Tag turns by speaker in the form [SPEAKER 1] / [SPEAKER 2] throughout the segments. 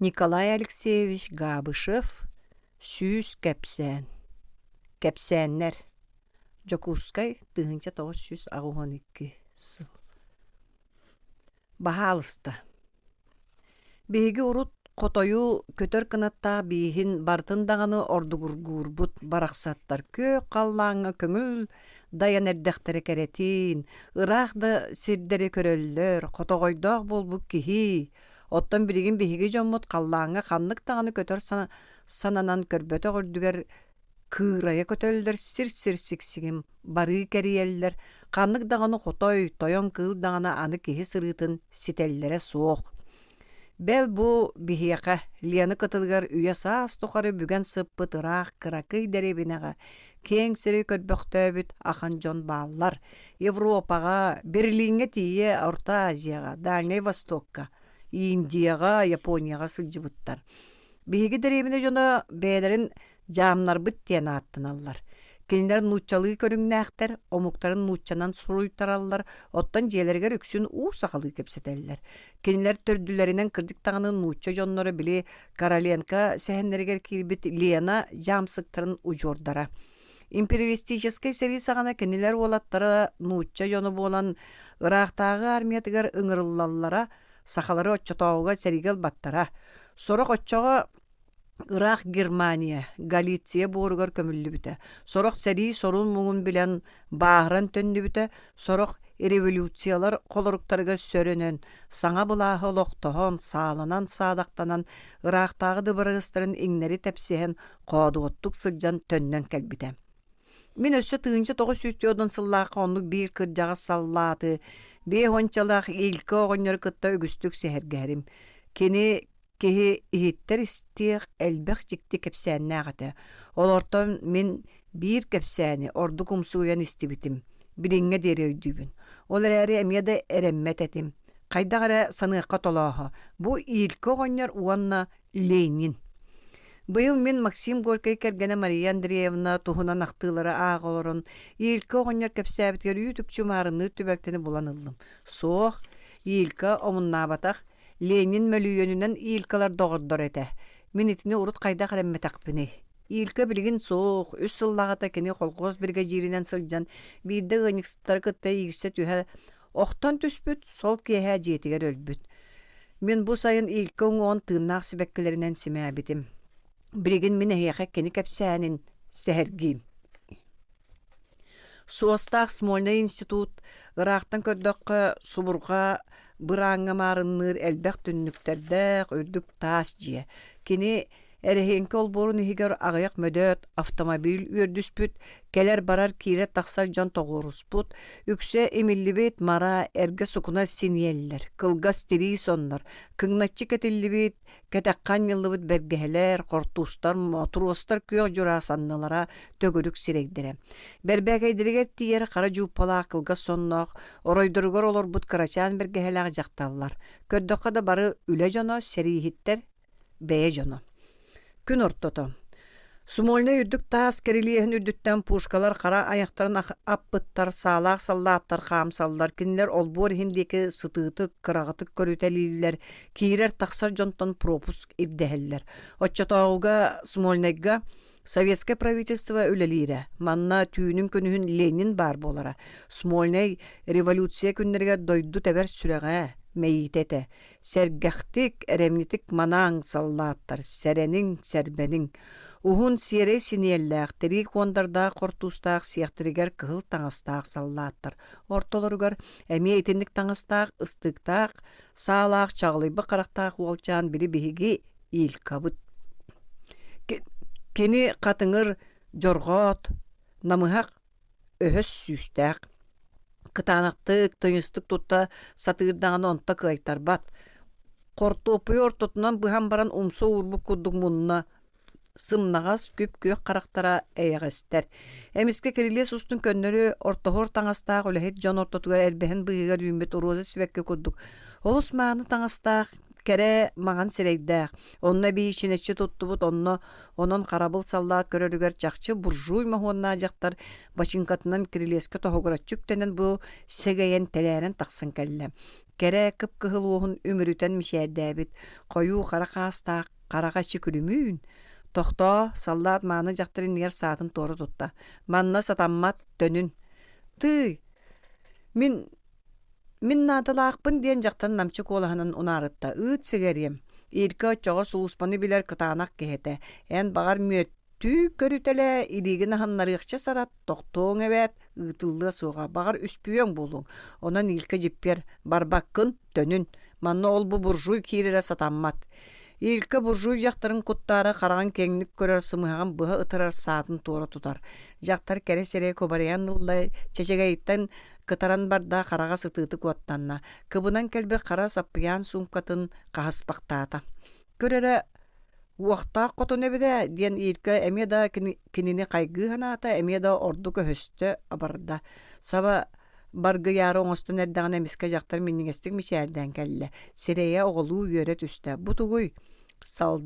[SPEAKER 1] Николай Алексеевич Габышев Сүүс кэпсээн Кэпсээннэр Дьокуускай 1982 сыл Баһаалыста Биһиги урут хотойу көтөр кынаттаах бииһин барытын даҕаны ордугургуурбут барахсаттар күөх халлааҥҥа көҥүл дайан эрдэхтэрэ кэрэтиин, ыраах да сирдэри көрөллөр, хотоҕойдоох буолбут киһи. Оттон билигин биһиги дьоммут халлааҥҥа ханнык даҕаны көтөр сананан көрбөтөх үрдүгэр кыырайа көтөллөр, сир-сир сиксигин барыы кэрийэллэр, ханнык даҕаны хотой, тойон кыыл даҕаны аны киһи сырыытын ситэллэрэ суох. Бэл бу биһиэхэ, Лена кытылыгар үйэ-саас тухары бүгэн сыппыт ыраах кыракый дэриэбинэҕэ киэҥ сири көрбөхтөөбүт ахан дьон бааллар. Европаҕа, Берлиҥҥэ тиийэ Орто Азияҕа, Дальнай Востокка, Индияҕа, Японияҕа сылдьыбыттар. Биһиги дэриэбинэ дьоно бэйэлэрин дьаамнарбыт диэн ааттаналлар. Кинилэр нууччалыы көрүҥнээхтэр, омуктарын нууччанан суруйтараллар, оттон дьиэлэригэр үксүн уу сахалыы кэпсэтэллэр. Кинилэр төрдүлэринэн кырдьык даҕаны нуучча дьонноро били Короленко сэһэннэригэр киирбит Лена дьаамсыктарын удьуордара. Империалистическай сэрии саҕана кинилэр уолаттара нуучча дьоно буолан ыраахтааҕы армиятыгар ыҥырыллаллара, сахалары оччотооҕуга сэриигэ ылбаттара. Сорох оччоҕо ыраах Германия, Галиция буоругар көмүллүбүтэ. Сорох сэрии сорун-муҥун билэн бааһыран төннүбүтэ, сорох революциялар холоруктарыгар сөрөнөн, саҥа былааһы олохтоһон, сааланан-саадахтанан, ыраахтааҕы дыбарыастарын иҥнэри тэпсиһэн, хоодуоттук сылдьан төннөн кэлбитэ. Мин өссө 1940 сыллаахха оннук биир кырдьаҕас саллааты, биэс уончалаах Илька оҕонньору кытта үгүстүк сэһэргэһэрим. Кини киһи иһиттэр истиэх элбэх дьикти кэпсээннээх этэ. Олортон мин биир кэпсээни ордук умсугуйан истибитим. Билиҥҥэ диэри өйдүүбүн. Ол эрээри эмиэ да эрэммэт этим. Хайдах эрэ саныахха толооһо. Бу Илька оҕонньор уонна Ленин. Быйыл мин Максим Горькай кэргэнэ Мария Андреевна туһунан ахтыылары ааҕа олорон, Илька оҕонньор кэпсээбитигэр үүт-үкчү маарынныыр түбэлтэни булан ыллым. Суох, Илька омуннаабатах, Ленин мөлүйүөнүнэн Илькалар доҕордоро этэ. Мин итини урут хайдах эрэммэтэхпиний? Илька билигин суох, үс сыллааҕыта кини колхоз биригэдьииринэн сылдьан, биирдэ ыанньыксыттары кытта иирсэ түһэ охтон түспүт, сол киэһэ дьиэтигэр өлбүт. Мин бу сайын Илька уҥуоҕун тыыннаах сибэккилэринэн симээбитим. Билигин мин эһиэхэ кини кэпсээнин сэһэргиим. Суостаах Смольнай институт ыраахтан көрдөххө субурҕа бырааҥҥа маарынныыр элбэх түннүктэрдээх үрдүк таас дьиэ. Кини эрэһиэҥкэ олбуорун иһигэр аҕыйах мөдөөт автомобиль үөрдүспүт, кэлэр-барар киирэр-тахсар дьон тоҕуоруспут, үксэ имиллибит мара эргэ сукуна синиэллэр, кылгас тирии соннор, кыҥначчы кэтиллибит Кэтэххэ анньыллыбыт бэргэһэлэр, хортуустар, мотуруостар күөх дьураа саннылара, төгүрүк сирэйдэрэ. Бэрбээкэйдэригэр тиийэр хара дьууппалаах кылгас сонноох, оройдоругар олорбут кырачаан бэргэһэлээх дьахталлар. Көрдөххө да бары үлэ дьоно, сэрииһиттэр, бэйэ дьоно. Күн ортото. Смольнай үрдүк таас кирилиэһин үрдүттэн пушкалар хара айахтарын аппыттар, саалаах саллааттар хаамсаллар, кинилэр олбуор иһин диэки сытыытык, кыраҕытык көрүтэлииллэр, киирэр-тахсар дьонтон пропуск ирдэһэллэр. Оччотооҕуга Смольнайга советскай правительство үлэлиирэ. Манна түүнүн-күнүһүн Ленин баар буолара. Смольнай революция күннэригэр дойду тэбэр сүрэҕэ, мэйиитэ этэ. Сэргэхтик, эрэмньитик манааҥ, саллааттар, сэрэниҥ, сэрбэниҥ. Уһун сиэрэй синиэллээх, тирии куондардаах хортуустаах сиэхтэригэр кыһыл таҥастаах саллааттар. Ортолоругар эмиэ итинник таҥастаах, ыстыыктаах, саалаах, чаҕылыйбыт харахтаах уолчаан били биһиги Илькабыт. Кини хатыҥыр, дьорҕоот, намыһах өһөс сүүстээх. Кытаанахтык, тыйыстык тутта сатыыр даҕаны онто кыайтарбат. Хортуоппуйу ортотунан быһан баран умса уурбут курдук мунна сымнаҕас, күп-күөх харахтара эйэҕэстэр. Эмискэ кирилиэс устун көннөрү ортоһуор таҥастаах үлэһит дьон ортотугар эрбэһин быыһыгар үүммүт роза сибэкки курдук олус мааны таҥастаах, кэрэ маҥан сирэйдээх, онно эбии чинэччи туттубут, онно онон харабыл саллаат көрөрүгэр чахчы буржуй моһуоннаах дьахтар бачыыҥкатынан кирилиэскэ тоһугураччы үктэнэн бу сэгэйэн тэлээрэн тахсан кэллэ. Кэрэ кып-кыһыл уоһун үмүрүтэн мичээрдээбит, хойуу хара хаастаах хараҕа эчи күлүмүүн. Тохтоо, саллаат мааны дьахтар иннигэр саатын туора тутта. Манна сатаммат, төнүн. Тыый, мин мин наадалаахпын диэн дьахтар намчы куолаһынан унаарытта. Ыыт сигэриэм. Ирка оччоҕо сулууспаны билэр кытаанах киһи этэ. Эн баҕар мүөт Түү көрүтэлээ, илиигин аһыннарыахча сарат, тохтуоҥ эбээт, ыытыллыа суоҕа, баҕар үспүйүөҥ буолуоҥ. Онон Илка дьиппиэр, барбаккын, төнүн. Манна ол-бу буржуй киирэрэ сатаммат. Илка буржуй дьахтарын куттаары хараҕын киэҥник көрөр, сымыһаҕын быһа ытырар саатын туора тутар. Дьахтар кэрэ сирэйэ кубарыйан ылла, чэчэгэйиттэн кытаран барда, хараҕа сытыытык уоттанна. Кыбынан кэлбит хара саппыйаан суумкатын хаһыспахтаата. Көр эрэ, уохтаах хотун эбит ээ диэн Ирка эмиэ да кинини хайгыы санаата, эмиэ да ордук өһөстө абарда. Саба баргыйаары оҥостон эрдэҕинэ эмискэ дьахтар минньигэстик мичээрдээн кэллэ. Сирэйэ оҕолуу үөрэ түстэ. Бу тугуй? Сал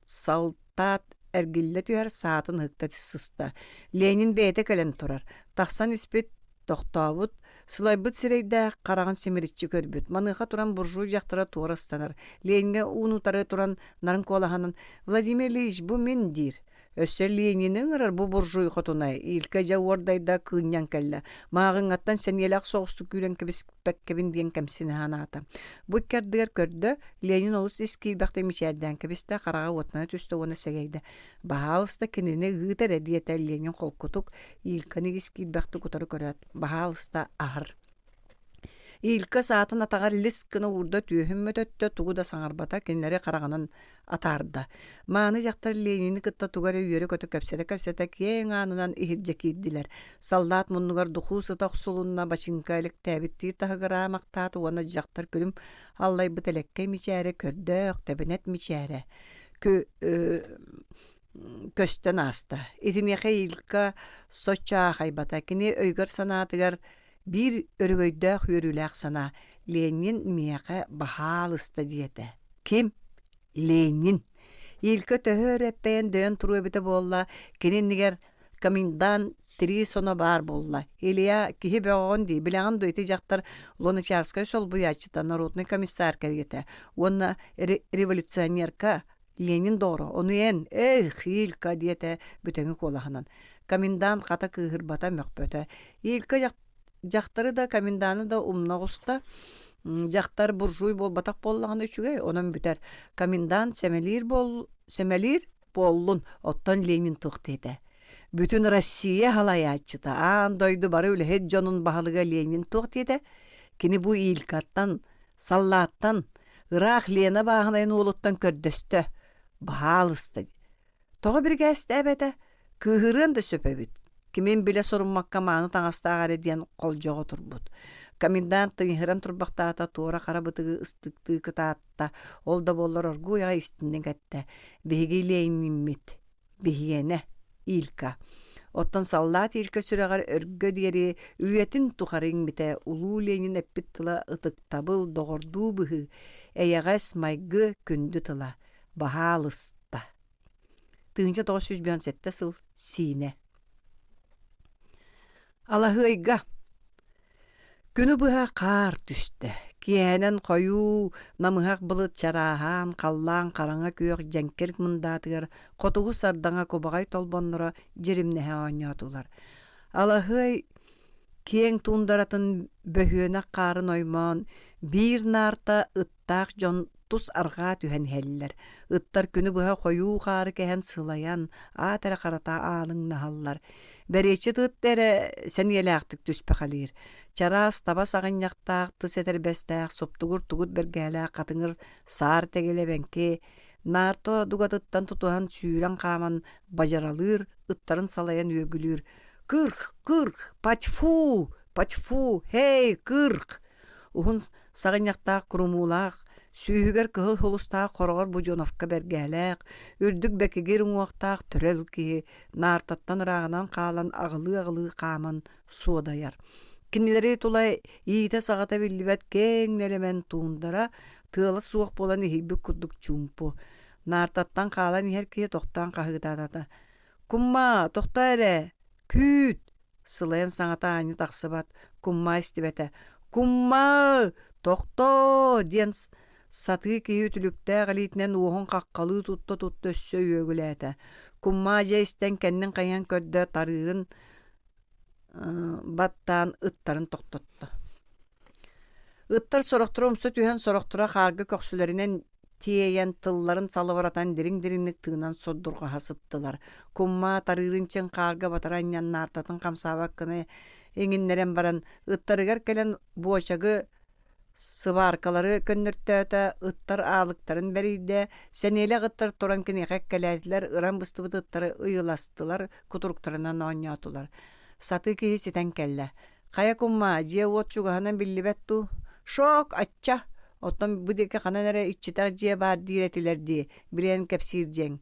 [SPEAKER 1] салтаат эргиллэ түһэр саатын ыһыкта сыста. Ленин бэйэтэ кэлэн турар. Тахсан испит Тохтообут, сылайбыт сирэйдээх, хараҕын симириччи көрбүт. Маныаха туран буржуй дьахтара туора ыстанар. Лениҥҥэ уун-утары туран нарын куолаһынан «Владимир Ильич, бу мин» диир. Өссө Ленини ыҥырар бу буржуй хотуна Илкэ дьэ уордайда кыынньан кэллэ. Мааҕыҥҥаттан сэниэлээх соҕустук күүрэн кэбиспэккэбин диэн кэмсинэ санаата. Бу икки ардыгар көрдө, Ленин олус ис киирбэхтик мичээрдээн кэбистэ, хараҕа уоттана түстэ уонна сэгэйдэ. «Баһаалыста кинини ыыт эрэ» диэтэ Ленин холкутук, Илканы ис киирбэхтик утары көрөөт, «Баһаалыста, аһар». Илка саатын атаҕар лис гына уурда, түөһүн мөтөттө, тугу да саҥарбата, кинилэри хараҕынан атаарда. Мааны дьахтар Ленини кытта тугу эрэ үөрэ-көтө кэпсэтэ-кэпсэтэ киэҥ аанынан иһирдьэ киирдилэр. Саллаат муннугар духуу сыта охсулунна, бачыыҥка элэктээбиттии таһыгыраамахтаата уонна дьахтар күлүм аллайбыт элэккэй мичээрэ көрдөөх, тэбэнэт мичээрэ көстөн ааста. Итиниэхэ Илька соччо аахайбата. Кини өйгөр-санаатыгар биир өрөгөйдөөх үөрүүлээх санаа «Ленин миэхэ баһаалыста» диэтэ. Ким? Ленин. Илька төһө өр эппэйэн дөйөн туруо эбитэ буолла, кини иннигэр комендант тирии соно баар буолла. Илья киһи бөҕөҕүн дии, билэҕин дуо ити дьахтар Луначарскай солбуйааччыта, народный комиссар кэриэтэ уонна революционерка Ленин доҕоро, ону эн, эх, Илька диэтэ бүтэҥи куолаһынан. Комендант хата кыыһырбата, мөхпөтө. Илька дьахтары да, коменданы да умна оҕуста. Дьахтар буржуй буолбатах буоллаҕына үчүгэй, онон бүтэр. Комендант сэмэлиир буол сэмэлиир буоллун, оттон Ленин туох диэтэ? Бүтүн Россия салайааччыта, аан дойду бары үлэһит дьонун баһылыга Ленин туох диэтэ? Кини бу Илькаттан, саллааттан, ыраах Лена бааһынайын уолуттан көрдөстө. Баһаалыста. Тоҕо биригээстээбэтэ? Кыыһырыан да сөп эбит. Кимин билэ соруммакка мааны таҥастаах эрэ диэн холдьоҕо турбут. Комендант тыҥыһыран турбахтаата туора хара бытыгы ыстыктыы кытаатта. Ол да буоллар оргууй аҕай истинник эттэ. Биһиги Лениммит. Биһиэнэ. Илька. Оттон саллаат Илька сүрэҕэр өргө диэри үйэтин тухары иҥмитэ улуу Ленин эппит тыла ытыктабыл, доҕордуу быһыы, эйэҕэс майгы, күндү тыла. Баһаалыста. 1957 сыл Сиинэ. Алаһыайга Күнү быһа хаар түстэ, киэһэнэн хойуу, намыһах былыт чарааһаан, халлаан хараҥа күөх дьэҥкир мындаатыгар хотугу сардаҥа кубаҕай толбонноро дьиримнэһэ оонньоотулар. Алаһыай киэҥ туундаратын бөһүөнэх хаарын оймоон, биир наарта ыттаах дьон тус арҕаа түһэн иһэллэр. Ыттар күнү быһа хойуу хаары кэһэн сылайан, аат эрэ харата аалыҥнаһаллар. Бэриэччит ыт эрэ сэниэлээхтик түспэхэлиир. Чараас таба саҕынньахтаах, тыс этэрбэстээх, суптугур тугут бэргэһэлээх хатыҥыр саар тэгилэ эбэҥки наарта дугатыттан тутуһан сүүрэн хааман бадьаралыыр, ыттарын салайан үөгүлүүр. «Кырх! Кырх! Патьфу! Патьфу! Һэй, кырх!» Уһун саҕынньахтаах курумуулаах, сүүһүгэр кыһыл сулустаах хороҕор Буденовка бэргэһэлээх, үрдүк бэкигир уҥуохтаах төрөл киһи наартаттан ырааҕынан хаалан аҕылыы-аҕылыы хааман суодайар. Кинилэри тула иитэ-саҕата биллибэт киэҥ нэлэмэн туундара тыала суох буолан иһийбит курдук чуумпу. Наартаттан хаалан иһэр киһи тохтоон хаһыытаата: «Кумма, тохтоо эрэ! Күүт!» Сылайан саҥата аанньа тахсыбат, Кумма истибэтэ: «Кумма! «Тохтоо!» диэн сатыы киһи үтүлүктээх илиитинэн уоһун хаххалыы тутта-тутта өссө үөгүлээтэ. Куммаа дьэ истэн кэннин хайыһан көрдө, тарыырын баттаан ыттарын тохтотто. Ыттар сорохторо умса түһэн, сорохторо хаарга көхсүлэринэн тиэйэн, тылларын салыбыратан дириҥ-дириҥник тыынан сурдурҕаһа сыттылар. Куммаа тарыырын чиҥ хаарга батары анньан наартатын хамсаабат гына иҥиннэрэн баран, ыттарыгар кэлэн буочагы сыбааркалары көннөртөөтө, ыттар аалыктарын бэрийдэ, сэниэлээх ыттар туран киниэхэ эккэлээтилэр, ыран быстыбыт ыттары ыйыластылар, кутуруктарынан оонньоотулар. Сатыы киһи ситэн кэллэ. Хайа куммаа, дьиэ-уот чугаһынан биллибэт дуу? Шок, ачча! Оттон бу диэки ханан эрэ иччитэх дьиэ баар диир этилэр дии, билэн кэпсиир дьиэҥ.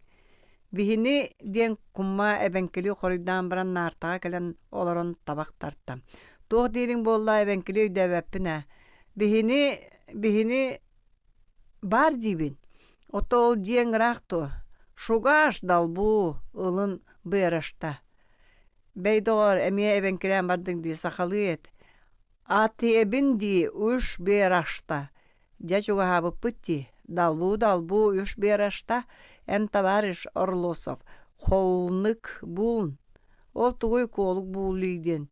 [SPEAKER 1] Биһини диэн куммаа эбэҥкилии хоруйдаан баран наартаҕа кэлэн олорон табах тарта. Туох диириҥ буолла эбэҥкилии өйдөөбөппүн ээ. Биһини, биһини баар диибин. Ото ол дьиэҥ ыраах дуо? Шугаш далбуу, ылын быарашта. Бэй доҕоор, эмиэ эбэҥкилээн бардыҥ дии, сахалыы эт. Атиэбин дии, уш берашта. Дьэ чугаһаабыппыт дии. Далбуу-далбуу үш берашта, эн товарищ Орлосов, холнык булн. Ол тугуй куолук бууллуй диэн.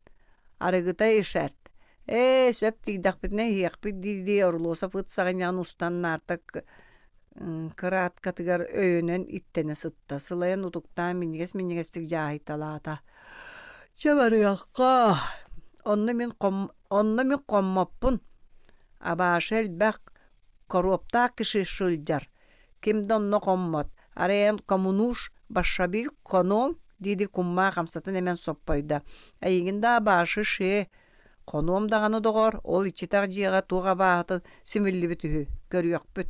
[SPEAKER 1] Арыгыта ишэрт. Ээ, сөп тиийдэхпитинэ иһиэхпит дии-дии Орлосов ыт саҕынньаҕын устан наарта кырааткатыгар өйөнөн иттэнэ сытта, сылайан утуктаан минньигэс-минньигэстик дьааһыйталаата. Чэ барыахха, онно мин хом онно мин хоммоппун, абаашы элбэх, коробтаах киши сылдьар, ким да онно хоммот, арай эн коммунуш большевик хонуоҥ дии-дии куммаа хамсатын эмэн соппойдо, эйигин да абаашы шиэ, хонуом даҕаны доҕоор, ол иччитэх дьиэҕэ туох абааһытын симиллибит үһү, көрүөхпүт.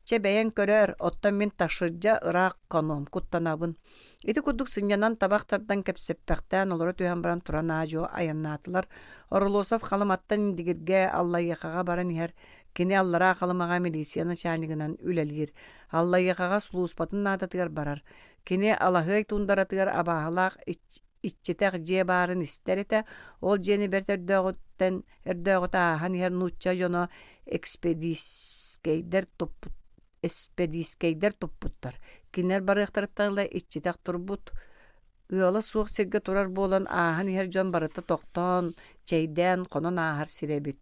[SPEAKER 1] Чэ бэйэҥ көрөөр, оттон мин ташырдьа ыраах хонуом, куттанабын. Ити курдук сынньанан табах тардан кэпсэппэхтээн олоро түһэн баран туран аа-дьуо айаннаатылар. Орлосов Халыматтан Индигиргэ, Аллайыахаҕа баран иһэр. Кини Аллараа Халымаҕа милиция начальнигынан үлэлиир. Аллайыахаҕа сулууспатын наадатыгар барар. Кини Алаһыай туундаратыгар абааһылаах иччитэх дьиэ баарын истэр этэ, ол дьиэни бэрт өрдөөҕүттэн өрдөөҕүтэ ааһан иһэр нуучча дьоно экспедиискэйдэр туппут эспэдиискэйдэр туппуттар. Кинилэр барыахтарыттан ыла иччитэх турбут, ыала суох сиргэ турар буолан ааһан иһэр дьон барыта тохтоон, чэйдээн, хонон ааһар сирэ эбит.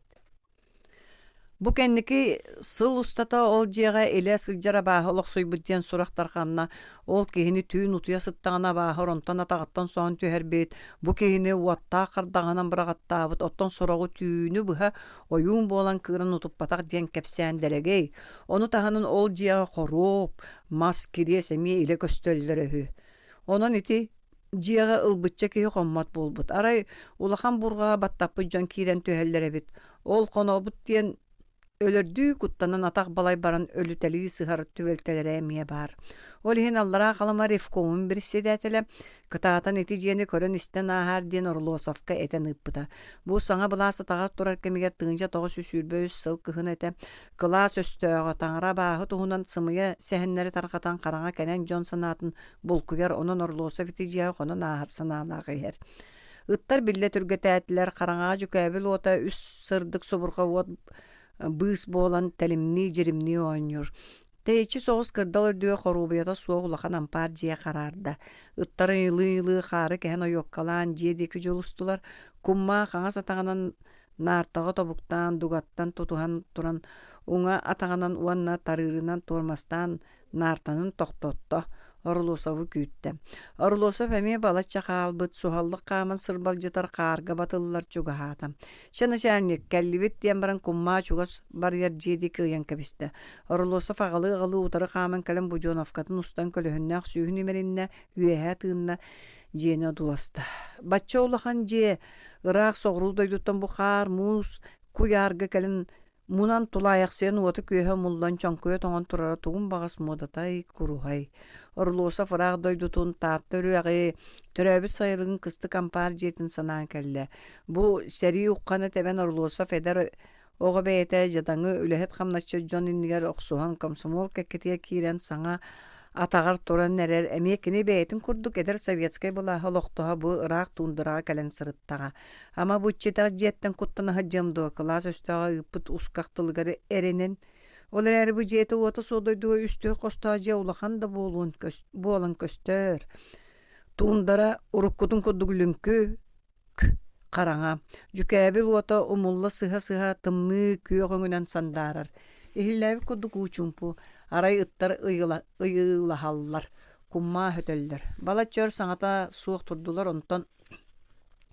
[SPEAKER 1] Бу кэнники сыл устата ол дьиэҕэ илэ сылдьар абааһы олохсуйбут диэн сурах тарҕанна. Ол киһини түүн утуйа сыттаҕына абааһы оронтон атаҕыттан соһон түһэрбит, бу киһини уоттаах хардаҕынан быраҕаттаабыт, оттон сороҕу түүнү быһа ойуун буолан кыыран утуппатах диэн кэпсээн дэлэгэй. Ону таһынан ол дьиэҕэ хоруоп, мас, кириэс эмиэ илэ көстөллөрө үһү. Онон ити Дьиэҕэ ылбычча киһи хоммот буолбут. Арай улахан буурҕаҕа баттаппыт дьон киирэн түһэллэр эбит. Ол хонообут диэн өлөрдүү куттанан атах балай баран өлүтэлии сыһар түбэлтэлэрэ эмиэ баар. Ол иһин Аллараа Халыма ревкомун председателэ кытаатан ити дьиэни көрөн-истэн ааһаар диэн Орлосовка этэн ыыппыта. Бу саҥа былаас атаҕар турар кэмигэр 1923 сыл кыһын этэ. Кылаас өстөөҕө таҥара абааһы туһунан сымыйа сэһэннэри тарҕатан хараҥа кэнэн дьон санаатын булкуйар, онон Орлосов ити дьиэҕэ хонон ааһар санаалаах иһэр. Ыттар биллэ түргэтээтилэр, хараҥаҕа дьүкээбил уота үс сырдык субурҕа уот быыс буолан тэлимнии-дьиримнии оонньуур. Тэйиччи соҕус кырдал үрдүгэр хоруобуйата суох улахан ампаар дьиэ хараарда. Ыттар ыйылыы-ыйылыы хаары кэһэн ойуоккалаан дьиэ диэки дьулустулар. Куммаа хаҥас атаҕынан наартаҕа тобуктаан, дугаттан тутуһан туран уҥа атаҕынан уонна тарыырынан туормастаан наартанын тохтотто, Орлосову күүттэ. Орлосов эмиэ балачча хаалбыт, суһаллык хааман сырбалдьытар хаарга батыллар чугаһаата. «Чэ, начальник, кэллибит» диэн баран куммаа чугас барыйар дьиэ диэки ыйан кэбистэ. Орлосов аҕалыы-аҕалыы утары хааман кэлэн Буденовкатын устан көлөһүннээх сүүһүн имэриннэ, үөһэ тыынна, дьиэни одууласта. Бачча улахан дьиэ, ыраах соҕуруу дойдуттан бу хаар, муус куйаарга кэлэн Мунан тулаайахсыйан уота-күөһэ умуллан чоҥкуйа тоҥон турара тугун баҕас муодатай, куруһай. Орлосов ыраах дойдутун, Таатта үрэҕи, төрөөбүт сайылыгын кыстык ампаар дьиэтин санаан кэллэ. Бу сэрии уххана тэбэн Орлосов эдэр оҕо бэйэтэ дьадаҥы үлэһит хамначчыт дьон иннигэр охсуһан комсомол кэккэтигэр киирэн саҥа Атаҕар туран эрэр эмиэ кини бэйэтин курдук эдэр советскай былааһы олохтоһо бу ыраах туундараҕа кэлэн сырыттаҕа. Ама бу иччитэх дьиэттэн куттана сылдьыам дуо, кылаас өстөөҕө ыыппыт усках тылыгар эрэнэн. Ол эрээри бу дьиэтэ-уота суох дойдуга үстүөх хостоох дьиэ улахан да буолуон буолан көстөр. Туундара уруккутун курдук лүҥкү, Хараҥа, дьүкээбил уота умулла сыһа-сыһа тымныы күөх өҥүнэн сандаарар, иһиллээбит курдук уу чуумпу, арай ыттар ыйылаһаллар, куммаа өтөллөр. Балачча өр саҥата суох турдулар, онтон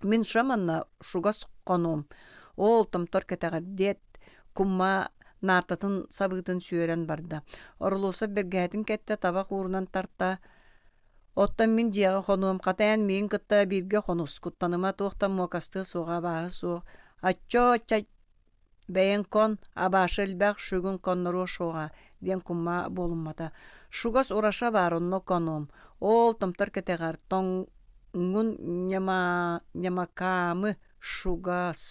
[SPEAKER 1] «Мин шаманна шугас хонуом, оол томтор кэтэҕэр» диэт, куммаа наартатын сабыытын сүөрэн барда. Орлосов бэргэһэтин кэттэ, табах уурунан тарта, Оттон мин дьиэҕэ хонуом, хата эн миигин кытта бииргэ хонус, куттаныма, туохтан муокастыа суоҕа абааһы суох. Аччоо бэйэҥ кон, абаашы элбэх, шүгүн конноруо суоҕа, диэн кумма буолуммата. Шугас ураша баар, онно конуом. Оол томтор кэтэҕэр, тоҥҥун ньамакаамы шугас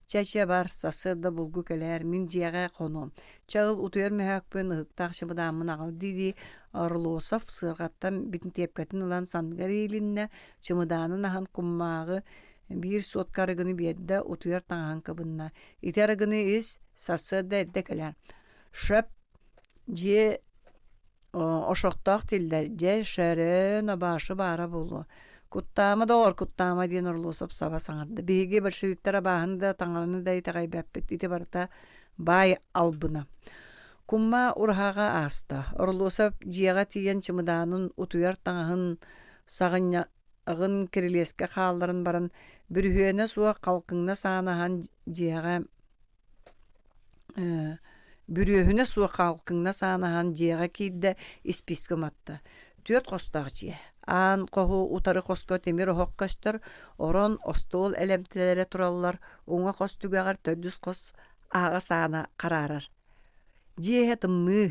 [SPEAKER 1] Чэ-чэ бар, сарсыарда булгу кэлээр, мин дьиэҕэ хонуом. Чэ ыл утуйар мөһөөкпүн, ыһыктаах чымыдааммын аҕал дии-дии Орлосов сыарҕаттан бинтиэпкэтин ылан санныгар иилиннэ, чымыдаанын аһан кумааҕы биир суотка арыгыны биэрдэ, утуйар таҥаһын кыбынна. Ити арыгыны ис, сарсыарда эрдэ кэлээр. Шөп, дьиэ Ошохтоох дииллэр, дьэ, шөрөөн, абаашы баара буолуо. Куттаама, доҕор, куттаама диэн Орлосов саба саҥарда. Биһиги большевиктар абааһыны да, таҥараны да итэҕэйбэппит, ити барыта баай албына. Кумма ураһаҕа ааста. Орлосов дьиэҕэ тиийэн чымыдаанын, утуйар таҥаһын саҕынньаҕын кирилиэскэ хаалларан баран, бүрүһүөнэ суох халкыҥна саанаһан дьиэҕэ Бүрүөһүнэ суох хаалкыҥнас аанаһан дьиэҕэ киирдэ, испиискэ уматта. Түөрт хостоох дьиэ. Аан хоһу утары хоско тимир оһох көстөр, орон, остуол элэмтэлэрэ тураллар, уҥа хос түгэҕэр төрдүс хос аһаҕас аана хараарар. Дьиэ иһэ тымныы,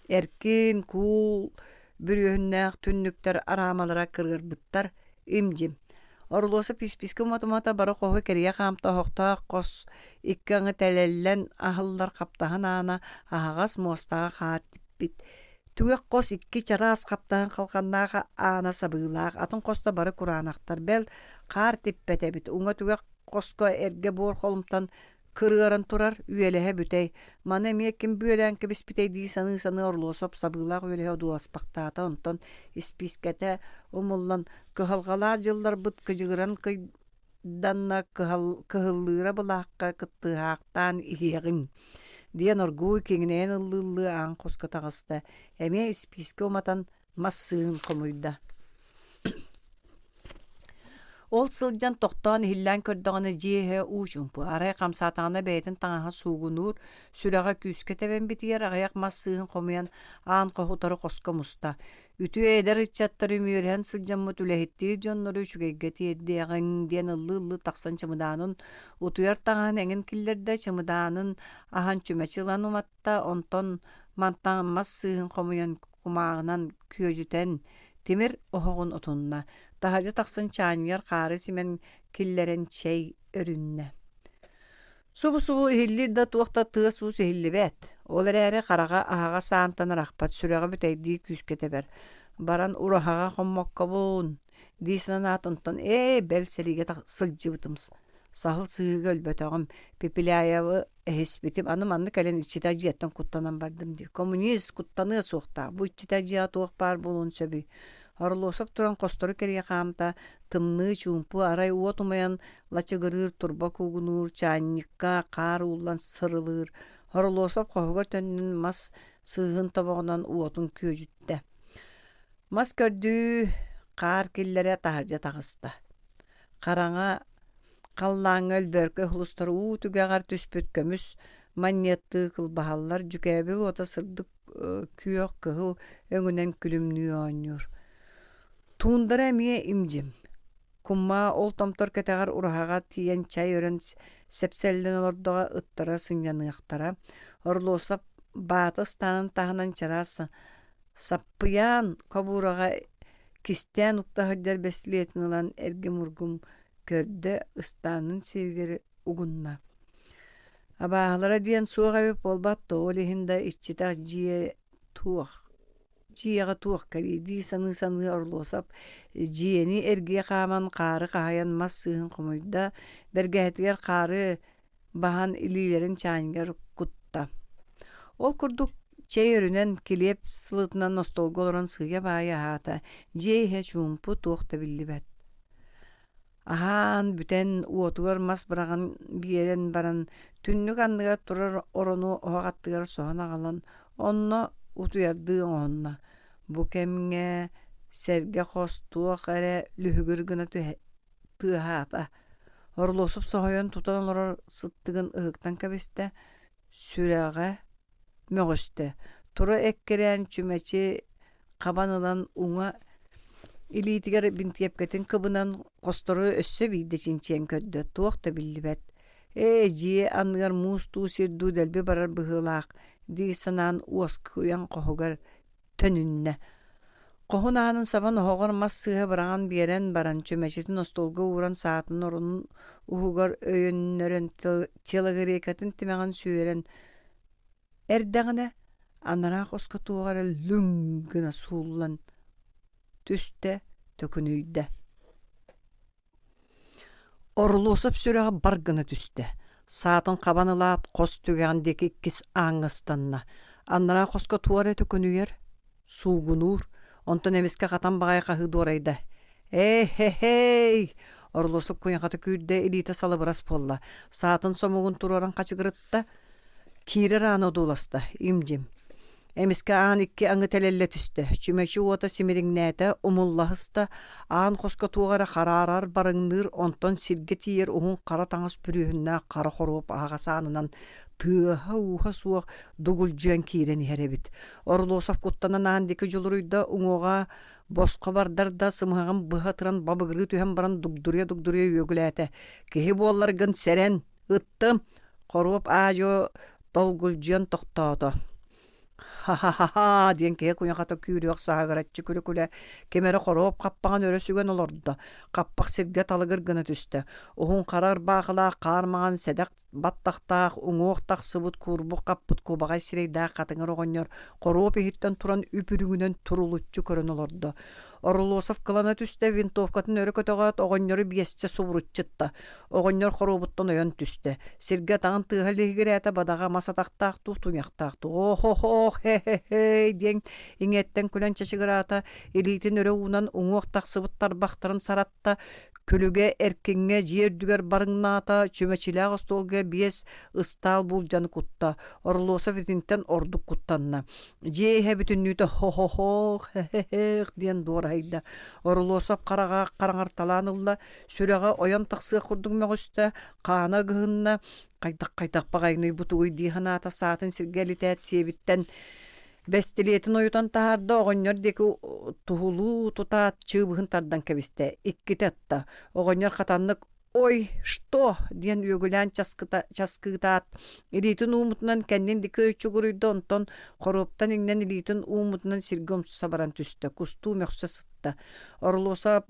[SPEAKER 1] Эркин, куул бүрүөһүннээх түннүктэр араамалара кырыарбыттар, им-дьим. Орлосов испиискэ умата-умата бары хоһу кэрийэ хаамта оһохтоох хос икки аҥы тэлэллэн аһыллар хаптаһын аана аһаҕас муостаҕа хаар типпит. Түгэх хос икки чараас хаптаһын халҕаннаах аана сабыылаах, атын хосто бары кураанахтар, бэл, хаар типпэт эбит. Уҥа түгэх хоско эргэ буор холумтан Кырыаран турар, үөлэһэ бүтэй. Маны эмиэ ким бүөлээн кэбиспитэй дии саныы-саныы Орлосов сабыылаах үөлэһэ одууласпахтаата, онтон испиискэтэ умуллан, кыһалҕалаах дьылларбыт кыдьыгыран кыйданна кыһыллыыра былаахха кыттыһаахтаан иһиэҕиҥ диэн оргууй киҥинэйэн ыллыы-ыллыы аан хоско таҕыста. Эмиэ испиискэ уматан мас сыыһын хомуйда. Ол сылдьан тохтоон иһиллээн көрдөҕүнэ дьиэ иһэ уу чуумпу, арай хамсаатаҕына бэйэтин таҥаһа суугунуур, сүрэҕэ күүскэ тэбэн битийэр аҕыйах мас сыыһын хомуйан аан хоһу утары хоско муста. Үтүө эдэр ыччаттар үмүөрүһэн сылдьаммыт үлэһиттиир дьоннору үчүгэйгэ тиэрдиэҕиҥ диэн ыллыы-ыллыы тахсан чымыдаанын утуйар таҥаһын эҥин киллэрдэ, чымыдаанын аһан чүмэчи ылан уматта, онтон мантан мас сыыһын хомуйан кумааҕынан күөдьүтэн тимир оһоҕун отунна, таһырдьа тахсан чаанньыгар хаары симэн киллэрэн чэй өрүннэ. Субу-субу иһиллиир да туох да тыас-уус иһиллибэт. Ол эрээри хараҕа аһаҕас аантан арахпат, сүрэҕэ бүтэйдии күүскэ тэбэр. Баран ураһаҕа хоммоккобун дии санаат онтон ээ бэл сэриигэ сылдьыбытым саһыл сыһыыга өлбөтөҕүм Пепеляевы эһиспитим аны манна кэлэн иччитэ дьиэттэн куттанан бардым диир коммунист куттаныа суохтаах бу иччитэ дьиэҕэ туох баар буолуон сөбүй Орлосов туран хостору кэрийэ хаамта тымныы чуумпу арай уот умайан лачыгырыыр турба куугунуур чаанньыкка хаар ууллан сырылыыр Орлосов хоһугар төннөн мас сыыһын тобоҕунан уотун күөдьүттэ мас көрдүү хаар киллэрэ таһырдьа таҕыста хараҥа Халлааҥҥа өлбөөркөй сулустар уу түгэҕэр түспүт көмүс манньыаттыы кылбаһаллар, дьүкээбил уота сырдык күөх кыһыл өҥүнэн күлүмнүү оонньуур. Туундара эмиэ им-дьим. Куммаа ол томтор кэтэҕэр ураһаҕа тиийэн чай өрөн сэпсэллэн олордоҕо ыттара сынньаныахтара. Орлосов баата ыстаанын таһынан чараас саппыйаан хобуураҕа кистээн укта сылдьар бэстилиэтин ылан эргим-ургум көрдө, ыстаанын сиэбигэр угунна. Абааһылара диэн суох эбит буолбат дуо, ол иһин да иччитэх дьиэ туох. Дьиэҕэ туох кэлиий дии саныы-саныы Орлосов дьиэни эргийэ хааман хаары хаһыйан мас сыыһын хомуйда, бэргэһэтигэр хаары баһан илиилэрин чаанньыгар кутта. Ол курдук чэй өрүнэн, килиэп сылытынан остуолга олорон сыыйа-баайа аһаата, дьиэ иһэ чуумпу, туох да биллибэт. Аһаан бүтэн уотугар мас быраҕан биэрэн баран түннүк анныгар турар орону оһох аттыгар соһон аҕалан онно утуйардыы оҥоһунна. Бу кэмҥэ сэргэ хос туох эрэ лүһүгүр гына тыаһаата. Орлосов соһуйан тутан олорор сыттыгын ыһыктан кэбистэ, сүрэҕэ мөҕүстэ, тура эккирээн чүмэчи хабан ылан уҥа илиитигэр бинтиэпкэтин кыбынан хостору өссө биирдэ чинчийэн көрдө, туох да биллибэт. «Ээ, дьиэ анныгар муус дуу, сир дуу дэлби барар быһыылаах» дии санаан уоскуйан хоһугар төнүннэ. Хоһун аанын сабан оһоҕор мас сыыһа быраҕан биэрэн баран, чүмэчитин остуолга ууран саатын орунун уһугар өйөннөрөн телогрейкатын тимэҕин сүөрэн эрдэҕинэ, анараа хоско туох эрэ лүҥ гына сууллан түстэ, төкүнүйдэ. Орлосов сүрэҕэ бар гына түстэ, саатын хабан ылаат хос түгэҕин диэки иккис ааҥҥа ыстанна, анараа хоско туох эрэ төкүнүйэр, суугунуур, онтон эмискэ хатан баҕайы хаһыы дуорайда: «Ээ-һэ-һэй!» Орлосов куйахата күүрдэ, илиитэ салыбырас буолла, саатын сомугун туруоран хачыгырытта, киирэр ааны одууласта, им-дьим. Эмискэ аан икки аҥы тэлэллэ түстэ, чүмэчи уота симириҥнээтэ, умуллаһыста, аан хоско туох эрэ хараарар, барыҥныыр, онтон сиргэ тиийэр уһун хара таҥас бүрүөһүннээх хара хоруоп аһаҕас аанынан тыаһа-ууһа суох дугулдьуйан киирэн иһэр эбит. Орлосов куттанан аан диэки дьулуруйда, уҥуоҕа босхо бардар да сымыһаҕын быһа ытыран бабыгырыы түһэн баран дугдуруйа-дугдуруйа үөгүлээтэ: «Киһи буолларгын сэрэн, ыттым!» Хоруоп аа-дьуо долгулдьуйан тохтоото. «Ха-ха-ха-ха!» диэн киһи куйахата күүрүөх саһыгыраччы күлэ-күлэ ким эрэ хоруоп хаппаҕын өрө сүгэн олордо, хаппах сиргэ талыгыр гына түстэ. Уһун хара ырбаахылаах хаар маҥан сэдэх баттахтаах, уҥуох тахсыбыт, куурбук хаппыт кубаҕай сирэйдээх хатыҥыр оҕонньор хоруоп иһиттэн туран үп-үрүҥүнэн турулуччу көрөн олордо. Орлосов кылана түстэ, винтовкатын өрө көтөҕөөт, оҕонньору биэстэ субуруччутта. Оҕонньор хоруобуттан ойон түстэ. Сиргэ атаҕын тыаһа лиһигирээтэ, бадаҕа мас атахтаах дуу, туйахтаах дуу. «О-хо-хо, хе-хе-хей» диэн иҥиэттэн күлэн чачыгыраата, илиитин өрө уунан уҥуох тахсыбыт тарбахтарын саратта, күлүгэ эркиҥҥэ дьиэ үрдүгэр барыҥнаата, чүмэчилээх остуолга биэс ыстаал буулдьаны кутта. Орлосов итинтэн ордук куттанна. Дьиэ иһэ бүтүннүүтэ «хо-хо-хо, хе-хе-хех» диэн дуораһыйда. Орлосов хараҕа хараҥарталаан ылла, Сүрэҕэ ойон тахсыах курдук мөҕүстэ, хаана ыгыһынна, хайдах-хайдах баҕайыный бу тугуй дии санаата саатын сиргэ элитээт сиэбиттэн бэстилиэтин ойутан таһаарда, оҕонньор диэки туһулуу тутаат чыыбыһын тардан кэбистэ, иккитэ ытта. Оҕонньор хатаннык «Ой, что?» диэн үөгүлээн часкыытаат, илиитин ууммутунан кэннин диэки чугуруйда, онтон хоруоптан иҥнэн илиитин ууммутунан сиргэ умса баран түстэ, кустуу мөхсө сытта. Орлуоса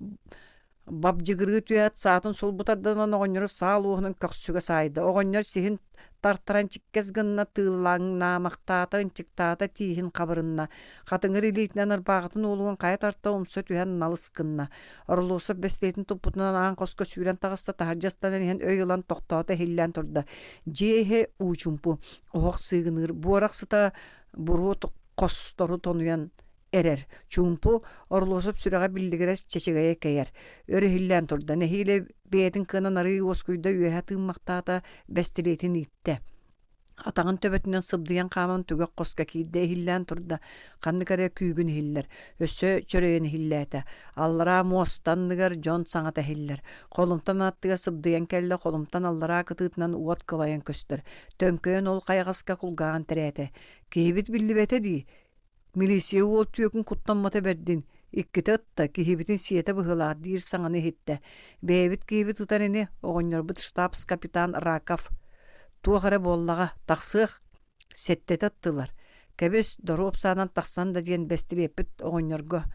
[SPEAKER 1] Бабдьыгырыы түһээт, саатын сулбу тарданан оҕонньору саал уоһунан көхсүгэ саайда. Оҕонньор сиһин тартаран чиккэс гынна, тыыллаҥнаамахтаата, ынчыктаата, тииһин хабырынна. Хатыҥыр илиитинэн ырбааҕытын уолугун хайа тарта умса түһэн налыс гынна. Орлосов бэстилиэтин туппутунан аан хоско сүүрэн таҕыста, таһырдьа ыстанан иһэн өй ылан тохтоото, иһиллээн турда. Дьиэ иһэ уу чуумпу, оһох сыыгыныыр, буорах сыта буруо хостору тонуйан эрэр. Чуумпу, Орлосов сүрэҕэ биллигирэс чэчэгэйэ кэйэр. Өр иһиллээн турда, нэһиилэ бэйэтин кыанан арыый уоскуйда үөһэ тыыммахтаата, бэстилиэтин ииттэ. Атаҕын төбөтүнэн сыбдыйан хааман түгэх хоско киирдэ, иһиллээн турда. Ханнык эрэ күүгүн иһиллэр. Өссө чөрөйөн иһиллээтэ. Аллараа муоста анныгар дьон саҥата иһиллэр. Холумтан аттыгар сыбдыйан кэллэ, холумтан аллараа кытыытынан уот кылайан көстөр. Төҥкөйөн ол хайаҕаска кулгааҕын тэрээтэ. Киһибит биллибэтэ дии. Милиция уол түөкүн куттаммата бэрдин, иккитэ ытта, киһибитин сиэтэ быһыылаах диир саҥаны иһиттэ. Бэйэбит киһибит ытар ини, оҕонньорбут штабс-капитан Раков. Туох эрэ буоллаҕа, тахсыах. Сэттэтэ ыттылар. Кэбис, доруоп саанан тахсан да диэн бэстилиэппит оҕонньорго.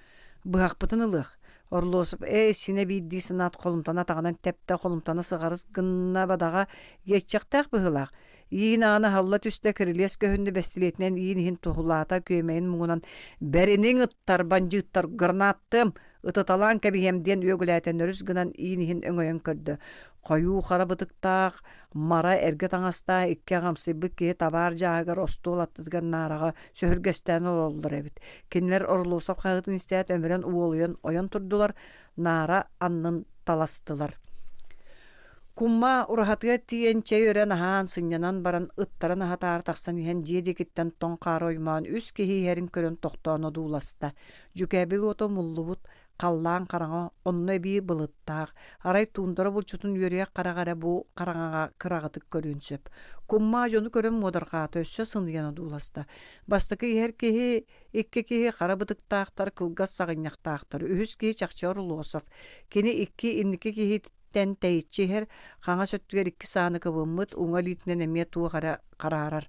[SPEAKER 1] Быһахпытын ылыах. Орлосов ээ синэ биирдии санаат холумтана атаҕынан тэптэ, холумтана сыҕарыс гынна бадаҕа, иэччэхтээх быһыылаах. Иин аана аһылла түстэ, кирилиэс көһүннэ, бэстилиэтинэн иин иһин туһулаата, күөмэйин муҥунан «Бэриниҥ ыттар, бандьыыттар, гранаттыам, ытыталаан кэбиһиэм» диэн үөгүлээтэ нөрүс гынан иин иһин өҥөйөн көрдө. Хойуу хара бытыктаах, мара эргэ таҥастаах икки аҕамсыйбыт киһи табаар дьааһыгар остуол аттытыгар наараҕа сөһүргэстээн олороллор эбит. Кинилэр Орлосов хаһыытын истээт өмүрэн уолуйан ойон турдулар, наара аннын таластылар. Кумма ураһатыгар тиийэн чэй өрөн аһаан, сынньанан баран ыттарын аһатаары тахсан иһэн дьиэ диэкиттэн тоҥ хаары оймоон үс киһи иһэрин көрөн тохтоон одууласта. Дьүкээбил уота умуллубут, халлаан хараҥа, онно эбии былыттаах, арай туундара булчутун үөрүйэх хараҕа эрэ бу хараҥаҕа кыраҕытык көрүөн сөп. Кумма дьону көрөн муодарҕаата, өссө сыныйан одууласта. Бастакы иһэр киһи Икки киһи хара бытыктаахтар, кылгас саҕынньахтаахтар. Үһүс киһи чахчы Орлосов. Кини икки инники киһиттэн тэйиччи иһэр, хаҥас өттүгэр икки сааны кыбыммыт, уҥа илиитинэн эмиэ туох эрэ хараарар.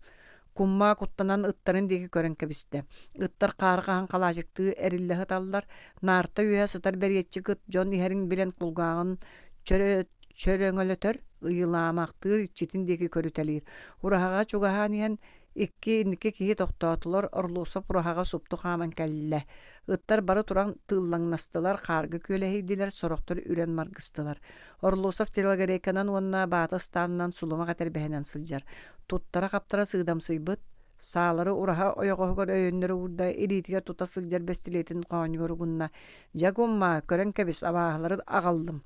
[SPEAKER 1] Куммаа куттанан ыттарын диэки көрөн кэбистэ. Ыттар хаары хаһан халаачыктыы эриллэ сыталлар. Наарта үөһэ сытар бэриэтчик ыт дьон иһэрин билэн кулгааҕын чөрө чөрөҥөлөтөр, ыйылаамахтыыр иччитин диэки көрүтэлиир. Ураһаҕа чугаһаан иһэн Икки инники киһи тохтоотулар, Орлосов ураһаҕа супту хааман кэллэ. Ыттар бары туран тыыллаҥнастылар, хаарга күөлэһийдилэр, сорохтор үрэн маргыстылар. Орлосов телогрейканан уонна баата ыстаанынан сулумах этэрбэһинэн сылдьар. Туттара-хаптара сыыдамсыйбыт, саалары ураһа ойоҕоһугар өйөннөрө уурда, илиитигэр тута сылдьар бэстилиэтин хоонньугар угунна. «Дьэ, кумма, көрөн кэбис, абааһылары аҕаллым.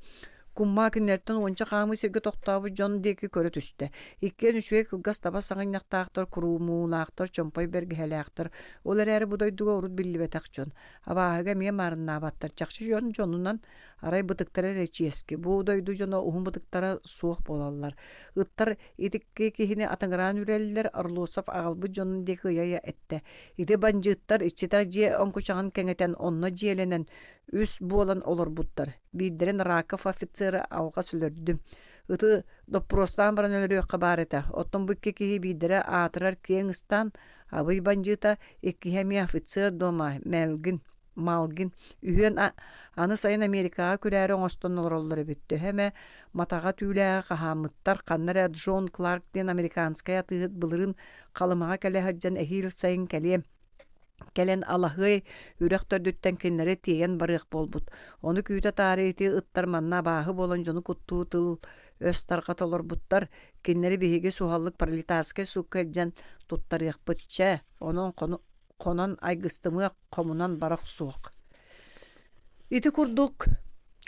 [SPEAKER 1] Куммаа кинилэртэн уонча хаамыы сиргэ тохтообут дьон диэки көрө түстэ. Иккиэн үчүгэй кылгас таба саҕынньахтаахтар, куруумуулаахтар, чомпой бэргэһэлээхтэр. Ол эрээри бу дойдуга урут биллибэтэх дьон. Абааһыга эмиэ маарыннаабаттар. Чахчы дьон дьонунан арай бытыктара эрэ чиэски. Бу дойду дьоно уһун бытыктара суох буолаллар. Ыттар итикки киһини атыҥыраан үрэллэр, Орлосов аҕалбыт дьонун диэки ыйа-ыйа эттэ. Ити бандьыыттар иччитэх дьиэ оҥкучаҕын кэҥэтэн, онно дьиэлэнэн, үс буолан олорбуттар. Биирдэрин Раков офицеры алҕас өлөрдүм. Ыты доппуруостаан баран өлөрүөххэ баар этэ. Оттон бу икки киһи биирдэрэ аатырар киэҥ ыстаан, Абый бандьыыта, иккиһэ эмиэ офицер дома Мелгин, Малгин. Үһүөн аны сайын Америкаҕа күрээри оҥостон олороллор эбит. Төһө эмэ матаҕа түүлээҕи хаһааммыттар, ханна эрэ Джон Кларк диэн американскай атыыһыт былырыын Халымаҕа кэлэ сылдьан эһиил сайын кэлиэм Кэлэн Алаһыай үрэх төрдүттэн кинилэри тиэйэн барыах буолбут. Ону күүтэ таарыйа ити ыттар манна абааһы буолан дьону куттуу тыл өс тарҕата олорбуттар. Кинилэри биһиги суһаллык пролетарскай суукка илдьэн туттарыахпыт. Чэ, онон хонон айгыстымыах, хомунан бара охсуох. Ити курдук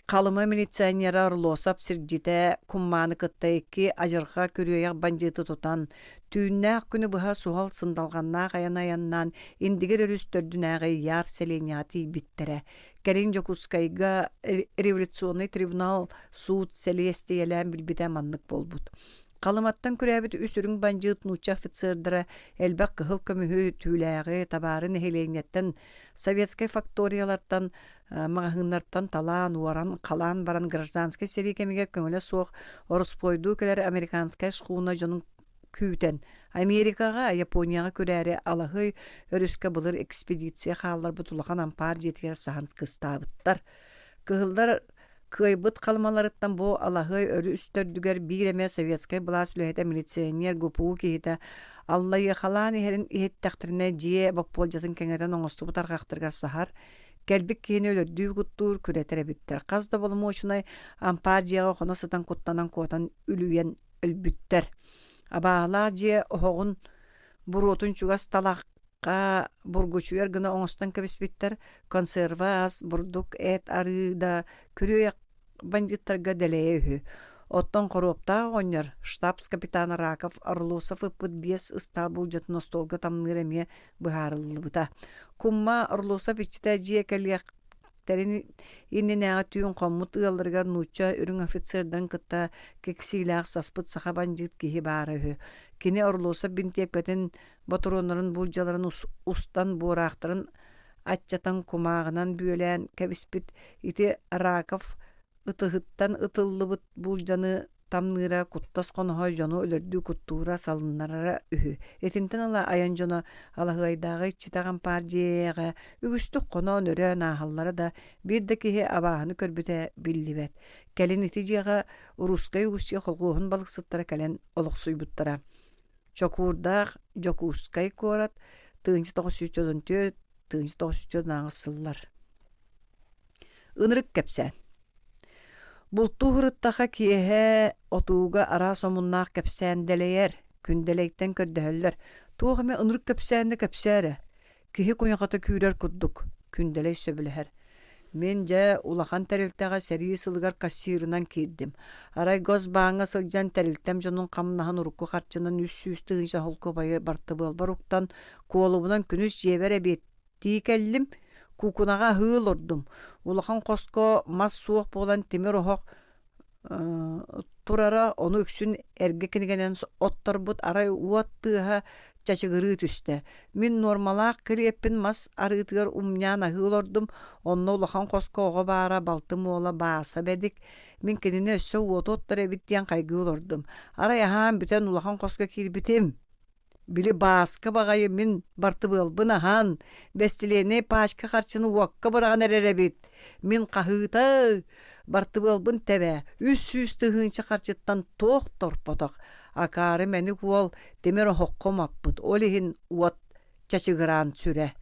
[SPEAKER 1] Халыма милиционера Орлосов сирдьитэ Куммааны кытта икки адьырҕа күрүөйэх бандьыыты тутан, түүннээх күнү быһа суһал сындалҕаннаах айаны айаннаан Индигир өрүс төрдүнээҕи Яр сэлиэнньэҕэ тиийбиттэрэ. Кэлин Дьокуускайга революционнай трибунал суут сэлиэстийэлээн билбитэ маннык буолбут. Халыматтан күрээбит үс үрүҥ бандьыыт нуучча офицердара элбэх кыһыл көмүһү, түүлээҕи, табаары нэһилиэнньэттэн, советскай факториялартан, маҕаһыыннартан талаан, уоран, халаан баран гражданскай сэрии кэмигэр көҥүлэ суох ороспуойдуу кэлэр американскай шхуна дьонун күүтэн, Америкаҕа, Японияҕа күрээри Алаһыай өрүскэ былыр экспедиция хаалларбыт улахан ампаар дьиэтигэр саһан кыстаабыттар. Кыһыллар Кыайбыт халымаларыттан бу Алаһыай өрүс төрдүгэр биир эмэ советскай былаас үлэһитэ милиционер ГПУ киһитэ аллайыахалаан иһэрин иһиттэхтэринэ дьиэ боппуолдьатын кэҥэтэн оҥостубут арҕахтарыгар саһар, кэлбит киһини өлөрдүү куттуур, күрэтэр эбиттэр. Хас да боломуочунай ампаар дьиэҕэ хоно сытан куттанан куотан үлүйэн өлбүттэр. Абааһылаах дьиэ оһоҕун буруотун чугас талах бургучуйар гына оҥостон кэбиспиттэр, консерва ас, бурдук, эт, арыы да күрүөйэх бандьыыттарга дэлэйэ үһү. Оттон хоруоптаах оҕонньор штабс-капитан Раков Орлосов ыппыт биэс ыстаал буулдьатын остуолга тамныыр эмиэ быһаарыллыбыта. Кумма Орлосов иччитэ дьиэ кэлиэхтэрин иннинээҕи түүн хоммут ыалларыгар нуучча үрүҥ офицердарын кытта киксиилээх саспыт саха бандьыыт киһи баара үһү. Кини Орлосов бинтиэпкэтин ботуруоннарын буулдьаларын устан буораахтарын аччатан кумааҕынан бүөлээн кэбиспит ити Раков ытыһыттан ытыллыбыт буулдьаны тамныыра куттас хоноһо дьону өлөрдүү куттуура салыннарара үһү. Итинтэн ыла айан дьоно Алаһыайдааҕы иччитэх ампаар дьиэҕэ үгүстүк хоноон өрөөн ааһаллара да биир да киһи абааһыны көрбүтэ биллибэт. Кэлин ити дьиэҕэ Русскай Устье холхуоһун балыксыттара кэлэн олохсуйбуттара. Чокуурдаах Дьокуускай куорат 1994 1998 сыллар. Ынырык кэпсээн. Бултуу сырыттаха киэһэ отууга араас омуннаах кэпсээн дэлэйэр, күндэлэйтэн көрдөһөллөр. Туох эмэ ынырык кэпсээннэ кэпсээ эрэ. Киһи куйахата күүрэр курдук, Күндэлэй сөбүлэһэр. Мин дьэ улахан тэрилтэҕэ сэрии сылыгар кассирынан киирдим. Арай Госбааҥҥа сылдьан тэрилтэм дьонун хамнаһын урукку харчынан 300 тыһыынча холкуобайы бартыбыалбар уктан, куолубунан күнүс дьиэбэр эбиэттии кэллим. Куукунаҕа аһыы олордум. Улахан хоско мас суох буолан тимир оһох турара, ону үксүн эргэ кинигэнэн отторбут, арай уот тыаһа чачыгырыы түстэ. Мин нуормалаах килиэппин мас арыытыгар умньаан аһыы олордум, онно улахан хоско оҕо баара, балтым уола Бааса бэдик. Мин кинини өссө уоту оттор эбит диэн хайгыы олордум. Арай аһаан бүтэн улахан хоско киирбитим. Били Бааска баҕайы мин бартыбыалбын аһан, бэстилиэнэй пачка харчыны уокка быраҕан эрэр эбит. Мин хаһыыта бартыбыалбын тэбэ, 300 тыһыынча харчыттан туох торпотох. Акаары мэник уол тимир оһоххо умаппыт, ол иһин уот чачыгыраан сүрэ.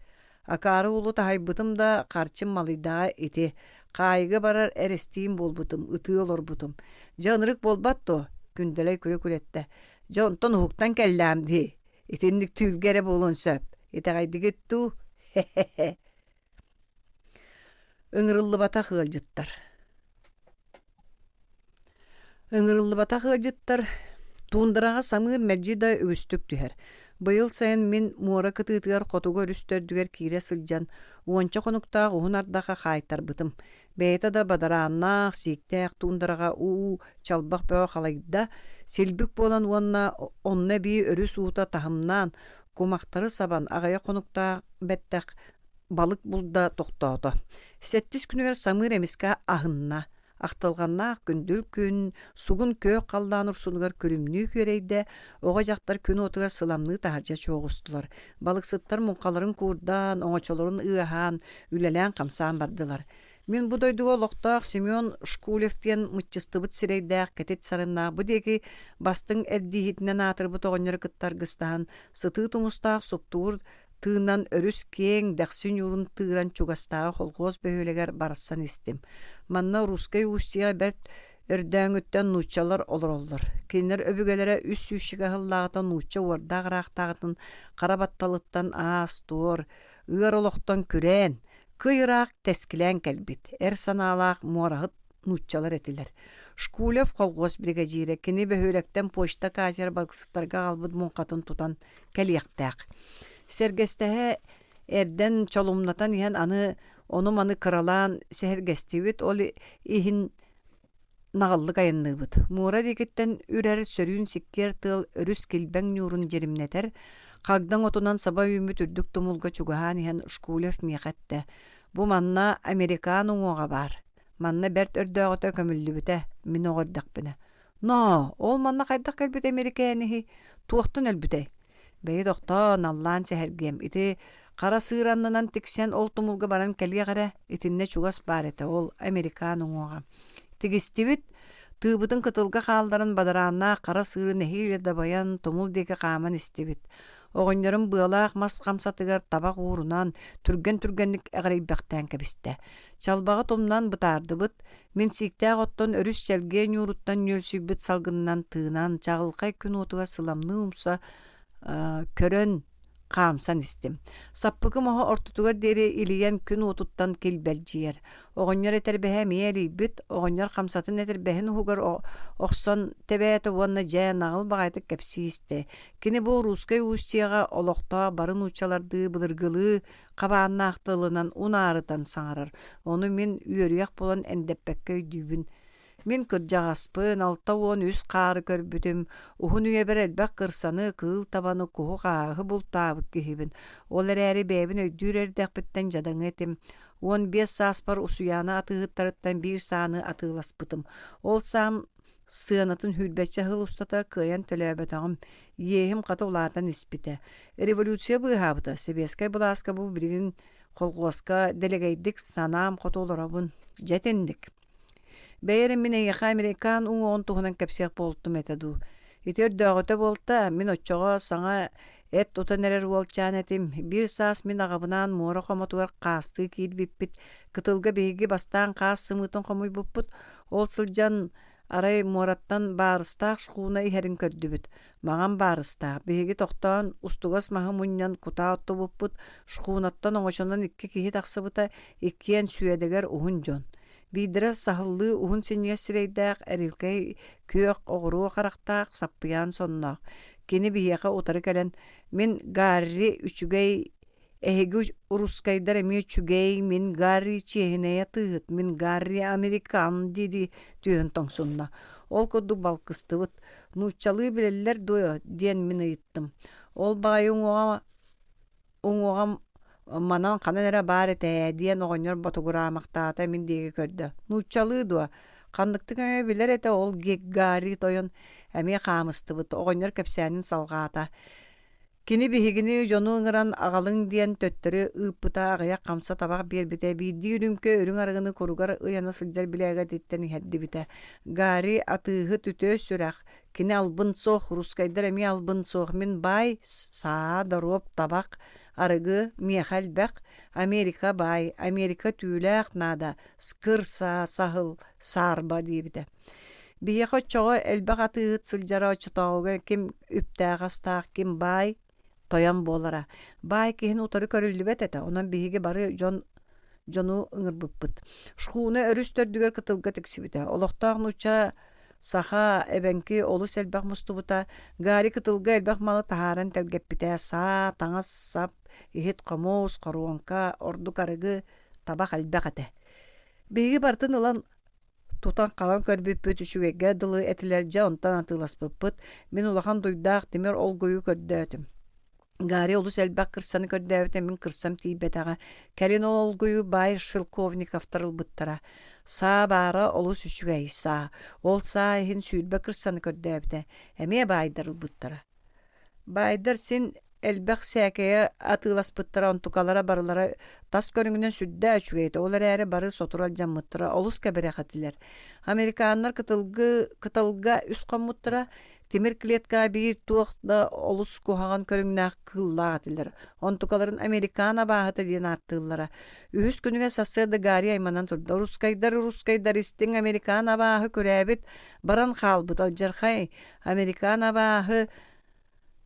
[SPEAKER 1] Акаары уолу таһайбытым да, харчым малыйдаҕа ити. Хаайыга барар эрэстиим буолбутум, ытыы олорбутум. Дьэ ынырык буолбат дуо? Күндэлэй күлэ-күлэ эттэ. Дьэ онтон уһуктан кэллэм дии. Итинник түүлгэ эрэ буолуон сөп. Итэҕэйдигит дуу? Хе-хе-хе. Ыҥырыллыбатах ыалдьыттар. Ыҥырыллыбатах ыалдьыттар туундараҕа самыыр мэлдьи да үгүстүк түһэр. Быйыл сайын мин муора кытыытыгар хотугу өрүс төрдүгэр киирэ сылдьан, уонча хонуктаах уһун ардахха хаайтарбытым. Бэйэтэ да бадарааннаах, сииктээх туундараҕа уу чалбах бөҕө халыйда, силбик буолан уонна онно эбии өрүс уута таһымнаан, кумахтары сабан аҕыйах хонуктаах бэттэх балык булда тохтоото. Сэттис күнүгэр самыыр эмискэ аһынна. Ахтылҕаннаах күндүл күн, сугун күөх халлаан урсунугар күлүмнүү күөрэйдэ, оҕо-дьахтар күн уотугар сыламныы таһырдьа чуоҕустулар. Балыксыттар муҥхаларын куурдаан, оҥочолорун ыаһаан, үлэлээн-хамсаан бардылар. Мин бу дойдуга олохтоох Семен Шкулев диэн мыччыстыбыт сирэйдээх, кэтит сарыннаах бу диэки бастыҥ эрдииһитинэн аатырбыт оҕонньору кытта аргыстаһан, сытыы тумустаах суптуур тыынан өрүс киэҥ, дэхси ньуурун тыыран чугастааҕы холхуос бөһүөлэгэр барсан истим. Манна Русскай Устьеҕа бэрт өрдөөҥүттэн нууччалар олороллор. Кинилэр өбүгэлэрэ үс сүүсчэкэ сыллааҕыта нуучча уордаах ыраахтааҕытын хара батталыттан аас-туор, ыар олохтон күрээн, кый ыраах тэскилээн кэлбит, эр санаалаах муораһыт нууччалар этилэр. Шкулев колхуос биригэдьиирэ кини бөһүөлэктэн почта катер балыксыттарга аҕалбыт муҥхатын тутан кэлиэхтээх. Сэргэстэһэ эрдэн чолумнатан иһэн аны ону-маны кыралаан сэһэргэстибит, ол иһин наҕыллык айанныыбыт. Муора диэкиттэн үрэр сөрүүн сиккиэр тыал өрүс килбэҥ ньуурун дьиримнэтэр, хагдаҥ отунан саба үүммүт үрдүк тумулга чугаһаан иһэн Шкулев миэхэ эттэ: «Бу манна американ уҥуоҕа баар. Манна бэрт өрдөөҕүтэ көмүллүбүтэ, мин оҕо эрдэхпинэ. Ноо, ол манна хайдах кэлбит эмирикээниһий? Туохтан өлбүтэй? Бэйи тохтоо, наллаан сэһэргиэм. Ити хара сыыр аннынан тиксэн ол тумулга баран кэлиэх эрэ, итиннэ чугас баар этэ ол американ уҥуоҕа. Тигистибит, тыыбытын кытылга хаалларан бадарааннаах хара сыыры нэһиилэ дабайан тумул диэки хааман истибит. Оҕонньорум быалаах мас хамсатыгар табах уурунан, түргэн-түргэнник эҕирийбэхтээн кэбистэ. Чалбаҕы тумнан бытаардыбыт, Мин сииктээх оттон өрүс чэлгиэ ньууруттан нүөлсүйбүт салгынынан тыынан, чаҕылхай күн уотугар сыламныы умса көрөн хаамсан истим. Саппыкым оһо ортотугар диэри илийэн күн уотуттан килбэлдьийэр. Оҕонньор этэрбэһэ эмиэ эрийбит, оҕонньор хамсатын этэрбэһин уһугар охсон тэбээтэ уонна дьэ наҕыл баҕайытык кэпсии истэ. Кини бу русскай устьеҕа олохтоох бары нууччалардыы былыргылыы хабааннаах тылынан унаарытан саҥарар, ону мин үөрүйэх буолан эндэппэккэ өйдүүбүн. Мин кырдьаҕаспын, 63 хаары көрбүтүм, уһун үйэбэр элбэх кырсаны, кыыл табаны, куһу-хааһы бултаабыт киһибин. Ол эрээри бэйэбин өйдүүр эрдэхпиттэн дьадаҥы этим. 15 сааспар Усуйаана атыыһыттарыттан биир сааны атыыласпытым. Ол саам сыанатын сүүрбэччэ сыл устата кыайан төлөөбөтөҕүм, иэһим хата улаатан испитэ. Революция быыһаабыта, сэбиэскэй былааска бу билигин колхуоска дэлэгэйдик санаам хоту олоробун. Дьэ итинник. Бэйэ эрэ мин эйиэхэ американ уҥуоҕун туһунан кэпсиэх буолтум этэ дуу. Ити өрдөөҕүтэ буолта, мин оччоҕо саҥа эт тутан эрэр уолчаан этим. Биир саас мин аҕабынаан муора хомотугар хаастыы киирбиппит. Кытылга биһиги бастаан хаас сымыытын хомуйбуппут. Ол сылдьан арай муораттан баарыстаах шхуна иһэрин көрдүбүт. Маҥан баарыстаах. Биһиги тохтоон устугас маһы мунньан кутаа оттубуппут. Шхунаттан оҥочонон икки киһи тахсыбыта, иккиэн сүөдэгэр уһун дьон. Биирдэрэ саһыллыы уһун синньигэс сирэйдээх, эрилкэй күөх оҕуруо харахтаах, саппыйаан сонноох. Кини биһиэхэ утары кэлэн, «Мин Гарри үчүгэй, эһиги русскайдар эмиэ үчүгэй, мин Гарри чиэһинэйэ тыыһыт, мин Гарри американ» дии-дии түөһүн тоҥсунна. Ол курдук балкыстыбыт. «Нууччалыы билэллэр дуо?» диэн мин ыйыттым. Ол баҕайы уҥуоҕа Уҥуоҕам манан ханан эрэ баар этэ ээ диэн оҕонньор ботугураамахтаата мин диэки көрдө. Нууччалыы дуо? Ханныктык эмэ билэр этэ ол Гарри тойон эмиэ хаамыстыбыт. Оҕонньор кэпсээнин салҕаата. Кини биһигини дьону ыҥыран аҕалыҥ диэн төттөрү ыыппыта аҕыйах хамса табах биэрбитэ биирдии үрүҥкэ үрүҥ арыгыны куругар ыйана сылдьар билээгэтиттэн иһэрдибитэ. Гарри атыыһыт үтүө сүрэх, Кини албын суох, русскайдар эмиэ албын суох. Мин баай, саа, доруоп, табах, арыгы миэхэ элбэх. Америка баай, Америка түүлээх наада, скыр саа, саһыл, саарба диэбитэ. Биһиэхэ оччоҕо элбэх атыыһыт сылдьара оччотооҕуга ким үптээх-астаах, ким баай, тойон буолара. Баай киһини утары көрүллүбэт этэ, онон биһиги бары дьон дьону ыҥырбыппыт. Шхуна өрүс төрдүгэр кытылга тиксибитэ. Олохтоох нуучча саха, эбэҥки олус элбэх мустубута. Гарри кытылга элбэх малы таһааран тэлгэппитэ. Саа, таҥас-сап, иһит-хомуос, хоруоҥка, ордук арыгы, табах элбэх этэ. Биһиги барытын ылан Тутан-хабан көрбүппүт үчүгэйгэ дылы этилэр дьэ онтон атыыласпыппыт. Мин улахан дуйдаах тимир олгуйу көрдөөтүм. Гарри олус элбэх кырсаны көрдөөбүтэ мин кырсам тиийбэтэҕэ. Кэлин ол олгуйу баай Шелковниковтар ылбыттара. Саа баара олус үчүгэй саа. Ол саа иһин 20 кырсаны көрдөөбүтэ. Эмиэ баайдар ылбыттара. Баайдар син элбэх сээкэйи атыыласпыттара, онтукалара барылара тас көрүҥүнэн сүрдээх үчүгэй этэ, ол эрээри бары сотору алдьаммыттара, олус кэбирэх этилэр. Американнар кытылгы кытылга үс хоммуттара, тимир клеткаҕа биир туох да олус куһаҕан көрүҥнээх кыыллаах этилэр. Онтукаларын американ абааһыта диэн ааттыыллара. Үһүс күнүгэр сарсыарда Гарри айманан турда. Русскайдар, русскайдар, истиҥ американ абааһы күрээбит, баран хаалбыт алдьархай Американ абааһы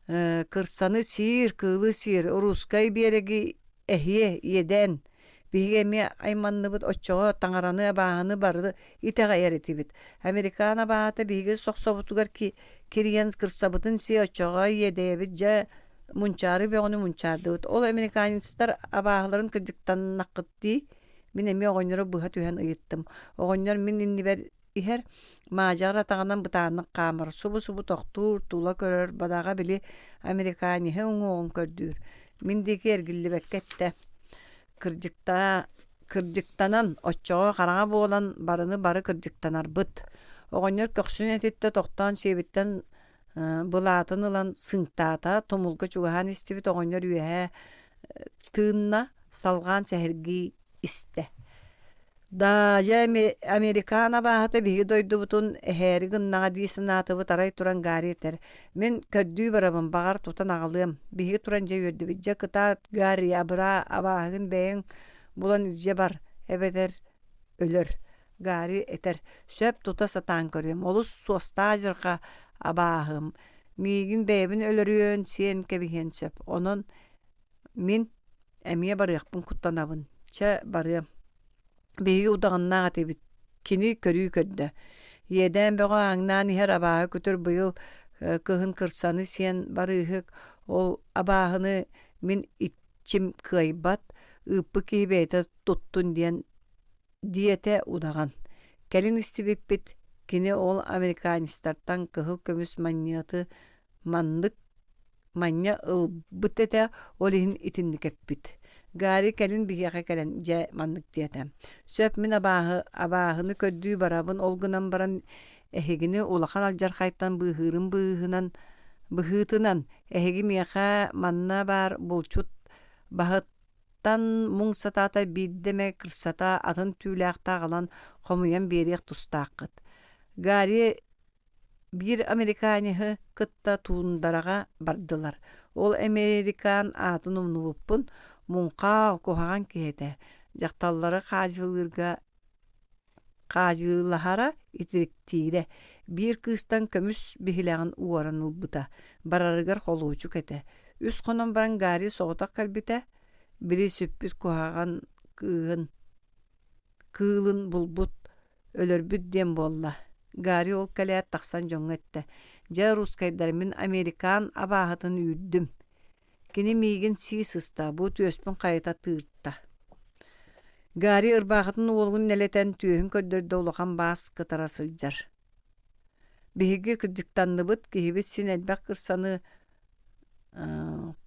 [SPEAKER 1] кырсаны сиир, кыылы сиир, русскай биэрэги эһиэ, иэдээн. Биһиги эмиэ айманныбыт оччоҕо таҥараны, абааһыны бары итэҕэйэр этибит. Американ абааһыта биһиги сохсобутугар кирийэн кырсабытын сиэ оччоҕо иэдэйэбит дьэ мунчаары бөҕөнү мунчаардыбыт. Ол американецтар абааһыларын кырдьыктаннаххыт дии? Мин эмиэ оҕонньору быһа түһэн ыйыттым. Оҕонньор мин иннибэр иһэр, маадьаҕар атаҕынан бытааннык хаамар, субу-субу тохтуур, тула көрөр, бадаҕа били американеһы уҥуоҕун көрдүүр. Мин диэки эргиллибэккэ эттэ: «Кырдьыктаа, кырдьыктанан, оччоҕо хараҥа буолан барыны бары кырдьыктанарбыт». Оҕонньор көхсүн этиттэ тохтоон сиэбиттэн былаатын ылан сыҥтаата, тумулга чугаһаан истибит оҕонньор үөһэ тыынна, салҕаан сэһэргии истэ. Даа, дьэ Американ абааһыта биһиги дойдубутун эһээри гыннаҕа дии санаатыбыт арай туран Гарри этэр: «Мин көрдүү барабын, баҕар тутан аҕалыам». Биһиги туран дьэ үөрдүбүт: «Дьэ кытаат, Гарри, абыраа, абааһыгын бэйэҥ булан илдьэ бар, эбэтэр өлөр». Гарри этэр: «Сөп, тута сатаан көрүөм, олус суостаах дьылҕа абааһым, миигин бэйэбин өлөрүөн, сиэн кэбиһиэн сөп, онон мин Эмиэ барыахпын куттанабын. Чэ, барыам. Биһиги удаҕаннаах этибит. Кини көрүү көрдө. Иэдээн бөҕө ааҥнаан иһэр абааһы күтүр быйыл кыһын кырсаны сиэн барыыһык. Ол абааһыны мин иччим кыайбат, ыыппыт киһи бэйэтэ туттун диэн диэтэ удаҕан. Кэлин истибиппит, кини ол американецтартан кыһыл көмүс манньыаты маннык манньа ылбыт этэ, ол иһин итинник эппит. Гарри кэлин биһиэхэ кэлэн дьэ маннык диэтэ: «Сөп мин абааһы абааһыны көрдүү барабын, ол гынан баран эһигини улахан алдьархайтан быыһыырым быыһынан быһыытынан эһиги миэхэ манна баар булчут баһыт Тан муҥ сатаата биирдэ эмэ кырсата атын түүлээхтэ аҕалан хомуйан биэриэх тустааххыт. Гарри Биир американеһы кытта туундараҕа бардылар. Ол американ аатын умнубуппун, муҥхаал, куһаҕан киһи этэ. Дьахталлары хаадьылыырга хаадьылаһара, итириктиирэ. Биир кыыстан көмүс биһилэҕин уоран ылбыта. Барарыгар холуочук этэ. Үс хонон баран Гарри соҕотох кэлбитэ, били сүппүт куһаҕан кыыһын кыылын булбут өлөрбүт диэн буолла. Гарри ол кэлээт тахсан дьоҥҥо эттэ: «Дьэ, русскайдар, мин американ абааһытын үүрдүм. Кини миигин сии сыста, бу түөспүн хайыта тыырта». Гарри ырбаахытын уолугун нэлэтэн түөһүн көрдөрдө улахан баас кытара сылдьар. Биһиги кырдьыктанныбыт, киһибит син элбэх кырсаны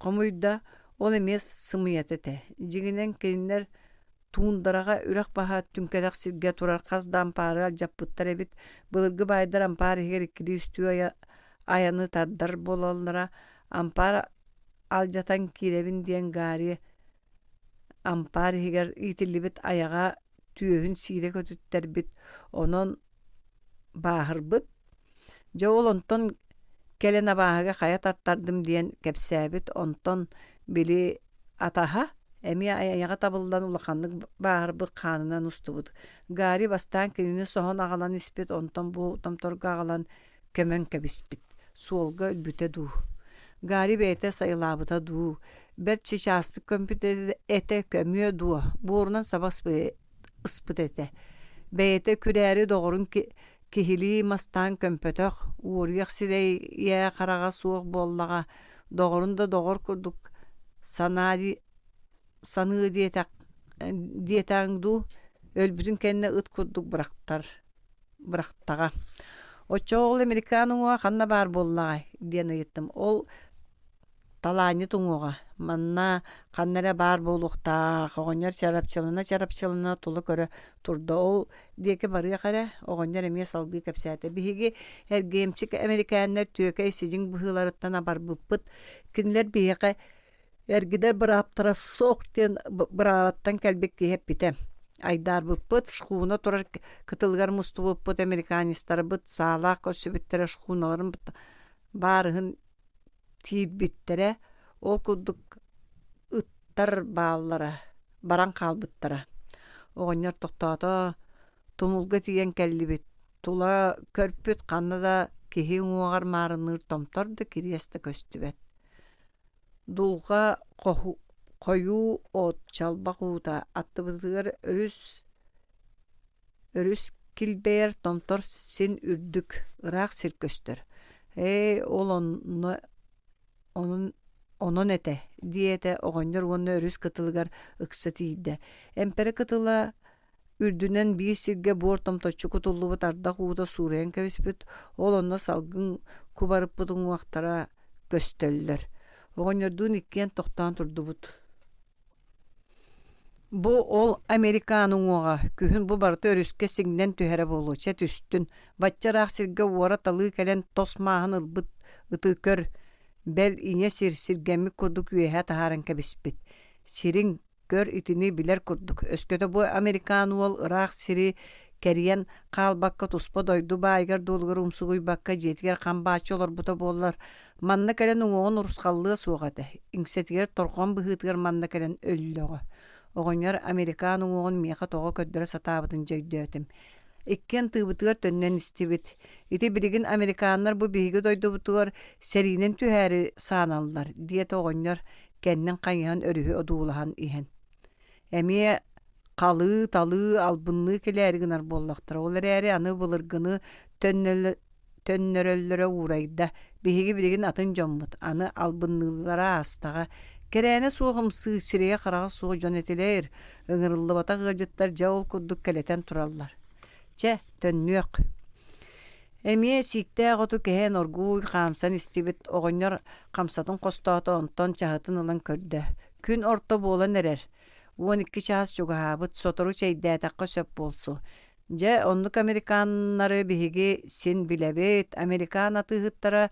[SPEAKER 1] хомуйда, ол эмиэ сымыйата этэ. Дьиҥинэн кинилэр Туундараҕа үрэх баһа түҥкэтэх сиргэ турар хас да ампаары алдьаппыттар эбит. Былыргы баайдар ампаар иһигэр иккилии-үстүү айаны тардар буолаллара. Ампаар алдьатан киирэбин диэн Гарри ампаар иһигэр иитиллибит айаҕа түөһүн сиирэ көтүттэрбит, онон бааһырбыт. Дьэ ол онтон кэлэн абааһыга хайа тартардым диэн кэпсээбит, онтон били атаһа эмиэ айаҕа табыллан улаханнык бааһырбыт хаанынан устубут. Гарри бастаан кинини соһон аҕалан испит, онтон бу томторго аҕалан көмөн кэбиспит. Суолга өлбүтэ дуу. Гарри бэйэтэ сайылаабыта дуу, бэрт чычаастык көмпүт этэ көмүө дуо, буорунан саба ыспыт этэ. Бэйэтэ күрээри доҕорун киһилии мастаан көмпөтөх, уоруйах сирэйэ хараҕа суох буоллаҕа, доҕорун да доҕор курдук санаа саныы диэтэх диэтэҕиҥ дуу, өлбүтүн кэннэ ыт курдук бырахтар бырахтаҕа. Оччоҕо ол американ уҥуоҕа ханна баар буоллаҕай диэн ыйыттым. Ол талаанньыт уҥуоҕа манна ханна эрэ баар буолуохтаах оҕонньор чарапчылана-чарапчылана тула көрө турда ол диэки барыах эрэ оҕонньор эмиэ салгыы кэпсээтэ биһиги эргиэмчик эмэрикээннэр түөкэй сидьиҥ быһыыларыттан абарбыппыт кинилэр биһиэхэ эргидэр бырааптара суох диэн быраабаттан кэлбит киһи эппитэ айдаарбыппыт шхуна турар кытылыгар мустубуппут американецтарбыт саалаах көрсүбүттэрэ шхуналарын баарыһын Киирбиттэрэ, ол курдук ыттар бааллара, баран хаалбыттара. Оҕонньор тохтоото, тумулга тиийэн кэллибит, тула көрпүт ханна да киһи уҥуоҕар маарынныыр томтор да кириэс да көстүбэт. Дулҕа хойуу от чалбах уута аттыбытыгар өрүс Өрүс килбэйэр томтор син үрдүк, ыраах сир көстөр. Ээ, ол онно онон онон этэ, диэтэ оҕонньор уонна өрүс кытылыгар ыкса тиийдэ. Эмпэрэ кытыла үрдүнэн биир сиргэ буор томточчу кутуллубут ардах уута суурайан кэбиспит, ол онно салгын кубарыппыт уҥуохтара көстөллөр. Оҕонньордуун иккиэн тохтоон турдубут. Бу ол американ уҥуоҕа күһүн бу барыта өрүскэ сиҥнэн түһэрэ буолуо, чэ түстүн, бачча ыраах сиргэ уора-талыы кэлэн тос мааһын ылбыт ыты көр, бэл ийэ сир сиргэммит курдук үөһэ таһааран кэбиспит. Сириҥ, көр итини билэр курдук, өскөтө бу американ уол ыраах сири кэрийэн хаалбакка туспа дойду баайыгар-дуолугар умсугуйбакка дьиэтигэр хам бааччы олорбута буоллар, Манна кэлэн уҥуоҕун урусхаллыа суох этэ, иҥсэтигэр торҕон быһыытыгар манна кэлэн өллөҕө. Оҕонньор американ уҥуоҕун миэхэ тоҕо көрдөрө сатаабытын дьэ өйдөөтүм. Иккиэн тыыбытыгар төннөн истибит. Ити билигин американнар бу биһиги дойдубутугар сэриинэн түһээри сааналлар, диэтэ оҕонньор кэннин хайыһан өрүһү одуулаһан иһэн. Эмиэ халыы-талыы, албынныы кэлээри гынар буоллахтара. Ол эрээри аны былыргыны төннөрөллөрө уурайда. Биһиги билигин атын дьоммут, аны албынныыллара аастаҕа. Кэрээнэ суох ымсыы, сирэйэ-хараҕа суох дьон этилэр, ыҥырыллыбатах ыалдьыттар дьэ ол курдук кэлэтэн тураллар. Чэ, төннүөх. Эмиэ сииктээх оту кэһэн оргууй хаамсан истибит оҕонньор хамсатын хостоото, онтон чаһытын ылан көрдө. Күн орто буолан эрэр. 12 чаас чугаһаабыт, сотору чэйдээтэххэ сөп буолсу. Дьэ, оннук американнары биһиги син билэбит. Американ атыыһыттара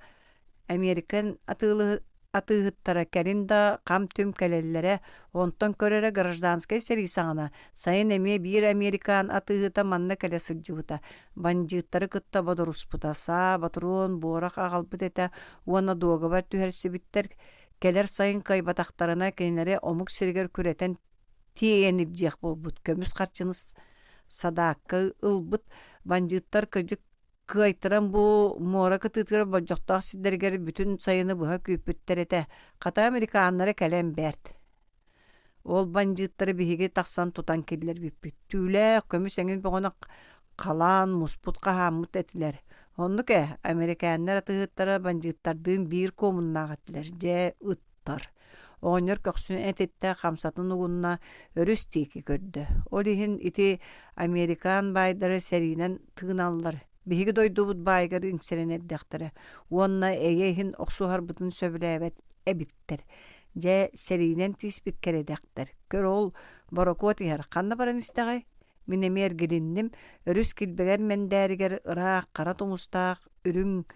[SPEAKER 1] Американ атыылаһы... атыыһыттара кэлин да хам-түм кэлэллэрэ, онтон көр эрэ гражданскай сэрии саҕана сайын эмиэ биир американ атыыһыта манна кэлэ сылдьыбыта, бандьыыттары кытта бодоруспута, саа, ботуруон, буорах аҕалбыт этэ уонна дуогабар түһэрсибиттэр, кэлэр сайын кыайбатахтарына кинилэри омук сиригэр күрэтэн тиэйэн илдьиэх буолбут, көмүс харчыны садаакка ылбыт, бандьыыттар кырдьык кыайтаран бу муора кытыытыгар болдьохтоох сирдэригэр бүтүн сайыны быһа күүппүттэр этэ. Хата американнара кэлэн бэрт. Ол бандьыыттары биһиги тахсан тутан киллэрбиппит. Түүлээх, көмүс эҥин бөҕөнү халаан, муспут хаһааммыт этилэр. Оннук ээ, американнар атыыһыттара бандьыыттардыын биир куомуннаах этилэр. Дьэ, ыттар. Оҕонньор көхсүн этиттэ, хамсатын угунна, өрүс диэки көрдө. Ол иһин ити американ баайдара сэриинэн тыыналлар. Биһиги дойдубут баайыгар иҥсэрэн эрдэхтэрэ уонна эйэ иһин охсуһарбытын сөбүлээбэт эбиттэр. Дьэ, сэриинэн тииспит кэрэдэхтэр. Көр ол, борокуот иһэр ханна баран истэҕэй? Мин эмиэ эргилинним, өрүс килбэгэр мэндээригэр ыраах хара тумустаах үрүҥ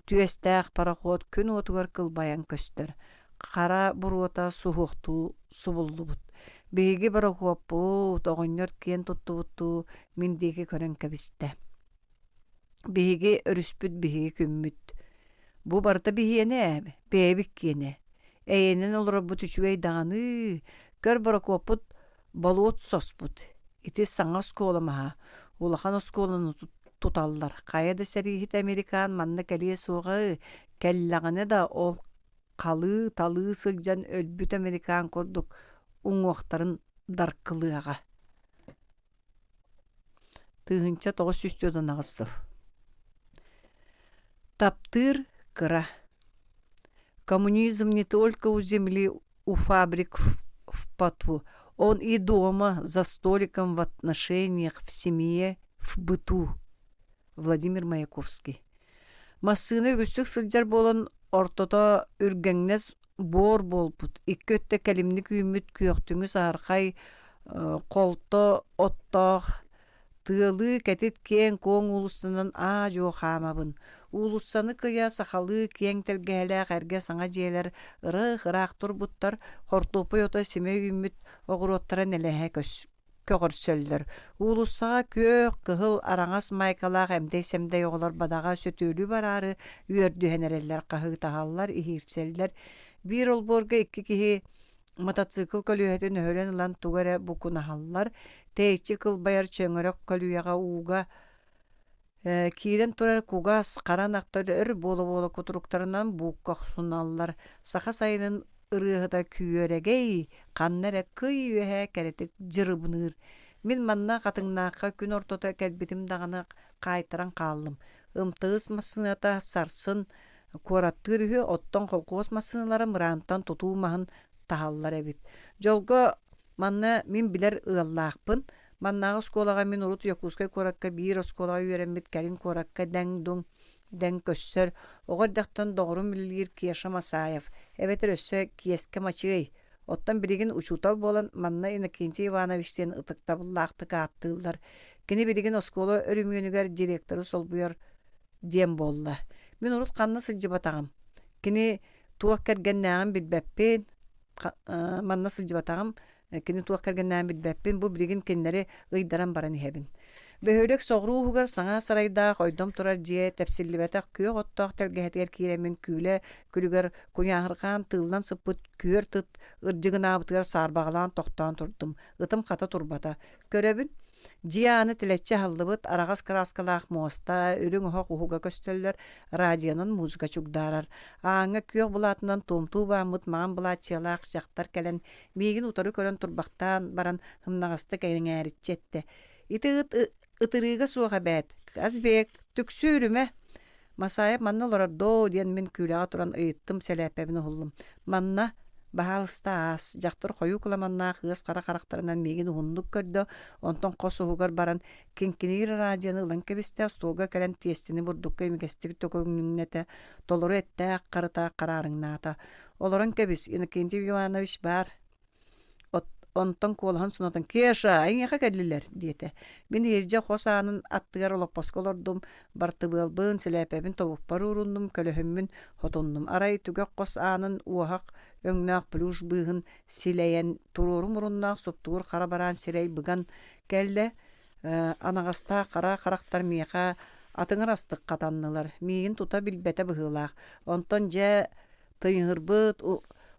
[SPEAKER 1] түөстээх пароход күн уотугар кылбайан көстөр, хара буруота суһуохтуу субуллубут. Биһиги борокуоппут, оҕонньор киэн туттубуттуу мин диэки көрөн кэбистэ. Биһиги өрүспүт биһиги күммүт. Бу барыта биһиэнэ ээ, бэйэбит киэнэ. Эйэнэн олорорбут үчүгэй даҕаны, көр борокуоппут Болуот соспут. Ити саҥа оскуола маһа. Улахан оскуоланы туталлар. Хайа да сэрииһит американ манна кэлиэ суоҕа кэллэҕинэ да ол халыы-талыы сылдьан өлбүт американ курдук уҥуохтарын даркылыаҕа. 1948 сыл. Таптыыр кыра. Коммунизм не только у земли у фабрик в поту, он и дома, за столиком, в отношениях, в семье, в быту. Владимир Маяковский. Массыына үгүстүк сылдьар буолан ортото үргэҥнэс буор буолбут, икки өттө кэлимник үүммүт күөхтүҥү саһархай холто оттоох Тыалыы кэтит киэҥ-куоҥ уулуссанан аа-дьуо хаамабын. Уулуссаны кыйа сахалыы киэҥ тэлгэһэлээх эргэ саҥа дьиэлэр ыраах-ыраах турбуттар, хортуоппуй ото симэ үүммүт оҕуруоттара нэлэһэ көҕөрсөллөр. Уулуссаҕа күөх, кыһыл, араҥас маайкалаах эмдэй-сэмдэй оҕолор бадаҕа сөтүөлүү бараары үөрдүһэн эрэллэр, хаһыытаһаллар, иһиирсэллэр. Биир олбуорга икки киһи Мотоцикл көлүөһэтин өһүлэн ылан тугу эрэ букунаһаллар, тэйиччи кылбайар чөҥөрөх көлүйэҕэ ууга киирэн турар кугас, хара ынахтар өр буола-буола кутуруктарынан буукка охсуналлар. Саха сайынын ырыаһыта күөрэгэй, ханна эрэ кый үөһэ кэрэтик дьырыбыныыр. Мин манна Хатыҥнаахха күн ортото кэлбитим даҕаны хаайтаран хааллым. МТС массыыната сарсын куораттыыр үһү, оттон холкуос массыыналара мыраантан тутуу маһын таһаллар эбит. Дьолго, манна мин билэр ыаллаахпын. Маннааҕы оскуолаҕа мин урут Якутскай куоракка биир оскуолаҕа үөрэммит кэлин куоракка дэҥ-дуҥ дэҥ көссөр, оҕо эрдэхтэн доҕорум үлэлиир Кеша Масаев, эбэтэр өссө Киэскэ Мачыай. Оттон билигин учуутал буолан манна Иннокентий Иванович диэн ытыктабыллаахтык ааттыыллар. Кини билигин оскуола өрөмүөнүгэр директоры солбуйар диэн буолла. Мин урут ханна сылдьыбатаҕым. Кини туох кэргэннээҕин билбэппин, манна сылдьыбатаҕым, кини туох кэргэннээҕин билбэппин, бу билигин кинилэри ыйдаран баран иһэбин. Бөһүөлэк соҕуруу уһугар саҥа сарайдаах ойдом турар дьиэ тэпсиллибэтэх күөх оттоох тэлгэһэтигэр киирэммин күүлэ күлүгэр куйааһырҕаан тыыллан сыппыт күөрт ыт ырдьыгынаабытыгар саарбаҕалаан тохтоон турдум. Ытым хата турбата. Көрөбүн, Дьиэ аана тэлэччи аһыллыбыт, араҕас кырааскалаах муоста, үрүҥ оһох уһуга көстөллөр, радионан музыка чугдаарар. Ааҥҥа күөх былаатынан туомтуу бааммыт маҥан былааччыйалаах дьахтар кэлэн, миигин утары көрөн турбахтаан баран, сымнаҕастык эҥээриччи эттэ: «Ити ыт ытырыыга суох эбээт, Казбек, түксү үрүмэ!» Масаев манна олорор доо диэн мин күүлэҕэ туран ыйыттым, сэлээппэбин уһуллум. Манна, баһаалыста аас, дьахтар хойуу кыламаннаах ыас хара харахтарынан миигин уһуннук көрдө, онтон хос уһугар баран киҥкиниир араадьыйаны ылан кэбистэ, остуолга кэлэн тиэстэни бурдукка имигэстик төкүҥнэтэ, толору эттээх харыта хараарыҥнаата. Олорон кэбис, Иннокентий Иванович баар. Онтон куолаһын сонотон «Кеша, эйиэхэ кэллилэр» диэтэ. Мин иһирдьэ хос аанын аттыгар олоппоско олордум, бартыбыалбын, сэлээппэбин тобукпар ууруннум, көлөһүммүн хотуннум. Арай түгэх хос аанын уоһах өҥнөөх плюш быыһын силэйэн, туруору муруннаах суптугур хара бараан сирэй быган кэллэ. Анаҕастаах хара харахтар миэхэ атыҥыр астык хатаннылар. Миигин тута билбэтэ быһыылаах. Онтон дьэ Тыйыһырбыт,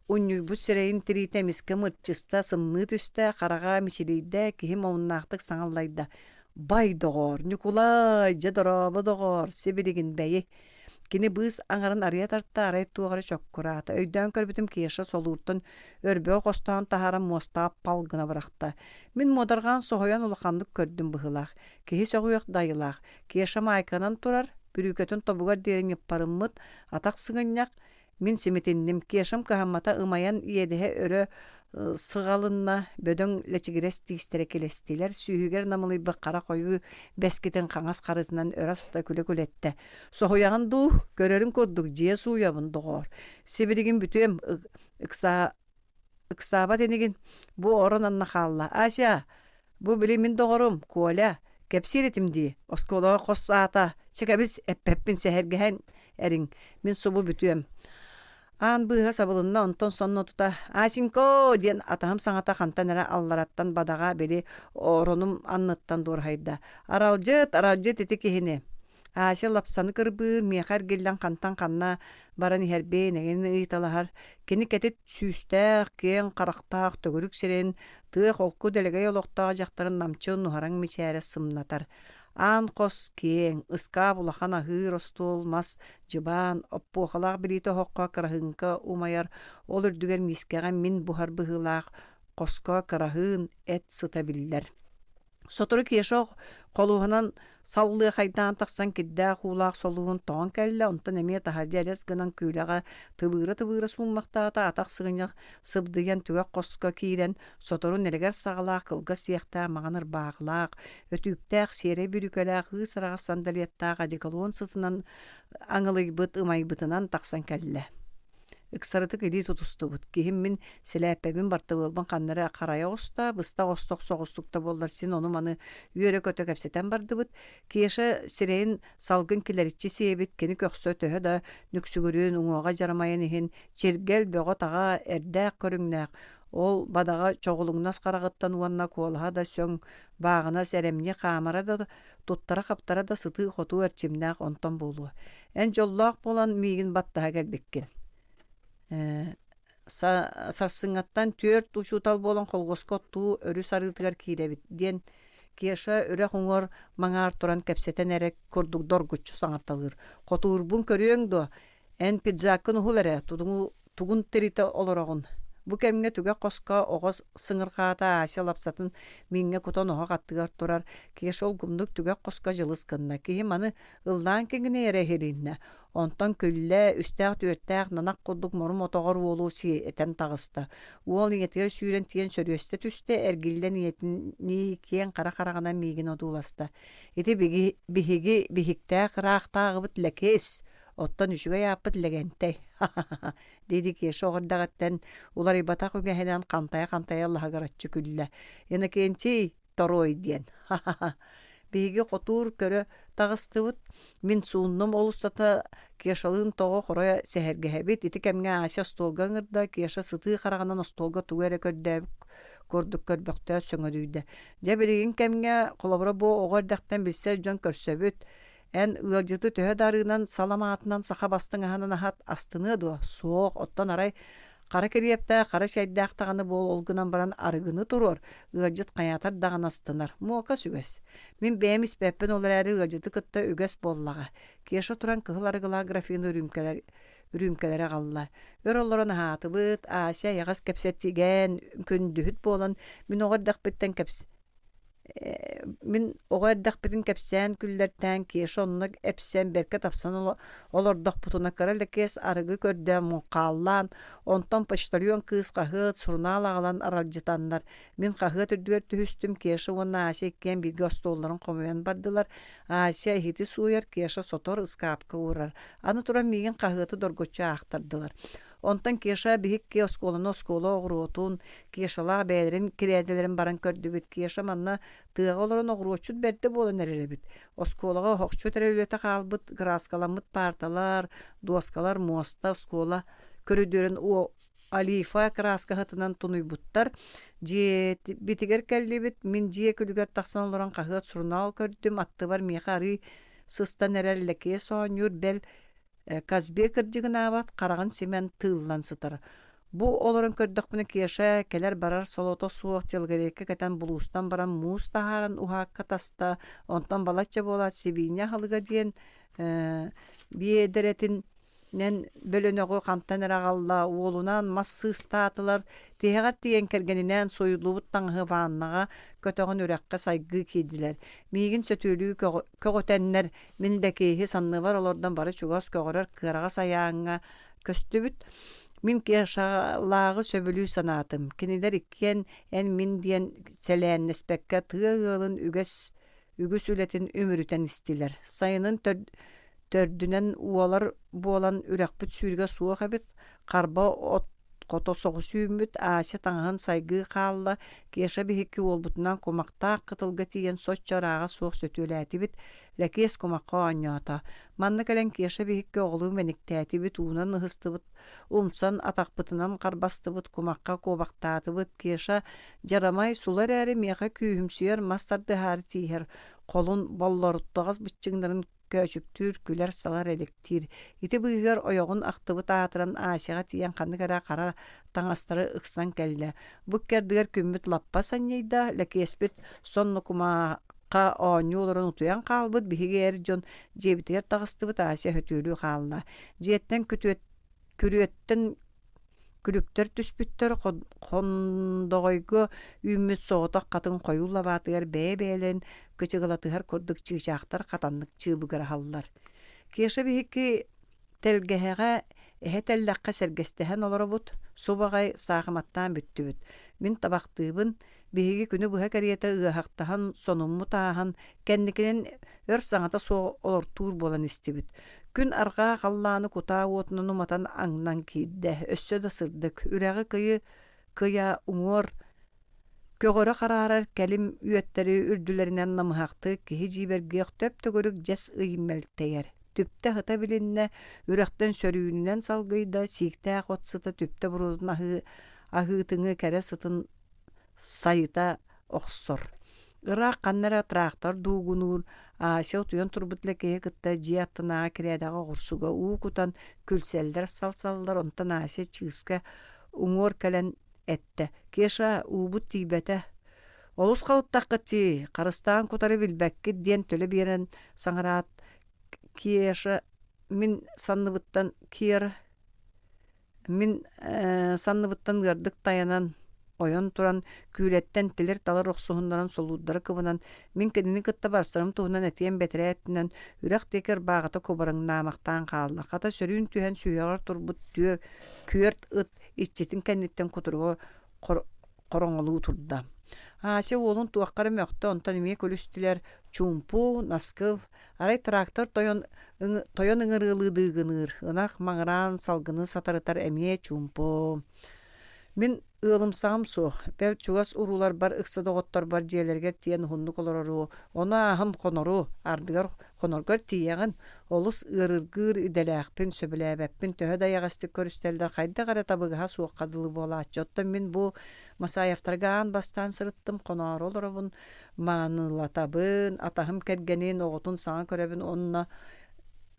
[SPEAKER 1] унньуйбут сирэйин тириитэ эмискэ мырчыста, сымныы түстэ, хараҕа мичилийдэ, киһим омуннаахтык саҥа аллайда: «Бай, доҕоор, Ньукулай, дьэ дорообо, доҕоор, сибилигин бэйи!» Кини быыс аҥарын арыйа тарта, арай туох эрэ чоккураата. Өйдөөн көрбүтүм Кеша солууртан өрбөҕү хостоон таһааран муостаҕа пал гына бырахта. Мин муодарҕаан соһуйан улаханнык көрдүм быһыылаах. Киһи сөҕүөх да айылаах. Кеша маайканан турар, бүрүүкэтин тобугар диэри ньыппарыммыт, атах сыгынньах, мин симитинним, Кешам кыһаммата ымайан иэдэһэ өрө сыҕалынна, бөдөҥ лэчигирэс тиистэрэ килэстилэр, сүүһүгэр намылыйбыт хара хойуу бэскитин хаҥас харытынан өрө аста күлэ-күлэттэ. «Соһуйаҕын дуу, көрөрүн курдук дьиэ сууйабын, доҕоор. Сибилигин бүтүөм, ыксаа Ыксаабат инигин, бу орон анна хаалла. Ася, бу били мин доҕорум, Коля, кэпсиир этим дии, оскуолаҕа хос аата, чэ кэбис, эппэппин сэһэргэһэн эриҥ, мин субу бүтүөм. Аан быыһа сабылынна, онтон сонно тута «Асенько!» диэн атаһым саҥата хантан эрэ аллараттан бадаҕа били оронум анныттан дуораһыйда. «Аралдьыт, аралдьыт ити киһини!» Ася лапсаны кырбыыр, миэхэ эргиллэн хантан ханна баран иһэрбин эҥин ыйыталаһар. Кини кэтит сүүстээх, киэҥ харахтаах төгүрүк сирин, тыа холку дэлэгэй олохтоох дьахтарын намчы нуһараҥ мичээрэ сымнатар. Аан хос киэҥ, ыскаап улахан аһыыр остуол, мас, дьыбаан, оппуохалаах билиитэ оһоххо кыраһыыҥка умайар, ол үрдүгэр миискэҕэ мин буһар быһыылаах хоско кыраһыын эт сыта биллэр. Сотору Кеша холуоһунан саллыахайдаан тахсан кирдээх уулаах солуурун тоҕон кэллэ, онтон эмиэ таһырдьа элэс гынан күүлэҕэ тыбыыра-тыбыыра сууммахтаата, атах сыгынньах сыбдыйан түгэх хоско киирэн, сотору нэлэгэр саҕалаах кылгас сиэхтээх маҥан ырбаахылаах, өтүүктээх сиэрэй бүрүүкэлээх ыыс араҕас сандалиеттаах одеколон сытынан аҥылыйбыт ымайбытынан тахсан кэллэ. Ыксарытык илии тутустубут. Киһим мин сэлээппэбин бартыбыалбын ханна эрэ харайа оҕуста, быстах-остох соҕустук да буоллар син ону-маны үөрэ-көтө кэпсэтэн бардыбыт. Кеша сирэйин салгын килэриччи сиэбит, кини көхсө төһө да нүксүгүрүн, уҥуоҕа дьарамайын иһин чиргэл, бөҕө-таҕа, эрдээх көрүҥнээх, ол бадаҕа чоҕулуҥнас хараҕыттан уонна куолаһа да сөҥ, бааҕынас эрэмньи хаамара да туттара-хаптара да сытыы-хотуу эрчимнээх онтон буолуо. Эн дьоллоох буолан миигин баттаһа кэлбиккин. Э, сарсыҥҥаттан түөрт учуутал буолан холхуоска оттуу өрүс арыытыгар киирэбит диэн Кеша үрэх уҥуор маҥаар туран кэпсэтэн эрэ курдук доргуччу саҥарталыыр. Хотуурбун көрүөҥ дуо? Эн пиджаккын уһул эрэ, тугун тиритэ олороҕун? Бу кэмҥэ түгэх хоско оҕо сыҥырҕаата Ася лапсатын мииҥҥэ кутан оһох аттыгар турар Кеша улгумнук түгэх хоско дьылыс гынна. Киһи маны ыллаан киҥинэйэрэ иһилиннэ. Онтон күллэ, үстээх-түөртээх нанах курдук мурум отоҕор уолу сиэтэн таҕыста. Уол ийэтигэр сүүрэн тиийэн сөрүөстэ түстэ, эргиллэн ийэтинии киэҥ хара хараҕынан миигин одууласта. Ити биһиги биһиктээх ыраахтааҕыбыт Лэкиэс, Оттон үчүгэй ааппыт Лэгэнтэй, ха-ха-ха, диэди Кеша оҕо эрдэҕиттэн уларыйбатах үгэһинэн хантайа-хантайа лаһыгыраччы күллэ. Иннокентий Торуой диэн, ха-ха-ха. Биһиги хотуур көрө таҕыстыбыт. Мин сууннум ол устата Кешалыын тоҕо хоройо сэһэргэһэбит. Ити кэмҥэ Ася остуолга ыҥырда. Кеша сытыы хараҕынан остуолга тугу эрэ көрдөөбүт курдук көрбөхтөөт сөҥөдүйдэ. Дьэ билигин кэмҥэ, холобура бу оҕо эрдэхтэн билсэр дьон көрсөбүт. Эн ыалдьыты төһө да арыынан, саламаатынан саха бастыҥ аһынан аһат, астыныа дуо? Суох, оттон арай хара кириэптээх, хара чэйдээх даҕаны буол, ол гынан баран арыгыны туруор, ыалдьыт хайаатар даҕаны астынар. Муока сүгэс. Мин бэйэм испэппин ол эрээри ыалдьыты кытта үгэс буоллаҕа. Кеша туран кыһыл арыгылаах графины үрүүмкэлэр үрүүмкэлэри аҕалла. Өр олорон аһаатыбыт, Ася эйэҕэс кэпсэтигэн, күндүһүт буолан, мин оҕо эрдэхпиттэн кэпс Мин оҕо эрдэхпитин кэпсээн күллэртээн Кеша онно эпсэн бэркэ тапсан олордохпутуна кыра Лэкиэс арыгы көрдөөн муҥхааллаан, онтон почтальон кыыс хаһыат, сурунаал аҕалан аралдьытаннар, мин хаһыат үрдүгэр түһүстүм, Кеша уонна Ася иккиэн бииргэ остуолларын хомуйан бардылар. Ася иһити сууйар, Кеша сотор, ыскаапка уурар. Аны туран миигин хаһыаты доргуччу аахтардылар. Онтон Кеша биһикки оскуоланы оскуола оҕуруотун, Кешалаах бэйэлэрин кирээдэлэрин баран көрдүбүт. Кеша манна тыаҕа олорон оҕуруотчут бэрдэ буолан эрэр эбит. Оскуолаҕа оһохчут эрэ үлэтэ хаалбыт, кырааскаламмыт паарталар, дуоскалар, муоста, оскуола көрүдүөрүн олифа кырааскаһытынан тунуйбуттар. Дьиэбитигэр кэллибит, мин дьиэ күлүгэр тахсан олорон хаһыат, сурунаал көрдүм, аттыбар миэхэ арыый сыстан эрэр Лэкиэс оонньуур, бэл Казбек кырдьыгынаабат, хараҕын симэн тыыллан сытар. Бу олорон көрдөхпүнэ Кеша кэлэр-барар солото суох телогрейка кэтэн булуустан баран муус таһааран уһаакка таста, онтон балачча буолаат сибиинньэ аһылыга диэн биэдэрэтин нэн бөлөнөҕү хантан эрэ аҕалла, уолунаан мас сыыстаатылар, тиһэҕэр тиийэн кэргэнинээн суйуллубут таҥаһы ваннаҕа көтөҕөн үрэххэ сайгыы киирдилэр. Миигин сөтүөлүү көҕүтэннэр, мин Лэкиэһи санныбар олордон бары чугас көҕөрөр кыараҕас айааҥҥа көстүбүт. Мин Кешалааҕы сөбүлүү санаатым. Кинилэр иккиэн эн-мин диэн сэлээннэспэккэ тыа ыалын үгэс үгүс үлэтин үмүрүтэн истилэр. Сайынын төрдүнэн уолар буолан үрэхпит сүүрүгэ суох эбит, харба от хото соҕус үүммүт, Ася таҥаһын сайгыы хаалла, Кеша биһикки уолбутунан кумахтаах кытылга тиийэн соччо ырааҕа суох сөтүөлээтибит, Лэкиэс кумахха оонньоото. Манна кэлэн Кеша биһикки оҕолуу мэниктээтибит, уунан ыһыстыбыт, умсан атахпытынан харбастыбыт, кумахха куобахтаатыбыт. Кеша дьарамай сула эрээри миэхэ күүһүмсүйэр мас тардыһаары тииһэр, холун боллоруттаҕас быччыҥнарын көөчүктүүр, күлэр-салар элэктиир. Ити быыһыгар ойоҕун ахтыбыт аатыран Асяҕа тиийэн ханнык эрэ хара таҥастары ыксан кэллэ. Бу ыккардыгар күммүт лаппа санньыйда, Лэкиэспит сонно кумаахха оонньуу олорон утуйан хаалбыт, биһиги эр дьон дьиэбитигэр таҕыстыбыт, Ася сөтүөлүү хаалла. Дьиэттэн күтүөт күрүөттэн Күлүктэр түспүттэр хондоҕойго үүммүт соҕотох хатыҥ хойуу лабаатыгар бэйэ-бэйэлэрин кычыгылатыһар курдук чыычаахтар хатаннык чыыбыгыраһаллар. Кеша биһикки тэлгэһэҕэ эһэ тэллэххэ сэргэстэһэн олоробут, субаҕай саахыматтаан бүттүбүт. Мин табахтыыбын, Биһиги күнү быһа кэриэтэ ыаһахтаһан, сонуммут ааһан, кэнникинэн өр саҥата суох олортуур буолан истибит. Күн арҕаа халлааны кутаа уотунан уматан аҥнан киирдэ. Өссө да сырдык, үрэҕи кыйы кыйа уҥуор көҕөрө хараарар кэлим үөттэри үрдүлэринэн намыһахтык киһи дьиибэргиэх төп-төгүрүк дьэс ый мэлтэйэр. Түптэ ыһыта билиннэ, үрэхтэн сөрүүнүнэн салгыйда, сииктээх от сыта түптэ буруотун аһыы аһыытыҥы кэрэ сытын сайыта охсор. Ыраах ханна эрэ трактор дуугунуур, Ася утуйан турбут Лэкиэһи кытта дьиэ аттынааҕы кирээдэҕэ оҕурсуга уу кутан күлсэллэр-салсаллар, онтон Ася чыыска уҥуор кэлэн эттэ: «Кеша, уубут тиийбэтэ. Олус халыттаххыт дии, харыстаан кутары билбэккит» диэн төлө биэрэн саҥараат, Кеша мин санныбыттан Кира Мин санныбыттан ыардык тайанан, ойон туран, күүлэттэн тилир-талар охсуһуннаран солуурдары кыбынан, мин кинини кытта барсарым туһунан этиэм бэтэрээ өттүнэн үрэх диэки ырбааҕыта кубарыҥнаамахтаан хаалла. Хата сөрүүн түһэн сүһүөҕэр турбут түө күөрт ыт иччитин кэнниттэн кутуруга хороҥолуу турда. Ася уолун туохха эрэ мөхтө, онтон эмиэ күлүстүлэр: чуумпу, наскыв, арай трактор тойон, тойон ыҥырыылыы дыыгыныыр, ынах маҥыраан салгыны сатарытар эмиэ чуумпу. Мин ыалымсаҕым суох, бэл чугас урууларбар ыкса доҕотторбор дьиэлэригэр тиийэн уһуннук олорору, ону ааһан хонору, ардыгар хоноргор тиийэҕин, олус ыарыргыыр идэлээхпин, сөбүлээбэппин, төһө да эйэҕэстик көрүстэллэр хайдах эрэ табыгаһа суохха дылы буолааччы. Оттон мин бу Масаевтарга аан бастаан сырыттым, хоноору олоробун, маанылатабын, атаһым кэргэнин, оҕотун саҥа көрөбүн уонна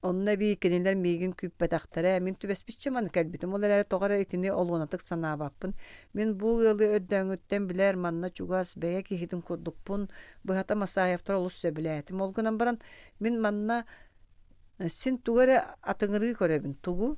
[SPEAKER 1] Онно эбии кинилэр миигин күүппэтэхтэрэ, мин түбэспиччэ маны кэлбитим, ол эрээри тоҕо эрэ итини олуонатык санаабаппын. Мин бу ыалы өрдөөҥҥүттэн билэр, манна чугас, бэйэ киһитин курдукпун, быһата Масаевтары олус сөбүлээтим. Ол гынан баран мин манна син тугу эрэ атыҥырыы көрөбүн. Тугу?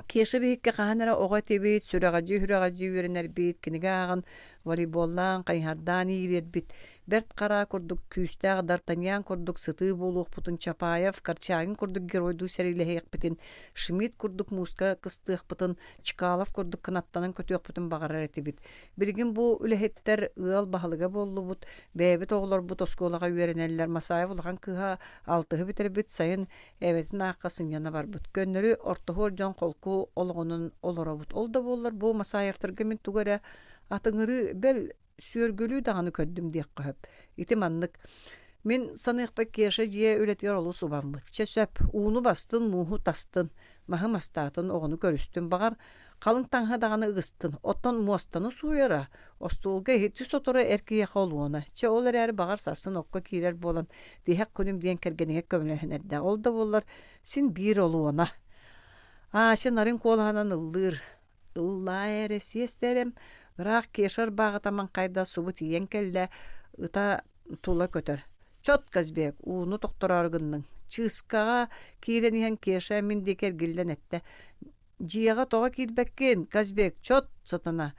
[SPEAKER 1] Кеша биһикки хаһан эрэ оҕо этибит, сүрэҕэлдьии-сүрэҕэлдьии үөрэнэрбит, кинигэ ааҕан, волейболлаан, хайыһардаан иирэрбит. Бэрт Хараа курдук күүстээх Д'Артаньян курдук сытыы буолуохпутун, Чапаев, Корчагин курдук геройдуу сэриилэһиэхпитин, Шмидт курдук мууска кыстыахпытын, Чкалов курдук кынаттанан көтүөхпүтүн баҕарар этибит. Билигин бу үлэһиттэр ыал баһылыга буоллубут, бэйэбит оҕолорбут оскуолаҕа үөрэнэллэр. Масаев улахан кыыһа алтыһы бүтэрбит, сайын эбэтин аахха сынньана барбыт. Көннөрү ортоһуор дьон холку олоҕунан олоробут. Ол да буоллар бу Масаевтарга мин тугу эрэ атыҥырыы, бэл сүөргүлүү даҕаны көрдүм диэххэ сөп. Ити маннык. Мин саныахпар Кеша дьиэ үлэтигэр олус убаммыт. Чэ сөп, ууну бастын, мууһу тастын, маһы мастаатын, оҕону көрүстүм. Баҕар, халыҥ таҥаһы даҕаны ыгыстын. Оттон муостаны сууйара, остуолга иһити соторо эр киһиэхэ олуона. Чэ, ол эрээри баҕар сарсын окко киирэр буолан, тиһэх күнүм диэн кэргэнигэр көмөлөһөн эрдэҕэ. Ол да буоллар, син биир олуона. Ася нарын куолаһынан ыллыыр. Ыллаа эрэ сиэстэрэм, ыраах Кеша ырбааҕыта маҥхайда субу тиийэн кэллэ, ыта тула көтөр. Чот, Казбек, ууну тохтороору гынныҥ. Чыыскаҕа киирэн иһэн Кеша мин диэки эргиллэн эттэ. Дьиэҕэ тоҕо киирбэккин, Казбек, чот, сатана.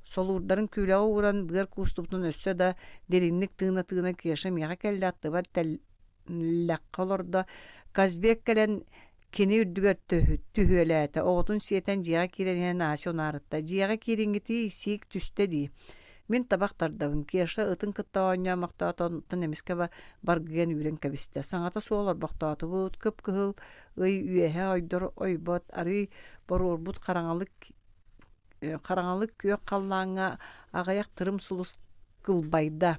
[SPEAKER 1] Солуурдарын күүлэҕэ ууран быар куустубутун өссө да дириҥник тыына-тыына Кеша миэхэ кэллэ аттыбар тэллэххэ олордо. Казбек кэлэн Кини үрдүгэр түһүөлээтэ, оҕотун сиэтэн дьиэҕэ киирэн иһэн Ася унаарытта: «Дьиэҕэ киириҥҥитий, сиик түстэ дии». Мин табах тардабын, Кеша ытын кытта оонньоомохтоото, онтон эмискэ баргыйан үүрэн кэбистэ. Саҥата суох олорбохтоотубут, кып-кыһыл ый үөһэ ойдор ойбот, арыый боруорбут хараҥалык хараҥалык күөх халлааҥҥа аҕыйах тырым сулус кылбайда.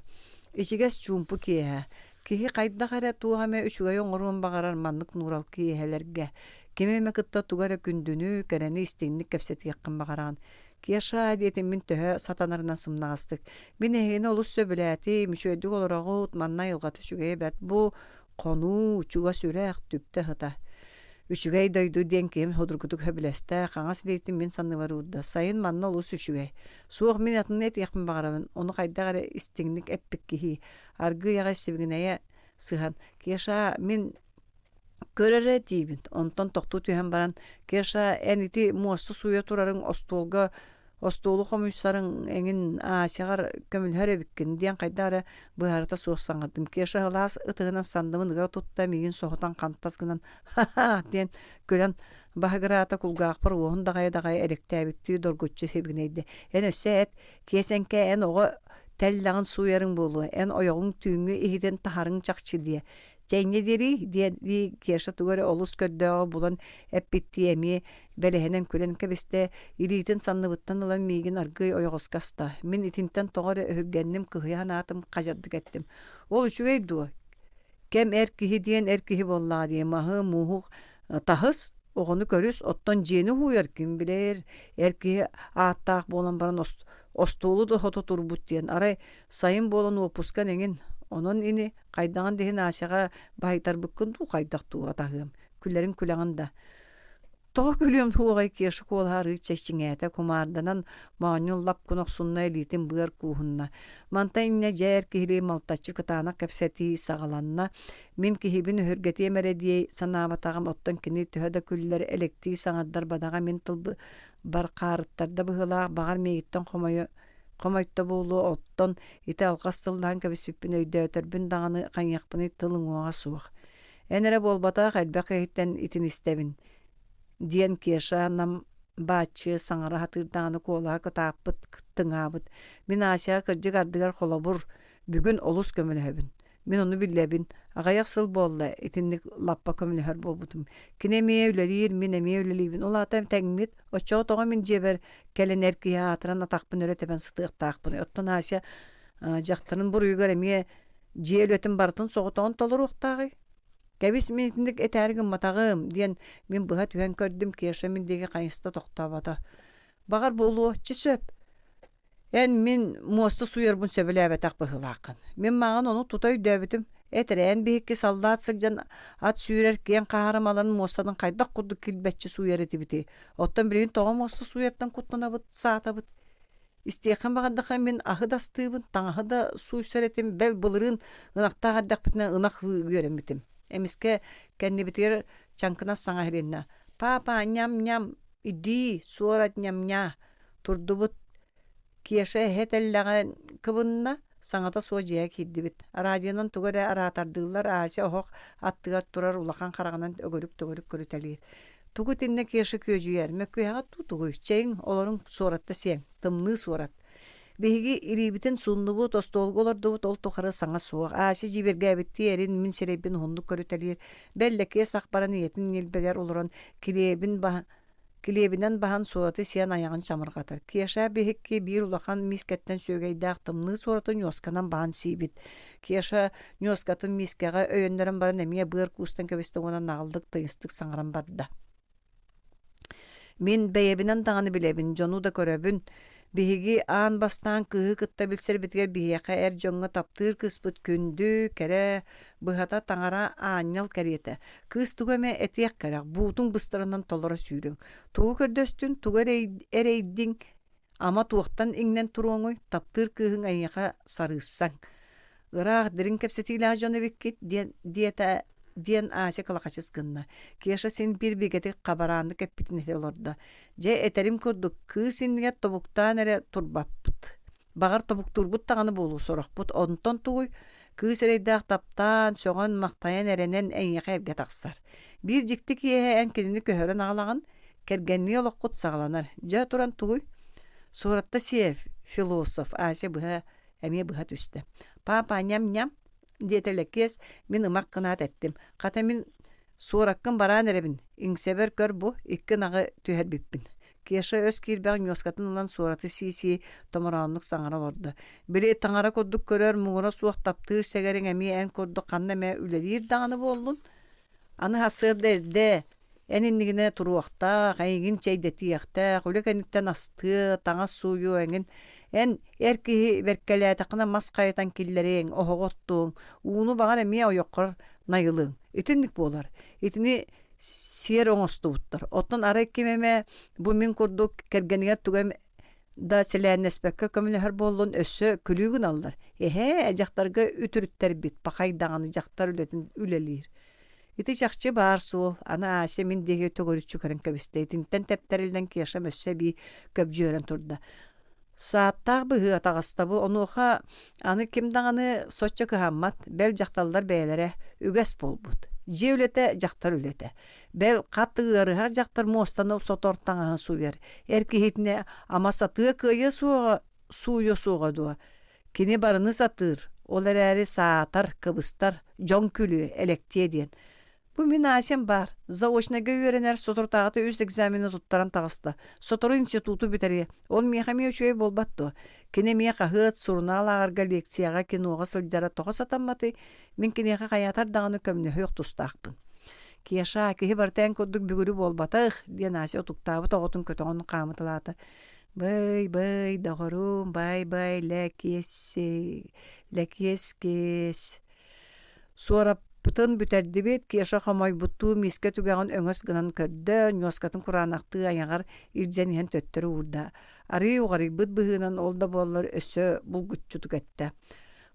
[SPEAKER 1] Ичигэс чуумпу киэһэ. Киһи хайдах эрэ туох эмэ үчүгэйи оҥоруон баҕарар маннык нуурал киэһэлэргэ. Кими эмэ кытта тугу эрэ күндүнү, кэрэни истиҥник кэпсэтиэххин баҕараҕын. Кеша, диэтим мин төһө сатанарынан сымнаҕастык. Мин эһигини олус сөбүлээтим, үчүгэйдик олороҕут, манна айылҕата үчүгэйэ бэрт. Бу хонуу, чугас үрэх, түптэ ыһыта. Үчүгэй дойду диэн киһим судургутук сөбүлэстэ, хаҥас илиитин мин санныбар уурда. Сайын манна олус үчүгэй. Суох мин атыны этиэхпин баҕарабын, ону хайдах эрэ истиҥник эппит киһи. Аргыый аҕай сибигинэйэ сыһан, Кеша, мин көр эрэ диибин. Онтон тохтуу түһэн баран, Кеша, эн ити муоста сууйа турарыҥ остуолга остуолу хомуйсарыҥ эҥин Асяҕар көмөлөһөр эбиккин диэн хайдах эрэ быһаарыта суох саҥардым. Кеша сылаас ытыһынан санныбын ыга тутта, миигин соһутан хантас гынан «ха-ха» диэн күлэн баһыгыраата кулгаахпар уоһун даҕайа-даҕайа элэктээбиттии доргуччу сибигинэйдэ. Эн өссө эт, Киэсэҥкэ эн оҕо тэллэҕин сууйарыҥ буолуо, эн ойоҕуҥ түүҥҥү иһитин таһарыҥ чахчы диэ. Чэ инньэ диэрий диэн дии Кеша тугу эрэ олус көрдөөҕү булан эппиттии эмиэ бэлэһинэн күлэн кэбистэ, илиитин санныбыттан ылан миигин аргыый ойоҕоско аста. Мин итинтэн тоҕо эрэ өһүргэнним, кыһыйа санаатым, хадьардык эттим. Ол үчүгэй дуо? Кэм эр киһи диэн эр киһи буоллаҕа дии, маһы, мууһу таһыс, оҕону көрүс, оттон дьиэни уһуйар ким билэр, эр киһи ааттаах буолан баран остуолу да хото турбут диэн, арай сайын буолан уоппускан эҥин, онон ини хайдаҕын да иһин Асяҕа баһыйтарбыккын дуу хайдах дуу атаһыам, күлэрин күлэҕин да. Тоҕо күлүөм суоҕай Кеша куолаһа арыычча чиҥээтэ, кумаарданан моонньун лап гына охсунна, илиитин быар кууһунна. Мантан инньэ дьэ эр киһилии малтаччы кытаанах кэпсэтии саҕаланна. Мин киһибин өһүргэтиэм эрэ дии санаабатаҕым, оттон кини төһө да күллэр, элэктии саҥардар бадаҕа мин тылбар хаарыттарда быһыылаах, баҕар миигиттэн хомойо хомойто буолуо, оттон ити алҕас тыллаан кэбиспиппин өйдөөтөрбүн даҕаны хайыахпыный тыл уҥуоҕа суох. Эн эрэ буолбатах, элбэх киһиттэн итини истэбин, диэн Кеша нам бааччы саҥара сатыыр даҕаны куолаһа кытааппыт, тыҥаабыт. Мин Асяҕа кырдьык ардыгар холобур, бүгүн олус көмөлөһөбүн. Мин ону билэбин. Аҕыйах сыл буолла итинник лаппа көмөлөһөр буолбутум. Кини эмиэ үлэлиир, мин эмиэ үлэлиибин. Ол аата тэҥмит. Оччоҕо тоҕо мин дьиэбэр кэлэн эр киһи аатыран атахпын өрө тэбэн сытыахтаахпыный? Оттон Ася дьахтарын буруйугар эмиэ дьиэ үлэтин барытын соҕотоҕун толоруохтааҕый? Кэбис, мин итинник этээри гымматаҕым, диэн мин быһа түһэн көрдүм, Кеша мин диэки хайыста тохтообото. Баҕар буолуо, чэ сөп. Эн мин муоста сууйарбын сөбүлээбэтэх быһыылааххын. Мин маҕан ону тута өйдөөбүтүм. Эт эрэ, эн биһикки саллаат сылдьан ат сүүрэр киэҥ хаһаарымаларын муостатын хайдах курдук килбэччи сууйар этибитий? Оттон билигин тоҕо муоста сууйартан куттанабыт, саатабыт? Истиэххин баҕардахха мин аһы да астыыбын, таҥаһы да сууйсар этим, бэл былырыын ынахтаах эрдэхпитинэ ынах үөрэммитим. Эмискэ кэннибитигэр чаҥкынас саҥа иһилиннэ: «Папа, ньам-ньам, иди, суорат ньам-ньаа!» Турдубут Кеша эһэ тэллэҕин кыбынна. Саҥата суох дьиэҕэ киирдибит. Радионан тугу эрэ араатардыыллар, Ася оһох аттыгар турар улахан хараҕынан өгөрүк-төгөрүк көрүтэлиир. Тугу итиннэ Кеша күөдьүйэр, мөккүһэҕит дуу тугуй, чэйиҥ, олоруҥ, суоратта сиэҥ, тымныы суорат. Биһиги илиибитин сууннубут, остуолга олордубут, ол тухары саҥа суох. Ася дьиибэргээбиттии эрин мин сирэйбин уһуннук көрүтэлиир. Бэл Лэкиэс ах баран ийэтин ньилбэгэр олорон килиэбин баһа Килиэбинэн баһан суораты сиэн айаҕын чамырҕатар. Кеша биһикки биир улахан миискэттэн сүөгэйдээх тымныы суораты ньуосканан баһан сиибит. Кеша ньуоскатын миискэҕэ өйөннөрөн баран эмиэ быар куустан кэбистэ уонна наҕыллык тыйыстык саҥаран барда. Мин бэйэбинэн даҕаны билэбин, дьону да көрөбүн. Биһиги аан бастаан кыыһы кытта билсэрбитигэр биһиэхэ эр дьоҥҥо таптыыр кыыспыт күндү, кэрэ, быһата таҥара аанньал кэриэтэ. Кыыс тугу эмэ этиэх кэрэх, буутуҥ быстарынан толоро сүүрүҥ. Тугу көрдөстүн, тугу эрэйдиҥ, ама туохтан иҥнэн туруоҥуй, таптыыр кыыһыҥ эйиэхэ сарыыссаҥ. Ыраах дириҥ кэпсэтиилээх дьон эбиккит диэн диэтэ диэн Ася кылахачыс гынна. Кеша син биир бигэтик хабарааннык эппитин этэ олордо. Дьэ, этэрим курдук, кыыс иннигэр тобуктаан эрэ турбаппыт. Баҕар, тобуктуурбут даҕаны буолуо сорохпут. Онтон тугуй, кыыс эрэйдээх таптаан, сөҕөн-махтайан эрэнэн эйиэхэ эргэ тахсар. Биир дьикти киэһэ эн кинини көһөрөн аҕалаҕын, кэргэннии олоххут саҕаланар. Дьэ, туран тугуй? Суоратта сиэ, философ, Ася быһа эмиэ быһа түстэ. «Папа, ньам-ньам», диэтэ Лэкиэс, мин ымах гынаат эттим. «Хата мин суораккын бараан эрэбин, иҥсэбэр көр бу, икки ынаҕы түһэрбиппин». Кеша өс киирбэх ньуоскатын ылан суораты сии-сии томорооннук саҥара олордо. «Били таҥара курдук көрөр, муҥура суох таптыыр сэгэриҥ эмиэ эн курдук ханна эмэ үлэлиир даҕаны буоллун? Аны сарсыарда эрдэ Эн иннигинэ туруохтаах, эйигин чэйдэтиэхтээх, үлэ кэнниттэн астыа, таҥас сууйуо эҥин. Эн эр киһи бэркэлээтэххинэ мас хайытан киллэриэҥ, оһоҕу оттуоҥ, ууну баҕар эмиэ ойоххор найылыаҥ. Итинник буолар. Итини сиэр оҥостубуттар. Оттон арай ким эмэ бу мин курдук кэргэнигэр тугу эмэ да сэлээннэспэккэ көмөлөһөр буоллун өссө күлүү гыналлар. Эһээ, дьахтарга үтүрүттэрбит, пахай даҕаны дьахтар үлэтин үлэлиир. Ити чахчы баар суол, аны Ася мин диэки төгүрүччү көрөн кэбистэ. Итинтэн тэптэриллэн Кешам өссө эбии көбдьүөрэн турда. Сааттаах быһыы атаҕастабыл, онуоха аны ким даҕаны соччо кыһаммат, бэл дьахталлар бэйэлэрэ үгэс буолбут. Дьиэ үлэтэ дьахтар үлэтэ. Бэл хат ыарыһах дьахтар муостаны сотор таҥаһын сууйар. Эр киһитинэ ама сатыа кыайыа суоҕа сууйуо суоҕа дуо? Кини барыны сатыыр, ол эрээри саатар, кыбыстар, дьон күлүө, элэктиэ диэн. Бу мин Асям баар, заочнайга үөрэнэр, соторутааҕыта үс экзамены туттаран таҕыста. Сотору институту бүтэриэ. Ол миэхэ эмиэ үчүгэй буолбат дуо? Кини эмиэ хаһыат, сурунаал ааҕарга, лекцияҕа, киноҕа сылдьара тоҕо сатамматый? Мин киниэхэ хайаатар даҕаны көмнөһүөх тустаахпын. Кеша, киһи барыта эн курдук бүгүрү буолбатах, диэн Ася утуктаабыт оҕотун көтөҕөн хаамыталаата. Бый-бый, доҕорум, бай-бай, Лэкиэсси, Лэкиэскиэс. Суораппытын бүтэрдибит, Кеша хомойбуттуу миискэ түгэҕин өҥөс гынан көрдө, ньуоскатын кураанахтыы айаҕар илдьэн иһэн төттөрү уурда. Арыый уҕарыйбыт быһыынан ол да буоллар өссө булгуччутук эттэ.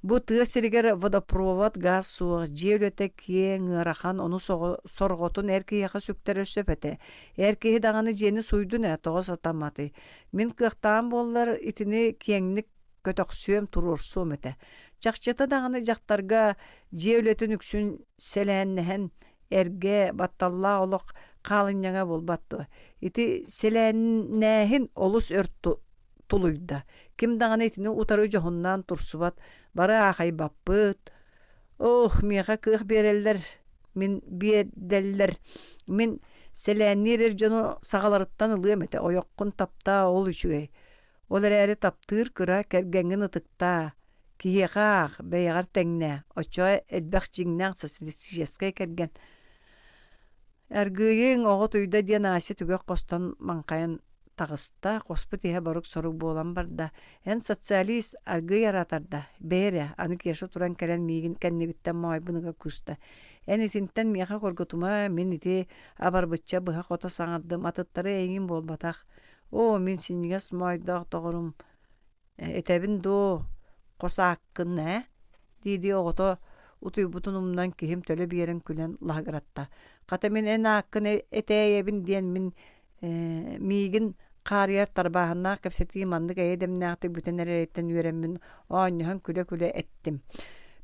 [SPEAKER 1] Бу тыа сиригэр водопровод, газ суох, дьиэ үлэтэ киэҥ, ыарахан, ону сорҕотун эр киһиэхэ сүктэрэр сөп этэ. Эр киһи даҕаны дьиэни сууйдун ээ, тоҕо сатамматый? Мин кыахтаан буоллар, итини киэҥник көтөхсүөм, туруорсуом этэ. Чахчыта даҕаны дьахтарга дьиэ үлэтин үксүн сэлээннэһэн, эргэ, батталлаах олох хаалынньаҥа буолбат дуо? Ити сэлээннээһин олус өр тулуйда. Ким даҕаны итини утары дьоһуннаан турсубат, бары аахайбаппыт. Ох, миэхэ кыах биэрэллэр, мин биэрдэллэр. Мин сэлээнниир эр дьону саҕаларыттан ылыам этэ, ойоххун таптаа, ол үчүгэй. Ол эрээри таптыыр кыра, кэргэҥҥин ытыктаа, киһиэхэ аах, бэйэҕэр тэҥнээ, оччоҕо элбэх дьиҥнээх социалистическай кэргэн. Аргыыйыҥ, оҕо утуйда диэн Ася түгэх хостон маҥхайан таҕыста, хоспут иһэ борук-сорук буолан барда. Эн социалист, аргыый араатарда. Бэйэ эрэ, аны Кеша туран кэлэн миигин кэннибиттэн моойбун ыга кууста. Эн итинтэн миэхэ хоргутума, мин ити абарбычча быһа-хото саҥардым, атыттары эйигин буолбатах. Оо, мин синньигэс моойдоох доҕорум, этэбин дуо, хос ааккын ээ дии-дии оҕото утуйбутун умнан киһим төлө биэрэн күлэн лаһыгыратта. Хата мин эн ааккын этээйэбин диэн мин миигин Хаарыйар тарбааһыннаах кэпсэтии маннык эйэ дэмнээхтик бүтэн эрэриттэн үөрэммин оонньоһон күлэ-күлэ эттим.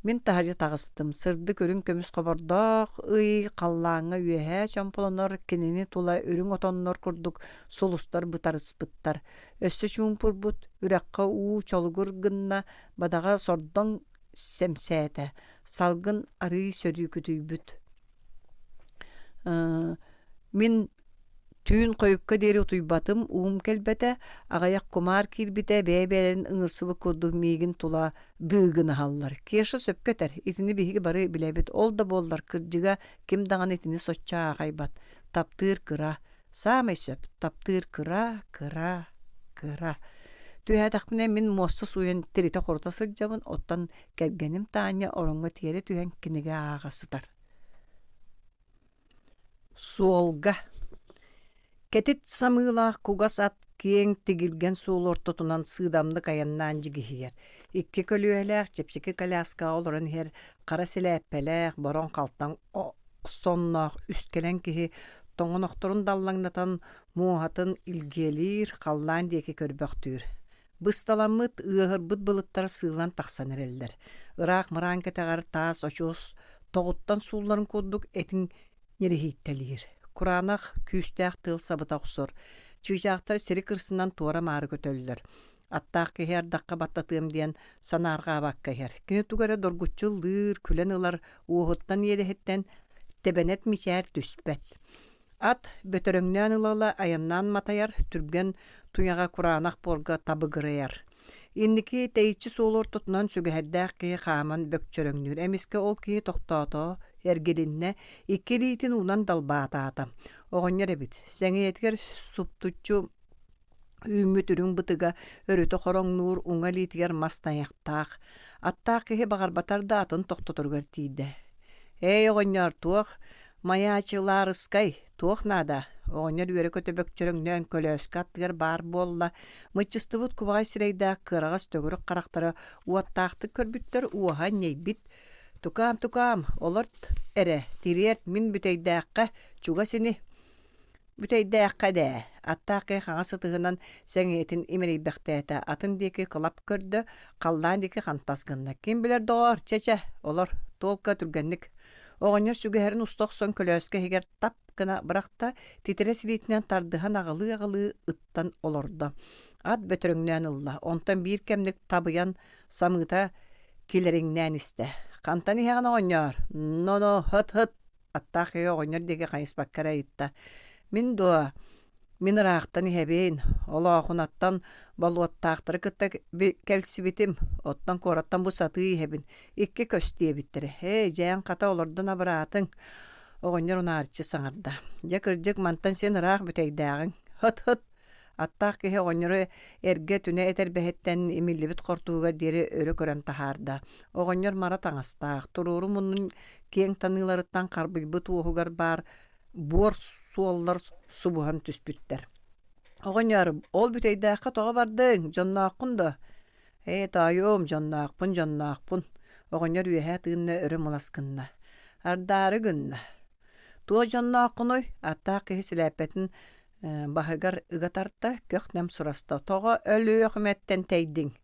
[SPEAKER 1] Мин таһырдьа таҕыстым. Сырдык үрүҥ көмүс хобордоох ый халлааҥҥа үөһээ чомполонор, кинини тула үрүҥ отоннор курдук сулустар бытарыспыттар. Өссө чуумпурбут, үрэххэ уу чолугур гынна, бадаҕа сордоҥ сэмсээтэ, салгын арыый сөрүүкүтүйбүт. Мин түүн хойукка диэри утуйбатым, уум кэлбэтэ, аҕыйах кумаар киирбитэ, бэйэ-бэйэлэрин ыҥырсыбыт курдук миигин тула дыыгынаһаллар. Кеша сөпкө этэр, итини биһиги бары билэбит, ол да буоллар, кырдьыга, ким даҕаны итини соччо аахайбат. Таптыыр кыра, саамай сөп, таптыыр кыра, кыра, кыра. Түһээтэхпинэ мин муоста сууйан тиритэ-хорута сылдьабын, оттон кэргэним Таня ороҥҥо тиэрэ түһэн кинигэ ааҕа сытар. Суолга Кэтит самыылаах кугас ат киэҥ тигилгэн суол ортотунан сыыдамнык айаннаан дьигиһийэр. Икки көлүөһэлээх чэпчэки коляскаҕа олорон иһэр хара силээппэлээх, бороҥ халтаҥ сонноох үскэлэҥ киһи тоҥонохторун даллаҥнатан муоһатын илгиэлиир, халлаан диэки көрбөхтүүр. Бысталаммыт, ыаһырбыт былыттар сыылан тахсан эрэллэр. Ыраах мыраан кэтэҕэр таас очуос тоҕуттан суулларын курдук этиҥ ньириһийтэлиир. Кураанах, күүстээх тыал сабыта охсор. Чыычаахтар сири кырсынан туора-маары көтөллөр. Аттаах киһи ардахха баттатыам диэн санаарҕаабакка иһэр. Кини тугу эрэ доргуччу ыллыыр, күлэн ылар, уоһуттан иэдэһиттэн тэбэнэт мичээр түспэт. Ат бөтөрөҥнөөн ыла-ыла айаннаан матайар, түргэн туйаҕа кураанах буорга табыгырайар. Инники тэйиччи суол ортотунан сүгэһэрдээх киһи хааман бөкчөрөҥнүүр. Эмискэ ол киһи тохтоото, эргилиннэ, икки илиитин уунан далбаатаата. Оҕонньор эбит, сэҥийэтигэр суптуччу Үүммүт үрүҥ бытыга өрүтэ хороҥнуур уҥа илиитигэр мас тайахтаах, аттаах киһи баҕарбатар да атын тохтоторугар тиийдэ. «Эй, оҕонньоор, туох майаачылаарыскай, туох наада?» Оҕонньор үөрэ-көтө бөкчөрөҥнөөн көлөөскө аттыгар баар буолла, мыччыстыбыт кубаҕай сирэйдээх кыараҕас төгүрүк харахтара уоттаахтык көрбүттэр, уоһа ньэйбит «Тукаам, тукаам, олорт эрэ, тириэрт, мин бүтэйдээххэ чугас ини» Бүтэйдээххэ дээ, аттаах киһи хаҥас ытыһынан сэҥийэтин имэрийбэхтээтэ, атын диэки кылап көрдө, халлаан диэки хантас гынна. Ким билэр доҕоор, чэ-чэ, олор, туолка түргэнник. Оҕонньор сүгэһэрин уста охсон көлөөскө иһигэр тап гына бырахта, титирэс илиитинэн тардыһан аҕылыы-аҕылыы ыттан олордо. Ат бөтөрөҥнөөн ылла, онтон биир кэмник табыйан самыыта килэриҥнээн истэ. Хантан иһэҕин оҕонньоор? Но-но, хыт-хыт Аттаах киһи оҕонньор диэки хайыспакка эрэ ыйытта: «Мин дуо? Мин ыраахтан иһэбин, Олоохунаттан Болуоттаахтары кытта кэлсибитим, оттон куораттан бу сатыы иһэбин, икки көс диэбиттэрэ. Ээ, дьээн хата олордон абыраатыҥ» оҕонньор унаарыччы саҥарда. «Дьэ, кырдьык, мантан син ыраах бүтэйдээҕиҥ. Хыт-хыт!» Аттаах киһи оҕонньору эргэ түнэ этэрбэһиттэн имиллибит хортуугар диэри өрө көрөн таһаарда. Оҕонньор мара таҥастаах, туруору муннун киэҥ таныыларыттан харбыйбыт уоһугар баар буор суоллар субуһан түспүттэр. «Оҕонньор, ол бүтэйдээххэ тоҕо бардыҥ, дьоннооххун дуо?» «Ээ, тоойуом, дьонноохпун, дьонноохпун» оҕонньор үөһээ тыынна өрө мылас гынна. «Ардаары гынна. Туох дьоннооххунуй?» Аттаах киһи силээппэтин баһыгар ыга тарта, көх-нэм сураста: «Тоҕо Өлүөхүмэттэн тэйдиҥ?»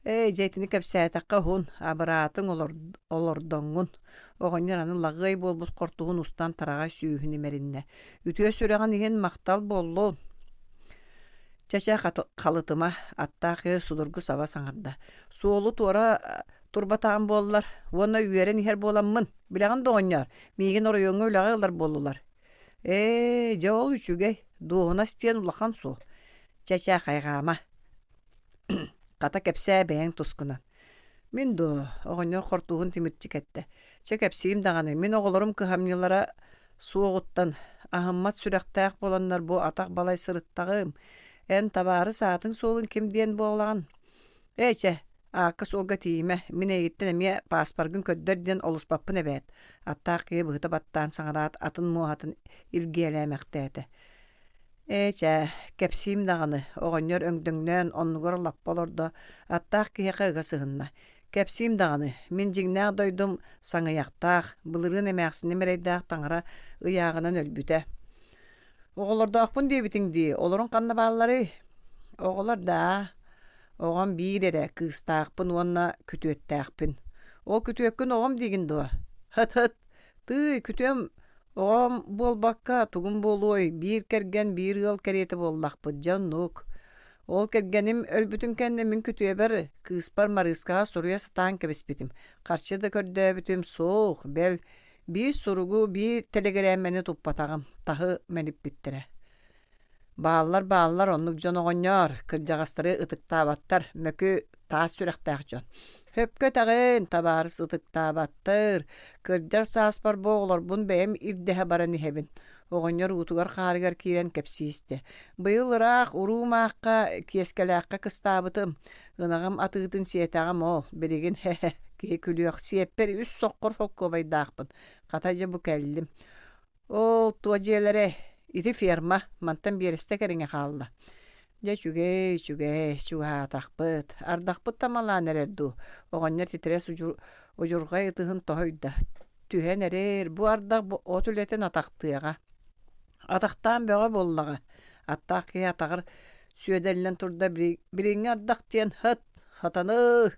[SPEAKER 1] «Ээ, дьэ итини кэпсээтэххэ уһун, абыраатыҥ олордоҥҥун» оҕонньор аны лаҕыай буолбут хортуһун устан тараҕай сүүһүн имэриннэ: «Үтүө сүрэҕин иһин махтал буоллун!» Чэ-чэ, халытыма, аттаах киһи судургу саба саҥарда: «Суолу туора турбатаҕым буоллар уонна үөрэн иһэр буоламмын, билэҕин да оҕонньоор, миигин оройуоҥҥа үлэҕэ ылар буоллулар Ээ, дьэ ол үчүгэй, дуоһунас диэн улахан суол. Чэ-чэ, хайҕаама. Хата кэпсээ бэйэҥ тускунан. Мин дуо, оҕонньор хортууһун тимирчи кэттэ. Чэ кэпсиим даҕаны, мин оҕолорум кыһамньылара суоҕуттан, аһыммат сүрэхтээх буоланнар бу атах балай сырыттаҕым. Эн табаарыс аатыҥ суолун ким диэн буолаҕын? Ээ чэ, Аакка-суолга тиийимэ, мин эйигиттэн эмиэ пааспаргын көрдөр диэн олуспаппын эбээт, аттаах киһи быһыта баттаан саҥараат атын муоһатын илгиэлээмэхтээтэ. Ээ чээ, кэпсиим даҕаны, оҕонньор өҥдөҥнөөн оннугар лаппа олордо, аттаах киһиэхэ ыга сыһынна. Кэпсиим даҕаны, мин дьиҥнээх дойдум Саҥыйахтаах, былырыын эмээхсиним эрэйдээх таҥара ыйааҕынан өлбүтэ. Оҕолордоохпун диэбитиҥ дии, олоруҥ ханна баалларый? Оҕолор даа, оҕом биир эрэ, кыыстаахпын уонна күтүөттээхпин. Ол күтүөккүн оҕом диигин дуо? Һыт-һыт, тыый, күтүөм оҕом буолбакка тугум буолуой, биир кэргэн, биир ыал кэриэтэ буоллахпыт, дьэ оннук. Ол кэргэним өлбүтүн кэннэ мин күтүөбэр, кыыспар Марыыскаҕа суруйа сатаан кэбиспитим. Харчы да көрдөөбүтүм суох, бэл, Биир суругу, биир тэлэгирээммэни туппатаҕым, таһы мэлиппиттэрэ. Бааллар, бааллар, оннук дьон оҕонньоор, кырдьаҕастары ытыктаабаттар, мөкү таас сүрэхтээх дьон. Сөпкө этэҕин, табаарыс ытыктаабаттар, кырдьар сааспар бу оҕолорбун бэйэм ирдэһэ баран иһэбин. Оҕонньор уутугар-хаарыгар киирэн кэпсии истэ. Быйыл ыраах уруу маахха Киэскэлээххэ кыстаабытым. Ынаҕым атыытын сиэтэҕим ол, билигин һэ-һэ, киһи күлүөх, сиэппэр үс соххор холкуобайдаахпын, хата дьэ бу кэллим. Ол туо дьиэлэрэ, ити ферма, мантан биэрэстэ кэриҥэ хаалла. Дьэ үчүгэй, үчүгэй, чугаһаатахпыт, ардахпыт тамалаан эрэр дуу, оҕонньор титирэс удьурҕай ытыһын тоһуйда. Түһэн эрэр, бу ардах от үлэтин атахтыаҕа. Атахтаан бөҕө буоллаҕа, аттаах киһи атаҕар сүөдэллэн турда билиҥҥи ардах диэн һыт, хатаныы!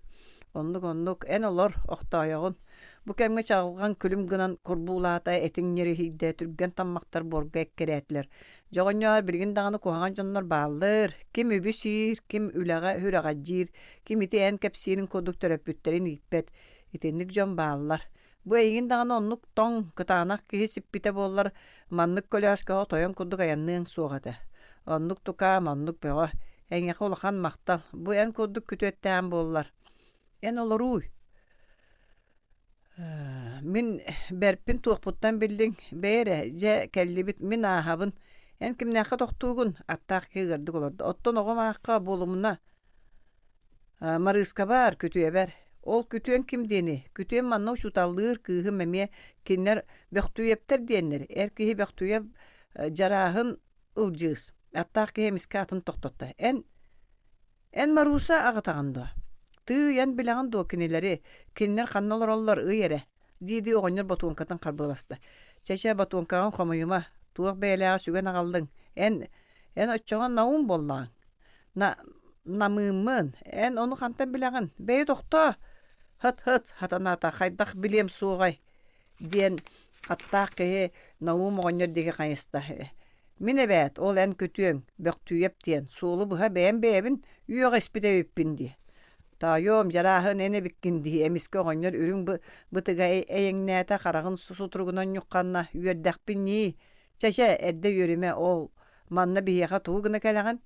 [SPEAKER 1] Оннук-оннук, эн олор, охтоойоҕун. Бу кэмҥэ чаҕылҕан күлүм гынан курбуулаата, этиҥ ньириһийдэ, түргэн таммахтар буорга эккирээтилэр. Дьоҕонньоор, билигин даҕаны куһаҕан дьоннор бааллар. Ким үбү сиир, ким үлэҕэ үрэҕэлдьиир, ким ити эн кэпсиириҥ курдук төрөппүттэрин ииппэт. Итинник дьон бааллар. Бу эйигин даҕаны оннук тоҥ, кытаанах киһи сиппитэ буоллар, маннык көлөөскөҕө тойон курдук айанныаҥ суох этэ. Оннук тукаам, оннук бөҕө. Эйиэхэ улахан махтал. Бу эн курдук күтүөттээҕим буоллар. Эн олорууй. Мин бэрпин туохпуттан биллиҥ? Бэйэ эрэ, дьэ, кэллибит, мин ааһабын. Эн кимнээххэ тохтуугун? Аттаах киһи ыардык олордо. Оттон оҕом аахха буолумуна. Марыыскабар, күтүөбэр. Ол күтүөҥ ким диэний? Күтүөм манна учууталлыыр, кыыһым эмиэ. Кинилэр Бөхтүүйэптэр диэннэр. Эр киһи Бөхтүүйэп Дьарааһын Ылдьыыс. Аттаах киһи эмискэ атын тохтотто. Эн эн Марууса аҕатаҕын дуо? Тыый, эн билэҕин дуо кинилэри? Кинилэр ханна олороллор, ый эрэ дии-дии оҕонньор ботуоҥкатын харбыаласта. Чэ-чэ, ботуоҥкаҕын хомуйума, туох бэйэлээҕи сүгэн аҕаллыҥ? Эн, эн оччоҕо Наум буоллаҕыҥ? На намыыммын, эн ону хантан билэҕин? Бэйи тохтоо! Һыт-һыт, хатанаата, хайдах билиэм суоҕай? диэн аттаах киһи Наум оҕонньор диэки хайыста. Мин эбээт, ол эн күтүөҥ, Бөхтүүйэп диэн, суолу быһа бэйэм бэйэбин үөҕэ испит эбиппин дии. Тоойуом, дьарааһын эн эбиккин дии, эмискэ оҕонньор үрүҥ бытыга эйэҥнээтэ, хараҕын сутуругунан ньухханна, үөрдэхпин ньии. Чэ-чэ, эрдэ үөрүмэ, ол манна биһиэхэ тугу гына кэлэҕин?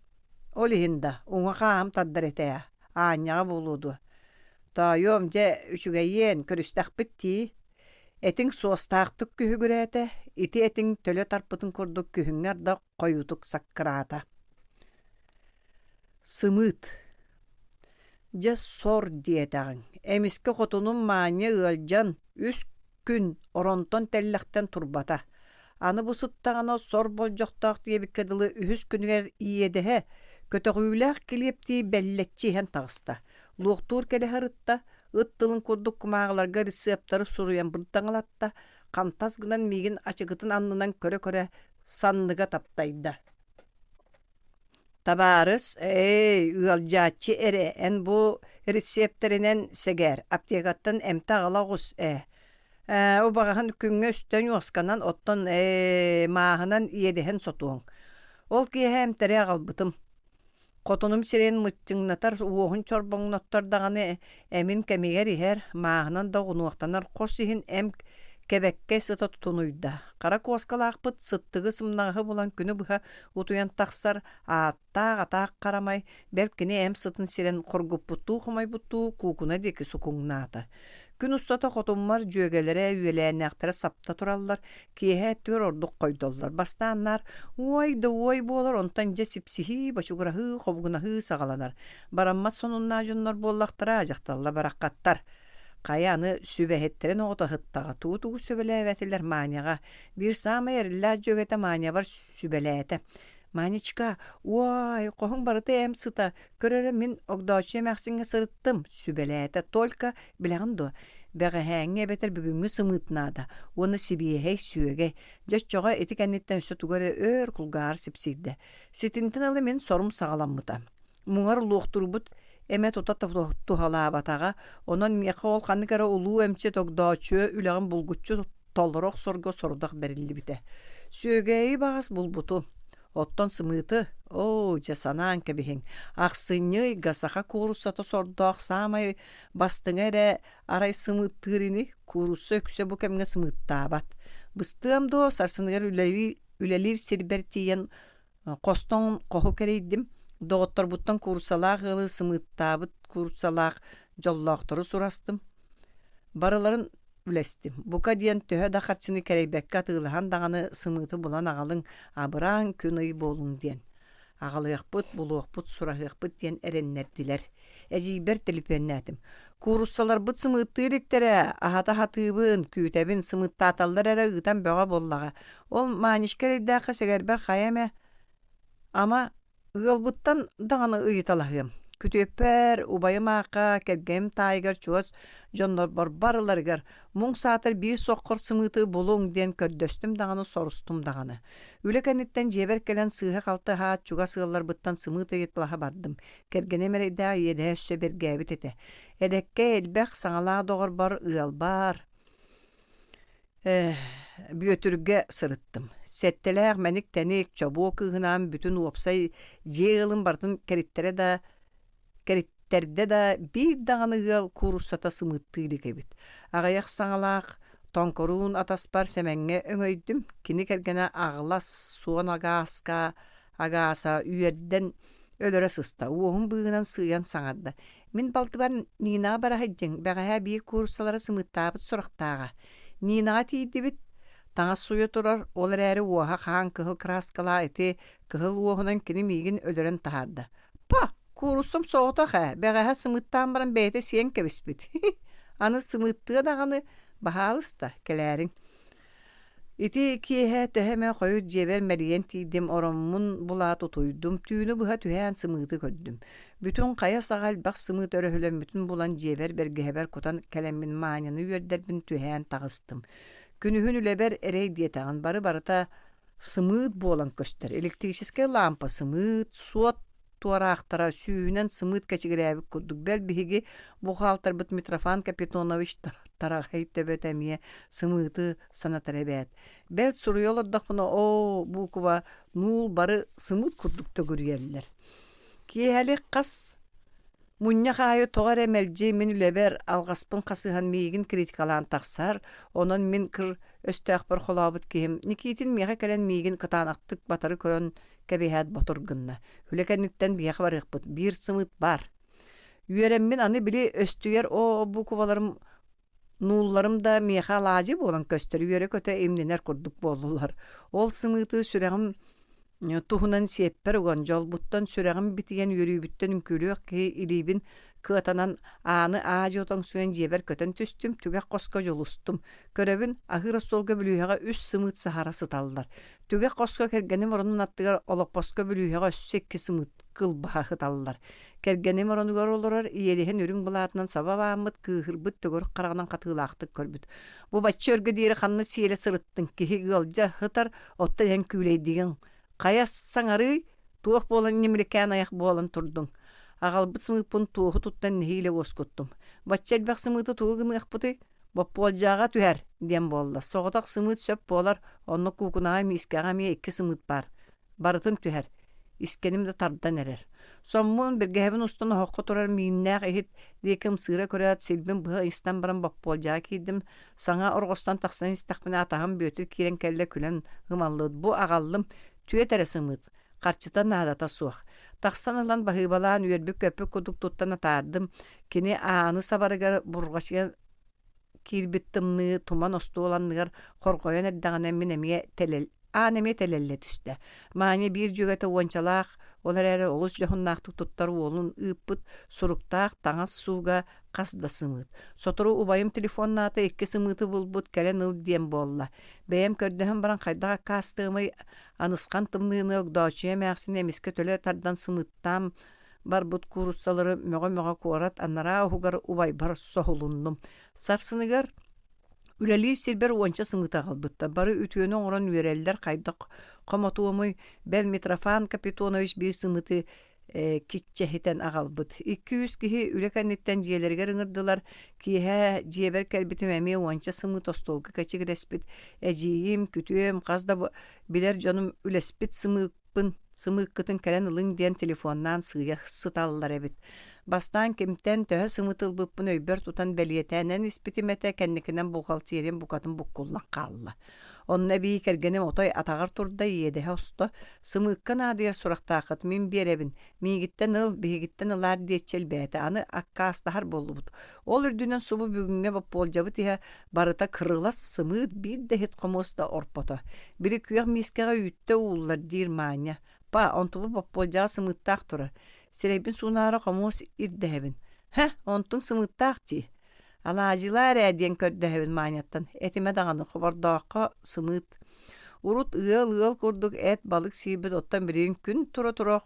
[SPEAKER 1] Ол иһин да, уҥа хааһым тардар этэ ээ, аанньаҕа буолуо дуо? Тоойуом, дьэ, үчүгэйиэн, көрүстэхпит дии. Этиҥ суостаахтык күһүгүрээтэ, ити этиҥ төлө тарпытын курдук күһүҥҥү ардах хойуутук саккыраата. Сымыыт Дьэ сор диэтэҕиҥ, эмискэ хотунум Маанньа ыалдьан, үс күн оронтон тэллэхтэн турбата. Аны бу сыттаҕына сор болдьохтоох диэбиккэ дылы үһүс күнүгэр иэдэһэ, көтөҕүүлээх килиэптии бэллэччи иһэн таҕыста. Луохтуур кэлэ сырытта, ыт тылын курдук кумааҕыларга рецептары суруйан бырдаҥалатта, хантас гынан миигин ачыкытын аннынан көрө-көрө санныга таптайда. Табаарыс, эй, ыалдьааччы эрэ, эн бу рецептэринэн сэгээр, аптекаттан эмтэ аҕала оҕус ээ. Ээ, убаҕаһын күҥҥэ үстэн уосканан, оттон ээ, мааһынан иэдэһэн сотуоҥ. Ол киэһэ эмтэри аҕалбытым. Хотунум сирэйин мыччыҥнатар, уоһун чорбоҥноттор даҕаны эмин кэмигэр иһэр, мааһынан да оҕунуохтанар хос иһин эм кэбэккэй сыта тутунуйда. Хара куоскалаахпыт сыттыгы сымнаҕаһы булан күнү быһа утуйан тахсар ааттаах атаах харамай, бэл кини эм сытын сирэн хоргуппуттуу хомойбуттуу куукуна диэки сукуҥнаата. Күн устата хотуммар дьүөгэлэрэ, үөлээннээхтэрэ сапта тураллар, киэһэ өттүгэр ордук хойдоллор. Бастаан наар уой да уой буолар, онтон дьэ сипсиһии, бочугураһыы, хобугунаһыы саҕаланар. Бараммат сонуннаах дьоннор буоллахтара, дьахталла бараххаттар. Хайа аны сүбэһиттэрин оҕото ыһыттаҕа, тугу-тугу сүбэлээбэтилэр Маняҕа. Биир саамай эрэллээх дьүөгэтэ Манябар сүбэлээтэ. «Манечка, уой, хоһуҥ барыта эм сыта, көр эрэ мин Огдооччу эмээхсиҥҥэ сырыттым, сүбэлээтэ, только билэҕин дуо, Бэҕэһээҥҥи эбэтэр бүгүҥҥү сымыыт наада уонна сибиэһэй, сүөгэй. Дьэ оччоҕо ити кэнниттэн өссө тугу эрэ өөр кулгааҕар сипсийдэ. Ситинтэн ыла мин сорум саҕаламмыта. Муҥар луохтуурбут эмэ тута туһалаабатаҕа, онон миэхэ ол ханнык эрэ улуу эмчит огдооччуйа үлэҕин булгуччу толоро охсорго сорудах бэриллибитэ. Сүөгэйи баҕас булбутум. Оттон сымыыты, оо, дьэ санаан кэбиһиҥ, ахсынньы ыйга саха кууруссата сордоох саамай бастыҥа эрэ арай сымыыттыыр ини, куурусса үксэ бу кэмҥэ сымыыттаабат. Быстыам дуо, сарсыныгар үлэлиир сирбэр тиийэн Хостон хоһу кэрийдим, доҕотторбуттан кууруссалаах ыалы сымыыттаабыт кууруссалаах дьоллоохтору сурастым. Барыларын үлэстим. Бука диэн төһө да харчыны кэрэйбэккэ атыылаһан даҕаны сымыыты булан аҕалыҥ, абыраан күн-ый буолуҥ диэн. Аҕалыахпыт, булуохпут, сураһыахпыт диэн эрэннэрдилэр. Эдьиийбэр төлөпүөннээтим. Кууруссаларбыт сымыыттыы иликтэрэ, аһата сатыыбын, күүтэбин, сымыыттааталлар эрэ ыытан бөҕө буоллаҕа. Ол Манечка эрэйдээххэ сэгэрбэр хайа эмэ ама ыалбыттан даҕаны ыйыталаһыам. Күтүөппэр, убайым аахха, кэргэним таайыгар чугас дьоннорбор барыларыгар муҥ саатар биир соххор сымыыты булуҥ диэн көрдөстүм даҕаны сорустум даҕаны. Үлэ кэнниттэн дьиэбэр кэлэн сыыһа-халты аһаат чугас ыалларбыттан сымыыт ыйыталаһа бардым. Кэргэним эрэйдээх иэдэһэ өссө бэргээбит этэ. Элэккэй элбэх саҥалаах доҕорбор ыалбар Бүөтүргэ сырыттым. Сэттэлээх мэник-тэник, чобуо кыыһынаан бүтүн уопсай дьиэ ыалын барытын кэриттэрэ да кэриттэрдэ да биир даҕаны ыал кууруссата сымыыттыы илик эбит. Аҕыйах саҥалаах тоҥкоруун атаспар Сэмэҥҥэ өҥөйдүм. Кини кэргэнэ аҕылас суон агааска агааса үөрдэн өлөрө сыста, уоһун быыһынан сыыйан саҥарда: «Мин балтыбар Нинаҕа бара сылдьыҥ, бэҕэһээ биир кууруссалары сымыыттаабыт сурахтааҕа. Нинаҕа тиийдибит, таҥас сууйа турар, ол эрээри уоһа хаан кыһыл кырааскалаах ити кыһыл уоһунан кини миигин өлөрөн таһаарда. Па, кууруссам соҕотох ээ, бэҕэһээ сымыыттаан баран бэйэтэ сиэн кэбиспит. Аны сымыыттыа даҕаны, баһаалыста, кэлээриҥ. Ити киэһэ төһө эмэ хойут дьиэбэр мэлийэн тиийдим, ороммун булаат утуйдум, түүнү быһа түһээн сымыыты көрдүм. Бүтүн хайа саҕа элбэх сымыыт өрөһөлөммүтүн булан дьиэбэр бэргэһэбэр кутан кэлэммин Маняны үөрдэрбин түһээн таҕыстым. Күнүһүн үлэбэр эрэй диэтэҕин бары-барыта сымыыт буолан көстөр. Электрическэй лаампа сымыыт, суот туораахтара сүүһүнэн сымыыт кэчигирээбит курдук. Бэл биһиги бухгалтарбыт Митрофан Капитонович тараҕай төбөтө эмиэ сымыыты санатар эбээт. Бэл суруйа олордохпуна оо буукуба нуул бары сымыыт курдук төгүрүйэллэр. Киэһэлик хас мунньах аайы тоҕо эрэ мэлдьи мин үлэбэр алҕаспын хасыһан миигин критикалаан тахсар, онон мин кыр өстөөхпөр холообут киһим Никитин миэхэ кэлэн миигин кытаанахтык батары көрөн кэбиһээт ботур гынна. Үлэ кэнниттэн биһиэхэ барыахпыт, биир сымыыт баар. Үөрэммин аны били өстүйэр оо буукубаларым нуулларым да миэхэ алаадьы буолан көстөр, үөрэ-көтө имнэнэр курдук буоллулар. Ол сымыыты сүрэҕим туһунан сиэппэр уган, дьолбуттан сүрэҕим битийэн үөрүүбүттэн үҥкүүлүөх киһи илиибин кыатанан ааны аа-дьуо тоҥсуйан дьиэбэр көтөн түстүм, түгэх хоско дьулустум. Көрөбүн, аһыыр остуолга бүлүүһэҕэ үс сымыыт саһара сыталлар. Түгэх хоско кэргэним оронун аттыгар олоппоско бүлүүһэҕэ өссө икки сымыыт кылбаһа сыталлар. Кэргэним оронугар олорор, иэдэһин үрүҥ былаатынан саба бааммыт, кыыһырбыт төгүрүк хараҕынан хатыылаахтык көрбүт. Бу бачча өргө диэри ханна сиэлэ сырыттыҥ, киһи ыалдьа сытар, оттон эн күүлэйдигиҥ. Хайа саҥарыый, туох буолан ньимиликээн айах буолан турдуҥ? Аҕалбыт сымыыппын туоһу туттан нэһиилэ уоскуттум. Бачча элбэх сымыыты тугу гыныахпытый? Боппуолдьаҕа түһэр диэн буолла. Соҕотох сымыыт сөп буолар, онно куукунаҕа миискэҕэ эмиэ икки сымыыт баар. Барытын түһэр. Искэним да тардан эрэр. Соммун, бэргэһэбин устан оһоххо турар мииннээх иһит диэки ымсыыра көрөөт, силбин быһа ыйыстан баран боппуолдьаҕа киирдим. Саҥа орҕостон тахсан истэхпинэ атаһым Бүөтүр киирэн кэллэ күлэн ымаллыт. Бу аҕаллым, түөт эрэ сымыыт. Харчыта наадата суох. Тахсан ылан баһыыбалаан үөрбүт-көппүт курдук туттан атаардым. Кини ааны сабарыгар бурҕачыйан киирбит тымныы туман остуол анныгар хорҕойон эрдэҕинэ мин эмиэ тэлэл аан эмиэ тэлэллэ түстэ. Маня биир дьүөгэтэ уончалаах, ол эрээри олус дьоһуннаахтык туттар уолун ыыппыт суруктаах таҥас сууга хас да сымыыт. Сотору убайым телефоннаата икки сымыыты булбут, кэлэн ыл диэн буолла. Бэйэм көрдөһөн баран хайдах аккаастыамый, анысхан тымныыны Огдооччуйа эмээхсин эмискэ төлө тардан сымыыттаан. барбыт кууруссалары мөҕө-мөҕө куорат анараа уһугар убайбар соһулуннум. Сарсыныгар Үлэлиир сирбэр уонча сымыыт аҕалбыттар, бары үтүөнү оҥорон үөрэллэр, хайдах хомотуомуй, бэл Митрофан Капитонович биир сымыыты киччэһитэн аҕалбыт. Икки-үс киһи үлэ кэнниттэн дьиэлэригэр ыҥырдылар. Киэһэ дьиэбэр кэлбитим эмиэ уонча сымыыт остуолга кэчигирэспит. Эдьиийим, күтүөм, хас да билэр дьонум үлэспит сымыыт сымыыккытын кэлэн ылыҥ диэн телефоннаан сыыйа сыталлар эбит. Бастаан кимтэн төһө сымыыт ылбыппын өйбөр тутан бэлиэтээнэн испитим этэ, кэнникинэн бухгалтериям букатын буккуллан хаалла. Онно эбии кэргэним отой атаҕар турда, иэдэһэ осто, «Сымыыкка наадыйар сурахтааххыт, мин биэрэбин, миигиттэн ыл, биһигиттэн ылаар» диэччи элбээтэ, аны аккаастаһар буоллубут. Ол үрдүнэн субу бүгүҥҥэ боппуолдьабыт иһэ барыта кырылас сымыыт биир да иһит-хомуос да орпото. Били күөх миискэҕэ үүттэ ууллар диир Маня. Па, онтубут боппуолдьаҕа сымыыттаах турар. Сирэйбин суунаары хомуос ирдэһэбин. Һэ, онтуҥ сымыыттаах дии. Алаадьылаа эрээ диэн көрдөһөбүн Маняттан. Этимэ даҕаны, хобордооххо сымыыт. Урут ыал-ыал курдук эт, балык сиирбит, оттон билигин күн тура-тура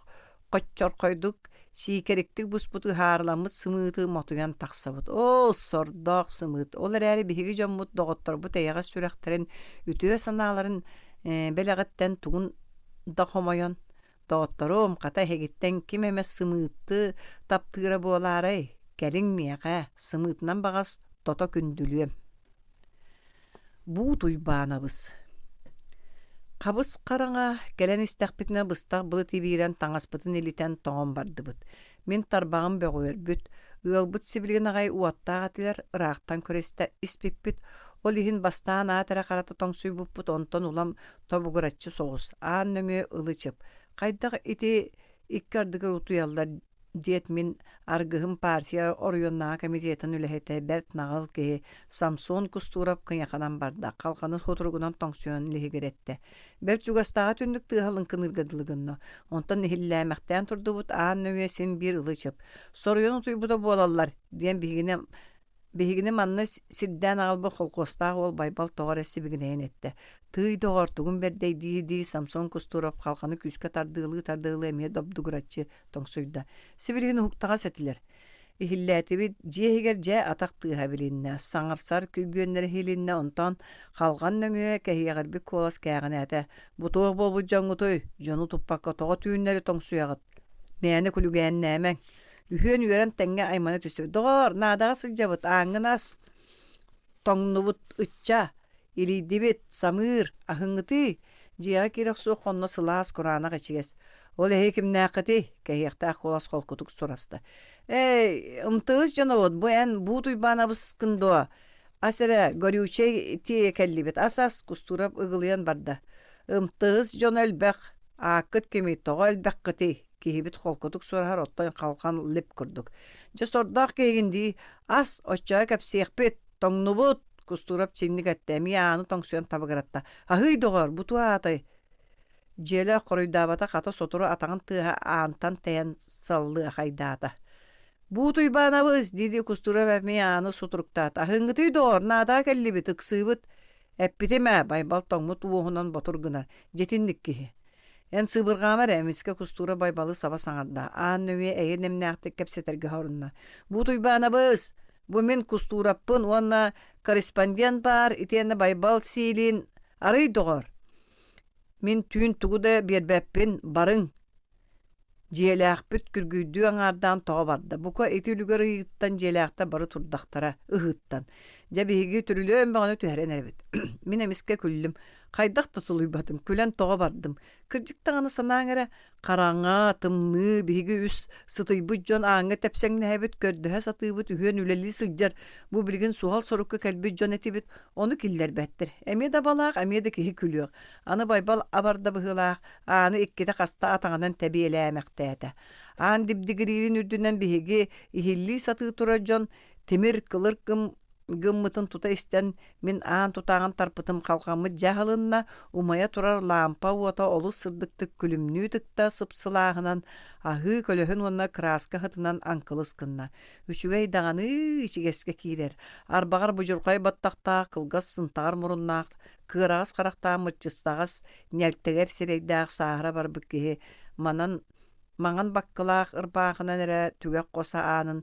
[SPEAKER 1] Хоччорхойдук, сиикэриктик буспут ыһаарыламмыт сымыыты мотуйан тахсабыт. Оо, сордоох сымыыт! Ол эрээри биһиги дьоммут, доҕотторбут эйэҕэс сүрэхтэрин, үтүө санааларын бэлэҕиттэн тугун да хомойон, «Доҕотторум, хата эһигиттэн ким эмэ сымыыты таптыыра буолаарай? Кэлиҥ миэхэ, сымыытынан баҕас тото күндүлүөм» Буут Уйбаанабыс Хабыс хараҥа кэлэн истэхпитинэ быстах былыт ибиирэн таҥаспытын илитэн тоҥон бардыбыт. Мин тарбаҕым бөҕүөрбүт, ыалбыт сибилигин аҕай уоттаах этилэр, ыраахтан көрө испиппит. Ол иһин бастаан аат эрэ харата тоҥсуйбуппут, онтон улам тобугураччы соҕус, аан нөҥүө ылы-чып. Хайдах ити икки ардыгар утуйаллар диэт мин аргыһым партия оройуоннааҕы комитетын үлэһитэ бэрт наҕыл киһи Самсон Кустуров кыйаханан барда, халҕаны сутуругунан тоҥсуйан лиһигирэттэ. Бэрт чугастааҕы түннүк тыаһа лыҥкыныырга дылы гынна. Онтон иһиллээмэхтээн турдубут аан нөҥүө син биир ылы-чып. Соруйан утуйбута буолаллар, диэн биһигини Биһигини манна сирдээн аҕалбыт холкуостаах уол Байбал тоҕо эрэ сибигинэйэн эттэ: «Тыый, доҕор, тугун бэрдэй дии-дии Самсон Кустуров халҕаны күүскэ тардыалыы-тардыалыы эмиэ добдугураччы тоҥсуйда. Сибилигин уһуктаҕас этилэр. Иһиллээтибит, дьиэ иһигэр дьэ атах тыаһа билиннэ, саҥарсар күргүөннэрэ иһилиннэ, онтон халҕан нөҥүө кэһиэҕирбит куолас кээҕинээтэ: «Бу туох буолбут дьоҥҥутуй? Дьону туппакка тоҕо түүннэри тоҥсуйаҕыт? Мээнэ күлүгээннээмэҥ!» Үһүөн үөрэн тэҥҥэ аймана түстүбүт: «Доҕоор, наадаҕа сылдьабыт, ааҥҥын ас, тоҥнубут ычча, илийдибит, самыыр, аһыҥҥытый?» Дьиэҕэ киирэ охсуох хонно сылаас, кураанах ичигэс. «Ол эһиги кимнээххитий?» кэһиэхтээх куолас холкутук сураста. «Эй, ымтыыс дьонобут, бу эн Буут Уйбаанабыскын дуо? Ас эрэ, горючай тиэйэ кэллибит, ас-ас!» Кустуурап ыгылыйан барда. «Ымтыыс дьоно элбэх, ааккыт кимий, тоҕо элбэххитий?» Киһибит холкутук сураһар оттон халҕан лип курдук. Дьэ сордоох киһигин дии, ас, оччоҕо кэпсиэхпит, тоҥнубут, Кустуурап чиҥник эттэ, эмиэ ааны тоҥсуйан табыгыратта. Аһый доҕор, бу туох аатай? Дьиэлээх хоруйдаабата хата сотору атаҕын тыаһа аантан тэйэн саллыахайдаата. Буут Уйбаанабыс, дии-дии Кустуурап эмиэ ааны сутуруктаата. Аһыҥҥытый доҕор, наадаҕа кэллибит, ыксыыбыт. Эппитим ээ, Байбал тоҥмут уоһунан ботур гынар, дьитинник киһи. Эн сыыбырҕаама эрэ, эмискэ Кустуура Байбалы саба саҥарда, аан нөҥүө эйэ нэмнээхтик кэпсэтэргэ сорунна. Буут Уйбаанабыс, бу мин Кустуураппын уонна корреспондент баар, итиэннэ Байбал Сиилин арый доҕор. Мин түүн тугу да биэрбэппин, барыҥ. Дьиэлээхпит күргүйдүү аҥаардаан тоҕо барда. Бука ити үлүгэр ыйыыттан дьиэлээхтэр бары турдахтара, ыһыыттан. Дьэ биһиги түрүлүөн бөҕөнү түһэрэн эрэбит. Мин эмискэ күллүм. Хайдах да тулуйбатым, күлэн тоҕо бардым. Кырдьык даҕаны санааҥ эрэ, хараҥа, тымныы, биһиги үс сытыйбыт дьон ааҥҥа тэпсэҥнэһэбит, көрдөһө сатыыбыт, үһүөн үлэлии сылдьар, бу билигин суһал сорукка кэлбит дьон этибит, ону киллэрбэттэр. Эмиэ да абалаах, эмиэ да киһи күлүөх. Аны Байбал абарда быһыылаах, ааны иккитэ хаста атаҕынан тэбиэлээмэхтээтэ. Аан дибдигириирин үрдүнэн биһиги иһиллии сатыы турар дьон тимир кылыр гыммытын тута истэн мин аан тутааҕын тарпытым халҕаммыт дьэ аһылынна, умайа турар лаампа уота олус сырдыктык күлүмнүү тыкта сыпсылааһынан аһыы көлөһүн уонна кырааска сытынан аҥкылыс гынна. Үчүгэй даҕаны ичигэскэ киирэр. Арбаҕар будьурхай баттахтаах, кылгас сынтаҕар муруннаах, кыараҕас харахтаах мырчыстаҕас, ньэлтэгэр сирэйдээх сааһыра барбыт киһи манан. Маҥан баккылаах ырбаахынан эрэ түгэх хос аанын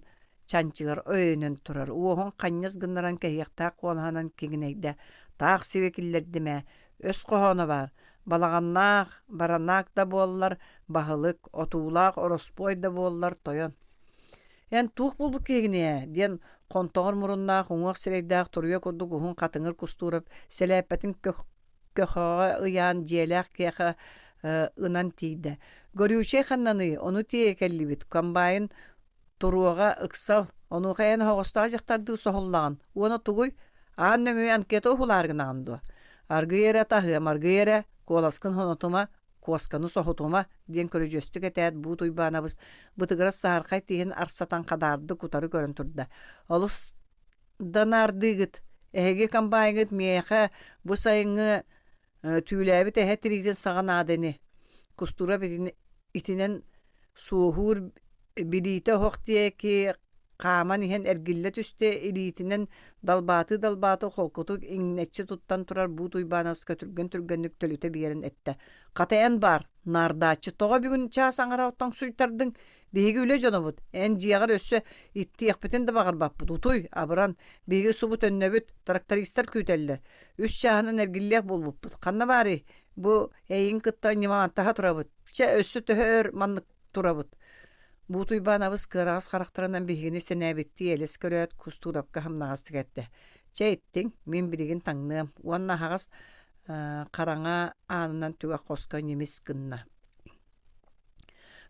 [SPEAKER 1] чанчыгар өйөнөн турар, уоһун ханньас гыннаран кэһиэхтээх куолаһынан киҥинэйдэ: «Таах сибэ киллэрдим ээ, өс хоһооно баар, балаҕаннаах, баранаак да буоллар баһылык, отуулаах ороспуой да буоллар тойон». «Эн туох буолбут киһигиний ээ?» диэн хонтоҕор муруннаах, уҥуох сирэйдээх туруйа курдук уһун хатыҥыр Кустуурап сэлээппэтин көхөҕө ыйаан дьиэлээх киэхэ ынан тиийдэ. «Горючай ханнаный, ону тиэйэ кэллибит, комбайн туруоҕа ыксал, онуоха эн оһоҕостоох дьахтардыы соһуллаҕын, уонна тугуй, аан нөҥүө анкета уһулаары гынаҕын дуо? Аргыый эрэ таһыам, аргыый эрэ, куоласкын хонотума, куосканы соһутума» диэн көрүдьүөстүк этээт Буут Уйбаанабыс бытыгырас саһархай тииһин арсатан хадаардык утары көрөн турда. «Олус да наардыыгыт, эһиги комбайҥыт миэхэ бу сайыҥҥы түүлээбит эһэ тириитин саҕа наада ини. Кустуурап итинэн суоһуур билиитэ оһох диэки хааман иһэн эргиллэ түстэ, илиитинэн далбаатыы-далбаатыы холкутук иҥнэччи туттан турар Буут Уйбаанаска түргэн-түргэнник төлүтэ биэрэн эттэ: «Хата эн баар, наардааччы, тоҕо бүгүн чаас аҥара тоҥсуйтардыҥ? Биһиги үлэ дьонобут, эн дьиэҕэр өссө иттиэхпитин да баҕарбаппыт, утуй, абыран, биһиги субу төннөбүт, трактористар күүтэллэр. Үс чааһынан эргиллиэх буолбуппут. Ханна баарый? Бу эйигин кытта ньымаантаһа турабыт. Чэ, өссө төһө өр маннык турабыт?» Буут Уйбаанабыс кыараҕас харахтарынан биһигини сэнээбиттии элэс көрөөт, Кустуурапка сымнаҕастык эттэ: «Чэ, иттиҥ, мин билигин таҥныам» уонна аһаҕас хараҥа аанынан түгэх хоско ньимис гынна.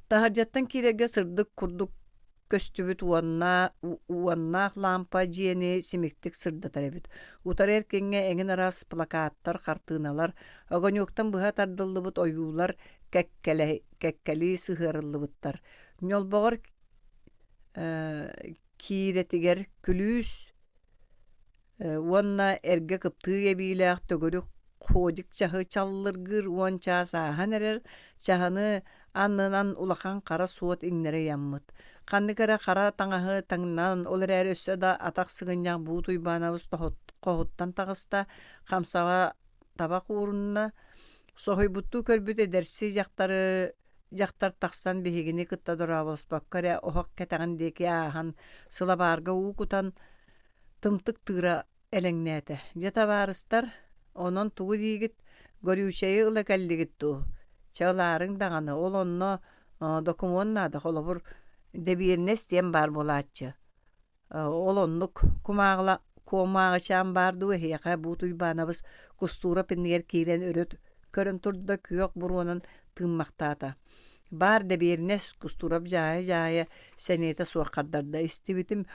[SPEAKER 1] Таһырдьаттан киирэргэ сырдык курдук көстүбүт уонна уоннаах лаампа дьиэни симиктик сырдатар эбит. Утары эркиҥҥэ эҥин араас плакаттар, хартыыналар, огонёктан быһа тардыллыбыт ойуулар кэккэлии сыһыарыллыбыттар. Ньолбоҕор киирэтигэр күлүүс уонна эргэ кыптыый эбиилээх төгүрүк ходик чаһы чаллыргыыр уон чаас ааһан эрэр чаһыны аннынан улахан хара суот иҥнэри ыйаммыт. Ханнык эрэ хара таҥаһы таҥнан, ол эрээри өссө да атах сыгынньах Буут Уйбаанабыс хоһуттан таҕыста, хамсаҕа табах уурунна, соһуйбуттуу көрбүт эдэрси дьахтары дьахтар тахсан биһигини кытта дорооболоспокко эрэ оһох кэтэҕин диэки ааһан сылабаарга уу кутан тымтык тыыра элэҥнээтэ: «Дьэ, табаарыстар, онон тугу диигит, горючайы ыла кэллигит дуу? Чэ, ылаарыҥ даҕаны, ол онно докумуон наада, холобур, дэбиэринэс диэн баар буолааччы. Ол оннук кумааҕыла куомааҕычаан баар дуу эһиэхэ Буут Уйбаанабыс Кустуурап иннигэр киирэн өрө көрөн турда, күөх буруонан тыыммахтаата. Баар дэбиэринэс Кустуурап дьаайа-дьаайа сэниэтэ суох хардарда. Истибитим,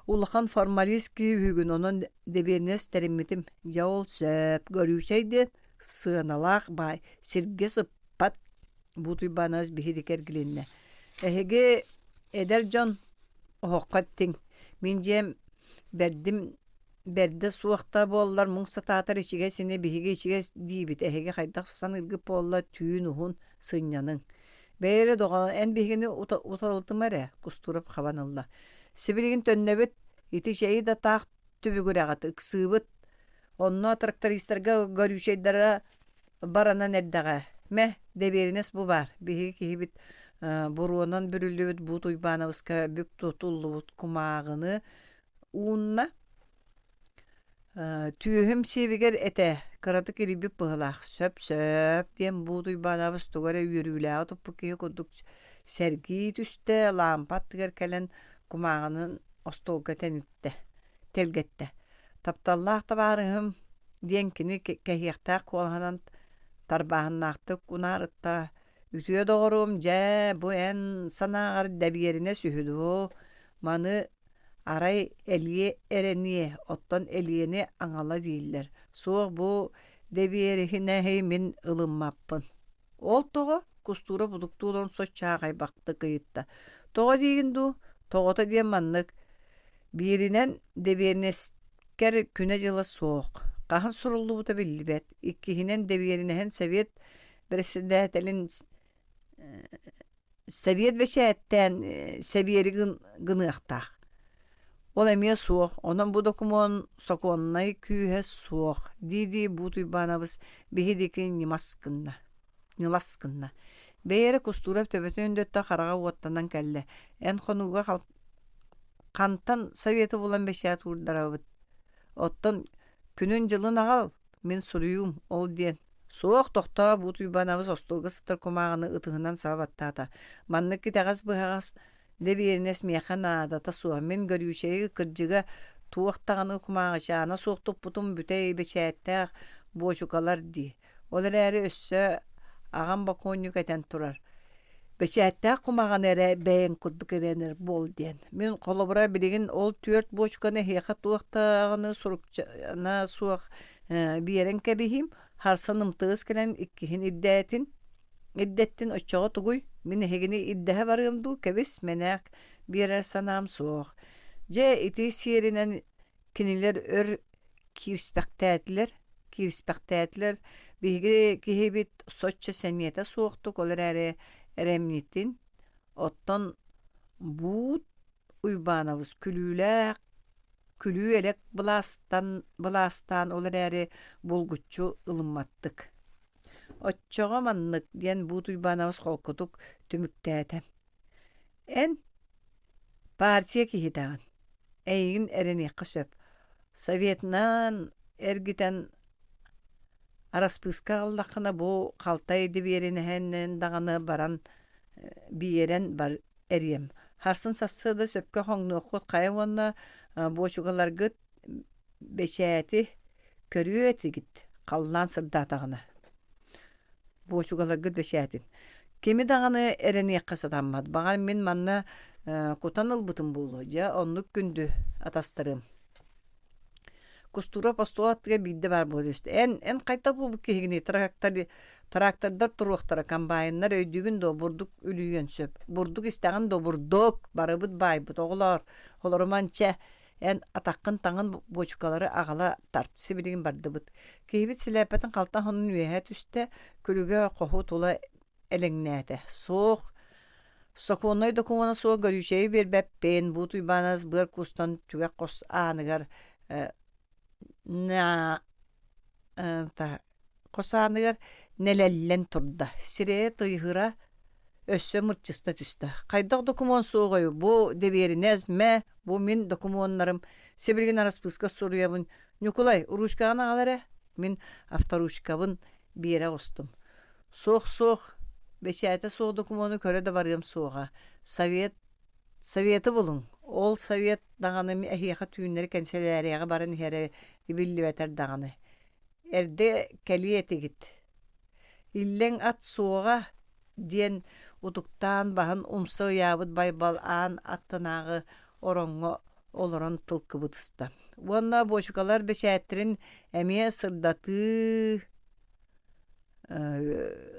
[SPEAKER 1] улахан формалист киһи үһүгүн, онон дэбиэринэс тэриммитим. Дьэ ол сөп, горючай диэн сыаналаах баай, сиргэ сыппат. Буут Уйбаанабыс биһиги эргилиннэ. Эһиги эдэр дьон оһоххо эттиҥ. Мин дьиэм бэрдим бэрдэ суох да буоллар муҥ сатаатар ичигэс ини биһиги ичигэс диибит эһиги хайдах саныыргыт буолла түүн уһун сынньаныҥ. Бэйэ эрэ доҕоор, эн биһигини уталытыма эрэ, Кустуурап хабан ылла. Сибилигин төннөбүт, ити чэйи да таах түбүгүрэҕит, ыксыыбыт. Онно трактористарга горючайдара баранан эрдэҕэ. Мэ, дэбиэринэс бу баар. Биһиги киһибит буруонан бүрүллүбүт Буут Уйбаанабыска бүк тутуллубут кумааҕыны уунна. Түөһүм сиэбигэр этэ, кыратык илийбит быһыылаах, сөп-сөп диэн Буут Уйбаанабыс тугу эрэ үөрүүлээҕи туппут киһи курдук сэргии түстэ, лаампа аттыгар кэлэн кумааҕынын остуолга тэниттэ, тэлгэттэ. «Тапталлаах табаарыһым» диэн кини кэһиэхтээх куолаһынан тарбааһыннаахтык унаарытта, «Үтүө доҕоруом, дьэ, бу эн санааҕар дэбиэринэс үһү дуо? Маны Арай элиэ эрэниэ, оттон элиэни аҥала дииллэр. Суох бу дэбиэриһинэһи мин ылыммаппын. Ол тоҕо? Кустуура будуктуу олорон соччо аахайбахтык ыйытта. Тоҕо диигин дуу? Тоҕото диэн маннык. Бииринэн, дэбиэринэскэр күнэ-дьыла суох. Хаһан суруллубута биллибэт. Иккиһинэн, дэбиэринэһин Совет председателин Сэбиэт бэчээттээн сэбиэри гыныахтаах. Ол эмиэ суох, онон бу докумуон сокуоннай күүһэ суох, дии-дии Буут Уйбаанабыс биһи диэки ньымас гынна, ньылас гынна. Бэйэ эрэ Кустуурап төбөтүн өндөттө хараҕа уоттанан кэллэ. Эн хонууга хантан советы булан бэчээт уурдарабыт? Оттон күнүн-дьылын аҕал, мин суруйуум, ол диэн. Суох, тохтоо, Буут Уйбаанабыс остуолга сытар кумааҕыны ытыһынан саба баттаата. Маннык итэҕэс-быһаҕас дэбиэринэс миэхэ наадата суох. Мин көрүүчэйи кырдьыга туох даҕаны кумааҕычаана суох туппутум бүтэй бэчээттээх буочукалар дии. Ол эрээри өссө аҕам бокуонньук этэн турар: «Бэчээттээх кумаҕаны эрэ бэйэҥ курдук эрэнэр буол» диэн. Мин холобура билигин ол түөрт буочуканы эһиэхэ туох даҕаны сурукчана суох биэрэн кэбиһиим, харсан ымтыгыс кэлэн иккиһин ирдээтин, ирдэттин оччоҕо тугуй, мин эһигини ирдэһэ барыам дуу, кэбис, мэнээк биэрэр санаам суох. Дьэ ити сиэринэн Кинилэр өр киирспэхтээтилэр, киирспэхтээтилэр, биһиги киһибит соччо сэниэтэ суохтук, ол эрээри эрэмньитин, оттон Буут Уйбаанабыс күлүүлээх, күлүү-элэк былаастан былаастаан ол эрээри булгуччу ылымматтык. Оччоҕо маннык диэн Буут Уйбаанабыс холкутук түмүктээтэ. Эн партия киһитэҕин, эйигин эрэниэххэ сөп. Советынан эргитэн араспыыска аҕаллаххына бу халтай дэбиэринэһинэн даҕаны баран биэрэн бар эриэм. Харсын сарсыарда сөпкө хоҥнуоххут хайа уонна буочукаларгыт бэчээти көрүө этигит халлаан сырдаатаҕына Буочукаларгыт бэчээтин. Кими даҕаны эрэниэххэ сатаммат. Баҕар мин манна кутан ылбытым буолуо. Дьэ, оннук күндү атастарым. Кустуурап остуол аттыгар биирдэ баар буола түстэ. Эн, эн хайдах буолбут киһигиний? Трактор, трактордар туруохтара, комбайннар өйдүүгүн дуо? Бурдук үлүйүөн сөп. Бурдук истэҕин дуо? Бурдук! Барыбыт баайбыт, оҕолоор. Олоруман чэ, Эн атаххын таҥын буочукалары аҕала тарт, сибилигин бардыбыт. Киһибит силээппэтин халта хонун үөһэ түстэ, күлүгэ хоһу тула элэҥнээтэ. Суох, сокуоннай докумуона суох горючайы биэрбэппин, Буут Уйбаанас быар куустан түгэх хос ааныгар на Хос ааныгар нэлэллэн турда, сирэйэ тыйыһыра өссө мырчыста түстэ. Хайдах докумуон суоҕай, бу дэбиэринэс, мэ, бу мин докумуоннарым, сибилигин араспыыска суруйабын. Ньукулай, ручкаҕын аҕал эрэ. Мин авторучкабын биэрэ оҕустум. Суох-суох, бэчээтэ суох докумуону көрө да барыам суоҕа. Совет Советы булуҥ. Ол совет даҕаны эһиэхэ түүннэри кэнсэлээрийэҕэ баран иһэрэ биллибэтэр даҕаны. Эрдэ кэлиэ этигит. Иллэҥ ат суоҕа диэн утуктаан баһын умса ыйаабыт Байбал аан аттынааҕы ороҥҥо олорон тылкыбытыста. Уонна буочукалар бэчээттэрин эмиэ сырдатыы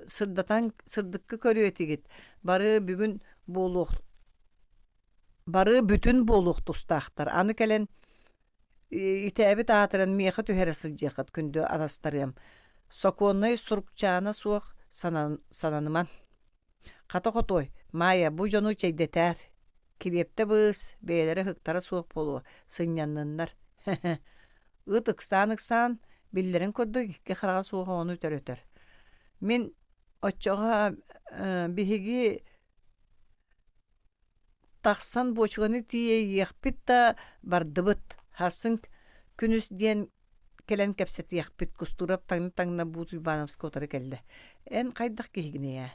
[SPEAKER 1] сырдатан сырдыкка көрүө этигит. Бары бүгүн буолуох бары бүтүн буолуох тустаахтар. Аны кэлэн Итээбит аатыран миэхэ түһэрэ сылдьыаххыт күндү атастарыам. Сокуоннай сурукчаана суох сананыман. Хата хотуой, Маайа, бу дьону чэйдэтээр. Килиэптэ быыс, бэйэлэрэ ыһыктара суох буолуо, сынньанныннар. Ыт ыксаан-ыксаан, биллэрин курдук икки хараҕа суох оҕону төрөтөр. Мин оччоҕо биһиги Тахсан буочуканы тиэйиэхпит да бардыбыт, сарсын күнүс диэн кэлэн кэпсэтиэхпит, Кустуурап таҥна-таҥна Буут Уйбаанабыска утары кэллэ: «Эн хайдах киһигиний ээ?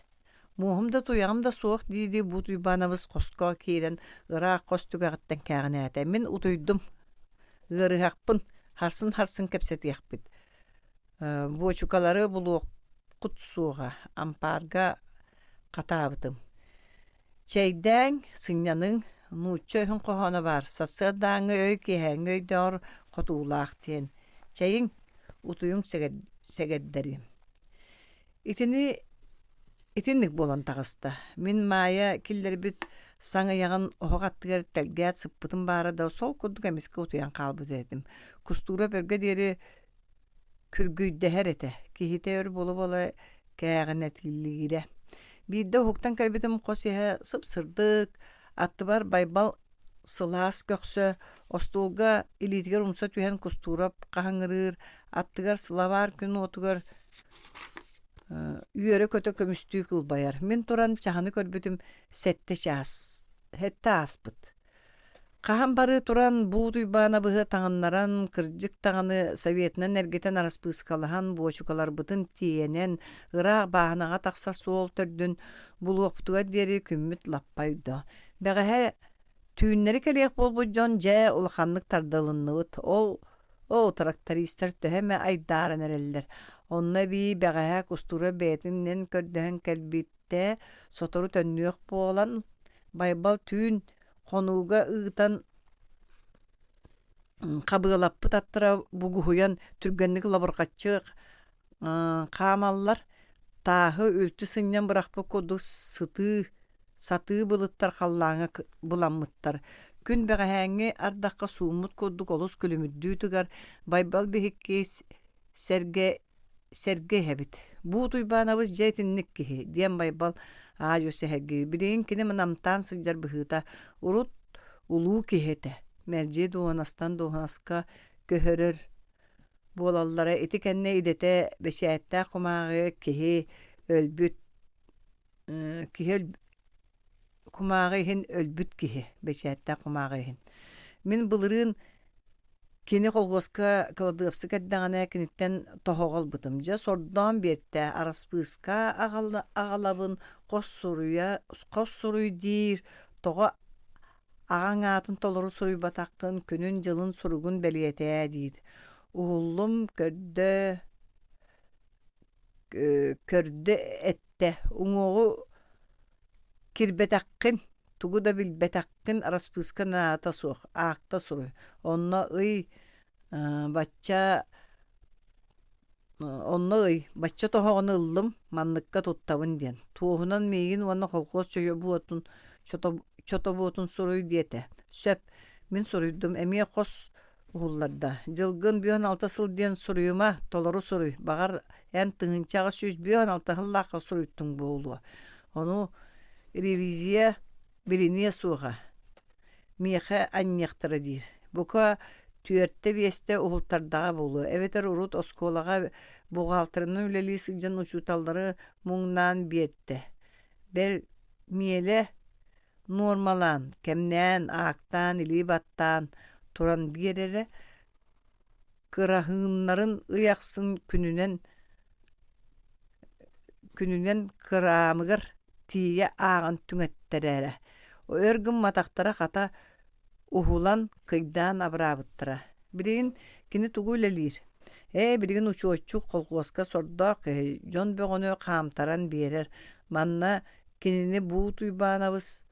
[SPEAKER 1] Муоһум да туйаҕым да суох» дии-дии Буут Уйбаанабыс хоско киирэн ыраах хос түгэҕиттэн кээҕинээтэ: «Мин утуйдум, ыарыһахпын, сарсын-сарсын кэпсэтиэхпит. Буочукалары булуоххут суоҕа, ампаарга хатаабытым. Чэйдээҥ, сынньаныҥ, нуучча өһүн хоһооно баар, сарсыардааҥҥы өй киэһээҥҥи өйдөөҕөр хотуулаах диэн. Чэйиҥ, утуйуҥ сэгэрдэриэм. Итини итинник буолан таҕыста. Мин Маайа киллэрбит саҥ ыйаҕын оһох аттыгар тэлгээт сыппытым баара да сол курдук эмискэ утуйан хаалбыт этим. Кустуура өргө диэри күргүйдэһэр этэ, киһитэ өр буола-буола кээҕинэтилиирэ. Биирдэ уһуктан кэлбитим хос иһэ сып-сырдык, аттыбар Байбал сылаас көхсө, остуолга илиитигэр умса түһэн Кустуурап хаһыҥырыыр, аттыгар сылабаар күн уотугар. Үөрэ-көтө көмүстүү кылбайар. Мин туран чаһыны көрбүтүм сэттэ чаас. Сэттэ ааспыт. Хаһан барыы туран Буут Уйбаанабыһы таҥыннаран, кырдьык даҕаны советынан эргитэн араспыыскалаһан, буочукаларбытын тиэйэнэн, ыраах бааһынаҕа тахсар суол төрдүн булуохпутугар диэри күммүт лаппа өйдө. Бэҕэһээ түүннэри кэлиэх буолбут дьон дьэ улаханнык тардылынныбыт. Ол оо, трактористар төһө эмэ айдааран эрэллэр. Онно эбии бэҕэһээ Кустуура бэйэтинэн көрдөһөн кэлбиттэ, сотору төннүөх буолан, Байбал түүн хонууга ыытан хабыалаппыт аттара бугуһуйан түргэнник лабырҕаччы хаамаллар, тааһы үлтү сынньан бырахпыт курдук сытыы сатыы былыттар халлааҥҥа буламмыттар. Күн бэҕэһээҥҥи ардахха сууммут курдук олус күлүмүрдүү тыгар, Байбал биһикки сэргэ сэргэ иһэбит. Буут Уйбаанабыс дьэ итинник киһи, диэн Байбал аа-дьуо сэһэргиир. Билигин кини намтаан сылдьар быһыыта урут улуу киһи этэ. Мэлдьи дуоһунастан дуоһунаска көһөрөр буолаллара. Ити кэннэ идэтэ бэчээттээх кумааҕы киһи өлбүт киһи кумааҕы иһин өлбүт киһи бэчээттээх кумааҕы иһин. Мин былырыын кини колхуоска кыладыапсык эрдэҕинэ киниттэн тоһоҕо ылбытым. Дьэ сордоон биэртэ, араспыыска аҕалабын, хос суруйа хос суруй диир, тоҕо аҕаҥ аатын толору суруйбатаххын, күнүн-дьылын суругун бэлиэтээ диир. Уһуллум, көрдө көрдө эттэ, уҥуоҕу кирбэтэххин, тугу да билбэтэххин араспыыска наадата суох, аакта суруй. Онно ый бачча онно ый бачча тоһоҕону ыллым, манныкка туттабын диэн. Туоһунан миигин уонна холкуос чойобуотун чотобуотун суруй диэтэ. Сөп, мин суруйдум, эмиэ хос уһулларда. Дьылгын 56 сыл диэн суруйума, толору суруй. Баҕар, эн 1856 сыллаахха суруйтуҥ буолуо. Ону ревизия билиниэ суоҕа. Миэхэ анньыахтара диир. Бука түөртэ-биэстэ уһултардаҕа буолуо. Эбэтэр урут оскуолаҕа бухгалтерынан үлэлии сылдьан учууталлары муҥнаан биэртэ. Бэл, миэлэ нуормалаан, кэмнээн, аактаан, илии баттаан туран биэрэрэ, кыраһыыннарын ый ахсын күнүнэн күнүнэн кыраамыгар тиийэ ааҕан түҥэттэрэрэ. Өр гымматахтара хата уһулан, кыйдаан абыраабыттара. Билигин кини тугу үлэлиир? Ээ, билигин учуотчук холкуоска сордоох киһи дьон бөҕөнү хаамтаран биэрэр. Манна кинини Буут Уйбаанабыс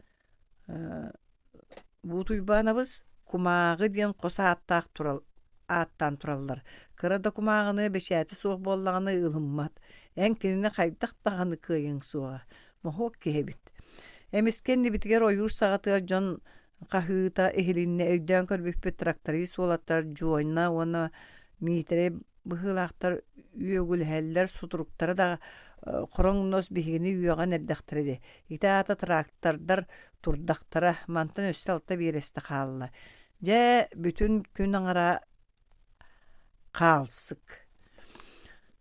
[SPEAKER 1] Буут Уйбаанабыс кумааҕы диэн хос ааттаах турал ааттаан тураллар. Кыра да кумааҕыны бэчээтэ суох буоллаҕына ылыммат. Эн кинини хайдах даҕаны кыайыаҥ суоҕа. Моһуок киһи эбит. Эмискэ иннибитигэр ойуур саҕатыгар дьон хаһыыта иһилиннэ өйдөөн көрбүппүт тракторист уолаттар Дьуонна уонна Миитэрэй быһыылаахтар үөгүлэһэллэр сутуруктара да хороҥнос биһигини үөҕэн эрдэхтэрэ дии. Ити аата трактордар турдахтара мантан өссө алта биэрэстэ хаалла. Дьэ бүтүн күн аҥара хаалсык.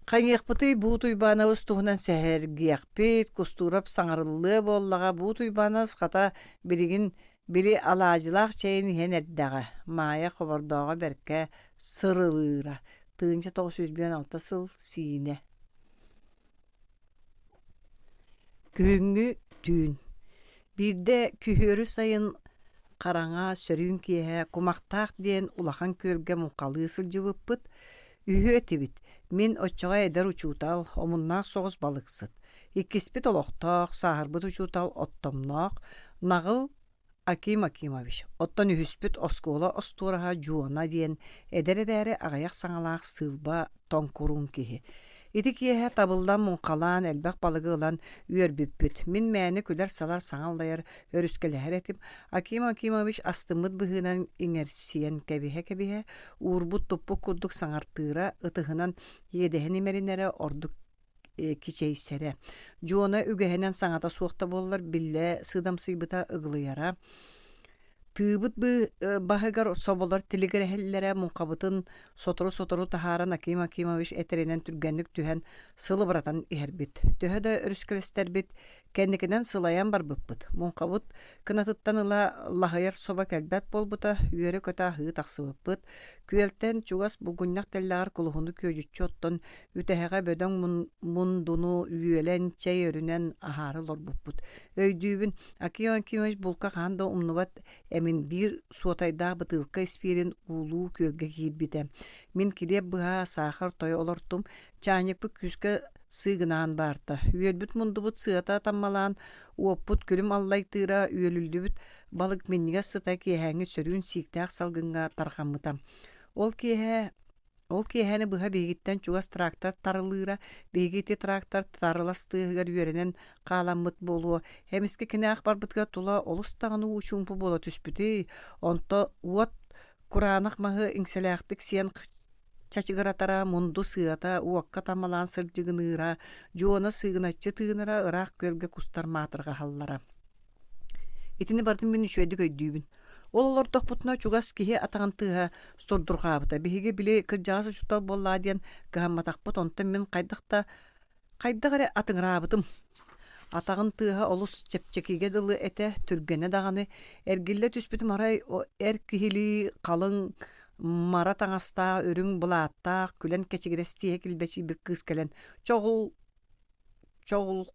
[SPEAKER 1] Хайыахпытый Буут Уйбаанабыс туһунан сэһэргиэхпит, Кустуурап саҥарыллыа буоллаҕа Буут Уйбаанабыс хата билигин били алаадьылаах чэйин иһэн эрдэҕэ, Маайа хобордооҕо бэркэ сырылыыра, 1956 сыл Сиинэ Күһүҥҥү түүн Биирдэ күһүөрү сайын хараҥа сөрүүн киэһэ Кумахтаах диэн улахан күөлгэ муҥхалыы сылдьыбыппыт. Үһүө этибит. Мин оччоҕо эдэр учуутал, омуннаах соҕус балыксыт. Иккиспит олохтоох, сааһырбыт учуутал оттомноох, наҕыл Аким Акимович, оттон үһүспүт оскуола остуораһа Дьуона диэн эдэр эрээри аҕыйах саҥалаах сыылба тоҥкуруун киһи. Ити киэһэ табыллан муҥхалаан элбэх балыгы ылан үөрбүппүт. Мин мээнэ күлэр-салар саҥа аллайар, өрүскэлэһэр этим. Аким Акимович астыммыт быһыынан иҥэрсийэн кэбиһэ-кэбиһэ, уурбут-туппут курдук саҥартыыра, ытыһынан иэдэһин имэринэрэ ордук кичэйсэрэ. Дьуона үгэһинэн саҥата суох да буоллар, биллэ сыыдамсыйбыта ыгылыйара. Тыыбыт баһыгар соболор тилигирэһэллэрэ, муҥхабытын сотору-сотору таһааран Аким Акимович этэринэн түргэнник түһэн сылыбыратан иһэрбит. Төһө да өрүскэлэстэрбит, кэнникинэн сылайан барбыппыт. Муҥхабыт кынатыттан ыла лаһыйар собо кэлбэт буолбута, үөрэ-көтө аһыы тахсыбыппыт. Күөлтэн чугас булгунньах тэллэҕэр кулуһуну күөдьүччү оттон, үтэһэҕэ бөдөҥ мундуну үөлэн, чэй өрүнэн аһаары олорбуппут. Өйдүүбүн, Аким Акимович булка хаһан да умнубат эмин биир суотайдаах бытыылка испиирин уулуу күөлгэ киирбитэ. Мин килиэп быһа, саахар тойо олортум, чаанньыкпыт күүскэ сыыгынаан баарта. Үөлбүт мундубут сыата таммалаан, уоппут күлүм аллайтыыра үөлүллүбүт балык минньигэс сыта киэһээҥҥи сөрүүн сииктээх салгыҥҥа тарҕаммыта. Ол киэһэ Ол киэһэни быһа биһигиттэн чугас трактор тарылыыра, биһиги ити трактор тарылас тыаһыгар үөрэнэн хааламмыт буолуо, эмискэ кини ах барбытыгар тула олус даҕаны уу чуумпу буола түспүтүй, онто уот кураанах маһы иҥсэлээхтик сиэн чачыгыратара, мунду сыата уокка тамалаан сырдьыгыныыра, дьуона сыыгыначчы тыынара, ыраах күөлгэ кустар маатырҕаһаллара. Итини барытын мин үчүгэйдик өйдүүбүн. Ол олордохпутуна чугас киһи атаҕын тыаһа сурдурҕаабыта. Биһиги били кырдьаҕас учуутал буоллаа диэн кыһамматахпыт, онтон мин хайдах да хайдах эрэ атыҥыраабытым. Атаҕын тыаһа олус чэпчэкигэ дылы этэ, түргэнэ даҕаны. Эргиллэ түспүтүм арай эр киһилии халыҥ мара таҥастаах, үрүҥ былааттаах, күлэн кэчигирэс тииһэ килбэчийбит кыыс кэлэн чоҕул чоҕул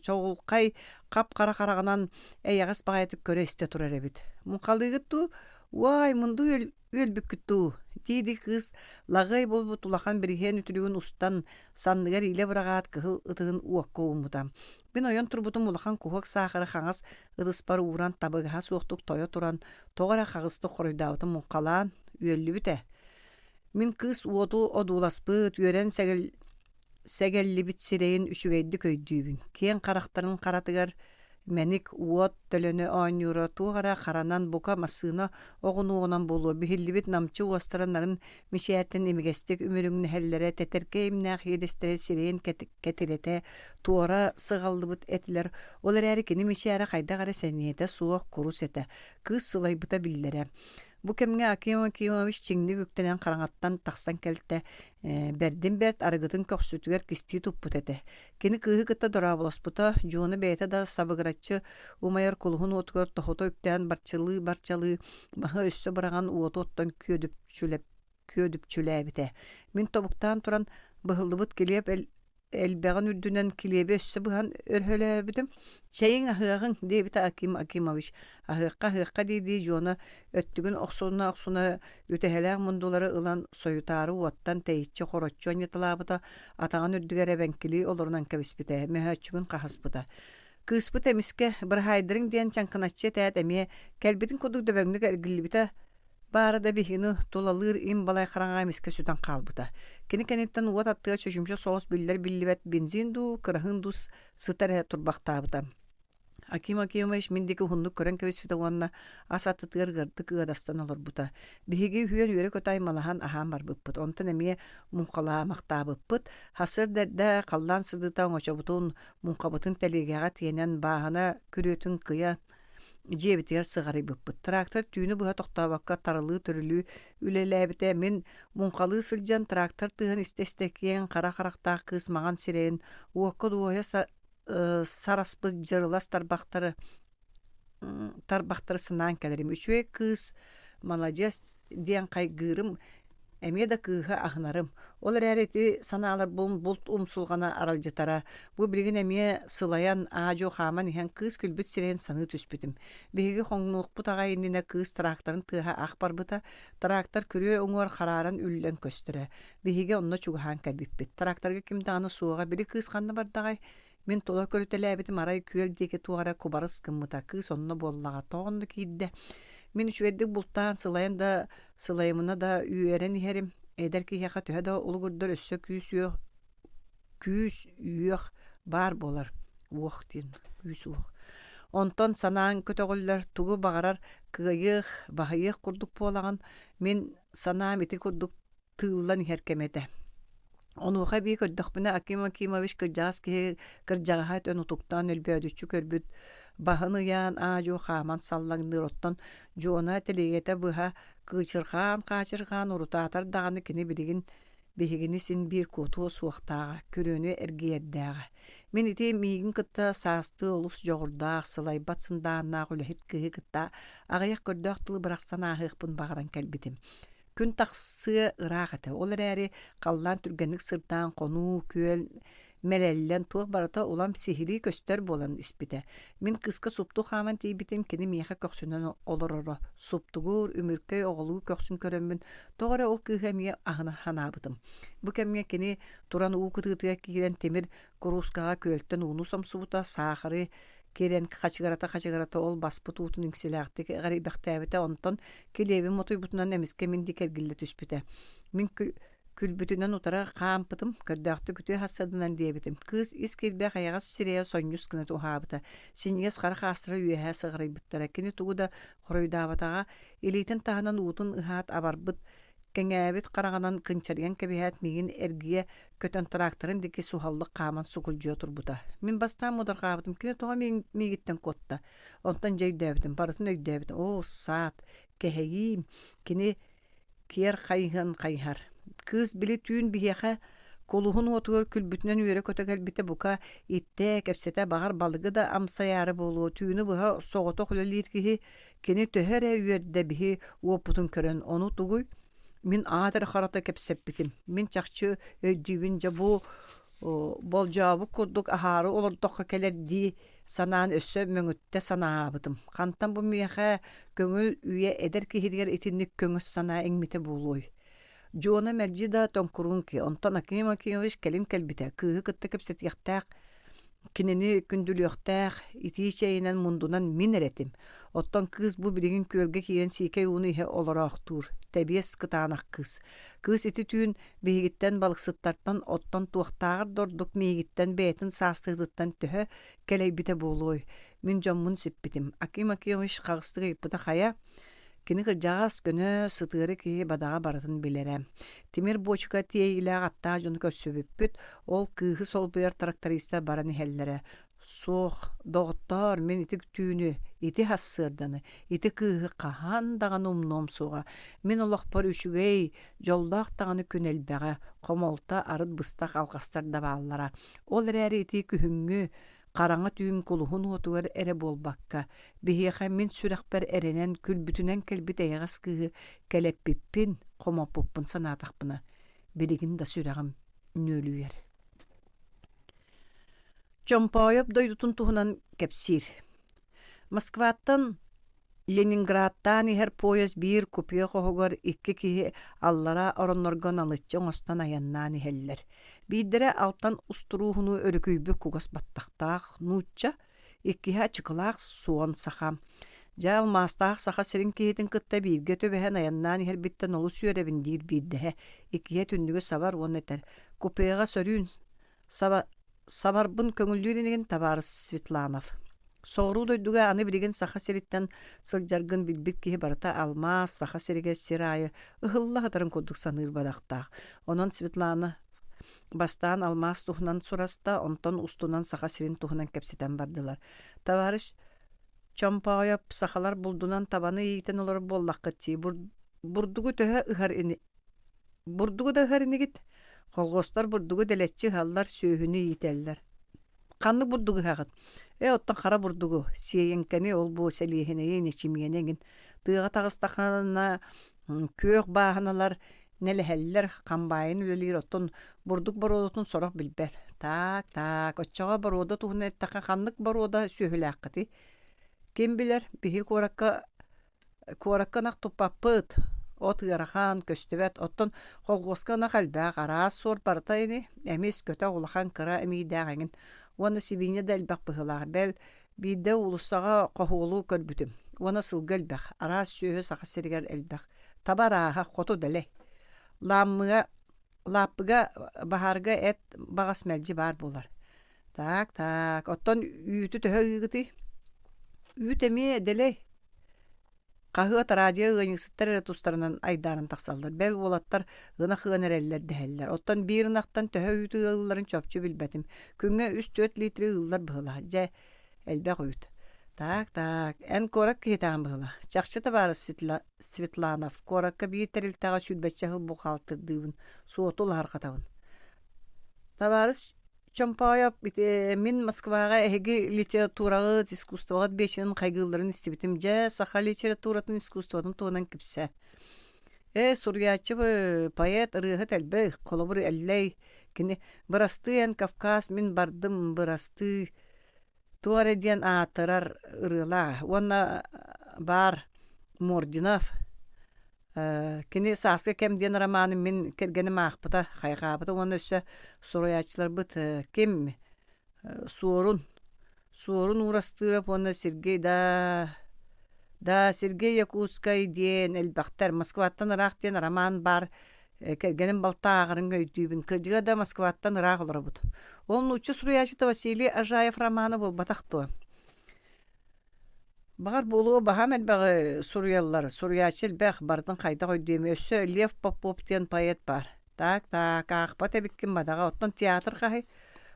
[SPEAKER 1] чоҕулхай хап-хара хараҕынан эйэҕэс баҕайытык көрө-истэ турар эбит. «Муҥхалыыгыт дуу? Уай, мунду үөлбүккүт дуу?» дии-дии кыыс лаҕыай буолбут улахан бириһиэн үтүлүгүн устан, санныгар иилэ быраҕаат кыһыл ытыһын уокка ууммута. Мин ойон турбутум улахан куһуок саахары хаҥас ытыспар ууран табыгаһа суохтук тойо туран, тоҕо эрэ хаҕыстык хоруйдаабытым муҥхалаан, үөллүбүт ээ. Мин кыыс уоту одууласпыт, үөрэн сэгэл Сэгэллибит сирэйин үчүгэйдик өйдүүбүн, киэҥ харахтарын харатыгар мэник уот төлөнө оонньуура туох эрэ харанан бука массыына оҕунуоҕунан буолуо биһиллибит намчы уостара нарын мичээртэн имигэстик үмүрүҥнэһэллэрэ тэтэркэй имнээх иэдэстэрэ сирэйин кэтирэтэ туора сыҕаллыбыт этилэр ол эрээри кини мичээрэ хайдах эрэ сэниэтэ суох курус этэ кыыс сылайбыта биллэрэ Бу кэмҥэ Аким Акимович чиҥник үктэнэн хараҥаттан тахсан кэлтэ, бэрдин бэрт арыгытын көхсүтүгэр кистии туппут этэ. Кини кыыһы кытта дорооболоспута, Дьуона бэйэтэ да сабыгыраччы умайар кулуһун уотугар тоһута үктээн барчалыы-барчалыы маһы өссө быраҕан уоту оттон күөдүпчүлээбитэ. Мин тобуктаан туран быһыллыбыт килиэп элбэҕин үрдүнэн килиэби өссө быһан өрөһөлөөбүтүм. «Чэйиҥ аһыаҕыҥ» диэбитэ Аким Акимович. «Аһыахха, аһыахха» дии-дии Дьуона өттүгүн охсуна-охсуна үтэһэлээх мундулары ылан сойутаары уоттан тэйиччи хороччу анньыталаабыта, атаҕын үрдүгэр эбэҥкилии олорунан кэбиспитэ, мөһөөччүгүн хаһыспыта. Кыыспыт эмискэ «Быраһаайдарыҥ» диэн чаҥкыначчы этээт эмиэ кэлбитин курдук дөбөҥнүк эргиллибитэ Баара да биһигини тулалыыр им балай хараҥаҕа эмискэ сүтэн хаалбыта. Кини кэнниттэн уот аттыгар чочумча соҕус биллэр-биллибэт бензин дуу, кыраһыын дуу сыта эрэ турбахтаабыта. Аким Акимович мин диэки уһуннук көрөн кэбиспитэ уонна ас аттытыгар ыардык ыадастан олорбута. Биһиги үһүөн үөрэ-көтө аймалаһан аһаан барбыппыт. Онтон эмиэ муҥхалаамахтаабыппыт. Сарсыарда эрдэ халлаан сырдыыта оҥочобутун, муҥхабытын тэлиэгэҕэ тиэнэн, бааһына күрүөтүн кыйа Дьиэбитигэр сыҕарыйбыппыт. Трактор түүнү быһа тохтообокко тарылыы-төрүлүү үлэлээбитэ. Мин муҥхалыы сылдьан трактор тыаһын истэ-истэ киэҥ хара харахтаах кыыс маҥан сирэйин уокка дуоһуйа сараспыт дьырылас тарбахтары тарбахтары санаан кэлэрим. Үчүгэй кыыс маладьыас диэн хайгыырым Эмиэ да кыыһы аһынарым. Ол эрээри ити санааларбын булт умсулҕана аралдьытара. Бу билигин эмиэ сылайан, аа-дьуо хааман иһэн кыыс күлбүт сирэйин саныы түспүтүм. Биһиги хоҥнуохпут аҕай иннинэ кыыс тракторын тыаһа ах барбыта. Трактор күрүө уҥуор харааран үллэн көстөрө. Биһиги онно чугаһаан кэлбиппит. Тракторга ким даҕаны суоҕа. Били кыыс ханна бардаҕай? Мин тула көрүтэлээбитим арай күөл диэки туох эрэ кубарыс гыммыта, кыыс онно буоллаҕа, тоҕо онно киирдэ? Мин үчүгэйдик бултаан, сылайан да, сылайымына да үөрэн иһэрим. Эдэр киһиэхэ төһө да улугурдар өссө күүс-үөх күүс-үөх баар буолар. Уох диэн күүс-уох. Онтон санааҥ көтөҕүллэр, тугу баҕарар кыайыах, баһыйыах курдук буолаҕын. Мин санаам ити курдук тыыллан иһэр кэмэ этэ. Онуоха эбии көрдөхпүнэ Аким Акимович кырдьаҕас киһи кырдьаҕаһа өтөн утуктаан өлбөөдүччү көрбүт баһын ыйаан аа-дьуо хааман саллаҥныыр оттон Дьуона тэлиэгэтэ быһа кыычырҕаан-хаачырҕаан урутаатар даҕаны кини билигин биһигини син биир куотуо суохтааҕа, күрүөнү эргийэрдээҕэ. Мин ити миигин кытта саастыы олус дьоҕурдаах, сылайбат сындааннаах үлэһит кыыһы кытта аҕыйах көрдөөх тылы бырахсан ааһыахпын баҕаран кэлбитим. Күн тахсыа ыраах этэ, ол эрээри халлаан түргэнник сырдаан хонуу, күөл мэлэллэн туох барыта улам сиһилии көстөр буолан испитэ. Мин кыыска супту хааман тиийбитим, кини миэхэ көхсүнэн олороро. Суптугур, үмүркэй оҕолуу көхсүн көрөммүн, тоҕо эрэ ол кыыһы эмиэ аһына санаабытым. Бу кэмҥэ кини туран уу кытыытыгар киирэн тимир куруускаҕа күөлтэн ууну сомсубута, саахары киирэн хачыгырата-хачыгырата ол баспыт уутун иҥсэлээхтик эҕэрийбэхтээбитэ, онтон килиэбин мотуйбутунан эмискэ мин диэки эргиллэ түспүтэ. Мин күлбүтүнэн утары хаампытым, көрдөөхтүк үтүө сарсыарданан диэбитим. Кыыс ис киирбэх эйэҕэс сирэйэ сонньус гына уһаабыта, синньигэс хара хаастара үөһэ сыҕарыйбыттара. Кини тугу да хоруйдаабатаҕа, илиитин таһынан уутун ыһаат абарбыт кэҥээбит хараҕынан кынчарыйан кэбиһээт миигин эргийэ көтөн тракторын диэки суһаллык хааман сукулдьуйа турбута. Мин бастаан муодарҕаабытым кини тоҕо миигиттэн куотта? Онтон дьэ өйдөөбүтүм, барытын өйдөөбүтүм. Оо, саат, кэһэйиим, кини киэр хайыһан хайыһар. Кыыс били түүн биһиэхэ кулуһун уотугар күлбүтүнэн үөрэ-көтө кэлбитэ бука иттэ, кэпсэтэ, баҕар балыгы да амсайаары буолуо, түүнү быһа соҕотох үлэлиир киһи Кини төһө эрэ үөрдэ биһи уоппутун көрөн, ону тугуй? Мин аат эрэ харата кэпсэппитим. Мин чахчы өйдүүбүн дьэ бу болдьообут курдук аһаары олордоххо кэлэр дии санаан өссө мөҥүттэ санаабытым. Хантан бу миэхэ көҥүл үйэ эдэр киһитигэр итинник көҥүс санаа иҥмитэ буолуой? Дьуона мэлдьи да тоҥкуруун киһи, онтон Аким Акимович кэлин кэлбитэ, кыыһы кытта кэпсэтиэхтээх Кинини күндүлүөхтээх, итии чэйинэн мундунан мин эрэ этим. Оттон кыыс бу билигин күөлгэ киирэн сиикэй ууну иһэ олороохтуур, тэбиэс кытаанах кыыс. Кыыс ити түүн биһигиттэн балыксыттартан оттон туохтааҕар да ордук миигиттэн бэйэтин саастыытыттан төһө кэлэйбитэ буолуой? Мин дьоммун сиппитим. Аким Акимович хаҕыстык ыйыппыта хайа, Кини кырдьаҕас, көнө, сытыары киһи бадаҕа барытын билэрэ. Тимир буочука тиэйиилээх аттаах дьону көрсүбүппүт, ол кыыһы солбуйар тракториста баран иһэллэрэ. Суох, доҕоттоор, мин ити түүнү, ити сарсыарданы, ити кыыһы хаһан даҕаны умнуом суоҕа. Мин олохпор үчүгэй, дьоллоох даҕаны күн элбэҕэ, хомолто, арыт быстах алҕастар да бааллара. Ол эрээри ити күһүҥҥү Хараҥа түүн кулуһун уотугар эрэ буолбакка, биһиэхэ мин сүрэхпэр эрэнэн күлбүтүнэн кэлбит эйэҕэс кыыһы кэлэппиппин, хомоппуппун санаатахпына, билигин да сүрэҕим нүөлүйэр. Чомпоойоп дойдутун туһунан кэпсиир. Москваттан Ленинградтаан иһэр поезд биир купе хоһугар икки киһи аллараа ороннорго налыччы оҥостон айаннаан иһэллэр. Биирдэрэ алтан устурууһунуу өрүкүйбүт кугас баттахтаах нуучча, иккиһэ ачыкылаах суон саха. Дьэ, алмаастаах Саха сирин киһитин кытта бииргэ түбэһэн айаннаан иһэрбиттэн олус үөрэбин диир биирдэһэ. Иккиһэ түннүгү сабар уонна этэр: «Купеҕа сөрүүн Саба, сабарбын көҥүллүүр инигин табаарыс Светланов. Соҕуруу дойдуга аны билигин Саха сириттэн сылдьаргын билбит киһи барыта алмаас Саха сиригэр сир аайы ыһылла сытарын курдук саныыр бадахтаах. Онон Светлана бастаан алмаас туһунан сураста, онтон устунан Саха сирин туһунан кэпсэтэн бардылар. Товарищ Чомпоойоп, сахалар булдунан табаны иитэн олорор буоллаххыт дии, бурдугу төһө ыһар ини Бурдугу да ыһар инигит? Колхуостар бурдугу дэлэччи ыһаллар, сүөһүнү иитэллэр. Ханнык бурдугу ыһаҕыт? Ээ, оттон хара бурдугу, сиэйэҥкэни, ол-бу сэлиэһинэйи, нэчимиэни эҥин. Тыаҕа таҕыстаххына күөх бааһыналар нэлэһэллэр, хамбаайын үлэлиир, оттон бурдук боруодатын сорох билбэт. Так, так, оччоҕо боруода туһунан эттэххэ ханнык боруода сүөһүлээххитий? Ким билэр, биһиги куоракка Куоракка ынах туппаппыт, от ыарахан, көстүбэт, оттон холхуоска ынах элбэх, араас суор барыта ини, эмис, көтөх, улахан, кыра эмиийдээх эҥин. Уонна сибиинньэ да элбэх быһыылаах, бэл, биирдэ уулуссаҕа хоһуолу көрбүтүм. Уонна сылгы элбэх, араас сүөһү Саха сиригэр элбэх. Таба арааһа, хоту дэлэй. Лааммыга, лааппыга баһаарга эт баҕас мэлдьи баар буолар. Так, так, оттон үүтү төһө ыыгытый? Үүт эмиэ дэлэй. Хаһыат, радио ыанньыксыттар эрэ тустарынан айдааран тахсаллар. Бэл уолаттар ынах ыан эрэллэр дэһэллэр. Оттон биир ынахтан төһө үүтү ыалларын чопчу билбэтим. Күҥҥэ үс-түөрт литрэ ыыллар быһыылаах. Дьэ, элбэх үүт. Так, так, эн куорат киһитэҕин быһыылаах. Чахчы табаарыс Светла... Светланов, куоракка биир тэрилтэҕэ сүүрбэччэ сыл бухгалтырдыыбын, суоту улаһарҕатабын. Табаарыс Чомпоойоп, ити мин Москваҕа эһиги литератураҕыт, искусствоҕыт биэчэрин хайгыылларын истибитим. Дьэ, саха литературатын, искусствотын туһунан кэпсээ. Ээ, суруйааччы поэт, ырыаһыт элбэх, холобур, Эллэй, кини «Бырастыы эн, Кавказ, мин бардым, бырастыы» туох эрэ диэн аатырар ырыалаах. Уонна баар Мординов Кини «Сааскы кэм» диэн романы мин кэргэним аахпыта, хайҕаабыта уонна өссө суруйааччыларбыт ким Суорун, Суорун Уурастыырап уонна Сергей да да Сергей Якутскай диэн элбэхтэр. Москваттан ыраах диэн роман баар кэргэним балта ааҕарын өйдүүбүн. Кырдьыга да Москваттан ыраах олоробут. Ол нуучча суруйааччыта Василий Ажаев романа буолбатах дуо? Баҕар буолуо баһаам элбэҕи суруйаллар, суруйааччы элбэх, барытын хайдах өйдүөмүй, өссө Лев Попов диэн поэт баар. Так, так, аахпат эбиккин бадаҕа, оттон театр хаһый?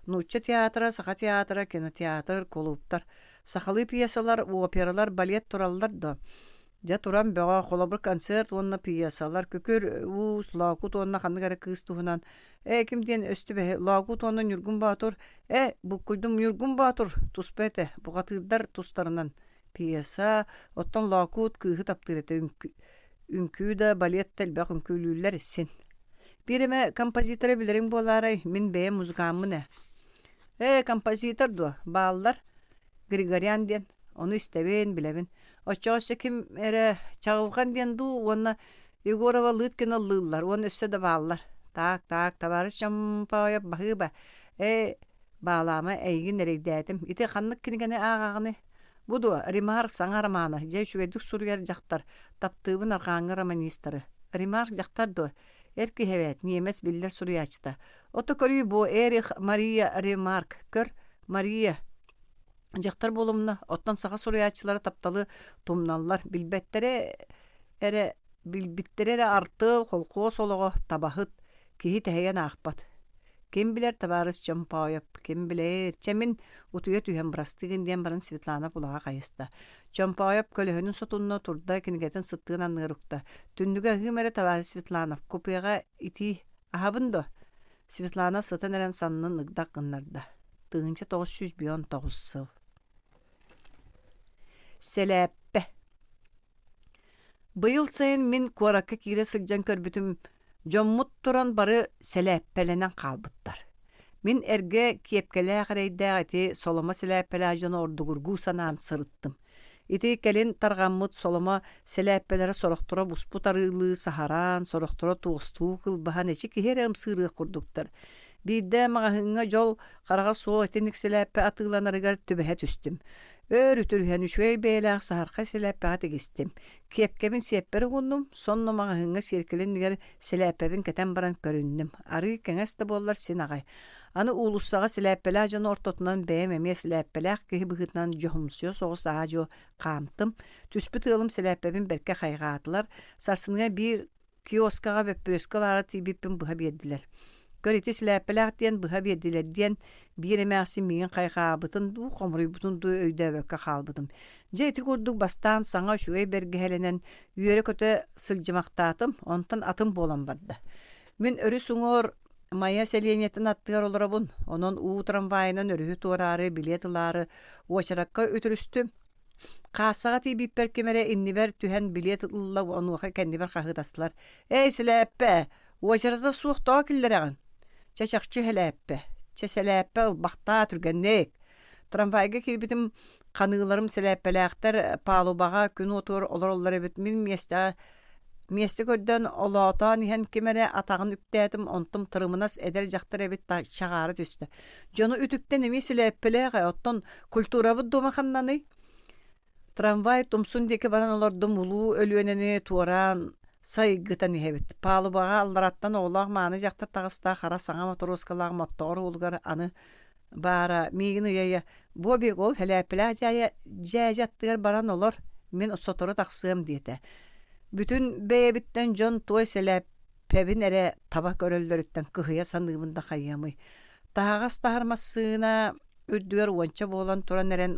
[SPEAKER 1] Нуучча театра, саха театра, кинотеатр, кулууптар. Сахалыы пьесалар, опералар, балет тураллар дуо? Дьэ туран бөҕө, холобур, концерт уонна пьесалар, Күкүр Уус, Лоокут уонна ханнык эрэ кыыс туһунан Ээ, ким диэн өстүбэһи Лоокут уонна Ньургун Боотур Ээ, буккуйдум Ньургун Боотур туспа этэ, бухатыырдар тустарынан пьеса, оттон Лоокут кыыһы таптыыр этэ үҥкүү да, балет да элбэх үҥкүүлүүллэр син. Биир эмэ композиторы билэриҥ буолаарай, мин бэйэм музыкааммын ээ. Ээ, композитор дуо, бааллар Григорян диэн, ону истэбин, билэбин. Оччоҕо өссө ким эрэ Чаҕылҕан диэн дуу уонна Егорова Лыткина ыллыыллар уонна өссө да бааллар. Так, так, табаарыс Чомпоойоп баһыыба. Ээ, баалаама, эйигин эрэйдээтим. Ити ханнык кинигэни ааҕаҕыный? Бу дуо, Ремарк саҥа романа, дьэ үчүгэйдик суруйар дьахтар, таптыыбын арҕааҥҥы романистары. Ремарк дьахтар дуо? Эр киһи эбээт, ньиэмэс биллэр суруйааччыта. Ото көрүүй бу Эрих Мария Ремарк, көр, Мария Дьахтар буолумна, оттон саха суруйааччылара тапталы тумналлар, билбэттэрэ эрэ билбиттэрэ эрэ артыал, холкуос олоҕо, табаһыт, киһи тэһийэн аахпат. Ким билэр табаарыс Чомпоойоп, ким билээр, чэ мин утуйа түһэн бырастыгын диэн баран Светлана кулаҕа хайыста. Чомпоойоп көлөһүнүн сотунна, турда, кинигэтин сыттыын анныгар укта. Түннүгэ аһыым эрэ табаарыс Светланов, купеҕа итии аһабын дуо? Светланов сытан эрэн саннын ыгдах гыннарда. 1959 сыл. Сэлээппэ. Быйыл сайын мин куоракка киирэ сылдьан көрбүтүм, дьоммут туран бары сэлээппэлэнэн хаалбыттар. Мин эргэ киэпкэлээх эрэйдээх ити соломо сэлээппэлээх дьону ордугургуу санаан сырыттым. Ити кэлин тарҕаммыт соломо сэлээппэлэрэ сорохторо буспут арыылыы саһараан, сорохторо туостуу кылбаһан эчи киһи эрэ ымсыырыах курдуктар. Биирдэ маҕаһыыҥҥа дьол хараҕа суох итинник сэлээппэ атыыланарыгар түбэһэ түстүм. Өр үтүрүһэн үчүгэй бэйэлээх саһархай сэлээппэҕэ тигистим. Киэпкэбин сиэппэр угуннум, сонно маҕаһыыҥҥа сиэркилэ иннигэр сэлээппэбин кэтэн баран көрүннүм. Арыы кэҥэс да буоллар син аҕай. Аны уулуссаҕа сэлээппэлээх дьону ортотунан бэйэм эмиэ сэлээппэлээх киһи быһыытынан дьоһумсуйа соҕус аа-дьуо хаамтым. Түспүт ыалым сэлээппэбин бэркэ хайҕаатылар. Сарсыныгар биир киоскаҕа бөппүрүөскэ ылаары тиийбиппин быһа биэрдилэр. Көр ити сэлээппэлээх диэн быһа биэрдилэр диэн биир эмээхсин миигин хайҕаабытын дуу, хомуруйбутун дуу өйдөөбөккө хаалбытым. Дьэ ити курдук бастаан саҥа үчүгэй бэргэһэлэнэн үөрэ-көтө сылдьымахтаатым, онтон атын буолан барда. Мин өрүс уҥуор Майа сэлиэнньэтин аттыгар олоробун, онон уу трамвайынан өрүһү туораары, билиэт ылаары уочаракка үтүрүстүм. Каассаҕа тиийбиппэр ким эрэ иннибэр түһэн билиэт ылла онуоха кэннибэр хаһыытастылар: «Эй, сэлээппэ, уочарата суох тоҕо киллэрэҕин?» «Чэ, чахчы сэлээппэ, чэ, сэлээппэ ылбахтаа түргэнник!» Трамвайга киирбитим ханыыларым сэлээппэлээхтэр палубаҕа күн уотугар олороллор эбит. Мин миэстэҕэ Миэстэ көрдөөн олоотоон иһэн ким эрэ атаҕын үктээтим, онтум тырымынас эдэр дьахтар эбит чаҕаара түстэ. Дьону үтүктэн эмиэ силээппэлээх ээ, оттон культурабыт дуома ханнаный? Трамвай тумсун диэки баран олордум, Улуу Өлүөнэни туораан сайгытан иһэбит. Палубаҕа аллараттан оҕолоох мааны дьахтар таҕыста, хара саҥа мотуруоскалаах моттоҕор уолугар аны баара миигин ыйа-ыйа «Бобик, ол сэлээппэлээх дьээдьэ аттыгар баран олор» Мин сотору тахсыам диэтэ. Бүтүн бэйэбиттэн дьон туой сэлээппэбин эрэ таба көрөллөрүттэн кыһыйа саныыбын да хайыамый. Таһаҕас таһар массыына үрдүгэр уонча буолан туран эрэн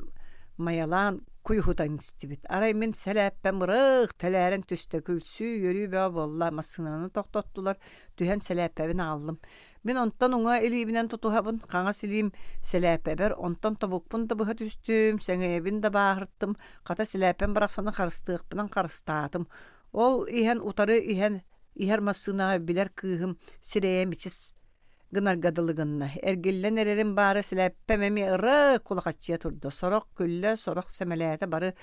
[SPEAKER 1] майалаан куйуһутан истибит. Арай мин сэлээппэм ырыых тэлээрэн түстэ, күлсүү, үөрүү бөҕө буолла. Массыынаны тохтоттулар, түһэн сэлээппэбин аҕаллым. Мин онтон уҥа илиибинэн тутуһабын, хаҥас илиим сэлээппэбэр, онтон тобукпун да быһа түстүм, сэҥийэбин да бааһыртым, хата сэлээппэм барахсаны харыстыахпынан харыстаатым. Ол иһэн утары иһэн иһэр массыынаҕа билэр кыыһым сирэйэ мичис гынарга дылы гынна. Эргиллэн эрэрим баара сэлээппэм эмиэ ырык кулахаччыйа турда. Сорох күллэ, сорох сэмэлээтэ бары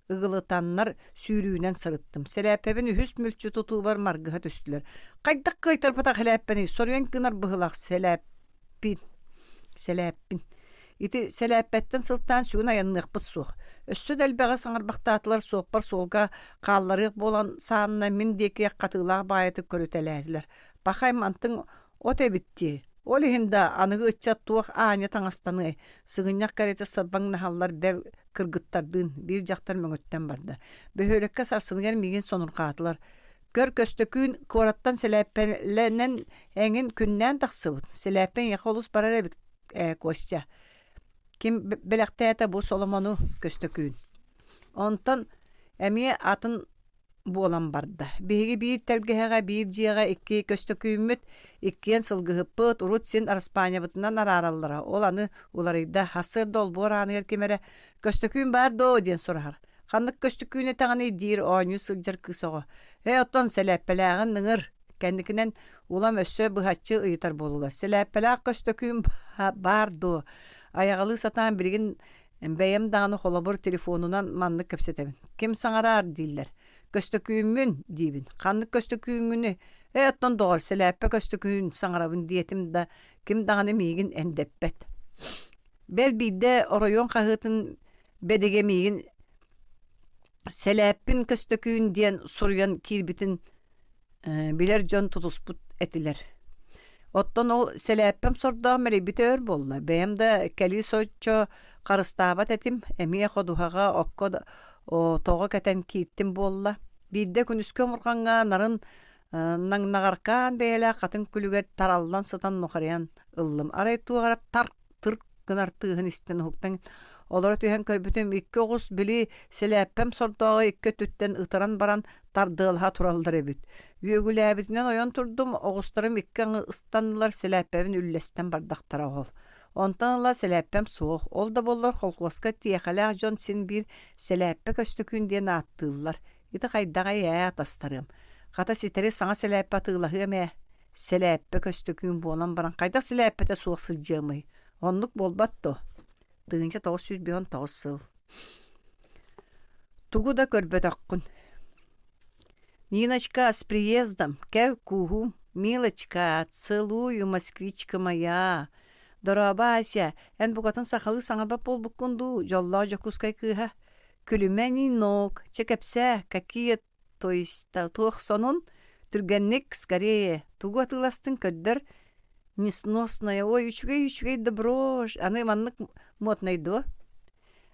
[SPEAKER 1] ыгылытаннар сүүрүүнэн сырыттым. Сэлээппэбин үһүс мүлчү тутуубар маргыһа түстүлэр. Хайдах кыайтарбатах сэлээппэний? Соруйан гынар быһылаах сэлээппин. Сэлээппин. Ити сэлээппэттэн сылтаан сүгүн айанныахпыт суох. Өссө да элбэҕи саҥарбахтаатылар суоппар суолга хаалларыах буолан саанна мин диэки хатыылаах баайытык көрүтэлээтилэр. Пахай мантыҥ от эбит дии. Ол иһин да аныгы ыччат туох аанньа таҥастаныай, сыгынньах кэриэтэ сырбаҥнаһаллар бэл кыргыттардыын, биир дьахтар мөҥүттэн барда. Бөһүөлэккэ сарсыныгар миигин сонурҕаатылар. Көр Көстөкүүн куораттан сэлээппэлэнэн эҥин күннээн тахсыбыт. Сэлээппэ эйиэхэ олус барар эбит ээ, Костя. Ким бэлэхтээтэ бу Соломону Көстөкүүн. Онтон эмиэ атын буолан барда. Биһиги биир тэлгэһэҕэ, биир дьиэҕэ икки көстөкүүммүт, иккиэн сылгыһыппыт, урут син араспаанньабытынан араараллара. Ол аны уларыйда. Сарсыарда олбуор ааныгар ким эрэ «Көстөкүүн баар дуо?» диэн сураһар. «Ханнык көстөкүүн этэҕиний?» диир оонньуу сылдьар кыыс оҕо. «Ээ, оттон сэлээппэлээҕин ыҥыр». Кэнникинэн улам өссө быһаччы ыйытар буоллулар. «Сэлээппэлээх көстөкүүн баар дуо?» Айаҕалыы сатаан билигин Бэйэм даҕаны холобур телефонунан маннык кэпсэтэбин. Ким саҥараар дииллэр. Көстөкүүммүн диибин. Ханнык көстөкүүҥҥүнүй? Ээ, оттон доҕор, сэлээппэ көстөкүүн саҥарабын диэтим да, ким даҕаны миигин эндэппэт. Бэл биирдэ оройуон хаһыатын бэдигэ миигин сэлээппин көстөкүүн диэн суруйан киирбитин билэр дьон тутуспут этилэр. Оттон ол сэлээппэм сордоох мэлийбитэ өр буолла. Бэйэм да кэлии соччо харыстаабат этим, эмиэ ходуһаҕа окко тоҕо кэтэн кииртим буолла. Биирдэ күнүскү омурҕаҥҥа нарын наҥнаҕаркаан бэйэлээх хатыҥ күлүгэр тараллан сытан нухарыйан ыллым. Арай туох эрэ тарк тырк гынар тыаһын истэн уһуктан олоро түһэн көрбүтүм икки оҕус били сэлээппэм сордооҕу икки өттүттэн ытыран баран тардыалаһа тураллар эбит. Үөгүлээбитинэн ойон турдум, оҕустарым икки аҥы ыстаннылар, сэлээппэбин үллэстэн бардахтара ол. Онтон ыла сэлээппэм суох, ол да буоллар холкуоска тиэхэлээх дьон син биир сэлээппэ көстөкүүн диэн ааттыыллар. Ити хайдаҕай ээ атастарыам. Хата ситэри саҥа сэлээппэ атыылаһыам ээ. Сэлээппэ көстөкүүн буолан баран хайдах сэлээппэтэ суох сылдьыамый? Оннук буолбат дуо? 1959 сыл. Тугу да көрбөтөххүн. Ниночка, с приездом! Кэл, кууһуум! Милочка, целую, москвичка моя! Дорообо, Ася, эн букатын сахалыы саҥарбат буолбуккун дуу, дьоллоох Дьокуускай кыыһа? Күлүмэ, Нинок, чэ кэпсээ, какие то есть туох сонун түргэнник скорее тугу атыыластыҥ көрдөр несносная ой үчүгэй үчүгэй да брошь аны маннык моднай дуо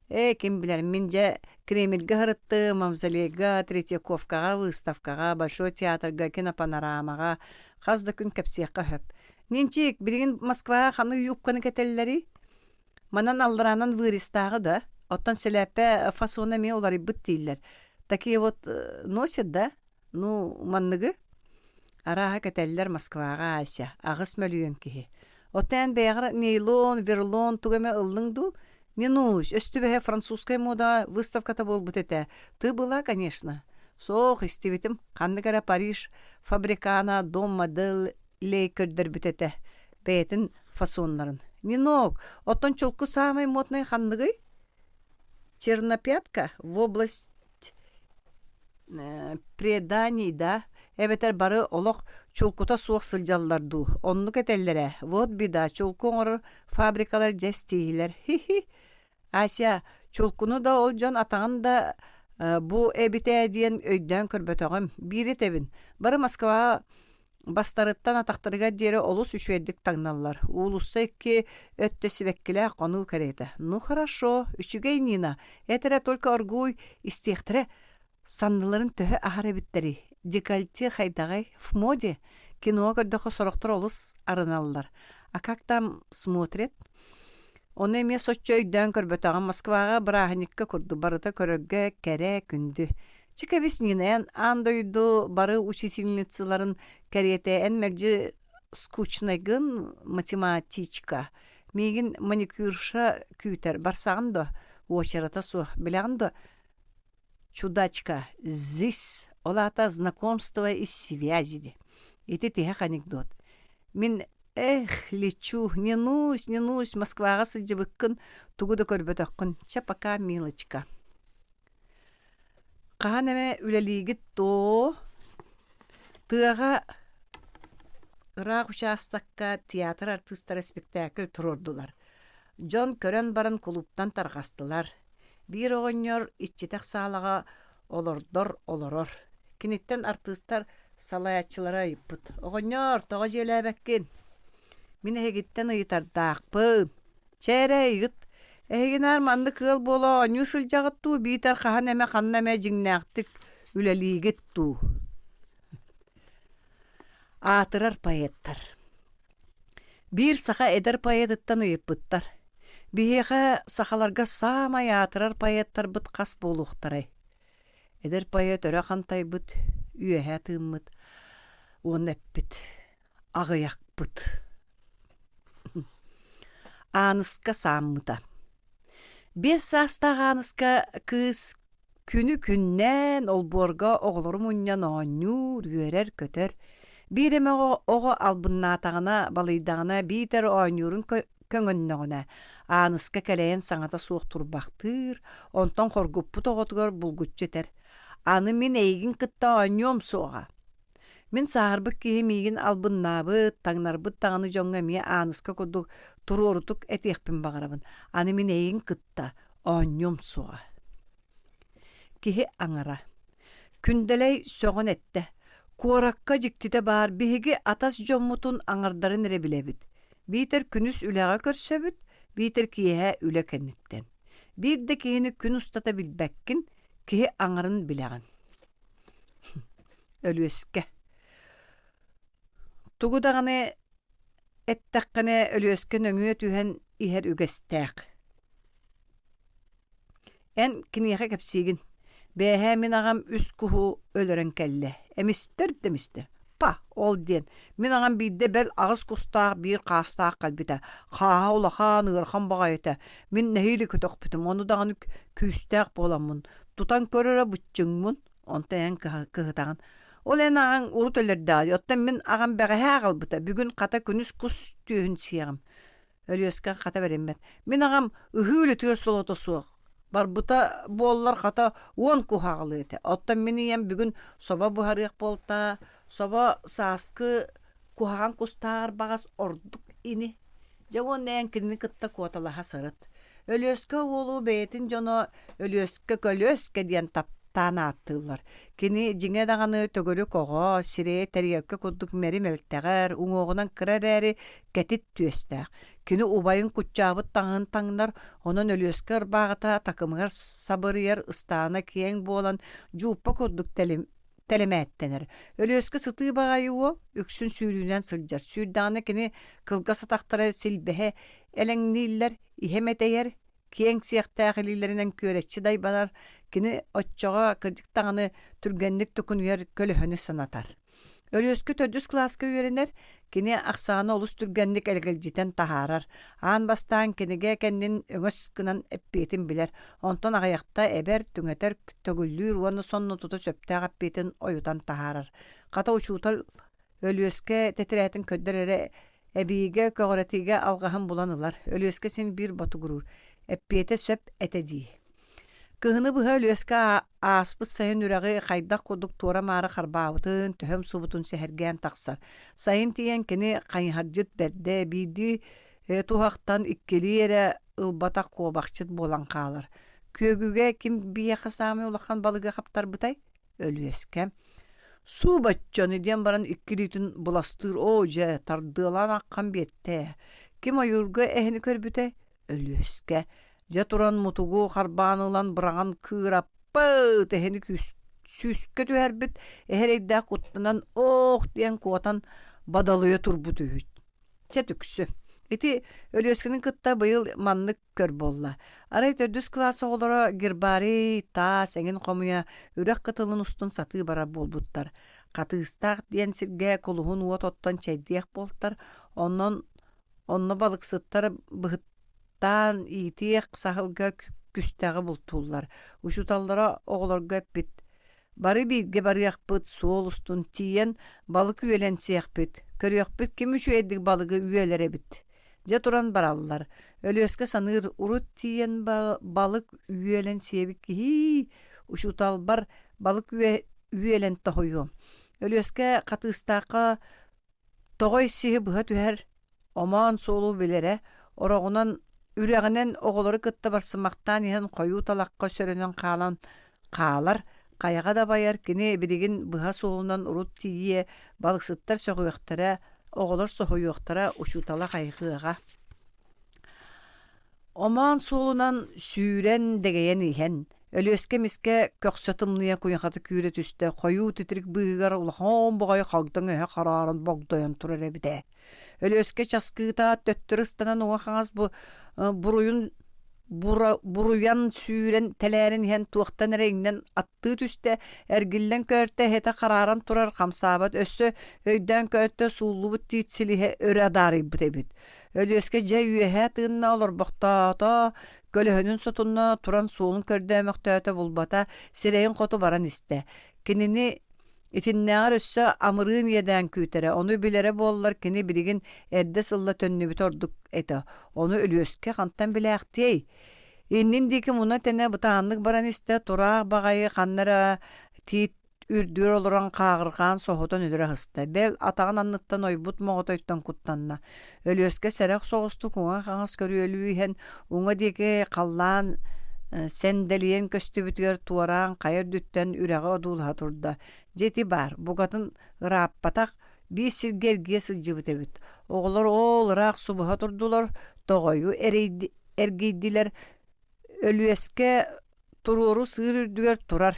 [SPEAKER 1] ээ ким билэр мин дьэ Кремльгэ сырыттым Мавзолейга Третьяковкаҕа выставкаҕа Большой театрга кинопанорамаҕа хас да күн кэпсиэххэ сөп Нинчик билигин Москваҕа ханнык юбканы кэтэллэрий Манан аллараанан вырезтааҕы да, оттон сэлээппэ фасона эмиэ уларыйбыт дииллэр. Такие вот носят да? Ну, манныгы? Арааһа кэтэллэр Москваҕа Ася, 8 мөлүйүөн киһи. Оттон эн бэйэҕэр нейлон, верлон тугу эмэ ыллыҥ дуу? Нинусь, өстүбэһэ французскай мода выставката буолбут этэ. Ты была, конечно. Суох, истибитим. Ханнык эрэ Париж фабрикана дом модель лей көрдөрбүт этэ бэйэтин фасоннарын. Нинок, оттон чулку саамай моднай ханныгый? Чернопятка в область преданий да эбэтэр бары олох чулкута суох сылдьаллар дуу оннук этэллэр ээ вот беда чулку оҥорор фабрикалар дьэ истииһилэр хи-хи Ася чулкуну да ол дьон атаҕын да бу эбит ээ диэн өйдөөн көрбөтөҕүм биири этэбин бары Москваҕа. Бастарыттан атахтарыгар диэри олус үчүгэйдик таҥналлар. Уулусса икки өттө сибэккилээх хонуу кэриэтэ. Ну хорошо, үчүгэй Нина, эт эрэ только оргууй истиэхтэрэ санныларын төһө аһар эбиттэрий? Декольте хайдаҕый? В моде? Киноҕа көрдөххө сорохтор олус арыналлар. А как там смотрят? Ону эмиэ соччо өйдөөн көрбөтөҕүм. Москваҕа бырааһынньыкка курдук барыта көрөргө кэрэ, күндү. Чэ кэбис Нина, эн аан дойду бары учительницаларын кэриэтэ эн мэлдьи скучнайгын математичка. Миигин маникюрша күүтэр, барсаҕын дуо? Уочарата суох. Билэҕин дуо, чудачка, здесь, ол аата знакомство и связи. Ити тиһэх анекдот. Мин эх, лечу, ненусь, ненусь, Москваҕа сылдьыбыккын, тугу да көрбөтөххүн. Чэ, пока, милочка. Хаһан эмэ үлэлиигит дуо? Тыаҕа ыраах учаастакка театр артыыстара спектакль туруордулар. Дьон көрөн баран кулууптан тарҕастылар. Биир оҕонньор иччитэх саалаҕа олордор олорор. Киниттэн артыыстар салайааччылара ыйыппыт: «Оҕонньоор, тоҕо дьиэлээбэккин? Мин эһигиттэн ыйытардаахпын. Чэ эрэ ыйыт, эһиги наар маннык ыал буола оонньуу сылдьаҕыт дуу, биитэр хаһан эмэ ханна эмэ дьиҥнээхтик үлэлиигит дуу?» Аатырар поэттар Биир саха эдэр поэтыттан ыйыппыттар: «Биһиэхэ, сахаларга саамай аатырар поэттарбыт хас буолуохтарай?» Эдэр поэт өрө хантайбыт, үөһэ тыыммыт уонна эппит: аҕыйахпыт Ааныска сааммыта 5 саастаах Ааныска кыыс күнү күннээн олбуорга оҕолору мунньан оонньуур, үөрэр-көтөр. Биир эмэ оҕо албыннаатаҕына, балыйдаҕына биитэр оонньуурун көҥөннөҕүнэ, Ааныска кэлэйэн саҥата суох турбахтыыр, онтон хоргуппут оҕотугар булгуччу этэр: «Аны мин эйигин кытта оонньуом суоҕа. Мин сааһырбыт киһи миигин албыннаабыт, таҥнарбыт даҕаны дьоҥҥо эмиэ Ааныска курдук туруорутук этиэхпин баҕарабын. Аны мин эйигин кытта оонньуом суоҕа. Киһи аҥара. Күндэлэй сөҕөн эттэ: «Куоракка дьиктитэ баар, биһиги атас дьоммутун аҥардарын эрэ билэбит. Биитэр күнүс үлэҕэ көрсөбүт, биитэр киэһэ үлэ кэнниттэн. Биир да киһини күн устата билбэккин, киһи аҥарын билэҕин». Өлүөскэ Тугу даҕаны эттэххинэ Өлүөскэ нөҥүө түһэн иһэр үгэстээх. Эн киниэхэ кэпсиигин: «Бээһээ мин аҕам үс куһу өлөрөн кэллэ, эмистэр да эмистэр. Па, ол диэн, мин аҕам биирдэ бэл аҕыс кустаах биир хаастаах кэлбитэ. Хааһа улахан, ыарахан баҕайы этэ. Мин нэһиилэ көтөхпүтүм, ону даҕаны күүстээх буоламмын, тутан көрөрө быччыҥмын, Онтон эн кыһытаҕын: «Ол эн аҕаҥ урут өлөрдөҕө дии, оттон мин аҕам бэҕэһээ аҕалбыта, бүгүн хата күнүс кус түөһүн сиэҕим». Өлүөскэ хата бэриммэт: «Мин аҕам ыһыы үлэтигэр солото суох, барбыта буоллар хата 10 куһу аҕалыа этэ. Оттон мин ийэм бүгүн собо буһарыах буолта, собо сааскы куһаҕан кустааҕар баҕас ордук ини. Дьэ уонна эн кинини кытта куоталаһа сырыт. Өлүөскэ уолу бэйэтин дьоно Өлүөскэ Көлүөскэ диэн таптаан ааттыыллар. Кини дьиҥэ даҕаны төгүрүк оҕо, сирэйэ тэриэлкэ курдук мэри мэлтэҕэр, уҥуоҕунан кыра эрээри кэтит түөстээх. Кини убайын куччаабыт таҥаһын таҥнар, онон Өлүөскэ ырбааҕыта такымыгар сабырыйар ыстаана киэҥ буолан дьууппа курдук тэлэмээттэнэр. Өлүөскэ сытыы баҕайы уол, үксүн сүүрүүнэн сылдьар. Сүүрдэҕинэ кини кылгас атахтара силбэһэ элэҥнииллэр, иһэ мэтэйэр, киэҥ сиэхтээх илиилэринэн күөрэччи дайбанар, кини оччоҕо кырдьык даҕаны түргэнник тукунуйар көлөһөнү санатар. Өлүөскэ төрдүс кылааска үөрэнэр, кини ахсааны олус түргэнник элэгэлдьитэн таһаарар. Аан бастаан кинигэ кэннин өҥөс гынан эппиэтин билэр, онтон аҕыйахта эбэр, түҥэтэр, төгүллүүр уонна сонно тута сөптөөх эппиэтин ойутан таһаарар. Хата учуутал Өлүөскэ тэтэрээтин көрдөр эрэ эбиигэ, көҕүрэтиигэ алҕаһын булан ылар. Өлүөскэ син биир ботугуруур. Эппиэтэ сөп этэ дии. Кыһыны быһа Өлүөскэ ааспыт сайын үрэҕи хайдах курдук туора-маары харбаабытын, төһө умсубутун сэһэргээн тахсар. Сайын тиийэн кини хайыһардьыт бэрдэ, биирдии туһахтан иккилии эрэ ылбатах куобахчыт буолан хаалар. Күөгүгэ ким биһиэхэ саамай улахан балыгы хаптарбытай? Өлүөскэ. Суу баччаны диэн баран икки илиитин быластыыр оо дьэ, тардыалаан аххан биэртэ. Ким ойуурга эһэни көрбүтэй? Өлүөскэ. Дьэ туран мутугу харбаан ылан быраҕан кыыраппыт эһэни сүүскэ түһэрбит, эһэ эрэйдээх куттанан оох диэн куотан бадалыйа турбут үһү. Чэ түксү. Ити Өлүөскэни кытта быйыл маннык көр буолла. Арай төрдүс кылаас оҕолоро гербарий, таас эҥин хомуйа үрэх кытылын устун сатыы барар буолбуттар. Хатыыстаах диэн сиргэ кулуһун уот оттон чэйдиэх буолтар, онон онно балыксыттар быһыттаан иитиэх саһылга күстэҕи бултууллар. Учууталлара оҕолорго эппит: Бары бииргэ барыахпыт, суол устун тиийэн балык үөлэн сиэхпит, көрүөхпүт ким үчүгэйдик балыгы үөлэр эбит. Дьэ туран бараллар. Өлүөскэ саныыр, урут тиийэн балык үөлэн сиэбит киһии, учууталбар балык үөлэн тоһуйуом. Өлүөскэ Хатыыстаахха Тоҕой сиһи быһа түһэр, омоон суолу билэрэ, ороҕунан, үрэҕинэн оҕолору кытта барсымахтаан иһэн хойуу талахха сөрөнөн хаалан хаалар, хайаҕа да байар кини билигин быһа суолунан урут тиийиэ, балыксыттар сөҕүөхтэрэ, оҕолор соһуйуохтара, учуутала хайҕыаҕа. Омоон суолунан сүүрэн дэгэйэн иһэн, Өлүөскэ эмискэ көхсө тымныйа куйахата күүрэ түстэ, хойуу титирик быыһыгар улахан баҕайы хагдаҥ эһэ харааран богдойон турар эбит ээ. Өлүөскэ часкыыта төттөрү ыстанан уҥа-хаҥас буруйун буруйан сүүрэн тэлээрэн иһэн туохтан эрэ иҥнэн аттыы түстэ, эргиллэн көөртө эһэтэ харааран турар хамсаабат, өссө өйдөөн көөртө сууллубут тиит силиһэ өрө адаарыйбыт эбит. Өлүөскэ дьэ үөһэ тыынна олорбохтоото, көлөһүнүн сотунна, туран суолун көрдөөмөхтөөтө булбата, сирэйин хоту баран истэ. Кинини итиннээҕэр өссө амырыын иэдээн күүтэрэ, ону билэрэ буоллар кини билигин эрдэ сылла төннүбүтэ ордук этэ. Ону Өлүөскэ хантан билээхтиэй? Иннин диэки муна-тэнэ бытааннык баран истэ, тураах баҕайы ханна эрэ тиит үрдүгэр олорон хааҕырҕаан соһутан өлөрө сыста, бэл атаҕын анныттан ойбут моҕотойтон куттанна. Өлүөскэ сэрэх соҕустук уҥа-хаҥас көрүөлүү иһэн, уҥа диэки халлаан сэндэлийэн көстүбүтүгэр туораан хайа үрдүттэн үрэҕи одуулаһа турда. Дьэ ити баар, букатын ырааппатах, биир сиргэ эргийэ сылдьыбыт эбит. Оҕолор оол ыраах субуһа турдулар, тоҕойу эргийдилэр, Өлүөскэ туруору сыыр үрдүгэр турар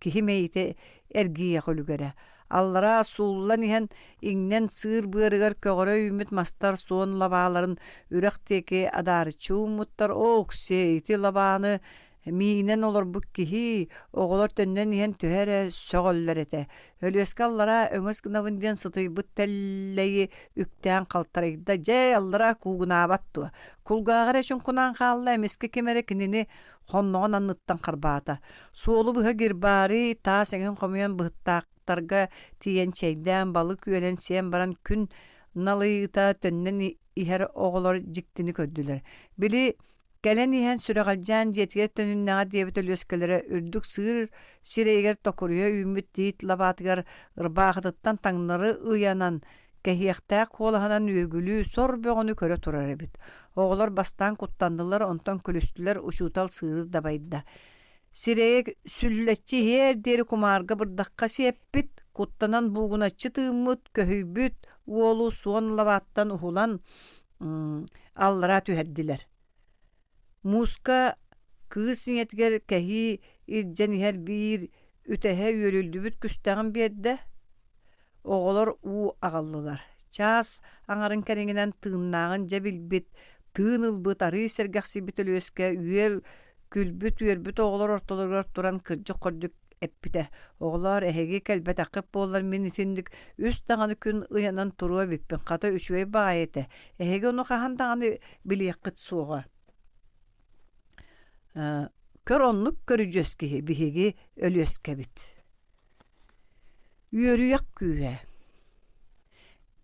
[SPEAKER 1] киһи мэйиитэ эргийиэх үлүгэрэ. Аллараа сууллан иһэн иҥнэн сыыр быарыгар көҕөрө үүммүт мастар суон лабааларын үрэх диэки адаарыччы ууммуттар. Оо, Оксиэ, ити лабааны миинэн олорбут киһи, оҕолор төннөн иһэн төһө эрэ сөҕөллөр этэ. Өлүөскэ аллараа өҥөс гынабын диэн сытыйбыт тэллэйи үктээн халтарыйда. Дьэ, аллараа куугунаабат дуо? Кулгааҕа эрэ чуҥкунаан хаалла, эмискэ ким эрэ кинини хонноҕун анныттан харбаата. Суолу быһа гербарий, таас эҥин хомуйан быһыттаахтарга тиийэн чэйдээн, балык үөлэн сиэн баран күн налыйыыта төннөн иһэр оҕолор дьиктини көрдүлэр. Били кэлэн иһэн сүрэҕэлдьээн дьиэтигэр төнүннэҕэ диэбит өлүөскэлэрэ үрдүк сыыр сирэйигэр токуруйа үүммүт тиит лабаатыгар ырбаахытыттан таҥнары ыйанан кэһиэхтээх куолаһынан үөгүлүү сор бөҕөнү көрө турар эбит. Оҕолор бастаан куттаннылар, онтон күлүстүлэр, учуутал сыыры дабайда. Сирэйэ сүллэччи иһиэр диэри кумаарга бырдахха сиэппит, куттанан буугуначчы тыыммыт, көһүйбүт уолу суон лабааттан уһулан аллараа түһэрдилэр. Мууска кыыс ийэтигэр кэһии илдьэн иһэр биир үтэһэ үөрүллүбүт күстэҕин биэрдэ. Оҕолор уу аҕаллылар. Чаас аҥарын кэриҥинэн тыыннааҕын дьэ билбит, тыын ылбыт арыый сэргэхсийбит Өлүөскэ үөл күлбүт-үөрбүт оҕолор ортолоругар туран кырдьык-хордьук эппитэ: «Оҕолоор, эһиги кэлбэтэххит буоллар мин итинник үс даҕаны күн ыйанан туруо эбиппин, хата үчүгэй баҕайы этэ. Эһиги ону хаһан даҕаны билиэххит суоҕа». Көр оннук көрүдьүөс киһи биһиги Өлүөскэбит. Үөрүйэх күүһэ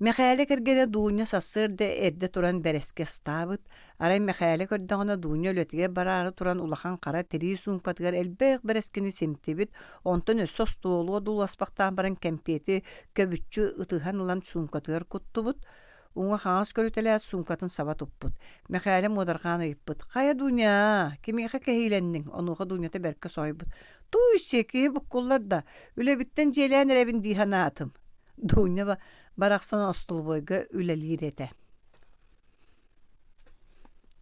[SPEAKER 1] Мэхээлэ кэргэнэ Дуня сарсыарда эрдэ туран бэрэски астаабыт, арай Мэхээлэ көрдөҕүнэ Дуня үлэтигэр бараары туран улахан хара тирии суумкатыгар элбэх бэрэскини симтибит, онтон өссө остуолуга дууласпахтаан баран кэмпиэти көбүччү ытыһан ылан суумкатыгар куттубут. Уҥа-хаҥас көрүтэлээт суумкатын саба туппут. Мэхээлэ муодарҕаан ыйыппыт: «Хайа, Дуня, кимиэхэ кэһиилэнниҥ?» Онуоха Дунята бэркэ соһуйбут: «Тууй-сиэ, киһи буккуллар да, үлэбиттэн дьиэлээн эрэбин дии санаатым». Дуня барахсан остолобуойга үлэлиир этэ.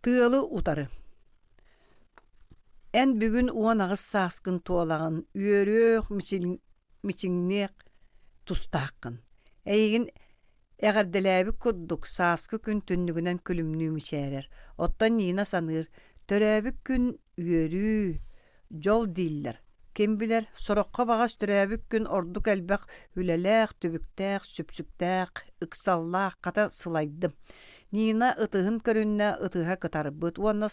[SPEAKER 1] Тыалы утары Эн бүгүн 18 сааскын туолаҕын, үөрүөх, мичиҥниэх тустааххын. Эйигин Эҕэрдэлээбит курдук, сааскы күн түннүгүнэн күлүмнүү мичээрэр. Оттон Нина саныыр, төрөөбүт күн үөрүү, дьол дииллэр. Ким билэр, сороххо баҕас төрөөбүт күн ордук элбэх үлэлээх, түбүктээх, сүпсүктээх, ыксаллаах, хата сылайдым. Нина ытыһын көрүннэ, ытыһа кытарбыт уонна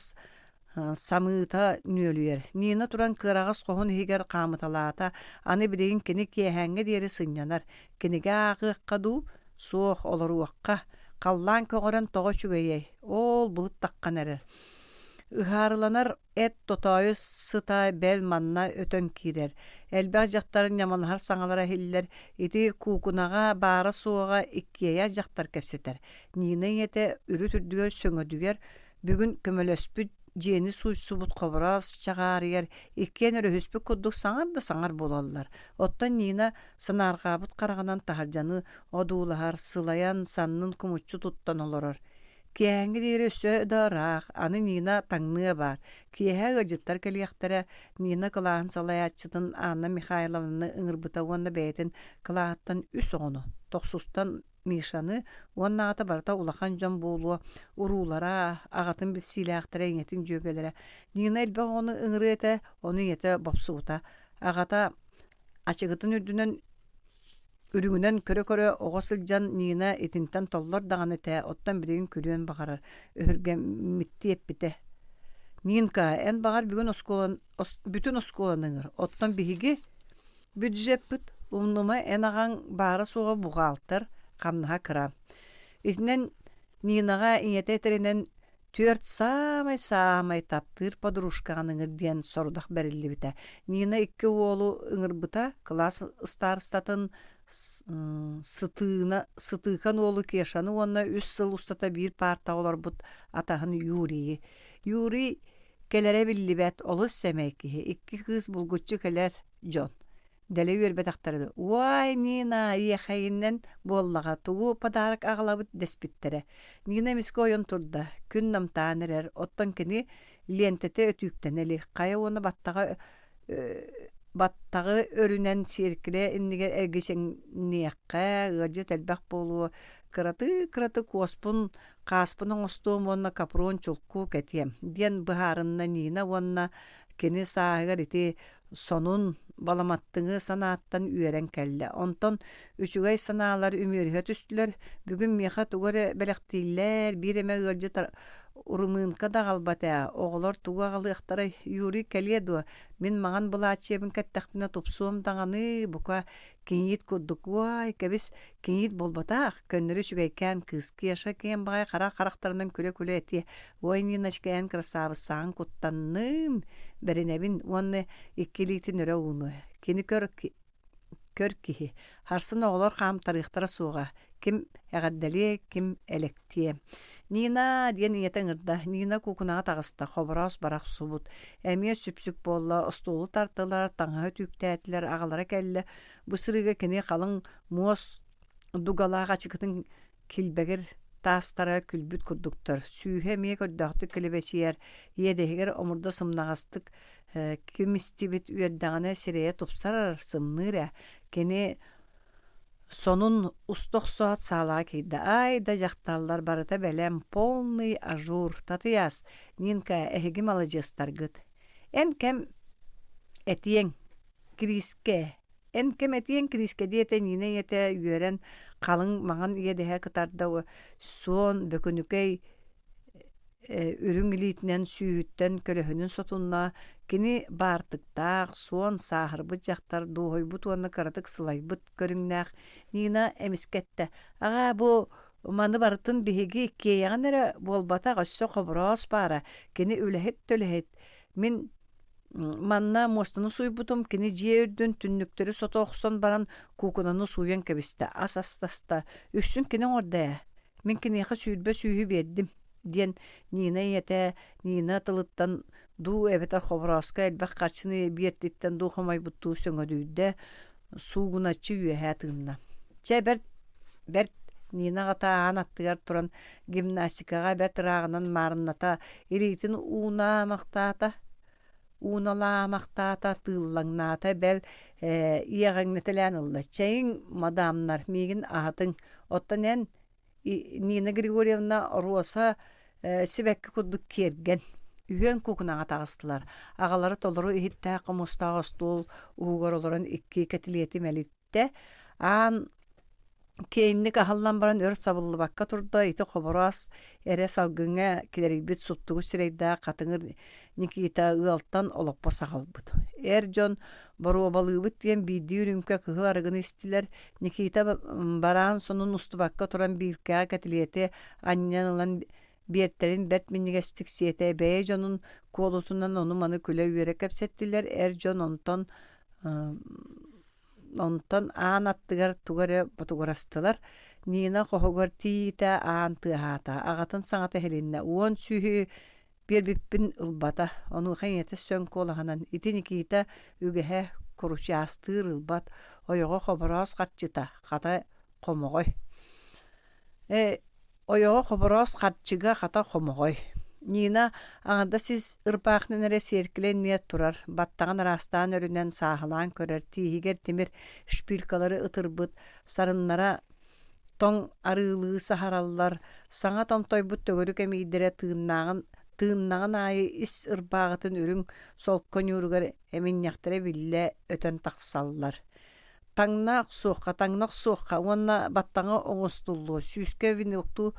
[SPEAKER 1] самыыта нүөлүйэр. Нина туран кыараҕас хоһун иһигэр хаамыталаата. Аны билигин кини киэһээҥҥэ диэри сынньанар. Кинигэ ааҕыахха дуу? Суох, олоруохха. Халлаан көҕөрөн тоҕо үчүгэйэй? Оол, былыт таххан эрэр. Ыһаарыланар эт тотоойу сыта бэл манна өтөн киирэр. Элбэх дьахтар ньамалаһар саҥалара иһиллэр. Ити куукунаҕа баара-суоҕа иккиэйэх дьахтар кэпсэтэр. Нина ийэтэ үрүт үрдүгэр сөҥөдүгэр Бүгүн көмөлөспүт, дьиэни сууйсубут Хобороос чаҕаарыйар, иккиэн өрүһүспүт курдук саҥар да саҥар буолаллар. Оттон Нина санаарҕаабыт хараҕынан таһырдьаны одуулаһар, сылайан, саннын кумуччу туттан олорор. Киэһээҥҥи диэри өссө да ыраах, аны Нина таҥныа баар. Киэһэ ыалдьыттар кэлиэхтэрэ, Нина кылааһын салайааччытын Анна Михайловнаны ыҥырбыта уонна бэйэтин кылааһыттан үс оҕону, тохсустан Мишаны уонна аҕата барыта улахан дьон буолуо, уруулара, аҕатын билсиилээхтэрэ, ийэтин дьүөгэлэрэ. Нина элбэх оҕону ыҥырыа этэ, ону ийэтэ бопсубута. Аҕата ачыгытын үрдүнэн үрүҥүнэн көрө-көрө оҕо сылдьан Нина итинтэн толлор даҕаны этэ, оттон билигин күлүөн баҕарар, өһүргэммиттии эппитэ. Нинка, эн баҕар бүгүн оскуолан, бүтүн оскуоланы ыҥыр, оттон биһиги Бюджеппыт умнума эн аҕаҥ баара-суоҕа буҕаалтыр, хамнаһа кыра. Итинэн Нинаҕа ийэтэ этэринэн түөрт саамай-саамай таптыыр подружкаҕын ыҥыр диэн сорудах бэриллибитэ. Нина икки уолу ыҥырбыта, кылаас ыстаарыстатын сытыына сытыыкан уолу Кешаны уонна үс сыл устата биир паартаҕа олорбут атаһын Юрийы. Юрий кэлэрэ биллибэт, олус сэмэй киһи, икки кыыс булгуччу кэлэр дьон дэлэ үөрбэтэхтэрэ да «Уай, Нина, иэхэйинэн буоллаҕа, тугу подарок аҕалабыт?» дэспиттэрэ. Нина эмискэ ойон турда, күн намтаан эрэр, оттон кини лиэнтэтэ өтүүктэнэ илик, хайа уонна баттаҕа баттаҕы өрүнэн сиэркилэ иннигэр эргичиҥниэххэ, ыалдьыт элбэх буолуо, кыратыы-кыратык куоспун, хааспын оҥостуом уонна капрон чулку кэтиэм, диэн быһаарынна Нина уонна кини сааһыгар ити сонун, баламаттыҥы санааттан үөрэн кэллэ. Онтон үчүгэй санаалар үмүөрүһэ түстүлэр. Бүгүн миэхэ тугу эрэ бэлэхтииллэр, биир эмэ ыалдьыт урумыынка да аҕалбат ээ. Оҕолор тугу аҕалыахтарай? Юрий кэлиэ дуо? Мин маҥан былааччыйабын кэттэхпинэ тупсуом даҕаны, бука, кийиит курдук. Уай, кэбис, кийиит буолбатах, көннөрү үчүгэйкээн кыыс. Кеша киэн баҕайы хара харахтарынан күлэ-күлэ этиэ. Ой, Ниночка, эн кырасаабыссааҕын куттанным, бэринэбин уонна икки илиитин өрө уунуо. Кини көр, көр киһи. Харсын оҕолор хаамтарыахтара суоҕа. Ким эҕэрдэлиэ, ким элэктиэ. Нина диэн ийэтэ ыҥырда. Нина куукунаҕа таҕыста, хобороос бара охсубут. Эмиэ сүпсүк буолла, остуолу тартылар, таҥаһы түүктээтилэр, аҕалара кэллэ. Бу сырыыга кини халыҥ муос дугалаах ачыкытын килбэгир таастара күлбүт курдуктар. Сүүһэ эмиэ көрдөөхтүк килэбэчийэр, иэдэһигэр омурда сымнаҕастык ким истибит үөрдэҕинэ сирэйэ тупсарар, сымныыр ээ. Кини сонун уста охсоот саалаҕа киирдэ. Ай да дьахталлар барыта бэлэм, полный ажур. Татыйаас, Нинка, эһиги маладьыастаргыт. Эн кэм этиэҥ, Кириискэ, эн кэм этиэҥ Кириискэ диэтэ Нина ийэтэ үөрэн халыҥ маҥан иэдэһэ кытарда суон бөкүнүкэй үрүҥ илиитинэн сүүһүттэн көлөһүнүн сотунна кини баартыктаах суон сааһырбыт дьахтар дуоһуйбут уонна кыратык сылайбыт көрүҥнээх Нина эмискэ эттэ аҕаа бу маны барытын биһиги иккиэйэҕин эрэ буолбатах өссө Хобороос баара кини үлэһит да үлэһит мин Манна муостаны сууйбутум, кини дьиэ үрдүн түннүктэри сото охсон баран куукунаны сууйан кэбистэ, ас астаста. Үксүн кини оҥордо ээ. Мин киниэхэ 20 сүүһү биэрдим, диэн Нина ийэтэ Нина тылыттан дуу эбэтэр Хоборооско элбэх харчыны биэртиттэн дуу хомойбуттуу сөҥөдүйдэ, суугуначчы үөһэ тыынна. Чэ, бэрт, бэрт Нина аҕата аан аттыгар туран гимнастикаҕа бэрт ырааҕынан маарынната илиитин уунаамахтаата, ууналаамахтаата, тыыллаҥнаата, бэл иэҕэҥнэтэлээн ылла: «Чэйиҥ, мадамнар, миигин аһатыҥ, оттон эн Нина Григорьевна Роса сибэкки курдук киэргэн» Үһүөн куукунаҕа таҕыстылар. Аҕалара толору иһиттээх хомустаах остуол уһугар олорон икки кэтилиэти мэлиттэ. Аан киэҥник аһыллан баран өр сабыллыбакка турда. Ити Хобороос эрэ салгыҥҥа килэрийбит суптугу сирэйдээх хатыҥыр Никита ыалтан олоппос аҕалбыт. Эр дьон боруобалыыбыт диэн биирдии үрүүмкэ кыһыл арыгыны истилэр. Никита бараан сонун устубакка туран биилкэҕэ кэтилиэти анньан ылан биэртэрин бэрт минньигэстик сиэтэ, бэйэ дьонун куолутунан ону-маны күлэ-үөрэ кэпсэттилэр. Эр дьон онтон онтон аан аттыгар тугу эрэ ботугурастылар. Нина хоһугар тиийиитэ аан тыаһаата, аҕатын саҥата иһилиннэ: «Уон сүүһү биэрбиппин ылбата». Онуоха ийэтэ сөҥ куолаһынан: «Ити Никита үгэһэ куручаастыыр ылбат, ойоҕо Хобороос харчыта, хата хомоҕой». Ээ, ойоҕо Хобороос харчыга хата хомоҕой. Нина аҥардас ис ырбаахынан эрэ сиэркилэ иннигэр турар, баттаҕын араастаан өрүнэн сааһылаан көрөр, тииһигэр тимир шпилькалары ытырбыт, сарыннара тоҥ арыылыы саһараллар, саҥа томтойбут төгүрүк эмиийдэрэ тыыннааҕын тыыннаҕын аайы ис ырбааҕытын үрүҥ солко ньууругар эминньэхтэрэ биллэ өтөн тахсаллар. Таҥна охсуохха, таҥна охсуохха уонна баттаҕы оҥостуллуо, сүүскэ венектуу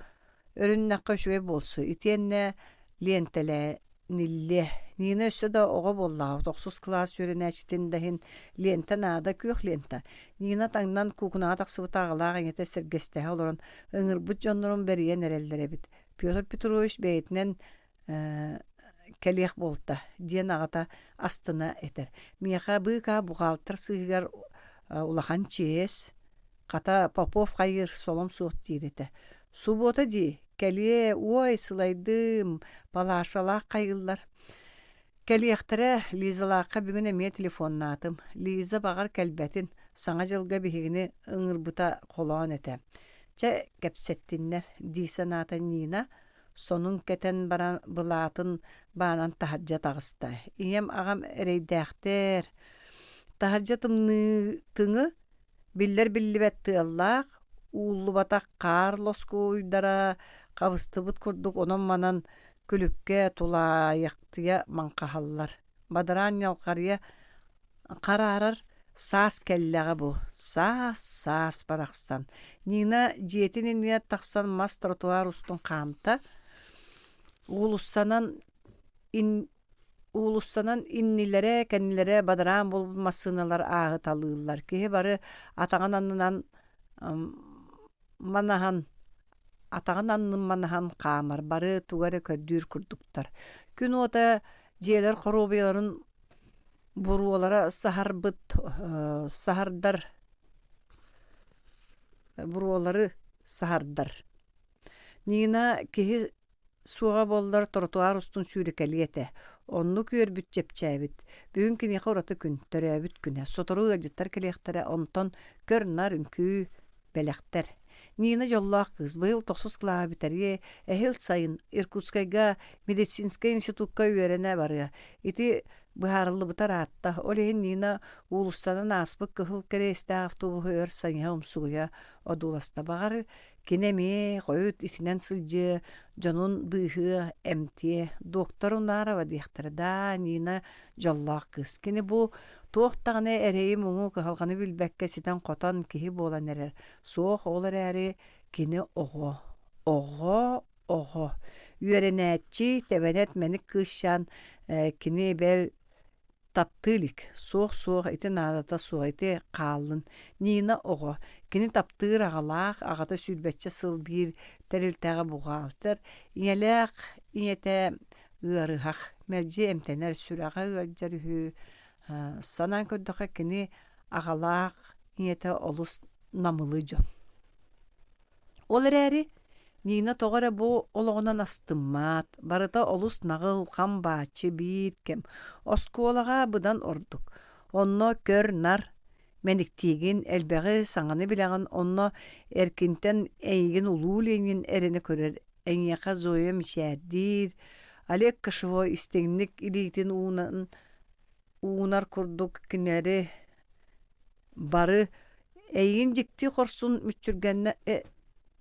[SPEAKER 1] өрүннэххэ үчүгэй буолсу, итиэннэ лиэнтэлэниллиэ. Нина өссө да оҕо буоллаҕа, тохсус кылаас үөрэнээччитин да иһин лиэнтэ наада, күөх лиэнтэ. Нина таҥнан куукунаҕа тахсыбыта аҕалаах ийэтэ сэргэстэһэ олорон ыҥырбыт дьоннорун бэрийэн эрэллэр эбит. Петр Петрович бэйэтинэн кэлиэх буолта диэн аҕата астына этэр. Миэхэ быыкаа бухгалтер сыыһыгар улахан чиэс, хата Попов хайыыр солом суох диир этэ. Субуота дии, кэлиэ, уой, сылайдым, Палашалаах хайыыллар. Кэлиэхтэрэ, Лизалаахха бүгүн эмиэ телефоннаатым. Лиза баҕар кэлбэтин, Саҥа дьылга биһигини ыҥырбыта холоон этэ. Чэ, кэпсэттиннэр, дии санаата Нина, сонун кэтэн баран былаатын баанан таһырдьа таҕыста. Ийэм аҕам эрэйдээхтэр. Таһырдьа тымныытыҥы биллэр-биллибэт тыаллаах, ууллубатах хаар лоскуйдара хабыстыбыт курдук онон-манан күлүккэ тулаайахтыйа маҥхаһаллар. Бадараан ньалҕарыйа Хараарар саас кэллэҕэ бу, саас, саас барахсан. Нина дьиэтин иннигэр тахсан мас тротуар устун хаамта. Уулуссанан ин уулуссанан иннилэрэ, кэннилэрэ бадараан буолбут массыыналар ааһыталыыллар. Киһи бары атаҕын аннынан манаһан атаҕын аннын манаһан хаамар, бары тугу эрэ көрдүүр курдуктар. Күн уота дьиэлэр хоруобуйаларын буруолара саһарбыт саһардар буруолары саһардар. Нина киһи суоҕа буоллар тротуар устун сүүрэкэлиэ этэ. Оннук үөрбүт чэпчээбит. Бүгүн киниэхэ ураты күн, төрөөбүт күнэ. Сотору ыалдьыттар кэлиэхтэрэ, онтон көр-нар, үҥкүү, бэлэхтэр. Нина дьоллоох кыыс быйыл тохсус кылааһы бүтэриэ, эһиил сайын Иркутскайга медицинскэй институкка үөрэнэ барыа. Ити быһаарыллыбыта ыраатта. Ол иһин Нина уулуссанан ааспыт кыһыл кэриэстээх автобуһу өр сайыһа умсугуйа одууласта. Баҕар, кини эмиэ хойут итинэн сылдьыа, дьонун быыһыа, эмтиэ. Доктор Унарова диэхтэрэ даа, Нина дьоллоох кыыс. Кини бу туох даҕаны эрэйи-муҥу, кыһалҕаны билбэккэ ситэн-хотон киһи буолан эрэр. Суох, ол эрээри кини оҕо, оҕо, оҕо. Үөрэнээччи, тэбэнэт мэник кыысчаан кини бэл таптыы илик. Суох-суох, ити наадата суох, ити хааллын. Нина оҕо. Кини таптыыр аҕалаах, аҕата сүүрбэччэ сыл биир тэрилтэҕэ бухгалтер, ийэлээх ийэтэ ыарыһах, мэлдьи эмтэнэр, сүрэҕэ ыалдьар үһү. Санаан көрдөххө, кини аҕалаах ийэтэ олус намылы дьон. Ол эрээри. Нина тоҕо эрэ бу олоҕунан астыммат, барыта олус наҕыл, хам-бааччы биир кэм. Оскуолаҕа быдан ордук. Онно көр-нар, мэниктиигин, элбэҕи, саҥаны билэҕин, онно эркинтэн эйигин улуу Ленин эрэнэ көрөр, эйиэхэ Зоя мичээрдиир, Олег Кошевой истиҥник илиитин уунан уунар курдук кинилэри бары эйигин дьикти хорсун мүччүргэннэ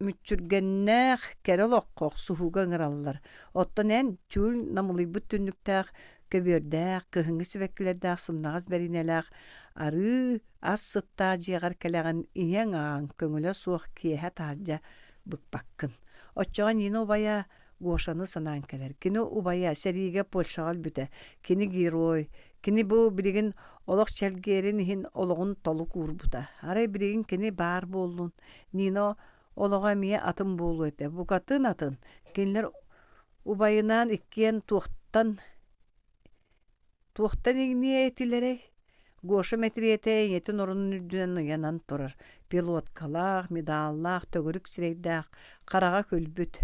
[SPEAKER 1] мүччүргэннээх кэрэ олоххо охсуһууга ыҥыраллар. Оттон эн түүл намылыйбыт түннүктээх, көбүөрдээх, кыһыҥҥы сибэккилэрдээх сымнаҕас бэриинэлээх арыы ас сыттаах дьиэҕэр кэлэҕин ийэҥ-аҕаҥ көҥүлэ суох киэһэ таһырдьа быкпаккын. Оччоҕо Нина убайа Гошаны санаан кэлэр. Кини убайа сэриигэ Польшаҕа өлбүтэ. Кини герой. Кини бу билигин олох чэлгиэрин иһин олоҕун толук уурбута. Арай билигин кини баар буоллун. Нина олоҕо эмиэ атын буолуо этэ. Букатын атын. Кинилэр убайынаан иккиэн туохтан Туохтан иҥниэ этилэрэй? Гоша мэтириэтэ ийэтин орунун үрдүнэн ыйанан турар, пилоткалаах, медаллаах, төгүрүк сирэйдээх, хараҕа күлбүт.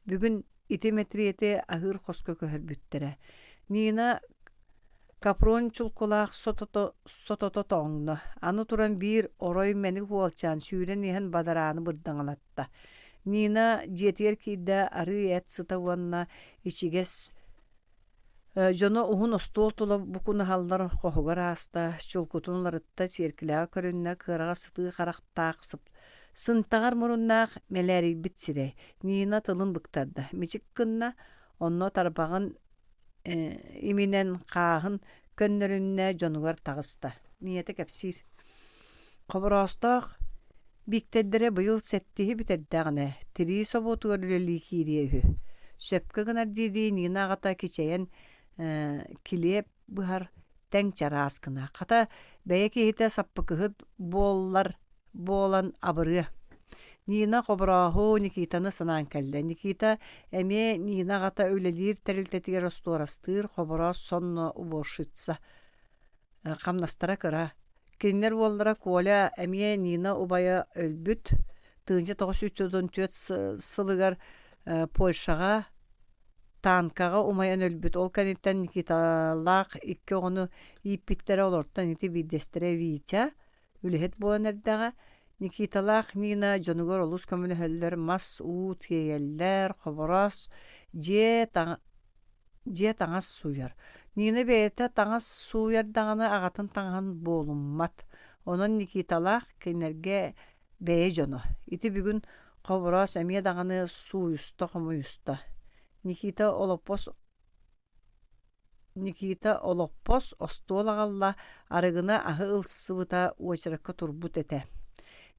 [SPEAKER 1] Бүгүн ити мэтириэти аһыыр хоско көһөрбүттэрэ. Нина капрон чулкулаах сотото, сотото тоҥно. Аны туран биир орой мэник уолчаан сүүрэн иһэн бадарааны бырдаҥалатта. Нина дьиэтигэр киирдэ арыы эт сыта уонна ичигэс Дьоно уһун остуол тула букунаһаллар хоһугар ааста, чулкутун уларытта, сиэркилэҕэ көрүннэ, кыараҕа сытыы харахтаах сынтаҕар муруннаах мэлээрийбит сирэй. Нина тылын быктарда, мичик гынна, онно тарбаҕын иминэн хааһын көннөрүннэ, дьонугар таҕыста. Ийэтэ кэпсиир: Хобороостоох Бииктэрдэрэ быйыл сэттиһи бүтэрдэҕинэ, тирии собуотугар үлэлии киириэ үһү. Сөпкө гынар дии-дии Нина аҕата кичэйэн килиэп быһар тэҥ чараас гына. Хата, бэйэ киһитэ саппыкыһыт буоллар буолан абырыа. Нина Хоборооһу Никитаны санаан кэллэ. Никита эмиэ Нина аҕата үлэлиир тэрилтэтигэр остуорастыыр, Хобороос сонно уборщица. Хамнастара кыра. Кинилэр уоллара Коля эмиэ Нина убайа өлбүт, 1944 сылыгар Польшаҕа танкаҕа умайан өлбүт. Ол кэнниттэн Никиталаах икки оҕону ииппиттэрэ, олортон ити биирдэстэрэ Витя үлэһит буолан эрдэҕэ. Никиталаах Нина дьонугар олус көмөлөһөллөр, мас, уу тиэйэллэр, хобороос, дьиэ Дьиэ таҥас сууйар. Нина бэйэтэ таҥас сууйар даҕаны аҕатын таҥаһын буолуммат. Онон Никиталаах кинилэргэ бэйэ дьоно. Ити бүгүн Хобороос эмиэ даҕаны сууйуста-хомуйуста. Никита олоппос Никита олоппос остуол аҕалла, арыгыны аһы ылсыбыта уочаракка турбут этэ.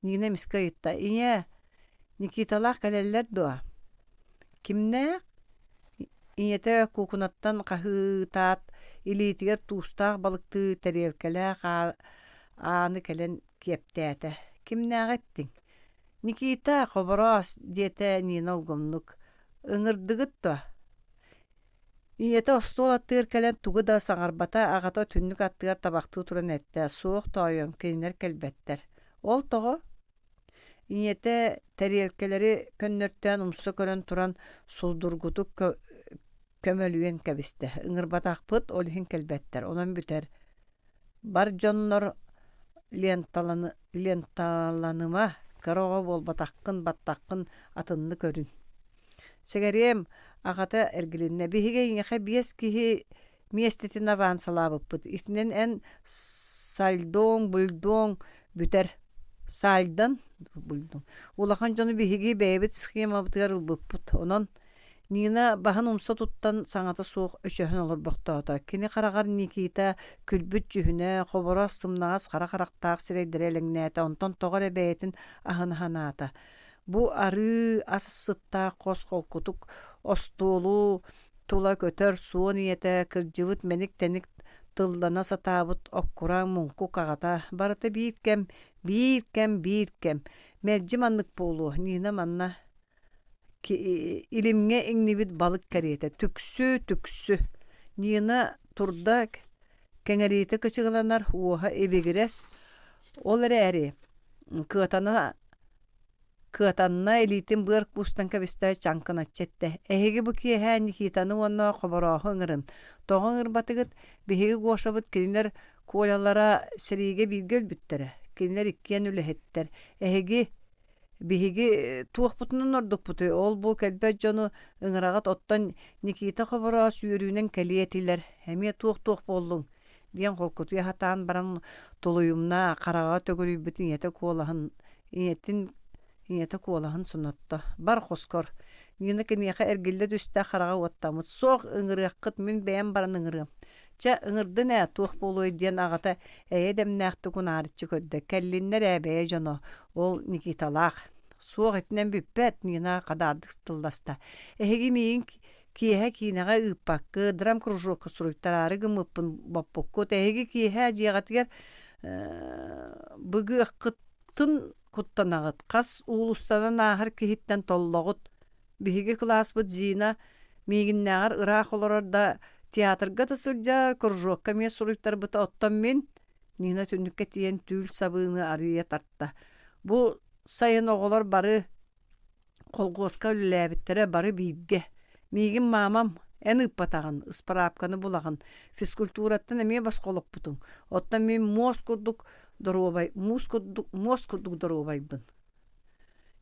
[SPEAKER 1] Нина эмискэ ыйытта: «Ийээ, Никиталаах кэлэллэр дуо?» «Кимнээх?» Ийэтэ куукунаттан хаһыытаат, илиитигэр туустаах балыктыы тэриэлкэлээх ааны кэлэн киэптээтэ: «Кимнээҕи эттиҥ?» «Никита, Хобороос», диэтэ Нина улгумнук. «Ыҥырдыгыт дуо?» Ийэтэ остуол аттыгар кэлэн тугу да саҥарбата, аҕата түннүк аттыгар табахтыы туран эттэ: «Суох, тоойуом, кинилэр кэлбэттэр». «Ол тоҕо?» Ийэтэ тэриэлкэлэри көннөртөөн умса көрөн туран судургутук көмөлүйэн кэбистэ: «Ыҥырбатахпыт, ол иһин кэлбэттэр, онон бүтэр. Бар дьоннор ленталаныма, кыра оҕо буолбатаххын, баттаххын атыннык көрүн». Сэгэриэм аҕата эргилиннэ: «Биһиги эйиэхэ биэс киһи миэстэтин авансалаабыппыт. Итинэн эн сальдоҥ, бульдоҥ бүтэр. Сальдан бульдоҥ. Улахан дьону биһиги бэйэбит схемабытыгар ылбыппыт. Онон Нина баһын умса туттан саҥата суох өчөһөн олорбохтоото. Кини хараҕар Никита күлбүт дьүһүнэ, хобороос сымнаҕас хара харахтаах сирэйдэрэ элэҥнээтэ, онтон тоҕо эрэ бэйэтин аһына санаата. Бу арыы ас сыттаах хос холкутук остуолу тула көтөр суон ийэтэ кырдьыбыт мэник-тэник тыллана сатаабыт оккураҥ муҥкук аҕата барыта биир кэм, биир кэм, биир кэм мэлдьи маннык буолуо Нина манна илимҥэ иҥнибит балык кэриэтэ түксү түксү Нина турда кэҥэриитэ кычыгыланар уоһа ибигирэс ол эрээри кыатана. Кыатанна, илиитин быар куустан кэбистэ, чаҥкыначчы эттэ: «Эһиги бу киэһэ Никитаны уонна Хоборооһу ыҥырын. Тоҕо ыҥырбатыгыт? Биһиги Гошабыт кинилэр Колялара сэриигэ бииргэ өлбүттэрэ. Кинилэр иккиэн үлэһиттэр. Эһиги биһиги туохпутунан ордукпутуй? Ол-бу кэлбэт дьону ыҥыраҕыт, оттон Никита Хобороос үөрүүнэн кэлиэ этилэр. Эмиэ туох-туох буоллуҥ?» диэн холкутуйа сатаан баран тулуйумна хараҕа төгүрүйбүт ийэтэ куолаһын ийэтин ийэтэ куолаһын сонотто бар хоскор Нина киниэхэ эргиллэ түстэ хараҕа уоттаммыт суох ыҥырыаххыт мин бэйэм баран ыҥырыам чэ ыҥырдын ээ туох буолуой диэн аҕата эйэ дэмнээхтик унаарыччы көрдө кэллиннэр ээ бэйэ дьоно ол Никиталаах суох итинэн бүппэт Нина хадаардык тылласта эһиги миигин Киэһэ киинэҕэ ыыппаккыт, драмкружокка суруйтараары гыммыппын боппуккут. Эһиги киэһэ дьиэҕитигэр быгыаххытын куттанаҕыт. Хас уулуссанан ааһар киһиттэн толлоҕут. Биһиги кылааспыт Зина миигиннээҕэр ыраах олорор да театрга да сылдьар, кружокка эмиэ суруйтарбыта. Оттон мин Нина түннүккэ тиийэн түүл сабыыны арыйа тарта. Бу сайын оҕолор бары Колхуоска үлэлээбиттэрэ бары бииргэ. Миигин маамам эн ыыппатаҕын, ыспыраапканы булаҕын, физкультураттан эмиэ босхолоппутуҥ. Оттон мин муос курдук доруобай, муус курдук, муос курдук доруобайбын.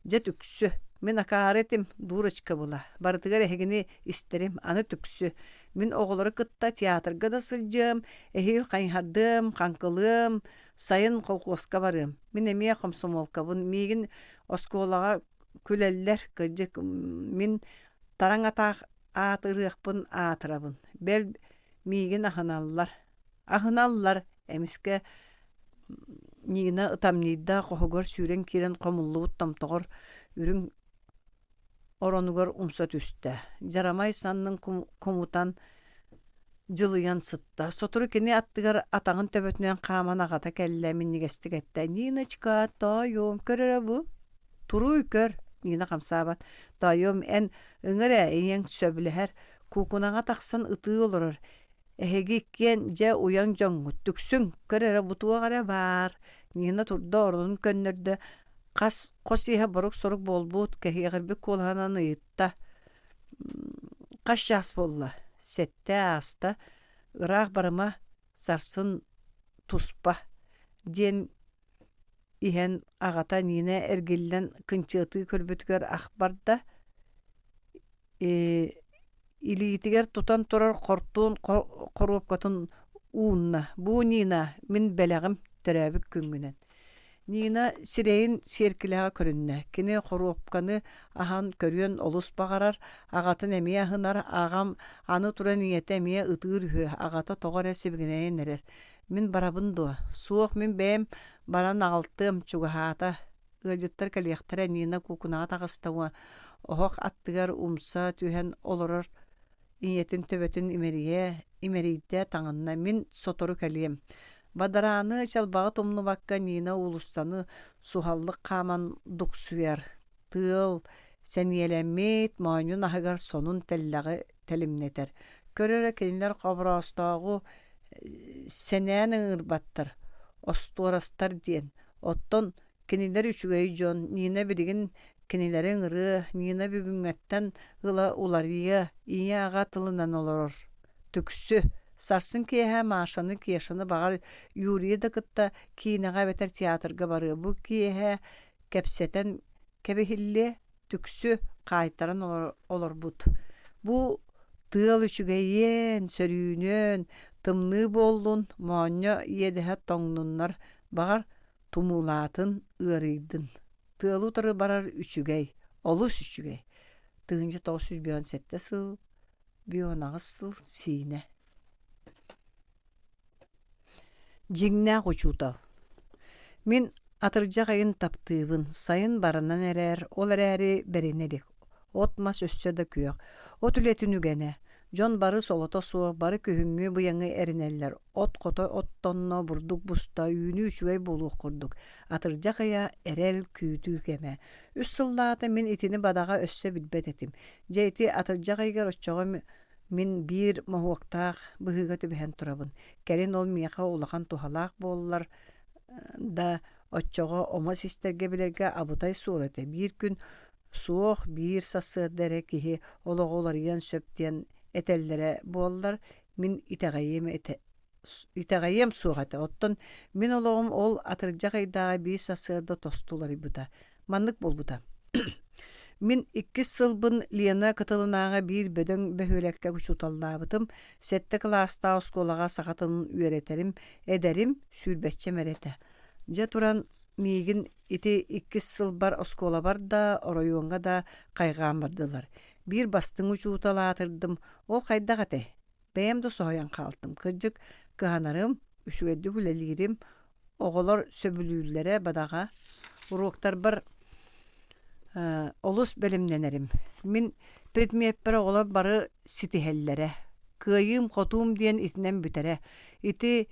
[SPEAKER 1] Дьэ түксү, мин акаары этим, дурочка была. Барытыгар эһигини истэрим, аны түксү. Мин оҕолору кытта театрга да сылдьыам, эһиил хайыһардыам, хаҥкылыам, сайын колхуоска барыам. Мин эмиэ хомсомуолкабын, миигин Оскуолаҕа күлэллэр, кырдьык, мин тараҥ атаах аатырыахпын аатырабын, бэл миигин аһыналлар. Аһыналлар, эмискэ Нина ытамньыйда хоһугар сүүрэн киирэн хомуллубут томтоҕор үрүҥ оронугар умса түстэ. Дьарамай саннын кумутан дьылыйан сытта. Сотору кини аттыгар атаҕын төбөтүнэн хааман аҕата кэллэ, минньигэстик эттэ: «Ниночка, тоойуом, көр эрэ бу, туруй көр!» Нина хамсаабат. «Тоойуом, эн ыҥыр ээ, ийэҥ сөбүлэһэр, куукунаҕа тахсан ытыы олорор. Эһиги иккиэн дьэ уйаҥ дьоҥҥут, түксүҥ, көр эрэ бу туох эрэ баар». Нина турда, оронун көннөрдө, хас хос иһэ борук-сорук буолбут, кэһиэҕирбит куолаһынан ыйытта: «Хас чаас буолла? Сэттэ ааста, ыраах барыма, сарсын туспа» диэн иһэн аҕата Нина эргиллэн кынчыатыы көрбүтүгэр ах барда илиитигэр тутан турар хортуон хоруопкатын уунна: «Бу, Нина, мин бэлэҕим төрөөбүт күҥҥүнэн» Нина сирэйин сиэркилэҕэ көрүннэ. Кини хоруопканы аһан көрүөн олус баҕарар, аҕатын эмиэ аһынар, аҕам аны туран ийэтэ эмиэ ытыыр үһү, аҕата тоҕо эрэ сибигинэйэн эрэр. «Мин барабын дуо? Суох, мин бэйэм баран аҕалтыам, чугаһаата» Ыалдьыттар кэлиэхтэрэ Нина куукунаҕа таҕыста уонна оһох аттыгар умса түһэн олорор ийэтин төбөтүн имэрийэ имэрийдэ таҥынна мин сотору кэлиэм Бадарааны чалбаҕы тумнубакка Нина уулуссаны суһаллык хааман дуксуйар тыал сэниэлэммит моонньун аһыгар сонун тэллэҕи тэлимнэтэр көр эрэ кинилэр хобороостооҕу сэнээн ыҥырбаттар остуорастар диэн оттон Кинилэр үчүгэй дьон, Нина билигин кинилэри ыҥырыа, Нина бүгүҥҥэттэн ыла уларыйыа, ийэ-аҕа тылынан олорор. Түксү, сарсын киэһэ Машаны, Кешаны баҕар Юрийы да кытта киинэҕэ эбэтэр театрга барыа. Бу киэһэ кэпсэтэн кэбиһиллиэ, түксү хаайтаран олорбут. Бу тыал үчүгэйиэн, сөрүүнүөн, тымныы буоллун, моонньо иэдэһэ тоҥнуннар, баҕар Тумуулаатын, ыарыйдын. Тыалы утары барар үчүгэй, олус үчүгэй. 1957 сыл, 18 сыл Сиинэ. Дьиҥнээх учуутал. Мин атырдьах ыйын таптыыбын, сайын баранан эрэр, ол эрээри бэринэ илик. От-мас өссө да күөх. От үлэтин үгэнэ. Дьон бары солото суох, бары күһүҥҥү быйаҥы эринэллэр. От хото оттонно, бурдук буста, үүнүү үчүгэй буолуох курдук. Атырдьах ыйа эрэл, күүтүү кэмэ. Үс сыллааҕыта мин итини бадаҕа өссө билбэт этим. Дьэ ити атырдьах ыйыгар оччоҕо мин биир моһуоктаах быһыыга түбэһэн турабын. Кэлин ол миэхэ улахан туһалаах буоллар да. Оччоҕо омос истэргэ билэргэ абытай суол этэ. Биир күн суох, биир сарсыарда эрэ киһи олоҕо уларыйыан сөп диэн этэллэрэ буоллар, мин итэҕэйиэм этэ итэҕэйиэм суох этэ. Оттон мин олоҕум ол атырдьах ыйдааҕы биир сарсыарда тосту уларыйбыта. Маннык буолбута. Мин иккис сылбын Лена кытылынааҕы биир бөдөҥ бөһүөлэккэ учууталлаабытым, сэттэ кылаастаах оскуолаҕа саха тылын үөрэтэрим, эдэрим, сүүрбэччэм эрэ этэ. Дьэ туран миигин ити иккис сылбар оскуолабар да, оройуоҥҥа да хайҕаан бардылар. Биир бастыҥ учуутал аатырдым, ол хайдах этэй? Бэйэм да соһуйан хаалтым. Кырдьык, кыһанарым, үчүгэйдик үлэлиирим, оҕолор сөбүлүүллэрэ бадаҕа. Уруоктарбар олус бэлэмнэнэрим. Мин предмеппэр оҕолор бары ситиһэллэрэ. Кыайыым-хотуум диэн итинэн бүтэрэ. Ити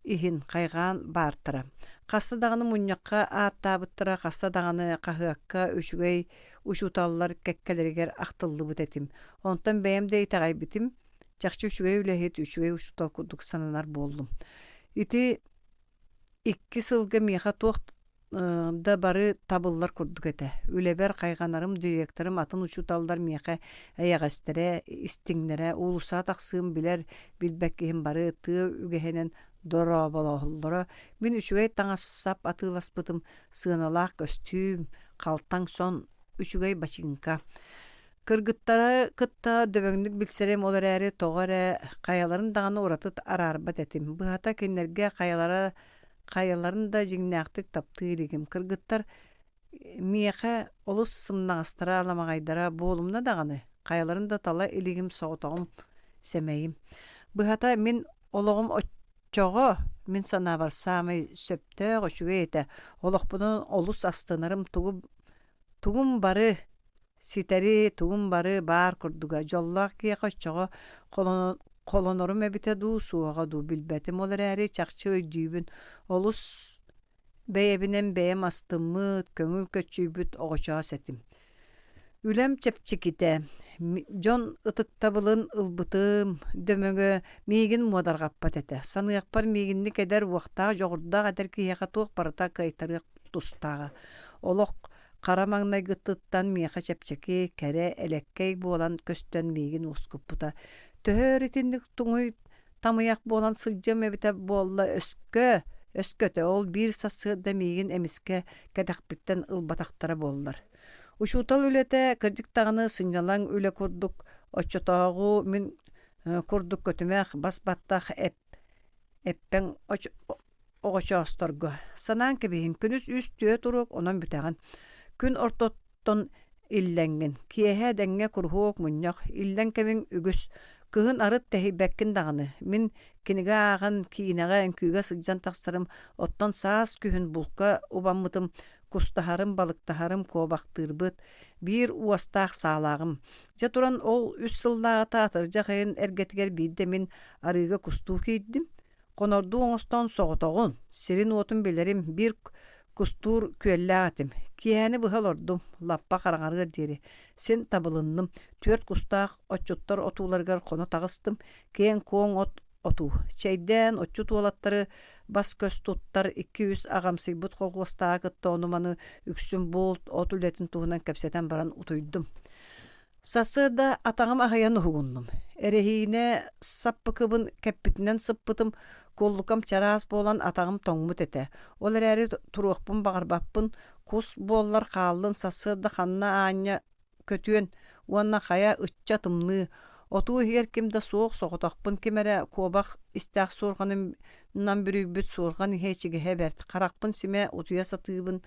[SPEAKER 1] иһин хайҕаан баартара. Хаста даҕаны мунньахха ааттаабыттара, хаста даҕаны хаһыакка үчүгэй учууталлар кэккэлэригэр ахтыллыбыт этим. Онтон бэйэм да итэҕэйбитим, чахчы үчүгэй үлэһит, үчүгэй учуутал курдук сананар буоллум. Ити икки сылга миэхэ туох да бары табыллар курдук этэ. Үлэбэр хайҕанарым, директорым, атын учууталлар миэхэ эйэҕэстэрэ, истиҥнэрэ, уулуссаҕа тахсыым билэр, билбэт киһим бары тыа үгэһинэн дорооболоһоллоро. Мин үчүгэй таҥас-сап атыыласпытым, сыаналаах көстүүм, халтаҥ сон, үчүгэй бачыыҥка. Кыргыттары кытта дөбөҥнүк билсэрим, ол эрээри тоҕо эрэ хайаларын даҕаны ураты араарбат этим. Быһата, кинилэргэ хайалара хайаларын да дьиҥнээхтик таптыы илигим. Кыргыттар миэхэ олус сымнаҕастара, аламаҕайдара буолумна даҕаны, хайаларын да тала илигим, соҕотоҕум, сэмэйим. Быһата, мин олоҕум оччоҕо, мин санаабар, саамай сөптөөх, үчүгэй этэ. Олохпунан олус астынарым, тугу тугум бары Ситэри, тугум бары баар курдуга, дьоллоох киһиэхэ оччоҕо холонорум эбитэ дуу, суоҕа дуу билбэтим, ол эрээри чахчы өйдүүбүн, олус бэйэбинэн бэйэм астыммыт, көҥүл көччүйбүт оҕочоос этим. Үлэм чэпчэкитэ, дьон ытыктабылын ылбытым, дөмөҥө миигин муодарҕаппат этэ. Саныахпар миигинник эдэр, уохтаах, дьоҕурдаах эдэр киһиэхэ туох барыта кыайтарыах тустааҕа. Олох Хара маҥнайгытыттан миэхэ чэпчэки, кэрэ, элэккэй буолан көстөн миигин уоскуппута. Төһө өр итинник туҥуй тамыйах буолан сылдьыам эбитэ буолла өскө, өскөтө ол биир сарсыарда миигин эмискэ кэтэхпиттэн ылбатахтара буоллар. Учуутал үлэтэ кырдьык даҕаны сынньалаҥ үлэ курдук оччотооҕу мин курдук көтүмэх, бас-баттах эп эппэҥ оҕочоосторго санаан кэбиһиҥ күнүс үс-түөрт уруок онон бүтэҕин күн ортоттон иллэҥҥин киэһэ дэҥҥэ куруһуок мунньах иллэҥ кэмиҥ үгүс кыһын арыт тэһийбэккин даҕаны мин кинигэ ааҕан киинэҕэ үҥкүүгэ сылдьан тахсарым оттон саас күһүн булка убаммытым кустаһарым балыктаһарым куобахтыырбыт биир уостаах саалааҕым дьэ туран ол үс сыллааҕыта атырдьах ыйын эргэтигэр биирдэ мин арыыга кустуу киирдим Хонордуу оҥостон соҕотоҕун, сирин-уотун билэрим, биир кустуур күөллээх этим. Киэһэни быһа олордум, лаппа хараҥарыар диэри. Син табылынным, түөрт кустаах отчуттар отууларыгар хоно таҕыстым, киэҥ-куоҥ от отуу. Чэйдээн, отчут уолаттары бас-көс туттар икки-үс аҕамсыйбыт холхуостааҕы кытта ону-маны үксүн булт, от үлэтин туһунан кэпсэтэн баран утуйдум. Сарсыарда атаҕым аһыйан уһугуннум. Эрэһиинэ саппыкыбын кэппитинэн сыппытым, куллукам чараас буолан атаҕым тоҥмут этэ. Ол эрээри туруохпун баҕарбаппын, кус буоллар хааллын сарсыарда ханна аанньа көтүөн уонна хайа ычча тымныы. Отуу иһигэр ким да суох, соҕотохпун ким эрэ куобах истээх суорҕанынан бүрүйбүт суорҕан иһэ ичигэһэ бэрт. Харахпын симэ утуйа сатыыбын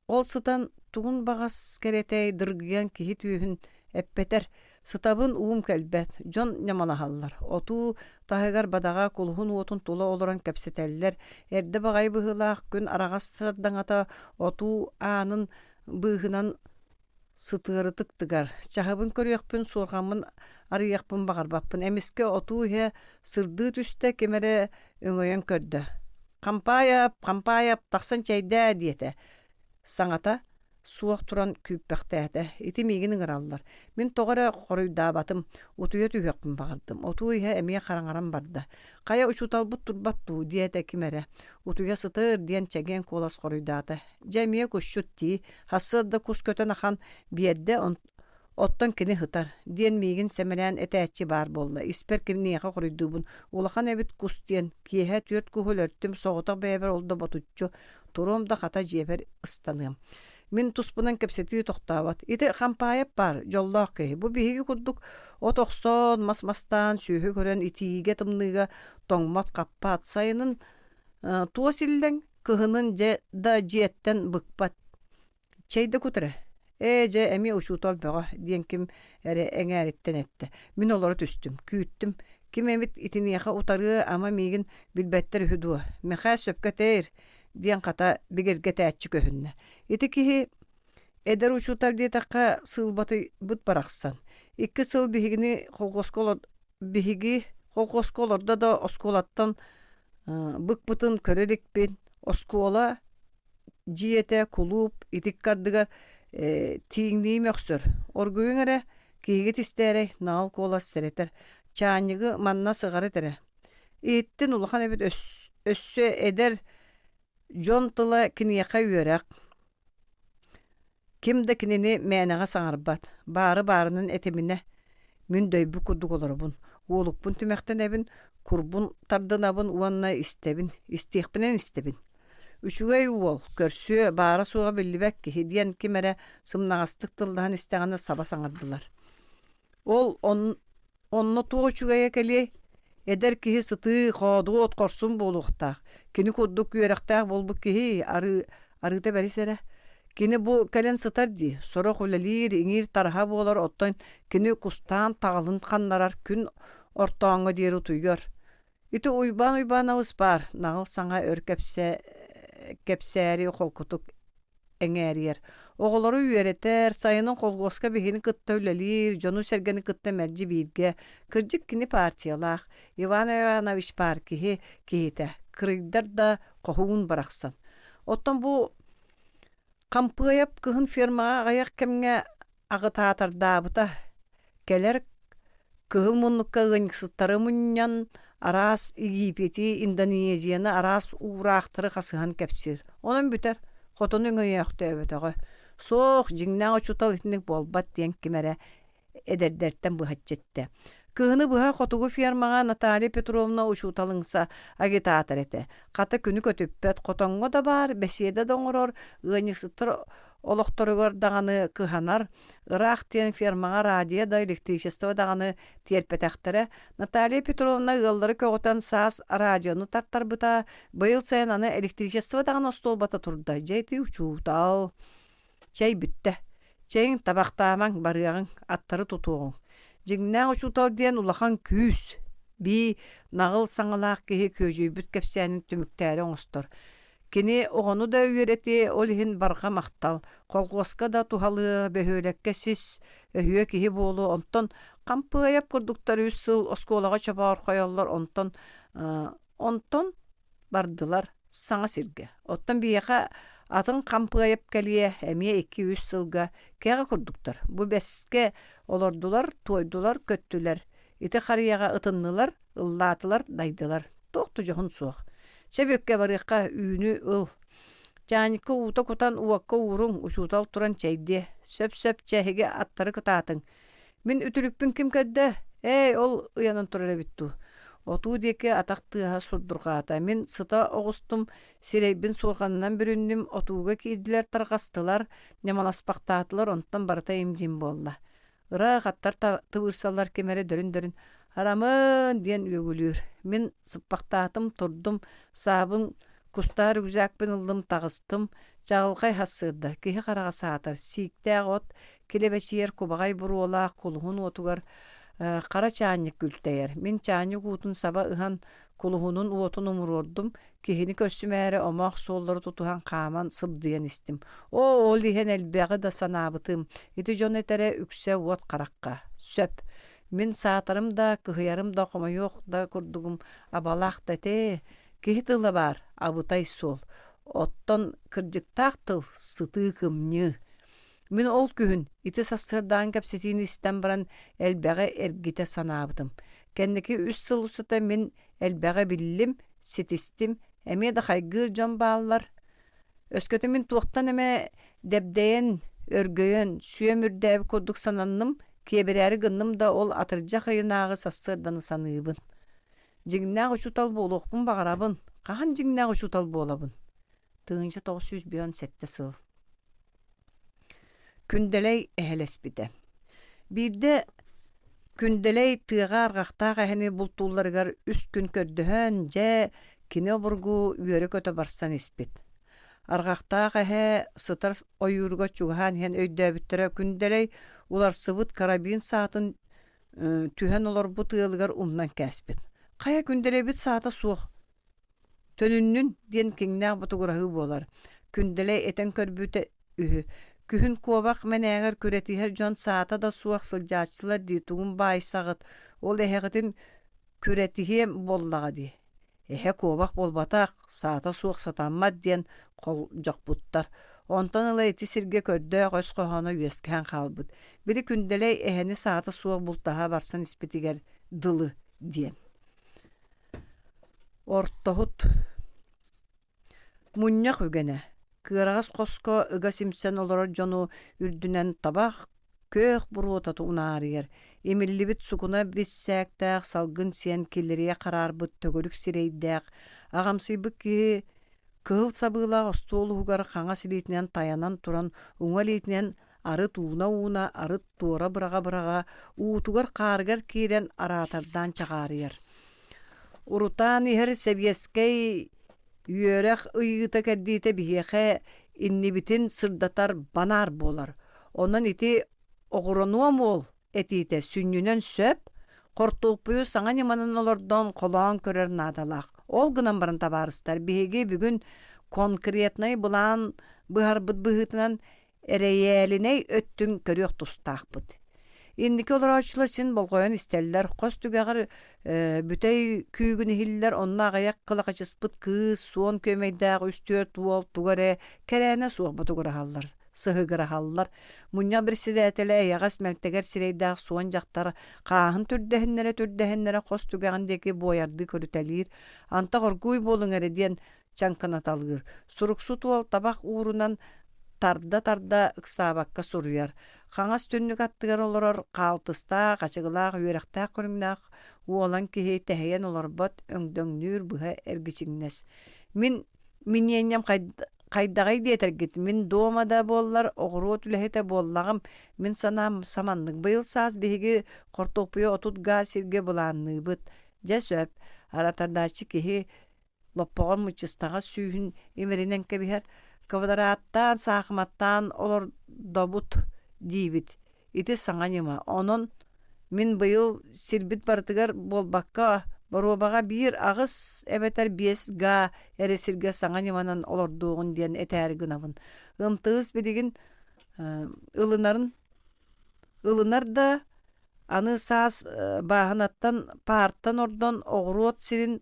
[SPEAKER 1] Ол сытан тугун баҕас кэрэтэй дыргыйан киһи түөһүн эппэтэр, сытабын уум кэлбэт, дьон ньамалаһаллар, отуу таһыгар бадаҕа кулуһун уотун тула олорон кэпсэтэллэр, эрдэ баҕайы быһыылаах күн араҕас сардаҥата отуу аанын быыһынан сытыарытык тыгар, чаһыбын көрүөхпүн, суорҕаммын арыйыахпын баҕарбаппын, эмискэ отуу иһэ сырдыы түстэ, ким эрэ өҥөйөн көрдө: «Хампаайап, Хампаайап, тахсан чэйдээ» диэтэ. Саҥата. суох туран күүппэхтээтэ. Ити миигин ыҥыраллар. Мин тоҕо эрэ хоруйдаабатым, утуйа түһүөхпүн баҕардым. Отуу иһэ эмиэ хараҥаран барда. «Хайа учууталбыт турбат дуу?» диэтэ ким эрэ. «Утуйа сытыр» диэн чэгиэн куолас хоруйдаата. «Дьэ эмиэ кусчут дии. Сарсыарда кус көтөн ахан биэрдэ, Оттон кини сытар, диэн миигин сэмэлээн этээччи баар буолла. Испэр кимниэхэ хоруйдуубун, улахан эбит кус диэн, киэһэ түөрт куһу өлөртүм, соҕотох бэйэбэр ол да ботуччу, туруом да хата дьиэбэр ыстаныам. Мин туспунан кэпсэтии тохтообот. Ити Хампаайап баар, дьоллоох киһи. Бу биһиги курдук от охсон, мас мастаан, сүөһү көрөн, итиигэ-тымныыга тоҥмот-хаппат. Сайынын туос иллэҥ, кыһынын дьэ да дьиэттэн быкпат. Чэй да кут эрэ, ээ дьэ эмиэ учуутал бөҕө диэн ким эрэ эҥээриттэн эттэ. Мин олоро түстүм, күүттүм. Ким эмит итиниэхэ утарыа ама миигин билбэттэр үһү дуо? Мэхээс сөпкө этээр диэн хата бигэргэтээччи көһүннэ. Ити киһи эдэр учуутал диэтэххэ сыылбатыйбыт барахсан. Икки сыл биһигини колхозка олор биһиги колхозка олордо да оскуолаттан быкпытын көрө иликпин. Оскуола дьиэтэ, кулууп итик ардыгар тииҥнии мөхсөр. Оргуйуҥ эрэ, киһигит истээрэй, наҕыл куолас сэрэтэр. Чаанньыгы манна сыҕарыт эрэ. Иһиттин улахан эбит өссө эдэр дьон тыла киниэхэ үөрэх. Ким да кинини мээнэҕэ саҥарбат, баары баарынан этиминэ, мин дөйбүт курдук олоробун, уолукпун түмэхтэнэбин, курбун тардынабын уонна истэбин, истиэхпинэн истэбин. Үчүгэй уол, көрсүө, баара-суоҕа биллибэт киһи диэн ким эрэ сымнаҕастык тыллаһан истэҕинэ саба саҥардылар. Ол он Онно туох үчүгэйэ кэлиэй? Эдэр киһи сытыы, хоодуот, хорсун буолуохтаах. Кини курдук үөрэхтээх буолбут киһи арыы, арыыта бэрис эрэ. Кини бу кэлэн сытар дии, сорох үлэлиир, иҥиир тараһа буолар, оттон кини кустаан таҕылын ханнарар күн ортооҥҥо диэри утуйар. Ити Уйбаан Уйбаанабыс баар, наҕыл саҥа өр кэпсээ, кэпсээри холкутук эҥээрийэр. Оҕолору үөрэтэр, сайынын колхуоска биһигини кытта үлэлиир, дьону-сэргэни кытта мэлдьи бииргэ. Кырдьык кини партиялаах. Иван Иванович баар киһи киһитэ, кырыйдар да хоһуун барахсан. Оттон бу Хампыайап кыһын фермаҕа аҕыйах кэмҥэ аҕытаатардаабыта. Кэлэр кыһыл муннукка ыанньыксыттары мунньан, араас Египети, Индонезияны араас уураахтары хасыһан кэпсиир. Онон бүтэр, хотону өҥөйөөхтөөбөтөҕө. Суох, дьиҥнээх учуутал итинник буолбат диэн ким эрэ эдэрдэртэн быһаччы эттэ. Кыһыны быһа хотугу фермаҕа Наталья Петровна учууталыҥса агитатор этэ. Хата күнү көтүппэт, хотоҥҥо да баар, бэсиэдэ да оҥорор, ыанньыксыттар олохторугар даҕаны кыһанар, ыраах диэн фермаҕа радио да, электричество даҕаны тиэрпэтэхтэрэ. Наталья Петровна ыаллары көҕүтэн саас радиону тартарбыта, быйыл сайын аны электричество даҕаны остуолбата турда. Дьэ ити учуутал. Чэй бүттэ. Чэйиҥ табахтаамаҥ, барыаҕыҥ, аттары тутуоҕуҥ. Дьиҥнээх учуутал диэн улахан күүс, бии наҕыл саҥалаах киһи күөдьүйбүт кэпсээнин түмүктээри оҥостор. Кини оҕону да үөрэтиэ, ол иһин барҕа махтал, колхуоска да туһалыа, бөһүөлэккэ сис, өһүө киһи буолуо, онтон Хампыайап курдуктар үс сыл оскуолаҕа чобоорхойоллор, онтон онтон бардылар саҥа сиргэ. Оттон биһиэхэ атын Хампыайап кэлиэ эмиэ икки-үс сылга кэҕэ курдуктар. Бу бэскэ олордулар, туойдулар, көттүлэр. Ити харыйаҕа ытыннылар, ыллаатылар, дайдылар. Туох да дьоһун суох. Чэ бүөккэ барыахха, үүнү ыл. Чаанньыкка уута кутан уокка ууруҥ, учуутал туран чэйдиэ. Сөп-сөп чэ эһиги аттары кытаатыҥ. Мин үтүлүкпүн ким көрдө? Ээй, ол ыйанан турар эбит дуу? Отуу диэки атах тыаһа сурдурҕаата. Мин сыта оҕустум, сирэйбин суорҕанынан бүрүннүм, отууга киирдилэр, тарҕастылар, ньамаласпахтаатылар, онтон барыта им-дьим буолла. Ыраах аттар тыбыырсаллар ким эрэ дөрүн-дөрүн «Арамын!» диэн үөгүлүүр. Мин сыппахтаатым, турдум, саабын кустаар рюкзакпын ыллым, таҕыстым. Чаҕылхай сарсыарда, киһи хараҕа саатар, сииктээх от, килэбэчийэр кубаҕай буруолаах кулуһун уотугар хара чаанньык күлтэйэр. Мин чаанньык уутун саба ыһан, кулуһунун уотун умуруордум, киһини көрсүмээри омоох суоллары тутуһан хааман сыбдыйан истим. Оо, ол иһэн элбэҕи да санаабытым. Ити дьон этэрэ үксэ уот харахха. Сөп. Мин саатарым да, кыһыйарым да, хомойуох да курдугум абалаах да этэ. Киһи тыла баар, абытай суол. Оттон кырдьыктаах тыл сытыы кымньыы. Мин ол күһүн ити сарсыардааҥҥы кэпсэтиини истэн баран элбэҕи эргитэ санаабытым. Кэнники үс сыл устата мин элбэҕи биллим, ситистим, эмиэ да хайгыыр дьон бааллар. Өскөтө мин туохтан эмэ дэбдэйэн, өргөйөн, сүөм үрдээбит курдук сананным, киэбирээри гынным да ол атырдьах ыйынааҕы сарсыарданы саныыбын. Дьиҥнээх учуутал буолуохпун баҕарабын. Хаһан дьиҥнээх учуутал буолабын? 1957 сыл. Күндэлэй эһэлэспитэ. Биирдэ Күндэлэй тыаҕа арҕахтаах эһэни бултуулларыгар үс күн көрдөһөн, дьэ, кини обургу үөрэ-көтө барсан испит. Арҕахтаах эһэ сытар ойууругар чугаһаан иһэн өйдөөбүттэрэ Күндэлэй уларсыбыт карабин саатын түһэн олорбут ыалыгар умнан кээспит. Хайа Күндэлэйбит саата суох, Төнүннүн диэн киҥнээх ботугураһыы буолар. Күндэлэй этэн көрбүтэ үһү: «Күһүн куобах мэнээгэр күрэтиһэр дьон саата да суох сылдьааччылар дии тугун баайсаҕыт, ол эһэҕитин күрэтиһиэм буоллаҕа дии». Эһэ куобах буолбатах, саата суох сатаммат диэн холдьохпуттар. Онтон ыла ити сиргэ көрдөөх өс хоһооно үөскээн хаалбыт. Били Күндэлэй эһэни саата суох бултаһа барсан испитигэр дылы диэн. Ортоһут Мунньах үгэнэ кыараҕас хоско ыга симсэн олорор дьону үрдүнэн табах күөх буруота унаарыйар, имиллибит сукуна биссээктээх салгын сиэн килэрийэ хараарбыт төгүрүк сирэйдээх, аҕамсыйбыт киһи кыһыл сабыылаах остуол уһугар хаҥас илиитинэн тайанан туран уҥа илиитинэн арыт ууна-ууна, арыт туора быраҕа-быраҕа, уутугар-хаарыгар киирэн араатардаан чаҕаарыйар. Урутаан иһэр сэбиэскэй үөрэх ыйыыта-кэрдиитэ биһиэхэ иннибитин сырдатар банаар буолар. Онон ити оҕуронуом уол этиитэ сүнньүнэн сөп, хортуоппуйу саҥа ньыманан олордон холоон көрөр наадалаах. Ол гынан баран табаарыстар, биһиги бүгүн конкретнай былаан быһарбыт быһыытынан эрэйээлинэй өттүн көрүөх тустаахпыт. Инники олорооччулар син болҕойон истэллэр, хос түгэҕэр бүтэй күүгүн иһиллэр, онно аҕыйах кылахачыспыт кыыс, суон күөмэйдээх үс-түөрт уол тугу эрэ кэрээнэ суох ботугураһаллар, сыһыгыраһаллар. Мунньах председателэ эйэҕэс мэлтэгэр сирэйдээх суон дьахтар хааһын түрдэһиннэрэ-түрдэһиннэрэ хос түгэҕин диэки буойардыы көрүтэлиир, антах оргууй буолуҥ эрэ диэн чаҥкынаталыыр. Суруксут уол табах уурунан тарда-тарда ыксаабакка суруйар. Хаҥас түннүк аттыгар олорор хаалтыстаах, ачыгылаах, үөрэхтээх көрүҥнээх уолан киһи тэһийэн олорбот, өҥдөҥнүүр быһа эргичиҥнэс. Мин миниэнньэм хайдаҕый диэтэргит, мин дома да буоллар оҕуруот үлэһитэ буоллаҕым, мин санаам саманнык. Быйыл саас биһиги хортуоппуйу 30 гаа сиргэ былаанныыбыт. Дьэ сөп, аратардааччы киһи лоппоҕор мыччыстаҕас сүүһүн имэринэн кэбиһэр, квадраттаан, саахыматтаан олордобут диибит. Ити саҥа ньыма. Онон мин быйыл сирбит барытыгар буолбакка, боруобаҕа биир аҕыс эбэтэр биэс гаа эрэ сиргэ саҥа ньыманан олордуоҕун диэн этээри гынабын. МТС билигин ылынарын ылынар да Аны саас бааһынаттан паартан ордон оҕуруот сирин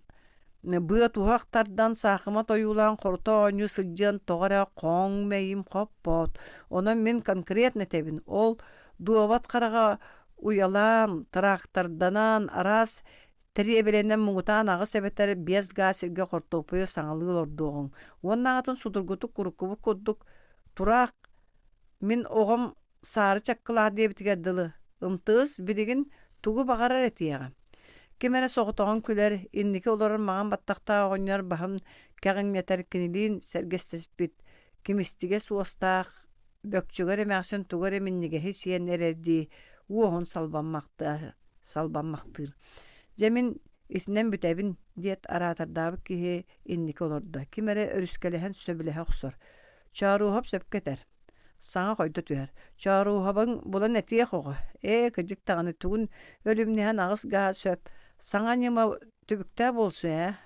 [SPEAKER 1] быа-туһах тардан саахымат ойуулаан хорута оонньуу сылдьыан тоҕо эрэ хоҥ мэйим хоппот. Онон мин конкретно этэбин, ол дуобат хараҕа уйалаан, тыраахтарданан, араас тэриэбирэнэн муҥутаан аҕыс эбэтэр биэс гаа сиргэ хортуоппуйу саҥалыы олордуоҕуҥ. Уонна аҕатын судургутук уруккубут курдук тураах мин оҕом саары чаккылаах диэбитигэр дылы, МТС билигин тугу баҕарар этиэҕэ. Ким эрэ соҕотоҕун күлэр, инники олорор маҥан баттахтаах оҕонньор баһын кэҕиҥнэтэр кинилиин сэргэстэспит кимистигэс уостаах бөкчөгөр эмээхсин тугу эрэ минньигэһи сиэн эрэрдии уоһун салбаммахтыыр. Дьэ мин итинэн бүтэбин диэт араатардаабыт киһи инники олордо. Ким эрэ өрүскэлэһэн сөбүлэһэ охсор. Чооруоһап сөпкө этэр. Саҥа хойдо түһэр: «Чооруоһабыҥ булан этиэх оҕо, ээ, кырдьык даҕаны тугун өлүмнэһэн аҕыс гаа сөп, саҥа ньыма түбүктээх буолсу ээ».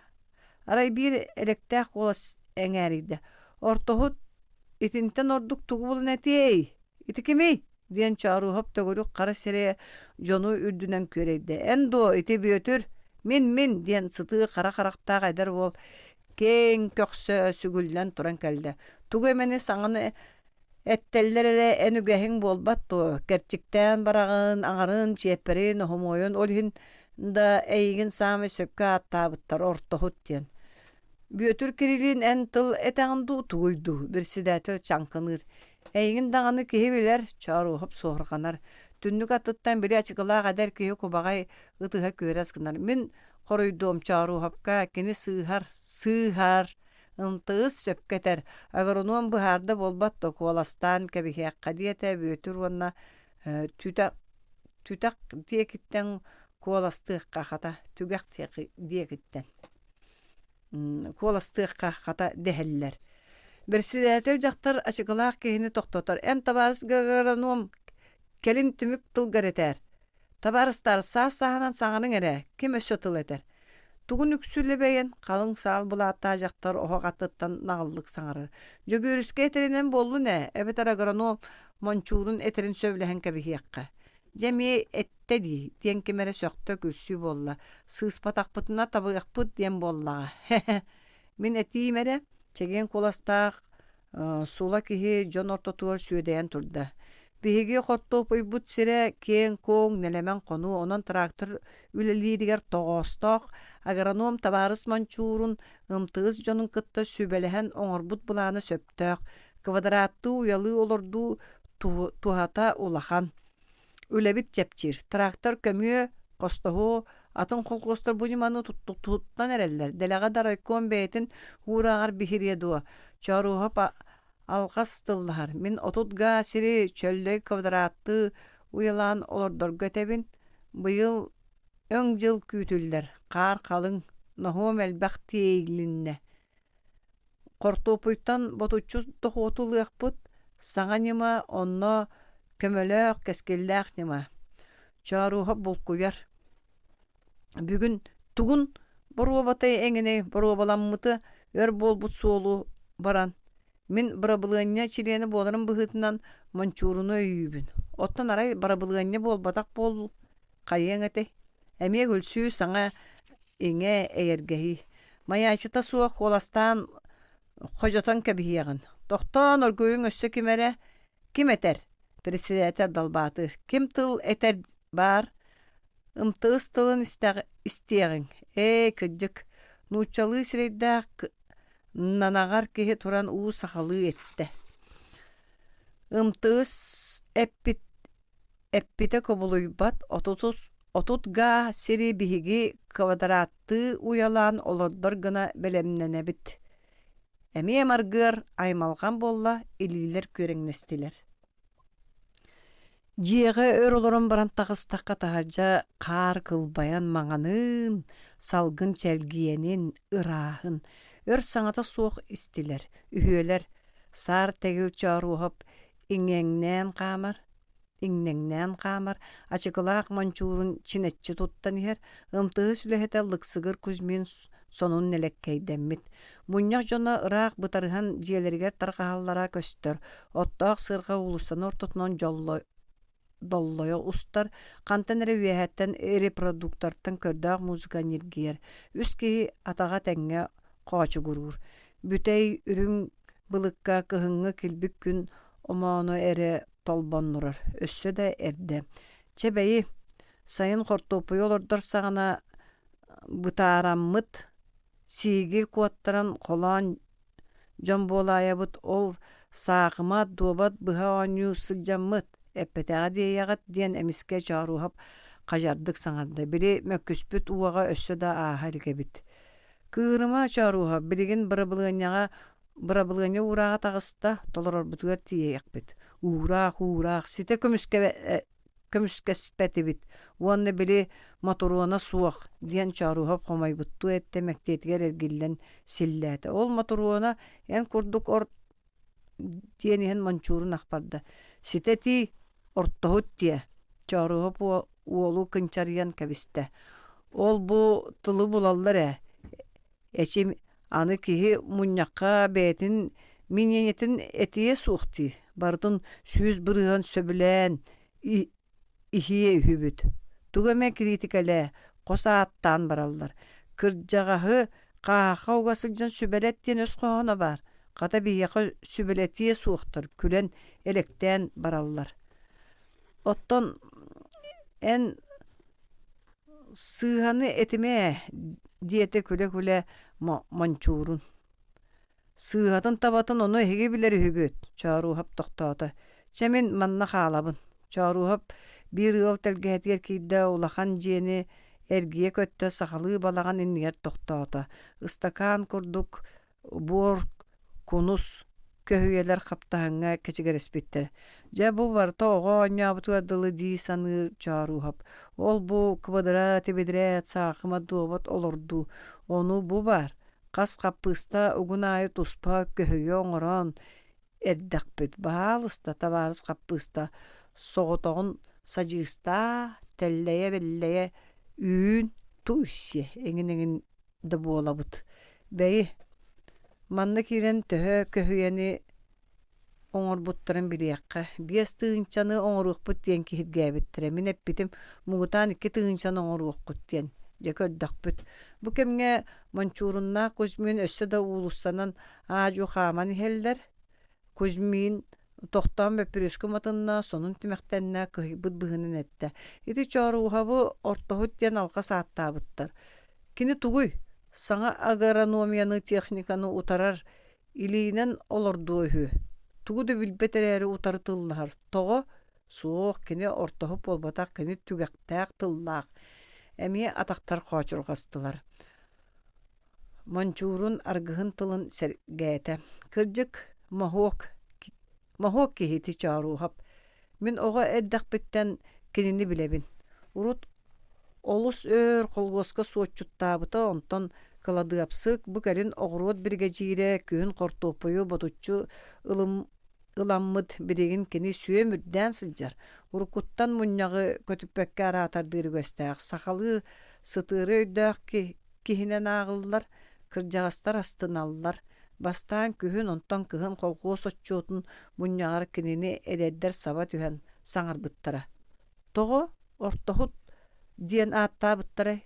[SPEAKER 1] Арай биир элэктээх куолас эҥээрийдэ: «Ортоһут итинтэн ордук тугу булан этиэй? Ити кимий?» диэн Чооруоһап төгүрүк хара сирэйэ дьону үрдүнэн күөрэйдэ: «Эн дуо, ити Бүөтүр?» «Мин, мин!» диэн сытыы хара харахтаах эдэр уол киэҥ көхсө сүгүллэн туран кэллэ. Тугу эмэни саҥаны Эттэллэр эрэ эн үгэһиҥ буолбат дуо, кэрчиктээн бараҕын, аҥарын, чиэппэрин, оһумуойун, ол иһин да эйигин саамай сөпкө ааттаабыттар ортоһут диэн. Бүөтүр Кириллин эн тыл этэҕин дуу, тугуй дуу, председатель чаҥкыныыр. Эйигин даҕаны киһи билэр, Чооруоһап суоһурҕанар. Түннүк аттыттан били ачыкылаах эдэр киһи кубаҕай ытыһа күөрэс гынар. Мин хоруйдуом Чооруоһапка, кини сыыһар, сыыһар МТС сөпкө этэр, агроном быһаарда буолбат да куоластаан кэбиһиэххэ диэтэ Бүөтүр уонна түтэх түтэх диэкиттэн куоластыахха хата түгэх диэкиттэн куоластыахха хата дэһэллэр. Бэрэссэдээтэл дьахтар ачыкылаах киһини тохтотор. Эн табаарыс агроном кэлин түмүк тылгар этээр. Табаарыстар, саас-сааһынан саҥарыҥ эрэ, ким өссө тыл этэр? Тугун үксү лэбэйэн, халыҥ саал былааттаах дьахтар оһох аттыттан наҕыллык саҥарар. Дьөгүөрүскэ этэринэн буоллун ээ, эбэтэр агроном мончуурун этэрин сөбүлэһэн кэбиһиэххэ. Дьэ эмиэ эттэ дии, диэн ким эрэ сөхтө, күлсүү буолла. Сыыспатахпытына табыахпыт диэн буоллаҕа. Хе-хе. Мин этиим эрэ, чэгиэн куоластаах Сула киһи дьон ортотугар сүөдэйэн турда. Биһиги хортуоппуйбут сирэ киэҥ-куоҥ, нэлэмэн хонуу, онон трактор үлэлииригэр тоҕоостоох агроном табаарыс Мончуурун МТС дьонун кытта сүбэлэһэн оҥорбут былаана сөптөөх, квадраттыы уйалыы олордуу туһата улахан. Үлэбит чэпчиир. Трактор көмүө, хостоһуо, атын холкуостар бу ньыманы туттан эрэллэр. Дэлэҕэ да райком бэйэтин уурааҕар биһириэ дуо? Чооруоһап алҕас тыллаһар. Мин 30 гаа сири чөллөй квадраттыы уйалаан олордорго этэбин. Быйыл өҥ дьыл күүтүллэр. Хаар халыҥ, ноһуом элбэх тиэйилиннэ. Хортуоппуйтан ботуччу дохуоту ылыахпыт, саҥа ньыма онно көмөлөөх, кэскиллээх ньыма. Чооруоһап булкуйар. Бүгүн тугун боруобатай эҥинэй боруобаламмыты өр буолбут суолу баран, мин бырабылыанньа чилиэнэ буоларым быһыытынан мончууруну өйүүбүн. Оттон арай бырабылыанньа буолбатах буол хайыаҥ этэй? Эмиэ күлсүү саҥа иҥэ эйэргэһии. Майааччыта суох куоластаан ходьотон кэбиһиэҕин. Тохтоон оргуйуҥ өссө ким эрэ ким этэр? Председатель далбаатыыр. Ким тыл этэр баар? МТС тылын истиэҕиҥ. Ээ, кырдьык, нууччалыы сирэйдээх нанаҕар киһи туран уу сахалыы эттэ. МТС эппит Эппитэ кубулуйбат 30 гаа сири биһиги квадраттыы уйалаан олордор гына бэлэмнэнэбит. Эмиэ маргыар аймалҕан буолла, илиилэр күөрэҥнэстилэр. Дьиэҕэ өр олорон баран таҕыстахха таһырдьа хаар кылбайан маҥанын, салгын чэлгиэнин, ырааһын өр саҥата суох истилэр, үһүөлэр саар тэгил Чооруоһап иҥэҥнээн хаамар, иҥнэҥнээн хаамар, ачыкылаах мончуурун чинэччи туттан иһэр, ымтыһыс үлэһитэ Лыксыгыр Кузьмин сонун нэлэккэйдэммит. Мунньах дьоно ыраах бытарыһан дьиэлэригэр тарҕаһаллара көстөр, оттоох сыарҕа уулуссаны ортотунан дьолло доллойо устар, хантан эрэ үөһэттэн репродуктортан көрдөөх музыка ньиргийэр, үс киһи атаҕа тэҥҥэ хоочугуруур. Бүтэй үрүҥ былыкка кыһыҥҥы килбик күн омооно эрэ толбоннурар, өссө да эрдэ. Чэ бэйи, сайын хортуоппуйу олордор саҕана бытаараммыт, сииги куоттаран холоон дьон буолаайабыт ол саахымат, дуобат быһа оонньуу сылдьаммыт, эппэтэҕэ диэйэҕит диэн эмискэ Чооруоһап хадьардык саҥарда, били мөккүспүт уоҕа өссө да ааһа илик эбит. Кыырыма Чооруоһап, билигин бырабылыанньаҕа бырабылыанньа уурааҕа таҕыста, толорорбутугар тиийиэхпит. Уураах, уураах, ситэ көмүскэспэтибит уонна били Мотуруона суох, диэн Чооруоһап хомойбуттуу эттэ мэктиэтигэр эргиллэн силлээтэ. Ол Мотуруона эн курдук ор диэн иһэн мончуурун ахпарда. Ситэ этии, ортоһут диэ, Чооруоһап уолу кынчарыйан кэбистэ. Ол бу тылы булаллар ээ. Эчи аны киһи мунньахха бэйэтин миниэньэтин этиэ суох дии, барытын 100% сөбүлээн иһиэ үһүбүт. Тугу эмэ кириитикэлээ, хос ааттаан бараллар. Кырдьаҕаһы хааһахха уга сылдьан сүбэлэт диэн өс хоһооно баар. Хата биһиэхэ сүбэлэтиэ суохтар, күлэн элэктээн бараллар. Оттон эн сыыһаны этимэ ээ, диэтэ күлэ-күлэ Мончуурун. Сыыһатын табатын ону эһиги билэр үһүгүт, Чооруоһап тохтоото. Чэ мин манна хаалабын. Чооруоһап биир ыал тэлгэһэтигэр киирдэ, улахан дьиэни эргийэ көттө, сахалыы балаҕан иннигэр тохтоото. Ыстакаан курдук буор кунус көһүйэлэр хаптаһыҥҥа кэчигирэспиттэр. Дьэ бу барыта оҕо оонньообутугар дылы дии саныыр Чооруоһап. Ол-бу кыбадыраат-ибидирээт саахымат дуобат олордуу, ону бу баар, хас хаппыыста угун аайы туспа көһүйэ оҥорон эрдэхпит. Баһаалыста, табаарыс хаппыыста, соҕотоҕун садьыыстаа, тэллэйэ-бэллэйэ үүн туй-сиэ эҥин-эҥин да буолабыт. Бэйи, манна киирэн төһө көһүйэни оҥорбуттарын билиэххэ. 5000-ны оҥоруохпут диэн киһиргээбиттэрэ. Мин эппитим, муҥутаан 2000-ны оҥоруоххут диэн. Дьэ көрдөхпүт. Бу кэмҥэ Мончууруннаах Кузьмин өссө да уулуссанан аа-дьуо хааман иһэллэр. Кузьмин тохтоон бөппүрүөскэ уматынна, сонун тимэхтэннэ, кыһыйбыт быһыынан эттэ. Ити Чооруоһабы ортоһут диэн алҕас ааттаабыттар. Кини тугуй? Саҥа агрономияны, техниканы утарар Илиинэн олордуо үһү. Тугу да билбэт эрээри утары тыллаһар. Тоҕо? Суох, кини ортоһуп буолбатах, кини түгэхтээх тыллаах. Эмиэ атахтар хоочурҕастылар. Мончуурун аргыһын тылын сэргээтэ. Кырдьык, моһуок, моһуок киһити Чооруоһап. Мин оҕо эрдэхпиттэн кинини билэбин. Урут олус өр холуоска суотчуттаабыта, онтон кыладыапсык бу кэлин оҕуруот биригэдьиирэ күһүн хортуоппуйу ботуччу ылым ыламмыт билигин кини сүөм үрдээн сылдьар. Уруккуттан мунньаҕы көтүппэккэ араатардыыр үгэстээх, сахалыы сытыары өйдөөх киһинэн ааҕыллар, кырдьаҕастар астыналлар. Бастаан күһүн, онтон кыһын колхуос отчуотун мунньаҕар кинини эдэрдэр саба түһэн саҥарбыттара. Тоҕо ортоһут диэн ааттаабыттарай?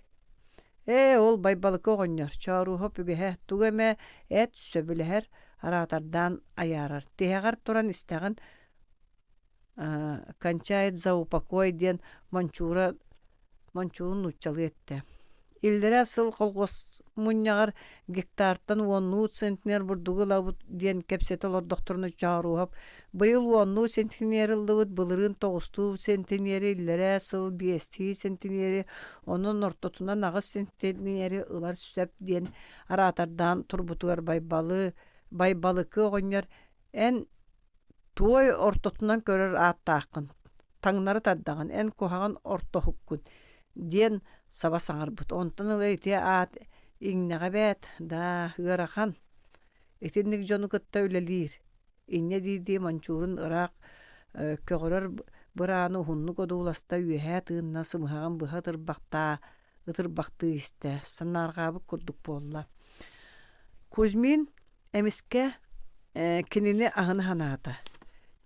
[SPEAKER 1] Ээ, ол Байбалыкы оҕонньор Чооруоһап үгэһэ тугу эмэ эт сөбүлэһэр, араатардаан айаарар. Тиһэҕэр туран истэҕин «Кончает за упокой» диэн мончуура Мончуун нууччалыы эттэ: «Иллэрээ сыл колхуос мунньаҕар гектартан уоннуу центнер бурдугу ылабыт диэн кэпсэтэ олордохторуна Чооруоһап быйыл уоннуу центнер ыллыбыт, былырыын тоҕустуу центнери, иллэрээ сыл биэстии центнери, онон ортотунан 8 центнери ылар сөп» диэн араатардаан турбутугар Байбалы Байбалыкы оҕонньор «Эн Туой ортотунан көрөр ааттааххын, таҥнары тардаҕын, эн куһаҕан ортоһуккун диэн саба саҥарбыт. Онтон ыла ити аат иҥнэҕэ эбээт, даа, ыарахан. Итинник дьону кытта үлэлиир. Инньэ дии-дии Мончуурун ыраах көҕөрөр бырааны уһуннук одууласта, үөһээ тыынна, сымыһаҕын быһа ытырбахтаа, ытырбахтыы истэ, санаарҕаабыт курдук буолла. Кузьмин Эмискэ кинини аһына санаата.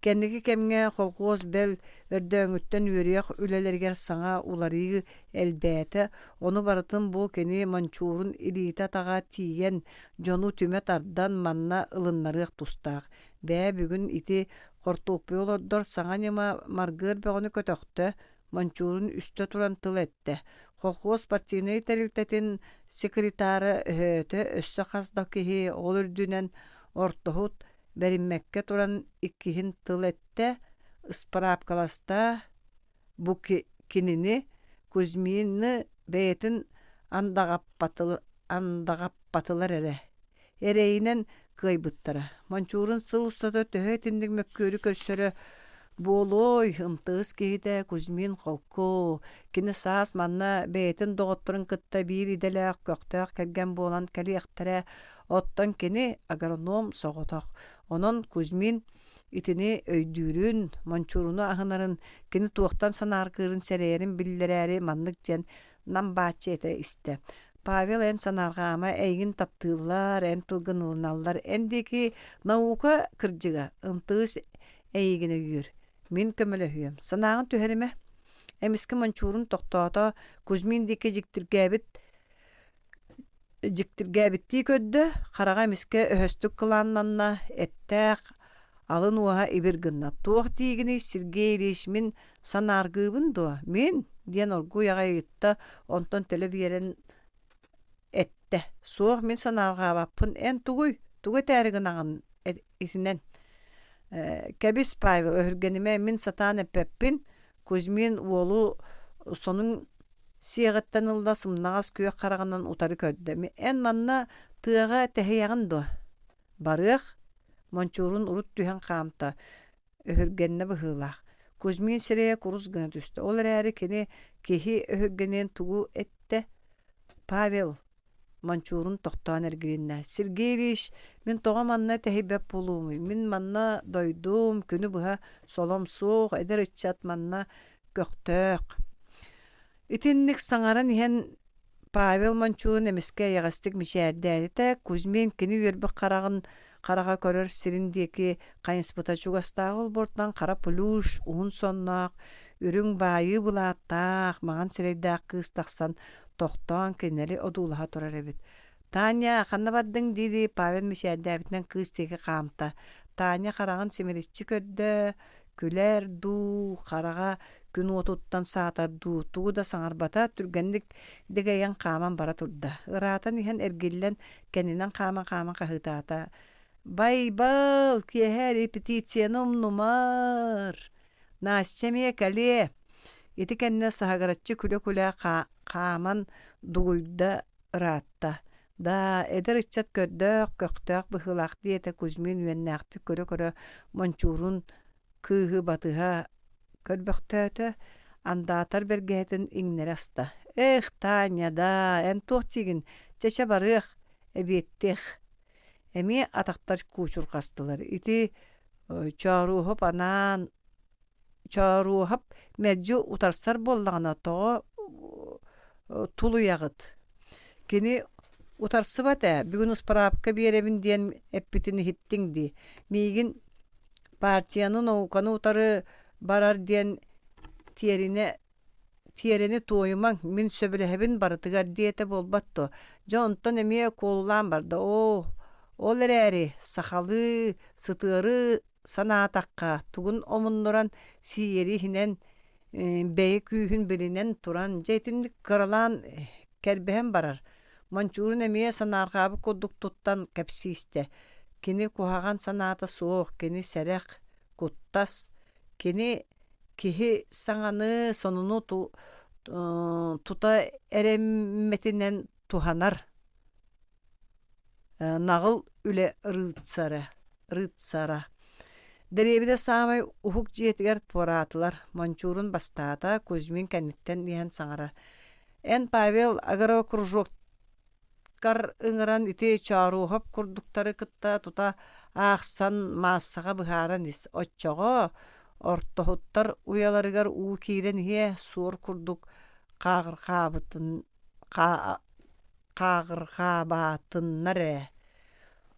[SPEAKER 1] Кэнники кэмҥэ колхуос бэл өрдөөҥүттэн үөрүйэх үлэлэригэр саҥа уларыйыы элбээтэ, ону барытын бу кини мончуурун илиитэ-атаҕа тиийэн, дьону түмэ тардан манна ылыннарыах тустаах. Бээ, бүгүн ити хортуоппуйу олордор саҥа ньыма маргыар бөҕөнү көтөхтө, Мончуурун үстэ туран тыл эттэ. Колхуос партийнай тэрилтэтин секретара өһөөтө өссө хас да киһи ол үрдүнэн ортоһут бэриммэккэ туран иккиһин тыл эттэ, ыспыраапкаласта бу кинини Кузьмины бэйэтин андаҕаппатылар эрэ Эрэйинэн кыайбыттара. Мончуурун сыл устата төһө итинник мөккүөрү көрсөрө буолуой, ымтыыс киһитэ Кузьмин холку. Кини саас манна бэйэтин доҕотторун кытта биир идэлээх көхтөөх кэргэн буолан кэлиэхтэрэ, оттон кини агроном соҕотох. Онон Кузьмин итини өйдүүрүн, Мончууруну аһынарын, кини туохтан санааргыырын сэрэйэрин биллэрээри маннык диэн нам бааччы этэ истэ. Павел эн санаарҕаама, эйигин таптыыллар, эн тылгын ылыналлар, эн диэки наука кырдьыга, ымтыыс эйигин өйүүр. Мин көмөлөһүөм. Санааҕын түһэримэ. Эмискэ мончуурун тохтоото, Кузьмин диэки дьиктиргээбит дьиктиргээбиттии көрдө, хараҕа эмискэ өһөстүк кылааннанна, эттээх. Алын уоһа ибир гынна: «Туох диигиний, Сергей Ильич, мин санааргыыбын дуо? Мин?» диэн оргууй аҕай ыйытта, онтон төлө биэрэн эттэ: «Суох, мин санаарҕаабаппын. Эн тугуй, тугу этээри гынаҕын итинэн?» «Кэбис, Павел, өһүргэнимэ, мин сатаан эппэппин». Кузьмин уолу сонун сиэҕиттэн ылла сымнаҕас күөх хараҕынан утары көрдө: «Эн манна тыаҕа тэһийэҕин дуо?» «Барыах». Мончуурун урут түһэн хаамта, өһүргэннэ быһыылаах. Кузьмин сирэйэ курус гына түстэ. Ол эрээри кини киһи өһүргэниэн тугу эттэ? «Павел, Мончуурун тохтоон эргилиннэ: «Сергей Ильич, мин тоҕо манна тэһийбэт буолуомуй? Мин манна дойдум, күнү быһа солом суох, эдэр ыччат манна көхтөөх». Итинник саҥаран иһэн Павел Мончуурун эмискэ эйэҕэстик мичээрдээтэ, Кузьмин кини үөрбүт хараҕын хараҕа көрөр сирин диэки хайыспыта чугастааҕы олбуортан хара плющ, уһун сонноох, үрүҥ баайыы былааттаах, маҥан сирэйдээх кыыс тахсан тохтоон кинилэри одуулаһа турар эбит. «Таня, ханна бардыҥ?» дии-дии Павел мичээрдээбитинэн кыыс диэки хаамта. Таня хараҕын симириччи көрдө, күлэр дуу, хараҕа күн уотуттан саатар дуу, тугу да саҥарбата, түргэнник дэгэйэн хааман бара турда. Ыраатан иһэн эргиллэн, кэннинэн хааман-хааман хаһыытаата: «Байбал, киэһэ репетицияны умнумаар! Настя эмиэ кэлиэ!» Ити кэннэ саһыгыраччы күлэ-күлэ хааман дугуйда ыраатта. «Даа, эдэр ыччат көрдөөх, көхтөөх быһыылаах» диэтэ Кузьмин үөннээхтик көрө-көрө мончуурун кыыһы батыһа көрбөхтөөтө, андаатар бэргэһэтин иҥнэри аста. «Эх, Таня, даа, эн туох диигин, чэ-чэ барыах, эбиэттиэх» Эмиэ атахтар куучурҕастылар. Ити Чооруоһап анаан Чооруоһап мэлдьи утарсар буоллаҕына тоҕо тулуйаҕыт? Кини утарсыбат ээ, бүгүн ыспыраапка биэрэбин диэн эппитин иһиттиҥ дии. Миигин партияны, науканы утары барар диэн тиэринэ тиэрэни туойумаҥ, мин сөбүлэһэбин барытыгар диэтэ буолбат дуо? Дьэ онтон эмиэ куолулаан барда оо, ол эрээри сахалыы сытыары санаатахха, тугун омуннуран сиэри иһинэн бэйэ күүһүн билинэн туран, дьэ итинник кыралаан кэрбэһэн барар. Мончуурун эмиэ санаарҕаабыт курдук туттан кэпсиистэ. Кини куһаҕан санаата суох, кини сэрэх, куттас, кини киһи саҥаны, сонуну тута эрэммэтинэн туһанар наҕыл үлэ рыцара рыцара Дэриэбинэ саамай уһук дьиэтигэр туораатылар. Мончуурун бастаата, Кузьмин кэнниттэн иһэн саҥарар: «Эн, Павел, агрокружок ыҥыран ити Чооруоһап курдуктары кытта тута аахсан маассаҕа быһааран ис, оччоҕо ортоһуттар уйаларыгар уу киирэн иһиэ, суор курдук хааҕырҕаабытын хааҕырҕаабатыннар ээ.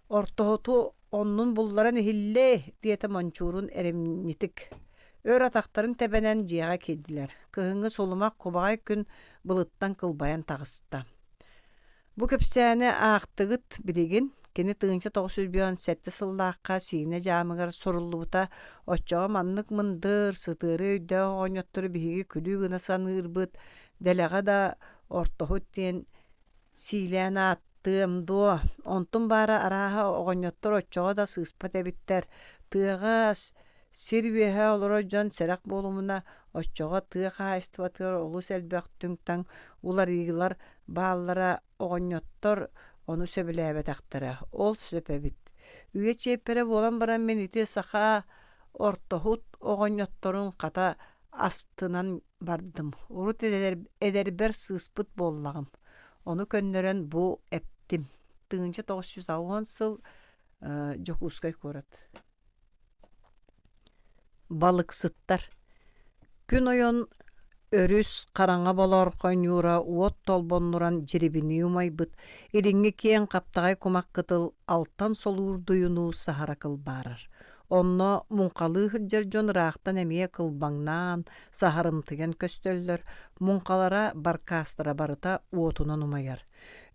[SPEAKER 1] Ортоһуту оннун булларан иһиллээ, диэтэ Мончуурун эрэмньитик. Өр атахтарын тэбэнэн дьиэҕэ киирдилэр. Кыһыҥҥы сулумах кубаҕай күн былыттан кылбайан таҕыста. Бу кэпсээни аахтыгыт билигин, кини 1957 сыллаахха Сиинэ дьаамыгар суруллубута, оччоҕо маннык мындыр, сытыары өйдөөх оҕонньоттору биһиги күлүү гына саныырбыт, дэлэҕэ да ортоһут диэн сиилээн ааттыам дуо, онтум баара арааһа оҕонньоттор оччоҕо да сыыспат эбиттэр, тыаҕа Сир үөһэ олорор дьон сэрэх буолумуна, оччоҕо тыа хаһаайыстыбатыгар олус элбэх түҥ-таҥ уларыйыылар бааллара оҕонньоттор ону сөбүлээбэтэхтэрэ. Ол сөп эбит. Үйэ чиэппэрэ буолан баран мин ити саха ортоһут оҕонньотторун хата астынан бардым. Урут эдэрбэр сыыспыт буоллаҕым. Ону көннөрөн бу эптим. 1980 сыл Дьокуускай куорат. Балыксыттар Күн ойон өрүс хараҥа болоорхой ньуура уот толбоннуран дьирибинии умайбыт, илиҥҥи киэҥ хаптаҕай кумах кытыл алтан солуурдуйунуу саһара кылбаарар. Онно муҥхалыы сылдьар дьон ыраахтан эмиэ кылбаҥнаан, саһарымтыйан көстөллөр, муҥхалара, баркаастара барыта уотунан умайар.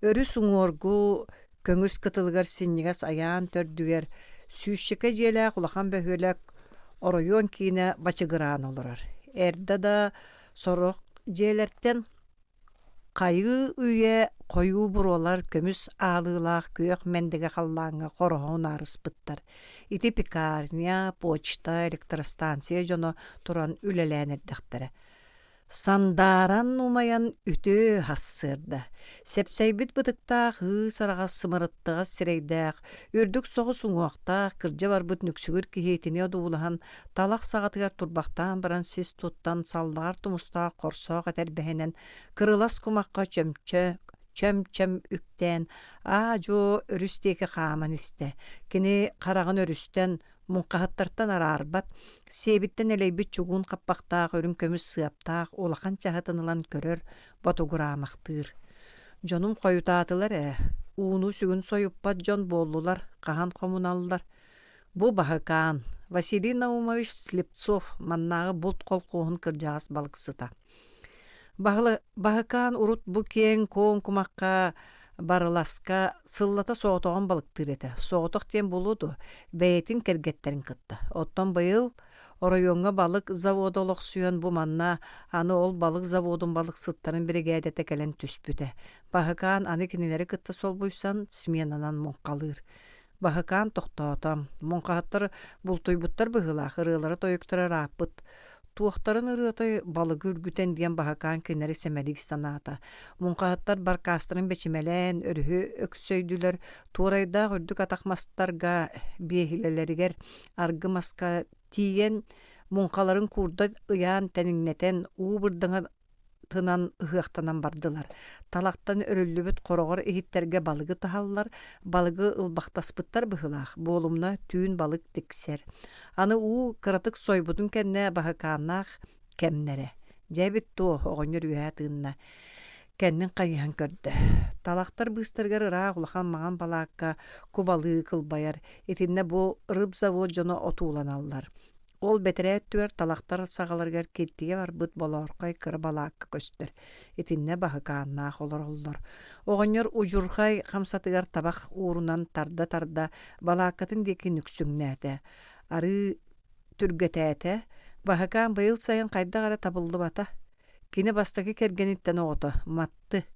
[SPEAKER 1] Өрүс уҥуоргу көҥүс кытылыгар синньигэс айаан төрдүгэр Сүүсчэкэ дьиэлээх улахан бөһүөлэк оройуон киинэ бачыгыраан олорор. Эрдэ да сорох дьиэлэртэн хайыы үйэ хойуу буруолар көмүс аалыылаах күөх мэндигэ халлааҥҥа хороһо унаарыспыттар. Ити пекарня, почта, электростанция дьоно туран үлэлээн эрдэхтэрэ. Сандааран умайан үтүө сарсыарда, сэпсэйбит бытыктаах ыыс араҕас сымырыттаҕас сирэйдээх, үрдүк соҕус уҥуохтаах, кырдьа барбыт нүксүгүр киһи итини одуулаһан, талах саҕатыгар турбахтаан баран сис туттан саллаҕар тумустаах хорсоох этэрбэһинэн кырылас кумахха чөмчө чөм-чөм үктээн, аа-дьуо өрүс диэки хааман истэ. Кини хараҕын өрүстэн, муҥхаһыттартан араарбат, сиэбиттэн элэйбит чугуун хаппахтаах үрүҥ көмүс сыаптаах улахан чаһытын ылан көрөр, ботугураамахтыыр. Дьонум хойутаатылар ээ, ууну сүгүн сойуппат дьон буоллулар, хаһан хомуналлар. Бу Баһыкаан, Василий Наумович Слепцов маннааҕы булт колхуоһун кырдьаҕас балыксыта. Баһыкаан урут бу киэҥ-куоҥ кумахха Барыласка сыллата соҕотоҕун балыктыыр этэ. Соҕотох диэн буолуо дуо, бэйэтин кэргэттэрин кытта. Оттон быйыл оройуоҥҥа балык завода олохсуйан бу манна аны ол балык заводун балыксыттарын биригээдэтэ кэлэн түспүтэ. Баһыкаан аны кинилэри кытта солбуйсан сменанан муҥхалыыр. Баһыкаан тохтоото. Муҥхаһыттар бултуйбуттар быһыылаах, ырыалара-тойуктара ырааппыт. Туохтарын ырыатай балыгы үргүтэн диэн Баһыкаан кинилэри сэмэлии санаата. Муҥхаһыттар баркаастарын бэчимэлээн, өрүһү өксөйдүлэр, туорайдаах үрдүк атах мастарга, биэһилэлэригэр аргы маска тиийэн, муҥхаларын куурда ыйаан тэниҥнэтэн, уу бырдаҥа тынан ыһыахтанан бардылар. Талахтан өрүллүбүт хороҕор иһиттэргэ балыгы таһаллар, балыгы ылбахтаспыттар быһыылаах, буолумна түүн балык тиксэр. Аны уу кыратык сойбутун кэннэ баһыкааннаах кэмнэрэ. Дьэ эбит дуо, оҕонньор үөһэ тыынна. Кэннин хайыһан көрдө. Талахтар быыстарыгар ыраах улахан маҥан балаакка кубалыы кылбайар. Итиннэ бу рыбзавод дьоно отууланаллар. Ол бэтэрээ өттүгэр талахтар саҕаларыгар киртийэ барбыт болоорхой кыра балаакка көстөр. Итиннэ баһыкааннаах олороллор. Оҕонньор удьурхай хамсатыгар табах уурунан тарда-тарда балааккатын диэки нүксүҥнээтэ. Арыы түргэтээтэ. Баһыкаан быйыл сайын хайдах эрэ табыллыбата. Кини бастакы кэргэниттэн оҕото, Матты.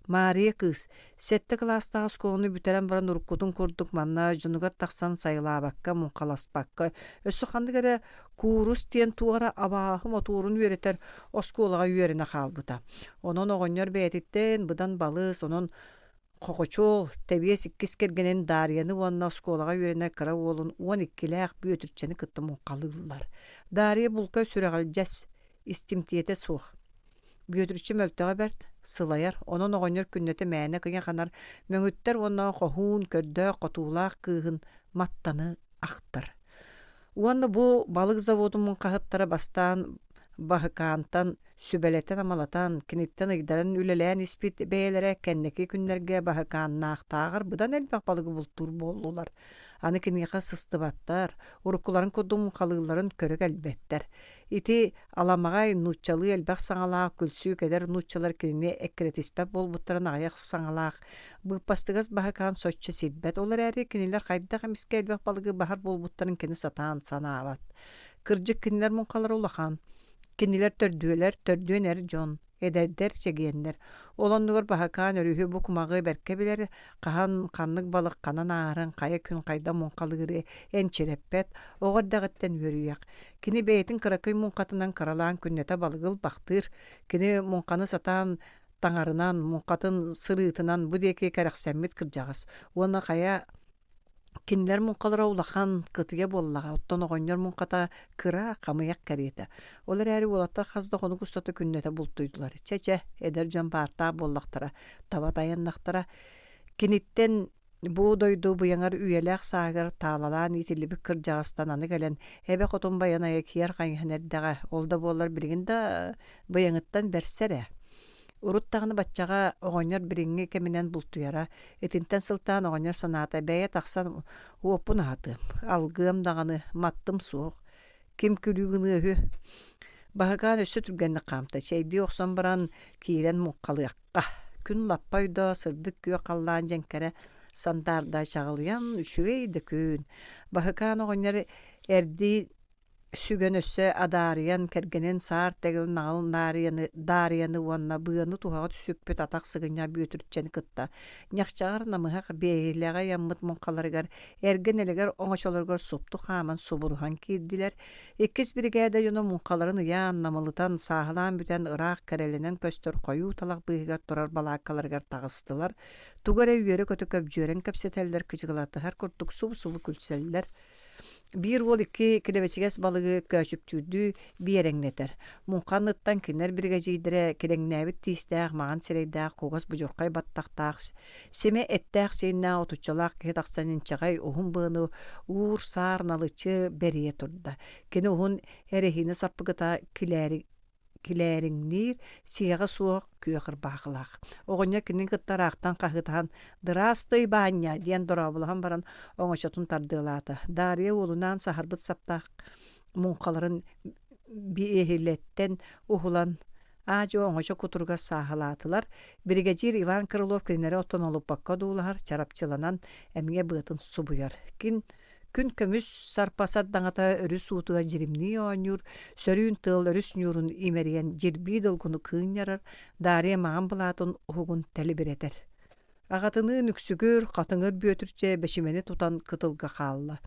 [SPEAKER 1] Маарыйа кыыс, сэттэ кылаастаах оскуоланы бүтэрэн баран уруккутун курдук манна дьонугар тахсан сайылаабакка, муҥхаласпакка, өссө ханнык эрэ куурус диэн туох эрэ абааһы мотуорун үөрэтэр оскуолаҕа үөрэнэ хаалбыта. Онон оҕонньор бэйэтиттэн быдан балыс, онон хохочуол, тэбиэс иккис кэргэнин Даарыйаны уонна оскуолаҕа үөрэнэр кыра уолун 12-лээх Бүөтүрчэни кытта муҥхалыыллар. Даарыйа булка сүрэҕэлдьэс, истимтиэтэ суох. Бүөтүрчэ мөлтөҕө бэрт, сылайар, онон оҕонньор күннэтэ мээнэ кыйаханар, мөҥүттэр уонна хоһуун, көрдөөх, хотуулаах кыыһын Маттаны ахтар. Уонна бу балык заводун муҥхаһыттара бастаан Баһыкаантан сүбэлэтэн-амалатан, киниттэн ыйдаран үлэлээн испит бэйэлэрэ кэнники күннэргэ Баһыкааннаахтааҕар быдан элбэх балыгы бултуур буоллулар. Аны киниэхэ сыстыбаттар, уруккуларын курдук муҥхалыылларын көрө кэлбэттэр. Ити Аламаҕай нууччалыы элбэх саҥалаах күлсүү кэлэр нууччалар кинини эккирэтиспэт буолбуттарын аҕыйах саҥалаах быыппастыгас баһыкаан соччо сирбэт, ол эрээри кинилэр хайдах эмискэ элбэх балыгы баһар буолбуттарын кини сатаан санаабат. Кырдьык кинилэр муҥхалара улахан. Кинилэр төрдүөлэр, төрдүөн эр дьон. Эдэрдэр, чэгиэннэр. Ол оннугар Баһакаан өрүһү бу кумаҕы бэркэ билэр, хаһан, ханнык балык ханан ааһарын, хайа күн хайда муҥхалыыры энчирэппэт, оҕо эрдэҕиттэн үөрүйэх. Кини бэйэтин кыракый муҥхатынан кыралаан күннэтэ балыгы ылбахтыыр. Кини муҥханы сатаан таҥарынан, муҥхатын сырыытынан бу диэки кэрэхсэммит кырдьаҕас. Уонна хайа Кинилэр муҥхалара улахан, кытыйа буоллаҕа, оттон оҕонньор муҥхата кыра, хамыйах кэриэтэ. Ол эрээри уолаттар хас да хонук устата күннэтэ бултуйдулар. Чэ-чэ, эдэр дьон баартаах буоллахтара, таба тайаннахтара. Киниттэн бу дойду быйаҥар үйэлээх сааһыгар таалалаан иитиллибит кырдьаҕастан аны кэлэн эбэ хотун Байанайа киэр хайыһан эрдэҕэ, ол да буоллар билигин да быйаҥыттан бэрсэр ээ. Урут даҕаны баччаҕа оҕонньор билиҥҥи кэминэн бултуйара, итинтэн сылтаан оҕонньор санаата бэйэ тахсан уоппун аһатыам, алгыам даҕаны, маттым суох, ким күлүү гыныа үһү. Баһыкаан өссө түргэнник хаамта, чэйдии охсон баран киирэн муҥхалыахха. Күн лаппа ойдо, сырдык күөх халлаан дьэҥкэрэ. Сандаарда чаҕылыйан үчүгэй да күн. Баһыкаан оҕонньор эрдии сүгэн өссө адаарыйан кэргэнин саар тэгил наҕыл Нарыйаны, Даарыйаны уонна быаны туһаҕа сүкпүт атах сыгынньах Бүөтүрчэни кытта ньахчаҕар намыһах биэһилэҕэ ыйаммыт муҥхаларыгар эргэ нэлэгэр оҥочолоругар супту хааман субуруһан киирдилэр. Иккис биригээдэ дьоно муҥхаларын ыйаан, намылытан, сааһылаан бүтэн ыраах кэрэлэнэн көстөр хойуу талах быыһыгар турар балааккаларыгар таҕыстылар. Тугу эрэ үөрэ-көтө көбдьүөрэн кэпсэтэллэр, кычыгылатыһар курдук субу-субу күлсэллэр. Биир уол икки килэбэчигэс балыгы көөчүктүүрдүү биэрэҥнэтэр. Муҥха анныттан кинилэр биригэдьиирдэрэ килэҥнээбит тиистээх, маҥан сирэйдээх, кугас будьурхай баттахтаах, симэ эттээх-сииннээх отуччалаах киһи тахсан инчэҕэй уһун быаны уур-саар налыччы бэрийэ турда. Кини уһун эрэһиинэ саппыкыта килээри килээриҥниир, сиэҕэ суох күөх ырбаахылаах. Оҕонньор кинини кытта ыраахтан хаһыытаһан «Дыраастый, Баанньа!» диэн дорооболоһон баран оҥочотун тардыалаата. Даарыйа уолунаан саһарбыт саптаах муҥхаларын биэһилэттэн уһулан аа-дьуо оҥочо кутуругар сааһылаатылар. Биригэдьиир Иван Крылов кинилэри оттон олуппакка одуулаһар, чарапчыланан эмиэ быатын субуйар. Кин Күн көмүс сарпа сардаҥата өрүс уутугар дьиримнии оонньуур, сөрүүн тыал өрүс ньуурун имэрийэн дьирбии долгуну кыынньарар, Даарыйа маҥан былаатын уһугун тэлибирэтэр. Аҕатыныын үксүгүр, хатыҥыр Бүөтүрчэ бэчимэни тутан кытылга хаалла.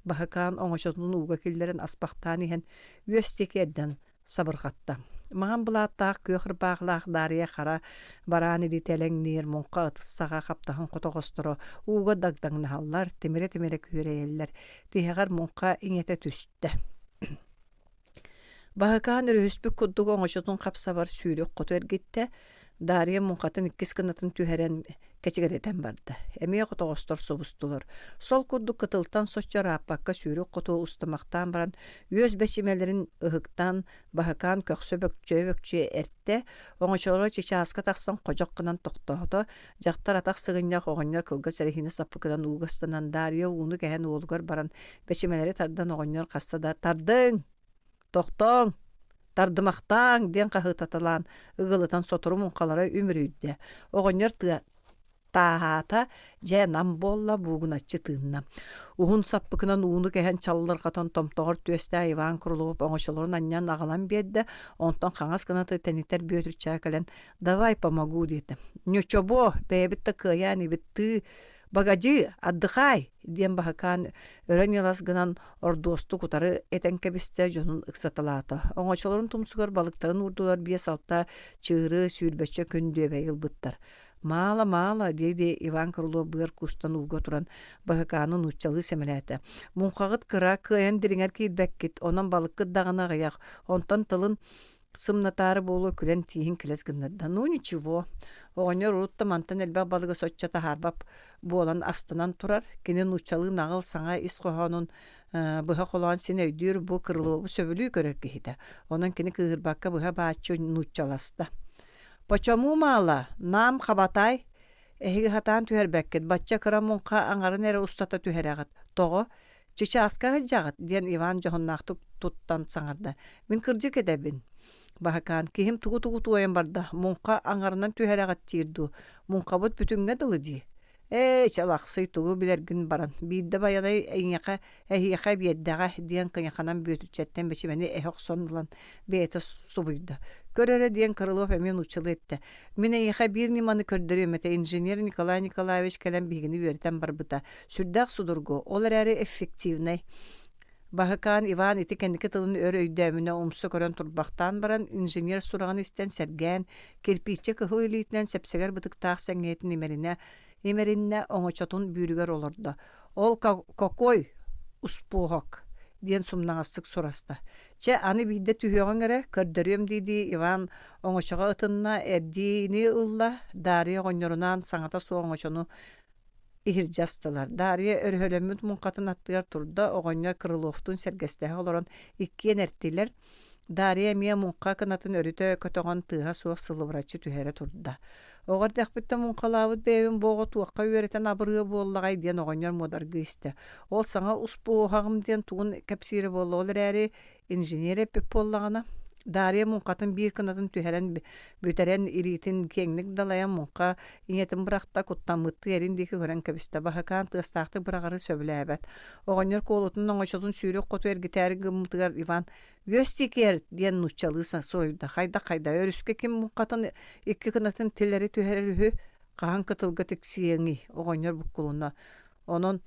[SPEAKER 1] Баһыкаан оҥочотун ууга киллэрэн аспахтаан иһэн үөс диэки эрдэн сабырҕатта. Маҥан былааттаах күөх ырбаахылаах Даарыйа хара бараан илиитэ элэҥниир, муҥха ытыс саҕа хаптаһын хотоҕосторо ууга дагдаҥнаһаллар, тимирэ-тимирэ күөрэйэллэр. Тиһэҕэр муҥха иҥэтэ түстэ. Баһыкаан өрүһүспүт курдук оҥочотун хапсабар сүүрүк хоту эргиттэ, Даарыйа муҥхатын иккис кынатын түһэрэн кэчигирэтэн барда. Эмиэ хотоҕостор субустулар. Сол курдук кытылтан соччо ырааппакка сүүрүк хоту устумахтаан баран, үөс бэчимэлэрин ыһыктаан, баһыкаан көхсө бөкчөйө-бөкчөйө эртэ, оҥочолоро чычааска тахсан ходьох гынан тохтоото, дьахтар атах сыгынньах оҕонньор кылгас эрэһиинэ саппыкынан ууга ыстанан Даарыйа ууну кэһэн уолугар баран, бэчимэлэри тардан оҕонньор хаста да «Тардыҥ! Тохтооҥ, тардымахтааҥ!» диэн хаһыытаталаан ыгылытан сотору муҥхалара үмүрүйдэ. Оҕонньор тыа тааһаата, дьэ нам буолла, буугуначчы тыынна. Уһун саппыкынан ууну кэһэн чаллырҕатан томтоҕор түөстээх Иван Крылов оҥочолорун анньан аҕалан биэрдэ, онтон хаҥас гынаты тэнитэр Бүөтүрчээ кэлэн «Давай помогу» диэтэ. «Ньочобуо, бэйэбит да кыайаан ибит тыы «Багадьыы, отдыхай!» диэн Баһыкаан өрө ньылас гынан ордуостук утары этэн кэбистэ, дьонун ыксаталаата. Оҥочолорун тумсугар балыктарын уурдулар биэс-алта чыыры, сүүрбэччэ күн дүөбэй ылбыттар. «Маала, маала!» дии-дии Иван Крылов быар куустан ууга туран Баһыкааны нууччалыы сэмэлээтэ. «Муҥхаҕыт кыра, кыайан дириҥэр киирбэккит, онон балыккыт даҕаны аҕыйах, онтон тылын Сымнатаары буолуо күлэн тииһин килэс гыннарда. Ну ничего, оҕонньор урут да мантан элбэх балыгы соччо таһаарбат буолан астынан турар. Кини нууччалыы наҕыл саҥа ис хоһоонун быһа холоон син өйдүүр бу Крылову сөбүлүү көрөр киһитэ. Онон кини кыыһырбакка быһа бааччы нууччаласта. «Почему мало? Нам хабатай?» Эһиги сатаан түһэрбэккит, бачча кыра муҥха аҥарын эрэ устата түһэрэҕит. Тоҕо? Чычааска сылдьаҕыт, диэн Иван дьоһуннаахтык туттан саҥарда. Мин кырдьык этэбин. Баһыкаан, киһим тугу-тугу туойан барда, муҥха аҥарынан түһэрэҕит диир дуу, муҥхабыт бүтүҥҥэ дылы дии. Ээ, чалахсый, тугу билэргин баран, биирдэ Байанай эйиэхэ, эһиэхэ биэрдэҕэ, диэн кыйаханан Бүөтүччэттэн бэчимэни эһэ охсон ылан бэйэтэ субуйда. Көр эрэ диэн Крылов эмиэ нууччалыы эттэ. Мин эйиэхэ биир ньыманы көрдөрүөм этэ, инженер Николай Николаевич кэлэн биһигини үөрэтэн барбыта. Сүрдээх судургу, ол эрээри эффективнэй. Баһыкаан Иван ити кэнники тылын өр өйдөөмүнэ умса көрөн турбахтаан баран, инженер сураҕын истэн сэргээн, кирпииччэ кыһыл илиитинэн сэпсэгэр бытыктаах сэҥийэтин имэринэ, имэриннэ оҥочотун бүүрүгэр олордо. «Ол какой успуоһок?» диэн сумнаҕастык сураста. «Чэ, аны биирдэ түһүөҕүҥ эрэ, көрдөрүөм» дии-дии Иван оҥочоҕо ытынна, эрдиини ылла, Даарыйа оҕонньорунаан саҥата суох оҥочону Иһирдьэ астылар. Даарыйа өрөһөлөммүт муҥхатын аттыгар турда, оҕонньор Крыловтуун сэргэстэһэ олорон иккиэн эртилэр. Даарыйа эмиэ муҥха кынатын өрүтэ көтөҕөн тыаһа суох сылыбыраччы түһэрэ турда. Оҕо эрдэхпиттэн муҥхалаабыт бэйэбин бу оҕо туохха үөрэтэн абырыа буоллаҕай диэн оҕонньор муодаргыы истэ. Ол саҥа успуоһаҕым диэн тугун кэпсиирэ буолла, ол эрээри инженер эппит буоллаҕына. Дарья муҥхатын биир кынатын түһэрэн бүтэрэн илиитин киэҥник далайан муҥха ийэтин бырахта, куттаммыттыы эрин диэки көрөн кэбистэ. Баһыкаан тыастаахтык быраҕары сөбүлээбэт. Оҕонньор куолутун оҥочотун сүүрүк хоту эргитээри гыммытыгар Иван «Үөс диэки диэн нууччалыы суруйда. Хайдах-хайда өрүскэ ким муҥхатын икки кынатын тилэри түһэрэр үһү, хаһан кытылга тиксиэҥий?» оҕонньор буккулунна. Онон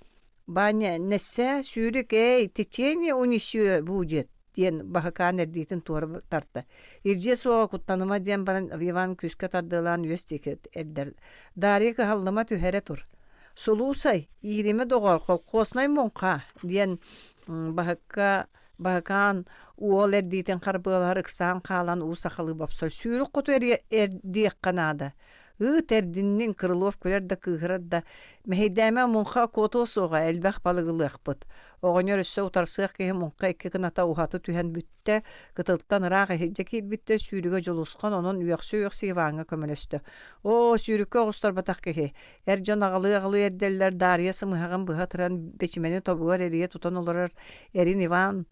[SPEAKER 1] «Ваня, нэссээ сүүрүк эй, течение унесё будет» диэн Баһыкаан эрдиитин туора тарта. Илдьиэ суоҕа куттаныма диэн баран Иван күүскэ тардыалаан үөс диэки эрдэр. Дарья кыһаллыма түһэрэ тур. «Сулуусай, ииримэ доҕоор, холкуоснай муҥха» диэн Баһыкка Баһыкаан уол эрдиитин харбыалаһар ыксаан хаалан уу сахалыы бопсор. Сүүрүк хоту эрдиэххэ наада. Ыыт эрдиннин, Крылов күлэр да кыыһырар да, мэһэйдээмэ муҥха куотуо суоҕа, элбэх балыгы ылыахпыт. Оҕонньор өссө утарсыах киһи муҥха икки кыната уһаты түһэн бүттэ, кытылтан ыраах иһирдьэ киирбиттэр, сүүрүгэ дьулусхан, онон үөхсэ-үөхсэ Иваҥҥа көмөлөстө. Оо, сүүрүккэ оҕустарбатах киһи. Эр дьон аҕалыы-аҕалыы эрдэллэр, Дарья сымыһаҕын быһа ытыран бэчимэни тобугар эрийэ тутан олорор эрин Иван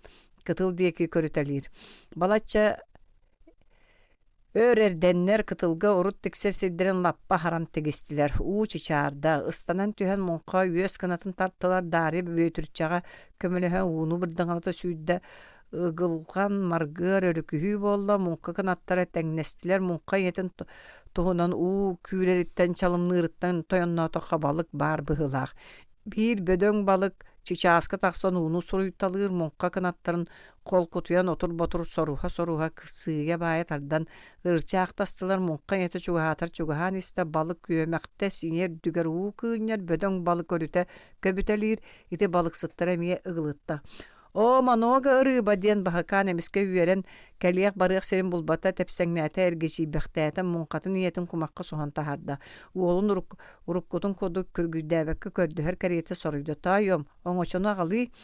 [SPEAKER 1] кытыл диэки көрүтэлиир. Балачча Өр эрдэннэр кытылга урут тиксэр сирдэрин лаппа аһаран тигистилэр. Уу чычаарда, ыстанан түһэн муҥха үөс кынатын тартылар, Дарья Бүөтүрчэҕэ көмөлөһөн ууну бырдаҥалата сүүрдэ, ыгылҕан, маргыар, өрүкүһүү буолла, муҥха кынаттара тэҥнэстилэр, муҥха ийэтин туһунан уу күүрэриттэн, чалымныырыттан тойонноотоххо балык баар быһыылаах. Биир бөдөҥ балык чычааска тахсан ууну суруйталыыр муҥха кынаттарын холкутуйан отур-ботур соруһа-соруһа сыыйа-баайа тардан ырчаахтастылар муҥха ийэтэ чугаһаатар чугаһаан истэ балык үөмэхтэ сиҥэ үрдүгэр уу кыынньар бөдөҥ балык өрүтэ көбүтэлиир ити балыксыттара эмиэ ыгылытта «Оо, манога ырыыба!» диэн Баһыкаан эмискэ үөрэн, кэлиэх-барыах сирин булбата, тэпсэҥнээтэ, эргичийбэхтээтэ, муҥхатын ийэтин кумахха соһон таһаарда. Уолун уруккутун курдук күргүйдээбэккэ көрдөһөр кэриэтэ соруйда: «Тоойуом, оҥочону аҕалыы!»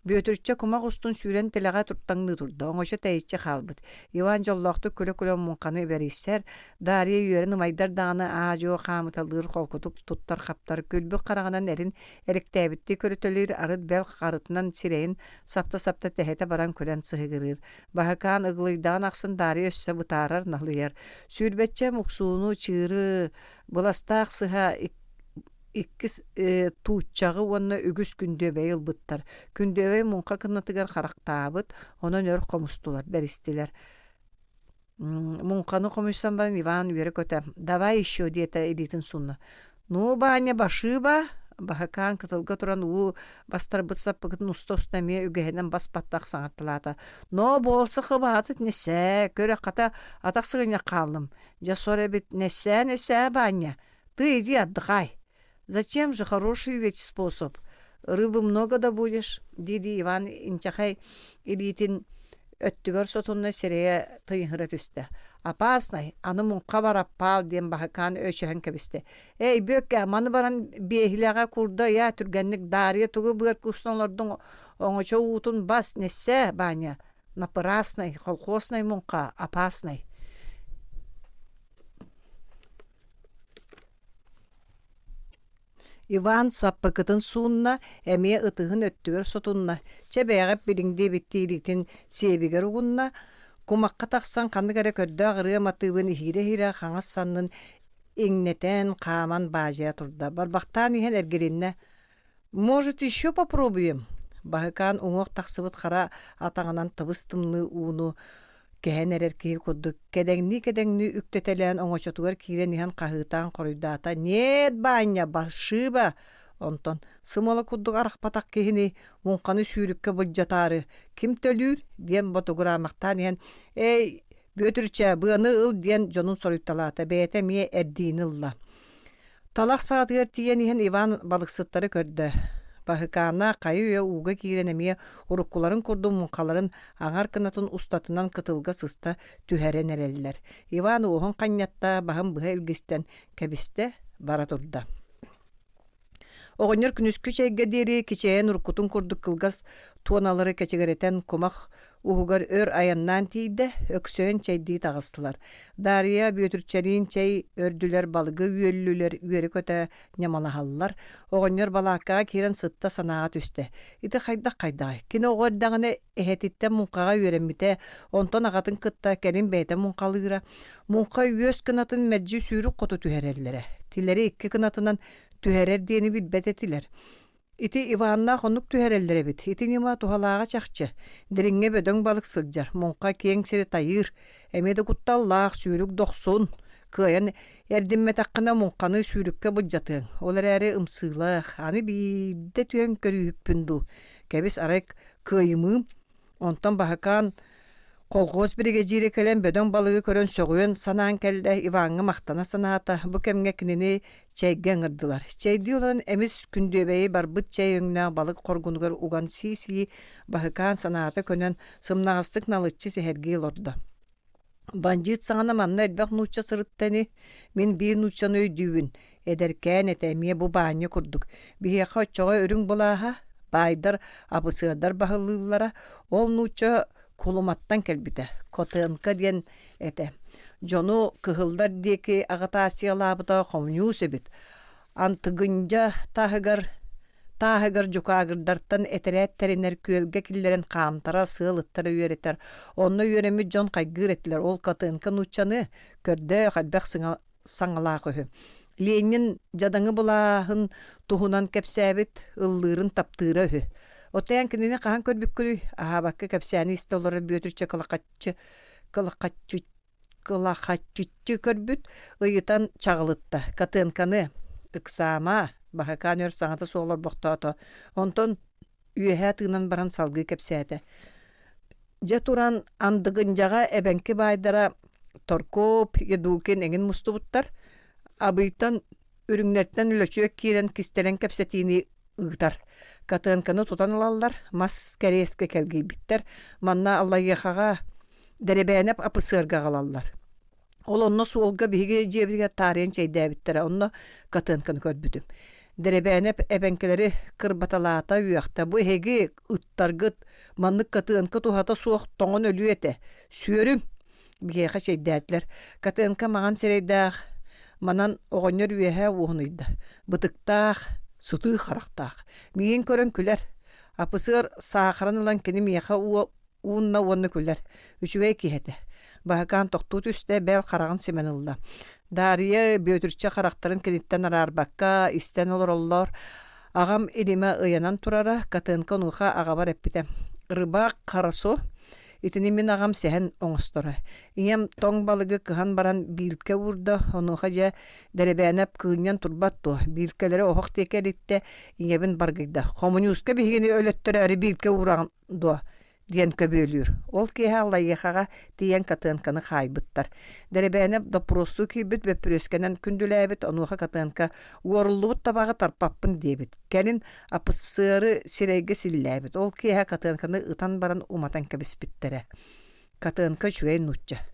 [SPEAKER 1] Бүөтүрчэ кумах устун сүүрэн тилэҕэ туртаҥныы турда, оҥочо тэйиччи хаалбыт. Иван дьоллоохтук күлэ-күлэ муҥханы бэрийсэр, Дарья үөрэн ымайдар даҕаны аа-дьуо хаамыталыыр, холкутук туттар-хаптар, күлбүт хараҕынан эрин эриктээбиттии көрүтэлиир, арыт бэл харытынан сирэйин сапта-сапта тэһитэ баран күлэн сыһыгырыыр. Баһыкаан ыгылыйдаҕын ахсын Дарья өссө бытаарар, налыйар. Сүүрбэччэ муксууну, чыыры, быластаах сыһа иккис тууччаҕы уонна үгүс күндүөбэйи ылбыттар. Күндүөбэй муҥха кынатыгар харахтаабыт, онон өр хомустулар, бэристилэр. Муҥханы хомуйсан баран Иван үөрэ-көтө «Давай еще» диэтэ илиитин сунна. «Ну, Ваня, башыба!» Баһыкаан кытылга туран уу бастарбыт саппыкытын уста-уста эмиэ үгэһинэн бас-баттах саҥарталаата. «Но буолса хыбаатыт несээ, көрө хата атах сыгынньах хааллым. Дьэ сор эбит, несээ-несээ, Ваня, ты иди отдыхай. Зачем же хороший ведь способ? Рыбы много добудешь, дии-дии Иван инчэхэй илиитин өттүгэр сотунна сирэйэ тыйыһыра түстэ. Опасный, аны муҥха бараппаал диэн Баһыкаан өчөһөн кэбистэ. Эй, Бүөккэ, маны баран биэһилэҕэ курда ыйаа түргэнник Дарья тугу быар куустан олордуҥ оҥочо уутун бас, нессээ, Ваня, напрасный, колхозный муҥха, опасный. Иван саппыкытын суунна, эмиэ ытыһын өттүгэр сотунна, чэ бэйэҕит билиҥ диэбиттии илиитин сиэбигэр угунна, кумахха тахсан ханнык эрэ көрдөөх ырыа матыыбын иһиирэ-иһиирэ хаҥас саннын иҥнэтэн, хааман баадьайа турда. Барбахтаан иһэн эргилиннэ, «Может, еще попробуем?» Баһыкаан уҥуох тахсыбыт хара атаҕынан тыбыс-тымныы ууну кэһэн эрэр киһи курдук кэдэҥнии-кэдэҥнии үктэтэлээн оҥочотугар киирэн иһэн хаһыытаан хоруйдаата: «Нет, Баанньа, башыба!» Онтон сымала курдук арахпатах киһини муҥханы сүүрүккэ былдьатаары «Ким төлүүр?» диэн ботугураамахтаан иһэн «Эй, Бүөтүрчээ, быаны ыл» диэн дьонун соруйталаата, бэйэтэ эмиэ эрдиини ылла. Талах саҕатыгар тиийэн иһэн Иван балыксыттары көрдө. Баһыкаана хайы-үйэ ууга киирэн эмиэ уруккуларын курдук муҥхаларын аҥар кынатын устатынан кытылга сыста түһэрэн эрэллэр. Иван уоһун ханньатта, баһын быһа илгистэн кэбистэ, бара турда. Оҕонньор күнүскү чэйгэ диэри кичэйэн уруккутун курдук кылгас туоналары кэчигирэтэн кумах уһугар өр айаннаан тиийдэ, өксөйөн чэйдии таҕыстылар. Дария Бүөтүрчэлиин чэй өрдүлэр, балыгы үөллүлэр, үөрэ-көтө ньамалаһаллар. Оҕонньор балааккаҕа киирэн сытта санааҕа түстэ. Ити хайдах хайдаҕый? Кини оҕо эрдэҕинэ эһэтиттэн муҥхаҕа үөрэммитэ, онтон аҕатын кытта кэлин бэйэтэ муҥхалыыра. Муҥха үөс кынатын мэлдьи сүүрүк хоту түһэрэллэрэ. Тилэри икки кынатынан түһэрэр диэни билбэт этилэр. Ити Иваннаах оннук түһэрэллэр эбит. Ити ньыма туһалааҕа чахчы. Дириҥҥэ бөдөҥ балык сылдьар, муҥха киэҥ сири тайыыр. Эмиэ да кутталлаах, сүүрүк дохсун. Кыайан эрдиммэтэххинэ муҥханы сүүрүккэ былдьатыаҥ. Ол эрээри ымсыылаах, аны биирдэ түһэн көрүүһүкпүн дуу. Кэбис арай кыайымыым. Онтон Баһыкаан колхоз биригэдьиирэ кэлэн бөдөҥ балыгы көрөн сөҕүөн санаан кэллэ, Иваҥҥа махтана санаата. Бу кэмҥэ кинини чэйгэ ыҥырдылар. Чэйдии олорон эмис күндүөбэйи барбыт чэй өҥнөөх балык хоргунугар уган сии-сии Баһыкаан санаата көнөн, сымнаҕастык налыччы сэһэргии олордо. Бандьыыт саҕана манна элбэх нуучча сырытта ини, мин биир нууччаны өйдүүбүн, эдэркээн этэ эмиэ бу Баанньа курдук. Биһиэхэ оччоҕо үрүҥ былааһа, баайдар, абысыадар баһылыыллара, ол нуучча Кулуматтан кэлбитэ, Котенко диэн этэ. Дьону кыһыллар диэки аҕытаассыйалаабыта хомуньуус эбит. Антыгынньа таһыгар Тааһыгар дьукаагырдартан этэрээт тэринэр күөлгэ киллэрэн хаамтара, сыал ыттара үөрэтэр. Онно үөрэммит дьон хайгыыр этилэр, ол Котенко нууччаны көрдөөх элбэх саҥалаах үһү. Ленин дьадаҥы былааһын туһунан кэпсээбит, ыллыырын таптыыра үһү. Оттон кинини хаһан көрбүккүнүй? Аһаабакка кэпсээни истэ олорор Бүөтүрчэ кылахаччы кылахаччы кылахаччыччы көрбүт, ыйытан чаҕылытта: «Котенканы, ыксаама!» Баһыкаан өр саҥата суох олорбохтоото, онтон үөһэ тыынан баран салгыы кэпсээтэ: «Дьэ туран Андыгынньаҕа эбэҥки баайдара Торкоп, Едукин эҥин мустубуттар, Абыйтан үрүҥнэртэн лөчүөк киирэн кистэлэҥ кэпсэтиини ыытар. Котенканы тутан ылаллар, мас кэриэскэ кэлгийбиттэр, манна Аллайыахаҕа Дэрэбээнэп апысыарга аҕалаллар. Ол онно суолга биһиги дьиэбитигэр таарыйан чэйдээбиттэрэ, онно Котенканы көрбүтүм. Дэрэбээнэп эбэҥкилэри кырбаталаата, үөхтэ: «Бу эһиги ыттаргыт маннык Котенка туһата суох тоҥон өлүө этэ, сүөрүҥ!» Биһиэхэ чэйдээтилэр. Котенко маҥан сирэйдээх, манан оҕонньор үөһэ уоһун ыйда. Бытыктаах, сытыы харахтаах. Миигин көрөн күлэр. Апысыар саахаран ылан кини миэхэ уунна уонна күлэр. Үчүгэй киһи этэ. Баһыкаан тохтуу түстэ, бэл хараҕын симэн ылла. Дария Бүөтүрчэ харахтарын киниттэн араарбакка истэн олороллор. Аҕам илимэ ыйанан турара, Котенко онуоха аҕабар эппитэ: «Рыбак хорошо, Итини мин аҕам сэһэн оҥосторо. Ийэм тоҥ балыгы кыһан баран биилкэ уурда, онуоха дьэ Дэрэбээнэп кыынньан турбат дуо, биилкэлэри оһох диэки элиттэ, ийэбин баргыйда: «Хомуньууска биһигини өлөттөрөөрү биилкэ уураҕын дуо?» диэн көбүөлүүр. Ол киэһэ Аллайыахаҕа тиийэн Котенконы хаайбыттар. Дэрэбээнэп доппуруостуу киирбит бөппүрүөскэнэн күндүлээбит, онуоха Котенко уоруллубут табаҕы тарпаппын диэбит. Кэлин Апыссыары сирэйгэ силлээбит, ол киэһэ Котенконы ытан баран уматан кэбиспиттэрэ. Котенко үчүгэй нуучча.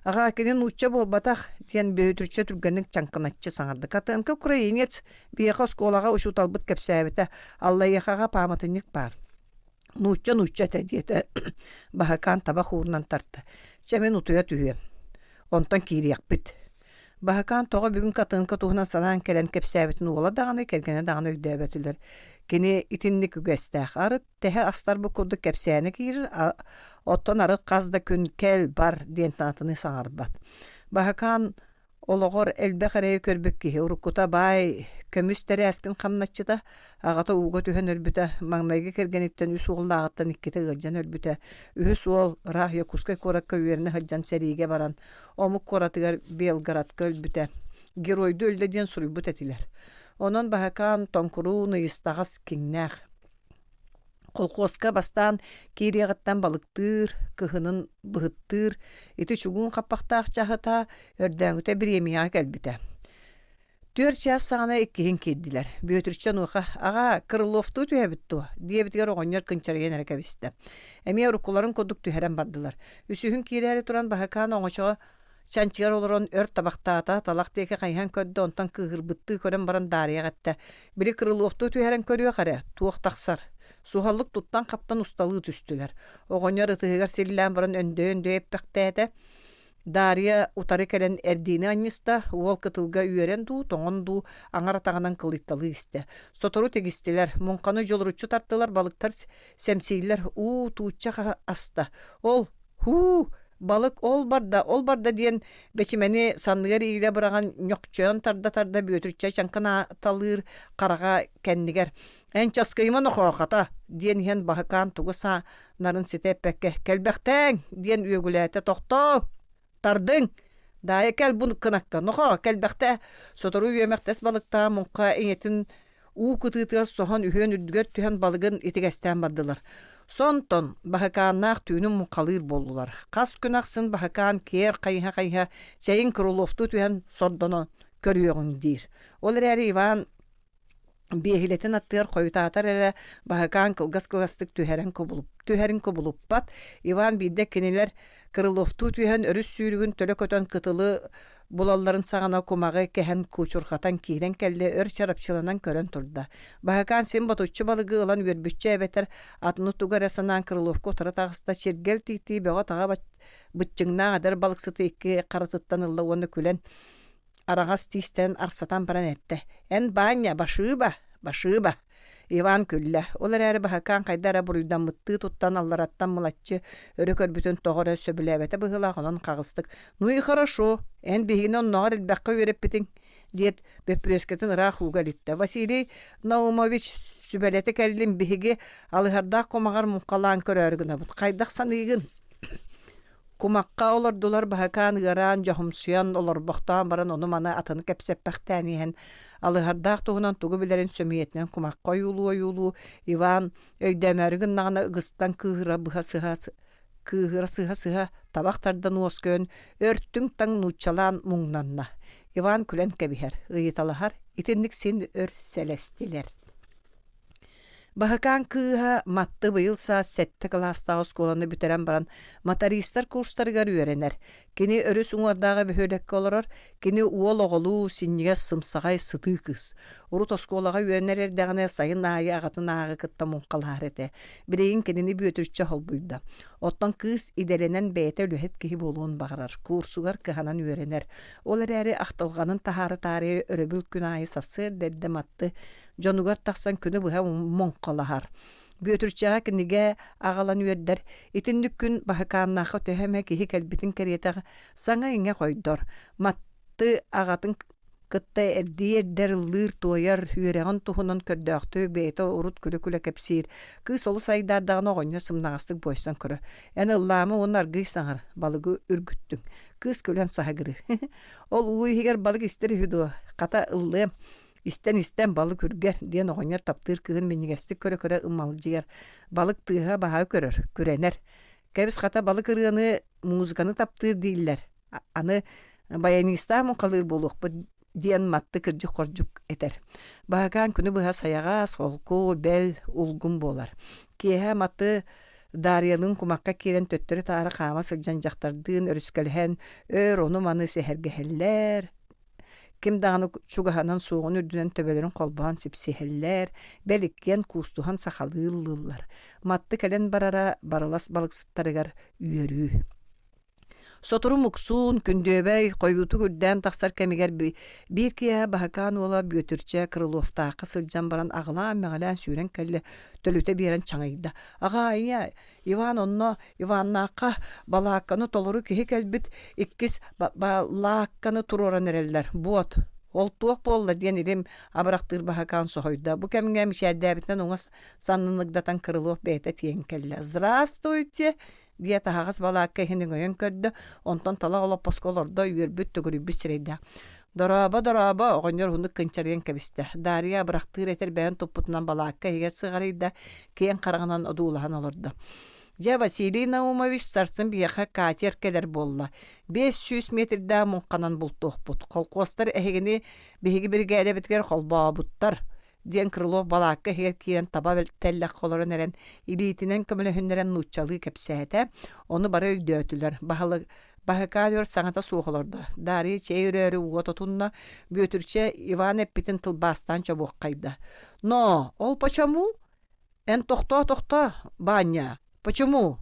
[SPEAKER 1] «Аҕаа, кини нуучча буолбатах» диэн Бүөтүрчэ түргэнник чаҥкыначчы саҥарда. «Котенко украинец, биһиэхэ оскуолаҕа учууталбыт кэпсээбитэ, Аллайыахаҕа пааматынньык баар». «Нуучча нуучча этэ» диэтэ Баһыкаан табах уурунан тарта. «Чэ, мин утуйа түһүөм, онтон киириэхпит». Баһыкаан тоҕо бүгүн Котенко туһунан санаан кэлэн кэпсээбитин уола даҕаны, кэргэнэ даҕаны өйдөөбөтүлэр. Кини итинник үгэстээх. Арыт тэһэ астарбыт курдук кэпсээнэ киирэр, оттон арыт хас да күн кэл, бар диэн атыны саҥарбат. Баһыкаан олоҕор элбэх эрэйи көрбүт киһи, уруккута баай көмүс тэрээскин хамначчыта, аҕата ууга түһэн өлбүтэ, маҥнайгы кэргэниттэн үс уоллааҕыттан иккитэ ыалдьан өлбүтэ, үһүс уол ыраах Якутскай куоракка үөрэнэ сылдьан сэриигэ баран омук куоратыгар Белгородка өлбүтэ. Геройдуу өллө диэн суруйбут этилэр. Онон Баһыкаан тоҥкуруун ыйыстаҕас киҥнээх. Колхуоска бастаан киириэҕиттэн балыктыыр, кыһынын быһыттыыр, ити чугуун хаппахтаах чаһыта өрдөөҥүтэ бириэмийэҕэ кэлбитэ. Түөрт чаас саҕана иккиһин киирдилэр. Бүөтүрчэ онуоха: «Аҕаа, Крыловтуу түһэбит дуо?» диэбитигэр оҕонньор кынчарыйан эрэ кэбистэ. Эмиэ уруккуларын курдук түһэрэн бардылар. Үсүһүн киирээри туран Баһыкаан оҥочоҕо чанчыгар олорон өр табахтаата, талах диэки хайыһан көрдө, онтон кыыһырбыттыы көрөн баран Даарыйаҕа эттэ: «Били Крыловтуу түһэрэн көрүөх эрэ, туох тахсар?» Суһаллык туттан-хаптан усталыы түстүлэр. Оҕонньор ытыһыгар силлээн баран өндөйө-өндөйө эппэхтээтэ. Дарья утары кэлэн эрдиини анньыста, уол кытылга үөрэн дуу, тоҥон дуу аҥар атаҕынан кылыйталыы истэ. Сотору тигистилэр, муҥханы дьулуруччу тартылар, балыктар сэмсииллэр, уу, тууччах аста. Ол, һуу, балык ол барда, ол барда диэн бэчимэни санныгар иилэ быраҕан ньохчойон тарда-тарда Бүөтүрчэ чаҥкынааталыыр хараҕа кэннигэр «Эн часкыйыма нохоохата» диэн иһэн Баһыкаан тугу саа нарын ситэ эппэккэ «Кэлбэхтээҥ!» диэн үөгүлээтэ «Тохтоо! Тардыҥ! Даайа кэл бу кынакка! Нохоо, кэлбэхтээ!» Сотору үөмэхтэс балыктаах муҥха ийэтин уу кытыытыгар соһон үһүөн үрдүгэр түһэн балыгын итигэстээн бардылар. Сонтон Баһыкааннаах түүнүн муҥхалыыр буоллулар. Хас күн ахсын Баһыкаан киэр хайыһа-хайыһа чэйин Крыловтуу түһэн сордонон көрүөҕүҥ диир. Ол эрээри Иван Биэһилэтин аттыгар хойутаатар эрэ Баһыкаан кылгас-кылгастык түһэрэн түһэрин кубулуппат. Иван биирдэ кинилэр Крыловтуу түһэн өрүс сүүрүгүн төлө көтөн кытылы булалларын саҕана кумаҕы кэһэн куучурҕатан киирэн кэллэ өр чарапчыланан көрөн турда. Баһыкаан син ботуччу балыгы ылан үөрбүччэ эбэтэр атыны тугу эрэ санаан Крыловка утары таҕыста чиргэл тииттии бөҕө-таҕа быччыҥнаах эдэр балыксыты икки харатыттан ылла уонна күлэн араҕас тиистэн арсатан баран эттэ: «Эн, Баанньа, башыыба, башыыба!» Иван күллэ. Ол эрээри Баһыкаан хайда эрэ буруйдаммыттыы туттан аллараттан мылаччы өрө көрбүтүн тоҕо эрэ сөбүлээбэтэ быһыылаах, онон хаҕыстык: «Ну и хорошо, эн биһигини оннооҕор элбэххэ үөрэппитиҥ» диэт, бөппүрүөскэтин ыраах ууга илиттэ. Василий Наумович сүбэлэтэ кэллим, биһиги Алыһардаах кумаҕар муҥхалаан көрөөрү гынабыт. Хайдах саныыгын? Кумахха олордулар Баһыкаан ыараан, дьоһумсуйан, олорбохтоон баран ону-маны атыны кэпсэппэхтээн иһэн, Алыһардаах туһунан тугу билэрин сөмүйэтинэн кумахха ойуулуу-ойуулуу Иван өйдөөмөөрү гыннаҕына ыгыстан кыыһыра быһа сыһа кыыһыра сыһа-сыһа табах тардан уоскуйан өртүҥ таҥ нууччалаан муҥнанна. Иван күлэн кэбиһэр, ыйыталаһар, итинник син өр сэлэстилэр. Баһыкаан кыыһа Матты быйыл саас сэттэ кылаастаах оскуоланы бүтэрэн баран мотористар курстарыгар үөрэнэр. Кини өрүс уҥуордааҕы бөһүөлэккэ олорор. Кини уол оҕолуу, синньигэс, сымсаҕай, сытыы кыыс. Урут оскуолаҕа үөрэнэр эрдэҕинэ сайын аайы аҕатын ааҕы кытта муҥхалаһар этэ. Билигин кинини Бүөтүрчэ холбуйда. Оттон кыыс идэлэнэн бэйэтэ үлэһит киһи буолуон баҕарар. Курсугар кыһанан үөрэнэр. Ол эрээри ахтылҕанын таһаара таарыйа өрөбүл күн аайы сарсыарда эрдэ Матты дьонугар тахсан күнү быһа муҥхалаһар. Бүөтүрчэҕэ кинигэ аҕалан үөрдэр. Итинник күн Баһыкааннаахха төһө эмэ киһи кэлбитин кэриэтэ саҥа-иҥэ хойдор. Матты аҕатын кытта эрдии эрдэр ыллыыр-туойар, үөрэҕин туһунан көрдөөхтүк бэйэтэ урут күлэ-күлэ кэпсиир. Кыыс олус айдаардаҕына оҕонньор сымнаҕастык буойсан көрөр. Эн ыллаама уонна аргыый саҥар, балыгы үргүттүҥ. Кыыс күлэн саһыгырыыр. Ол уу иһигэр балык истэр үһү дуо? Хата ыллыам. Истэн-истэн балык үргэр диэн оҕонньор таптыыр кыыһын минньигэстик көрө-көрө ымалдьыйар. Балык тыаһа баһа көрөр, күрэнэр. Кэбис хата балык ырыаны, музыканы таптыыр дииллэр. Аны баянистаах муҥхалыыр буолуохпут диэн Матты кырдьык-хордьук этэр. Баһыкаан күнү быһа сайаҕас, холку, бэл, улгум буолар. Киэһэ Матты Дарьялыын кумахха киирэн төттөрү-таары хаама сылдьан дьахтардыын өрүскэлэһэн өр ону-маны сэһэргэһэллэр, Ким даҕаны чугаһынан суоҕун үрдүнэн төбөлөрүн холбоон сипсиһэллэр, бэл иккиэн куустуһан сахалыы ыллыыллар. Матты кэлэн барара барылас балыксыттарыгар үөрүү. Сотору Муксуун, Күндүөбэй хойуутук үрдээн тахсар кэмигэр биир киэһэ Баһыкаан уола Бүөтүрчэ Крыловтаахха сылдьан баран аҕылаан-мэҕилээн сүүрэн кэллэ, төлүтэ биэрэн чаҥыйда. «Аҕаа, ийээ, Иван онно Иваннаахха балаакканы толору киһи кэлбит, иккис балаакканы туруоран эрэллэр. Буот, ол туох буолла диэн илим абырахтыыр Баһакаан соһуйда. Бу кэмҥэ мичээрдээбитинэн уҥа саннын ыгдатан Крылов бэйэтэ тиийэн кэллэ. «Здравствуйте!» диэт аһаҕас балаакка иһин өҥөйөн көрдө, онтон талах олоппоско олордо, үөрбүт, төгүрүйбүт сирэйдээх. «Дорообо, дорообо!» оҕонньор уһуннук кынчарыйан кэбистэ. Дарья абырахтыыр этэрбэһин туппутунан балаакка иһигэр сыҕарыйда, киэҥ хараҕынан одуулаһан олордо. «Дьэ, Василий Наумович, сарсын биһиэхэ катер кэлэр буолла. 500 метрдээх муҥханан бултуохпут. Холкуостар эһигини биһиги биригээдэбитигэр холбообуттар», диэн Крылов балаакка иһигэр киирэн таба тэллэххэ олорон эрэн илиитинэн көмөлөһүннэрэн нууччалыы кэпсээтэ. Ону бары өйдөөтүлэр. Баһылык Баһыкаан өр саҥата суох олордо. Дарья чэй өрөөрү уот отунна, Бүөтүрчэ Иван эппитин тылбаастаан чобуоххайда. «Но, ол почему?» Эн тохтоо-тохтоо, Баанньа, почему?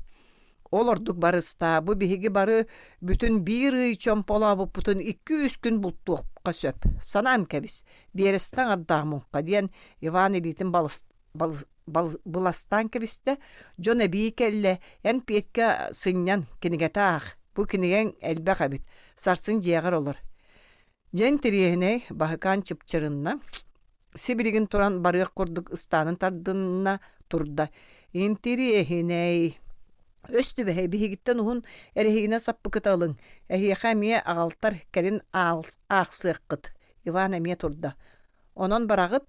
[SPEAKER 1] Ол ордук барыстаа, бу биһиги бары бүтүн биир ый чомполообуппутун икки-үс күн бултуохха сөп. Санаан кэбис, биэрэстэ аҥардаах муҥха диэн Иван илиитин быластаан кэбистэ. Дьон эбии кэллэ, эн Петька сынньан, кинигэтэ аах. Бу кинигэҥ элбэх эбит, сарсын дьиэҕэр олор. Дьэ интэриэһинэй, Баһыкаан чыпчырынна, сибилигин туран барыах курдук ыстаанын тардынна турда. Интэриэһинэй. Өс түбэһэ биһигиттэн уһун эрэһиинэ саппыкыта ылыҥ, эһиэхэ эмиэ аҕалтар, кэлин аахсыаххыт. Иван эмиэ турда. Онон бараҕыт?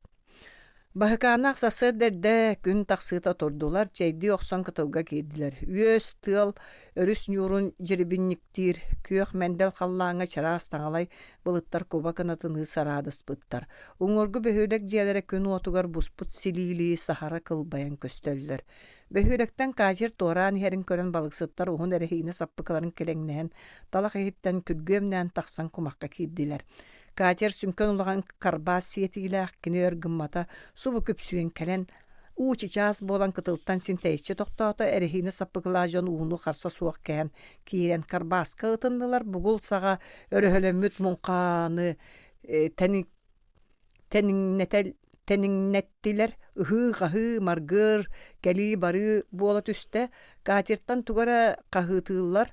[SPEAKER 1] Баһыкааннаах сарсыарда эрдэ күн тахсыыта турдулар, чэйдии охсон кытылга киирдилэр. Үөс, тыал өрүс ньуурун дьирибинньиктиир, күөх мэндэл халлааҥҥа чараас таҥалай былыттар куба кынатыныы сараадыспыттар. Уҥуоргу бөһүөлэк дьиэлэрэ күн уотугар буспут силиилии саһара кылбайан көстөллөр. Бөһүөлэктэн катер туораан иһэрин көрөн балыксыттар уһун эрэһиинэ саппыкыларын килэҥнэһэн, талах иһиттэн күргүөмнээн тахсан кумахха киирдилэр. Катер сүҥкэн улахан карбаас сиэтиилээх кини өр гыммата, субу күпсүйэн кэлэн, уу чычаас буолан кытылтан син тэйиччи тохтоото, эрэһиинэ саппыкылаах дьон ууну харса суох кэһэн киирэн карбааска ытыннылар, бугул саҕа өрөһөлөммүт муҥхааны тэниҥнэттилэр, ыһыы-хаһыы, маргыар, кэлии-барыы буола түстэ, катертан тугу эрэ хаһыытыыллар,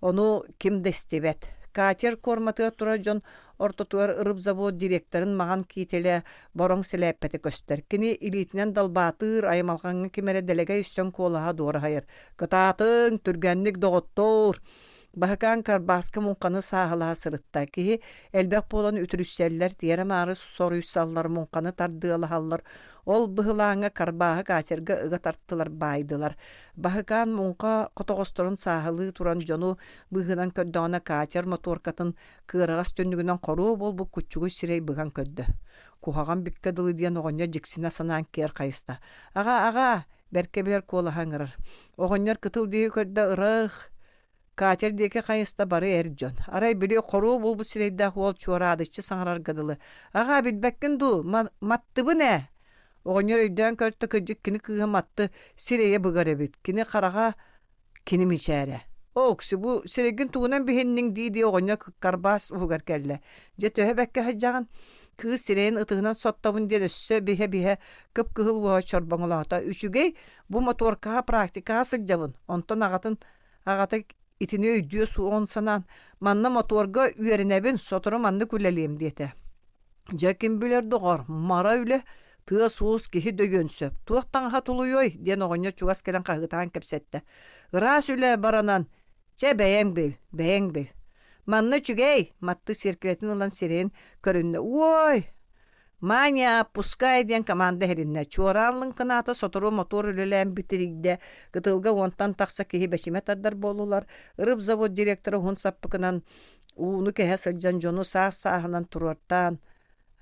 [SPEAKER 1] Ону ким да истибэт. Катер куорматыгар турар дьон ортотугар рыбзавод директорын маҥан киитэлэ бороҥ сэлээппэтэ көстөр. Кини илиитинэн далбаатыыр, аймалҕаҥҥа ким эрэ дэлэгэй үстэн куолаһа дуораһайар: «Кытаатыҥ, түргэнник доҕоттоор!» Баһыкаан карбааска муҥханы сааһылаһа сырытта. Киһи элбэх буолан үтүрүйсэллэр, тиэрэ-маары соруйсаллар, муҥханы тардыалаһаллар. Ол быһылааҥҥа карбааһы катерга ыга тартылар, баайдылар. Баһыкаан муҥха хотоҕосторун сааһылыы туран дьону быыһынан көрдөҕүнэ катер мотуоркатын кыараҕас түннүгүнэн хоруо буолбут куччугуй сирэй быган көрдө. Куһаҕан биккэ дылы диэн оҕонньор дьиксинэ санаан киэр хайыста. «Аҕа, аҕаа!» бэркэ билэр куолаһа ыҥырар. Оҕонньор кытыл диэки көрдө ырах Катер диэки хайыста бары эр дьон. Арай били хоруо буолбут сирэйдээх уол чуораадыччы саҥарарга дылы: «Аҕаа, билбэккин дуу, маттыбын ээ!» Оҕонньор өйдөөн көртө, кырдьык кини кыыһа матты сирэйэ быгар эбит. Кини хараҕа кини мичээрэ. «Окси, бу сирэйгин тугунан биһинниҥ?» дии-дии оҕонньор карбаас уһугар кэллэ. «Дьэ, төһө бэккэ сылдьаҕын?» Кыыс сирэйин ытыһынан соттобун диэн өссө биһэ-биһэ кып-кыһыл уоһа чорбоҥолоото. «Үчүгэй, бу мотуоркаҕа практикаҕа сылдьабын. Онтон аҕатын Аҕата итини өйдүө суоҕун санаан, «Манна мотуорга үөрэнэбин, сотору маннык үлэлиэм» диэтэ. «Дьэ, ким билэр, доҕор, мара үлэ, тыас-уус киһи дөйүөн сөп, туох таҥаһа тулуйуой?» диэн оҕонньор чугас кэлэн хаһыытаан кэпсэттэ. «Ыраас үлэ баранан, чэ, бэйэҥ бил, бэйэҥ бил. Манна үчүгэй!» Матты сиэркилэтин ылан сирэйин көрүннэ. «Уой, «Маня, пускай!» диэн команда иһилиннэ. Чуораан лыҥкынаата сотору мотуор үлэлээн битирийдэ. Кытылга уонтан тахса киһи бэчимэ тардар буоллулар. Рыбзавод директора уһун саппыкынан ууну кэһэ сылдьан дьону саас-сааһынан туруортаан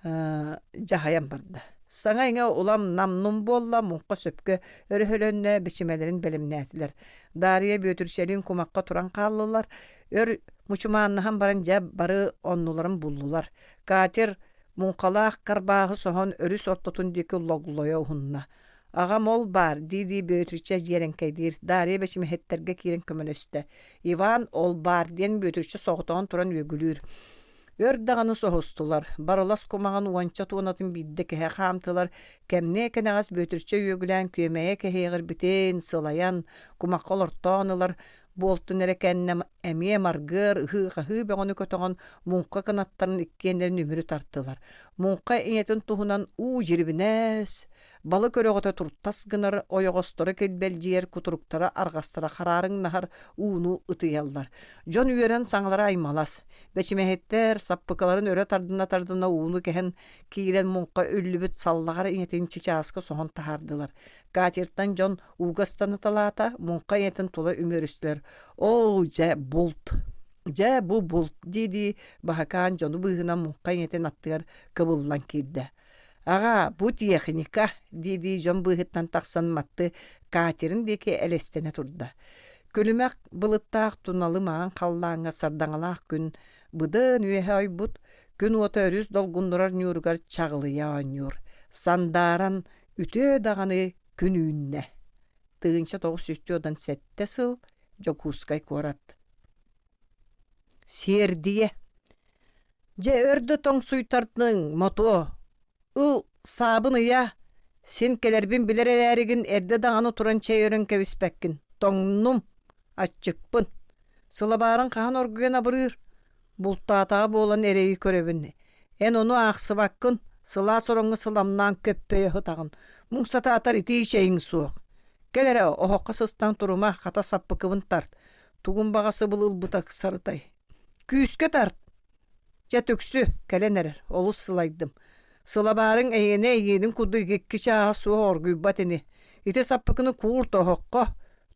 [SPEAKER 1] дьаһайан барда. Саҥа-иҥэ улам нам-нум буолла, муҥха сөпкө өрөһөлөннө, бэчимэлэрин бэлэмнээтилэр. Дарья Бүөтүрчэлиин кумахха туран хааллылар. Өр мучумааннаһан баран дьэ бары оннуларын буллулар. Катер Муҥхалаах карбааһы соһон өрүс ортотун диэки логлойо уһунна. «Аҕам ол баар» дии-дии Бүөтүрчэ дьиэрэҥкэйдиир. Дарья бэчимэһиттэргэ киирэн көмөлөстө. Иван ол баар диэн Бүөтүрчэ соҕотоҕун туран үөгүлүүр. Өр даҕаны соһустулар. Барылас кумаҕын уонча туонатын биирдэ кэһэ хаамтылар. Кэмниэ кэнэҕэс Бүөтүрчэ үөгүлээн күөмэйэ кэһиэҕирбитин, сылайан, кумахха олортоон ылар. Буолтун эрэ кэннэ эмиэ маргыар, ыһыы-хаһыы бөҕөнү көтөҕөн муҥха кынаттарын иккиэннэрин үмүрү тартылар. Муҥха ийэтин туһунан уу дьирибинэс, балык өрөҕөтө туртас гынар, ойоҕосторо килбэлдьийэр, кутуруктара арҕастара хараарыҥнаһар ууну ытыйаллар. Дьон үөрэн саҥалара аймалас. Бэчимэһиттэр саппыкыларын өрө тардына-тардына ууну кэһэн киирэн муҥха үллүбүт саллаҕар ийэтин чычааска соһон таһаардылар. Катертан дьон ууга ыстаныталаата, муҥха ийэтин тула үмүөрүстүлэр: «Оо, дьэ, булт! Дьэ, бу булт!» дии-дии Баһакаан дьону быыһынан муҥха ийэтин аттыгар кыбыллан киирдэ. «Аҕаа, бу техника!» дии-дии дьон быыһыттан тахсан Матты катерын диэки элэстэнэ турда. Күлүмэх былыттаах туналы маҥан халлааҥҥа сардаҥалаах күн быдан үөһэ ойбут, күн уота өрүс долгуннурар ньууругар чаҕылыйа оонньуур. Сандааран үтүө даҕаны. күн үүннэ. 1947 сыл Дьокуускай куорат. Сиэрдийэ. Дьэ өр да тоҥсуйтардыҥ, Мотуо. Ыл, саабын ыйа. Син кэлэрбин билэр эрээригин эрдэ даҕаны туран чэй өрөн кэбиспэккин. Тоҥнум, аччыкпын. Сылабаарыҥ хаһан оргуйан абырыыр? Бултаатаҕа буолан эрэйи көрөбүн. Эн ону аахсыбаккын, сылаас ороҥҥо сыламнаан көппөйө сытаҕын. Муҥ сатаатар итии чэйиҥ суох. Кэл эрэ, оһоххо сыстан турума, хата саппыкыбын тарт. Тугун баҕа сыбыл ылбыта ыксарытай. Күүскэ тарт! Чэ түксү, кэлэн эрэр, олус сылайдым. Сылабаарыҥ эйиэнэ эйиэнин курдук икки чааһа суох оргуйбат ини. Ити саппыкыны куурт оһоххо.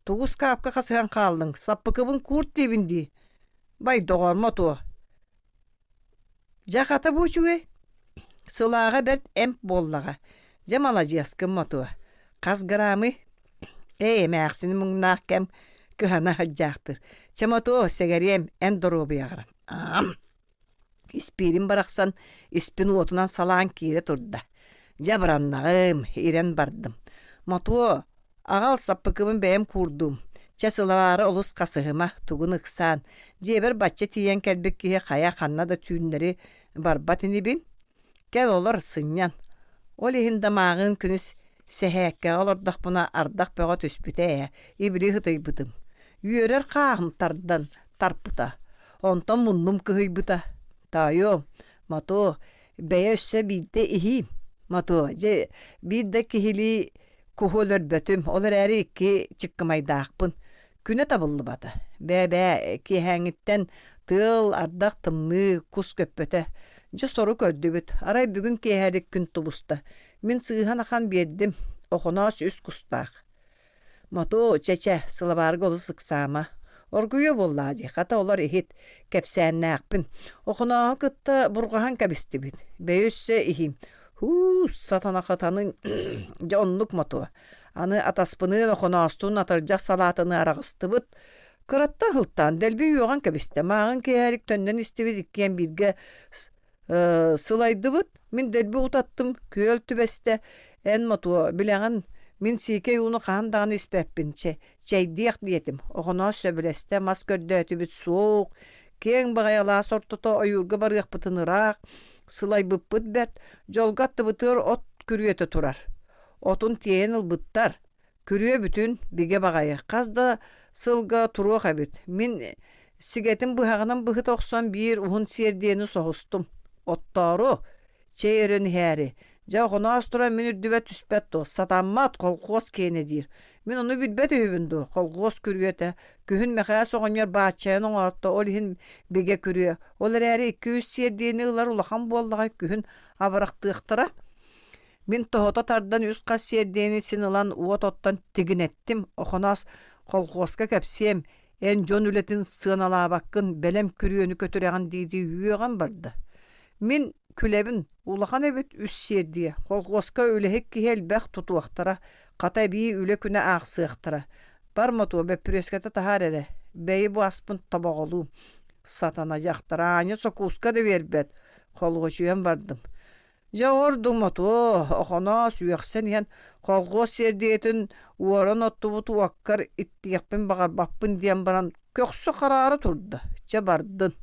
[SPEAKER 1] Тугу ыскаапка хасыһан хааллыҥ, саппыкыбын куурт диибин дии. Бай доҕоор, Мотуо. Дьэ хата бу үчүгэй. Сылааҕа бэрт эмп буоллаҕа. Дьэ маладьыаскын Мотуо. Хас грамый? Ээ, эмээхсини муҥнаах кэм кыһана сылдьаахтыыр. Чэ Мотуо, сэгэриэм, эн доруобуйаҕар. Аам. Испиирим барахсан испин уотунан салаан киирэ турда. Дьэ абыраннаҕым, ирэн бардым. Мотуо, аҕал саппыкыбын бэйэм куурдуум. Чэ сылаары олус хасыһыма, тугун ыксаан. Дьиэбэр бачча тиийэн кэлбит киһи хайа ханна да түүннэри барбат инибин. Кэл олор, сынньан. Ол иһин да мааҕыын күнүс Сэһээккэҕэ олордохпуна ардах бөҕө түспүтэ ээ, ибили ытыйбытым. Үөрэр хааһым тардан тарпыта. Онтон муннум кыһыйбыта. Тоойуом, Мотуо, бэйэ өссө биирдэ иһиим. Мотуо, дьэ, биир да киһилии куһу өлөрбөтүм, ол эрээри икки чыккымайдаахпын. Күнэ табыллыбата. Бээ-бээ, киэһээҥҥиттэн тыал, ардах, тымныы, кус көппөтө. Дьэ сору көрдүбүт. Арай бүгүн киэһэлик күн тубуста. Мин сыыһан ахан биэрдим, Охоноос үс кустаах. Мотуо, чэ-чэ, сылабаарга олус ыксаама. Оргуйуо буоллаа дии, хата олор иһит, кэпсээннээхпин. Охонооһу кытта бурҕаһан кэбистибит. Бэйэ өссө иһиим. Һуу, сатана хатанын, дьэ оннук мотуо. Аны атаспыныын Охоноостуун атырдьах салаатыны араҕыстыбыт. Кыраттан сылтаан дэлби үөҕэн кэбистэ. Мааҕын киэһэлик төннөн истибит иккиэн бииргэ Сылайдыбыт, мин дэлби утаттым, күөл түбэстэ, эн Мотуо, билэҕин, мин сиикэй ууну хаһан даҕаны испэппин, чэ, чэйдиэх диэтим, Охоноос сөбүлэстэ, мас көрдөөтүбүт суох, киэҥ баҕайы алаас ортото ойуурга барыахпытын ыраах, сылайбыппыт бэрт, дьолго аттыбытыгар от күрүөтэ турар. Отун тиэйэн ылбыттар, Күрүө бүтүн, бигэ баҕайы, хас да сылга туруох эбит. Мин сигэтин быһаҕынан быһыта охсон биир уһун сиэрдийэни соһустум. Оттоору, чэй өрөн иһээри. Дьэ, Охоноос туран мин үрдүбэр түспэт дуо, сатаммат, колхуос киэнэ диир. Мин ону билбэт үһүбүн дуо, колхуос күрүөтэ. Күһүн Мэхээс оҕонньор бааччайан оҥорто, ол иһин бигэ күрүө. Ол эрээри икки-үс сиэрдийэни ылар улахан буоллаҕай, күһүн абырахтыахтара. Мин тоһута тардан үс хас сиэрдийэни син ылан уот оттон тигинэттим, Охоноос, колхуоска кэпсиэм, эн дьон үлэтин сыаналаабаккын, бэлэм күрүөнү көтүрэҕин дии-дии үөҕэн барда. Мин күлэбин, улахан эбит үс сиэрдийэ, колхуоска үлэһит киһи элбэх тутуохтара, хата эбии үлэ күнэ аахсыахтара. Бар Мотуо, бөппүрүөскэтэ таһаар эрэ, бэйи бу аспын тобоҕолуум. Сатана дьахтар аанньа сокууска да биэрбэт, холуочуйан бардым. Дьэ ордук Мотуо, Охоноос үөхсэн иһэн колхуос сиэрдийэтин уоран оттубут уоккар иттиэхпин баҕарбаппын диэн баран көхсө хараара турда, чэ бардын.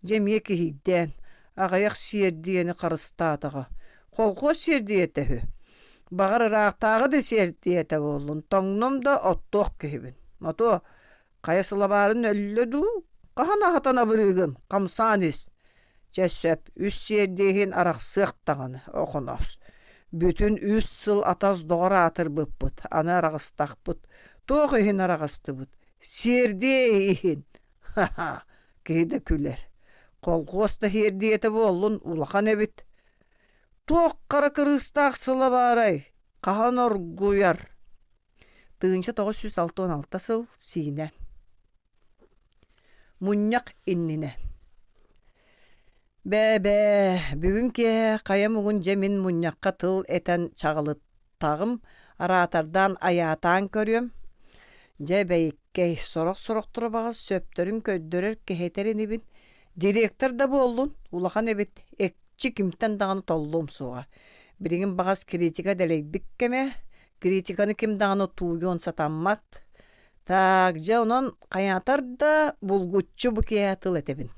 [SPEAKER 1] Дьэ эмиэ киһийдээн, аҕыйах сиэрдийэни харыстаатаҕа. Колхуос сиэрдийэтэ үһү. Баҕар ыраахтааҕы да сиэрдийэтэ буоллун, тоҥнум да оттуох киһибин. Мотуо, Хайа сылабаарын өллө дуу? Хаһан аһатан абырыыгын? Хамсаан ис. Чэ сөп, үс сиэрдийэ иһин арахсыах даҕаны, Охоноос. Бүтүн үс сыл атас-доҕор аатырбыппыт, аны араҕыстахпыт. Туох иһин араҕыстыбыт? Сиэрдийэ иһин. Ха-ха, киһи да күлэр. Колхуос да сиэрдийэтэ буоллун, улахан эбит. Туох хара кырыыстаах сыла баарай? Хаһан оргуйар? 1966 сыл Сиинэ Мунньах иннинэ Бээ-бээ, бүгүн киэһэ хайа муҥун дьэ мин мунньахха тыл этэн чаҕылыттаҕым, араатардаан айаатаан көрүөм. Дьэ бэйиккэй, сорох-сорохторо баҕас сөптөрүн көрдөрөр кэһэтэр инибин. Директор да буоллун, улахан эбит, экчи кимтэн даҕаны толлуом суоҕа. Билигин баҕас критика дэлэйбит кэмэ. Критиканы ким даҕаны тууйуон сатаммат. Так, дьэ онон хайаатар да булгуччу бу киэһэ тыл этэбин.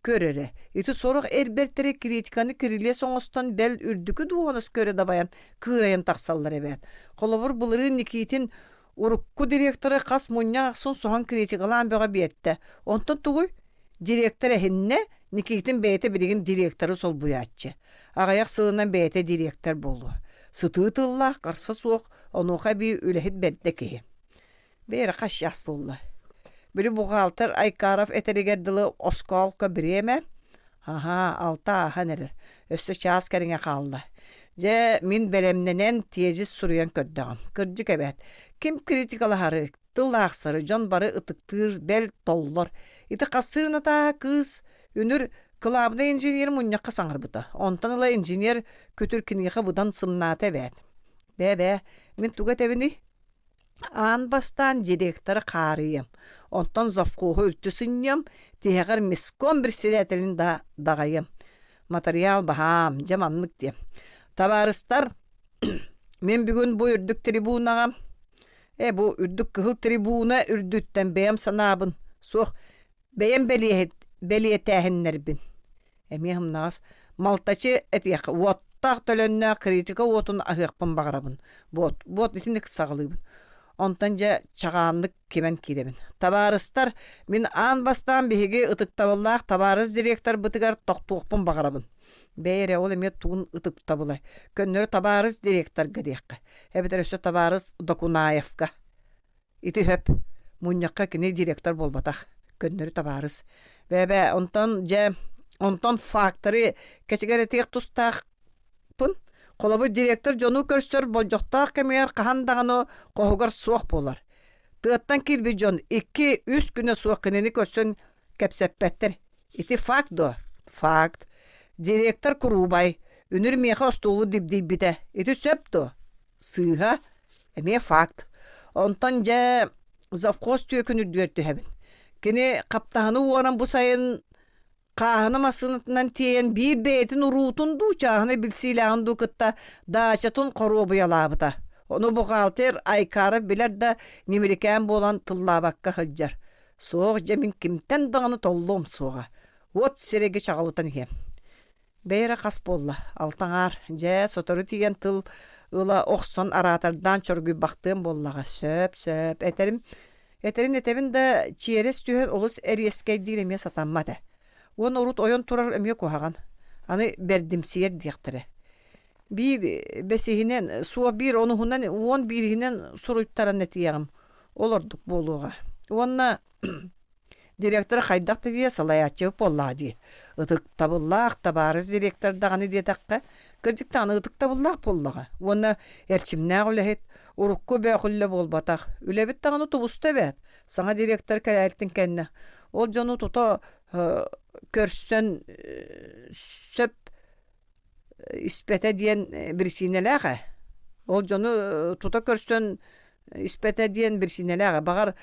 [SPEAKER 1] Көр эрэ, ити сорох эр бэртэрэ критиканы кирилиэс оҥостон бэл үрдүкү дуоһунас көрө дабайан кыырайан тахсаллар эбээт. Холобур, былырыын Никитин урукку директоры хас мунньах ахсын соһон критикалаан бөҕө биэртэ. Онтон тугуй? Директор эһиннэ, Никитин бэйэтэ билигин директоры солбуйааччы. Аҕыйах сылынан бэйэтэ директор буолуо. Сытыы тыллаах, харса суох, онуоха эбии үлэһит бэрдэ киһи. Бэйэрэ хас чаас буолла? Били бухгалтер Айкаров этэригэр дылы осколка бириэмэ. Аһаа, алта ааһан эрэр. Өссө чаас кэриҥэ хаалла. Дьэ, мин бэлэмнэнэн тезис суруйан көрдөҕүм. Кырдьык эбээт. Ким критикалаһары, тыл аахсары дьон бары ытыктыыр, бэл толлор. Ити хассыыр Натааһа кыыс үнүр кылаабынай инженер мунньахха саҥарбыта. Онтон ыла инженер күтүр киниэхэ быдан сымнаата эбээт. Бээ-бээ, мин тугу этэбиний? Аан бастаан директоры хаарыйыам, онтон завхоһу үлтү сынньыам, тиһэҕэр миском председателин да даҕайыам. Матырыйаал баһаам, дьэ маннык диэм. Табаарыстар, мин бүгүн бу үрдүк трибунаҕа э бу үрдүк кыһыл трибуна үрдүттэн бэйэм санаабын суох бэйэм бэлиэтээһиннэрбин Эмиэ сымнаҕас малтачы этиэххэ уоттаах төлөннөөх критика уотун аһыахпын баҕарабын. Буот, буот итинник саҕалыыбын. Онтон дьэ чаҕааннык кимэн киирэбин. Табаарыстар, мин аан бастаан биһиги ытыктабыллаах табаарыс директорбытыгар тохтуохпун баҕарабын. Бэйэ эрэ ол эмиэ тугун ытыктабылай? Көннөрү табаарыс директорга диэххэ. Эбэтэр өссө табаарыс Докунаевка. Ити сөп. Мунньахха кини директор буолбатах, көннөрү табаарыс. Бээ-бээ, онтон дьэ, онтон факторы кэчигирэтиэх тустаахпын. Холобур, директор дьону көрсөр болдьохтоох кэмигэр хаһан даҕаны хоһугар суох буолар. Тыаттан киирбит дьон икки-үс күнэ суох кинини көрсөн кэпсэппэттэр. Ити факт дуо? Факт. Директор куруубай, үнүр миэхэ остуолу дибдийбитэ. Ити сөп дуо? Сыыһа, эмиэ факт. Онтон дьэ завхоз түөкүн үрдүгэр түһэбин. Кини хаптаһыны уоран бу сайын хааһына массыынатынан тиэйэн биир бэйэтин уруутун дуу, чааһынай билсиилээҕин дуу кытта даачатын хоруобуйалаабыта. Ону бухгалтер Айкаров билэр да ньимиликээн буолан тыллаабакка сылдьар. Суох дьэ мин кимтэн даҕаны толлуом суоҕа. Уот сирэйгэ чаҕылытан иһиэм. Бэйэ эрэ хас буолла, алтаҥаар, дьэ, сотору тиийэн тыл ыла охсон араатардаан чоргуйбахтыам буоллаҕа, сөп, сөп, этэрим, этэрин этэбин да, чиэрэс түһэн олус эриэскэйдиир эмиэ сатаммат ээ. Уонна урут ойон турар эмиэ куһаҕан, аны бэрдимсийэр диэхтэрэ. Биир бэсиһинэн, суох биир онуһунан, уон биириһинэн суруйтаран этиэҕим, ол ордук буолуоҕа. Уонна Директор хайдах да диэ салайааччыбыт буоллаҕа дии. Ытыктабыллаах табаарыс директор даҕаны диэтэххэ, кырдьык даҕаны ытыктабыллаах буоллаҕа. Уонна эрчимнээх үлэһит, урукку бөөхүллэ буолбатах. Үлэбит даҕаны тубуста эбээт. Саҥа директор кэлээбитин кэннэ. Ол дьону тута көрсөн сөп испэтэ диэн бирисиинэлээх ээ. Ол дьону тута көрсөн испэтэ диэн бирисиинэлээх ээ. Баҕар,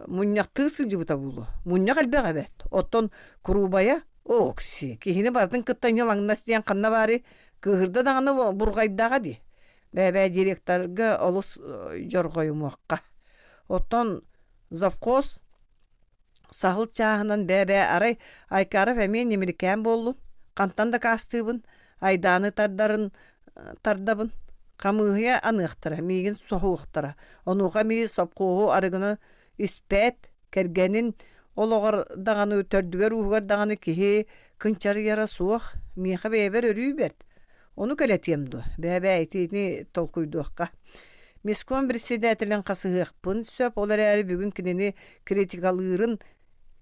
[SPEAKER 1] мунньахтыы сылдьыбыта буолуо. Мунньах элбэх эбээт. Оттон куруубайа оокси, киһини барытын кытта ньылаҥнас диэн ханна баарый? Кыыһырда даҕаны бурҕайдаҕа дии. Бээ-бээ директорга олус дьорҕойумуохха. Оттон завхоз Саһыл чааһынан бээ-бээ арай Айкаров эмиэ ньимиликээн буоллун, хантан дакаастыыбын, айдааны тардарын тардабын, хамыыһыйа аныахтара, миигин соһуохтара, онуоха эмиэ сопхуоһу арыгыны испэт, кэргэнин олоҕор даҕаны төрдүгэр-ууһугар даҕаны киһи кынчарыйара суох, миэхэ бэйэбэр өрүү бэрт, Ону кэлэтиэм дуо? Бээ-бээ итини толкуйдуохха. Миском председателин хасыһыахпын сөп, ол эрээри бүгүн кинини критикалыырын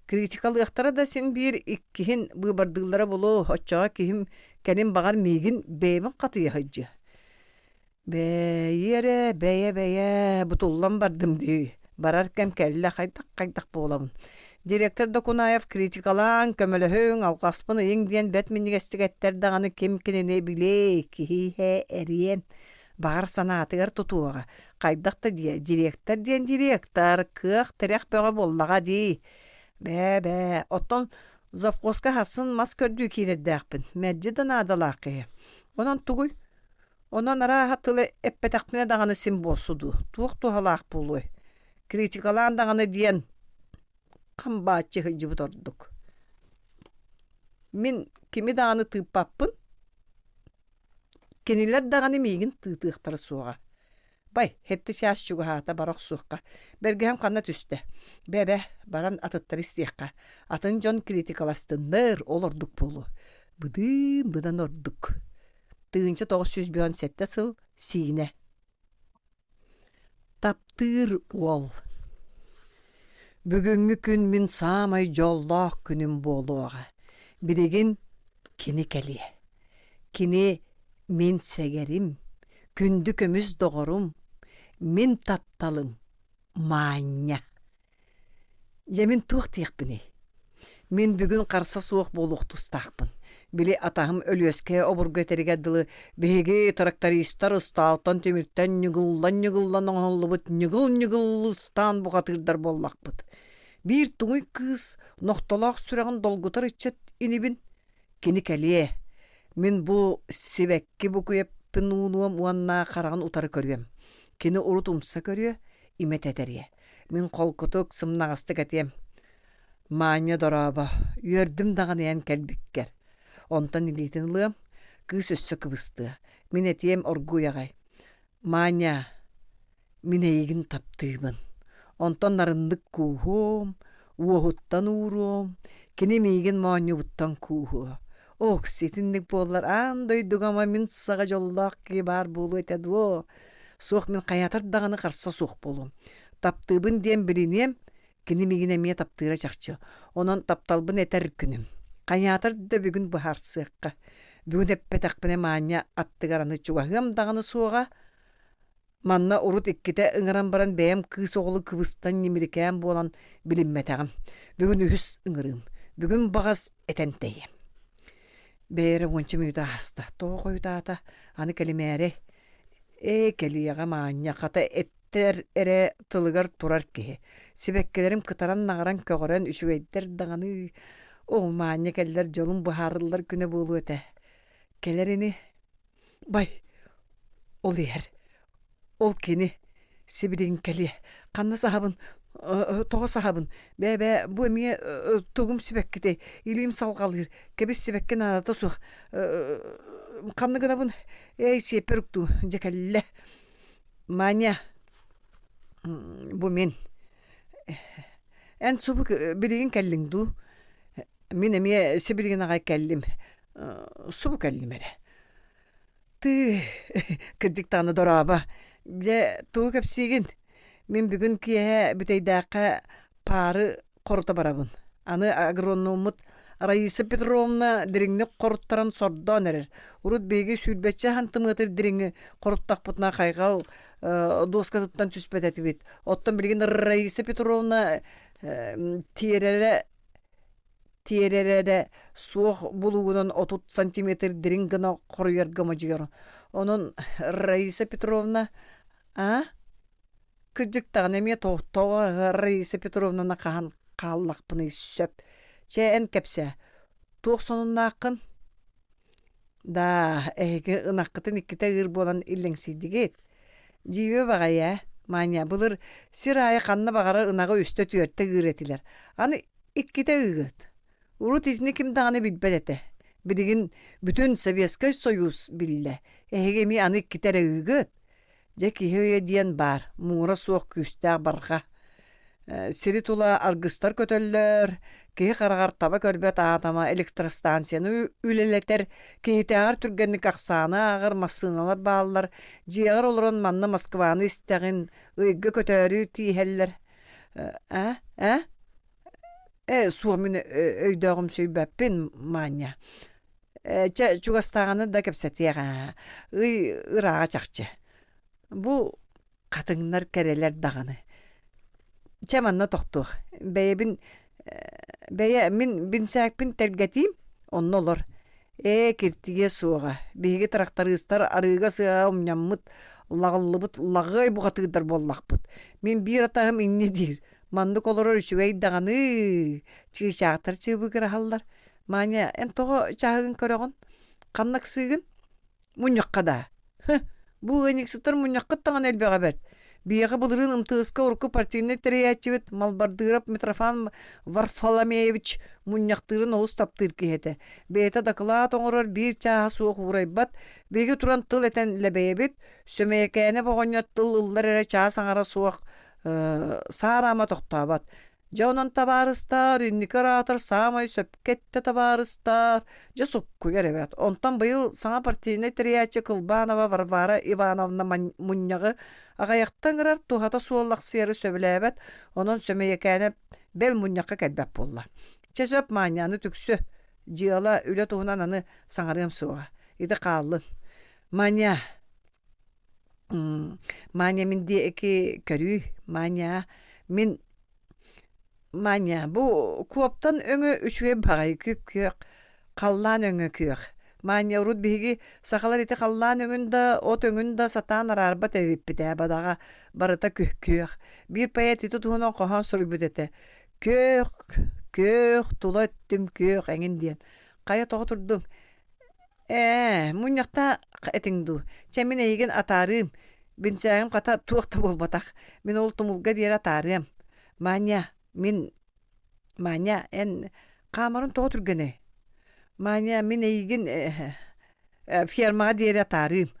[SPEAKER 1] критикалыахтара да син биир иккиһин быыбардыыллара буолуо, оччоҕо киһим кэлин баҕар миигин бэйэбин хатыйа сылдьыа. Бэйи эрэ, бэйэ-бэйэ, бутуллан бардым дии. Барар кэм кэллэ, хайдах-хайдах буолабын. Директор Докунаев критикалааҥ, көмөлөһүҥ, алҕаспын ыйыҥ диэн бэрт минньигэстик эттэр даҕаны ким кинини билиэй, киһи эриэн, баҕар санаатыгар тутуоҕа. Хайдах да диэ, директор диэн директор, кыах-тирэх бөҕө буоллаҕа дии. Бээ-бээ, оттон завхозка сарсын мас көрдүү киирэрдээхпин, мэлдьи да наадалаах киһи. Онон тугуй? Онон арааһа тылы эппэтэхпинэ даҕаны син буолсу дуу, туох туһалаах буолуой? Критикалаан даҕаны диэн хам бааччы сылдьыбыт ордук. Мин кими даҕаны тыыппаппын, кинилэр даҕаны миигин тыытыахтара суоҕа. Бай, сэттэ чаас чугаһаата бара охсуохха. Бэргэһэм ханна түстэ? Бэбэ, баран атыттары истиэххэ. Атын дьон критикаластыннар, ол ордук буолуо. Быдыын быдан ордук. 1997 сыл Сиинэ. Таптыыр уол Бүгүҥҥү күн мин саамай дьоллоох күнүм буолуоҕа. Билигин кини кэлиэ. Кини мин сэгэрим, күндү көмүс доҕорум, мин тапталым, Маанньа. Дьэ мин туох диэхпиний? Мин бүгүн харса суох буолуох тустаахпын. Били атаһым Өлүөскэ обургу этэригэр дылы биһиги трактористар ыстаалтан тимиртэн ньыгыллан-ньыгыллан оҥоһуллубут ньыгыл-ньыгыл ыстаан бухатыырдар буоллахпыт. Биир туҥуй кыыс нохтолоох сүрэҕин долгутар ыччат инибин Кини кэлиэ, мин бу сибэкки букуйаппын уунуом уонна хараҕын утары көрүөм. Кини урут умса көрүө, имэ тэтэриэ. Мин холкутук, сымнаҕастык этиэм: «Маанньа дорообо, үөрдүм даҕаны эн кэлбиккэр». Онтон илиитин ылыам, кыыс өссө кыбыстыа. Мин этиэм оргууй аҕай: «Маня, мин эйигин таптыыбын. Онтон нарыннык кууһуом, уоһуттан ууруом, кини миигин моонньубуттан кууһуо. Ок, итинник буоллар аан дойдуга ама мин саҕа дьоллоох киһи баар буолуо этэ дуо? Суох мин хайатар даҕаны харса суох буолуом. Таптыыбын диэн билиниэм, кини миигин эмиэ таптыыра чахчы. Онон тапталбын этэр күнүм. Хайаатар да бүгүн быһаарсыахха. Бүгүн эппэтэхпинэ Маанньа аттыгар аны чугаһыам даҕаны суоҕа, Манна урут иккитэ ыҥыран баран бэйэм кыыс оҕолу кыбыстан ньимирикээн буолан билиммэтэҕим. Бүгүн үһүс ыҥырыым. Бүгүн баҕас этэн тэйиэм. Бэйэрэ уонча мүнүүтэ ааста. Тоҕо хойутаата? Аны кэлимээрэй. Ээ, кэлиэҕэ Маанньа, хата эттэр эрэ тылыгар турар киһи. Сибэккилэрим кытаран-наҕаран көҕөрөн үчүгэйдэр даҕаны. Оо, Маанньа кэллэр дьолум быһаарыллар күнэ буолуо этэ. Кэлэр ини Бай, ол иһэр, ол кини сибилигин кэлиэ, ханна саһабын, тоҕо саһабын, бээ-бээ, бу эмиэ тугум сибэккитэй, илиим салҕалыыр, кэбис сибэкки наадата суох, ханна гынабын, эй сиэппэр уктуу, дьэ кэллэ. Маня, бу мин. Эн субу билигин кэллиҥ дуу? Мин эмиэ сибилигин аҕай кэллим, субу кэллим эрэ. Тыы, кырдьык даҕаны дорообо. Дьэ, тугу кэпсиигин? Мин бүгүн киэһэ Бүтэйдээххэ паары хорута барабын. Аны агрономмут Раиса Петровна дириҥник хоруттаран сордоон эрэр. Урут биһиги сүүрбэччэ хантымыатыр дириҥи хоруттахпытына хайҕал дуоскатыттан түспэт этибит. Оттон билигин Раиса Петровна тиэрэрэ тиэрэрэ суох булуугунан 30 сантиметр дириҥ гына хоруйарга модьуйар. Онон Раиса Петровна а кырдьык даҕаны эмиэ тоҕо Раиса Петровнаны хаһан хааллахпыный сөп. Чэ эн кэпсээ, туох сонуннааххын? Даа, эһиги ынаххытын иккитэ ыыр буолан иллэҥсийдигит. Дьиибэ баҕайы ээ, Маня, былыр сир аайы ханна баҕарар ынаҕы үстэ-түөртэ ыыр этилэр. Аны иккитэ ыыгыт. Урут итини ким даҕаны билбэт этэ. Билигин бүтүн Советскай Союз биллэ. Эһиги эмиэ аны иккитэ эрэ ыыгыт. Дьэ киһи өйө диэн баар, муҥура суох күүстээх барҕа. Сири тула аргыстар көтөллөр, киһи хараҕар таба көрбөт аатама электростанцияны үлэлэтэр, киһитээҕэр түргэнник ахсааны ааҕар массыыналар бааллар, дьиэҕэр олорон манна Москваны истэҕин, ыйга көтөөрү тииһэллэр. Ээ, ээ? Ээ, суох мин өйдөөҕүмсүйбэппин, Маня. Ээ, чэ, чугастааҕыны да кэпсэтиэх ээ. Ый ырааҕа чахчы. Бу хатыҥнар кэрэлэр даҕаны. Чэ, манна тохтуох. Бэйэбин бэйэ мин бинсээкпин тэлгэтиим, онно олор. Ээ, киртийиэ суоҕа. Биһиги трактористар арыыга-сыаҕа умньаммыт, лаҕыллыбыт лаҕыай бухатыырдар буоллахпыт. Мин биир атаһым инньэ диир. Маннык олорор үчүгэй даҕаны-ыы. Чыычаахтар чыыбыгыраһаллар. Маня, эн тоҕо чаһыгын көрөҕүн? Ханна ыксыыгын? Мунньахха даа. Һы, бу ыанньыксыттар мунньаххыт даҕаны элбэҕэ бэрт. Биһиэхэ былырыын МТС-ка урукку партийнай тэрийээччибит Малбардыров Митрофан Варфоломеевич мунньахтыырын олус таптыыр киһи этэ. Бэйэтэ дакылаат оҥорор биир чааһа суох уурайбат. Биһиги туран тыл этэн лэбэйэбит. Сөмөйөкээнэп оҕонньор тыл ыллар эрэ чаас аҥара суох саараама тохтообот. Дьэ онон табаарыстаар, инники оратор саамай сөпкө эттэ табаарыстаар, дьэ суккуйар эбээт. Онтон быйыл саҥа партийнай тэрийээччи Кылбанова Варвара Ивановна мунньаҕы аҕыйахта ыҥырар, туһата суоллахсыйары сөбүлээбэт, онон Сөмөйөкээнэп бэл мунньахха кэлбэт буолла. Чэ сөп Маня, аны түксү. Дьыала, үлэ туһунан аны саҥарыам суоҕа. Ити хааллын. Маня, Маня мин диэки көрүүй, Маня, мин Маня, бу куоптан өҥө үчүгэй баҕайы күп-күөх, халлаан өҥө күөх. Маня, урут биһиги сахалар ити халлаан өҥүн да, от өҥүн да сатаан араарбат эбиппит ээ, бадаҕа барыта күөх. Биир поэт ити туһунан хоһоон суруйбут этэ. Күөх, күөх, тула өттүм күөх эҥин диэн. Хайа тоҕо турдуҥ? Ээ, мунньахтаах этиҥ дуу? Чэ, мин эйигин атаарыым. Бинсээгим хата туох да буолбатах. Мин ол тумулга диэри атаарыам. Маня, мин... Маня, эн хаамарын тоҕо түргэнэй? Маня, мин эйигин фермаҕа диэри атаарыым.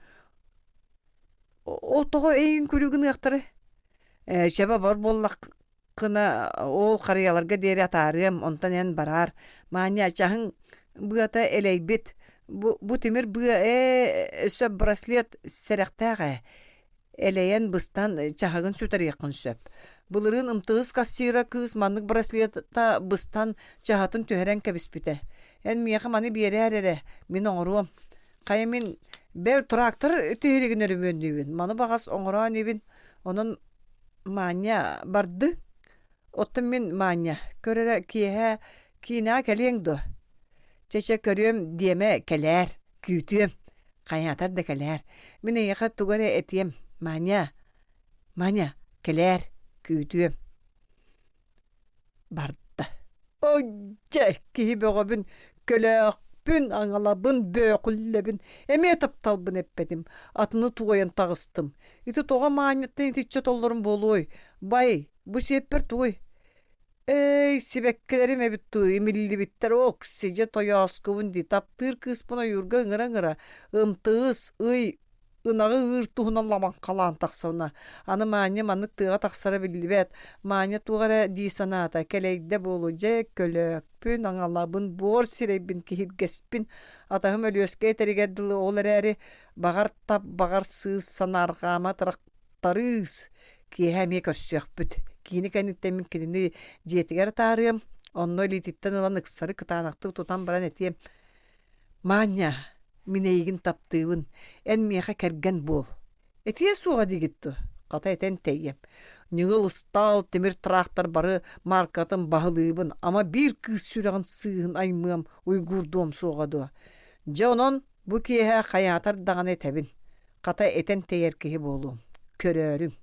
[SPEAKER 1] Ол тоҕо эйигин күлүү гыныахтарай? Ээ, чэ, бабар буоллах гына ол харыйаларга диэри атаарыам, онтон эн бараар. Маня, чаһыҥ быата элэйбит. Бу, бу тимир быа ээ өссө браслет сэрэхтээх ээ. Элэйэн быстан чаһыгын сүтэриэххин сөп. Былырыын МТС кассира кыыс маннык браслета быстан чаһытын түһэрэн кэбиспитэ. Эн миэхэ маны биэрээр эрэ, мин оҥоруом. Хайа мин бэл трактор тиһилигин өрөмүөннүүбүн, маны баҕас оҥороон ибин, онон Маня барды. Оттон мин Маня, көр эрэ киэһэ киинэҕэ кэлиэҥ дуо? Чэ-чэ көрүөм диэмэ кэлээр, күүтүөм. Хайаатар да кэлээр. Мин эйиэхэ тугу эрэ этиэм. Маня, Маня, кэлээр, күүтүөм. Барда. Дьэ, киһи бөҕөбүн, көлөөхпүн, аҥалабын, бөөхүллэбин, эмиэ тапталбын эппэтим, атыны туойан таҕыстым. Ити тоҕо маанньыттан итиччэ толлорум буолуой? Бай, бу сиэппэр тугуй? Эй, сибэккилэрим эбит дуу, имиллибиттэр, окси, дьэ тойооскубун дии, таптыыр кыыспын ойуурга ыҥыра-ыҥыра, ымтыыс, ый, ынаҕы ыыр туһунан ламаҥхалаан тахсабына. Аны Маня маннык тыаҕа тахсара биллибэт. Маня туох эрэ дии санаата, кэлэйдэ буолуо, дьэ көлөөкпүн, аҥалабын, буор сирэйбин киһиргэспин. Атаһым Өлүөскэ этэригэр дылы ол эрээри баҕар тап, баҕар сыыс санаарҕаама тырахтарыыс. Киэһэ эмиэ көрсүөхпүт. Киини кэнниттэн мин кинини дьиэтигэр атаарыам, онно илиититтэн ылан ыксары кытаанахтык тутан баран этиэм: Маня, мин эйигин таптыыбын, эн миэхэ кэргэн буол. Этиэ суоҕа диигит дуо? Хата этэн тэйиэм. Ньыгыл устаал тимир тыраахтар бары мааркатын баһылыыбын, ама биир кыыс сүрэҕин сыыһын аймыам, уйгуурдуом суоҕа дуо? Дьэ онон бу киэһэ хайаатар даҕаны этэбин. Хата этэн тэйэр киһи буолуом. Көрөөрүҥ.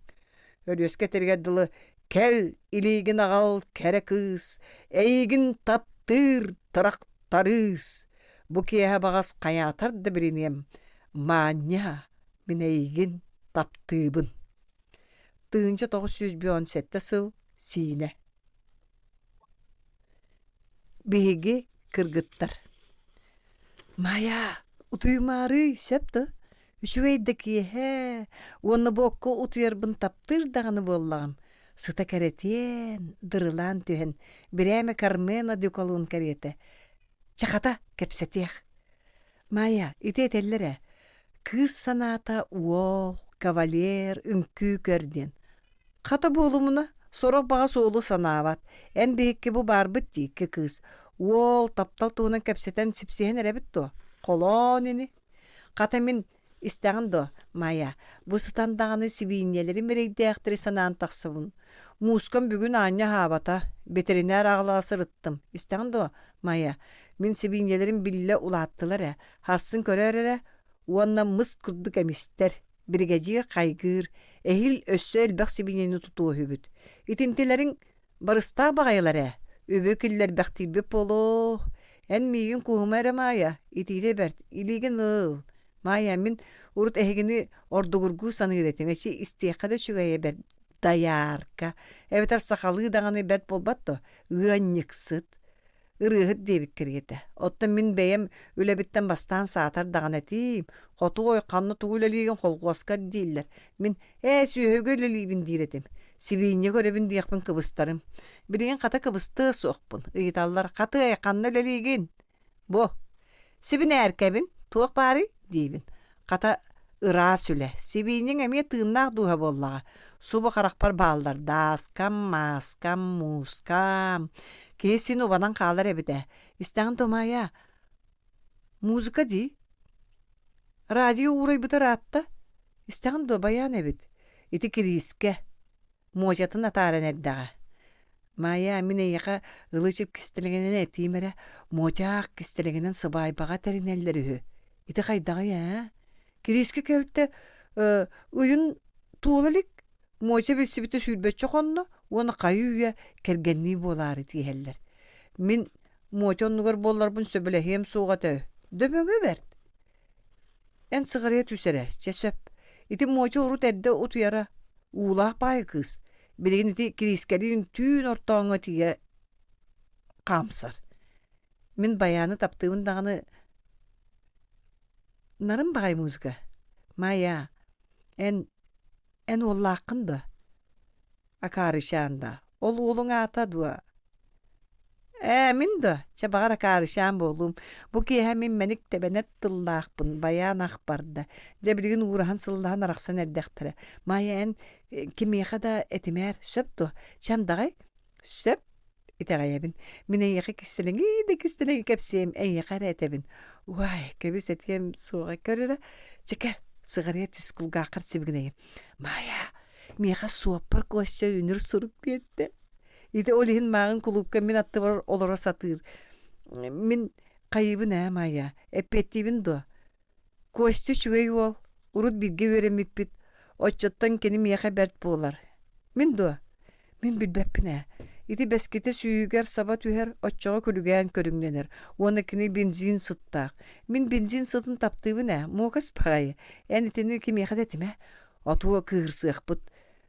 [SPEAKER 1] Өлүөскэ этэригэр дылы «Кэл, илиигин аҕал, кэрэ кыыс, эйигин таптыыр тырахтарыыс, бу киэһэ баҕас хайаатар да билиниэм, Маанньа, мин эйигин таптыыбын». 1957 сыл Сиинэ Биһиги кыргыттар «Майа, утуйумаарый, сөп да? Үчүгэй да киэһэ уонна бу окко утуйарбын таптыыр даҕаны буоллаҕым. Сыта кэрэтиэн, дырылаан түһэн, бирээмэ Кармена Дюкалун кэриэтэ. Чэ, хата, кэпсэтиэх. Майя, ити этэллэр ээ, кыыс санаата уол, кавалер, үҥкүү көр диэн. Хата буолумуна, сорох баҕас уолу санаабат. Эн биһикки бу баарбыт дии икки кыыс. Уол, таптал туһунан кэпсэтэн сипсиһэн эрэбит дуо? Холоон ини. Хата мин истэҕин дуо, Майя, бу сытан даҕаны сибиинньэлэрим эрэйдээхтэри санаан тахсабын. Муускам бүгүн аанньа аһаабата, бэтэринээр аҕала сырыттым. Истэҕин дуо, Майя, мин сибиинньэлэрим биллэ улааттылар ээ, сарсын көрөөр эрэ уонна мыс курдук эмистэр. Биригэдьиир хайгыыр, эһиил өссө элбэх сибиинньэни тутуо үһүбүт. Итинтилэриҥ Барыстаах баҕайылар ээ, үбү киллэрбэхтиирбит буолуо. Эн миигин кууһума эрэ Маайа, итиитэ бэрт, илиигин ыл. Маайа, мин урут эһигини ордугургуу саныыр этим. Эчи истиэххэ да үчүгэйэ бэрт дайаарка. Эбэтэр сахалыы даҕаны бэрт буолбат дуо? Ыанньыксыт. Ырыаһыт диэбит кэриэтэ. Оттон мин бэйэм үлэбиттэн бастаан саатар даҕаны этиим. Хотуой, ханна тугу үлэлиигин холхуоска дииллэр. Мин ээ сүөһүгэ үлэлиибин диир этим. Сибиинньэ көрөбүн диэхпин кыбыстарым. Билигин хата кыбыстыа суохпун. Ыйыталлар, хатыай, ханна үлэлиигин? Бу, сибинээркэбин, туох баарый? диибин. Хата, ыраас үлэ. Сибиинньэҥ эмиэ тыыннаах дууһа буоллаҕа. Субу харахпар бааллар дааскам, мааскам, муускам. Киһи син убанан хаалар эбит ээ. Истэҕин Томайа, музыка дии. Радио уурайбыта ыраатта. Истэҕин дуо, байаан эбит. Ити Кириискэ. Муочатын атааран эрдэҕэ. Маайа, мин эйиэхэ ылы-чып кистэлэҥинэн этиим эрэ, Муочаах кистэлэҥинэн сыбаайбаҕа тэринэллэр үһү. Ити хайдаҕый ээ? Кириискэ кэлтэ э, ыйын туола илик, Муоча билсибитэ сүүрбэччэ хонно уонна хайыы-үйэ кэргэннии буолаары тииһэллэр. Мин Муоча оннугар буолларбын сөбүлэһиэм суоҕа этэ. Дөбөҥө бэрт. Эн сыҕарыйа түс эрэ, чэ сөп. Ити Муоча урут эрдэ утуйара, уулаах баайы кыыс. Билигин ити Кириискэлиин түүн ортооҥҥо тиийэ хаамсар. Мин байааны таптыыбын даҕаны нарын баҕайы музыка. Маайа, эн эн уоллааххын дуо? Акаарычаан да, ол уолуҥ аата дуо? Ээ, мин дуо? Чэ, баҕар акаарычаан буолуум. Бу киэһэ мин мэник тэбэнэт тыллаахпын, байаан ах барда. Дьэ, билигин уураһан-сыллаһан арахсан эрдэхтэрэ. Маайа, эн кимиэхэ да этимээр, сөп дуо? Чэ, андаҕай? Сөп итэҕэйэбин. Мин эйиэхэ кистэлэҥи да кистэлэҥи кэпсиэм, эйиэхэ эрэ этэбин. Уай, кэбис этиэм суоҕа көр эрэ. Чэ, кэл, сыҕарыйа түс кулгааххар сибигинэйим. Маайа, Миэхэ суоппар Костя үнүр сурук биэрдэ. Ити ол иһин мааҕын кулуупка мин аттыбар олоро сатыыр. Мин хайыыбын ээ, Майя, эппиэттиибин дуо? Костя үчүгэй уол, урут бииргэ үөрэммиппит, оччоттон кини миэхэ бэрт буолар. Мин дуо? Мин билбэппин ээ. Ити бэскитэ сүүһүгэр саба түһэр, оччоҕо күлүгээн көрүҥнэнэр уонна кини бензин сыттаах. Мин бензин сытын таптыыбын ээ, муокас баҕайы. Эн итини кимиэхэ да этимэ. Отуо кыыһырсыахпыт.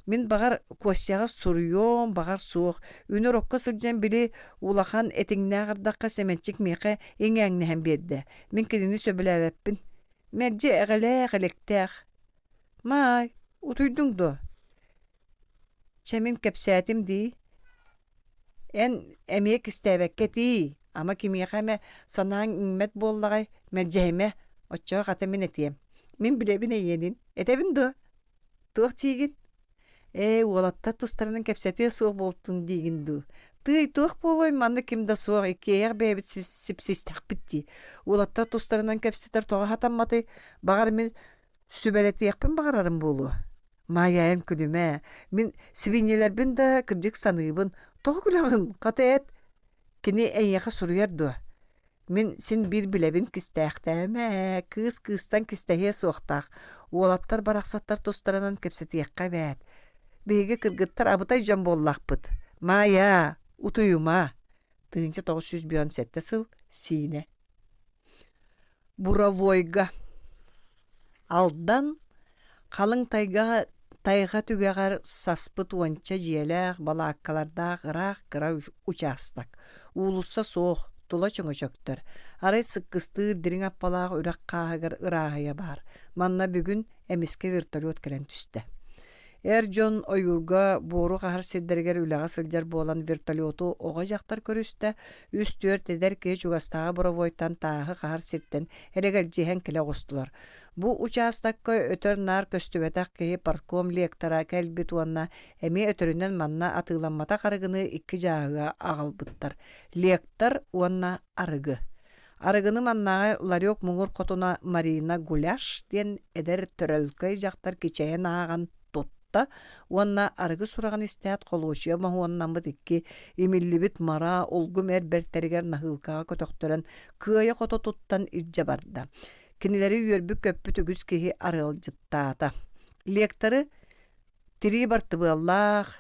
[SPEAKER 1] Мин баҕар Костяҕа суруйуом, баҕар суох. Үнүр окко сылдьан били улахан этиҥнээх ардахха Сэмэнчик миэхэ иҥээҥнэһэн биэрдэ. Мин кинини сөбүлээбэппин. Мэлдьи эҕэлээх, элэктээх. Маай, утуйдуҥ дуо? Чэ мин кэпсээтим дии. Эн эмиэ кистээбэккэ этиий, ама кимиэхэ эмэ санааҥ иҥмэт буоллаҕай, мэлдьэһимэ, оччоҕо хата мин этиэм. Мин билэбин эйиэнин, этэбин дуо? Туох диигин? Ээ, уолаттар тустарынан кэпсэтиэ суох буолтун диигин дуу? Тыый, туох буолуой, манна ким да суох, иккиэйэх бэйэбит сипсистэхпит дии. Уолаттар тустарынан кэпсэтэр тоҕо сатамматый? Баҕар мин Сүбэлэтиэхпин баҕарарым буолуо. Маайа эн күлүмэ, мин сибиинньэлэрбин да кырдьык саныыбын. Тоҕо күлэҕин, хата эт, кини эйиэхэ суруйар дуо? Мин син биир билэбин кистээхтээмэ, кыыс кыыстан кистэһиэ суохтаах. Уолаттар барахсаттар тустарынан кэпсэтиэххэ эбээт. Биһиги кыргыттар абытай дьон буоллахпыт. Маайа, утуйума. 1957 сыл Сиинэ Буровойга Алдан халыҥ тайга тайҕа түгэҕэр саспыт уонча дьиэлээх, балааккалардаах ыраах кыра учаастак. Уулусса суох, тула чөҥөчөктөр. Арай сыккыстыыр дириҥ аппалаах үрэх хааһыгар ырааһыйа баар. Манна бүгүн эмискэ вертолет кэлэн түстэ. Эр дьон ойуурга буору хаһар сирдэригэр үлэҕэ сылдьар буолан вертолету оҕо-дьахтар көрүстэ, үс-түөрт эдэр киһи чугастааҕы буровойтан тааһы хаһар сиртэн элэгэлдьиһэн кэлэ оҕустулар. Бу учаастакка өтөр-наар көстүбэтэх киһи партком лектора кэлбит уонна эмиэ өтөрүнэн манна атыыламматах арыгыны икки дьааһыга аҕалбыттар. Лектор уонна арыгы. Арыгыны маннааҕы ларек муҥур хотуна Марина Гуляш диэн эдэр төрөлкөй дьахтар кичэйэн ааҕан тутта уонна арыгы сураҕын истээт холуочуйа моһуоннаммыт икки имиллибит мара улгум эр бэртэригэр наһыылкаҕа көтөхтөрөн кыайа-хото туттан илдьэ барда. Кинилэри үөрбүт-көппүт үгүс киһи арыалдьыттаата. Лекторы тирии бартыбыаллаах.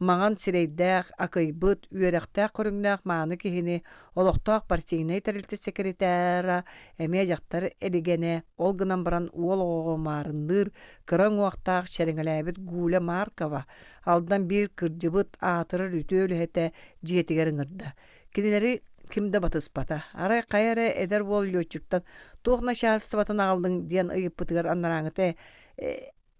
[SPEAKER 1] Маҥан сирэйдээх, акыйбыт, үөрэхтээх көрүҥнээх мааны киһини олохтоох партийнай тэрилтэ секретара эмиэ дьахтар элигэнэ, ол гынан баран уол оҕоҕо маарынныыр, кыра уҥуохтаах чэрэҥэлээбит Гуля Маркова Алдан биир кырдьыбыт, аатырар үтүө үлэһитэ дьиэтигэр ыҥырда. Кинилэри ким да батыспата. Арай хайа эрэ эдэр уол летчиктан туох начальствотын аҕаллыҥ диэн ыйыппытыгар анарааҥыта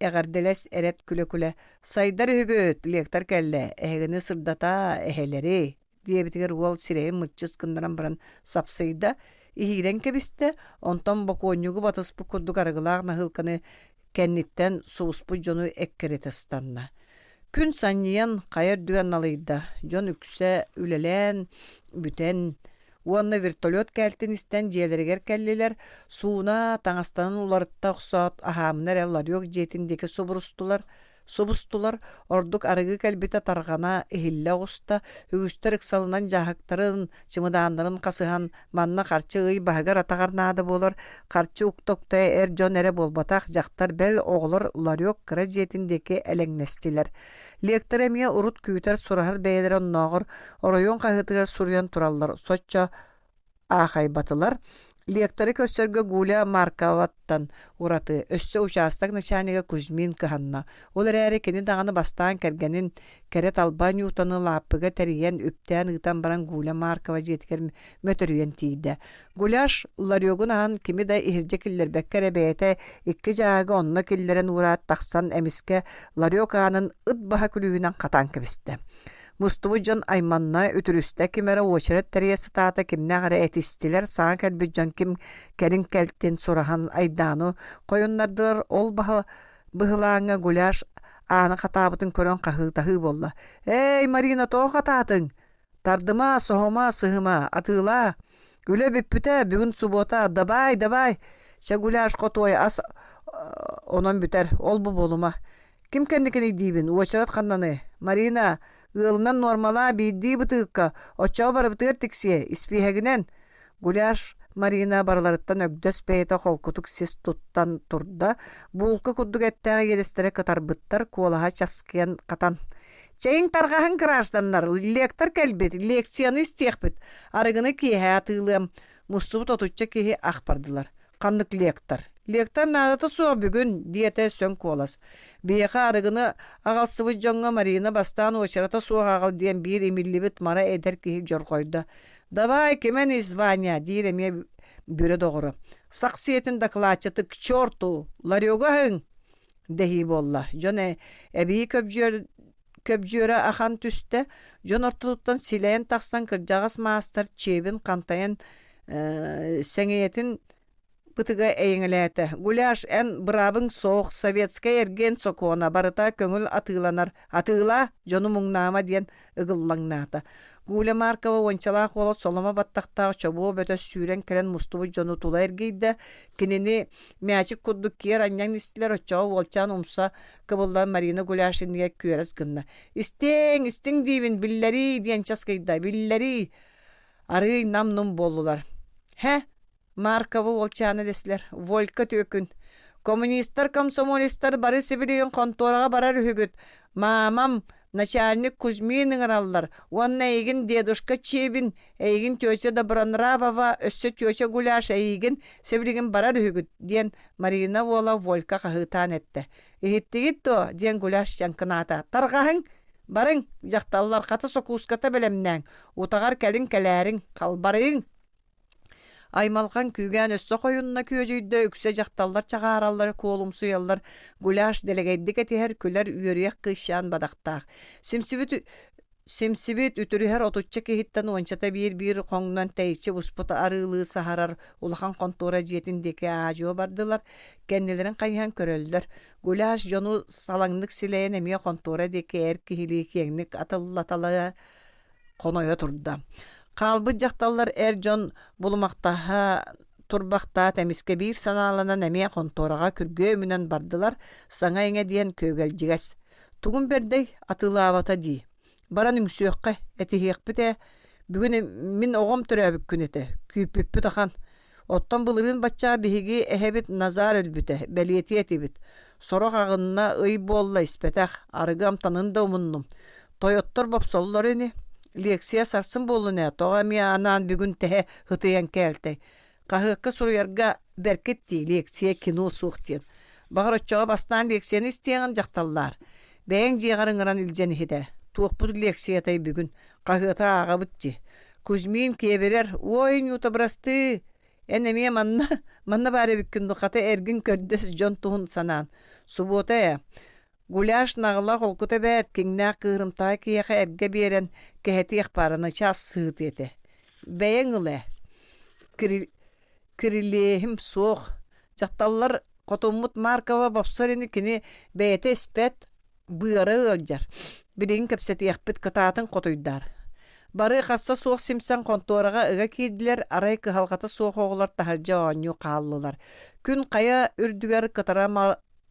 [SPEAKER 1] эҕэрдэлэс эрэт күлэ-күлэ «Сайдар үһүгүт, лектор кэллэ, эһигини сырдата, эһэлэри» диэбитигэр уол сирэйин мыччыс гыннаран баран сапсыйда, иһиирэн кэбистэ, онтон бокуонньугу батыспыт курдук арыгылаах наһыылканы кэнниттэн субуспут дьону эккирэтэ ыстанна. Күн санньыйан хайа үрдүгэр налыйда, дьон үксэ үлэлээн бүтэн уонна вертолет кээлтин истэн дьиэлэригэр кэллилэр, сууна, таҥастанан уларытта охсоот, аһаамына эрэ ларек дьиэтин диэки субурустулар, субустулар, ордук арыгы кэлбитэ тарҕана иһиллэ оҕуста, үгүстэр ыксалынан дьааһыктарын, чымыдааннарын хасыһан, манна харчы ый баһыгар-атаҕар наада буолар, харчы укта-укта эр дьон эрэ буолбатах, дьахтар бэл оҕолор ларек кыра дьиэтин диэки элэҥнэстилэр. Лектор эмиэ урут күүтэр сураһар бэйэлэрэ оннооҕор оройуон хаһыатыгар суруйан тураллар, соччо аахайбатылар. Лекторы көрсөргө Гуля Марковаттан ураты өссө учаастак начальнига Кузьмин кыһанна. Ол эрээри кини даҕаны бастаан кэргэнин кэрэ талба Ньютоны лааппыга тэрийэн, үптээн ыытан баран Гуля Маркова дьиэтигэр мөтөрүйэн тиийдэ. Гуляш ларегун аһан кими да иһирдьэ киллэрбэккэ эрэ бэйэтэ икки дьааһыгы онно киллэрэн уураат тахсан эмискэ ларек аанын ыт баһа күлүүһүнэн хатаан кэбистэ. Мустубут дьон айманна, үтүрүстэ, ким эрэ уочарат тэрийэ сатаата, кимнээх эрэ этистилэр, саҥа кэлбит дьон ким кэлин кэлтин сураһан айдааны хойуннардылар, ол баһа быһылааҥҥа гуляш ааны хатаабытын көрөн хаһыытаһыы буолла: «Эй, Марина, тоҕо хатаатыҥ? Тардыма, соһума, сыһыма, атыылаа! Үлэ бүппүтэ, бүгүн субуота, дабаай, дабаай! Чэ, гуляш хотуой, ас онон бүтэр, ол-бу буолума. Ким кэнникиний диибин, уочарат ханнаный? Марина, ыалынан нуормалаа биирдии бытыылка, оччоҕо барыбытыгар тиксиэ, испииһэгинэн. Гуляш Марина барыларыттан өгдөс бэйэтэ холкутук сис туттан турда, буулка курдук эттээх иэдэстэрэ кытарбыттар, куолаһа часкыйан хатан. Чэйиҥ тарҕаһыҥ гражданнар, лектор кэлбит, лекцияны истиэхпит, арыгыны киэһэ атыылыам. Мустубут отучча киһи ах бардылар. Ханнык лектор? Лектор наадата суох бүгүн, диэтэ сөҥ куолас. Биһиэхэ арыгыны аҕалсыбыт дьоҥҥо Марина бастаан уочарата суох аҕал диэн биир имиллибит мара эдэр киһи дьорҕойдо. «Давай, кимэн ис, Ваня!» диир эмиэ бүрэ доҕоро. «Сах сиэтин дакылаатчыты к черту! Ларегу аһыҥ!» дэһии буолла. Дьон эбии көбдьүөр көбдьүөрэ ахан түстэ, дьон ортотуттан силэйэн тахсан кырдьаҕас маастар чиэбин хантайан сэҥийэтин бытыга эйэҥэлээтэ: «Гуляш, эн быраабыҥ суох, советскай эргиэн сокуона барыта көҥүл атыыланар, атыылаа, дьону муҥнаама» диэн ыгыллаҥнаата. Гуля Маркова уончалаах уола соломо баттахтаах чобуо бөтөс сүүрэн кэлэн мустубут дьону тула эргийдэ. Кинини мээчик курдук киэр анньан истилэр, оччоҕо уолчаан умса кыбыллан Марина Гуляш иннигэр күөрэс гынна. «Истиҥ, истиҥ диибин, биллэрии!» диэн часкыйда, «биллэрии!» Арыый нам-нум буоллулар. «Һэ, Марковы уолчаана дэстилэр, Волька түөкүн. Коммунистар, комсомолецтар бары сибилигин хонтуораҕа барар үһүгүт. Маамам, начальник Кузьмин ыҥыраллар уонна эйигин дедушка Чебин, эйигин тетя Добронравова, өссө тетя Гуляш эйигин сибилигин барар үһүгүт диэн Марина уола Волька хаһыытаан эттэ. Иһиттигит дуо? диэн Гуляш чаҥкынаата. Тарҕаһыҥ! Барыҥ, дьахталлар хата сокууската бэлэмнээҥ, утаҕар кэлин кэлээриҥ, халбарыйыҥ! Аймалҕан күүгээн өссө хойунна күөдьүйдэ, үксэ дьахталлар чаҕаараллар, куолумсуйаллар, гуляш дэлэгэйдик этиһэр, күлэр, үөрүйэх кыысчаан бадахтаах. Симсибит Симсибит, үтүрүһэр отучча киһиттэн уончата биир-биир хоҥнон тэйиччи буспут арыылыы саһарар улахан хонтуора дьиэтин диэки аа-дьуо бардылар, кэннилэрин хайыһан көрөллөр. Гуляш дьону салаҥнык силэйэн эмиэ хонтуора диэки эр киһилии киэҥник атыллаталыы хонойо турда. Хаалбыт дьахталлар эр дьон булумахтаһа турбахтаат эмискэ биир санааланан эмиэ хонтуораҕа күргүөмүнэн бардылар, саҥа-иҥэ диэн күөгэлдьигэс. Тугун бэрдэй, атыылаабата дии. Баран үҥсүөххэ, этиһиэхпит ээ. Бүгүн мин оҕом төрөөбүт күнэ этэ, күүппүппүт ахан. Оттон былырыын баччаҕа биһиги эһэбит Назар өлбүтэ, бэлиэтиэ этибит. Сорох аҕынна ый буолла испэтэх, арыгы амтанын да умуннум. Тойоттор бопсоллор ини. Лекция сарсын буоллун ээ, тоҕо эмиэ анаан бүгүн тэһэ ытыйан кээлтэй. Хаһыакка суруйарга бэркит дии, лекция кино суох диэн. Баҕар оччоҕо бастаан лекцияны истиэҕин дьахталлаар. Бэйэҥ дьиэҕэр ыҥыран илдьэн иһитэ. Туохпут лекциятай бүгүн, хаһыаты ааҕабыт дии. Кузьмин киэбирэр, «Уой, Нюта, бырастыы, эн эмиэ манна, манна баар эбиккин дуу, хата эргин көрдөс дьон туһун санаан. Субуота ээ, Гуляш наҕыла холкута эбээт, киҥнээх кыырымтаҕай киһиэхэ эргэ биэрэн кэһэтиэх баарына чаас сыһытыа этэ. Бэйэҥ ыл ээ. Кирилиэһим суох. Дьахталлар хотуммут Маркова бопсор ини кини бэйэтэ испэт, быара ыалдьар. Билигин кэпсэтиэхпит, кытаатын хотуйдаар. Бары харса суох симсэн хонтуораҕа ыга киирдилэр, арай кыһалҕата суох оҕолор таһырдьа оонньуу хааллылар. Күн хайа үрдүгэр кытара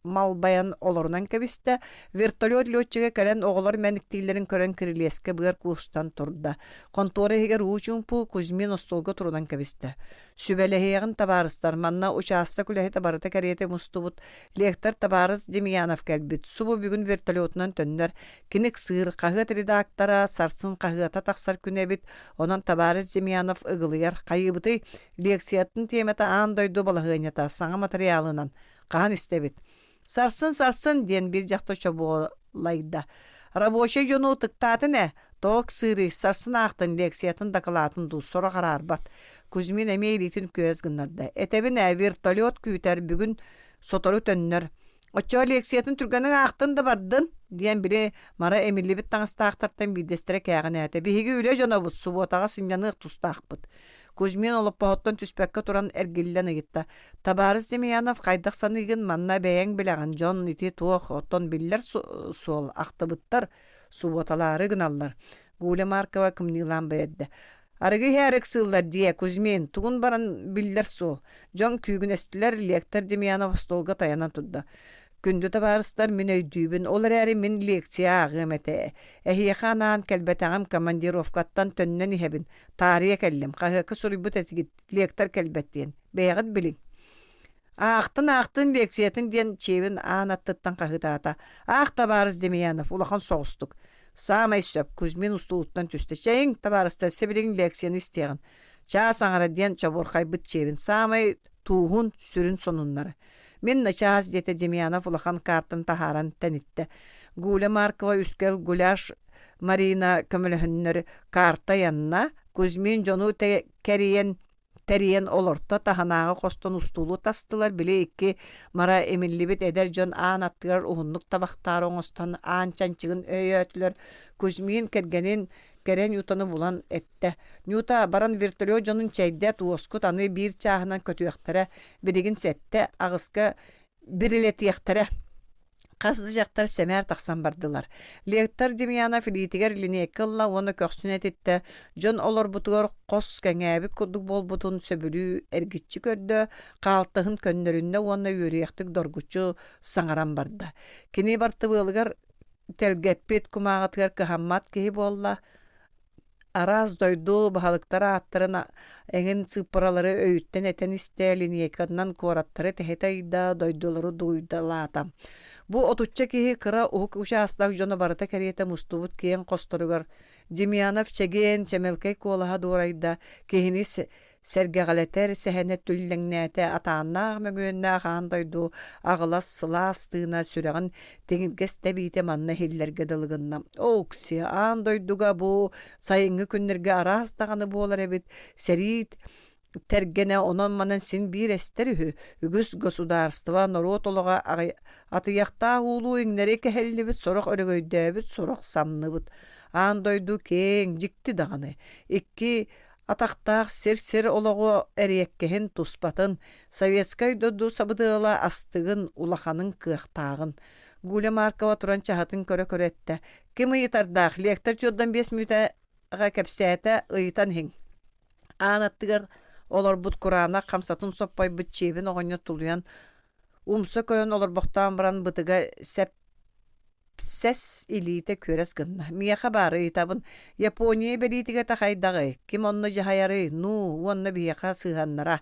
[SPEAKER 1] малбайан олорунан кэбистэ, вертолет летчигэ кэлэн оҕолор мэниктииллэрин көрөн кирилиэскэ быар куустан турда. Хонтуора иһигэр уу чуумпу Кузьмин остуолга турунан кэбистэ. Сүбэлэһиэҕин табаарыстар, манна учаастак үлэһитэ барыта кэриэтэ мустубут. Лектор табаарыс Демьянов кэлбит. Субу бүгүн вертолетунан төннөр. Кини ыксыыр, хаһыат редактора, сарсын хаһыата тахсар күнэ эбит. Онон табаарыс Демьянов ыгылыйар. Хайыыбытый? Лекциятын тиэмэтэ аан дойду балаһыанньата, саҥа матырыйаалынан. Хаһан истэбит? Сарсын, сарсын, диэн биир дьахтар чобуолайда. Рабочай дьону ытыктаатын ээ, тоҕо ыксыырый, сарсын аахтын лекциятын дакылаатын дуу, сорох араарбат. Кузьмин эмиэ илиитин күөрэс гыннарда. Этэбин ээ, вертолет күүтэр, бүгүн сотору төннөр. Оччоҕо лекциятын түргэнник аахтын да бардын, диэн били мара эмиллибит таҥастаахтартан биирдэстэрэ кээҕинээтэ. Биһиги үлэ дьонобут, субуотаҕа сынньаныах тустаахпыт. Кузьмин олоппоһуттан түспэккэ туран эргиллэн ыйытта. Табаарыс Демьянов, хайдах саныыгын, манна бэйэҥ билэҕин, дьон ити туох, оттон биллэр суол, ахтыбыттар, субуоталаары гыналлар. Гуля Маркова кымньыылаан бэрдэ. Арыгы иһээри ыксыыллар дии, Кузьмин, тугун баран биллэр суол. Дьон күүгүнэстилэр, лектор Демьянов остуолга тайанан турда. Күндү табаарыстар, мин өйдүүбүн, ол эрээри мин лекция ааҕыам этэ. Эһиэхэ анаан кэлбэтэҕим, командировкаттан төннөн иһэбин. Таарыйа кэллим, хаһыакка суруйбут этигит, лектор кэлбэт диэн. Бэйэҕит билиҥ. Аахтын, аахтын лекциятын диэн Чевин аан аттыттан хаһыытаата. Аах, табаарыс Демьянов, улахан соҕустук. Саамай сөп, Кузьмин устуулуттан түстэ. Чэйиҥ, табаарыстар, сибилигин лекцияны истиэҕин. Чаас аҥара диэн чобуорхайбыт Чевин саамай тууһун, сүрүн сонуннара. Мин начаас, диэтэ Демьянов улахан каартын таһааран тэниттэ. Гуля Маркова үскэл гуляш Марина көмөлөһөннөр карта ыйанна, Кузьмин дьону кэрийэн тэрийэн олорто, таһынааҕы хостон устуулу тастылар, били икки мара имиллибит эдэр дьон аан аттыгар уһуннук табахтаары оҥостон аан чанчыгын өйөөтүлэр. Кузьмин кэргэнин кэрэ Нютаны булан эттэ: «Нюта, баран вертолет дьонун чэйдэт, уоскут, аны биир чааһынан көтүөхтэрэ, билигин сэттэ, аҕыска бирилэтиэхтэрэ». Хас да дьахтар сэмээр тахсан бардылар. Лектор Демьянов илиитигэр линиэйкэ ылла уонна көхсүн этиттэ, дьон олорбутугар хос кэҥээбит курдук буолбутун сөбүлүү эргиччи көрдө, хаалтыһын көннөрүннэ уонна үөрүйэхтик доргуччу саҥаран барда. Кини бартыбыалыгар тэлгэппит кумааҕытыгар кыһаммат киһи буолла, Араас дойду баһылыктар ааттарын эҥин сыыппаралары өйүттэн этэн истэ, линейканан куораттары тэһитэ ыйда, дойдулары дугуйдалаата. Бу отучча киһи кыра уһук учаастак дьоно барыта кэриэтэ мустубут киэҥ хосторугар Демьянов чэгиэн, чэмэлкэй куолаһа дуорайда, киһини сэргэҕэлэтэр сэһэнэ түллэҥнээтэ, атааннаах мөҥүөннээх аан дойду аҕылас сылаас тыына сүрэҕин тиҥиргэс тэбиитэ манна иһиллэргэ дылы гынна. Оокси, аан дойдуга бу сайыҥҥы күннэргэ араас даҕаны буолар эбит, сэрии тэргэнэ онон-манан син биир эстэр үһү, үгүс государство, норуот олоҕо атыйахтаах уулуу иҥнэри кэһиллибит, сорох өрөгөйдөөбүт, сорох самныбыт. Аан дойду киэҥ, дьикти даҕаны. Икки атахтаах сир-сир олоҕу эриэккэһин туспатын, советскай дойду сабыдыала астыгын, улаханын кыахтааҕын. Гуля Маркова туран чаһытын көрө-көрө эттэ: «Ким ыйытардаах, лектор 45 мүнүүтэҕэ кэпсээтэ, ыйытан иһиҥ». Аан аттыгар олорбут кураанах хамсатын соппойбут чиэбин оҕонньор тулуйан умса көрөн олорбохтоон баран бытыга сэп Сэс илиитэ күөрэс гынна: «Миэхэ баар, ыйытабын, Япония бэлиитикэтэ хайдаҕый, ким онно дьаһайарый, ну, уонна биһиэхэ сыһыаннара?»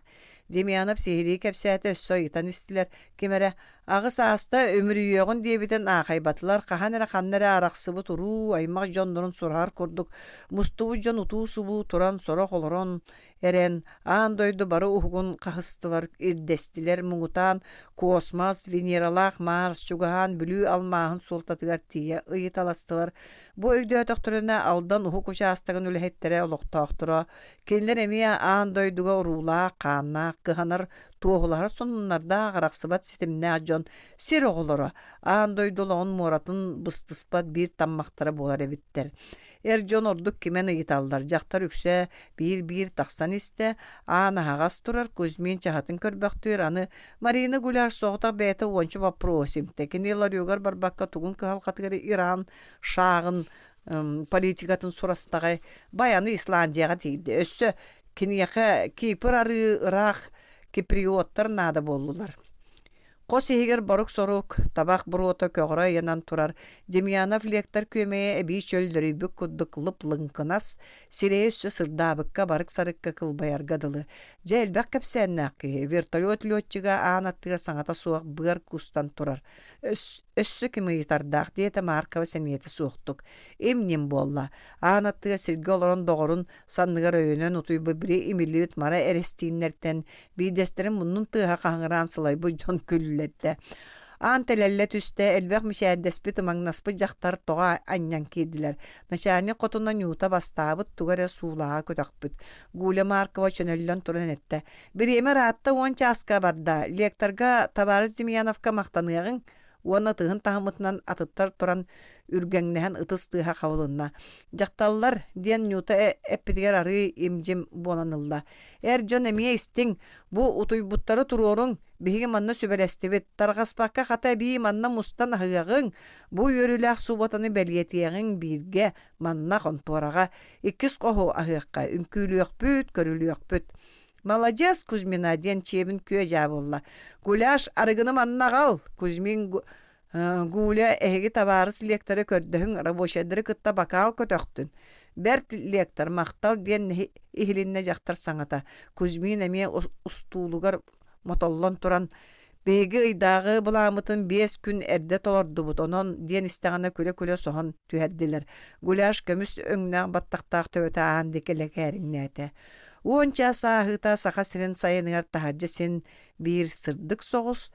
[SPEAKER 1] Демьянов сиһилии кэпсээтэ, өссө ыйытан истилэр. Ким эрэ «Аҕыс ааста, үмүрүйүөҕүн» диэбитин аахайбатылар, хаһан эрэ ханна эрэ арахсыбыт уруу, аймах дьоннорун сураһар курдук мустубут дьон утуу-субуу туран, сорох олорон эрэн, аан дойду бары уһугун хаһыстылар, ирдэстилэр, муҥутаан космос, Венералаах Марс чугаһаан Бүлүү алмааһын суолтатыгар тиийэ ыйыталастылар. Бу өйдөөтөхтөрүнэ Алдан уһук учаастагын үлэһиттэрэ, олохтоохторо, кинилэр эмиэ аан дойдуга уруулаах, хааннаах, кыһанар, туоһулаһар сонуннардаах арахсыбат ситимнээх дьон, сир оҕолоро, аан дойду олоҕун муоратын быстыспат биир таммахтара буолар эбиттэр. Эр дьон ордук кимэн ыйыталлар, дьахтар үксэ биир-биир тахсан истэ, аан аһаҕас турар, Кузьмин чаһытын көрбөхтүүр, аны Марина Гуляш соҕотох бэйэтэ уонча боппуруос имтэ. Кини ларегар барбакка тугун кыһалҕатыгар Иран шааҕын политикатын сурастаҕай, баяны Исландияҕа тиийдэ. Өссө киниэхэ Кипр арыы ыраах киприоттар наада буоллулар. Хос иһигэр борук-сорук, табах буруота көҕөрө ыйанан турар Демьянов лектор күөмэйэ эбии чөллөрүйбүт курдук лып-лыҥкынас, сирэйэ өссө сырдаабыкка барык-сарыкка кылбайарга дылы. Дьэ элбэх кэпсээннээх киһи вертолет летчига аан аттыгар саҥата суох быар куустан турар. Өссө ким ыйытардаах диэтэ Маркова сэниэтэ суохтук. Им-ньим буолла. Аан аттыгар сиргэ олорон доҕорун санныгар өйөнөн утуйбут били имиллибит мара эрэстииннэртэн биирдэстэрин муннун тыаһа хаһыҥыраан сылайбыт дьон күллэрдэ. Аан тэлэллэ түстэ, элбэх мичээрдэспит, ымаҥнаспыт дьахтар тоҕо анньан киирдилэр. Начальник хотуна Ньуута бастаабыт, тугу эрэ суулааҕа көтөхпүт. Гуля Маркова чөнөллөн туран эттэ: «Бириэмэ ыраатта уон чааска барда. Лекторга табаарыс Демьяновка махтаныаҕыҥ» уонна тыһын таһымытынан атыттар туран үргэҥнэһэн ытыс тыаһа хабылынна. «Дьахталлар» диэн Нюта эппитигэр арыы им-дьим буолан ылла. «Эр дьон эмиэ истиҥ, бу утуйбуттары туруоруҥ, биһиги манна сүбэлэстибит, тарҕаспакка хата эбии манна мустан аһыаҕыҥ, бу үөрүүлээх субуотаны бэлиэтиэҕиҥ бииргэ, манна хонтуораҕа, иккис хоһу аһыахха, үҥкүүлүөхпүт, көрүлүөхпүт». «Маладьыас, Кузьмина» диэн чиэбин күө-дьаа буолла. «Гуляш, арыгыны манна аҕал!» Кузьмин Гуля эһиги табаарыс лекторы көрдөһүҥ, рабочайдары кытта бакаал көтөхтүн. Бэрт лектор, махтал диэн иһилиннэ дьахтар саҥата. Кузьмин эмиэ устуулугар мотоллон туран Биһиги ыйдааҕы былааммытын биэс күн эрдэ толордубут, онон диэн истэҕинэ күлэ-күлэ соһон түһэрдилэр. Гуляш көмүс өҥнөөх баттахтаах төбөтө аан диэки лэкээриҥнээтэ. Уон чаас ааһыыта Саха сирин сайыныгар таһырдьа син биир сырдык соҕус,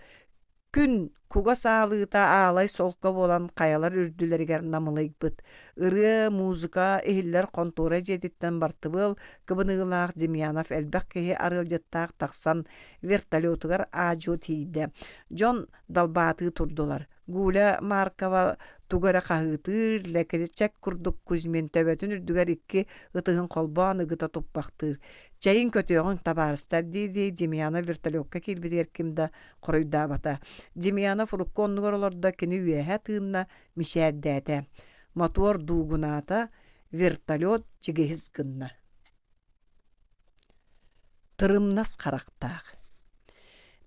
[SPEAKER 1] күн кугас аалыыта аалай солко буолан хайалар үрдүлэригэр намылыйбыт. Ырыа, музыка иһиллэр хонтуора дьиэтиттэн бартыбыал кыбыныылаах Демьянов элбэх киһи арыалдьыттаах тахсан вертолетугар аа-дьуо тиийдэ. Дьон далбаатыы турдулар. Гуля Маркова тугу эрэ хаһыытыыр, лэкиричэк курдук Кузьмин төбөтүн үрдүгэр икки ытыһын холбоон ыгыта туппахтыыр. «Чэйин көтүөҕүҥ, табаарыстар» дии-дии Демьянов вертолекка киирбитигэр ким да хоруйдаабата. Демьянов урукку оннугар олордо, кини үөһэ тыынна, мичээрдээтэ. Мотуор дуугунаата, вертолет чигиһис гынна. Тырымнас харахтаах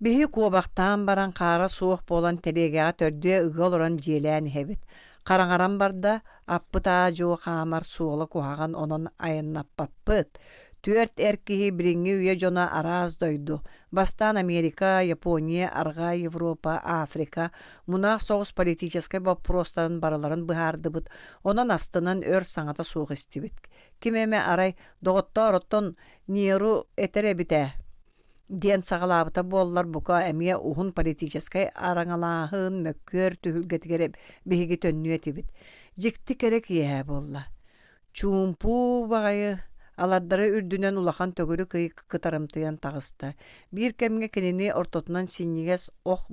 [SPEAKER 1] Биһи куобахтаан баран хаара суох буолан тэлиэгэҕэ төрдүө ыга олорон дьиэлээн иһэбит. Хараҥаран барда, аппыт аа-дьуо хаамар суола куһаҕан онон айаннаппаппыт. Түөрт эр киһи билиҥҥи үйэ дьоно араас дойду, бастаан Америка, Япония, Арҕаа Европа, Африка мунаах соҕус политическай боппуруостарын барыларын быһаардыбыт, онон астынан өр саҥата суох истибит. Ким эмэ арай «Доҕоттоор, оттон Неру этэр эбит ээ» диэн саҕалаабыта буоллар, бука, эмиэ уһун политическай араҥалааһын, мөккүөр түһүлгэтигэр биһиги төннүө этибит. Дьикти кэрэ киэһэ буолла. Чуумпу баҕайы алардары үрдүнэн улахан төгүрүк ый кытарымтыйан таҕыста. Биир кэмҥэ кинини ортотунан синньигэс ох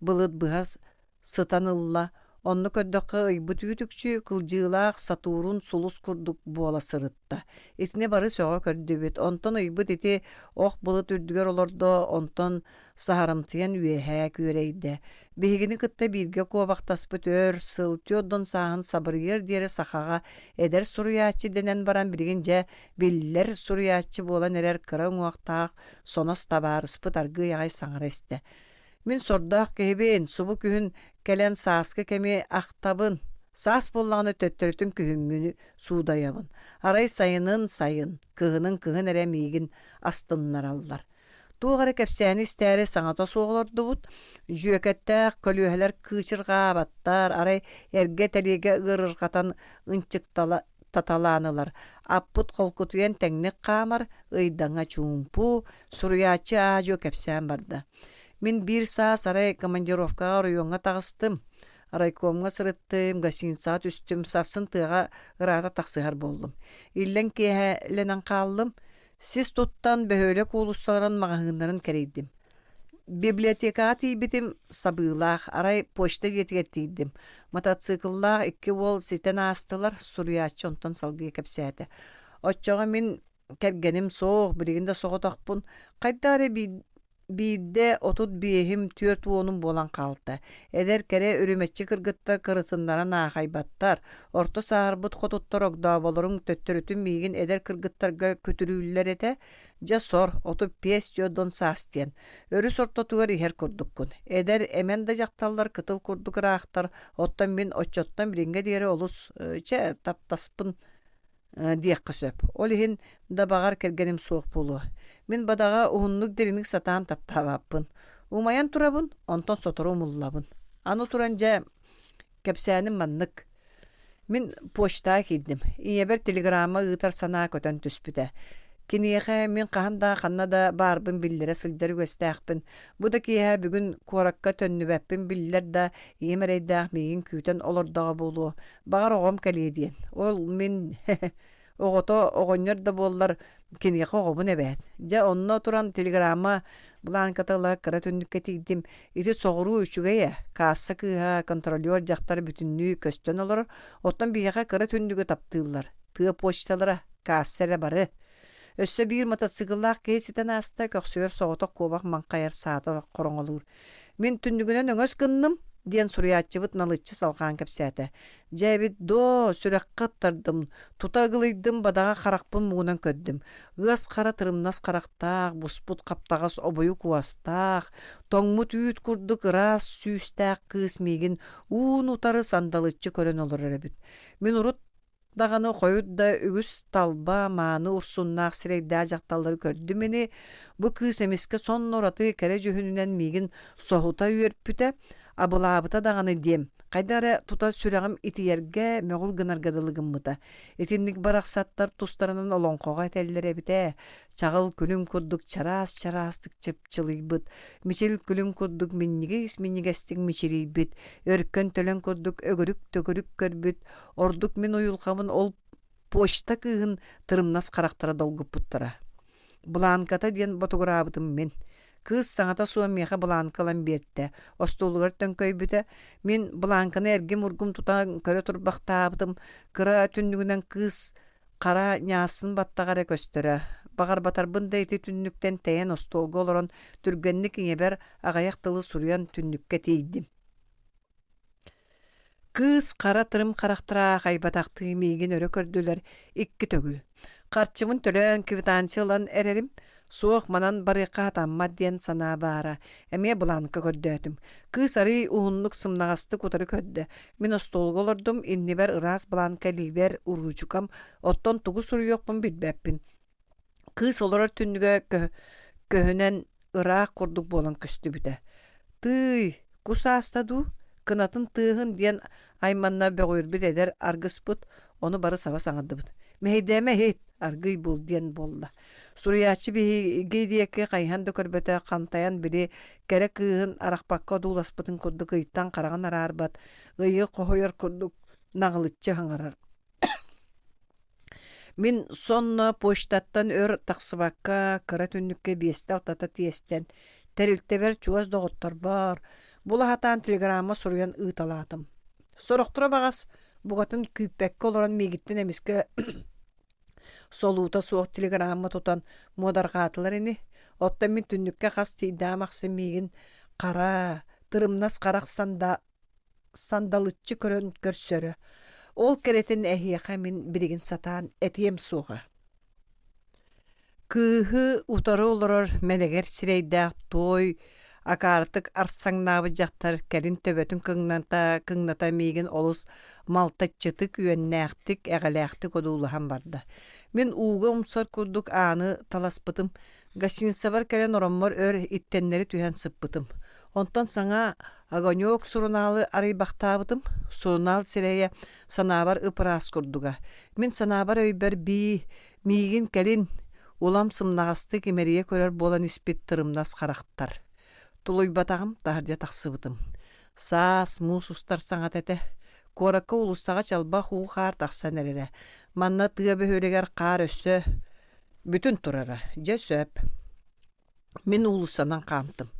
[SPEAKER 1] былыт быһа сытан ылла, онно көрдөххө ыйбыт үүт-үкчү кылдьыылаах сатуурун сулус курдук буола сырытта. Итини бары сөҕө көрдүбүт, онтон ыйбыт ити ох былыт үрдүгэр олордо, онтон саһарымтыйан үөһээ күөрэйдэ. Биһигини кытта бииргэ куобахтаспыт өр сыл түөрт сааһын сабырыйыар диэри сахаҕа эдэр суруйааччы дэнэн баран билигин дьэ биллэр суруйааччы буолан эрэр кыра уҥуохтаах сонос табаарыспыт аргыый аҕай саҥара истэ. Мин сордоох киһибин, субу күһүн кэлэн сааскы кэми ахтабын. Саас буоллаҕына төттөрүтүн күһүҥҥүнү суудайабын. Арай сайынын сайын, кыһынын кыһын эрэ миигин астыннараллар. Туох эрэ кэпсээни истээри саҥата суох олордубут. Дьүөкэттээх көлүөһэлэр кыычырҕаабаттар, арай эргэ тэлиэгэ ыарырҕатан ынчыктаталаан ылар. Аппыт холкутуйан тэҥник хаамар, ыйдаҥа чуумпу, суруйааччы аа-дьуо кэпсээн барда. Мин биир саас арай командировкаҕа оройуоҥҥа таҕыстым. Райкомҥа сырыттым, гостиницаҕа түстүм, сарсын тыаҕа ыраата тахсыһар буоллум. Иллэҥ киэһэлэнэн хааллым. Сис туттан бөһүөлэк уулуссаларын маҕаһыыннарын кэрийдим. Библиотекаҕа тиийбитим сабыылаах, арай почта дьиэтигэр тиийдим. Мотоцикллаах икки уол ситэн аастылар, суруйааччы онтон салгыы кэпсээтэ. Оччоҕо мин кэргэним суох, билигин да соҕотохпун. Хайдах эрэ Биирдэ 35-им, 40-ум буолан хаалта. Эдэр кэрэ үрүмэччи кыргыттар кырытыннаран аахайбаттар, орто сааһырбыт хотуттар огдооболоруҥ төттөрүтүн миигин эдэр кыргыттарга күтүрүүллэр этэ. Дьэ сор, 35 дьон саас диэн. Өрүс ортотугар иһэр курдуккун. Эдэр, эмэн да дьахталлар кытыл курдук ыраахтар, оттон мин оччоттон билиҥҥэ диэри олус, чэ, таптаспын диэххэ сөп. Ол иһин да баҕар кэргэним суох буолуо. Мин бадаҕа уһуннук дириҥник сатаан таптаабаппын. Умайан турабын, онтон сотору умуллабын. Аны туран дьэ, кэпсээним маннык. Мин почтаҕа киирдим. Ийэбэр телеграмма ыытар санаа көтөн түспүтэ. Киниэхэ мин хаһан да ханна да баарбын биллэрэ сылдьар үгэстээхпин. Бу да киэһэ бүгүн куоракка төннүбэппин биллэр да, ийэм эрэйдээх миигин күүтэн олордоҕо буолуо. Баҕар оҕом кэлиэ диэн. Ол мин оҕото оҕонньор да буоллар киниэхэ оҕобун эбээт. Дьэ онно туран телеграмма бланката ыла кыра түннүккэ тиийдим. Ити соҕуруу үчүгэй ээ. Касса кыыһа, контролер дьахтар бүтүннүү көстөн олорор. Оттон биһиэхэ кыра түннүгү таптыыллар. Тыа почталара, касса эрэ бары. Өссө биир мотоцикллаах киһи ситэн ааста, көхсүгэр соҕотох куобах маҥхайар саата хороҥолуур. Мин түннүгүнэн өҥөс гынным, диэн суруйааччыбыт налыччы салҕаан кэпсээтэ. Дьэ эбит доо, сүрэххэ ыттардым, тута ыгылыйдым, бадаҕа харахпын муҥунан көрдүм. Ыас хара тырымнас харахтаах, буспут хаптаҕас обуйук уостаах, тоҥмут үүт курдук ыраас сүүстээх кыыс миигин уун-утары сандалыччы көрөн олорор эбит. Мин урут даҕаны хойут да үгүс талба, мааны урсуннаах сирэйдээх дьахталлары көрдүм ини, бу кыыс эмискэ сонно ураты кэрэ дьүһүнүнэн миигин соһута үөрпүтэ, абылаабыта даҕаны диэм, хайдах эрэ тута сүрэҕим итийэргэ, мөҕүл гынарга дылы гыммыта. Итинник барахсаттар тустарынан олоҥхоҕо этэллэр эбит ээ, чаҕыл күлүм курдук чараас-чараастык чыпчылыйбыт, мичил күлүм курдук минньигэс-минньигэстик мичилийбит, өркөн төлөн курдук өгүрүк-төгүрүк көрбүт, Ордук мин уйулҕабын ол почта кыыһын тырымнас харахтара долгуппуттара. Бланката диэн ботугураабытым мин. Кыыс саҥата суох миэхэ бланка ылан биэртэ, остуолугар төҥкөйбүтэ. Мин бланканы эргим-ургум тутан көрө турбахтаабытым, кыра түннүгүнэн кыыс хара ньаассын баттаҕа эрэ көстөрө. Баҕарбатарбын да ити түннүктэн тэйэн остуолга олорон түргэнник ийэбэр аҕыйах тылы суруйан түннүккэ тиийдим. Кыыс хара тырым харахтара аахайбатахтыы миигин өрө көрдүлэр икки төгүл. Харчыбын төлөөн квитанция ылан эрэрим, суох манан барыахха сатаммат диэн санаа баара. Эмиэ бланка көрдөөтүм. Кыыс арыый уһуннук сымнаҕастык утары көрдө. Мин остуолга олордум, иннибэр ыраас бланка илиибэр уруучукам, оттон тугу суруйуохпун билбэппин. Кыыс олорор түннүгэ көһүнэн ыраах курдук буолан көстүбүтэ. «Тыый, кус ааста дуу, кынатын тыаһын» диэн айманна бөҕүөрбүт эдэр аргыспыт, ону бары саба саҥардыбыт. «Мэһэйдээмэ иһит, аргыый буол» диэн буолла. Суруйааччы биһиги диэки хайыһан да көрбөтө, хантайан били кэрэ кыыһын арахпакка одууласпытын курдук ыйтан хараҕын араарбат, ыйы хоһуйар курдук наҕылыччы саҥарар. Мин сонно почтаттан өр тахсыбакка кыра түннүккэ биэстэ-алтата тиэстэн, тэрилтэбэр чугас доҕотторбор була сатаан телеграмма суруйан ыыталаатым. Сорохторо баҕас букатын күүппэккэ олорон миигиттэн эмискэ солуута суох телеграмма тутан муодарҕаатылар ини. Оттон мин түннүккэ хас тиийдэҕим ахсын миигин хара, тырымнас харах санда сандалыччы көрөн көрсөрө. Ол кэрэтин эһиэхэ мин билигин сатаан этиэм суоҕа. Кыыһы утары олорор мэлэгэр сирэйдээх туой акаарытык арсаҥнаабыт дьахтар кэлин төбөтүн кыҥната-кыҥната миигин олус малтаччытык, үөннээхтик, эҕэлээхтик одуулаһан барда. Мин ууга умсар курдук ааны таласпытым. Гостиницабар кэлэн ороммор өр иттэннэри түһэн сыппытым. Онтон саҥа «Огонек» сурунаалы арыйбахтаабытым. Сурунаал сирэйэ санаабар ып-ыраас курдуга. Мин санаабар өйбөр бии, миигин кэлин улам сымнаҕастык имэрийэ көрөр буолан испит тырымнас харахтар. Тулуйбатаҕым, таһырдьа тахсыбытым. Саас муус устар саҥата этэ. Куоракка уулуссаҕа чалбах уу-хаар тахсан эрэрэ. Манна тыа бөһүөлэгэр хаар өссө бүтүн турара. Дьэ сөп. Мин уулуссанан хаамтым.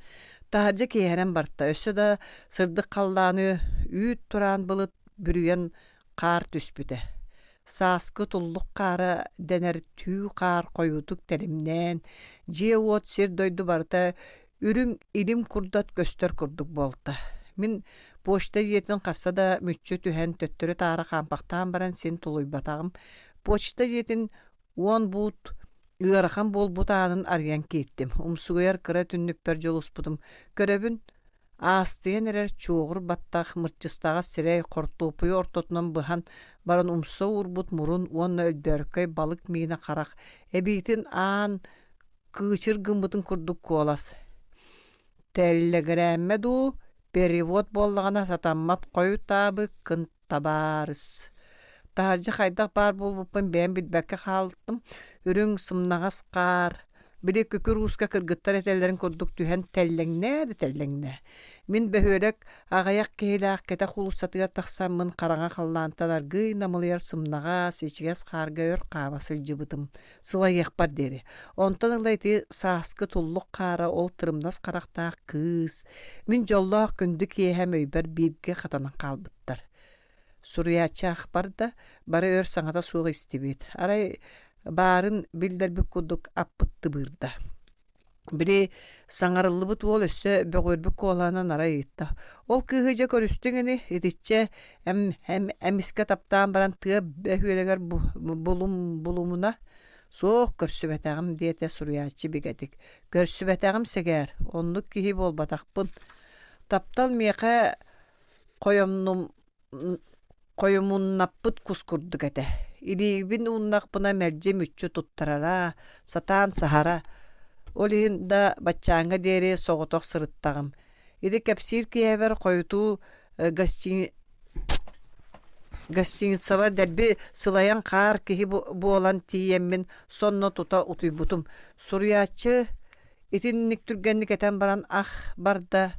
[SPEAKER 1] Таһырдьа киэһэрэн барта. Өссө да сырдык халлааны үүт тураан былыт бүрүйэн хаар түспүтэ. Сааскы туллук хаара дэнэр түү хаар хойуутук тэлимнээн, дьиэ-уот, сир-дойду барыта үрүҥ илим курдат көстөр курдук буолта. Мин почта дьиэтин хаста да мүччү түһэн төттөрү-таары хаампахтаан баран син тулуйбатаҕым. Почта дьиэтин уон буут ыарахан буолбут аанын арыйан кииртим. Умсугуйар кыра түннүкпэр дьулуспутум. Көрөбүн, аастыйан эрэр чуоҕур баттах, мырчыстаҕас сирэй, хортуоппуйу ортотунан быһан баран умса уурбут мурун уонна өлбөөркөй балык миинэ харах, эбиитин аан кыычыр гыммытын курдук куолас. Тэллэгирээммэ дуу, перевод буоллаҕына сатаммат хойутаабыккын табаарыс. Таһырдьа хайдах баар буолбуппун бэйэм билбэккэ хаалтым. Үрүҥ, сымнаҕас хаар, били күкүр ууска кыргыттар этэллэрин курдук түһэн тэллэҥнээ да тэллэҥнээ. Мин бөһүөлэк аҕыйах киһилээх кэтэх уулуссатыгар тахсаммын хараҥа халлаантан аргыый намылыйар сымнаҕас, ичигэс хаарга өр хаама сылдьыбытым. Сылайыахпар диэри. Онтон ыла ити сааскы туллук хаара ол тырымнас харахтаах кыыс, мин дьоллоох күндү киэһэм өйбөр бииргэ хатанан хаалбыттар. Суруйааччы аахпар да, бары өр саҥата суох истибит. Арай баарын биллэрбит курдук аппыт тыбыырда. Били саҥарыллыбыт уол өссө бөҕүөрбүт куолаһынан арай ыйытта: «Ол кыыһы дьэ көрүстүҥ ини, итиччэ эм эм эмискэ таптаан баран тыа бөһүөлэгэр булум булумуна?» «Суох, көрсүбэтэҕим» диэтэ суруйааччы бигэтик. «Көрсүбэтэҕим сэгээр, оннук киһи буолбатахпын. Таптал миэхэ хойомнум хойумуннаппыт кус курдук этэ. Илиибин ууннахпына мэлдьи мүччү туттарара, сатаан саһара. Ол иһин да баччааҥҥа диэри соҕотох сырыттаҕым. Ити кэпсиир киэһэбэр хойутуу гостини... гостиницабар дэлби сылайан хаар киһи буолан тиийэммин сонно тута утуйбутум. Суруйааччы итинник түргэнник этэн баран ах барда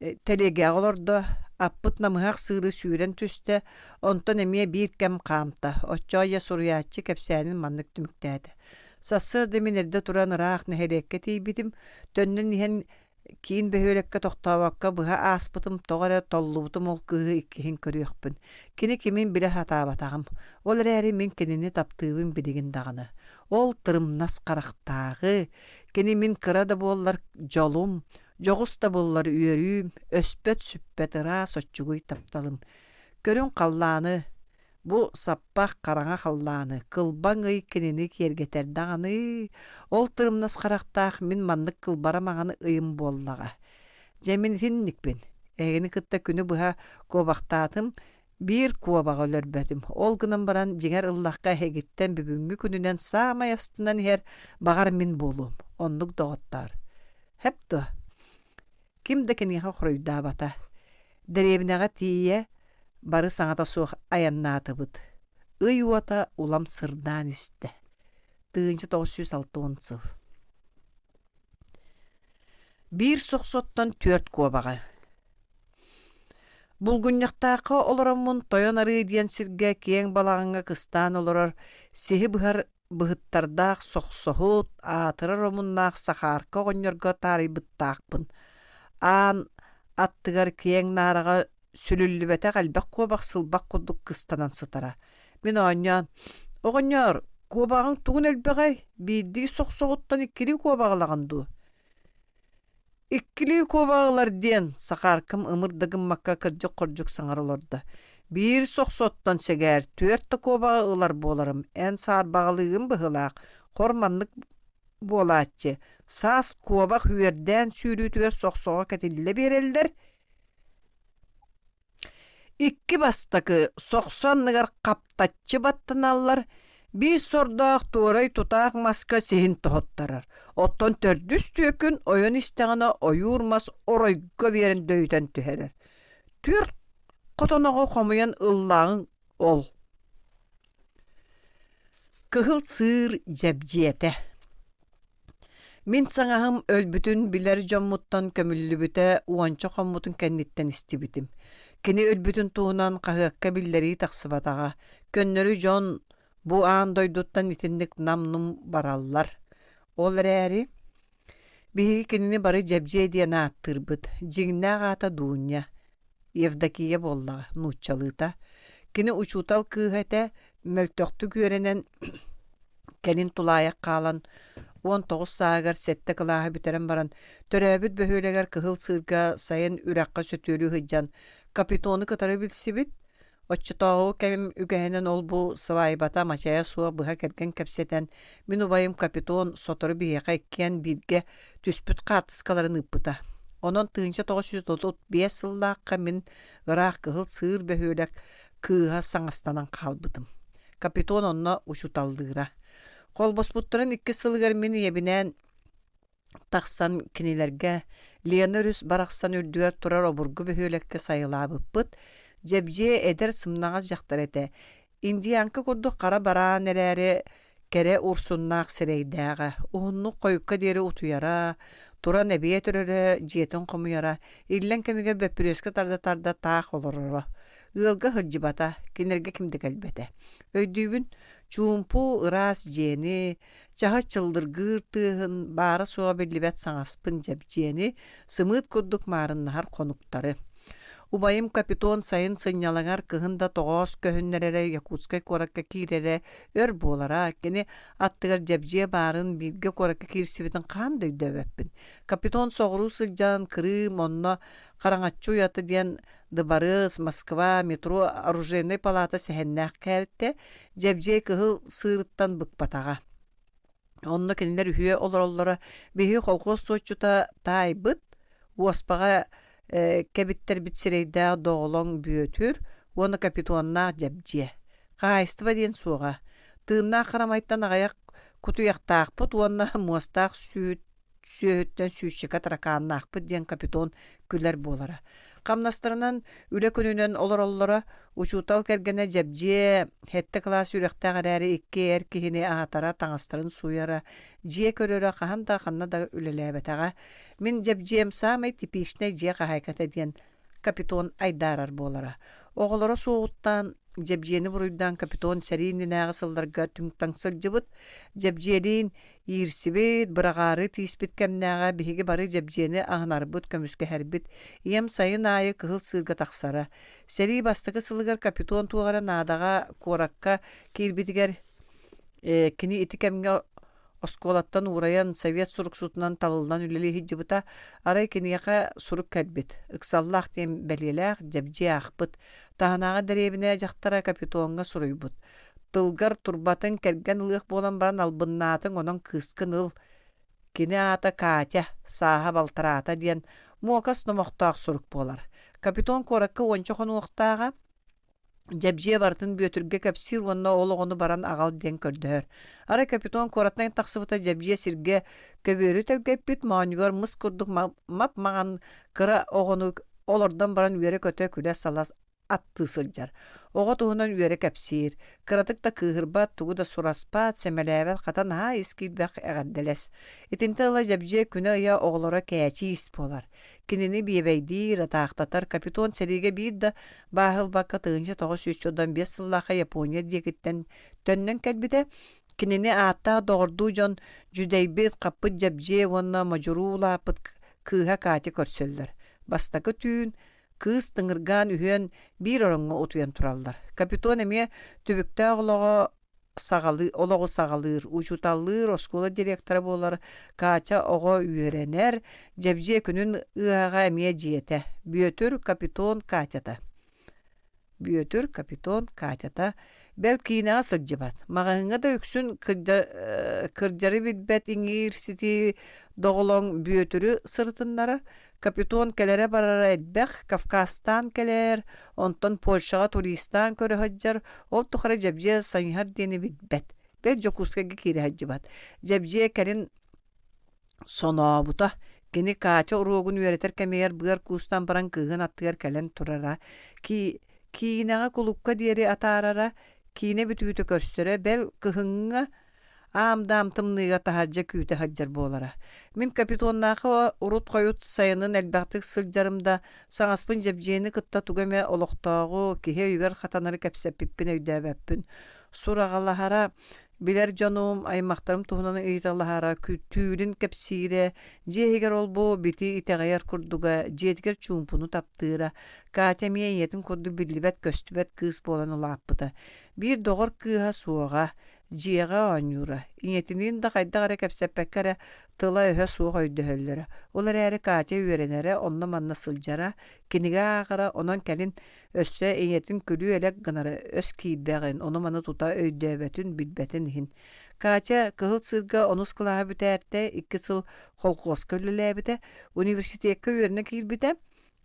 [SPEAKER 1] Тэлиэгэҕэ олордо, аппыт намыһах сыыры сүүрэн түстэ, онтон эмиэ биир кэм хаамта. Оччоо суруйааччы кэпсээнин маннык түмүктээтэ: «Сарсыарда мин эрдэ туран ыраах нэһилиэккэ тиийбитим, төннөн иһэн киин бөһүөлэккэ тохтообокко быһа ааспытым, тоҕо эрэ толлубутум ол кыыһы иккиһин көрүөхпүн. Кини кимин билэ сатаабатаҕым. Ол эрээри мин кинини таптыыбын билигин даҕаны. Ол тырымнас харахтааҕы, кини мин кыра да буоллар дьолум, Дьоҕус да буллар үөрүүм, өспөт-сүппэт ыраас оччугуй тапталым. Көрүҥ халлааны, бу саппах хараҥа халлааны, кылбаҥ ый кинини киэргэтэр даҕаны, ол тырымнас харахтаах мин маннык кылбара маҥан ыйым буоллаҕа. Дьэ мин итинникпин. Эһигини кытта күнү быһа куобахтаатым, биир куобаҕы өлөрбөтүм. Ол гынан баран дьиҥэр ыллахха эһигиттэн бүгүҥҥү күнүнэн саамай астынан иһэр баҕар мин буолуом. Оннук доҕоттоор. Һэп дуо? Ким да киниэхэ хоруйдаабата. Дэриэбинэҕэ тиийэ бары саҥата суох айаннаатыбыт. Ый уота улам сырдаан истэ. 1960 сыл. Биир сохсоттон түөрт куобаҕы. Булгунньахтаахха олороммун Тойон Арыы диэн сиргэ киэҥ балаҕаҥҥа кыстаан олорор сиһи быһар быһыттардаах сохсоһут, аатырар омуннаах Сахаарка оҕонньорго таарыйбыттаахпын. Аан аттыгар киэҥ наараҕа сүлүллүбэтэх элбэх куобах сылбах курдук кыстанан сытара. Мин оонньоон: «Оҕонньоор, куобаҕыҥ тугун элбэҕэй? Биирдии сохсоҕуттан иккилии куобаҕы ылаҕын дуу?» Иккилии куобаҕылар диэн, Сахааркам ымыр да гыммакка кырдьык-хордьук саҥара олордо: «Биир сохсоттон сэгээр түөрт да куобаҕы ылар буоларым, эн саарбаҕалыыгын быһыылаах, хор маннык буолааччы, саас куобах үөрдээн сүүрүүтүгэр сохсоҕо кэтиллэ биэрэллэр, Икки бастакы сохсо анныгар хаптаччы баттаналлар, Биир сордоох туорай тутаах маска сиһин тоһуттарар, оттон төрдүс түөкүн ойон истэҕинэ ойуур мас оройго биэрэн дөйүтэн түһэрэр. Түөрт хотоноҕу хомуйан ыллааҕыҥ ол. Кыһыл сыыр дьэбдьиэтэ Мин саҥаһым өлбүтүн билэр дьоммуттан көмүллүбүтэ уонча хоммутун кэнниттэн истибитим. Кини өлбүтүн туһунан хаһыакка биллэрии тахсыбатаҕа. Көннөрү дьон бу аан дойдуттан итинник нам-нум бараллар. Ол эрээри биһиги кинини бары Дьэбдьиэ диэн ааттыырбыт. Дьиҥнээх аата Дуунньа. Евдокия буоллаҕа, нууччалыыта. Кини учуутал кыыһа этэ, мөлтөхтүк үөрэнэн кэлин тулаайах хаалан, 19 сааһыгар сэттэ кылааһы бүтэрэн баран, төрөөбүт бөһүөлэгэр Кыһыл Сыырга сайын үрэххэ сөтүөлүү сылдьан, Капитону кытары билсибит. Оччотооҕу кэм үгэһинэн ол-бу сыбаайбата мачайа суох быһа кэргэн кэпсэтэн, мин убайым Капитон сотору биһиэхэ иккиэн бииргэ түспүт хаартыскаларын ыыппыта. Онон 1935 сыллаахха мин ыраах Кыһыл Сыыр бөһүөлэк кыыһа саҥастанан хаалбытым. Капитон онно учууталлыыра. Холбоспуттарын иккис сылыгар мин ийэбинээн тахсан кинилэргэ Лена өрүс барахсан үрдүгэр турар обургу бөһүөлэккэ сайылаабыппыт. Дьэбдьиэ эдэр сымнаҕас дьахтар этэ. Индианка курдук хара бараан эрээри кэрэ урсуннаах сирэйдээҕэ, уһуннук хойукка диэри утуйара, туран эбиэт өрөрө, дьиэтин хомуйара, иллэҥ кэмигэр бөппүрүөскэ тарда-тарда таах олороро. Ыалга сылдьыбата, кинилэргэ ким да кэлбэтэ. Өйдүүбүн, чуумпу, ыраас дьиэни, чаһы чыллыргыыр тыаһын, баара-суоҕа биллибэт саҥаспын дьэбдьиэни, сымыыт курдук маарыннаһар хонуктары. Убайым Капитон сайын сынньалаҥар кыһын да тоҕоос көһүннэрэрэ Якутскай куоракка киирэрэ өр буолара. Кини аттыгар дьэбдьиэ баарын бииргэ куоракка киирсибитин хаһан да өйдөөбөппүн. Капитон соҕуруу сылдьан Крым онно Хараҥаччы уйата диэн дыбарыас, Москва, метро, оружейнай палата сэһэннээх кээлтэ, Дьэбдьиэй кыһыл сыырыттан быкпатаҕа. Онно кинилэр үһүө олороллоро. Биһиги колхуос суотчута таайбыт, уоспаҕа кэбиттэрбит сирэйдээх Доҕолоҥ Бүөтүр уонна Капитоннаах Дьэбдьиэ. Хаһаайыстыба диэн суоҕа. Тыыннаах харамайтан аҕыйах кутуйахтаахпыт уонна муостаах сүүт сүөһүттэн сүүсчэкэ таракааннаахпыт диэн Капитон күлэр буолара. Хамнастарынан үлэ күнүнэн олороллоро. Учуутал кэргэнэ Дьэбдьиэ сэттэ кылаас үөрэхтээх эрээри икки эр киһини аһатара, таҥастарын сууйара, дьиэ көрөрө хаһан да ханна да үлэлээбэтэҕэ. Мин Дьэбдьиэм саамай типичнэй дьиэ хаһаайката диэн Капитон айдаарар буолара. Оҕолоро суоҕуттан Дьэбдьиэни буруйдаан Капитон сэрии иннинээҕи сылларга түҥ-таҥ сылдьыбыт. Дьэбдьиэлиин Иирсибит, быраҕаары тииспит кэмнээҕэ биһиги бары Дьэбдьиэни аһынарбыт, көмүскэһэрбит. Ийэм сайын аайы Кыһыл Сыырга тахсара. Сэрии бастакы сылыгар Капитон туох эрэ наадаҕа куоракка киирбитигэр кини ити кэмҥэ оскуолаттан уурайан совет суруксутунан талыллан үлэлии сылдьыбыта. Арай киниэхэ сурук кэлбит. Ыксаллаах диэн бэлиэлээх Дьэбдьиэ аахпыт. Таһынааҕы дэриэбинэ дьахтара Капитоҥҥа суруйбут. Тылгар турбатын кэргэн ылыах буолан баран албыннаатыҥ, онон кыыскын ыл. Кини аата Катя, сааһа балтараата диэн муокас номохтоох сурук буолар. Капитон куоракка уонча хонуохтааҕа, Дьэбдьиэ барытын Бүөтүргэ кэпсиир уонна ол оҕону баран аҕал диэн көрдөһөр. Арай Капитон куораттан тахсыбыта Дьэбдьиэ сиргэ көбүөрү тэлгэппит, моонньугар мыс курдук мап-маҥан кыра оҕону олордон баран үөрэ-көтө күлэ-сала аттыы сылдьар. Оҕо туһунан үөрэ кэпсиир, кыратык да кыыһырбат, тугу да сураспат, сэмэлээбэт, хата наһаа ис киирбэх эҕэрдэлэс. Итинтэн ыла Дьэбдьиэ күнэ-ыйа оҕолоро кээчиис буолар. Кинини биэбэйдиир, атаахтатар Капитон сэриигэ биир да бааһы ылбакка 1995 сыллаахха Япония диэкиттэн төннөн кэлбитэ. Кинини ааттаах доҕордуу дьон дьүдэйбит, хаппыт Дьэбдьиэ уонна модьуруу улааппыт кыыһа Катя көрсөллөр. Бастакы түүн Кыыс тыҥыргаан үһүөн биир ороҥҥо утуйан тураллар. Капитон эмиэ түбүктээх олоҕо саҕалыы олоҕу саҕалыыр, учууталлыыр, оскуола директора буолар, Катя оҕо үөрэнэр, Дьэбдьиэ күнүн ыаһаҕа эмиэ дьиэтэ. Бүөтүр Капитон Катята. Бүөтүр Капитон Катята бэл киинэҕэ сылдьыбат, маҕаһыыҥҥа да үксүн кырдьары билбэт иҥиир ситии доҕолоҥ Бүөтүрү сырытыннарар, Капитон кэлэрэ-барара элбэх, Кавказтаан кэлэр, онтон Польшаҕа туристаан көрө сылдьар, ол тухары Дьэбдьиэ сайыһар диэни билбэт. Бэл Дьокуускайга киирэ сылдьыбат. Дьэбдьиэ кэлин сонообута. Кини Катя уруогун үөрэтэр кэмигэр быар куустан баран кыыһын аттыгар кэлэн турара. Ки киинэҕэ кулуупка диэри атаарара, киинэ бүтүүтэ көрсөрө, бэл кыһыҥҥы аам-даам тымныыга таһырдьа күүтэ сылдьар буолара. Мин Капитоннаахха урут-хойут сайынын элбэхтик сылдьарым да, саҥаспын Дьэбдьиэни кытта тугу эмэ олохтооҕу, киһи өйүгэр хатанары кэпсэппиппин өйдөөбөппүн. Сураҕалаһара, билэр дьонум, аймахтарым туһунан ыйыталаһара, түүлүн кэпсиирэ, дьиэ иһигэр ол-бу бити итэҕэйэр курдуга, дьиэтигэр чуумпуну таптыыра. Катя эмиэ ийэтин курдук биллибэт-көстүбэт кыыс буолан улааппыта. Биир доҕор кыыһа суоҕа, дьиэҕэ оонньуура, ийэтиниин да хайдах эрэ кэпсэппэккэ эрэ тыла-өһө суох өйдөһөллөрө. Ол эрээри Катя үөрэнэрэ, онно-манна сылдьара, кинигэ ааҕара, онон кэлин өссө ийэтин күлүү-элэк гынара өс киирбэҕин, ону-маны тута өйдөөбөтүн, билбэтин иһин. Катя Кыһыл Сыырга онус кылааһы бүтээртэ, икки сыл холкуоска үлэлээбитэ, университекка үөрэнэ киирбитэ,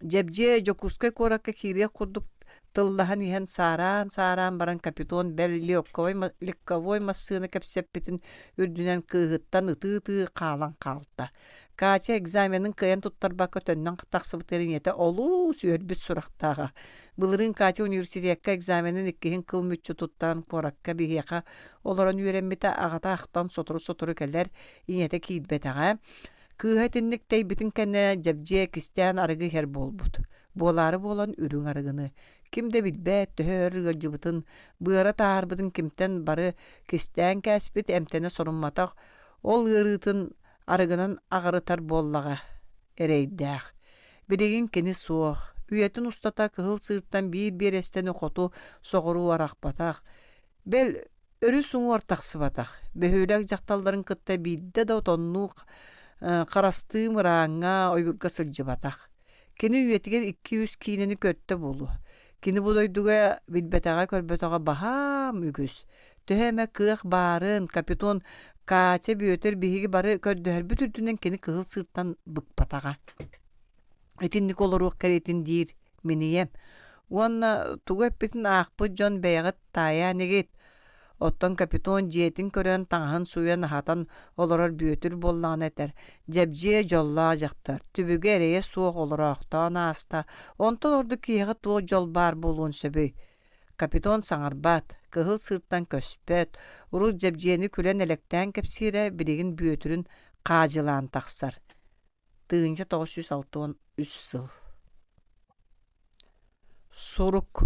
[SPEAKER 1] Дьэбдьиэ Дьокуускай куоракка киириэх курдук тыллаһан иһэн саараан-саараан баран Капитон бэл легковой, легковой массыына кэпсэппитин үрдүнэн кыыһыттан ытыы-ытыы хаалан хаалта. Катя экзаменын кыайан туттарбакка төннөн тахсыбытыгар ийэтэ олус үөрбүт сурахтааҕа. Былырыын Катя университекка экзаменын иккиһин кыл мүччү туттаран куоракка биһиэхэ олорон үөрэммитэ, аҕата ахтан сотору-сотору кэлэр, ийэтэ киирбэтэҕэ. Кыыһа итинник тэйбитин кэннэ Дьэбдьиэ кистээн арыгы иһэр буолбут. Буолаары буолан үрүҥ арыгыны. Ким да билбэт, төһө өр ыалдьыбытын, быара таһаарбытын кимтэн бары кистээн кээспит, эмтэнэ сорумматах, ол ыарыытын арыгынан аҕырытар буоллаҕа эрэйдээх. Билигин кини суох. Үйэтин устата Кыһыл Сыыртан биир биэрэстэни хоту соҕуруу арахпатах. Бэл, өрүс уҥуор тахсыбатах, бөһүөлэк дьахталларын кытта биирдэ да отоннуу харастыы мырааҥҥа, ойуурга сылдьыбатах. Кини үйэтигэр икки-үс киинэни көртө буолуо. Кини бу дойдуга билбэтэҕэ-көрбөтөҕө баһаам үгүс. Төһө эмэ кыах баарын, Капитон Катя, Бүөтүр биһиги бары көрдөһөрбүт үрдүнэн кини Кыһыл Сыыртан быкпатаҕа. Итинник олоруох кэриэтин диир мин ийэм. Уонна тугу эппитин аахпыт дьон бэйэҕит таайаан игит. Оттон Капитон дьиэтин көрөн, таҥаһын сууйан аһатан олорор Бүөтүр буоллаҕына этэр: «Дьэбдьиэ дьоллоох дьахтар, түбүгэ эрэйэ суох олороохтоон ааста, онтон ордук киһиэхэ туох дьол баар буолуон сөбүй?» Капитон саҥарбат, Кыһыл Сыыртан көспөт, урут Дьэбдьиэни күлэн элэктээн кэпсиирэ, билигин Бүөтүрүн хаадьылаан тахсар. 1963 сыл. Сурук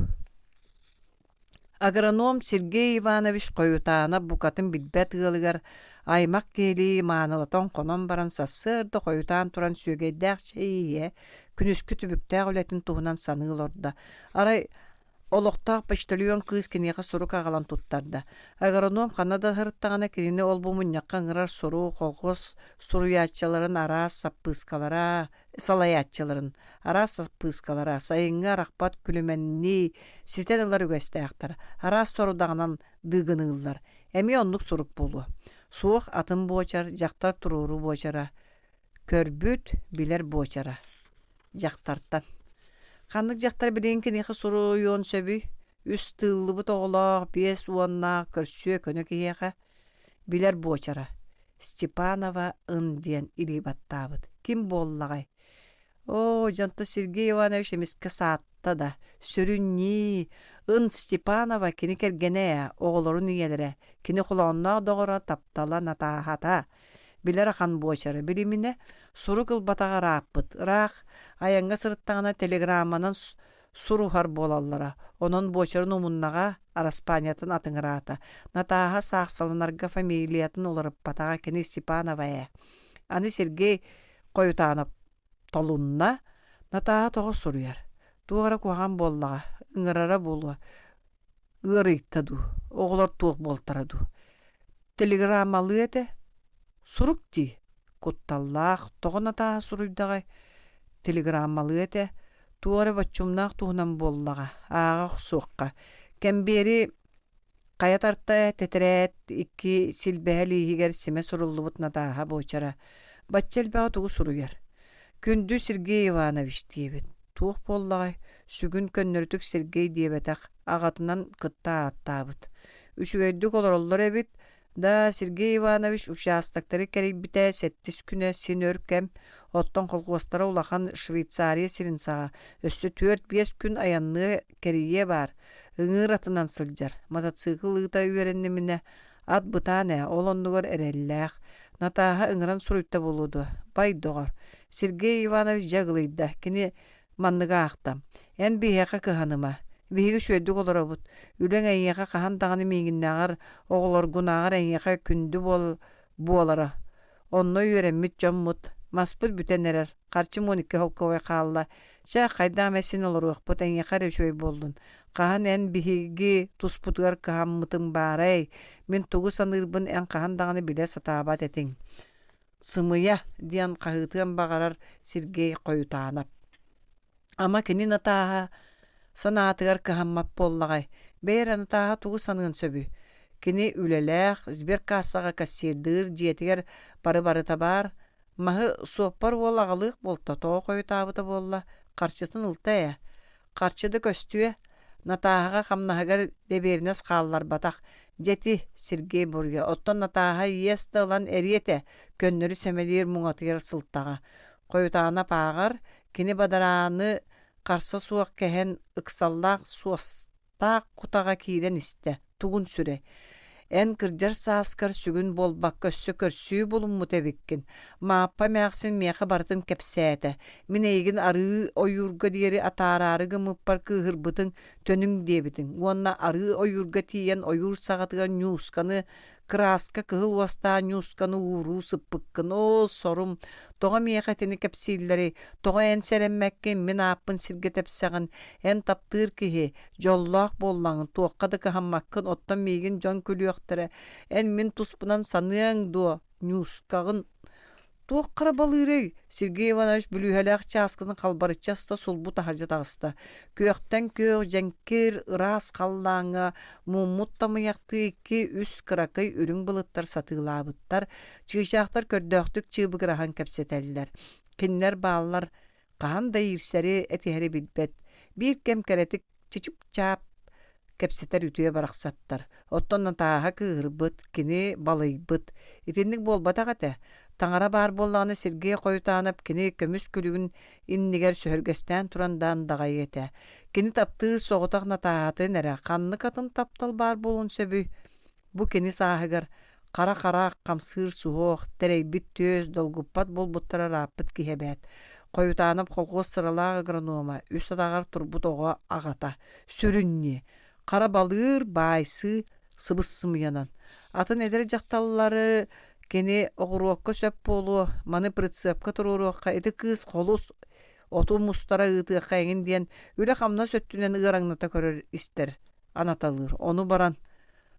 [SPEAKER 1] Агроном Сергей Иванович Хойутаанап букатын билбэт ыалыгар аймах киһилии маанылатан хонон баран сарсыарда хойутаан туран сүөгэйдээх чэй иһэ, күнүскү түбүктээх үлэтин туһунан саныы олордо. Арай Олохтоох почтальон кыыс киниэхэ сурук аҕалан туттарда. Агроном ханна да сырыттаҕына кинини ол-бу мунньахха ыҥырар сурук, колхоз суруйааччыларын араас саппыыскалара, салайааччыларын араас саппыыскалара, сайыҥҥы арахпат күлүмэннии ситэн ылар үгэстээхтэр, араас сорудаҕынан дыыгыныыллар. Эмиэ оннук сурук буолуо. Суох атын буочар, дьахтар туруору буочара. Көрбүт, билэр буочара. Дьахтартан. Ханнык дьахтар билигин киниэхэ суруйуон сөбүй? Үс тыыллыбыт оҕолоох, биэс уоннаах көрсүө көнө киһиэхэ билэр буочара. Степанова ын диэн илии баттаабыт. Ким буоллаҕай? Оо, дьонто Сергей Иванович эмискэ саатта да, сүрүнньии, ын Степанова кини кэргэнэ ээ, оҕолорун ийэлэрэ, кини холоонноох доҕоро, таптала, Натааһата. Билэр ахан буочара билиминэ, сурук ылбатаҕа ырааппыт, ыраах айаҥҥа сырыттаҕына телеграмманан суруһар буолаллара, онон буочарын умуннаҕа, араспаанньатын атыҥыраата. Натааһа саахсаланарга фамилиятын уларыппатаҕа кини Степанова ээ. Аны Сергей Хойутаанап толунна, Натааһа тоҕо суруйар? Туох эрэ куһаҕан буоллаҕа, ыҥырара буолуо, ыарыйта дуу, оҕолор туох буолтара дуу. Телеграммалыы этэ, сурук дии, кутталлаах, тоҕо Натааһа суруйдаҕай, телеграммалыы этэ, туох эрэ боччумнаах туһунан буоллаҕа, ааҕа охсуохха. Кэмбиэри хайа тарта тэтэрээт икки силбэһэ илииһигэр симэ суруллубут Натааһа буочара. Бачча элбэҕи тугу суруйар? Күндү Сергей Иванович диэбит. Туох буоллаҕай, сүгүн көннөрүтүк Сергей диэбэтэх, аҕатынан кытта ааттаабыт. Үчүгэйдик олороллор эбит. Да, Сергей Иванович учаастактары кэрийбитэ сэттис күнэ син өр кэм, оттон колхуостара улахан Швейцария сирин саҕа, өссө 4-5 күн айанныа кэрийиэ баар, ыҥыыр атынан сылдьар, мотоцикл ыыта үөрэнниминэ, ат бытаан ээ, ол оннугар эрэллээх. Натааһа ыҥыран суруйта буолуо дуо? Бай доҕор, Сергей Иванович дьэ ыгылыйда, кини Манныгы аахта: «Эн биһиэхэ кыһаныма, биһиги үчүгэйдик олоробут, үлэҥ эйиэхэ хаһан даҕаны миигиннээҕэр, оҕолоргунааҕар эйиэхэ күндү буолара. Онно үөрэммит дьоммут, маспыт бүтэн эрэр, харчым 12 холкуобай хаалла. Чэ, хайдах эмэ син олоруохпут, эйиэхэ эрэ үчүгэй буоллун. Хаһан эн биһиги туспутугар кыһаммытыҥ баарай? Мин тугу саныырбын эн хаһан даҕаны билэ сатаабат этиҥ. «Сымыйа!» диэн хаһыытыан баҕарар Сергей Хойутаанап. Ама кини Натааһа санаатыгар кыһаммат буоллаҕай, бэйэ эрэ Натааһа тугу саныан сөбүй? Кини үлэлээх, сберкассаҕа кассирдыыр, дьиэтигэр бары-барыта баар. Маһы суоппар уол аҕалыах буолта, тоҕо хойутаабыта буолла, харчытын ылта ээ. Харчы да көстүө, Натааһаҕа хамнаһыгар дэбиэринэс хаалларбатах. Дьэ ити, Сергей буруйа, оттон Натааһа иэс да ылан эриэ этэ, көннөрү сэмэлиир муҥатыйар сылтаҕа. Хойутаанап ааҕар, кини бадарааны харса суох кэһэн, ыксаллаах суостаах кутаҕа киирэн истэ. Тугун сүрэй Эн кырдьар сааскар сүгүн буолбакка өссө көрсүү булуммут эбиккин. Мааппа эмээхсин миэхэ барытын кэпсээтэ. Мин эйигин арыы ойуурга диэри атаараары гыммыппар кыыһырбытыҥ, төнүҥ диэбитиҥ уонна арыы ойуурга тиийэн ойуур саҕатыгар ньуусканы кырааска кыһыл уостаах ньуусканы ууруу сыппыккын. Оо, сорум, тоҕо миэхэ итини кэпсииллэрий? Тоҕо эн сэрэммэккин, мин ааппын сиргэ тэпсэҕин? Эн таптыыр киһи, Дьоллоох буоллаҥ, туохха да кыһаммаккын, оттон миигин дьон күлүөхтэрэ, эн мин туспунан саныаҥ дуо, ньуускаҕын Туох хара балыырый? Сергей Иванович бүлүүһэлээх чааскытын халбарыччы аста сулбу таһырдьа таҕыста. Күөхтэн күөх, дьэҥкир, ыраас халлааҥҥа муммут тамыйахтыы икки-үс кыракый үрүҥ былыттар сатыылаабыттар, чыычаахтар көрдөөхтүк чыыбыгыраһан кэпсэтэллэр. Кинилэр бааллар хаһан да иирсэри, этиһэри билбэт, биир кэм кэрэтик чычып-чаап кэпсэтэр үтүө барахсаттар. Оттон Натааһа кыыһырбыт, кини балыйбыт. Итинник буолбатах этэ. Таҥара баар буоллаҕына Сергей Хойутаанап кини көмүс күлүгүн иннигэр сөһүргэстээн туран да андаҕайыа этэ. Кини таптыыр соҕотох Натааһатын эрэ ханнык атын таптал баар буолуон сөбүй? Бу кини сааһыгар хара хараах хамсыыр суһуох, тэрэйбит түөс, долгуппат буолбуттара ырааппыт киһи эбээт. Хойутаанап колхуос сыралаах агронома, үс атаҕар турбут оҕо аҕата, сүрүнньү, хара балыыр, баайсыы, сыбыс-сымыйанан. Атын эдэр дьахталлары кини оҕуруокка сөп буолуо, маны прицепка туруоруохха, ити кыыс холус оту мустара ыытыахха эҥин диэн үлэ-хамнас өттүнэн ыараҥната көрөр-истэр анаталыыр. Ону баран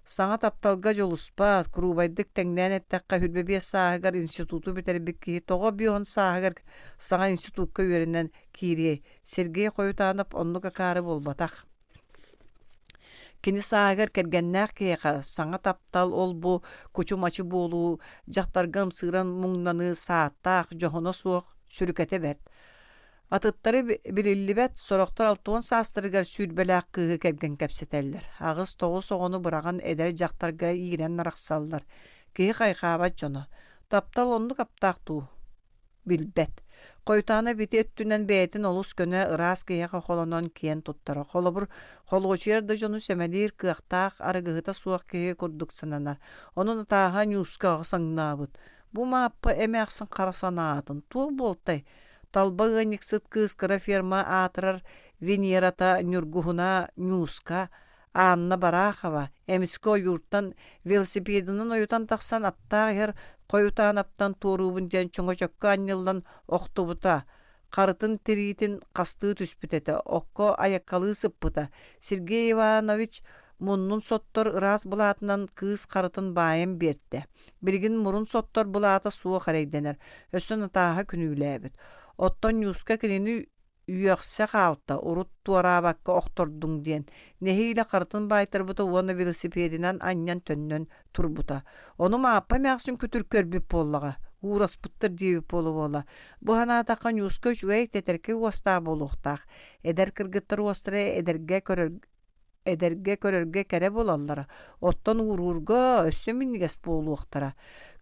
[SPEAKER 1] Саҥа тапталга дьулуспат, куруубайдык тэҥнээн эттэххэ, 25 сааһыгар институту бүтэрбит киһи тоҕо 50 сааһыгар саҥа институкка үөрэнэн киириэй? Сергей Хойутаанап оннук акаары буолбатах. Кини сааһыгар кэргэннээх киһиэхэ саҥа таптал ол-бу кучу-мачы буолуу, дьахтарга ымсыыран муҥнаныы сааттаах, дьоһуна суох сүрүкэтэ бэрт. Атыттары билиллибэт, сорохтор 60 саастарыгар сүүрбэлээх кыыһы кэргэн кэпсэтэллэр. Аҕыс-тоҕус оҕону быраҕан эдэр дьахтарга иирэн арахсаллар. Киһи хайҕаабат дьоно. Таптал оннук аптаах дуу? Билбэт. Хойутаана бити өттүнэн бэйэтин олус көнө, ыраас киһиэхэ холонон киэн туттара. Холобур, холуочуйар да дьону сэмэлиир кыахтаах, арыгыһыта суох киһи курдук сананар. Ону Натааһа Ньууска саҥнаабыт. Бу Мааппа эмээхсин хара санаатын туох буолтай? Талба ыанньыксыт кыыс кыра ферма аатырар Венерата Ньургуһуна Ньууска, Анна Барахова эмискэ ойууртан велосипедынан ойутан тахсан аттаах иһэр Хойутаанаптан туоруубун диэн чөҥөчөккө анньыллан охтубута, харытын тириитин хастыы түспүт этэ, окко айаккалыы сыппыта. Сергей Иванович муннун соттор ыраас былаатынан кыыс харытын баайан биэрдэ. Билигин мурун соттор былаата суох эрэйдэнэр, өссө Натааһа күнүүлээбит. Оттон Ньууска кинини үөхсэ хаалта, урут туораабакка охтордуҥ диэн, нэһиилэ харытын баайтарбыта уонна велосипединэн анньан төннөн турбута. Ону Мааппа эмээхсин күтүр көрбүт буоллаҕа, уураспыттар диэбит буола-буола. Бу санаатахха Ньууска үчүгэй, тэтэркэй уостаах буолуохтаах. Эдэр кыргыттар уостара эдэргэ көрөр эдэргэ көрөргө кэрэ буолаллара, оттон ууруурга өссө минньигэс буолуохтара.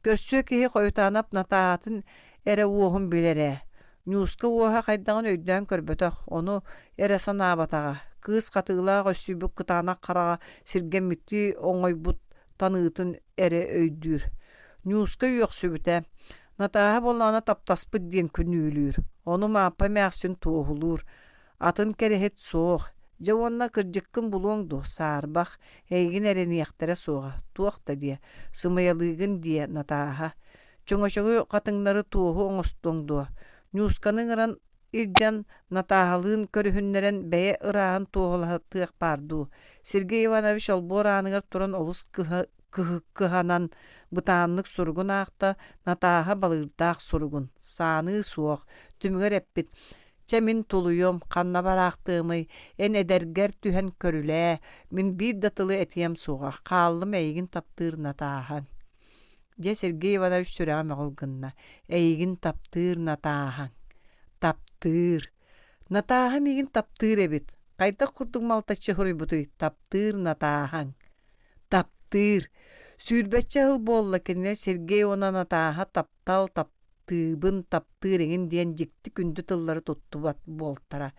[SPEAKER 1] Көрсүө киһи Хойутаанап Натаатын эрэ уоһун билэр ээ. Ньууска уоһа хайдаҕын өйдөөн көрбөтөх, ону эрэ санаабатаҕа. Кыыс хатыылаах өстүйбүт кытаанах хараҕа сиргэммиттии оҥойбут таныытын эрэ өйдүүр. Ньууска үөхсүбүтэ. Натааһа буоллаҕына таптаспыт диэн күнүүлүүр. Ону Мааппа эмээхсин туоһулуур. Атын кэрэһит суох. Дьэ уонна кырдьыккын булуоҥ дуо, саарбах, эйигин эрэниэхтэрэ суоҕа, туох да диэ, сымыйалыыгын диэ, Натааһа. Чөҥөчөгү хатыҥнары туоһу оҥостуоҥ дуо? Ньуусканы ыҥыран илдьэн Натааһалыын көрүһүннэрэн бэйэ ырааһын туоһулаһытыах баар дуу? Сергей Иванович олбуор ааныгар туран олус кыһанан бытааннык суругун аахта, Натааһа балыырдаах суругун. Сааныы суох. Түмүгэр эппит: Чэ мин тулуйуом, ханна бараахтыамый, эн эдэргэр түһэн көрүлээ, мин биир да тылы этиэм суоҕа, хааллым эйигин таптыыр Натааһаҥ. Дьэ Сергей Иванович сүрэҕэ мөҕүл гынна, эйигин таптыыр Натааһаҥ. Таптыыр. Натааһа миигин таптыыр эбит. Хайдах курдук малтаччы суруйбутуй, таптыыр Натааһаҥ. Таптыыр. Сүүрбэччэ сыл буолла кинилэр Сергей уонна Натааһа таптал, таптыыбын, таптыыр эҥин диэн дьикти күндү тыллары туттубат буолтара.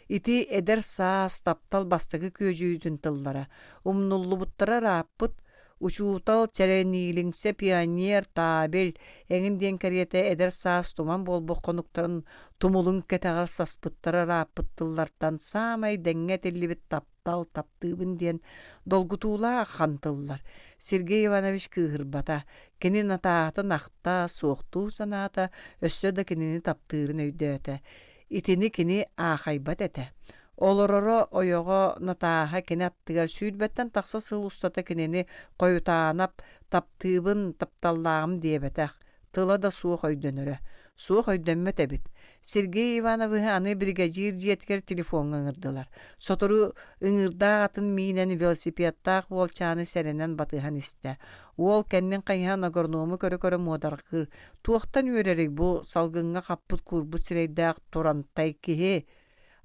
[SPEAKER 1] Ити эдэр саас, таптал бастакы күөдьүйүүтүн тыллара. Умнуллубуттара ырааппыт, учуутал, чэрэниилиҥсэ, пионер, табель эҥин диэн кэриэтэ эдэр саас туман буолбут хонуктарын тумулун кэтэҕэр саспыттара ырааппыт тыллартан саамай дэҥҥэ этиллибит таптал, таптыыбын диэн долгутуулаах ахан тыллар. Сергей Иванович кыыһырбата, кини Натаатын ахта, суохтуу санаата, өссө да кинини таптыырын өйдөөтө. Итини кини аахайбат этэ. Олороро ойоҕо Натааһа кини аттыгар сүүрбэттэн тахса сыл устата кинини хойутаанап, таптыыбын, тапталлааҕым диэбэтэх, тыла да суох өйдөнөрө. Суох өйдөммөт эбит. Сергей Ивановиһы аны биригэдьиир дьиэтигэр телефоҥҥа ыҥырдылар. Сотору ыҥыырдаах атын миинэн велосипедтаах уолчааны сэрэнэн батыһан истэ. Уол кэннин хайыһан агроному көрө-көрө муодарҕыыр. Туохтан үөрэрий бу салгыҥҥа хаппыт куурбут сирэйдээх турантай киһи?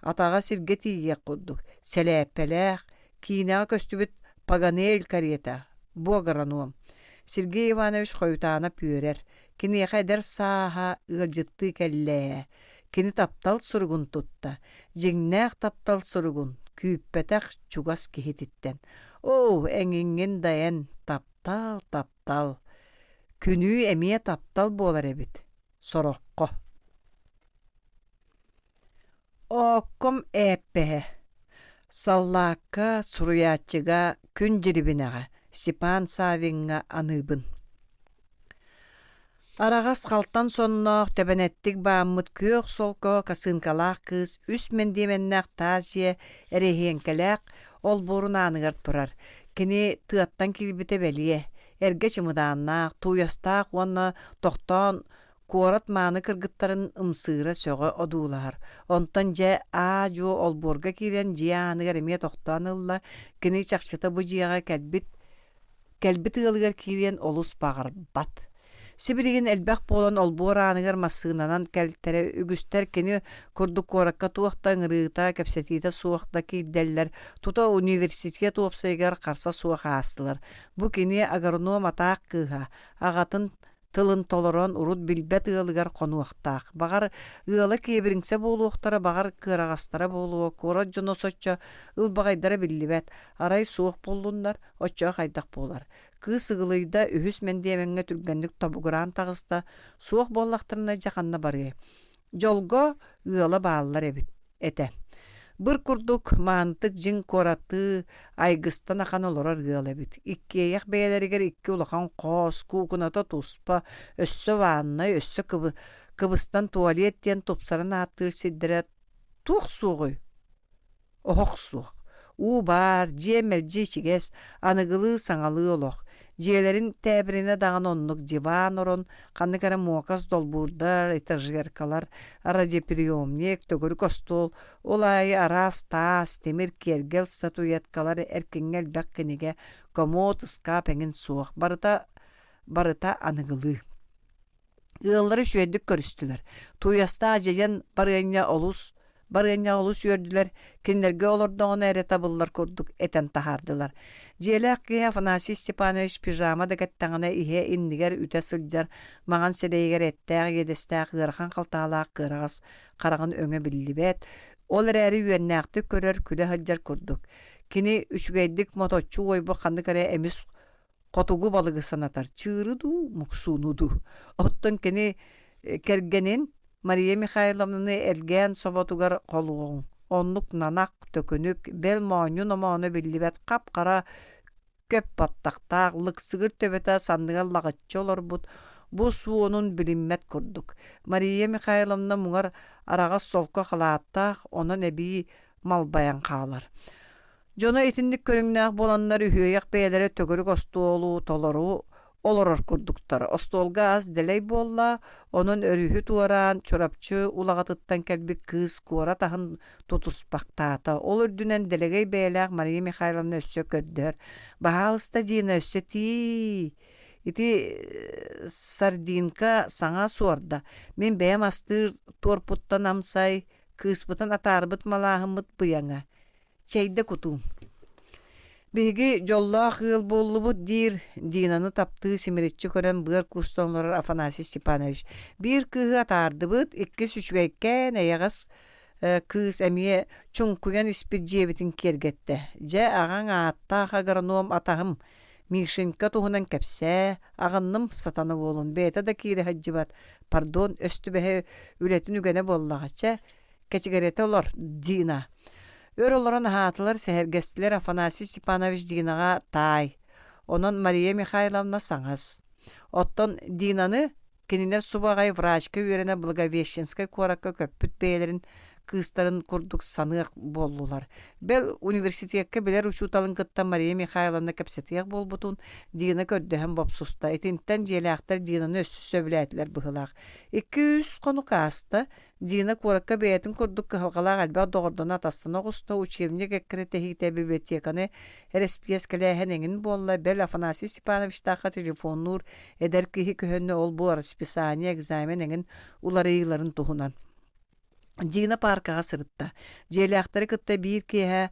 [SPEAKER 1] Атаҕа сиргэ тиийиэх курдук, сэлээппэлээх, киинэҕэ көстүбүт Паганель карета, бу агроном. Сергей Иванович хойутаанап үөрэр, киниэхэ эдэр сааһа ыалдьыттыы кэллэ ээ. Кини таптал суругун тутта, дьиҥнээх таптал суругун, күүппэтэх чугас киһититтэн. Оо, эҥиҥҥин да эн, таптал, таптал. Күнүү эмиэ таптал буолар эбит, сороххо. Оокком ээппэһэ Саллаакка, суруйааччыга Күн Дьирибинэҕэ, Степан Савиҥҥа аныыбын. Араҕас халтан сонноох, тэбэнэттик бааммыт күөх солко косынкалаах кыыс үс мэндиэмэннээх таас дьиэ эрэһиэҥкэлээх олбуорун ааныгар турар. Кини тыаттан киирбитэ бэлиэ, эргэ чымыдааннаах, тууйастаах уонна тохтоон Куорат мааны кыргыттарын ымсыыра сөҕө одуулаһар. Онтон дьэ аа-дьуо олбуорга киирэн дьиэ ааныгар эмиэ тохтоон ылла, кини чахчыта бу дьиэҕэ кэлбит кэлбит ыалыгар киириэн олус баҕарбат. Сибилигин элбэх буолан олбуор ааныгар массыынанан кэлтэрэ үгүстэр кини курдук куоракка туох да ыҥырыыта, кэпсэтиитэ суох да киирдэллэр, тута университет уопсайыгар харса суох аастылар. Бу кини агроном атаах кыыһа, аҕатын тылын толорон урут билбэт ыалыгар хонуохтаах. Баҕар, ыала киэбириҥсэ буолуохтара, баҕар, кыараҕастара буолуо, куорат дьоно соччо ылбаҕайдара биллибэт. Арай суох буоллуннар, оччоҕо хайдах буолар? Кыыс ыгылыйда, үһүс мэндиэмэҥҥэ түргэнник тобугураан таҕыста, суох буоллахтарына дьэ ханна барыай? Дьолго, ыала бааллар эбит этэ. Быр курдук маантык дьиҥ куораттыы айгыстан ахан олорор ыал эбит. Иккиэйэх бэйэлэригэр икки улахан хос, куукуната туспа, өссө ваннай, өссө кыбыстан туалет диэн тупсаран ааттыыр сирдэрэ туох суоҕуй? Оһох суох. Уу баар, дьиэ мэлдьи ичигэс, аныгылыы саҥалыы олох. Дьиэлэрин тээбиринэ даҕаны оннук диван орон, ханнык эрэ муокас долбуурдар, этажеркалар, радиоприемник, төгүрүк остуол, ол аайы араас таас, тимир, киэргэл статуэткалар, эркиҥҥэ элбэх кинигэ, комод, ыскаап эҥин суох. Барыта барыта аныгылыы. Ыаллары үчүгэйдик көрүстүлэр. Тууйастаах дьэдьэн барыанньа олус Барыанньаҕа олус үөрдүлэр, кинилэргэ олордоҕуна эрэ табыллар курдук этэн таһаардылар. Дьиэлээх киһи Афанасий Степанович пижама да кэттэҕинэ иһэ иннигэр үтэ сылдьар маҥан сирэйигэр эттээх иэдэстээх ыарахан халтаһалаах кыараҕас хараҕын өҥө биллибэт, ол эрээри үөннээхтик көрөр, күлэ сылдьар курдук. Кини үчүгэйдик моточчу уойбут ханнык эрэ эмис хотугу балыгы санатар чыыры дуу, муксууну дуу. Оттон кини кэргэнин Мария Михайловнаны элгээн соботугар холуоҕуҥ. Оннук нанах, төкүнүк, бэл моонньун-омооно биллибэт хап-хара көп баттахтаах, лыксыгыр төбөтө санныгар лаҕыччы олорбут, бу суонун билиммэт курдук. Мария Михайловна муҥар араҕас солко халааттаах, онон эбии малбайан хаалар. Дьоно итинник көрүҥнээх буоланнар үһүөйэх бэйэлэрэ төгүрүк остуолу толору олорор курдуктар. Остуолга ас дэлэй буолла, онон өрүһү туораан Чурапчы улаҕатыттан кэлбит кыыс куорат аһын тутуспахтаата. Ол үрдүнэн дэлэгэй бэйэлээх Мария Михайловна өссө көрдөһөр: «Баһаалыста, Дина, өссө тиий. Ити сардинка саҥа суорда. Мин бэйэм астыыр туорпуттан амсай, кыыспытын атаарбыт малааһыммыт быйаҥа. Чэйдэ кутуум. Биһиги дьоллоох ыал буоллубут, диир Динаны таптыы симириччи көрөн быар куустан олорор Афанасий Степанович. Биир кыыһы атаардыбыт, иккис үчүгэйкээн эйэҕэс кыыс эмиэ чуҥкуйан испит дьиэбитин киэргэттэ. Дьэ, аҕаҥ ааттаах агроном атаһым Мишенька туһунан кэпсээ, аҕынным сатана буолун, бэйэтэ да киирэ сылдьыбат, пардон, өстүбэһэ үлэтин үгэнэ буоллаҕа, чэ, кэчигирэтэ олор, Дина. Өр олорон аһаатылар, сэһэргэстилэр Афанасий Степанович Динаҕа таай, онон Мария Михайловна саҥас. Оттон Динаны кинилэр субу аҕай врачка үөрэнэ Благовещенскай куоракка көппүт бэйэлэрин кыыстарын курдук саныах буоллулар. Бэл университекка билэр учууталын кытта Мария Михайловна кэпсэтиэх буолбутун Дина көрдөһөн бопсуста. Итинтэн дьиэлээхтэр Динаны өссө сөбүлээтилэр быһыылаах. Икки-үс хонук ааста, Дина куоракка бэйэтин курдук кыһалҕалаах элбэх доҕордоно-атастана оҕуста, учебник эккирэтэһиитэ, библиотеканы эрэспиэскэлээһин эҥин буолла, бэл Афанасий Степановичтаахха телефоннуур эдэр киһи көһөннө ол-бу расписание, экзамен эҥин уларыйыыларын туһунан. Дина пааркаҕа сырытта. Дьиэлээхтэри кытта биир киэһэ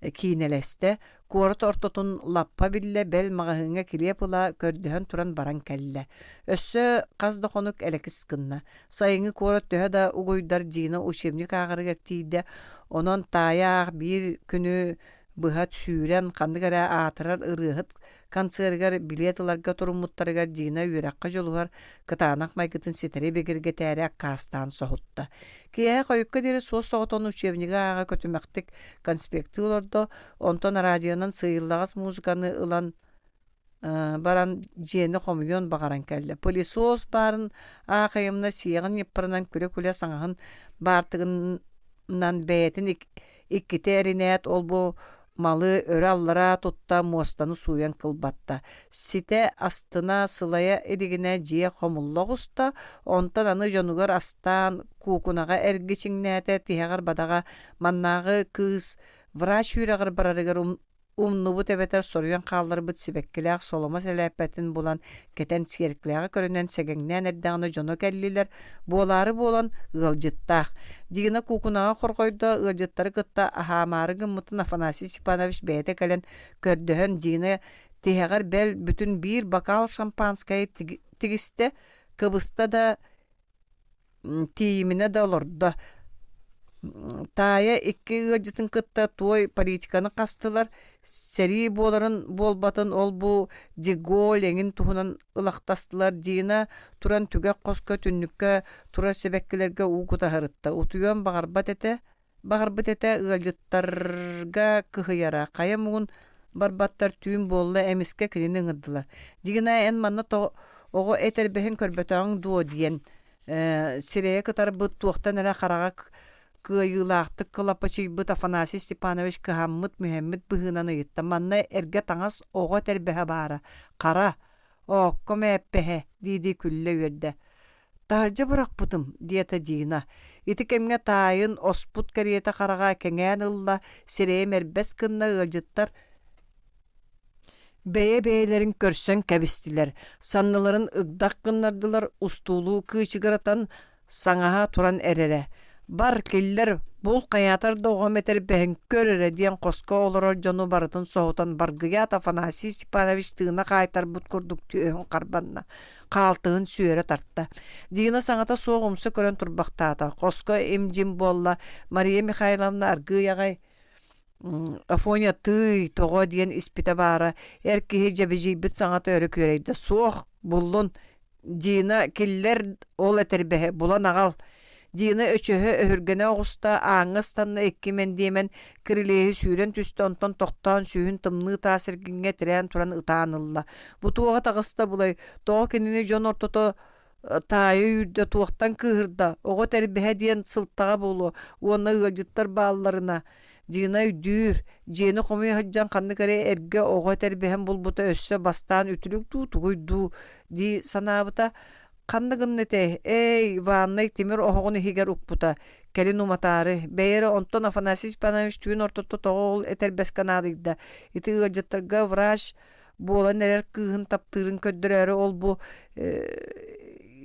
[SPEAKER 1] киинэлэстэ, куорат ортотун лаппа биллэ, бэл маҕаһыыҥҥа килиэп ыла көрдөһөн туран баран кэллэ. Өссө хас да хонук элэкис гынна. Сайыҥҥы куорат төһө да угуйдар Дина учебник ааҕарыгар тиийдэ, онон таайа аах биир күнү быһа сүүрэн ханнык эрэ аатырар ырыаһыт концерыгар билиэт ыларга туруммуттарыгар Дина үөрэххэ дьулуһар кытаанах майгытын ситэри бигэргэтээри аккаастаан соһутта. Киэһэ хойукка диэри суос-соҕотоҕун учебнигы ааҕа көтүмэхтик конспектыы олордо, онтон радионан сыыйыллаҕас музыканы ылан баран дьиэни хомуйуон баҕаран кэллэ. Пылесос баарын аахайымна сиэҕин ньыппарынан күлэ-күлэ саҥаһын баартыгынан бэйэтин иккитэ эринээт ол-бу малы өрө-аллараа тутта муостаны сууйан кылбатта. Ситэ астына сылайа илигинэ дьиэ хомулла оҕуста, онтон аны дьонугар астаан куукунаҕа эргичиҥнээтэ, тиһэҕэр бадаҕа маннааҕы кыыс врач үөрэҕэр барарыгар умнубут эбэтэр соруйан хаалларбыт сибэккилээх соломо сэлээппэтин булан кэтэн сиэркилэҕэ көрүнэн сэгэҥнээн эрдэҕинэ дьоно кэллилэр, буолаары буолан ыалдьыттаах. Дина куукунаҕа хорҕойдо, ыалдьыттары кытта аһаамаары гыммытын Афанасий Степанович бэйэтэ кэлэн көрдөһөн Дина тиһэҕэр бэл бүтүн биир бокал шампанскайы тигистэ, кыбыста да тиийиминэ да олордо. Таайа икки ыалдьытын кытта туой политиканы хастылар, сэрии буоларын буолбатын ол-бу Деголь эҥин туһунан ылахтастылар. Дина туран түгэх хоско түннүккэ турар сибэккилэргэ уу кутаһырытта. Утуйуон баҕарбат этэ, баҕарбыт этэ ыалдьыттарга кыһыйара. Хайа муҥун барбаттар түүн буолла эмискэ кинини ыҥырдылар. Дина эн манна оҕо этэрбэһин көрбөтөҕүҥ дуо диэн сирэйэ кытарбыт туохтан эрэ хараҕа кыайыылаахтык кылапачыйбыт Афанасий Степанович кыһаммыт-мүһэммит быһыынан ыйытта. Манна эргэ таҥас оҕо этэрбэһэ баара. Хара, оокко мээппэһэ дии-дии күллэ үөрдэ. Таһырдьа бырахпытым, диэтэ Дина. Ити кэмҥэ таайын оспут кэриэтэ хараҕа кэҥээн ылла, сирэйэ мэрбэс гынна ыалдьыттар Бэйэ-бэйэлэрин көрсөн кэбистилэр, санныларын ыгдах гыннардылар, устуулуу кыычыгыратан саҥаһа туран эрэрэ: «Бар, киллэр, Бул хайаатар да оҕом этэрбэһин көр эрэ диэн хоско олорор дьону барытын соһутан баргыйаат Афанасий Степанович тыына хаайтарбыт курдук түөһүн харбанна, хаалтыһын сүөрэ тарта. Дина саҥата суох умса көрөн турбахтаата. Хоско им-дьим буолла. Мария Михайловна аргыый аҕай Афоня тыый, тоҕо диэн испитэ баара, эр киһи дьэбидьийбит саҥата өрө күөрэйдэ: «Суох, буллун, Дина, киллэр ол этэрбэһи, булан аҕал!» Дина өчөһө өһүргэнэ оҕуста, ааҥҥа ыстанна икки мэндиэмэн кирилиэһи сүүрэн түстэ, онтон тохтоон сүүһүн тымныы таас эргиҥҥэ тирээн туран ытаан ылла. Бу туоҕа таҕыста булай, тоҕо кинини дьон ортото таайа үүрдэ туохтан кыыһырда, оҕо тэрбэһэ диэн сылтаҕа буолуо уонна ыалдьыттар баалларына Дина өйдүүр, дьиэни хомуйа сылдьан ханнык эрэ эргэ оҕо тэрбэһэн булбута өссө бастаан үтүлүк дуу, тугуй дуу дии санаабыта. Ханна гынна этэй? Эй, ваннай тимир оһоҕун иһигэр укпута. Кэлин уматаары. Бэйэ эрэ онтон Афанасий Степанович түүн ортото тоҕо ол этэрбэскэ наадыйда. Ити ыалдьыттарга врач буолан эрэр кыыһын таптыырын көрдөрөөрү ол-бу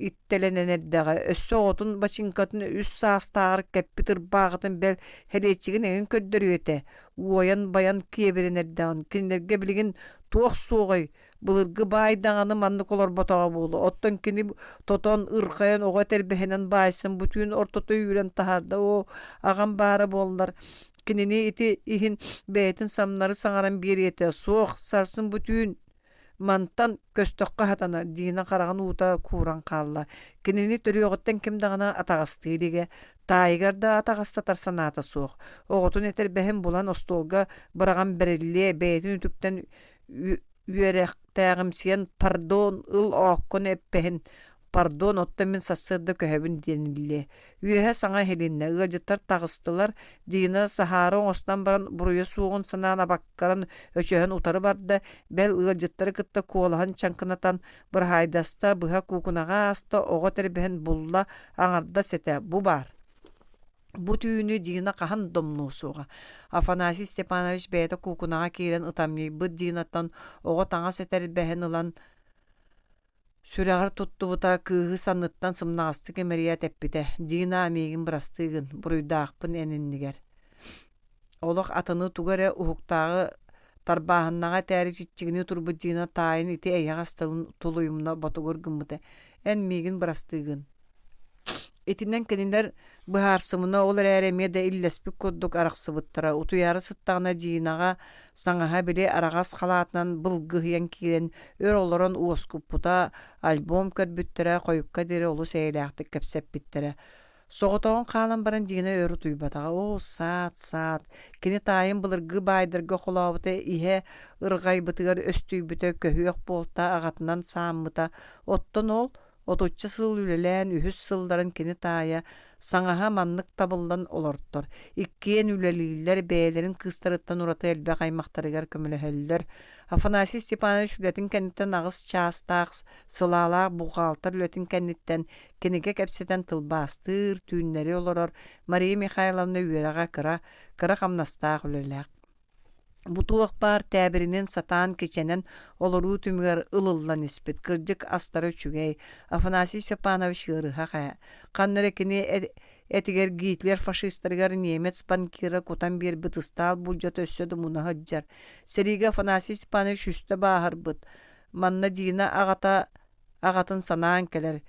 [SPEAKER 1] иттэлэнэн эрдэҕэ. Өссө оҕотун бачыыҥкатын үс саастааҕар кэппит ырбааҕытын бэл сэлиэччигин эҥин көрдөрүө этэ. Уойан-байан киэбирэн эрдэҕин. Кинилэргэ билигин туох суоҕай? Былыргы баай даҕаны маннык олорботоҕо буолуо. Оттон кини тотон, ырҕайан оҕо этэрбэһинэн баайсан бу түүн ортото үүрэн таһаарда. Оо, аҕам баара буоллар Кинини ити иһин бэйэтин самнары саҥаран биэриэ этэ, суох, сарсын бу түүн мантан көстөххө сатанар, Дина хараҕын уута кууран хаалла. Кинини төрүөҕүттэн ким даҕаны атаҕастыы илигэ, таайыгар да атаҕастатар санаата суох. Оҕотун этэрбэһин булан остуолга быраҕан бэриллиэ, бэйэтин үтүктэн үөрэхтээҕимсийэн пардон ыл ооккун эппэһин Пардон, оттон мин сарсыарда көһөбүн диэниллиэ. Үөһэ саҥа иһилиннэ, ыалдьыттар таҕыстылар, Дина саһаары оҥостон баран буруйа суоҕун санаан абаккаран өчөһөн утары барда, бэл ыалдьыттары кытта куолаһын чаҥкынатан быраһаайдаста, быһа куукунаҕа ааста, оҕо тэрбэһин булла, аҥардас этэ, бу баар. Бу түүнү Дина хаһан домнуо суоҕа. Афанасий Степанович бэйэтэ куукунаҕа киирэн ытамньыйбыт Динаттан оҕо таҥас этэрбэһин ылан Сүрэҕэр туттубута, кыыһы санныттан сымнаҕастык имэрийэ тэппитэ: «Дина, миигин бырастыы гын, буруйдаахпын эн иннигэр». Олох атыны тугу эрэ уһуктааҕы тарбааһыннаҕа этээри чиччигинии турбут Дина таайын ити эйэҕэс тылын тулуйумна ботугур гыммыта: «Эн миигин бырастыы гын». Итинэн кинилэр быһаарсымына ол эрээри эмиэ да иллэспит курдук арахсыбыттара. Утуйаары сыттаҕына Динаҕа саҥаһа били араҕас халаатынан былгыһыйан киирэн өр олорон уоскуппута, альбом көрбүттэрэ, хойукка диэри олус эйэлээхтик кэпсэппиттэрэ. Соҕотоҕун хаалан баран Дина өр утуйбатаҕа. Оо, саат, саат! Кини таайын былыргы баайдарга холообута иһэ ырҕайбытыгар өстүйбүтэ, көһүөх буолта, аҕатынан сааммыта. Оттон ол Отучча сыл үлэлээн үһүс сылларын кини таайа саҥаһа маннык табыллан олортор. Иккиэн үлэлииллэр, бэйэлэрин кыыстарыттан ураты элбэх аймахтарыгар көмөлөһөллөр. Афанасий Степанович үлэтин кэнниттэн аҕыс чаастаах сылаалаах бухгалтер үлэтин кэнниттэн кинигэ кэпсэтэн тылбаастыыр, түүннэри олорор Мария Михайловна үөрэҕэ кыра, кыра хамнастаах үлэлээх. Бу туох баар тээбиринин сатаан кичэнэн олоруу түмүгэр ылыллан испит, кырдьык астара үчүгэй, Афанасий Степанович ыарыһах ээ. Ханна эрэ кини этигэр Гитлер фашистарыгар немец банкира кутан биэрбит ыстаал булдьата өссө да муна сылдьар. Сэриигэ Афанасий Степанович үстэ бааһырбыт. Манна Дина аҕата аҕатын санаан кэлэр.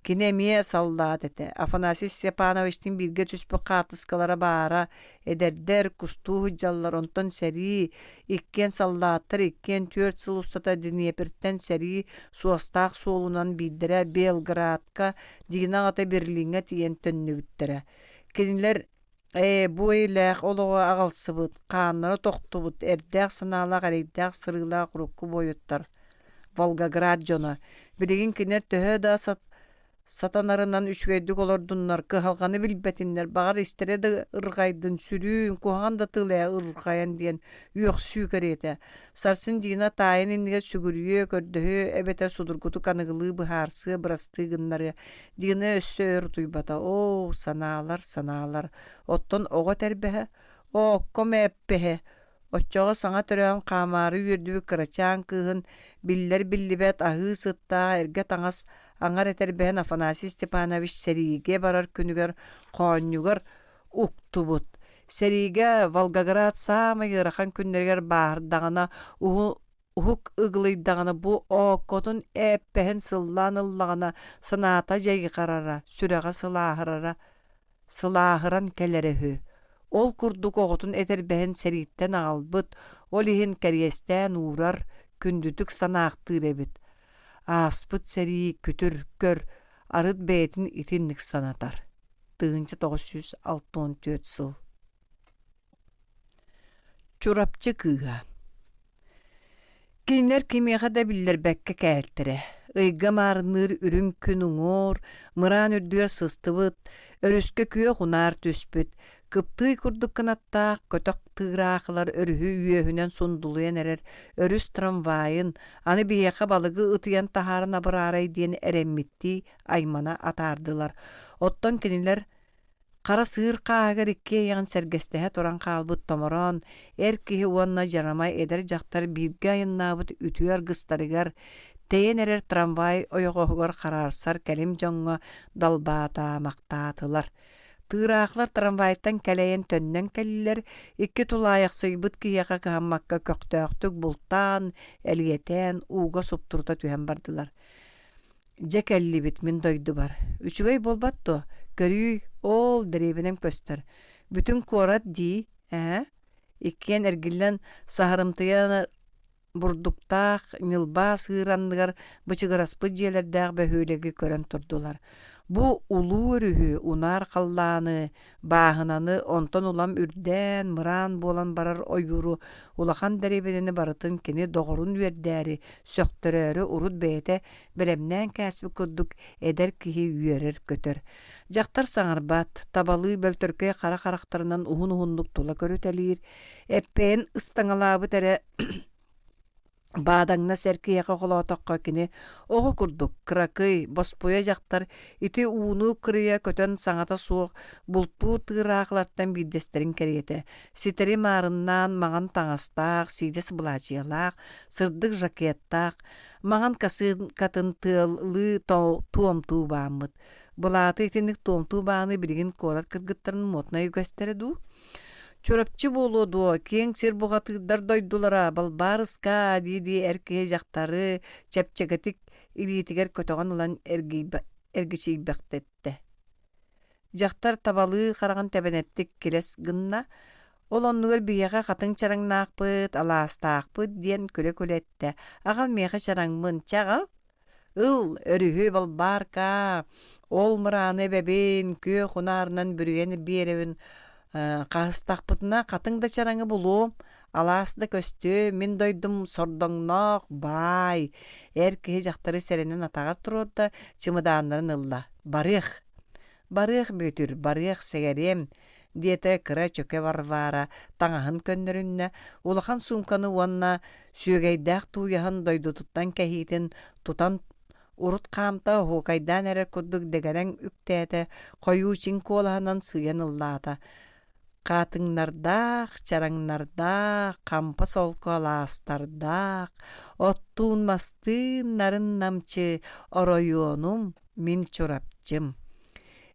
[SPEAKER 1] Кини эмиэ саллаат этэ. Афанасий Степановичтыын бииргэ түспүт хаартыскалара баара, эдэрдэр, кустуу сылдьаллар, онтон сэрии, иккиэн саллааттар, иккиэн түөрт сыл устата Днепртэн сэрии суостаах суолунан биирдэрэ Белградка, Дина аҕата Берлиҥҥэ тиийэн төннүбүттэрэ. Кинилэр Ээ, бу эйэлээх олоҕу аҕалсыбыт, хааннара тохтубут, эрдээх санаалаах, эрэйдээх сырыылаах урукку буойуттар, Волгоград дьоно. Билигин кинилэр төһө да сатанарынан үчүгэйдик олордуннар, кыһалҕаны билбэтиннэр, баҕар истэрэ да ырҕайдын, сүрүүн, куһаҕан да тыл ээ ырҕайан диэн үөхсүү кэриэтэ. Сарсын Дина таайын иннигэр сүгүрүйүө, көрдөһүө эбэтэр судургутук аныгылыы быһаарсыа, бырастыы гыннарыа. Дина өссө өр утуйбата. Оо, санаалар, санаалар. Оттон оҕо тэрбэһэ, оокко мээппэһэ. Оччоҕо саҥа төрөөн хаамаары үөрдүбүт кырачаан кыыһын биллэр-биллибэт аһыы сыттаах эргэ таҥас аҥар этэрбэһин Афанасий Степанович сэриигэ барар күнүгэр хоонньугар уктубут. Сэриигэ Волгоград саамай ыарахан күннэригэр бааһырдаҕына уһук ыгылыйдаҕына бу ооккотун эппэһин сыллаан ыллаҕына санаата дьайҕарара, сүрэҕэ сылааһырара сылааһыран кэлэрэ үһү. Ол курдук оҕотун этэрбэһин сэрииттэн аҕалбыт, ол иһин кэриэстээн уурар, күндүтүк санаахтыыр эбит. Ааспыт сэрии күтүр көр арыт бэйэтин итинник санатар. 1964 сыл. Чурапчы кыыһа Кинилэр кимиэхэ да биллэрбэккэ кээлтэрэ. Ыйга маарынныыр үрүҥ күн уҥуор, мыраан үрдүгэр сыстыбыт, өрүскэ күөх унаар түспүт, кыптыый курдук кынаттаах көтөх тыыраахылар өрүһү үөһүнэн сундулуйан эрэр өрүс трамвайын, аны биһиэхэ балыгы ытыйан таһааран абыраарай диэн эрэммиттии аймана атаардылар. Оттон кинилэр Хара сыыр хааһыгар иккиэйэҕин сэргэстэһэ туран хаалбыт томороон эр киһи уонна дьарамай эдэр дьахтар бииргэ айаннаабыт үтүө аргыстарыгар, тэйэн эрэр трамвай ойоҕоһугар хараарсар кэлим дьоҥҥо далбаатаамахтаатылар. Тыыраахылар трамвайтан кэлэйэн төннөн кэллилэр, икки тулаайахсыйбыт киһиэхэ кыһаммакка көхтөөхтүк бултаан, элиэтээн, ууга суптурута түһэн бардылар. Дьэ кэллибит мин дойдубар. Үчүгэй буолбат дуо? Көрүүй, оол дэриэбинэм көстөр. Бүтүн куорат дии, ээ? Иккиэн эргиллэн саһарымтыйан бурдуктаах ньылбаа сыыр анныгар бычыгыраспыт дьиэлэрдээх бөһүөлэги көрөн турдулар. Бу улуу өрүһү, унаар халлааны, бааһынаны, онтон улам үрдээн, мыраан буолан барар ойууру, улахан дэриэбинэни барытын кини доҕорун үөрдээри, сөхтөрөөрү урут бэйэтэ бэлэмнээн кээспит курдук эдэр киһи үөрэр-көтөр. Дьахтар саҥарбат, табалыы бөлтөркөй хара харахтарынан уһун-уһуннук тула көрүтэлиир, эппэйэн ыстаҥалаабыт эрэ Баадаҥнас эр киһиэхэ холоотоххо кини оҕо курдук кыракый, боспуйа дьахтар ити ууну кырыйа көтөн саҥата суох бултуур тыыраахылартан биирдэстэрин кэриэтэ, ситэри маарыннаан маҥан таҥастаах, сиидэс былаачыйалаах, сырдык жакеттаах, маҥан касыынкатын тыаллыы туомтуу бааммыт. Былааты итинник туомтуу бааны билигин куорат кыргыттарын муотунай үгэстэрэ дуу? Чурапчы буолуо дуо, киэҥ сир бухатыырдар дойдулара, Балбаарыска дии-дии эр киһи дьахтары чэпчэкитик илиитигэр көтөҕөн ылан эргичийбэхтэттэ. Дьахтар табалыы хараҕын тэбэнэттик килэс гынна, ол оннугар биһиэхэ хатыҥ чараҥнаахпыт, алаастаахпыт диэн күлэ-күлэ эттэ: «Аҕал миэхэ чараҥмын, чэ аҕал» Ыл, өрүһү балбааркаа, ол мырааны эбэбин, күөх унаарынан бүрүйэн биэрэбин, хаһыстахпытына хатыҥ да чараҥы булуом, алаас да көстүө, мин дойдум сордоҥноох, баай. Эр киһи дьахтары сэрэнэн атаҕар туруорда, чымыдааннарын ылла. Барыах. Барыах Бүөтүр, барыах сэгэриэм, диэтэ кыра чөкө Варвара таҥаһын көннөрүннэ, улахан суумканы уонна сүөгэйдээх тууйаһын дойдутуттан кэһиитин тутан урут хаамта оһуокайдаан эрэр курдук дэгэрэҥ үктээтэ, хойуу чиҥ куолаһынан сыыйан ыллаата. Хаатыҥнардаах, чараҥнардаах, хампа солко алаастардаах, оттуун-мастыын нарын-намчы оройуонум мин Чурапчым.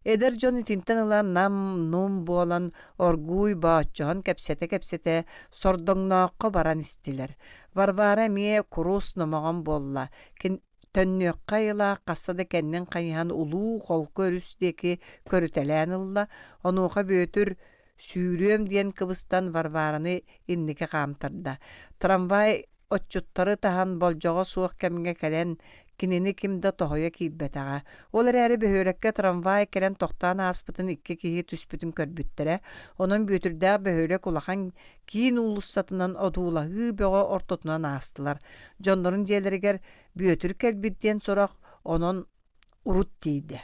[SPEAKER 1] Эдэр дьон итинтэн ыла нам-нум буолан оргууй бооччоһон кэпсэтэ-кэпсэтэ сордоҥнооххо баран истилэр. Варвара эмиэ курус номоҕон буолла. Төннүөххэ айылаах хаста да кэннин хайыһан улуу холку өрүс диэки көрүтэлээн ылла. Онуоха Бүөтүр сүүрүөм диэн кыбыстан Варвараны инники хаамтарда. Трамвай отчуттары таһан болдьоҕо суох кэмҥэ кэлэн кинини ким да тоһуйа киирбэтэҕэ. Ол эрээри бөһүөлэккэ трамвай кэлэн тохтоон ааспытын икки киһи түспүтүн көрбүттэрэ. Онон Бүөтүрдээх бөһүөлэк улахан киин уулуссатынан одуулаһыы бөҕө ортотунан аастылар. Дьоннорун дьиэлэригэр Бүөтүр кэлбит диэн сурах онон урут тиийдэ.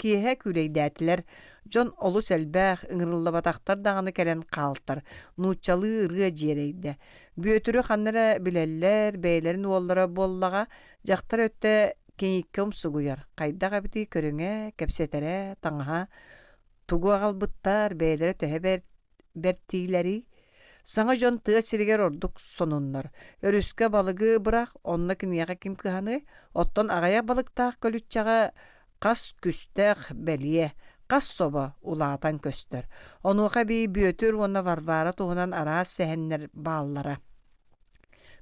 [SPEAKER 1] Киэһэ күүлэйдээтилэр, дьон олус элбэх, ыҥырыллыбатахтар даҕаны кэлэн хаалтар, нууччалыы ырыа дьиэрэйдэ. Бүөтүрү ханна эрэ билэллэр, бэйэлэрин уоллара буоллаҕа, дьахтар өттө кийииккэ умсугуйар, хайдах эбитий көрүҥэ, кэпсэтэрэ, таҥаһа, тугу аҕалбыттар, бэйэлэрэ төһө бэрт бэртиилэрий? Саҥа дьон тыа сиригэр ордук сонуннар. Өрүскэ балыгы бырах, онно киниэхэ ким кыһаныай? Оттон аҕыйах балыктаах көлүччэҕэ хас күстэх бэлиэ. Хас собо улаатан көстөр. Онуоха эбии Бүөтүр уонна Варвара туһунан араас сэһэннэр бааллара.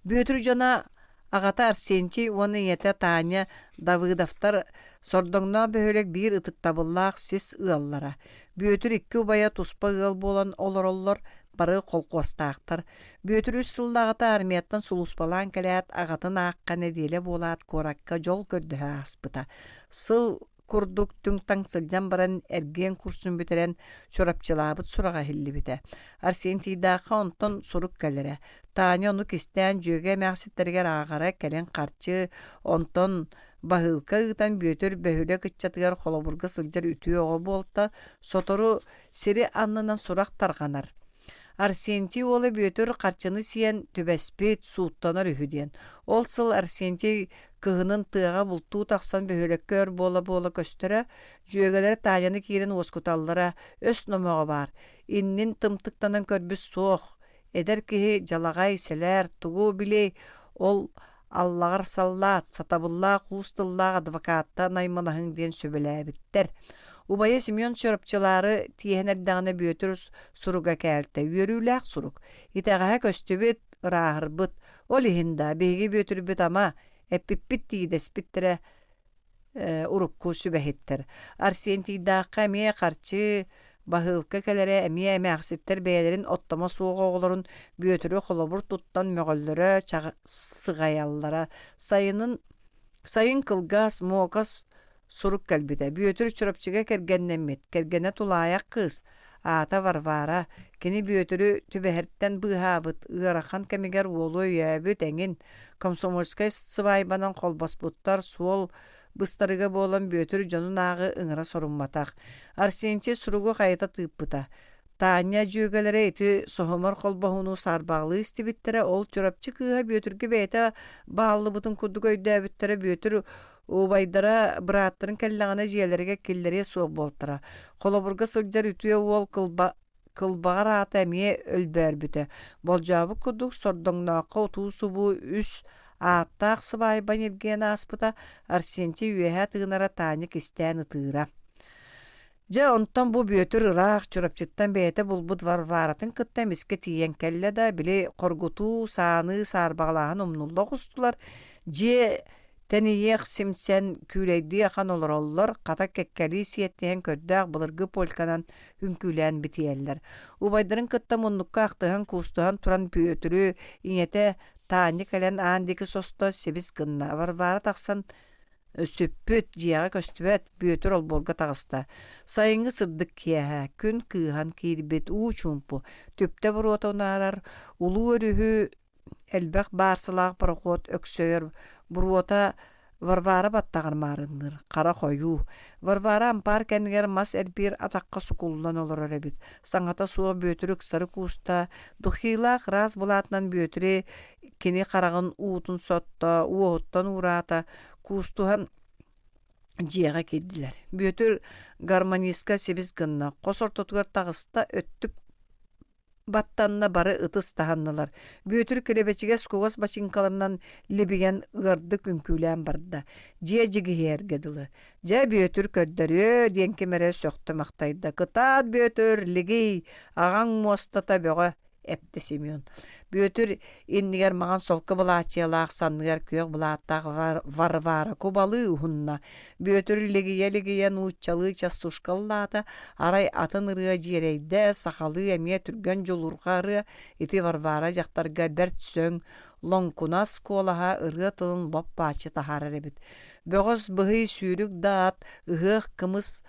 [SPEAKER 1] Бүөтүр дьоно аҕата Арсентий уонна ийэтэ Таня Давыдовтар Сордоҥноох бөһүөлэк биир ытыктабыллаах сис ыаллара. Бүөтүр икки убайа туспа ыал буолан олороллор, бары холкуостаахтар. Бүөтүр үс сыллааҕыта армияттан сулууспалаан кэлээт, аҕатын аахха нэдиэлэ буолаат куоракка дьол көрдөһө ааспыта. Сыл курдук түҥ-таҥ сылдьан баран эргиэн курсун бүтэрэн Чурапчылаабыт сураҕа иһиллибитэ. Арсентийдаахха онтон сурук кэлэрэ. Таня ону кистээн дьүөгэ эмээхситтэригэр ааҕара, кэлин харчы, онтон баһыылка ыытан Бүөтүр бөһүөлэк ыччатыгар холобурга сылдьар үтүө оҕо буолта, сотору сири аннынан сурах тарҕанар. Арсентий уола Бүөтүр харчыны сиэн түбэспит, сууттанар үһү диэн. Ол сыл Арсентий кыһынын тыаҕа бултуу тахсан бөһүөлэккэ өр буола-буола көстөрө, дьүөгэлэрэ Таняны киирэн уоскуталлара, өс номоҕо баар, иннин тымтыктанан көрбүт суох, эдэр киһи дьалаҕай, сэлээр, тугу билиэй, ол аллаҕар саллаат, сатабыллаах уус тыллаах адвокатта наймылаһыҥ диэн сүбэлээбиттэр. Убайа Семен Чурапчылаары тиэһэн эрдэҕинэ Бүөтүр суруга кээлтэ, үөрүүлээх сурук. Итэҕэһэ көстүбүт, ырааһырбыт. Ол иһин да, биһиги Бүөтүрбүт ама, эппиппит тиийдэспиттэрэ урукку сүбэһиттэр. Арсентийдаахха эмиэ харчы, баһыылка кэлэрэ эмиэ эмээхситтэр бэйэлэрин оттомо суох оҕолорун Бүөтүрү холобур туттан мөҕөллөрө, сыҕайаллара. Сайынын сайын кылгас, муокас сурук кэлбитэ. Бүөтүр Чурапчыга кэргэннэммит, кэргэнэ тулаайах кыыс, аата Варвара. Кини Бүөтүрү түбэһэртэн быыһаабыт, ыарахан кэмигэр уолу өйөөбүт эҥин. Комсомольскай сыбаайбанан холбоспуттар, суол быстарыга буолан Бүөтүр дьонун ааҕы ыҥыра сорумматах. Арсентий суругу хайыта тыыппыта. Таня дьүөгэлэрэ ити соһумар холбоһууну саарбаҕалыы истибиттэрэ, ол Чурапчы кыыһа Бүөтүргэ бэйэтэ бааллыбытын курдук өйдөөбүттэрэ Бүөтүр убайдара бырааттарын кэллэҕинэ дьиэлэригэр киллэриэ суох буолтара. Холобурга сылдьар үтүө уол кылба кылбаҕар аата эмиэ өлбөөрбүтэ. Болдьообут курдук сордоҥнооххо утуу-субуу үс ааттаах сыбаайба ньиргийэн ааспыта, Арсентий үөһэ тыынара Таня кистээн ытыыра. Дьэ, онтон бу Бүөтүр ыраах Чурапчыттан бэйэтэ булбут Варваратын кытта эмискэ тиийэн кэллэ да, били хоргутуу, сааныы, саарбаҕалааһын умнулла оҕустулар, дьиэ тэнийиэх симсэн, күүлэйдии ахан олороллор, хата кэккэлии сиэттиһэн көрдөөх былыргы польканан үҥкүүлээн битийэллэр. Убайдарын кытта муннукка ахтыһан-куустуһан туран Бүөтүрү ийэтэ Таня кэлэн аан диэки состо сибис гынна. Варвара тахсан Сүппүт, дьиэҕэ көстүбэт, Бүөтүр олбуорга таҕыста. Сайыҥҥы сырдык киэһэ, күн кыыһан киирбит уу чуумпу, түптэ буруота унаарар, улуу өрүһү элбэх баарсалаах борохуот өксөйөр, буруота Варвара баттаҕар маарынныыр, хара хойуу. Варвара ампаар кэннигэр мас эрбиир атахха сукуллан олорор эбит. Саҥата суох Бүөтүр ыксары кууста, духилаах ыраас былаатынан Бүөтүрү Кини хараҕын уутун сотто, уоһуттан уураата, куустуһан дьиэҕэ киирдилэр. Бүөтүр гармонистка сибис гынна, хос ортотугар таҕыста, өттүк баттанна бары ытыс таһыннылар. Бүөтүр килэбэчигэс кугас бачыыҥкаларынан либийэн ыардык үҥкүүлээн барда. Дьиэ дьигиһийэргэ дылы. Дьэ, Бүөтүр көрдөрүө диэн ким эрэ сөхтө-махтайда. Кытаат, Бүөтүр, лигий, аҕаҥ муостата бөҕө эптэ Семен. Бүөтүр иннигэр маҥан солко былааччыйалаах санныгар күөх былааттаах Варвара кубалыы уһунна. Бүөтүр лигийэ-лигийэ нууччалыы частушка ыллаата, арай атын ырыа дьиэрэйдэ, сахалыы эмиэ түргэн дьулурҕа ырыа ити Варвара дьахтарга бэрт сөҥ, лоҥкунас куолаһа ырыа тылын лоп-бааччы таһаарар эбит. Бөҕөс быһый сүүрүк да ат, ыһыах кымыс,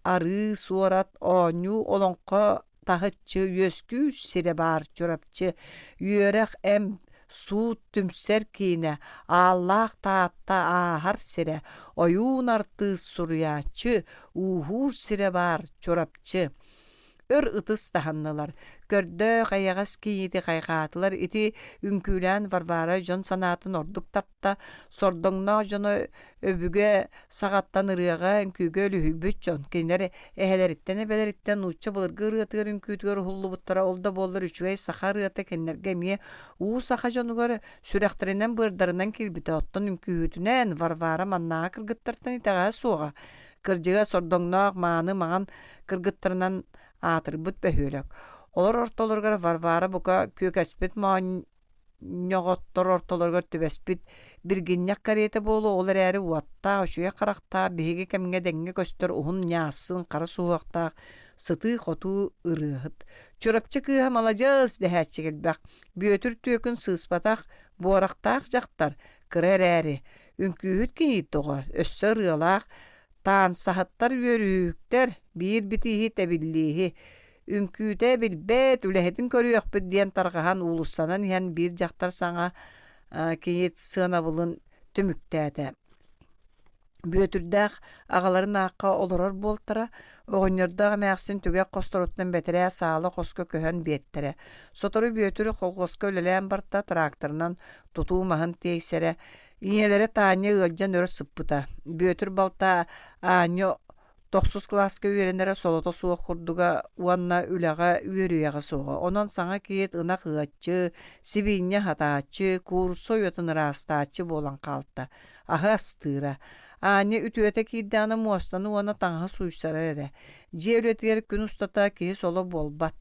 [SPEAKER 1] арыы суорат, оонньуу олоҥхо таһыччы үөскүүр сирэ баар Чурапчы, үөрэх, эмп, суут түмсэр киинэ, Ааллаах Таатта ааһар сирэ, ойуун артыыс суруйааччы, ууһуур сирэ баар Чурапчы. Өр ытыс таһыннылар, көрдөөх эйэҕэс кийиити хайҕаатылар ити үҥкүүлээн Варвара дьон санаатын ордук тапта, сордоҥноох дьоно Өбүгэ саҕаттан ырыаҕа, үҥкүүгэ үлүһүйбүт дьон, кинилэр эһэлэриттэн-эбэлэриттэн нуучча былыргы ырыатыгар үҥкүүтүгэр уһуллубуттара ол да буоллар үчүгэй саха ырыата кинилэргэ эмиэ уу саха дьонугар сүрэхтэринэн-быардарынан киирбитэ, оттон үҥкүүһүтүнэн Варвара маннааҕы кыргыттартан итэҕэһэ суоҕа. Кырдьыга сордоҥноох мааны маҥан кыргыттарынан аатырбыт бөһүөлэк. Олор ортолоругар Варвара бука күөкэспит моонньоҕоттор ортолоругар түбэспит биргинньэх кэриэтэ буолуо, ол эрээри уоттаах, үчүгэй харахтаах, биһиги кэмҥэ дэҥҥэ көстөр уһун ньаассын хара суһуохтаах сытыы-хотуу ырыаһыт. Чурапчы кыыһа маладьыас дэһээччи элбэх. Бүөтүр түөкүн сыыспатах, буорахтаах дьахтар, кыра эрээри, үҥкүүһүт киһи тоҕо, өссө ырыалаах, таансаһыттар үөрүүктэр, биир битииһи тэбиллииһи, үҥкүүтэ билбэт, үлэһитин көрүөхпүт диэн тарҕаһан уулуссанан иһэн биир дьахтар саҥа кийиит сыанабылын түмүктээтэ. Бүөтүрдээх аҕаларын аахха олорор буолтара, оҕонньордоох эмээхсин түгэх хосторуттан бэтэрээ саала хоско көһөн биэртэрэ. Сотору Бүөтүр колхуоска үлэлээн барта, тракторынан тутуу маһын тиэйсэрэ. Ийэлэрэ Таня ыалдьан өр сыппыта. Бүөтүр балта Аня тохсус кылааска үөрэнэрэ солото суох курдуга уонна үлэҕэ үөрүйэҕэ суоҕа. Онон саҥа кийиит ынах ыаччы, сибиинньэ аһатааччы, куурусса уйатын ыраастааччы буолан хаалта. Аһы астыыра. Аня үтүөтэ киирдэҕинэ муостаны уонна таҥаһы сууйсарар эрэ. Дьиэ үлэтигэр күн устата киһи соло буолбат.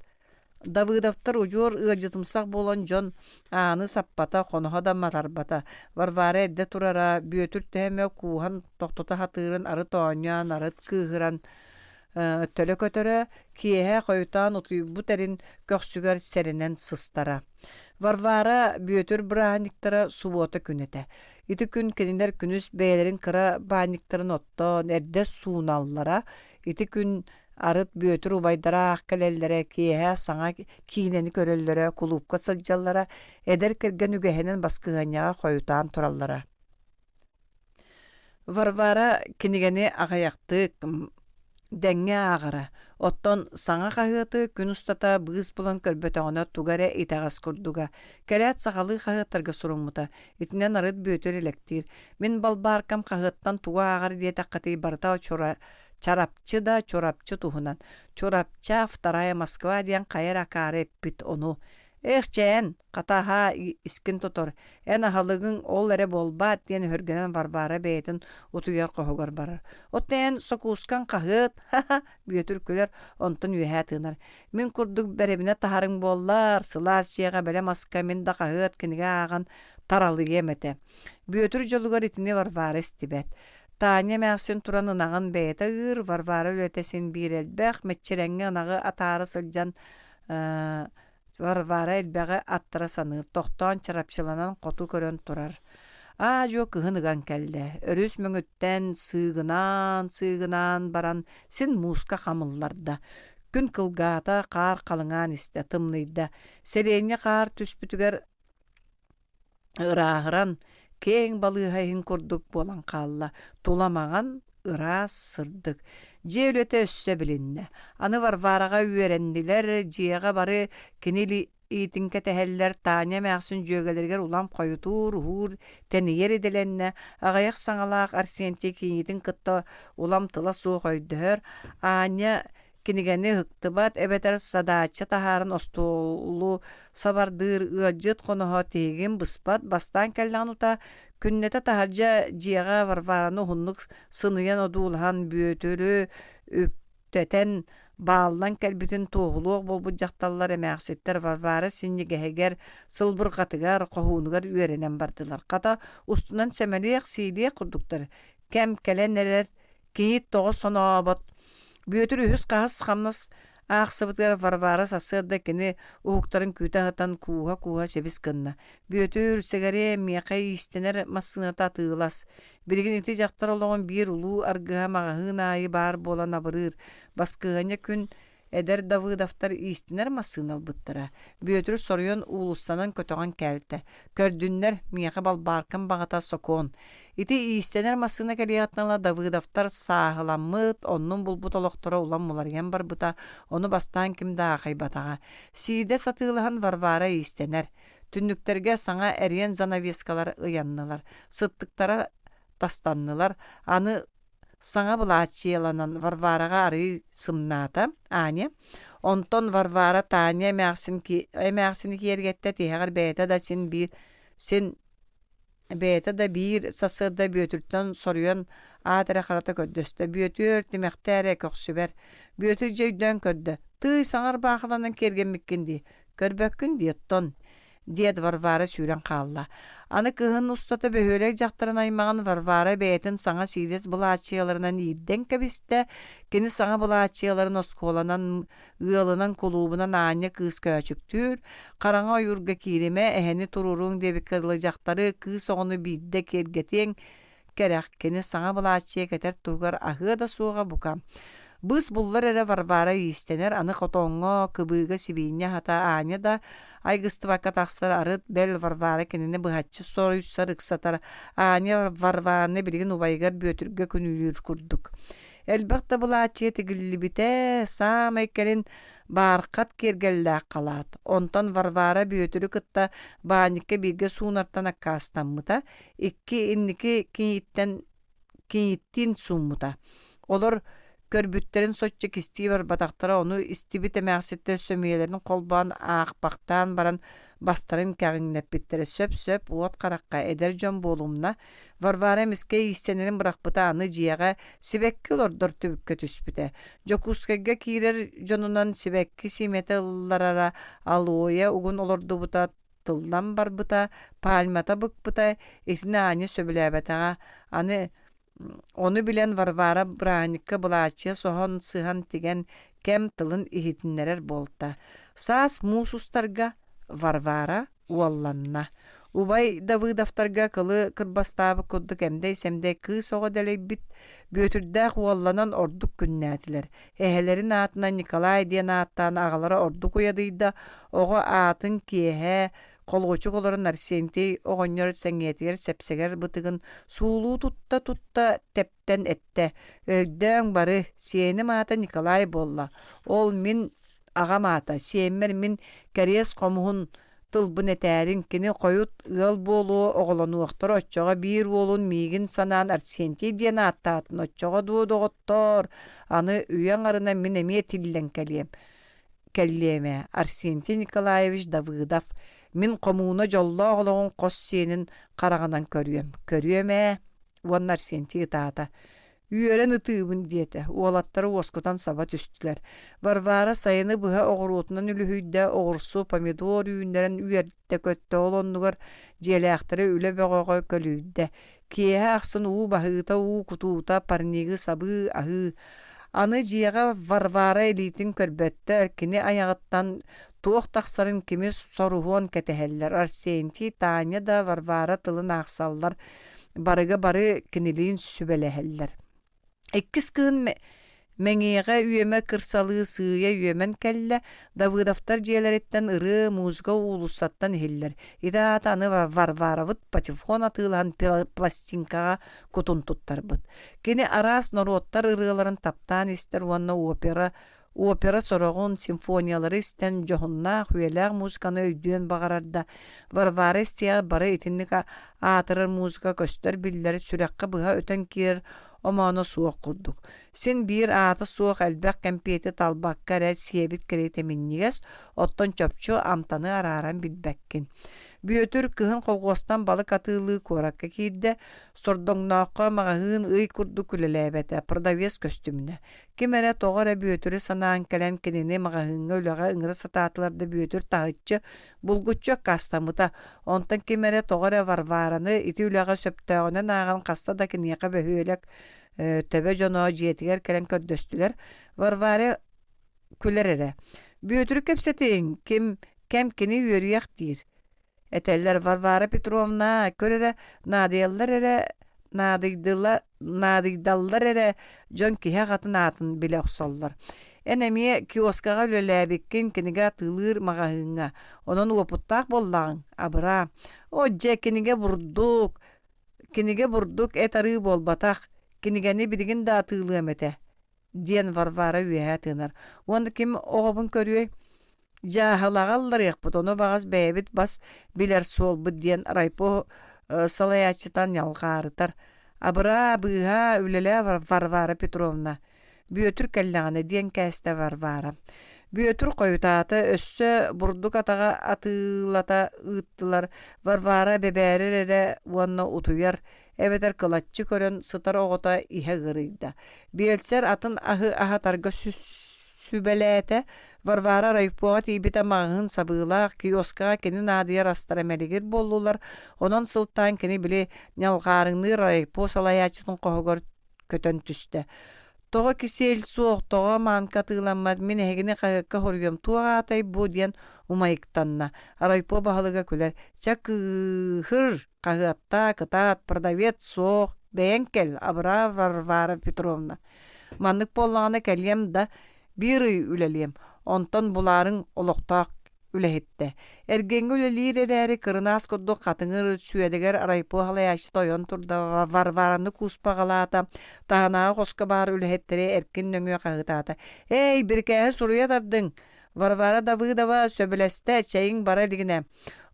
[SPEAKER 1] Давыдовтар удьуор ыалдьытымсах буолан дьон ааны саппата, хоноһо да матарбата. Варвара эрдэ турара, Бүөтүр төһө эмэ кууһан тохтото сатыырын арыт оонньоон, арыт кыыһыран төлө көтөрө, киэһэ хойутаан утуйбут эрин көхсүгэр сэрэнэн сыстара. Варвара Бүөтүр бырааһынньыктара субуота күн этэ. Ити күн кинилэр күнүс бэйэлэрин кыра баанньыктарын оттоон, эрдэ сууналлара. Ити күн Арыт Бүөтүр убайдара аах кэлэллэрэ, киэһэ саҥа киинэни көрөллөрө, кулуупка сылдьаллара, эдэр кэргэн үгэһинэн баскыһыанньаҕа хойутаан тураллара. Варвара кинигэни аҕыйахтык дэҥҥэ ааҕара, оттон саҥа хаһыаты күн устата быыс булан көрбөтөҕүнэ туга эрэ итэҕэс курдуга. Кэлээт сахалыы хаһыаттарга суруммута. Итинэн арыт Бүөтүр элэктиир. Мин балбааркам хаһыаттан тугу ааҕар диэтэххитий барыта Чарапчы да Чурапчы туһунан. Чурапча, вторая Москва диэн хайа эрэ акаары эппит ону. Эх, чээн, хата аһаа искин тотор, эн аһылыгыҥ ол эрэ буолбаат диэн өһүргэнэн Варвара бэйэтин утуйар хоһугар барар. Оттон эн сокуускаҥ хаһыат, ха-ха, Бүөтүр күлэр, онтон үөһээ тыынар. Мин курдук бэрэбинэ таһарыҥ буоллар, сылаас дьиэҕэ бэлэм аска мин да хаһыат, кинигэ ааҕан таралыйыам этэ. Бүөтүр дьолугар итини Варвара истибэт. Таня эмээхсин туран ынаҕын бэйэтэ ыыр, Варвара үлэтэ син биир элбэх, мэччирэҥҥэ ынаҕы атаара сылдьан Варвара элбэҕи аттара саныыр, тохтоон чарапчыланан хоту көрөн турар. Аа-дьуо кыһын ыган кэллэ, өрүс мөҥүттэн сыыгынаан-сыыгынаан баран син мууска хамылларда. Күн кылгаата, хаар халыҥаан истэ, тымныйда. Сэлиэнньэ хаар түспүтүгэр Ырааһыран, киэҥ балыыһа иһин курдук буолан хаалла, тула маҥан, ыраас, сырдык. Дьиэ үлэтэ өссө билиннэ. Аны Варвараҕа үөрэннилэр, дьиэҕэ бары кини илиитин кэтэһэллэр, Таня эмээхсин дьүөгэлэригэр улам хойутуур, уһуур, тэнийэр идэлэннэ, аҕыйах саҥалаах Арсентий кийиитин кытта улам тыла суох өйдөһөр, Аня кинигэни ыһыктыбат эбэтэр садаачча таһааран остуолу сабардыыр ыалдьыт хоноһо тиһигин быспат бастаан кэллэҕин утаа күннэтэ таһырдьа дьиэҕэ Варвараны уһуннук сыныйан одуулаһан Бүөтүрү үктэтэн бааллан кэлбитин туоһулуох буолбут дьахталлар эмээхситтэр Варвара синньигэһигэр сылбырҕатыгар хоһуунугар үөрэнэн бардылар хата устунан сэмэлиэх сиилиэх курдуктар кэм кэлэн эрэр Кийиит тоҕо сонообот Бүөтүр үһүс хаһыс хамнас аахсыбытыгар Варвара сарсыарда кини уһуктарын күүтэ сытан кууһа-кууһа сибис гынна. Бүөтүр, сэгэриэ, миэхэ иистэнэр массыыната атыылас. Билигин ити дьахтар олоҕун биир улуу аргыһа маҕаһыын аайы баар буолан абырыыр. Баскыһыанньа күн Эдэр Давыдовтар иистэнэр массыына ылбыттара. Бүөтүр соруйан уулуссанан көтөҕөн кээлтэ. Көрдүннэр, миэхэ балбааркам баҕата сокуон. Ити иистэнэр массыына кэлиэҕиттэн ыла Давыдовтар сааһыламмыт, оннун булбут олохторо улам уларыйан барбыта, ону бастаан ким да аахайбатаҕа. Сиидэ сатыылаһан Варвара иистэнэр. Түннүктэргэ саҥа эриэн занавескалар ыйаннылар. Сыттыктара тастаннылар. Аны Саҥа былааччыйаланан Варвараҕа арыый сымнаата, Аня. Онтон Варвара Таня эмээхсин эмээхсини киэргэттэ тиһэҕэр бэйэтэ да син биир син Бэйэтэ да биир сарсыарда Бүөтүртэн соруйан аат эрэ харата көрдөстө: «Бүөтүөр, тимэхтээ эрэ көхсүбэр». Бүөтүр дьэ өйдөөн көрдө: «Тыый, саҥа ырбаахыланан киэргэммиккин дии, көрбөккүн дии оттон» диэт Варвара сүүрэн хаалла. Аны кыһын устата бөһүөлэк дьахтарын аймаҕын Варвара бэйэтин саҥа сиидэс былааччыйаларынан иирдэн кэбистэ. Кини саҥа былааччыйаларын оскуоланан ыалынан, кулуубунан аанньа кыыс көөчүктүүр, хараҥа ойуурга кииримэ, эһэни туруоруоҥ диэбиккэ дылы дьахтары, кыыс оҕону биирдэ киэргэтиэҥ кэрэх, кини саҥа былааччыйа кэтэр туһугар аһыа да суоҕа бука. Быыс буллар эрэ Варвара иистэнэр, аны хотоҥҥо, кыбыыга сибиинньэ аһата аанньа да айгыстыбакка тахсар, арыт бэл Варвара кинини быһаччы соруйсар, ыксатар, аанньа Варвараны билигин убайыгар Бүөтүргэ күнүүлүүр курдук. Элбэх да былааччыйа тигиллибитэ, саамай кэлин баархат киэргэллээх халаат. Онтон Варвара Бүөтүрү кытта баанньыкка бииргэ суунартан аккаастаммыта, икки инники киниттэн киниттиин сууммута. Олор көрбүттэрин соччо кистии барбатахтара, ону истибит эмээхситтэр сөмүйэлэрин холбоон аахпахтаан баран бастарын кэҕиҥнэппиттэрэ сөп-сөп уот харахха эдэр дьон буолумна, Варвара эмискэ иистэнэрин бырахпыта аны дьиэҕэ сибэкки олордор түбүккэ түспүтэ. Дьокуускайга киирэр дьонунан сибэкки сиэмэтэ ылларара, алоэ угун олордубута тыллан барбыта, пальмата быкпыта, итини аанньа сөбүлээбэтэҕэ. Аны ону билэн Варвара бырааһынньыкка былааччыйа соһон сыһан тигэн кэм тылын иһитиннэрэр буолта. Саас муус устарга Варвара уолланна. Убай Давыдовтарга кылы кырбастаабыт курдук эмдэй-сэмдэй кыыс оҕо дэлэйбит, Бүөтүрдээх уолланан ордук күннээтилэр. Эһэлэрин аатынан Николай диэн ааттаан аҕалара ордук уйадыйда, оҕо аатын киэһэ холуочук олорон Арсентий оҕонньор сэҥийэтигэр сэпсэгэр бытыгын суулуу тутта-тутта тэптэн эттэ: «Өйдөөҥ бары, сиэним аата Николай буолла. Ол мин аҕам аата, сиэммэр мин кэриэс хомуһун тылбын этээриҥ, кини хойут ыал буолуо, оҕолонуохтара, оччоҕо биир уолун миигин санаан Арсентий диэн ааттаатын, оччоҕо дуо, доҕоттоор, аны үйэ аҥарынан мин эмиэ тиллэн кэлиэм кэллиэм ээ, Арсентий Николаевич Давыдов, мин хомууна дьоллоох олоҕун хос сиэнин хараҕынан көрүөм, көрүөм ээ уонна Арсентий ытаата. Үөрэн ытыыбын диэтэ, уолаттара уоскутан саба түстүлэр. Варвара сайыны быһа оҕуруотунан үлүһүйдэ, оҕурсу, помидор үүннэрэн үөрдэ-көттө, ол оннугар дьиэлээхтэри үлэ бөҕөҕө көлүйдэ. Киэһэ ахсын уу баһыыта, уу кутуута, парнигы сабыы, аһыы. Аны дьиэҕэ Варвара илиитин көрбөттөр, кини айаҕыттан туох тахсарын кими соруһуон кэтэһэллэр. Арсентий, Таня да Варвара тылын аахсаллар, барыга бары кинилиин сүбэлэһэллэр. Иккис кыһын Мэҥиэҕэ үөмэ кырсалыы сыыйа үөмэн кэллэ, Давыдовтар дьиэлэриттэн ырыа, музыка уулуссаттан иһиллэр. Ити аата аны Варваровыт патефон атыылаһан пластинкаҕа кутун туттарбыт. Кини араас норуоттар ырыаларын таптаан истэр уонна опера Опера сороҕун, симфониялары истэн дьоһуннаах, үйэлээх музыканы өйдүөн баҕарар да, Варвара истиэҕэр бары итинник аатырар музыка көстөр-биллэр, сүрэххэ быһа өтөн киирэр омооно суох курдук. Син биир аата суох элбэх кэмпиэти талбакка эрэ сиэбит кэриэтэ минньигэс, оттон чопчу амтаны арааран билбэккин. Бүөтүр кыһын колхуостан балык атыылыы куоракка киирдэ, Сордоҥнооххо маҕаһыын ый курдук үлэлээбэтэ, продавец көстүмүнэ. Ким эрэ тоҕо эрэ Бүөтүрү санаан кэлэн кинини маҕаһыыҥҥа үлэҕэ ыҥыра сатаатылар да Бүөтүр таһыччы, булгуччу аккаастаммыта. Онтон ким эрэ тоҕо эрэ Варвараны ити үлэҕэ сөптөөҕүнэн ааҕан хаста да киниэхэ бөһүөлэк төбө дьоно дьиэтигэр кэлэн көрдөстүлэр. Варвара күлэр эрэ: «Бүөтүрү кэпсэтиҥ, ким кэм кини үөрүйэх диир. Этэллэр Варвара Петровна, көр эрэ, наадыйаллар эрэ, наадыйдыла, наадыйдаллар эрэ дьон киһи аҕатын аатын билэ охсоллор. Эн эмиэ киоскаҕа үлэлээбиккин кинигэ атыылыыр маҕаһыыҥҥа, онон уопуттаах буоллаҕыҥ, абыраа. О, дьэ, кинигэ бурдук, кинигэ бурдук эт арыы буолбатах, кинигэни билигин да атыылыам этэ, диэн Варвара үөһэ тыынар. Уонна ким оҕобун көрүөй? Дьааһылаҕа ылларыахпыт, ону баҕас бэйэбит бас билэр суолбут диэн райпо салайааччыта ньалҕаарытар. Абыраа, быыһаа, үлэлээ Варвара Петровна. Бүөтүр кэллэҕинэ диэн кээстэ Варвара. Бүөтүр хойутаата, өссө бурдук атаҕа атыылата ыыттылар. Варвара бэбээрэр эрэ уонна утуйар, эбэтэр кылаччы көрөн сытар оҕото иһэ ыарыйда. Биэлсэр атын аһы аһатарга сүбэлээтэ. Варвара райпоҕа тиийбитэ маҕаһыын сабыылаах, киоскаҕа кини наадыйар астара мэлигир буоллулар. Онон сылтаан кини били ньалҕаарыҥныыр райпо салайааччытын хоһугар көтөн түстэ. Тоҕо кисиэл суох, тоҕо маанка атыыламмат, мин эһигини хаһыакка хоруйуом, туох аатай бу диэн умайыктанна. Райпо баһылыга күлэр, чэ кыыһыр, хаһыаттаа, кытаат, продавец суох, бэйэҥ кэл, абыраа Варвара Петровна. Маннык буоллаҕына кэлиэм да, биир ый үлэлиэм, онтон булаарыҥ олохтоох үлэһиттэ. Эргиэҥҥэ үлэлиир эрээри кырынаас курдук хатыҥыр сүөдэгэр райпо салайааччыта ойон турда, Варвараны кууспаҕалаата, таһынааҕы хоско баар үлэһиттэри эркин нөҥүө хаһыытаата: «Эй, бирикээһи суруйа тардыҥ! Варвара Давыдова сөбүлэстэ, чэйиҥ бара илигинэ».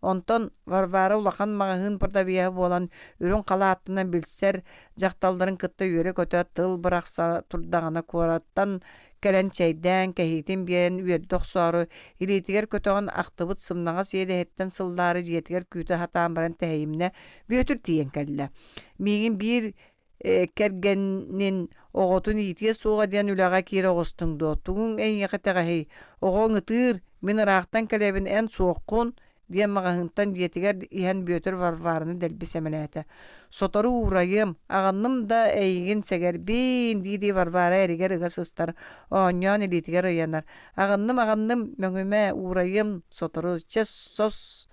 [SPEAKER 1] Онтон Варвара улахан маҕаһыын продавеһа буолан үрүҥ халааттанан билсэр дьахталларын кытта үөрэ-көтө тыл бырахса турдаҕына куораттан кэлэн чэйдээн, кэһиитин биэрэн үөрдэ охсоору, илиитигэр көтөҕөн ахтыбыт сымнаҕас иэдэһиттэн сыллаары дьиэтигэр күүтэ сатаан баран тэһийимнэ, Бүөтүр тиийэн кэллэ. Миигин биир кэргэнин оҕотун иитиэ суоҕа диэн үлэҕэ киирэ оҕустуҥ дуо? Тугуҥ эйиэхэ итэҕэһий? Оҕоҥ ытыыр, мин ыраахтан кэлэбин, эн суоххун, диэн маҕаһыынтан дьиэтигэр иһэн Бүөтүр Варвараны дэлби сэмэлээтэ. Сотору уурайыам, аҕынным да эйигин сэгэрбин, дии-дии Варвара эригэр ыга сыстар, оонньоон илиитигэр ыйанар. Аҕынным, аҕынным, мөҥүмэ, уурайыам сотору, чэ, сос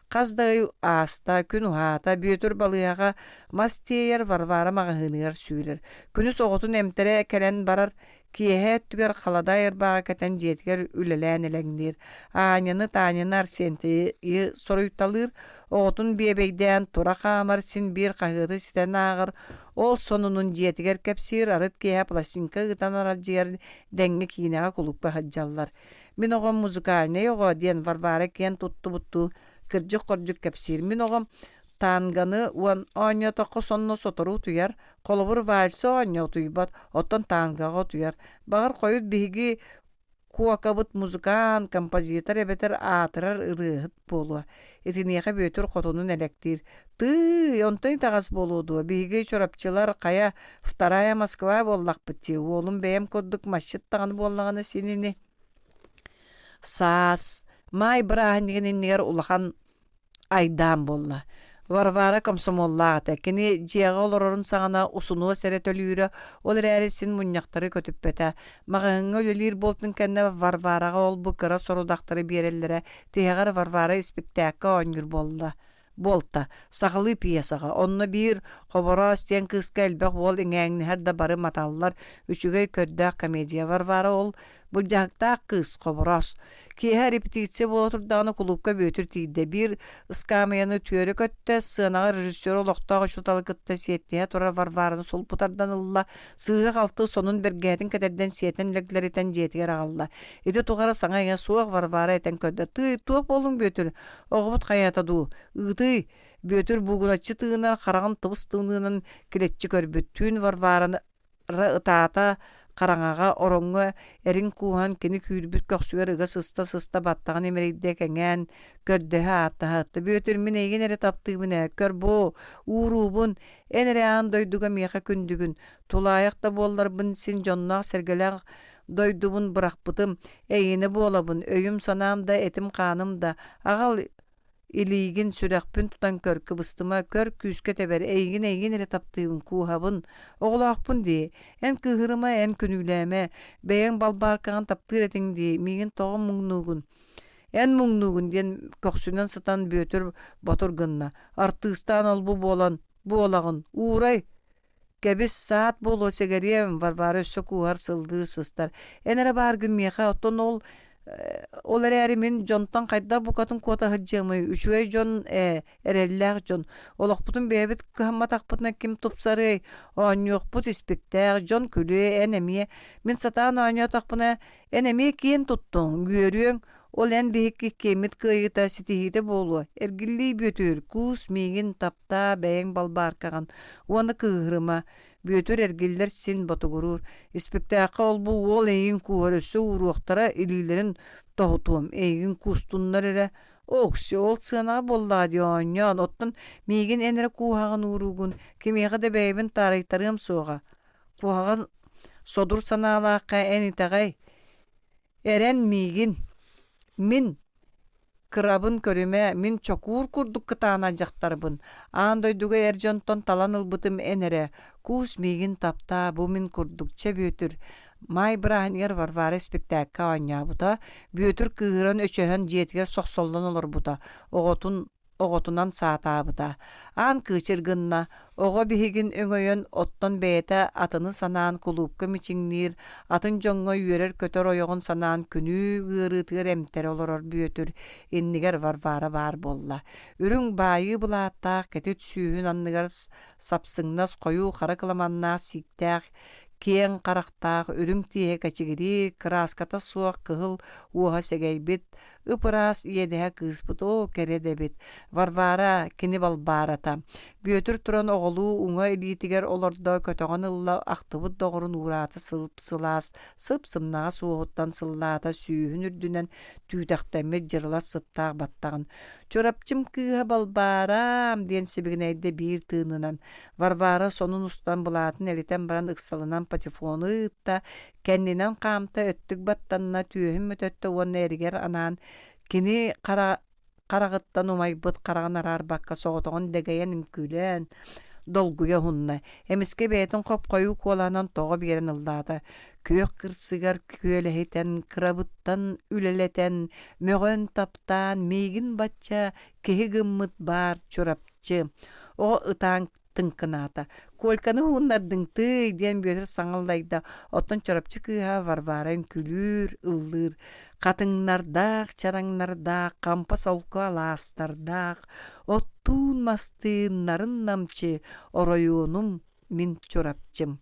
[SPEAKER 1] Хас да ый ааста, күн уһаата, Бүөтүр балыыһаҕа мас тиэйэр, Варвара маҕаһыыныгар сүүрэр. Күнүс оҕотун эмтэрэ кэлэн барар, киэһэ өттүгэр халадаай ырбааҕы кэтэн дьиэтигэр үлэлээн элэҥниир. Аняны, Таняны Арсентийы соруйталыыр, оҕотун биэбэйдээн тура хаамар, син биир хаһыаты ситэн ааҕар, ол сонунун дьиэтигэр кэпсиир, арыт киэһэ пластинка ыытан аралдьыйар, дэҥҥэ киинэҕэ кулуупка сылдьаллар. Мин оҕом музыкальнай оҕо диэн Варвара киэн туттубуттуу кырдьык-хордьук кэпсиир. Мин оҕом танганы уон оонньоотоххо сонно сотору утуйар, холобур вальсы оонньоо утуйбат, оттон тангаҕа утуйар. Баҕар хойут биһиги Куокабыт музыкант, композитор эбэтэр аатырар ырыаһыт буолуо. Итиниэхэ Бүөтүр хотунун элэктиир: «Тыый, онтон итэҕэс буолуо дуо, биһиги чурапчылар хайа вторая Москва буоллахпыт дии, уолум бэйэм курдук масчыт даҕаны буоллаҕына син ини». Саас, маай бырааһынньыгын иннигэр улахан айдаан буолла. Варвара комсомоллаах этэ. Кини дьиэҕэ олорорун саҕана усунуос эрэ төлүүрэ, ол эрээри син мунньахтары көтүппэтэ. Маҕаһыыҥҥа үлэлиир буолтун кэннэ Варвараҕа ол-бу кыра сорудахтары биэрэллэрэ. Тиһэҕэр Варвара испиктээккэ оонньуур буолла. Буолта. Сахалыы пьесаҕа. Онно биир Хобороос диэн кыыска элбэх уол иҥээҥнэһэр да бары маталлар. Үчүгэй көрдөөх комедия. Варвара ол Былдьаһыктаах кыыс Хобороос. Киэһэ репетиция буола турдаҕына кулуупка Бүөтүр тиийдэ. Биир ыскаамыйаны түөрэ көттө, сценаҕа режиссер олохтоох учууталы кытта сиэттиһэ турар Варвараны сулбу тардан ылла, сыыһа-халты сонун бэргэһэтин кэтэрдэн сиэтэн лэглэритэн дьиэтигэр аҕалла. Ити тухары саҥа-иҥэ суох Варвара этэн көрдө: «Тыый, туох буоллуҥ Бүөтүр? Оҕобут хайата дуу? Ыытый!» Бүөтүр буугуначчы тыынар, хараҕын тыбыс-тымныынан килэччи көрбүт. Түүн Варвараны ытаата, хараҥаҕа, ороҥҥо эрин кууһан кини күүрбүт көхсүгэр ыга сыста-сыста баттаҕын имэрийдэ кэҥээн, көрдөһө ааттаһа «Бүөтүр, мин эйигин эрэ таптыыбын ээ, көр бу, ууруубун, эн эрэ аан дойдуга миэхэ күндүгүн, тулаайах да буолларбын син дьонноох-сэргэлээх дойдубун бырахпытым, эйигинэ буолабын, өйүм-санаам да, этим-хааным да, аҕал Илиигин, сүрэхпин тутан көр, кыбыстыма, көр күүскэ тэбэр, эйигин эйигин эрэ таптыыбын, кууһабын, оҕолоохпун дии, эн кыыһырыма, эн күнүүлээмэ, бэйэҥ балбааркаҕын таптыыр этиҥ дии, миигин тоҕо муҥнуугун? Эн муҥнуугун диэн көхсүнэн сытан Бүөтүр ботур гынна, артыыстаан ол-бу буолан, буолаҕын, уурай, Кэбис, саат буолуо сэгэриэм, Варвара өссө кууһар, сыллыыр, сыстар. Эн эрэ бааргын миэхэ, оттон ол ол эрээри мин дьонтон хайдах букатын куота сылдьыамый, үчүгэй дьон ээ, эрэллээх дьон. Олохпутун бэйэбит кыһамматахпытына ким тупсарыай, оонньуохпут испиктээх, дьон күлүө, эн эмиэ. Мин сатаан оонньоотохпуна, эн эмиэ киэн туттуҥ, үөрүөҥ, ол эн биһикки иккиэммит кыайыыта, ситиһиитэ буолуо. Эргиллии Бүөтүр, куус миигин, таптаа, бэйэҥ балбааркаҕын уонна кыыһырыма. Бүөтүр эргиллэр син ботугуруур. Испиктээххэ ол-бу уол эйигин кууһар өссө ууруохтара, илиилэрин тоһутуом, эйигин куустуннар эрэ. Окси, ол сыанаҕа буоллаҕа дии оонньоон, оттон миигин эн эрэ кууһаҕын ууруугун, кимиэхэ да бэйэбин таарыйтарыам суоҕа. Куһаҕан содур санаалаахха эн итэҕэй, эрэн миигин. Мин кырабын көрүмэ, мин чокуур курдук кытаанах дьахтарбын. Аан дойдуга эр дьонтон талан ылбытым эн эрэ. Куус миигин таптаа, бу мин курдук, чэ Бүөтүр. Маай бырааһынньыгар Варвара испиктээккэ оонньообута. Бүөтүр кыыһыран өчөһөн дьиэтигэр сохсоллон олорбута. Оҕотун оҕотунан саатаабыта. Аан кыычыр гынна, оҕо биһигин өҥөйөн, оттон бэйэтэ атыны санаан кулуупка мичиҥниир, атын дьоҥҥо үөрэр-көтөр ойоҕун санаан күнүү ыарыытыгар эмтэрэ олорор Бүөтүр иннигэр Варвара баар буолла. Үрүҥ баайыы былааттаах кэтит сүүһүн анныгар сапсыҥнас хойуу хара кыламаннаах сииктээх киэҥ харахтаах үрүҥ тииһэ кэчигирии кырааската суох кыһыл уоһа сэгэйбит Ып-ыраас иэдэһэ кыыспыт оо, кэрэ да эбит. Варвара, кини Балбаарата. Бүөтүр туран оҕолуу уҥа илиитигэр олордо, көтөҕөн ылла, ахтыбыт доҕорун уураата сылаас, сып-сымнаҕас уоһуттан сыллаата, сүүһүн үрдүнэн түүтэхтэммит дьырылас сыттаах баттаҕын. «Чурапчым кыыһа Балбаараам!» диэн сибигинэйдэ биир тыынынан. Варвара сонун устан былаатын элитэн баран ыксалынан патефону ыытта, Кэннинэн хаамта, өттүк баттанна, түөһүн мөтөттө уонна эригэр анаан кини хара хараҕыттан умайбыт хараҕын араарбакка соҕотоҕун дэгэйэн үҥкүүлээн долгуйа уһунна. Эмискэ бэйэтин хоп-хойуу куолаһынан тоҕо биэрэн ыллаата. Күөх кырсыгар күөлэһитэн, кырабыттан үлэлэтэн, мөҕөн таптаан, миигин бачча киһи гыммыт баар Чурапчы. Оҕо ытаан тыҥкынаата. «Кольканы уһуннардыҥ тыый» диэн Бүөтүр саҥа аллайда, оттон Чурапчы кыыһа Варвара үҥкүүлүүр, ыллыыр. Хатыҥнардаах, чараҥнардаах, хампа солко алаастардаах, оттуун-мастыын нарын-намчы оройуонум мин Чурапчым.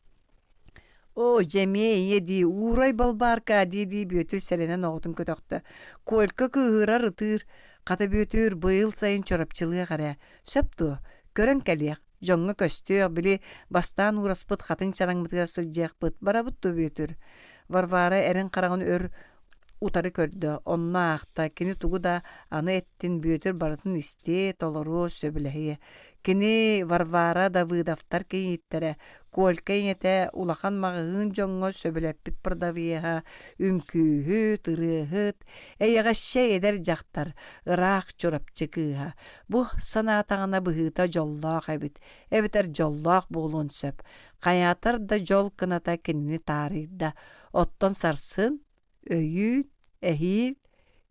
[SPEAKER 1] «Оо, дьэмиэ ийэ дии, уурай балбааркаа» дии-дии Бүөтүр сэрэнэн оҕотун көтөхтө. Колька кыыһырар, ытыыр. Хата Бүөтүр быйыл сайын Чурапчылыах эрэ. Сөп дуо? Көрөн кэлиэх, дьоҥҥо көстүөх, били бастаан уураспыт хатыҥ чараҥмытыгар сылдьыахпыт, барабыт дуо Бүөтүр? Варвара эрин хараҕын өр утары көрдө, онно аахта, кини тугу да аны эттин Бүөтүр барытын истиэ, толоруо, сөбүлэһиэ. Кини Варвара Давыдовтар кийииттэрэ, Колька ийэтэ улахан маҕаһыын дьоҥҥо сөбүлэппит продавеһа, үҥкүүһүт, ырыаһыт, эйэҕэсчэ эдэр дьахтар, ыраах Чурапчы кыыһа. Бу санаатаҕына быһыыта дьоллоох эбит, эбэтэр дьоллоох буолуон сөп. Хайаатар да дьол кыната кинини таарыйда. Оттон сарсын, өйүүн, эһиил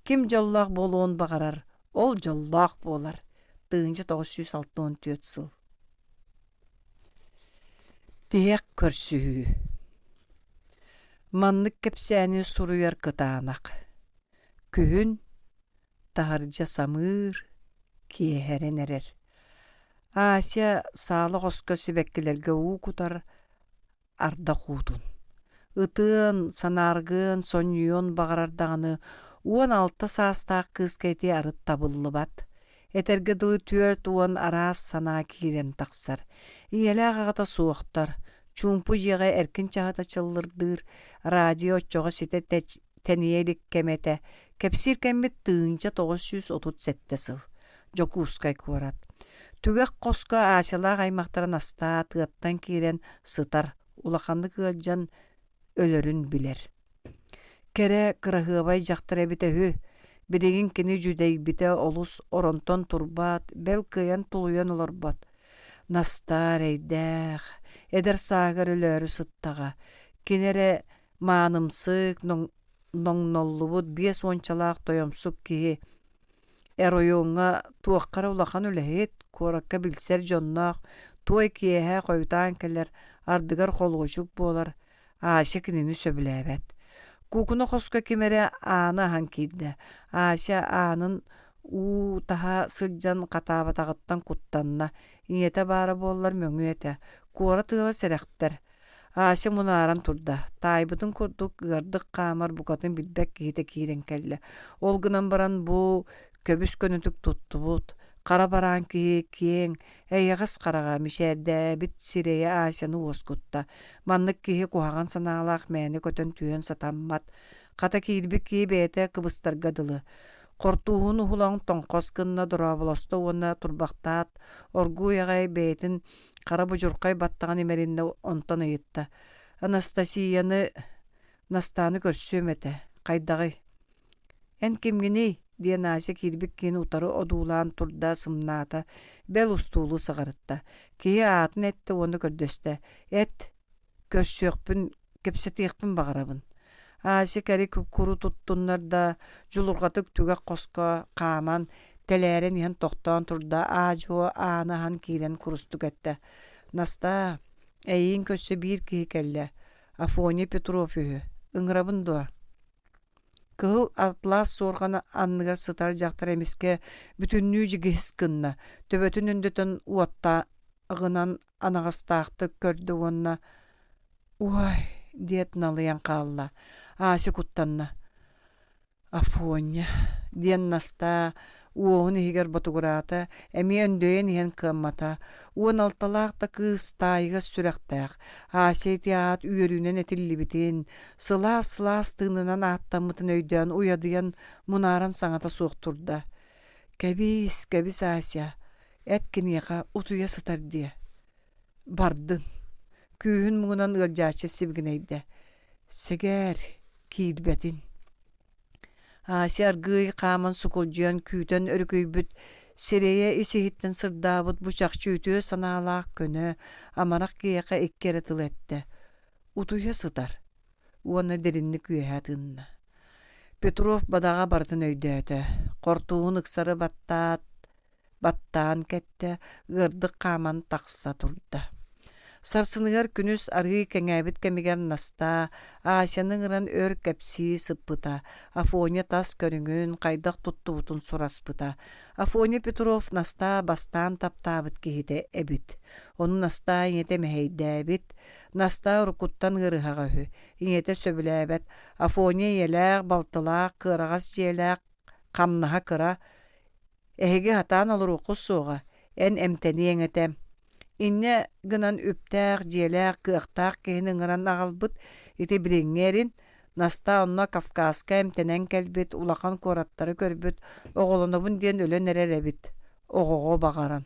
[SPEAKER 1] ким дьоллоох буолуон баҕарар, ол дьоллоох буолар. 1964 сыл. Тиһэх көрсүһүү Маннык кэпсээни суруйар кытаанах. Күһүн Таһырдьа самыыр, киэһэрэн эрэр. Ася саала хоско сибэккилэргэ уу кутар ардах уутун. Ытыан, санааргыан, сонньуйуон баҕарар даҕаны 16 саастаах кыыска ити арыт табыллыбат. Этэргэ дылы 40 араас санаа киирэн тахсар. Ийэлээх аҕата суохтар. Чуумпу дьиэҕэ эркин чаһыта чыллырдыыр, радио оччоҕо ситэ тэнийэ илик кэмэ этэ. Кэпсиир кэммит 1937 сыл. Дьокуускай куорат. Түгэх хоско Асялаах аймахтара Настаа тыаттан киирэн сытар, улаханнык ыалдьан өлөрүн билэр. Кэрэ, кыраһыабай дьахтар эбитэ үһү. Билигин кини дьүдэйбитэ олус оронтон турбат, бэл кыайан тулуйан олорбот. Настаа эрэйдээх, эдэр сааһыгар өлөөрү сыттаҕа. Кини эрэ Маанымсык, ноҥноллубут биэс уончалаах тойомсук киһи оройуоҥҥа туохха эрэ улахан үлэһит, куоракка билсэр дьонноох, туой киэһэ хойутаан кэлэр, ардыгар холуочук буолар, Ася кинини сөбүлээбэт. Куукуна хоско ким эрэ ааны аһан киирдэ. Ася аанын уу таһа сылдьан хатаабатаҕыттан куттанна. Ийэтэ баара буоллар мөҥүө этэ. Куорат ыала сэрэхтэр. Ася мунааран турда, таайбытын курдук ыардык хаамар букатын билбэт киһитэ киирэн кэллэ. Ол гынан баран бу көбүс-көнөтүк туттубут, Хара бараан киһи киэҥ, эйэҕэс хараҕа мичээрдээбит сирэйэ Асяны уоскутта. Маннык киһи куһаҕан санаалаах мээнэ көтөн түһүөн сатаммат. Хата киирбит киһи бэйэтэ кыбыстарга дылы. Хортууһун уһулан тоҥхос гынна дорооболосто уонна турбахтаат, оргууй аҕай бэйэтин хара будьурхай баттаҕын имэриннэ онтон ыйытта: «Анастасияны Настааны көрсүөм этэ, хайдаҕый?» «Эн кимҥиний?» диэн Ася киирбит киһини утары одуулаан турда, сымнаата, бэл устуулуу саҕарытта. Киһи аатын эттэ уонна көрдөстө: «Эт, көрсүөхпүн, кэпсэтиэхпин баҕарабын». Ася кэри-куру туттуннар да, дьулурҕатык түгэх хоско хааман, тэлээрэн иһэн тохтоон турда, аа-дьуо ааны аһан киирэн курустук эттэ: «Настаа, эйигин көрсө биир киһи кэллэ, Афоня Петров үһү, ыҥырабын дуо?» Кыһыл атлас суорҕан анныгар сытар дьахтар эмискэ бүтүннүү дьигиһис гынна, төбөтүн өндөтөн уоттааҕынан анаҕастаахтык көрдө уонна «Уой» диэт налыйан хаалла. Ася куттанна. «Афоня» диэн Настаа уоһун иһигэр ботугураата, эмиэ өндөйөн иһэн кыаммата. 16-лаах да кыыс таайыгас сүрэхтээх, Ася ити аат үөрүүнэн этиллибитин, сылаас-сылаас тыынынан ааттаммытын өйдөөн уйадыйан, мунааран саҥата суох турда. «Кэбиис, кэбис, Ася, эт киниэхэ утуйа сытар диэ». Бардын. Күүһүн муҥунан ыалдьааччы сибигинэйдэ. Сэгээр, киирбэтин. Ася аргыый хааман сукулдьуйан күүтэн өрүкүйбүт, сирэйэ ис-иһиттэн сырдаабыт бу чахчы үтүө санаалаах көнө, амарах киһиэхэ икки эрэ тыл эттэ: «Утуйа сытар» уонна дириҥник үөһэ тыынна. Петров бадаҕа барытын өйдөөтө, хортууһун ыксары баттаат, баттаан кэттэ, ыардык хааман тахса турда. Сарсыныгар күнүс арыы кэҥээбит кэмигэр Настаа Асяны ыҥыран өр кэпсии сыппыта, Афоня тас көрүҥүн, хайдах туттубутун сураспыта. Афоня Петров Настаа бастаан таптаабыт киһитэ эбит. Ону Настаа ийэтэ мэһэйдээбит. Настаа уруккуттан ыарыһаҕа үһү. Ийэтэ сөбүлээбэт. Афоня ийэлээх, балтылаах, кыараҕас дьиэлээх, хамнаһа кыра, Эһиги сатаан олоруоххут суоҕа, эн эмтэниэҥ этэ. Инньэ гынан үптээх, дьиэлээх, кыахтаах киһини ыҥыран аҕалбыт, ити билиҥҥи эрин, Настаа онно Кавказка эмтэнэн кэлбит, улахан куораттары көрбүт, оҕолонобун диэн өлөн эрэр эбит, оҕоҕо баҕаран.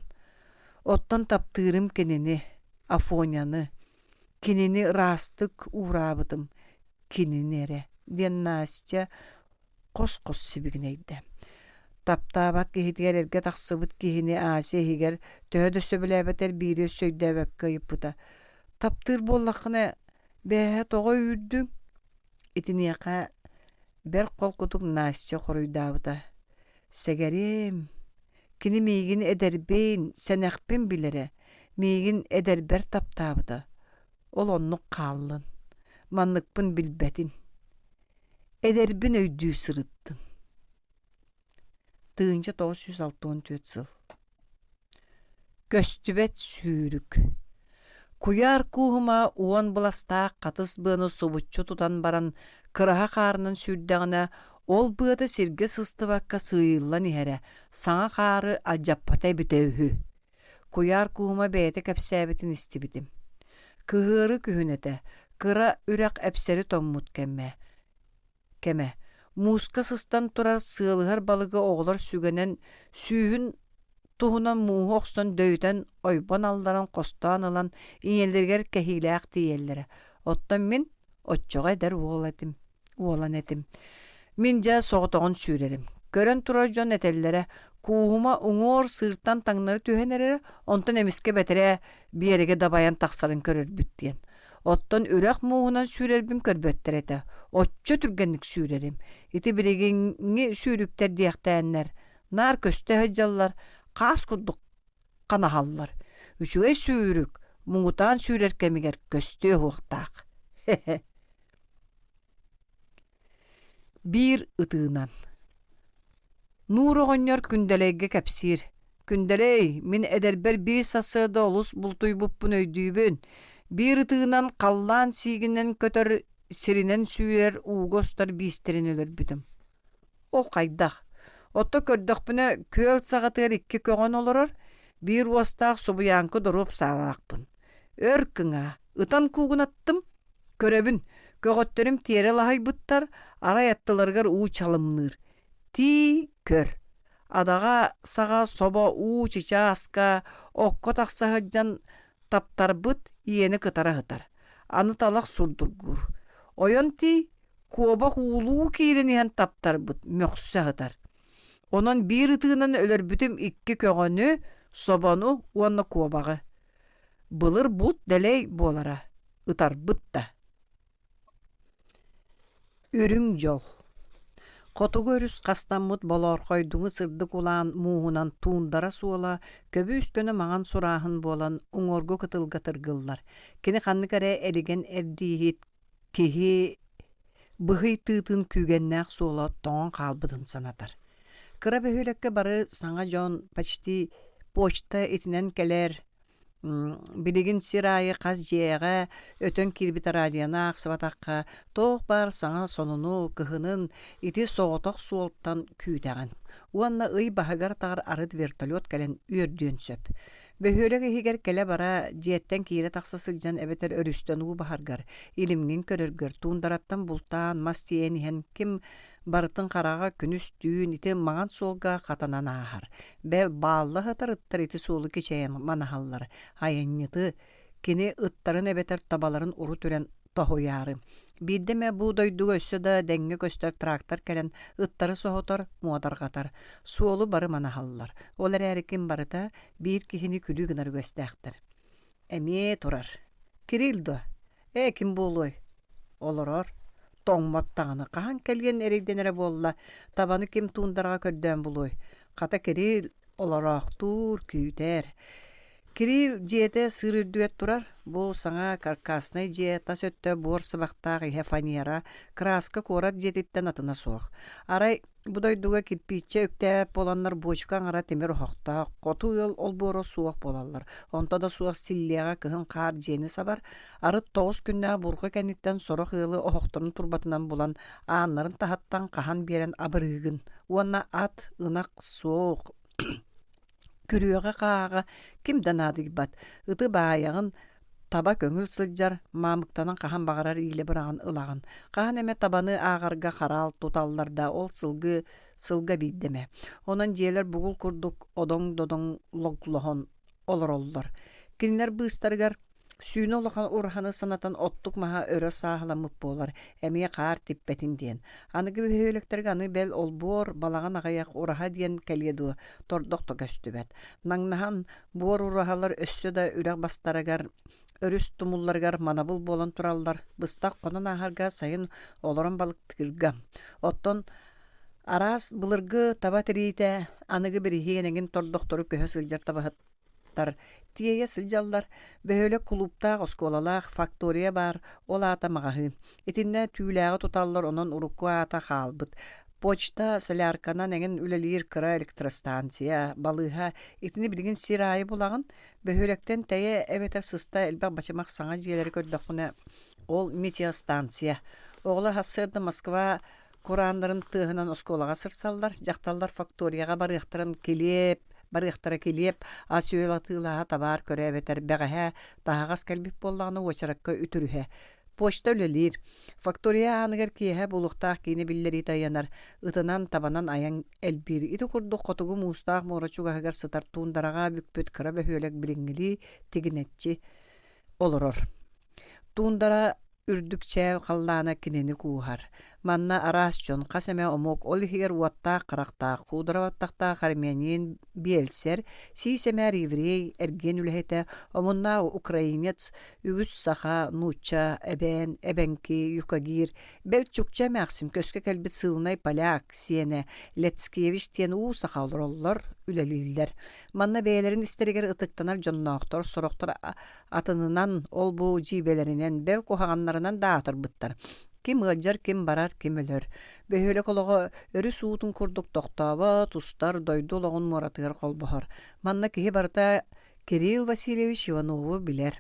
[SPEAKER 1] Оттон таптыырым кинини, Афоняны, кинини ыраастык уураабытым, кинини эрэ, диэн Настя хос-хос сибигинэйдэ. Таптаабат киһитигэр эргэ тахсыбыт киһини Ася иһигэр төһө да сөбүлээбэтэр биири өссө өйдөөбөккө ыйыппыта: «Таптыыр буоллаххына, бээһэ тоҕо үүрдүҥ?» Итиниэхэ бэрт холкутук Настя хоруйдаабыта: «Сэгэриэм, кини миигин эдэрбин, сэнэхпин билэрэ, миигин эдэрбэр таптаабыта. Ол оннук хааллын, манныкпын билбэтин. Эдэрбин өйдүү сырыттым. 1964 сыл. Көстүбэт сүүрүк. Куйаар кууһума уон быластаах хатыс быаны субуччу тутан баран кыраһа хаарынан сүүрдэҕинэ, ол быата сиргэ сыстыбакка сыыйыллан иһэрэ, саҥа хаары алдьаппата эбитэ үһү. Куйаар кууһума бэйэтэ кэпсээбитин истибитим. Кыһыары күһүн этэ, кыра үрэх эпсэри тоҥмут кэмэ. Кэмэ. Мууска сыстан турар сыалыһар балыгы оҕолор сүгэнэн сүүһүн туһунан мууһу охсон дөйүтэн ойбон алларан хостоон ылан ийэлэригэр кэһиилээх тиийэллэрэ. Оттон мин оччоҕо эдэр уол этим уолан этим. Мин дьэ соҕотоҕун сүүрэрим. Көрөн турар дьон этэллэрэ, Кууһума уҥуор сыыртан таҥнары түһэн эрэрэ, онтон эмискэ бэтэрээ биэрэгэ дабайан тахсарын көрөрбүт диэн. Оттон үрэх мууһунан сүүрэрбин көрбөттөр этэ. Оччо түргэнник сүүрэрим. Ити билигиҥҥи сүүрүктэр диэхтээннэр, наар көстө сылдьаллар, хаас курдук ханаһаллар. Үчүгэй сүүрүк, муҥутаан сүүрэр кэмигэр көстүө суохтаах. Хе-хе. Биир ытыынан Нуур оҕонньор Күндэлэйгэ кэпсиир: «Күндэлэй, мин эдэрбэр биир сарсыарда олус бултуйбуппун өйдүүбүн. Биир ытыынан халлаан сиигинэн көтөр, сиринэн сүүрэр, ууга устар биистэрин өлөрбүтүм. Ол хайдах? Оттон көрдөхпүнэ, күөл саҕатыгар икки көҕөн олорор, биир уостаах субуйааҥкы доруоп саалаахпын. Өр кыҥаа, ытан куугунаттым, көрөбүн, көҕөттөрүм тиэрэ лаһыйбыттар, арай аттыларыгар уу чалымныыр. Тиий, көр. Адаҕа саҕа собо уу чычааска, окко тахса сылдьан таптарбыт иэни кытара сытар. Аны талах сурдургуур. Ойон тиий, куобах уулуу киирэн иһэн таптарбыт, мөхсө сытар. Онон биир ытыынан өлөрбүтүм икки көҕөнү, собону уонна куобаҕы. Былыр булт дэлэй буолара, ытарбыт да. Үрүҥ дьол Хотугу өрүс хастаммыт болоорхойдуҥу сырдык улаан мууһунан туундара суола көбүүс-көнө маҥан сурааһын буолан уҥуоргу кытылга тыргыллар. Кини ханнык эрэ элигэн эрдииһит киһи быһый тыытын күүгэннээх суола тоҥон хаалбытын санатар. Кыра бөһүөлэккэ бары саҥа дьон почти почта итинэн кэлэр Билигин сир аайы хас дьиэҕэ өтөн киирбит радионы аахсыбатахха, туох баар саҥа сонуну кыһынын ити соҕотох суолтан күүтэҕин. Уонна ый баһыгар-атаҕар арыт вертолет кэлэн үөрдүөн сөп. Бөһүөлэк иһигэр кэлэ-бара, дьиэттэн киирэ-тахса сылдьан эбэтэр өрүстэн уу баһаргар, илимҥин көрөргөр, туундараттан бултаан, мас тиэйэн иһэн ким барытын хараҕа күнүс-түүн ити маҥан суолга хатанан ааһар. Бэл, баалла сытар ыттар ити суолу кичэйэн манаһаллар. Айанньыты, кини ыттарын эбэтэр табаларын урут үрэн тоһуйаары. Биирдэ эмэ бу дойдуга өссө да дэҥҥэ көстөр трактор кэлэн ыттары соһутар, муодарҕатар. Суолу бары манаһаллар. Ол эрээри ким барыта биир киһини күлүү гынар үгэстээхтэр. Эмиэ турар. Кирилл дуо? Ээ, ким буолуой? Олорор. Тоҥмот даҕаны. Хаһан кэлиэн эрэйдэнэрэ буолла. Табаны ким туундараҕа көрдөөн булуой? Хата Кирилл олороохтуур, күүтэр. Кирилл дьиэтэ сыыр үрдүгэр турар. Бу саҥа каркаснай дьиэ тас өттө буор сыбахтаах иһэ фанера, кырааска куорат дьиэтиттэн атына суох. Арай Бу дойдуга кирпииччэ үктээбэт буоланнар буочука аҥара тимир оһохтоох, хоту ыал олбуора суох буолаллар. Онто да суох силлиэҕэ кыһын хаар дьиэни сабар, арыт тоҕус күннээх бурҕа кэнниттэн сорох ыалы оһохторун турбатынан булан, ааннарын таһыттан хаһан биэрэн абырыыгын. Уонна ат, ынах суох. Күрүөҕэ-хааҕа ким да наадыйбат, ыты баайаҕын, таба көҥүл сылдьар, маамыктанан хаһан баҕарар иилэ быраҕан ылаҕын. Хаһан эмэ табаны ааҕарга хараал туталлар да, ол сылгы сылга биирдэ эмэ. Онон дьиэлэр бугул курдук одоҥ-додоҥ логлоһон олороллор. Кинилэр быыстарыгар Сүүнэ улахан ураһаны санатан оттук маһа өрө сааһыламмыт буолар, эмиэ хаар типпэтин диэн. Аныгы бөһүөлэктэргэ аны бэл олбуор, балаҕан аҕыйах ураһа диэн кэлиэ дуо, тордох да көстүбэт. Наҥнаһан буор ураһалар өссө да үрэх бастарыгар, өрүс тумулларыгар манабыл буолан тураллар, быстах хонон ааһарга сайын олорон балыктыырга. Оттон араас былыргы таба тириитэ аныгы бириһиэн эҥин тордохтору көһө сылдьар табаһыт тиэйэ сылдьаллар. Бөһүөлэк кулууптаах, оскуолалаах, фактория баар, ол аата маҕаһыын. Итиннэ түүлээҕи туталлар, онон урукку аата хаалбыт. Почта, солярканан эҥин үлэлиир кыра электростанция, балыыһа. Итини билигин сир аайы булаҕын. Бөһүөлэктэн тэйэ эбэтэр сыста элбэх бачымах саҥа дьиэлэри көрдөххүнэ, ол метеостанция. Оҕолор сарсыарда Москва Курааннарын тыаһынан оскуолаҕа сырсаллар, дьахталлар факторияҕа барыахтарын килиэп, барыахтара килиэп, ас-үөл атыылаһа, табаар көрө эбэтэр бэҕэһээ таһаҕас кэлбит буоллаҕына уочаракка үтүрүһэ. Почта үлэлиир. Фактория ааныгар киэһэ буолуохтаах киинэ биллэриитэ ыйанар, ытынан, табанан айан элбиир. Ити курдук хотугу муустаах муора чугаһыгар сытар туундараҕа бүкпүт кыра бөһүөлэк билиҥҥилии тигинэччи олорор. Туундара үрдүк чээл халлаана кинини кууһар. Манна араас дьон, хас эмэ омук, ол иһигэр уоттаах харахтаах, куудара баттахтаах армянин, биэлсэр, сии-сэмээр еврей, эргиэн үлэһитэ, омуннаах украинец, үгүс саха, нуучча, эбээн, эбэҥки, юкагир, бэл чукча эмээхсин көскө кэлбит сыылынай поляк сиэнэ Лецкевич диэн уу саха олороллор, үлэлииллэр. Манна бэйэлэрин истэригэр ытыктанар дьонноохтор, сорохтор Атынынан, ол-бу дьиибэлэринэн, бэл куһаҕаннарынан да аатырбыттар. Ким ыалдьар, ким барар, ким өлөр. Бөһүөлэк олоҕо өрүс уутун курдук тохтообот, устар, дойду олоҕун муоратыгар холбоһор. Манна киһи барыта Кирилл Васильевич Иванову билэр.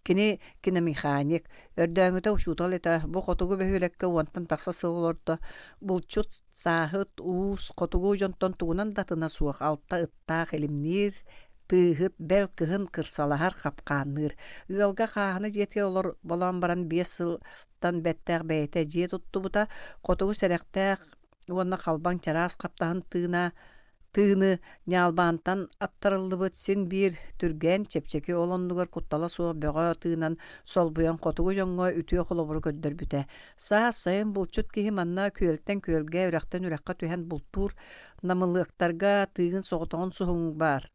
[SPEAKER 1] Кини киномеханик, өрдөөҥүтэ учуутал этэ, бу хотугу бөһүөлэккэ уонтан тахса сыл олордо. Булчут, сааһыт, уус, хотугу дьонтон тугунан да атына суох алта ыттаах илимниир, тыыһыт, бэл кыһын кырсалаһар, хапкаанныыр. Ыалга хааһына дьиэтигэр олорболоон баран 5 сылтан бэттээх бэйэтэ дьиэ туттубута, хотугу сэрэхтээх уонна халбаҥ чараас хаптаһын тыына тыыны ньаалбаантан аттарыллыбыт син биир түргэн, чэпчэки ол оннугар куттала суох бөҕө тыынан солбуйан хотугу дьоҥҥо үтүө холобуру көрдөрбүтэ. Саас, сайын булчут киһи манна күөлтэн күөлгэ, үрэхтэн үрэххэ түһэн бултуур намылыактарга тыыгын соҕотоҕун суһуҥ баар.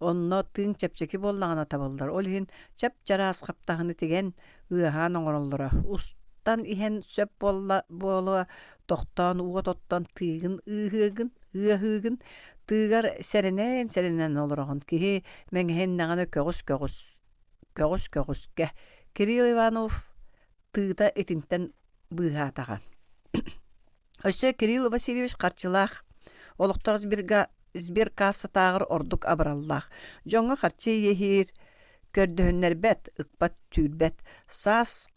[SPEAKER 1] Онно тыыҥ чэпчэки буоллаҕына табыллар. Ол иһин чап-чараас хаптаһыны тигэн, ыаһаан оҥороллоро. Устан иһэн сөп буолла буолуо тохтоон уот оттон тыыгын ыыһыыгын, ыаһыыгын, тыыгар сэрэнэн-сэрэнэн олороҕун. Киһи мэҥэһиннэҕинэ көҕүс-көҕүс, көҕүс-көҕүскэ. Кирилл Иванов тыыта итинтэн быыһаатаҕа. Өссө Кирилл Васильевич харчылаах, олохтоох сберга сберкассатааҕар ордук абыраллаах. Дьоҥҥо харчы иэһиир, көрдөһүннэрбэт, ыкпат-түүрбэт. Саас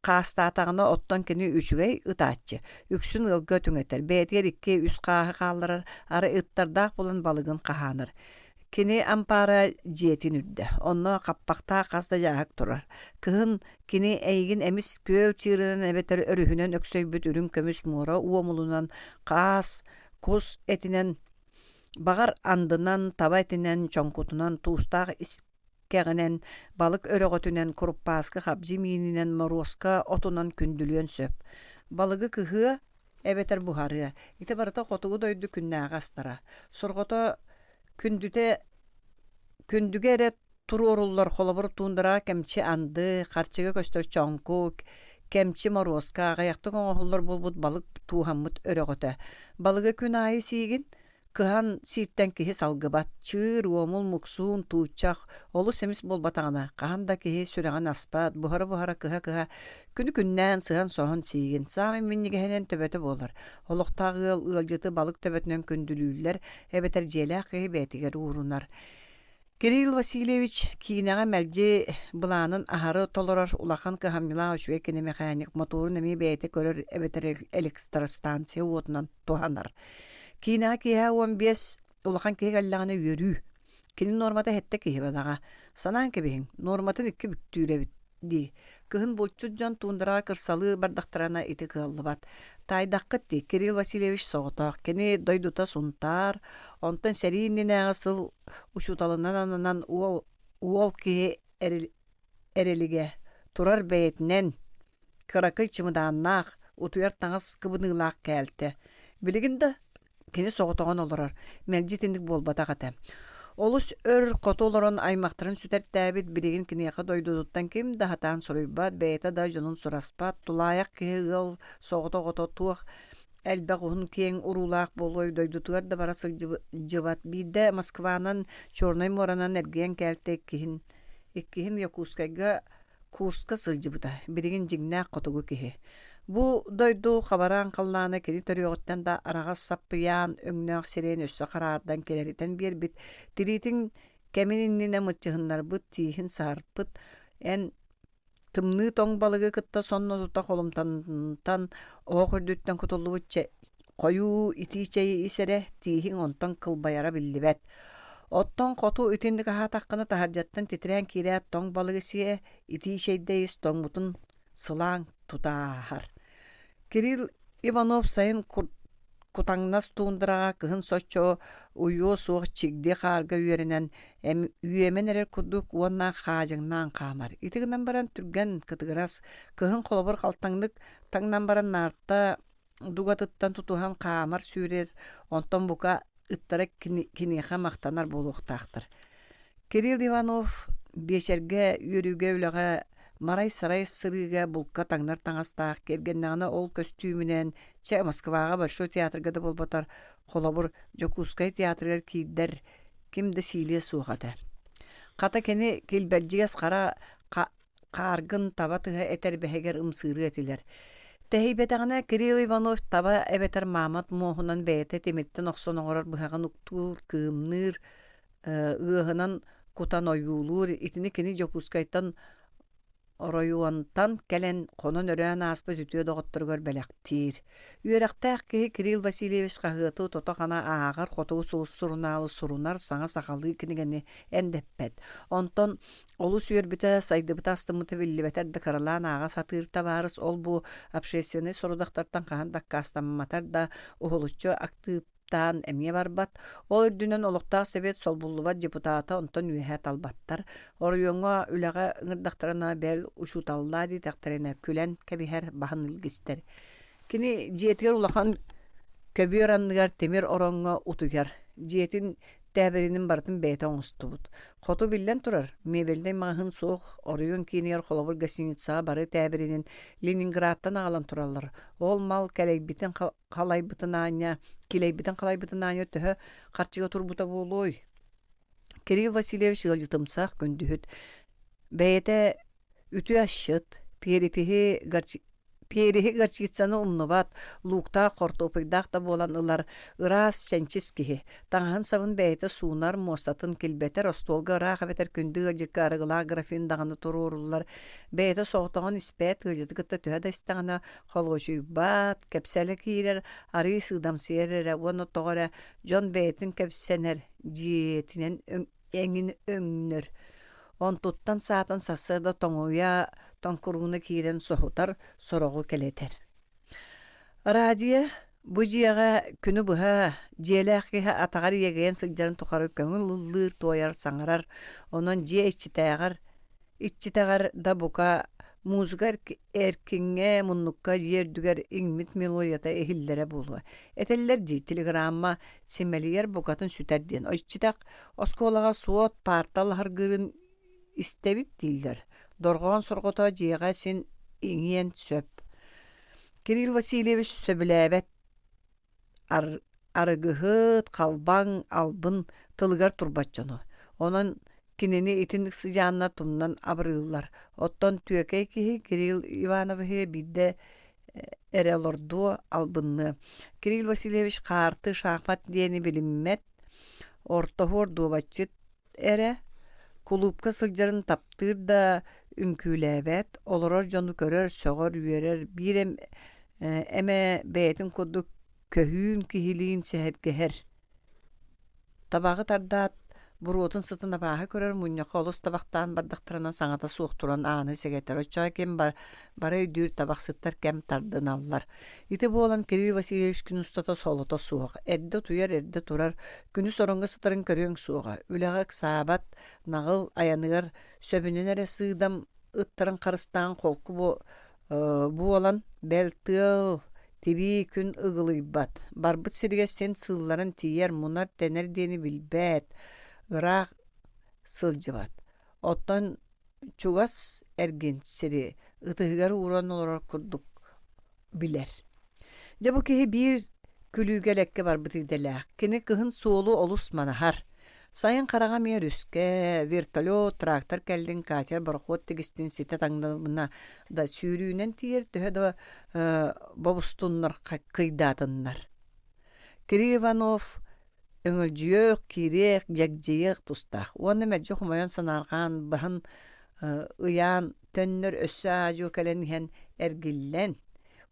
[SPEAKER 1] хаастаатаҕына оттон кини үчүгэй ытааччы, үксүн ыалга түҥэтэр, бэйэтигэр икки-үс хааһы хаалларар, арай ыттардаах буолан балыгын хаһаанар. Кини ампаара дьиэтин үрдэ, онно хаппахтаах хас да дьааһык турар. Кыһын кини эйигин эмис күөл чыырынан эбэтэр өрүһүнэн өксөйбүт үрүҥ көмүс муора уомулунан хаас, кус этинэн, баҕар андынан, таба этинэн, чоҥкутунан, туустаах искэҕинэн, балык өрөҕөтүнэн, куруппааскы хабдьы миининэн, моруоска отунан күндүлүөн сөп. Балыгы кыһыа эбэтэр буһарыа. Ити барыта хотугу дойду күннээҕи астара. Сорҕото күндүтэ күндүгэ эрэ туруоруллар холобур туундараҕа кэмчи анды, харчыга көстөр чоҥкук, кэмчи моруоска, аҕыйахтык оҥоһуллар буолбут балык тууһаммыт өрөҕөтө. Балыгы күн аайы сиигин, Кыһан сииртэн киһи салгыбат, чыыр, уомул, муксуун, тууччах олус эмис буолбатаҕына, хаһан да киһи сүрэҕин аспат, буһара-буһара кыһа-кыһа күнү-күннээн сыһан-соһон сиигин, саамай минньигэһинэн төбөтө буолар. Олохтоох ыал ыалдьыты балык төбөтүнэн күндүлүүллэр эбэтэр дьиэлээх киһи бэйэтигэр уурунар. Кирилл Васильевич киинэҕэ мэлдьи былаанын аһары толорор улахан кыһамньылаах үчүгэй киномеханик мотуорун эмиэ бэйэтэ көрөр эбэтэр электростанция уотунан туһанар. Киинэҕэ киэһэ 15 улахан киһи кэллэҕинэ үөрүү. Кини нуормата сэттэ киһи бадаҕа. Санаан кэбиһиҥ, нуорматын икки бүктүүр эбит дии. Кыһын булчут дьон туундараҕа кырсалыы бардахтарына ити кыаллыбат. Таайдаххыт дии, Кирилл Васильевич соҕотох. Кини дойдута Сунтаар, онтон сэрии иннинээҕи сыл учууталынан ананан уол, уол киһи эрэлигэ турар бэйэтинэн кыракый чымыдааннаах, утуйар таҥас кыбыныылаах кээлтэ. Билигин да Кини соҕотоҕун олорор, мэлдьи итинник буолбатах этэ. Олус өр хоту олорон аймахтарын сүтэртээбит, билигин киниэхэ дойдутуттан ким да сатаан суруйбат, бэйэтэ да дьонун сураспат, тулаайах киһи ыал соҕотох оҕото туох элбэх уһун киэҥ уруулаах буолуой дойдутугар да бара сылдьыбат. Биирдэ Москванан, Чернай муоранан эргийэн кээлтэ иккиһин, иккиһин Якутскайга Курска сылдьыбыта, билигин дьиҥнээх хотугу киһи. Бу дойду хабараан халлаана кини төрүөҕүттэн да араҕас саппыйаан өҥнөөх сирэйин өссө хараардан килэритэн биэрбит, тириитин кэмин иннинэ мыччыһыннарбыт, тииһин саһарпыт, эн тымныы тоҥ балыгы кытта сонно тута холумтантан оһох үрдүттэн кутуллубут хойуу итии чэйи ис эрэ, тииһиҥ онтон кылбайара биллибэт. Оттон хоту итинник аһаатаххына таһырдьаттан титирээн киирээт тоҥ балыгы сиэ, итии чэйдэ ис тоҥмутун сылааҥ тута ааһар. Кирилл Иванов сайын кутаҥнас туундараҕа кыһын соччо уйуо суох чигди хаарга үөрэнэн үөмэн эрэр курдук уонна хаадьаҥнаан хаамар. Ити гынан баран түргэн, кытыгырас, кыһын холобур халтаҥнык таҥнан баран наарта дугатыттан тутуһан хаамар сүүрэр, онтон бука ыттара киниэхэ махтанар буолуохтаахтар. Кирилл Иванов биэчэргэ, үөрүүгэ үлэҕэ марай-сарай сырыыга булка таҥнар таҥастаах, киэргэннэҕинэ ол көстүүмүнэн, чэ Москваҕа Большой театрга да буолбатар, холобур, Дьокуускай театрыгар киирдэр ким да сиилиэ суох этэ. Хата кини килбэлдьигэс хара хааргын таба тыһа этэрбэһигэр ымсыырыа этилэр. Тэһийбэтэҕинэ Кирилл Иванов таба эбэтэр маамат муоһунан бэйэтэ тимиртэн охсон оҥорор быһаҕын уктуур, кыымныыр, ыаһынан кутан ойуулуур. Итини кини Дьокуускайтан оройуонтан кэлэн хонон-өрөөн ааспыт үтүө доҕотторугар бэлэхтиир. Үөрэхтээх киһи Кирилл Васильевич хаһыаты тото-хана ааҕар, Хотугу сулус сурунаалы сурунар, саҥа сахалыы кинигэни эндэппэт. Онтон олус үөрбүтэ, сайдыбыта, астыммыта биллибэтэр да кыралаан ааҕа сатыыр табаарыс ол-бу общественнай сорудахтартан хаһан да аккаастамматар да, уһулуччу актыып таан эмиэ барбат. Ол үрдүнэн олохтоох сэбиэт солбуллубат депутата онтон үөһэ талбаттар. Оройуоҥҥа үлэҕэ ыҥырдахтарына бэл учууталлаа диэтэхтэринэ күлэн кэбиһэр, баһын илгистэр. Кини дьиэтигэр улахан көбүөр анныгар тимир ороҥҥо утуйар. Дьиэтин тээбиринин барытын бэйэтэ оҥостубут. Хоту биллэн турар, мебельнэй маҕаһыын суох, оройуон киинигэр холобур гостиницаҕа бары тээбиринин Ленинградтан аҕалан тураллар. Ол мал кэлэйбитин халайбытын аанньа, килэйбитин халайбытын аанньа төһө харчыга турбута буолуой? Кирилл Васильевич ыалдьытымсах күндүһүт. Бэйэтэ үтүө асчыт, перепиһи горчи переһи горчицаны умнубат, лууктаах, хортуопуйдаах да буолан ылар ыраас, чэнчис киһи. Таҥаһын-сабын бэйэтэ суунар, муостатын килбэтэр, остуолга ыраах эбэтэр күндү ыалдьыкка арыгылаах графин даҕаны туруоруллар. Бэйэтэ соҕотоҕун испээт, ыалдьыты кытта төһө да истэҕинэ холуочуйбат, кэпсэлэ киирэр, арыый сыыдамсыйар эрэ уонна тоҕо эрэ дьон бэйэтин кэпсэнэр дьиэтинэн эҥин өҥнөр. Онтуттан саатан сарсыарда тоҥуйа тоҥкурууна киирэн соһутар, сороҕу кэлэтэр. Радио бу дьиэҕэ күнү быһа дьиэлээх киһи атаҕар иэгэйэн сылдьарын тухары көҥүл ыллыыр-туойар, саҥарар, онон дьиэ иччитээҕэр иччитэҕэр да бука музыка эркиҥҥэ, муннукка дьиэ үрдүгэр иҥмит мелодията иһиллэрэ буолуо. Этэллэр дии, телеграмма симэлийэр букатын сүтэр диэн. Иччитэх оскуолаҕа суот, паарта лаһыргыырын истэбит дииллэр. Дорҕоон сорҕото дьиэҕэ син иҥиэн сөп. Кирилл Васильевич сөбүлээбэт арыгыһыт, халбаҥ, албын тылыгар турбат дьону. Онон кинини итинник сыдьааннар тумнан абырыыллар. Оттон түөкэй киһи Кирилл Ивановиһы биирдэ эрэ олордуо, албынныа. Кирилл Васильевич хаарты, шахмат диэни билиммэт, ортоһуор дуобатчыт эрэ, кулуупка сылдьарын таптыыр да үҥкүүлээбэт, олорор дьону көрөр, сөҕөр, үөрэр, биир эмэ бэйэтин курдук көһүүн киһилиин сэһэргэһэр. Табаҕы тардаат, буруотун сытын абааһы көрөр мунньахха олус табахтаан бардахтарына саҥата суох туран ааны сэгэтэр. Оччоҕо ким бары өйдүүр табахсыттар кэм тардыналлар. Ити буолан Кирилл Васильевич күн устата солото суох. Эрдэ утуйар, эрдэ турар, күнүс ороҥҥо сытарын көрүөҥ суоҕа. Үлэҕэ ыксаабат, наҕыл айаныгар сөбүнэн эрэ сыыдам ыттарын харыстаан холку буолан, бэл тыал, тибии күн ыгылыйбат. Барбыт сиригэр син сыылларан тиийэр, мунар-тэнэр диэни билбэт, ыраах сылдьыбат. Оттон чугас эргин сири ытыһыгар ууран олорор курдук билэр. Дьэ бу киһи биир күлүүгэ элэккэ барбыт идэлээх. Кини кыһын суолу олус манаһар. Сайын хараҥа эмиэ өрүскэ, вертолет, трактор кэллин, катер, борохуот тигистин ситэ таҥныбына да сүүрүүнэн тиийэр төһө да бобустуннар кыйдаатыннар. Кирилл Иванов өҥөлдьүйүөх, киириэх, дьэгдьийиэх тустаах уонна мэлдьи хомойон санаарҕаан баһын ыйаан төннөр өссө аа-дьуо кэлэн иһэн эргиллэн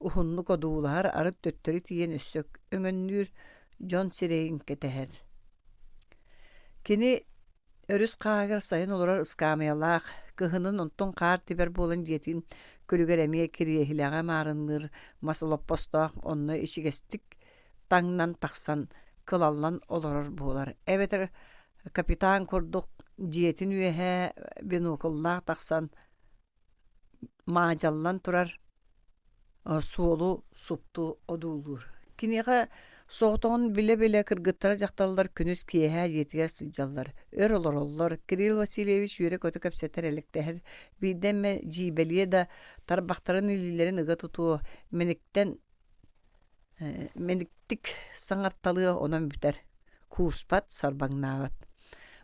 [SPEAKER 1] уһуннук одуулаһар, арыт төттөрү тиийэн өссө өҥөннүүр дьон сирэйин кэтэһэр. Кини өрүс хааһыгар сайын олорор ыскаамыйалаах, кыһынын онтон хаар тибэр буолан дьиэтин күлүгэр эмиэ кириэһилэҕэ маарынныыр мас олоппостоох онно ичигэстик таҥнан тахсан кылаллан олорор буолар. Эбэтэр капитан курдук дьиэтин үөһэ бинокллаах тахсан маадьаллан турар суолу супту одуулуур. Киниэхэ соҕотоҕун билэ-билэ кыргыттара дьахталлар күнүс киэһэ дьиэтигэр сылдьаллар, өр олороллор. Кирилл Васильевич үөрэ-көтө кэпсэтэр, элэктэһэр, биирдэ эмэ дьиибэлиэ да тарбахтарын илиилэрин ыга тутуо, мэниктэн мэниктик саҥарталыа онон бүтэр, кууспат, сарбаҥнаабат.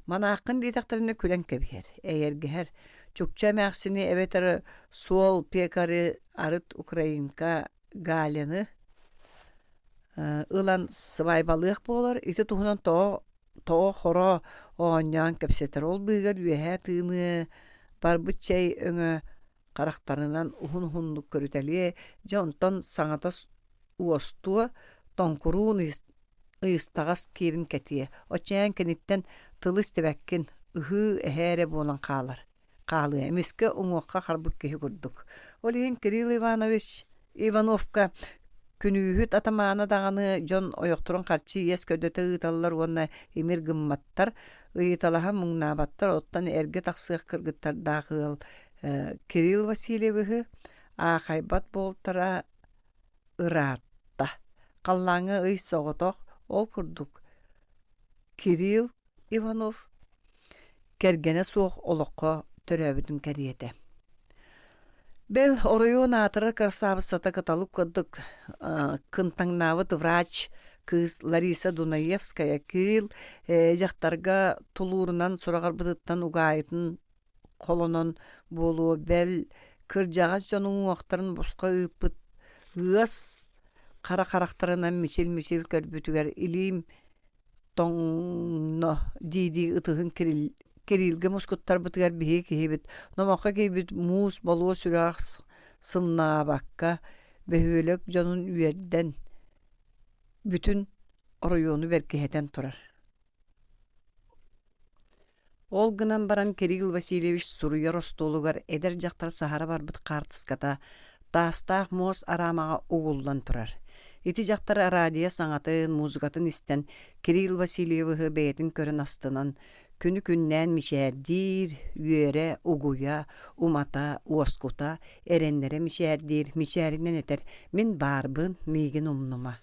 [SPEAKER 1] Манааххын диэтэхтэринэ күлэн кэбиһэр, эйэргэһэр, чукча эмээхсини эбэтэр суол пекары арыт украинка Галяны ылан сыбаайбалыах буолар, ити туһунан тоҕо тоҕо-хоро оонньоон кэпсэтэр. Ол быыһыгар үөһээ тыыныа, барбыт чэй өҥө. харахтарынан уһун-уһуннук көрүтэлиэ, дьэ онтон саҥата уостуо, тоҥкуруун ыйыстаҕас киэбин кэтиэ, оччоон киниттэн тылы истибэккин, ыһыы эһээ эрэ буолан хаалар хаалыа, эмискэ уҥуохха харбыт киһи курдук. Ол иһин Кирилл Иванович Ивановка күнүүһүт атамаана даҕаны дьон ойохторун харчы иэс көрдөтө ыыталлар уонна имир гымматтар, ыйыталаһан муҥнаабаттар, оттон эргэ тахсыах кыргыттардаах ыал Кирилл Васильевиһы аахайбат буолтара ыраатта. Халлааҥҥа ый соҕотох, ол курдук Кирилл Иванов кэргэнэ суох олоххо төрөөбүтүн кэриэтэ. Бэл, оройуон аатырар кырасаабыссата кыталык курдук кынтаҥнаабыт врач кыыс Лариса Дунаевская Кирилл дьахтарга тулуурунан сураҕырбытыттан угаайытын холонон буолуо, бэл, кырдьаҕас дьон уҥуохтарын босхо ыыппыт ыас хара харахтарынан мичил-мичил көрбүтүгэр илиим тоҥно дии-дии ытыһын Кириллгэ мускуттарбытыгар биһиги киһибит номоххо киирбит муус болуо сүрэҕэ сымнаабакка бөһүөлэк дьонун үөрдэн бүтүн оройуону бэркиһэтэн турар. Ол гынан баран Кирилл Васильевич суруйар остуолугар эдэр дьахтар саһара барбыт хаартыската таастаах муос араамаҕа угуллан турар. Ити дьахтар араадьыйа саҥатын, музыкатын истэн, Кирилл Васильевиһы бэйэтин көрөн астынан, күнү-күннээн мичээрдиир, үөрэ, угуйа, умата, уоскута, эрэннэрэ мичээрдиир, мичээринэн этэр «Мин баарбын, миигин умнума».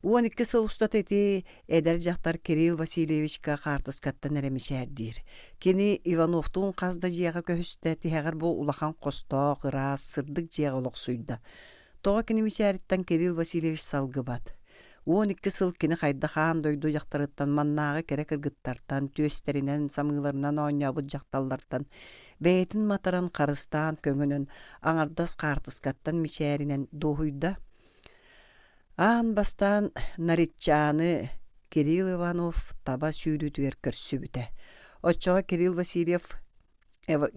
[SPEAKER 1] 12 сыл устата ити эдэр дьахтар Кирилл Васильевичка хаартыскаттан эрэ мичээрдиир. Кини Ивановтуун хас да дьиэҕэ көһүстэ, тиһэҕэр бу улахан хостоох, ыраас, сырдык дьиэҕэ олохсуйда. Тоҕо кини мичээриттэн Кирилл Васильевич салгыбат? 12 сыл кини хайдах аан дойду дьахтарыттан маннааҕы кэрэ кыргыттартан, түөстэринэн, самыыларынан оонньообут дьахталлартан бэйэтин матаран, харыстаан, көҥөнөн, аҥардас хаартыскаттан мичээринэн дуоһуйда. Аан бастаан Наритчааны Кирилл Иванов таба сүүрүүтүгэр көрсүбүтэ. Оччоҕо Кирилл Васильев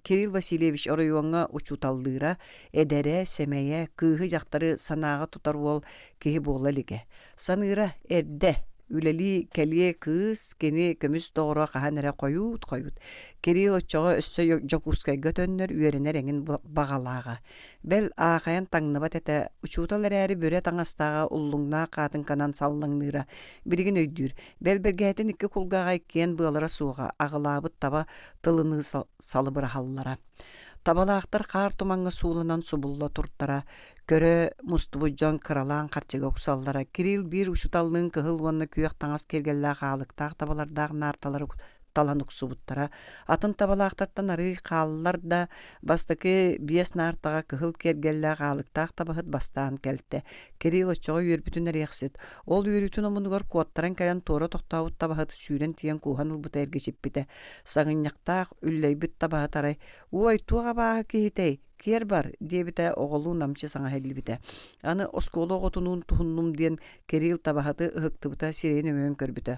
[SPEAKER 1] Кирилл Васильевич оройуоҥҥа учууталлыыра, эдэрэ, сэмэйэ, кыыһы-дьахтары санааҕа тутар уол киһи буола илигэ. Саныыра, эрдэ, үлэлии кэлиэ кыыс кини көмүс доҕоро хаһан эрэ хойуут-хойут. Кирилл оччоҕо өссө Дьокуускайга төннөр, үөрэнэр эҥин баҕалааҕа. Бэл, аахайан таҥныбат этэ, учуутал эрээри бүрэ таҥастааҕа уллуҥнаах хаатыҥканан саллаҥныыра. Билигин өйдүүр, бэл бэргэһэтин икки кулгааҕа иккиэн быалара суоҕа, аҕылаабыт таба тылыныы салыбыраһаллара. Табалаахтар хаар тумаҥҥа сууланан субулла туртара, көрө мустубут дьон кыралаан харчыга уксаллара. Кирилл биир учууталлыын кыһыл уонна күөх таҥас киэргэллээх аалыктаах табалардаах наарталары талан уксубуттара. Атын табалаахтартан арыый хааллар да, бастакы биэс наартаҕа кыһыл киэргэллээх аалыктаах табаһыт бастаан кэлтэ. Кирилл оччоҕо үөрбүтүн эриэхсит. Ол үөрүүтүн омунугар куоттаран кэлэн туора тохтообут табаһыт сүүрэн тиийэн кууһан ылбыта эргичиппитэ. Саҥынньахтаах, үллэйбит табаһыт арай «Уой, туох абааһы киһитэй? Киэр бар!» диэбитэ оҕолуу намчы саҥа иһиллибитэ. Аны оскуола оҕотунуун туһуннум диэн Кирилл табаһыты ыһыктыбыта сирэйин өҥөйөн көрбүтэ.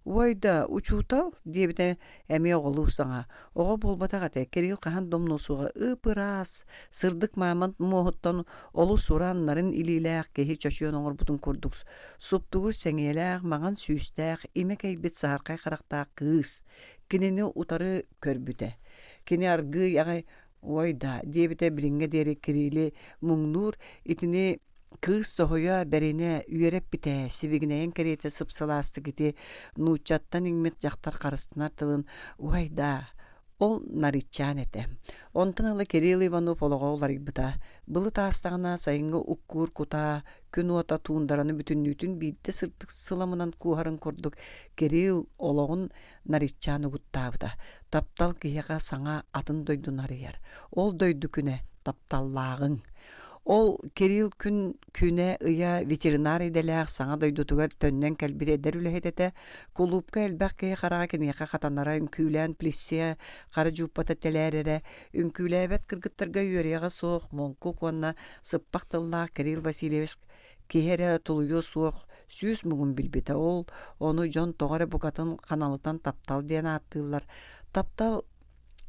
[SPEAKER 1] «Уой да, учуутал?» диэбитэ эмиэ оҕолуу саҥа. Оҕо буолбатах этэ, Кирилл хаһан да умнуо суоҕа ып-ыраас, сырдык мааман муоһуттан олус уран, нарын илиилээх киһи чочуйан оҥорбутун курдук суптугур сэҥийэлээх, маҥан сүүстээх, имэ кэйбит саһархай харахтаах кыыс кинини утары көрбүтэ. Кини аргыый аҕай «Ой да» диэбитэ билиҥҥэ диэри Кирилли муҥнуур, итини Кыыс соһуйа, бэринэ, үөрэппитэ, сибигинэйэн кэриэтэ сып-сылаастык ити нууччаттан иҥмит дьахтар харыстанар тылын «Уай даа, ол нарыччаан этэ». Онтон ыла Кирилл Иванов олоҕо уларыйбыта. Былыт аастаҕына сайыҥҥы уккуур кутаа, күн уота туундараны бүтүннүүтүн биирдэ сырдык сыламынан кууһарын курдук Кирилл олоҕун нарыччаан угуттаабыта. Таптал киһиэхэ саҥа атын дойдуну арыйар. Ол дойду күнэ тапталлааҕыҥ. Ол Кирилл күн күнэ-ыйа ветеринар идэлээх саҥа дойдутугар төннөн кэлбит эдэр үлэһит этэ. Кулуупка элбэх киһи хараҕа киниэхэ хатанара, үҥкүүлээн плессе хара дьууппата тэлээрэрэ, үҥкүүлээбэт кыргыттарга үөрүйэҕэ суох муҥкук уонна сыппах тыллаах Кирилл Васильевич киһи эрэ тулуйуо суох сүүс муҥун билбитэ. Ол ону дьон тоҕо эрэ букатын ханалытан таптал диэн ааттыыллар. Таптал.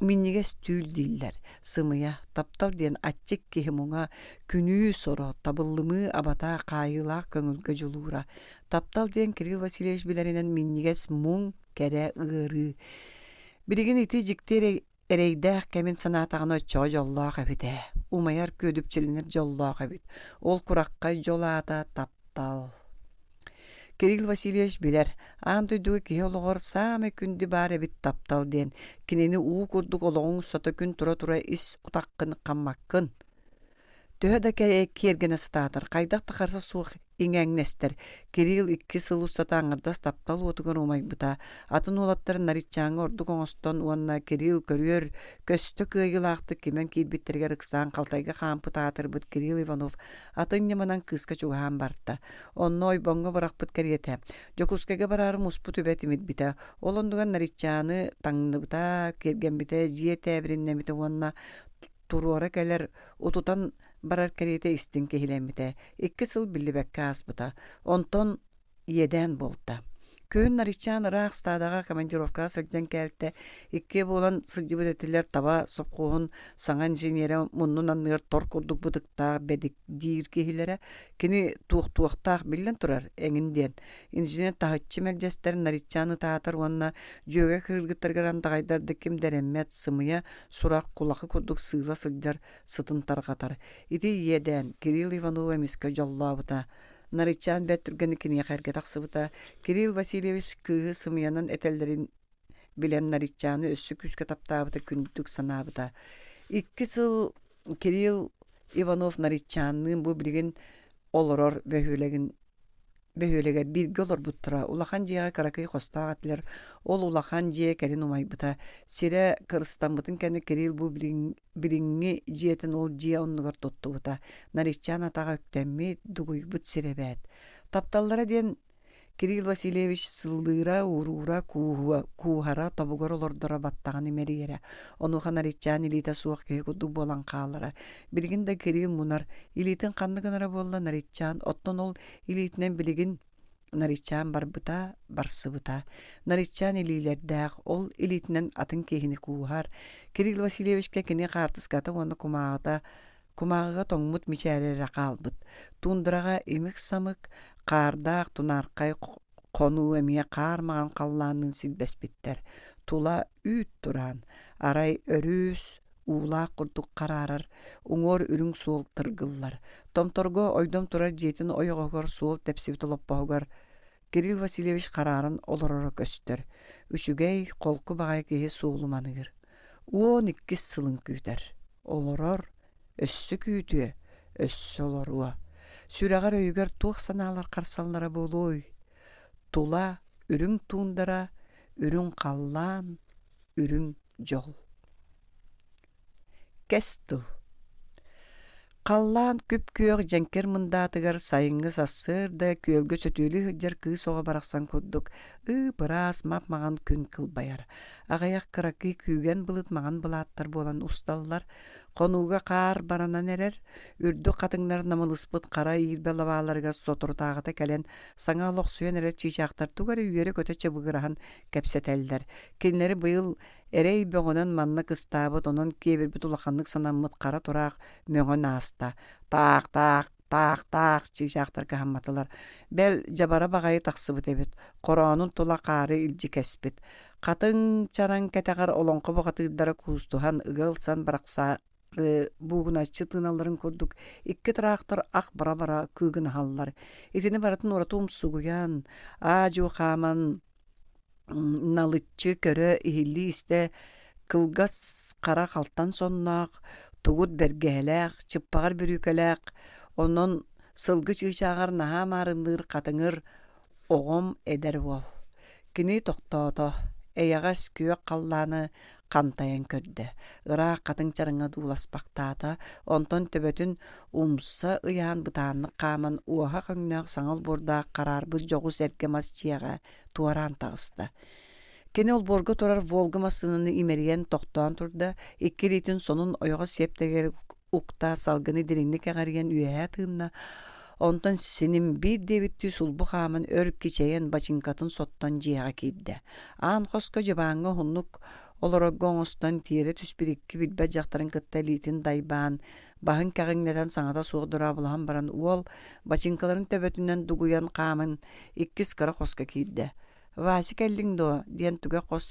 [SPEAKER 1] Минньигэс түүл дииллэр, сымыйа, таптал диэн аччык киһи муҥа, күнүү соро, табыллымыы абата, хаайыылаах көҥүлгэ дьулуура. Таптал диэн Кирилл Васильевич билэринэн минньигэс муҥ, кэрэ ыарыы. Билигин ити дьикти эрэйдээх кэмин санаатаҕына оччоҕо дьоллоох эбит ээ. Умайар күөдүпчэлэнэр дьоллоох эбит. Ол кураххай дьол аата таптал. Кирилл Васильевич билэр, аан дойдуга киһи олоҕор саамай күндү баар эбит таптал диэн. Кинини уу курдук олоҕуҥ устата күн тура-тура ис утаххын хаммаккын. Төһө да киэргэнэ сатаатар, хайдах да харса суох иҥээҥнэстэр, Кирилл икки сыл устата аҥардас таптал уотугар умайбыта. Атын уолаттар Наричааҥҥа ордук оҥостон уонна Кирилл көрүөр көстө кыайыылаахтык кимэн киирбиттэригэр ыксаан халтайга хаампыт аатырбыт Кирилл Иванов атын ньыманан кыыска чугаһаан барта. Онно ойбоҥҥо бырахпыт кэриэтэ. Дьокуускайга бараары муспут үбэ тимирбитэ. Ол оннугар Наричааны таҥныбыта, киэргэммитэ, дьиэ тээбириннэммитэ уонна туруора кэлэр, утутан барар кэриэтэ истиҥ киһилэммитэ. Икки сыл биллибэккэ ааспыта. Онтон иэдээн буолта. Күһүн Наричаан ыраах стадаҕа командировкаҕа сылдьан кээлтэ. Иккиэ буолан сылдьыбыт этилэр таба сопхуоһун саҥа инженерэ муннун анныгар тор курдук бытыктаах бэдик диир киһилэрэ. Кини туохтуохтаах биллэн турар эҥин диэн. Инженер таһыччы мэлдьэстэр Наричаан ытаатар уонна дьүөгэ кыргыттарыгар андаҕайдар да ким да эрэммэт сымыйа сурах кулахы курдук сыыла сылдьар сытын тарҕатар. Ити иэдээн Кирилл Иванов эмискэ дьоллообута. Нарычаан бэрт түргэнник киниэхэ эргэ тахсыбыта. Кирилл Васильевич кыыһы сымыйанан этэллэрин билэн Нарычааны өссө күүскэ таптаабыта күндүтүк санаабыта. Икки сыл Кирилл Иванов Нарычаанныын бу билигин олорор бөһүөлэгин бөһүөлэгэр бииргэ олорбуттара. Улахан дьиэҕэ кыракый хостоох этилэр. Ол улахан дьиэ кэлин умайбыта. Сирэ кырыстаммытын кэннэ Кирилл бу билиҥҥи дьиэтин ол дьиэ оннугар туттубута. Нариччаан атаҕа үктэммит, дугуйбут сирэ эбээт. Тапталлара диэн Кирилл Васильевич сыллыыра, ууруула, кууһара, тобугар олордоро баттаҕын имэрийэрэ. Онуоха Нариччаан илиитэ суох киһи курдук буолан хаалара. Билигин да Кирилл мунар, илиитин ханнык гынара буолла Нариччаан, оттон ол илиитинэн билигин Нариччаан барбыта, барсыбыта. Нариччаан илиилэрдээх, ол илиитинэн атын киһини кууһар. Кирилл Васильевичка кини хаартыската уонна кумааҕыта кумааҕыга тоҥмут мичээрэ эрэ хаалбыт. Туундараҕа имик-самык, хаардаах тунаархай хонуу эмиэ хаар маҥан халлаанныын силбэспиттэр. Тула үүт тураан, арай өрүс, уулаах курдук хараарар, уҥуор үрүҥ суол тыргыллар. Томторго ойдом турар дьиэтин ойоҕоһугар суол тэпсибит олоппоһугар Кирилл Васильевич харааран олороро көстөр. Үчүгэй, холку баҕайы киһи суолу маныыр. Уон иккис сылын күүтэр. Олорор, өссө күүтүө, өссө олоруо. Сүрэҕэр өйүгэр туох санаалар харсаллара буолуой? Тула үрүҥ туундара, үрүҥ халлаан, үрүҥ дьол. Кэс тыл Халлаан күп-күөх дьэҥкир мындаатыгар сайыҥҥы сарсыарда күөлгэ сөтүөлүү сылдьар кыыс оҕо барахсан курдук ып-ыраас мап-маҥан күн кылбайар. Аҕыйах кыракый күүгэн былыт маҥан былааттар буолан усталлар. Хонууга хаар баранан эрэр, үрдүк хатыҥнар намылыспыт хара иирбэ лабааларыгар соторутааҕыта кэлэн саҥа олохсуйан эрэр чыычаахтар тугу эрэ үөрэ-көтө чыбыгыраһан кэпсэтэллэр. Кинилэри быйыл Эрэй бөҕөнөн манна кыстаабыт, онон киэбирбит улаханнык санаммыт хара тураах мөҥөн ааста. Таах-таах, таах-таах чыычаахтар кыһамматылар. Бэл, дьабара баҕайы тахсыбыт эбит, хороонун тула хаары илдьи кэспит. Хатыҥ чараҥ кэтэҕэр олоҥхо бухатыырдара куустуһан, ыга ылсан барахсаары буугуначчы тыыналларын курдук икки тыраахтар ах бара-бара кыыгынаһаллар. Итини барытын ураты умсугуйан, аа-дьуо хааман налыччы көрө, иһиллии-истэ кылгас хара халтан сонноох, тугут бэргэһэлээх, чыппаҕар бүрүүкэлээх, онон сылгы чыычааҕар наһаа маарынныыр хатыҥыр оҕом эдэр уол. Кини тохтоото, эйэҕэс күөх халлааны хантайан көрдө, ыраах хатыҥ чараҥҥа дууласпахтаата, онтон төбөтүн умса ыйаан бытааннык хааман уоһа өҥнөөх саҥа олбуордаах хараарбыт дьоҕус эргэ мас дьиэҕэ туораан таҕыста. Кини олбуорга турар «Волга» массыынаны имэрийэн тохтоон турда, икки илиитин сонун ойоҕос сиэптэригэр укта салгыны дириҥник эҕэрийэн үөһээ тыынна, онтон синим биир диэбиттии сулбу хааман өр кичэйэн бачыыҥкатын соттон дьиэҕэ киирдэ. Аан хоско дьыбааҥҥа уһуннук. Олорорго оҥостон тиэрэ түспүт икки билбэт дьахтарын кытта илиитин дайбаан, баһын кэҕиҥнэтэн саҥата суох дорооболоһон баран уол бачыыҥкаларын төбөтүнэн дугуйан хааман иккис кыра хоско киирдэ. «Вася кэллиҥ дуо?» диэн түгэх хос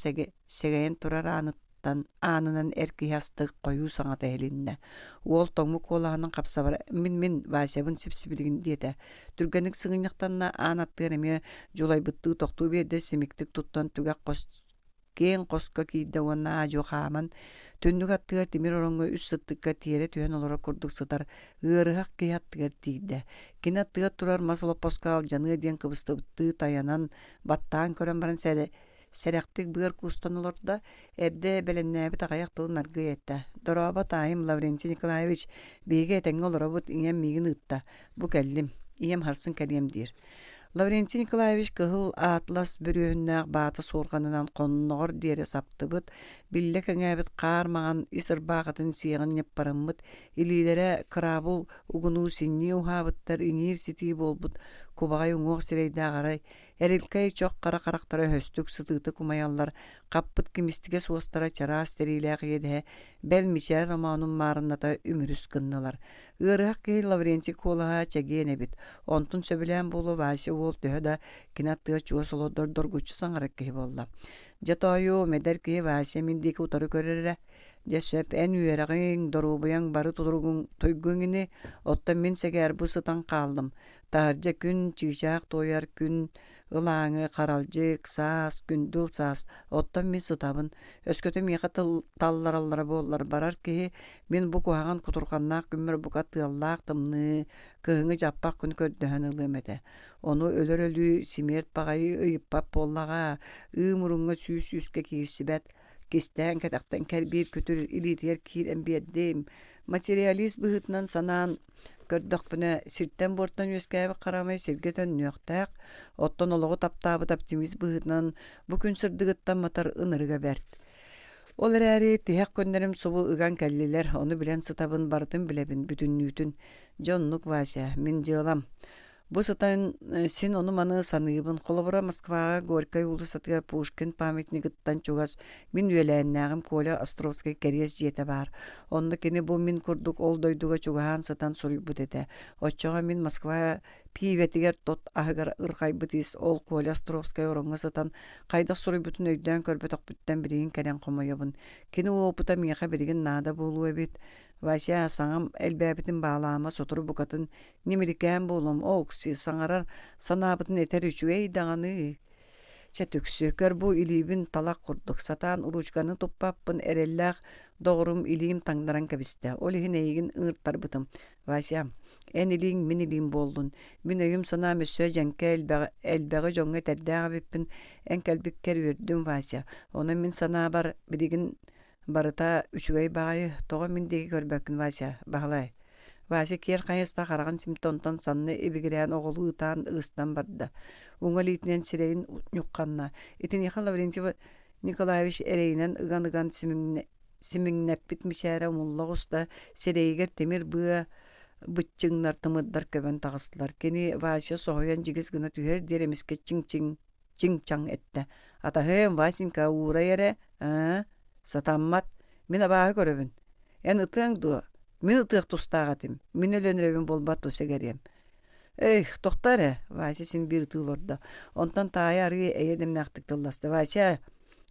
[SPEAKER 1] сэгэйэн турар ааныттан аанынан эр киһи астык хойуу саҥата иһилиннэ. Уол тоҥмут куолаһынан хапсабара «Мин-мин, Васябын сип-сибилигин» диэтэ. Түргэнник сыгынньахтанна, аан аттыгар эмиэ дьулайбыттыы тохтуу биэрдэ, симиктик туттан түгэх хос киэҥ хоско киирдэ уонна аа-дьуо хааман, түннүк аттыгар тимир ороҥҥо үс сыттыкка тиэрэ түһэн олорор курдук сытар ыарыһах киһи аттыгар тиийдэ. Кини аттыгар турар мас олоппоско алдьаныа диэн кыбыстыбыттыы тайанан, баттаан көрөн баран сэрэхтик быар куустан олордо, эрдэ бэлэмнээбит аҕыйах тылын аргыый эттэ: «Дорообо, таайым Лаврентий Николаевич, биһиги этэҥҥэ олоробут, ийэм миигин ыытта, бу кэллим, ийэм харсын кэлиэм диир». Лаврентий Николаевич кыһыл атлас бүрүөһүннээх баата суорҕанынан хонноҕор диэри саптыбыт, биллэ кэҥээбит хаар маҥан ис ырбаахытын сиэҕин ньыппарыммыт, илиилэрэ кыраабыл угунуу синньии уһаабыттар иҥиир-ситии буолбут кубаҕай уҥуох сирэйдээх арай эрилкэй чох хара харахтара өһөстүк сытыытык умайаллар, хаппыт кимистигэс уостара чараас тэриилээх иэдэһэ бэл мичээр омоонун маарынната үмүрүс гыннылар. Ыарыһах киһи Лаврентий куолаһа чэгиэн эбит, онтун сөбүлээн буолуо Вася уол төһө да кини аттыгар чугас олордор доргуччу саҥарар киһи буолла. Дьэ тоойуом, эдэр киһи Вася мин диэки утары көрөр эрэ. Дьэ сөп, эн үөрэҕиҥ, доруобуйаҥ бары тутуругуҥ туйгуҥ ини, оттон мин сэгээр бу сытан хааллым. Таһырдьа күн, чыычаах туойар күн ылааҥы, харалдьык, саас, күндүл саас, оттон мин сытабын. Өскөтө миэхэ тыл таллараллара буоллар барар киһи, мин бу куһаҕан кутурҕаннаах күммэр бука тыаллаах тымныы, кыһыҥҥы дьаппах күн көрдөһөн ылыам этэ. Ону өлөр өлүү симиэрт баҕайы ыйыппат буоллаҕа, ыы муруҥҥа сүүс сүүскэ киирсибэт, кистээн кэтэхтэн кэрбиир күтүр илиитигэр киирэн биэрдим. Материалист быһыытынан санаан көрдөхпүнэ, сиртэн-буортан үөскээбит харамай сиргэ төннүөхтээх, оттон олоҕу таптаабыт оптимист быһыытынан бу күн сырдыгыттан матар ынырыга бэрт. Ол эрээри тиһэх күннэрим субу ыган кэллилэр, ону билэн сытабын, барытын билэбин, бүтүннүүтүн. Дьэ оннук, Вася, мин дьыалам. Бу сытан син ону-маны саныыбын. Холобура, Москваҕа Горькай уулуссатыгар Пушкин памятнигыттан чугас мин үөлээннээҕим Коля Островскай кэриэс дьиэтэ баар. Онно кини бу мин курдук ол дойдуга чугаһаан сытан суруйбут этэ. Оччоҕо мин Москва пиибэтигэр тот аһыгар ырҕайбыт ис ол Коля Островскай ороҥҥо сытан хайдах суруйбутун өйдөөн көрбөтөхпүттэн билигин кэлэн хомойобун. Кини уопута миэхэ билигин наада буолуо эбит. Вася, саҥам элбээбитин баалаама, сотору букатын Ньимиликээн буолуом, оокси, саҥарар санаабытын этэр үчүгэй даҕаны. Чэ түксү, көр бу илиибин талах курдук, сатаан уруучуканы туппаппын, эрэллээх доҕорум илиим таҥнаран кэбистэ, ол иһин эйигин ыҥыртарбытым. Вася, эн илииҥ мин илиим буоллун, мин өйүм-санаам өссө дьэҥкэ элбэҕи, элбэҕи дьоҥҥо этэрдээх эбиппин, эн кэлбиккэр үөрдүм, Вася, онон мин санаабар билигин Барыта үчүгэй баҕайы, тоҕо мин диэки көрбөккүн, Вася, Баһылай? Вася киэр хайыста хараҕын симтэ онтон санны ибигирээн оҕолуу ытаан ыыстан барда. Уҥа илиитинэн сирэйин ньухханна. Итиниэхэ Лаврентий Николаевич эрэйинэн ыган-ыган симиҥнэппит мичээрэ умулла оҕуста, сирэйигэр тимир быа быччыҥнар тымырдар көбөн таҕыстылар. Кини Вася соһуйан дьигис гына түһэр диэри эмискэ чиҥ-чиҥ чиҥ-чаҥ эттэ: «Атаһыам, Васенька, уурай эрэ, аа, сатаммат, мин абааһы көрөбүн. Эн ытыаҥ дуо? Мин ытыах тустаах этим, мин өлөн эрэбин буолбат дуо сэгэриэм». «Эх, тохтоо эрэ», Вася син биир ытыы олордо. Онтон таайа арыый эйэ дэмнээхтик тылласта: «Вася,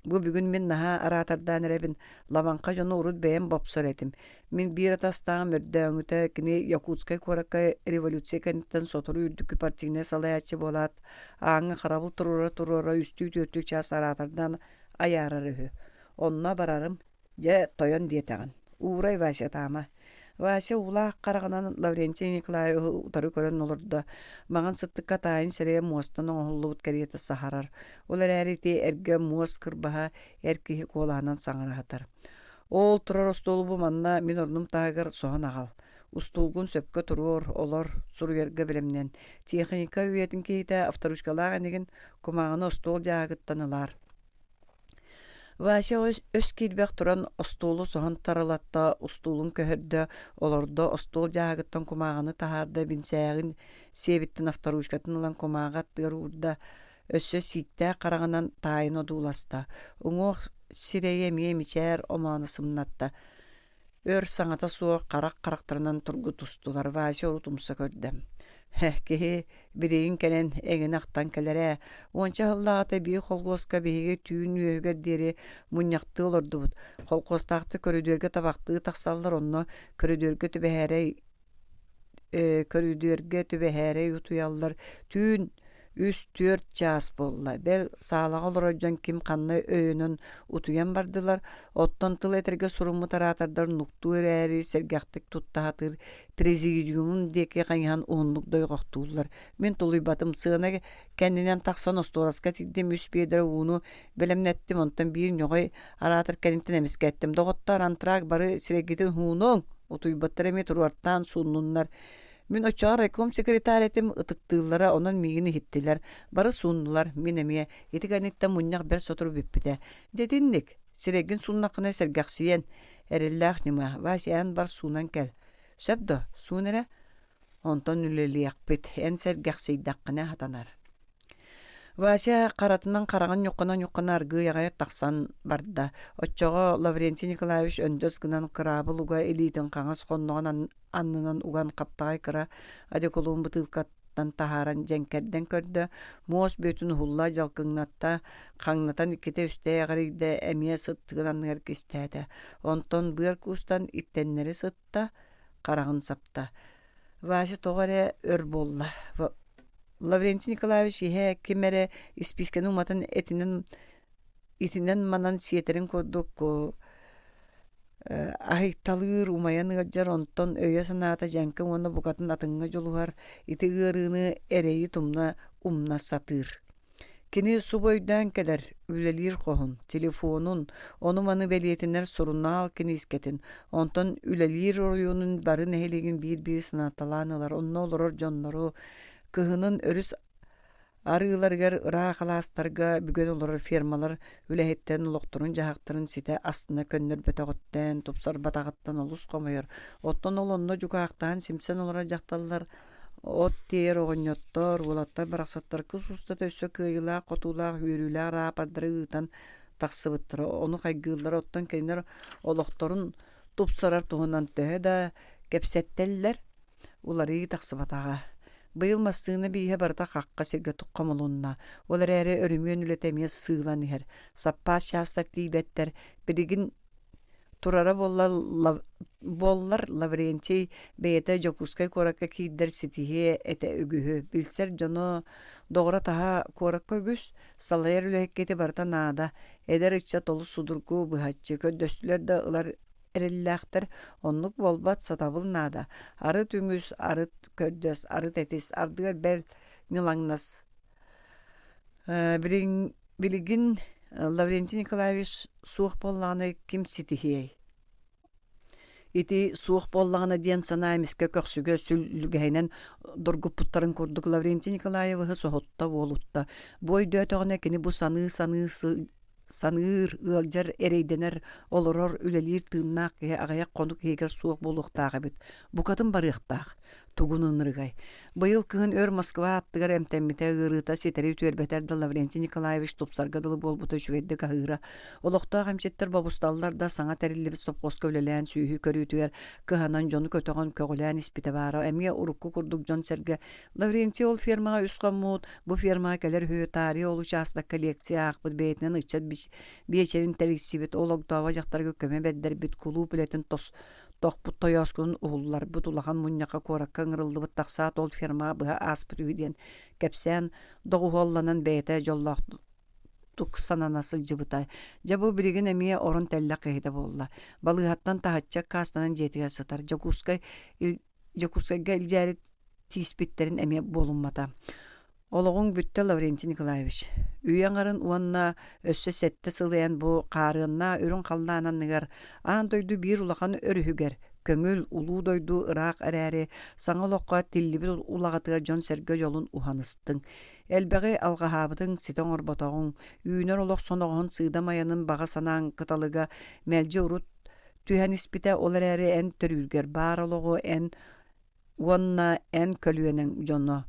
[SPEAKER 1] Бу бүгүн мин наһаа араатардаан эрэбин, Лабаҥха дьону урут бэйэм бопсор этим. Мин биир атастааҕым өрдөөҥүтэ кини Якутскай куоракка революция кэнниттэн сотору үрдүкү партийнай салайааччы буолаат, ааҥҥа харабыл туруора-туруора үстүү-түөртүү чаас араатардаан айаарар үһү. Онно барарым, Дьэ, тойон диэтэҕин. Уурай Вася таама. Вася уулаах хараҕынан Лаврентий Николаевиһы утары көрөн олордо. Маҥан сыттыкка таайын сирэйэ муостан оҥоһуллубут кэриэтэ саһарар. Ол эрээри ити эргэ муос кырбаһа эр киһи куолаһынан саҥара сытар. Ол турар остуолу бу манна мин орнум таһыгар соһон аҕал. Устуулгун сөпкө туруор, олор, суруйарга бэлэмнэн. Тиэхиньикэ үйэтин киһитэ авторучкалаах инигин кумааҕыны остуол дьааһыгыттан ылаар. Вася өс киирбэх туран остуолу соһон тарылатта, устуулун көһөрдө, олордо, остуол дьааһыгыттан кумааҕыны таһаарда, бинсээҕин сиэбиттэн авторучкатын ылан кумааҕы аттыгар уурда, өссө сииктээх хараҕынан таайын одууласта. Уҥуох сирэйэ эмиэ мичээр омоону сымнатта. Өр саҥата суох харах харахтарынан тургутустулар. Вася урут умса көрдө. Киһи билигин кэлэн эҥин ахтан кэлэр ээ. Уонча сыллааҕыта биир холкуоска биһиги түүн үөһүгэр диэри мунньахтыы олордубут. Холкуостаахтар көрүдүөргэ табахтыы тахсаллар, онно көрүдүөргэ түбэһээрэй көрүдүөргэ түбэһээрэй утуйаллар. Түүн үс-түөрт чаас буолла. Бэл, саалаҕа олорор дьон ким ханна өйөнөн утуйан бардылар. Оттон тыл этэргэ суруммут араатардар нуктуу эрээри сэргэхтик тутта сатыыр президиумун диэки хайыһан уһуннук дойҕохтууллар. Мин тулуйбатым, сыана кэннинэн тахсан остуораска тиийдим, үс биэдэрэ ууну бэлэмнэттим, онтон биир ньоҕой араатар кэнниттэн эмискэ эттим: «Доҕоттоор, антракт бары сирэйгитин уһуунуҥ, утуйбаттар эмиэ туруортаан сууннуннар». Мин оччоҕо райком секретарь этим, ытыктыыллара, онон миигин иһиттилэр. Бары сууннулар, мин эмиэ. Ити кэнниттэн мунньах бэрт сотору бүппүтэ. Дьэ итинник, сирэйгин сууннаххына сэргэхсийэн, эрэллээх ньыма, Вася эн бар суунан кэл. Сөп дуо, суун эрэ. Онтон үлэлиэхпит, эн сэргэхсийдэххинэ сатанар. Вася харатынан хараҕын ньуххана-ньуххана аргыый аҕай тахсан барда. Оччоҕо Лаврентий Николаевич өндөс гынан кыраабыл уга илиитин хаҥас хонноҕун аннынан уган хаптаҕай кыра одеколон бытыылкаттан таһааран дьэҥкэрдэн көрдө, муос бүөтүн уһулла дьалкыҥнатта, хаҥнатан иккитэ-үстэ эҕирийдэ, эмиэ сыттыгын анныгар кистээтэ. Онтон быар куустан иттэннэри сытта, хараҕын сапта. Вася тоҕо эрэ өр буолла. Лаврентий Николаевич иһэ ким эрэ испиискэни уматан этинэн итинэн-манан сиэтэрин курдук аһыйталыыр, умайан ыалдьар, онтон өйө-санаата дьэҥкэ уонна букатын атыҥҥа дьулуһар, ити ыарыыны эрэйи тумна умна сатыыр. Кини субу өйдөөн кэлэр, үлэлиир хоһун, телефонун, ону-маны бэлиэтэнэр сурунаал киниискэтин, онтон үлэлиир оройуонун бары нэһилиэгин биир-биир санаталаан ылар, онно олорор дьоннору, кыһынын өрүс арыыларыгар ыраах алаастарга бүгэн олорор фермалар үлэһиттэрин олохторун-дьаһахтарын ситэ астына көннөрбөтөҕүттэн, тупсарбатаҕыттан олус хомойор. Оттон ол онно дьукаахтаан симсэн олорор дьахталлар От тиэйэр оҕонньоттор, уолаттар барахсаттар кыс устата өссө кыайыылаах-хотуулаах үөрүүлээх араапардары ыытан тахсыбыттара, ону хайгыыллара, оттон кинилэр олохторун тупсарар туһунан төһө да кэпсэттэллэр, уларыйыы тахсыбатаҕа. Быйыл массыына бииһэ барыта хахха сиргэ хомулунна, ол эрээри өрөмүөн үлэтэ эмиэ сыылан иһэр. Саппаас чаастар тиийбэттэр, билигин Турара буоллар Лаврентий бэйэтэ Дьокуускай куоракка киирдэр ситиһиэ этэ үгүһү. Билсэр дьоно, доҕоро-таһа куоракка үгүс, салайар үлэһиккэ ити барыта наада. Эдэр ыччат олус судургу, быһаччы көрдөстүлэр да ылар эрэллээхтэр. Оннук буолбат, сатабыл наада. Арыт үҥүс, арыт көрдөс, арыт этис, ардыгар бэл ньылаҥнас. Билигин Лаврентий Николаевич суох буоллаҕына ким ситиһиэй? Ити суох буоллаҕына диэн санаа эмискэ көхсүгэ сүллүгэһинэн доргуппуттарын курдук Лаврентий Николаевиһы соһутта уолутта. Бу өйдөөтөҕүнэ кини бу саныы-саныы саныыр, ыалдьар, эрэйдэнэр, олорор, үлэлиир тыыннаах киһи аҕыйах хонук иһигэр суох буолуохтаах эбит. Букатын барыахтаах. Тугун ынырыгай. Быйыл кыһын өр Москва аттыгар эмтэммитэ, ыарыыта ситэри үтүөрбэтэр да Лаврентий Николаевич тупсарга дылы буолбута үчүгэйдик аһыыра. Олохтоох эмчиттэр бобусталлар да саҥа тэриллибит сопхуоска үлэлээн сүөһү көрүүтүгэр кыһанан дьону көтөҕөн көҕүлээн испитэ баара. Эмиэ урукку курдук дьон-сэргэ Лаврентий ол фермаҕа үс хоммут, бу фермаҕа кэлэр үһү, таарыйа ол учаастакка лекция аахпыт, бэйэтинэн ыччат биэчэрин тэрийсибит, ол огдообо дьахтарга көмө бэрдэрбит, кулууп үлэтин тос тохпут тойооскунун уһулларбыт, улахан мунньахха куоракка ыҥырыллыбыт тахсаат ол фермаҕа быһа ааспыт үһү диэн кэпсээн доҕуһуолланан бэйэтэ дьоллоохтук санана сылдьыбыта. Дьэ бу билигин эмиэ орон тэллэх киһитэ буолла. Балыыһаттан таһыччы аккаастанан дьиэтигэр сытар. Дьокуускай Дьокуускайга илдьээри тииспиттэрин эмиэ буолуммата. Олоҕуҥ бүттэ, Лаврентий Николаевич. Үйэ аҥарын уонна өссө сэттэ сыл эн бу хаарыаннаах үрүҥ халлаан анныгар аан дойду биир улахан өрүһүгэр, көҥүл, улуу дойду ыраах эрээри, саҥа олоххо тиллибит улаҕатыгар дьон-сэргэ дьолун уһаныстыҥ. Элбэҕи алҕаһаабытыҥ, ситэ оҥорботоҕуҥ, үүнэр олох соноҕоһун сыыдам айанын баҕа санааҥ кыталыга мэлдьи урут түһэн испитэ, ол эрээри эн төрүүргэр баар олоҕу эн уонна эн көлүөнэҥ дьоно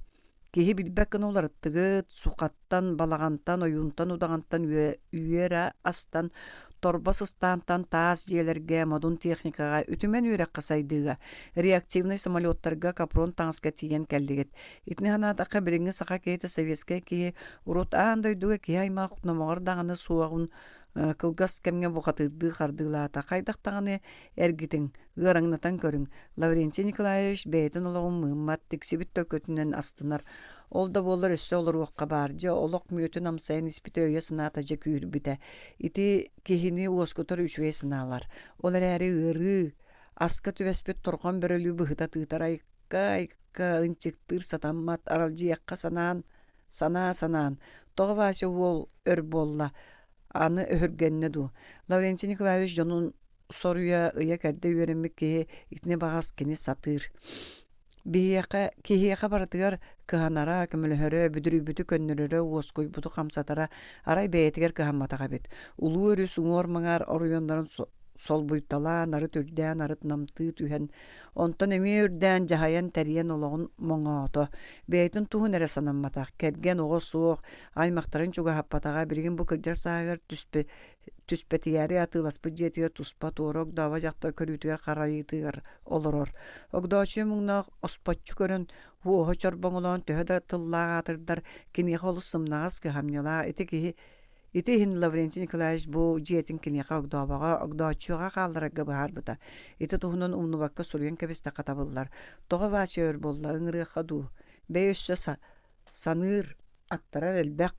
[SPEAKER 1] киһи билбэт гына уларыттыгыт, сухаттан, балаҕантан, ойуунтан, удаҕантан үөрэ астан, Торбос ыстаантан таас дьиэлэргэ, модун техникаҕа, үтүмэн үөрэххэ сайдыыга, реактивнай самолеттарга капрон таҥаска тиийэн кэллигит. Итини санаатахха, билиҥҥи саха киһитэ советскай киһи урут аан дойдуга киһи аймах номоҕор даҕаны суоҕун кылгас кэмҥэ бухатыырдыы хардыылаата. Хайдах даҕаны эргитиҥ, ыараҥнатан көрүҥ. Лаврентий Николаевич бэйэтин олоҕун мыыммат, тиксибит төлкөтүнэн астынар. Ол да буоллар өссө олоруохха баар. Дьэ, олох мүөтүн амсайан испитэ өйө-санаата дьэ күүһүрбүтэ. Ити киһини уоскутар үчүгэй санаалар. Ол эрээри ыарыы, аска түбэспит торҕон бөрөлүү быһыта тыытар айыкка-айыкка ынчыктыыр сатаммат, аралдьыйыахха санаан, санаа санаан, тоҕо Вася уол өр буолла, аны өһүргэннэ дуу. Лаврентий Николаевич дьонун соруйа ыйа-кэрдэ үөрэммит киһи итини баҕас кини сатыыр. Биһиэхэ, киһиэхэ барытыгар кыһанара, көмөлөһөрө, бүдүрүйбүтү көннөрөрө, уоскуйбуту хамсатара арай бэйэтигэр кыһамматах эбит. Улуу өрүс уҥуор-маҥаар оройуоннарын солбуйталаан, арыт үрдээн, арыт намтыы түһэн, онтон эмиэ үрдээн, дьаһайан, тэрийэн олоҕун моҥоото. Бэйэтин туһун эрэ санамматах, кэргэн оҕо суох, аймахтарын чугаһаппатаҕа, билигин бу кырдьар сааһыгар түспэ, түспэтийээри атыыласпыт дьиэтигэр туспа туора огдообо дьахтар көрүүтүгэр-харайыытыгар олорор. Огдооччуйа муҥнаах оспоччу көрөн, уоһа чорбоҥолоон төһө да тыллаах аатырдар, киниэхэ олус сымнаҕас, кыһамньылаах ити киһи Ити иһин Лаврентий Николаевич бу дьиэтин киниэхэ огдообоҕо, Огдооччуйаҕа хаалларарга быһаарбыта. Ити туһунан умнубакка суруйан кэбистэххэ табыллар. Тоҕо Вася өр буолла, ыҥырыахха дуу? Бэйэ өссө саныыр, аттарар элбэх.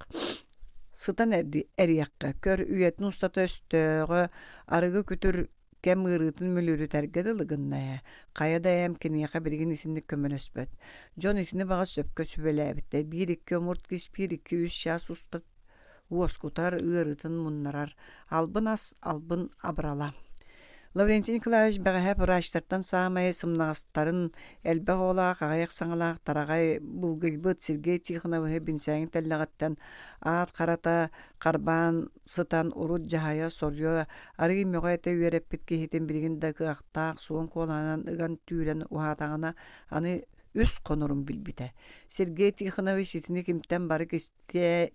[SPEAKER 1] Сытан эриэххэ, көр, үйэтин устата өстөөҕө арыгы күтүр кэм ыарыытын мүлүрүтэргэ дылы гынна ээ. Хайа да эм киниэхэ билигин итинник көмөлөспөт. Дьон итини баҕас сөпкө сүбэлээбиттэр. Биир-икки омурт киспиир 2-3 чаас уста уоскутар, ыарыытын муннарар. Албын ас, албын абырала. Лаврентий Николаевич бэҕэһээ врачтартан саамай сымнаҕастарын, элбэх оҕолоох, аҕыйах саҥалаах тараҕай булгуйбут Сергей Тихоновиһы бинсээгин тэллэҕиттэн аат харата харбаан сытан урут дьаһайа, соруйа, арыый мөҕө-этэ үөрэппит киһитин билигин да кыахтаах суон куолаһынан ыган-түүрэн уһаатаҕына аны үс хонорун билбитэ. Сергей Тихонович итини кимтэн бары кистиэ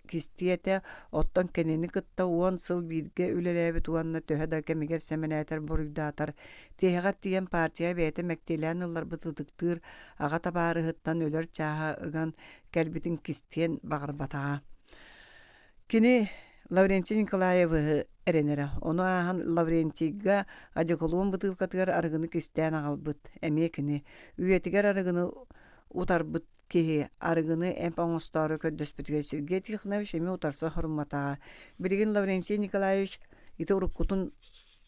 [SPEAKER 1] этэ, оттон кинини кытта 10 сыл бииргэ үлэлээбит уонна төһө да кэмигэр сэмэлээтэр буруйдаатар, тиһэҕэр тиийэн партия бэйэтэ мэктиэлээн ылларбыт ытыктыыр аҕа табаарыһыттан өлөр чааһа ыган кэлбитин кистиэн баҕарбатаҕа. Кини Лаврентий Николаевиһы эрэнэрэ, ону ааһан Лаврентийга одеколон бытыылкатыгар арыгыны кистээн аҕалбыт, эмиэ кини. Үйэтигэр арыгыны утарбыт киһи арыгыны эмп оҥостоору көрдөспүтүгэр Сергей Тихонович эмиэ утарса сорумматаҕа. Билигин Лаврентий Николаевич ити уруккутун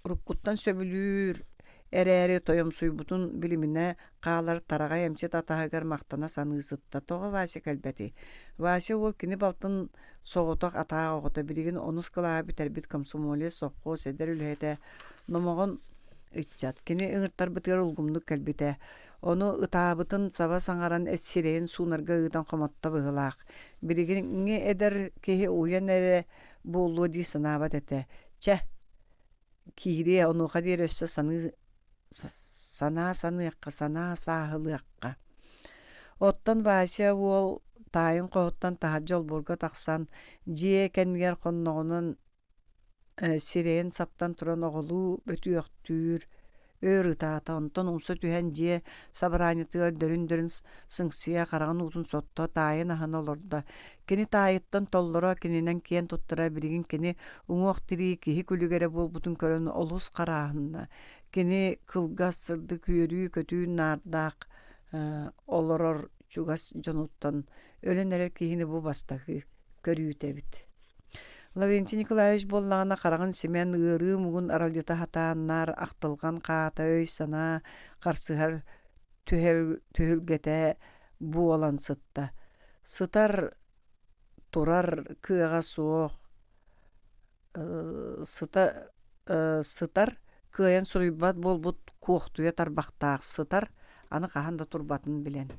[SPEAKER 1] уруккуттан сөбүлүүр эрээри тойомсуйбутун билиминэ хаалар тараҕай эмчит атаһыгар махтана саныы сытта. Тоҕо Вася кэлбэтий? Вася уол кини балтын соҕотох атаах оҕото билигин онус кылааһы бүтэрбит комсомолец совхоз эдэр үлэһитэ номоҕон ыччат. Кини ыҥыртарбытыгар улгумнук кэлбитэ. Ону ытаабытын саба саҥаран сирэйин суунарга ыытан хомотто быһыылаах. Билигиҥҥи эдэр киһи уйан эрэ буолуо дии санаабат этэ. Чэ, киириэ, онуоха диэри өссө саныы санаа саныахха, санаа сааһылыахха. Оттон Вася уол таайын хоһуттан таһырдьа олбуорга тахсан, дьиэ кэннигэр хонноҕунан сирэйин саптан туран оҕолуу бөтүөхтүүр, өр ытаата, онтон умса түһэн дьиэ сабараанньатыгар дөрүн-дөрүн сыҥсыйа хараҕын уутун сотто, таайын аһына олордо. Кини таайыттан толлоро, кининэн киэн туттара билигин кини уҥуох-тирии киһи күлүгэ эрэ буолбутун көрөн олус харааһынна. Кини кылгас, сырдык үөрүү-көтүү наардаах олорор чугас дьонуттан өлөн эрэр киһини бу бастакы көрүүтэ эбит. Лаврентий Николаевич буоллаҕына хараҕын симэн, ыарыы муҥун аралдьыта сатаан наар ахтылҕан хаата өй-санаа харсыһар түһүлгэтэ буолан сытта. Сытар, турар кыаҕа суох сыта сытар, кыайан суруйбат буолбут куохтуйа тарбахтаах сытар, аны хаһан да турбатын билэн.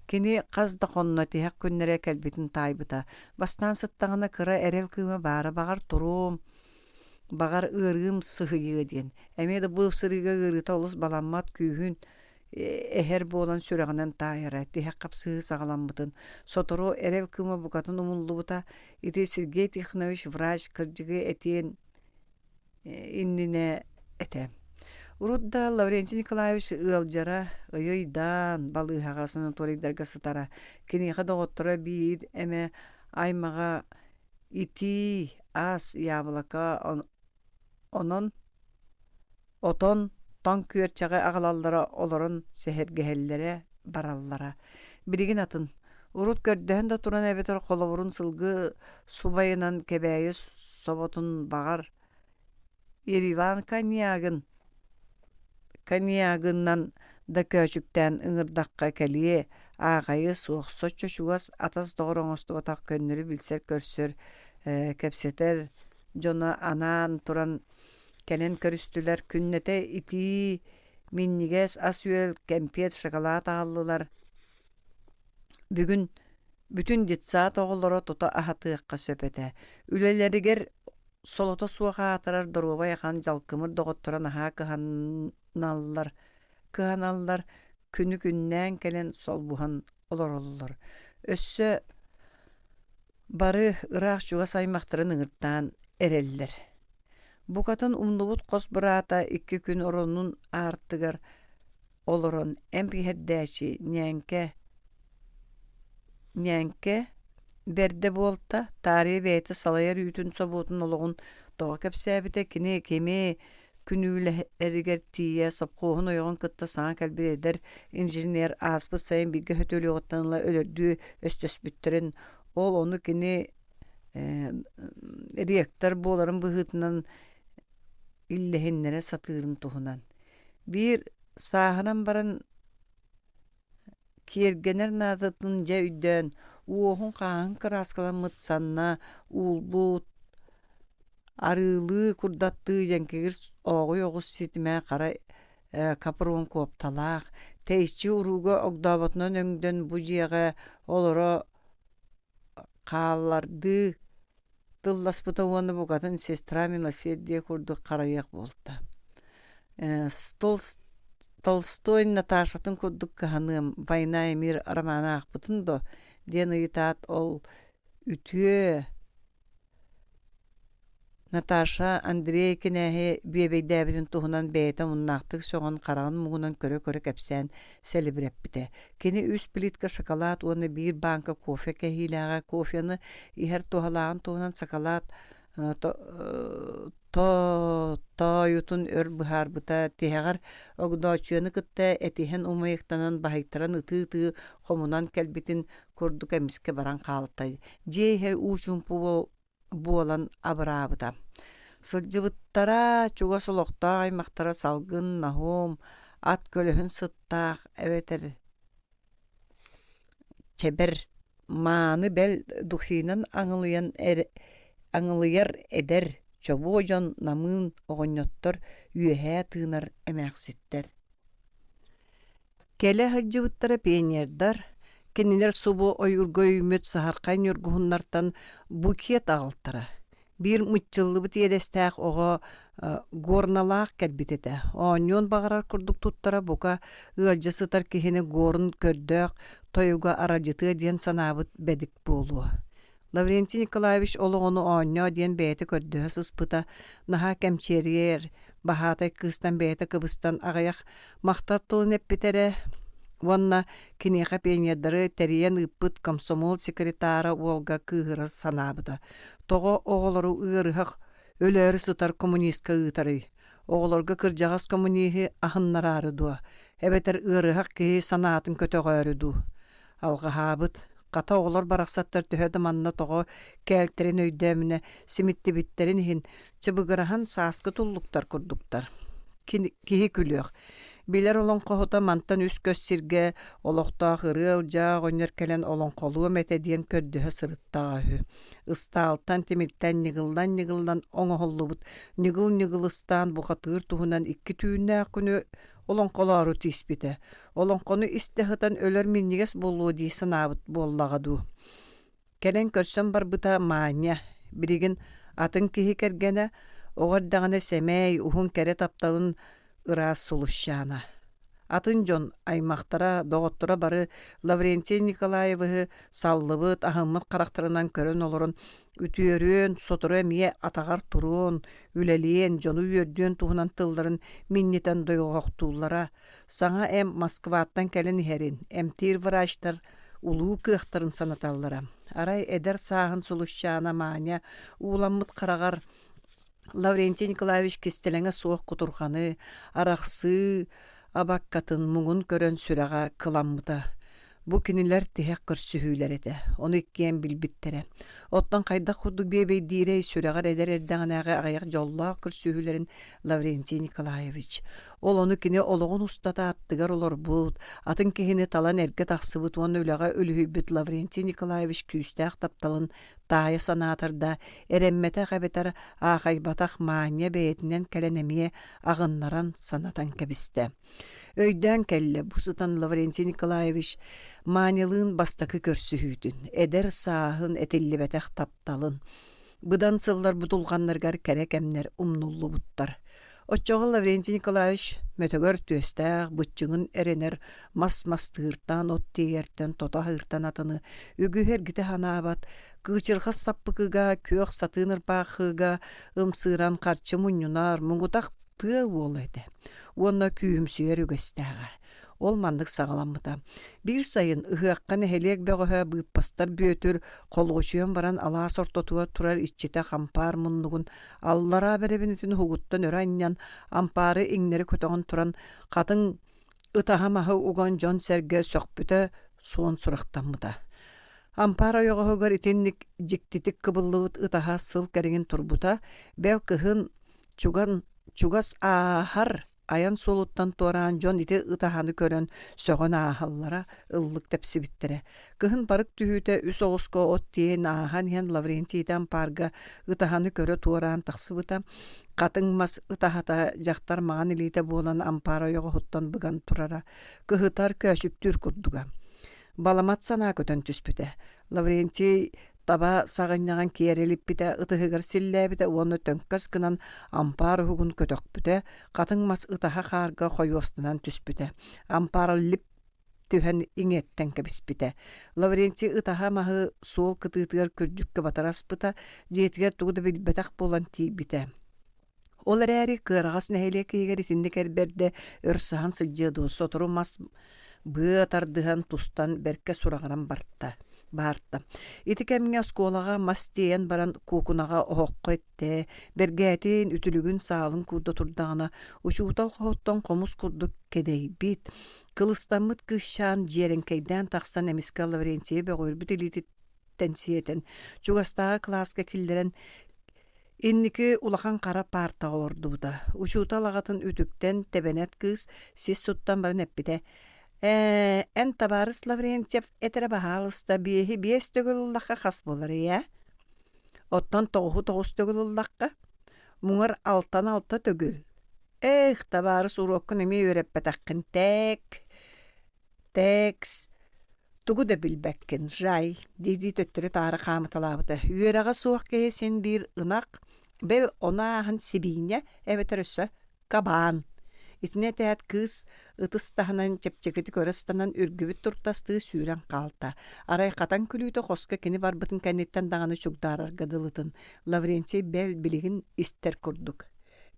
[SPEAKER 1] Кини хас да хонно тиһэх күннэрэ кэлбитин таайбыта. Бастаан сыттаҕына кыра эрэл кыыма баара баҕар туруом, баҕар ыарыым сыһыйыа диэн. Эмиэ да бу сырыыга ыарыыта олус баламмат күүһүн эһэр буолан сүрэҕинэн таайара, тиһэх хапсыһыы саҕаламмытын. Сотору эрэл кыыма букатын умуллубута. Ити Сергей Тихонович врач кырдьыгы этиэн. иннинэ этэ. Урут да Лаврентий Николаевич ыалдьара, ыйы-ыйдаан балыыһаҕа санаторийдарга сытара. Киниэхэ доҕотторо биир эмэ аймаҕа итии ас яблоко онон Отон, тоҥ күөрчэҕи аҕалаллара олорон сэһэргэһэллэрэ, бараллара. Билигин атын. Урут көрдөһөн да туран эбэтэр холобурун сылгы субайынан Кэбээйи соботун баҕар Ереван коньягын коньягынан да көөчүктээн ыҥырдахха кэлиэ, аахайыа суох, соччо чугас атас-доҕор оҥостубатах көннөрү билсэр-көрсөр, кэпсэтэр дьоно анаан туран Кэлэн көрүстүлэр, күннэтэ итии, минньигэс ас-үөл, кэмпиэт, шоколад аҕаллылар. Бүгүн бүтүн детсад оҕолоро тута аһатыахха сөп этэ. Үлэлэригэр солото суох аатырар доруобай ахан дьалкымыр доҕотторо наһаа кыһаналлар, кыһаналлар, күнү-күннээн кэлэн солбуһан олороллор. Өссө Бары ыраах-чугас аймахтарын ыҥыртаан эрэллэр. Букатын умнубут хос быраата икки күн оронун аартыгар олорон эмп иһэрдээччи ньээҥкэ ньээҥкэ бэрдэ буолта, таарыйа бэйэтэ салайар үүтүн собуотун олоҕун тоҕо кэпсээбитэ, кини кими күнүүлэһэригэр тиийэ сопхуоһун ойоҕун кытта саҥа кэлбит эдэр инженер ааспыт сайын бииргэ сөтүөлүөҕүттэн ыла өлөрдүү өстөспүттэрин, ол ону кини ректор буоларын быһыытынан иллэһиннэрэ сатыырын туһунан. Биир сааһынан баран киэргэнэр наадатын дьэ өйдөөн, уоһун-хааһын кырааскаламмыт санна уулбут Арыылыы, курдаттыы дьэҥкигир ооҕуй оҕус ситимэ хара капрон куопталаах, тэйиччи урууга огдооботунан өҥдөн бу дьиэҕэ олоро хааллардыы тылласпыта уонна букатын сестра милосердия курдук харайыах буолта. Толстой Наташатын курдук кыһаныам «Война и мир» романы аахпытын дуо диэн ыйытаат ол үтүө Наташа Андрей кинээһи бүөбэйдээбитин туһунан бэйэтэ омуннаахтык сөҕөн хараҕын муҥунан көрө-көрө кэпсээн сэлибирэппитэ. Кини үс плитка шоколад уонна биир бааҥка кофе кэһиилээҕэ кофены иһэр туһалааҕын туһунан сакалаат тоойутун өр быһаарбыта. Тиһэҕэр Огдооччуйаны кытта этиһэн умайыктанан баһыйтаран ытыы-ытыы хомунан кэлбитин курдук эмискэ баран хаалта. Дьиэ иһэ уу чуумпу буолан абыраабыта. Сылдьыбыттара чугас олохтоох аймахтара салгын, ноһуом, ат көлөһүн сыттаах эбэтэр чэбэр, мааны бэл духинан аҥылыйан аҥылыйар эдэр, чобуо дьон намыын оҕонньоттор үөһээ тыынар эмээхситтэр. Кэлэ сылдьыбыттара пионердар, кинилэр субу ойуурга үүммүт саһархай ньургуһуннартан букет аҕалтара. Биир мыччыллыбыт иэдэстээх оҕо горналаах кэлбит этэ. Оонньуон баҕарар курдук туттара бука ыалдьа сытар киһини горн көрдөөх тойуга аралдьытыа диэн санаабыт бэдик буолуо. Лаврентий Николаевич ол оҕону оонньоо диэн бэйэтэ көрдөһө сыспыта, наһаа кэмчиэрийэр, баһаатай кыыстан бэйэтэ кыбыстан аҕыйах махтал тылын эппитэ эрэ уонна киниэхэ пионердары тэрийэн ыыппыт комсомол секретара уолга кыыһыра санаабыта. Тоҕо оҕолору ыарыһах өлөөрү сытар коммунистка ыытарый? Оҕолорго кырдьаҕас коммуниһы аһыннараары дуо? Эбэтэр ыарыһах киһи санаатын көтөҕөөрү дуу? Алҕаһаабыт, хата оҕолор барахсаттар төһө да манна тоҕо кээлтэрин өйдөөмүнэ симиттибиттэрин иһин, чыбыгыраһан сааскы туллуктар курдуктар. Киһи күлүөх. Билэр олоҥхоһута мантан үс көс сиргэ олохтоох Ырыа Ылдьаа оҕонньор кэлэн олоҥхолуом этэ диэн көрдөһө сырыттаҕа үһү. Ыстаалтан, тимиртэн ньыгыллан-ньыгыллан оҥоһуллубут ньыгыл-ньыгылыстаан бухатыыр туһунан икки түүннээх күнү олоҥхолоору тииспитэ. Олоҥхону истэ сытан өлөр минньигэс буолуо дии санаабыт буоллаҕа дуу. Кэлэн көрсөн барбыта Маня, билигин атын киһи кэргэнэ, оҕо эрдэҕинэ сэмэй, уһун кэрэ тапталын ыраас сулусчаана. Атын дьон, аймахтара, доҕотторо бары Лаврентий Николаевиһы саллыбыт, аһыммыт харахтарынан көрөн олорон үтүөрүөн, сотору эмиэ атаҕар туруон, үлэлиэн, дьону үөрдүөн туһунан тылларын минньитэн дойҕохтууллара. Саҥа эм Москваттан кэлэн иһэрин, эмтиир врачтар улуу кыахтарын санаталлара. Арай эдэр сааһын сулусчаана Маня ууламмыт хараҕар Лаврентий Николаевич кистэлэҥэ суох кутурҕаны, арахсыы абаккатын муҥун көрөн сүрэҕэ кыламмыта. Бу кинилэр тиһэх көрсүһүүлэр этэ, ону иккиэн билбиттэрэ. Оттон хайдах курдук биэбэйдиирэй сүрэҕэр эдэр эрдэҕинээҕи аҕыйах дьоллоох көрсүһүүлэрин Лаврентий Николаевич. Ол ону кини олоҕун устата аттыгар олорбут, атын киһини талан эргэ тахсыбыт уонна үлэҕэ үлүһүйбүт Лаврентий Николаевич күүстээх тапталын таайа санаатар да, эрэммэтэх эбэтэр аахайбатах Маня бэйэтинэн кэлэн эмиэ аҕыннаран санатан кэбистэ. Өйдөөн кэллэ бу сытан Лаврентий Николаевич Манялыын бастакы көрсүһүүтүн, эдэр сааһын этиллибэтэх тапталын, быдан сыллар будулҕаннарыгар кэрэ кэмнэр умнуллубуттар. Оччоҕо Лаврентий Николаевич мөтөгөр түөстээх, быччыҥын эрэнэр мас мастыыртан, от тиэйэртэн, тото аһыыртан атыны үгүһү эргитэ санаабат, кыычырҕас саппыкыга, күөх сатыын ырбаахыга ымсыыран харчы мунньунар, муҥутах тыа уола этэ уонна күүһүмсүйэр үгэстээҕэ. Ол маннык саҕаламмыта. Биир сайын ыһыахха нэһилиэк бөҕөһө Быыппастар Бүөтүр холуочуйан баран алаас ортотугар турар иччитэх ампаар муннугун аллараа бэрэбинэтин уһугуттан өрө анньан, ампаары иҥнэри көтөҕөн туран хатыҥ ытаһа маһы уган дьон-сэргэ сөхпүтэ, суон сурахтаммыта. Ампаар ойоҕоһугар итинник дьиктитик кыбыллыбыт ытаһа сыл кэриҥин турбута, бэл кыһын чуган чугас ааһар айан суолуттан туораан дьон ити ытаһаны көрөн сөҕөн ааһаллара, ыллык тэпсибиттэрэ. Кыһын барык түһүүтэ үс оҕуска от тиэйэн ааһан иһэн Лаврентий ити ампаарга ытаһаны көрө туораан тахсыбыта. Хатыҥ мас ытаһата дьахтар маҥан илиитэ буолан ампаар ойоҕоһуттан быган турара, кыһытар, көөчүктүүр курдуга. Баламат санаа көтөн түспүтэ. Лаврентий таба саҕынньаҕын киэр илиппитэ, ытыһыгар силлээбитэ уонна төҥкөс гынан ампаар уһугун көтөхпүтэ, хатыҥ мас ытаһа хаарга хойуостанан түспүтэ. Ампаар лип түһэн иҥиэттэн кэбиспитэ. Лаврентий ытаһа маһы суол кытыытыгар күрдьүккэ батара аспыта, дьиэтигэр тугу да билбэтэх буолан тиийбитэ. Ол эрээри кыараҕас нэһилиэк иһигэр итинник эр бэрдэ өр саһан сылдьыа дуо, сотору мас быа тардыһан тустан бэркэ сураҕыран барта баарта. Ити кэмҥэ оскуолаҕа мас тиэйэн баран куукунаҕа оһоххо иттэ, бэргээтин, үтүлүгүн, саалын куурда турдаҕына, учуутал хоһуттан хомус курдук кэдэйбит, кылыстаммыт кыысчаан дьиэрэҥкэйдээн тахсан эмискэ Лаврентийы бөҕүөрбүт илиититтэн сиэтэн, чугастааҕы кылааска киллэрэн Инники улахан хара паартаҕа олордубута. Учуутал аҕатын үтүктэн, тэбэнэт кыыс сис туттан баран эппитэ: «Ээ, эн табаарыс Лаврентьев этэрэ баһаалыста биэһи биэс төгүл ыллахха хас буоларый ээ? Оттон тоҕуһу тоҕус төгүл ыллахха? Муҥар алтан алта төгүл. Эх, табаарыс уруоккун эмиэ үөрэппэтэххин тээк Текс тугу да билбэккин, жаль, дии-дии төттөрү-таары хаамыталаабыта. Үөрэҕэ суох киһи син биир ынах, бэл ону ааһан сибиинньэ эбэтэр өссө кабаан. Итини этээт кыыс ытыс таһынан чэпчэкитик өрө ыстанан үргүбүт туртастыы сүүрэн хаалта. Арай хатан күлүүтэ хоско кини барбытын кэнниттэн даҕаны чугдаарарга дылытын Лаврентий бэл билигин истэр курдук.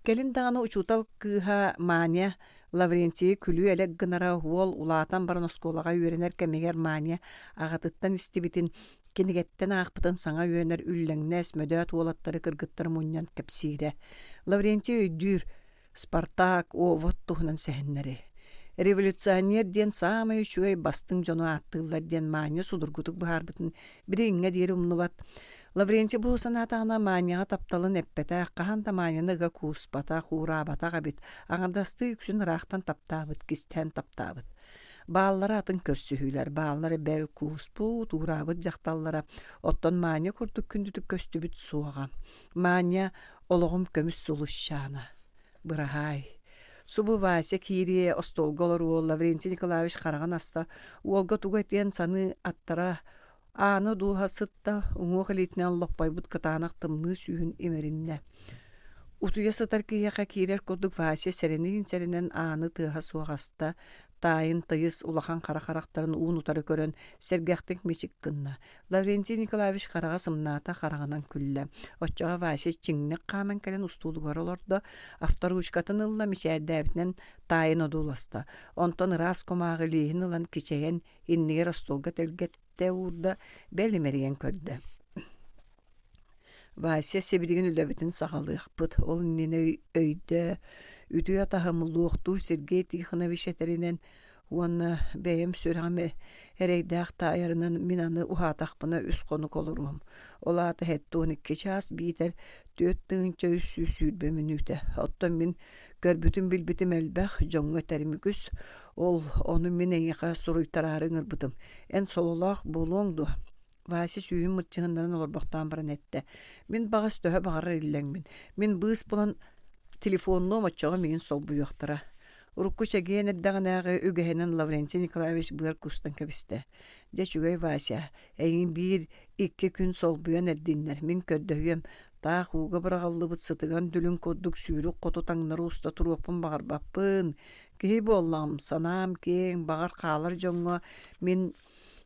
[SPEAKER 1] Кэлин даҕаны учуутал кыыһа Маня Лаврентийы күлүү-элэк гынара уол улаатан баран оскуолаҕа үөрэнэр кэмигэр Маня аҕатыттан истибитин, кинигэттэн аахпытын саҥа үөрэнэр үллэҥнэс, мөдөөт уолаттары кыргыттары мунньан кэпсиирэ. Лаврентий өйдүүр, Спартак, Овод туһунан сэһэннэри. Революционер диэн саамай үчүгэй бастыҥ дьону ааттыыллар диэн Маня судургутук быһаарбытын билиҥҥэ диэри умнубат. Лаврентий бу санаатаҕына Маняҕа тапталын эппэтэх, хаһан да Маняны ыга кууспатах, уураабатах эбит, аҥардастыы үксүн ыраахтан таптаабыт, кистээн таптаабыт. Бааллара атын көрсүһүүлэр, бааллара бэл кууспут, уураабыт дьахталлара, оттон Маня курдук күндүтүк көстүбүт суоҕа. Маня олоҕум көмүс сулусчаана. Быраһаай. Субу Вася киириэ, остуолга олоруо, Лаврентий Николаевич хараҕын аста, уолга тугу этиэн саныы аттара Аана дууһа сытта, уҥуох илиитинэн лоппойбут кытаанах тымныы сүүһүн имэриннэ. Утуйа сытар киһиэхэ киирэр курдук Вася сэрэниин-сэрэнэн ааны тыаһа суох аста, таайын тыйыс улахан хара харахтарын уун-утары көрөн, сэргэхтик мичик гынна. Лаврентий Николаевич хараҕа сымнаата, хараҕынан күллэ. Оччоҕо Вася чиҥник хааман кэлэн устуулугар олордо, авторучкатын ылла, мичээрдээбитинэн таайын одууласта. Онтон ыраас кумааҕы лииһин ылан кичэйэн, иннигэр остуолга тэлгэттэ уурда, бэл имэрийэн көрдө. Вася сибилигин үлэбитин саҕалыахпыт, ол иннинэ өйдөө, үтүө атаһым луохтуур Сергей Тихонович этэринэн уонна бэйэм сүрэҕим эрэйдээх таайарынан мин аны уһаатахпына үс хонук олоруом. Ол аата 72 чаас биитэр 4320 мүнүүтэ. Оттон мин көрбүтүм-билбитим элбэх, дьоҥҥо этэрим үгүс. Ол ону мин эйиэхэ суруйтараары ыҥырбытым. Эн сололоох буолуоҥ дуо? Вася сүүһүн мырчыһыннаран олорбохтоон баран эттэ: «Мин баҕас төһө баҕарар иллэҥмин. Мин быыс булан телефоннуом оччоҕо миигин солбуйуохтара». Урукку чэгиэн эрдэҕинээҕи үгэһинэн Лаврентий Николаевич быар куустан кэбистэ: «Дьэ үчүгэй Вася, эйигин биир икки күн солбуйан эрдиннэр, мин көрдөһүөм, таах ууга быраҕыллыбыт сытыган дүлүҥ курдук сүүрүк хоту таҥнары уста туруохпун баҕарбаппын. Киһи буоллаҕым, санаам киэҥ, баҕар хаалар дьоҥҥо мин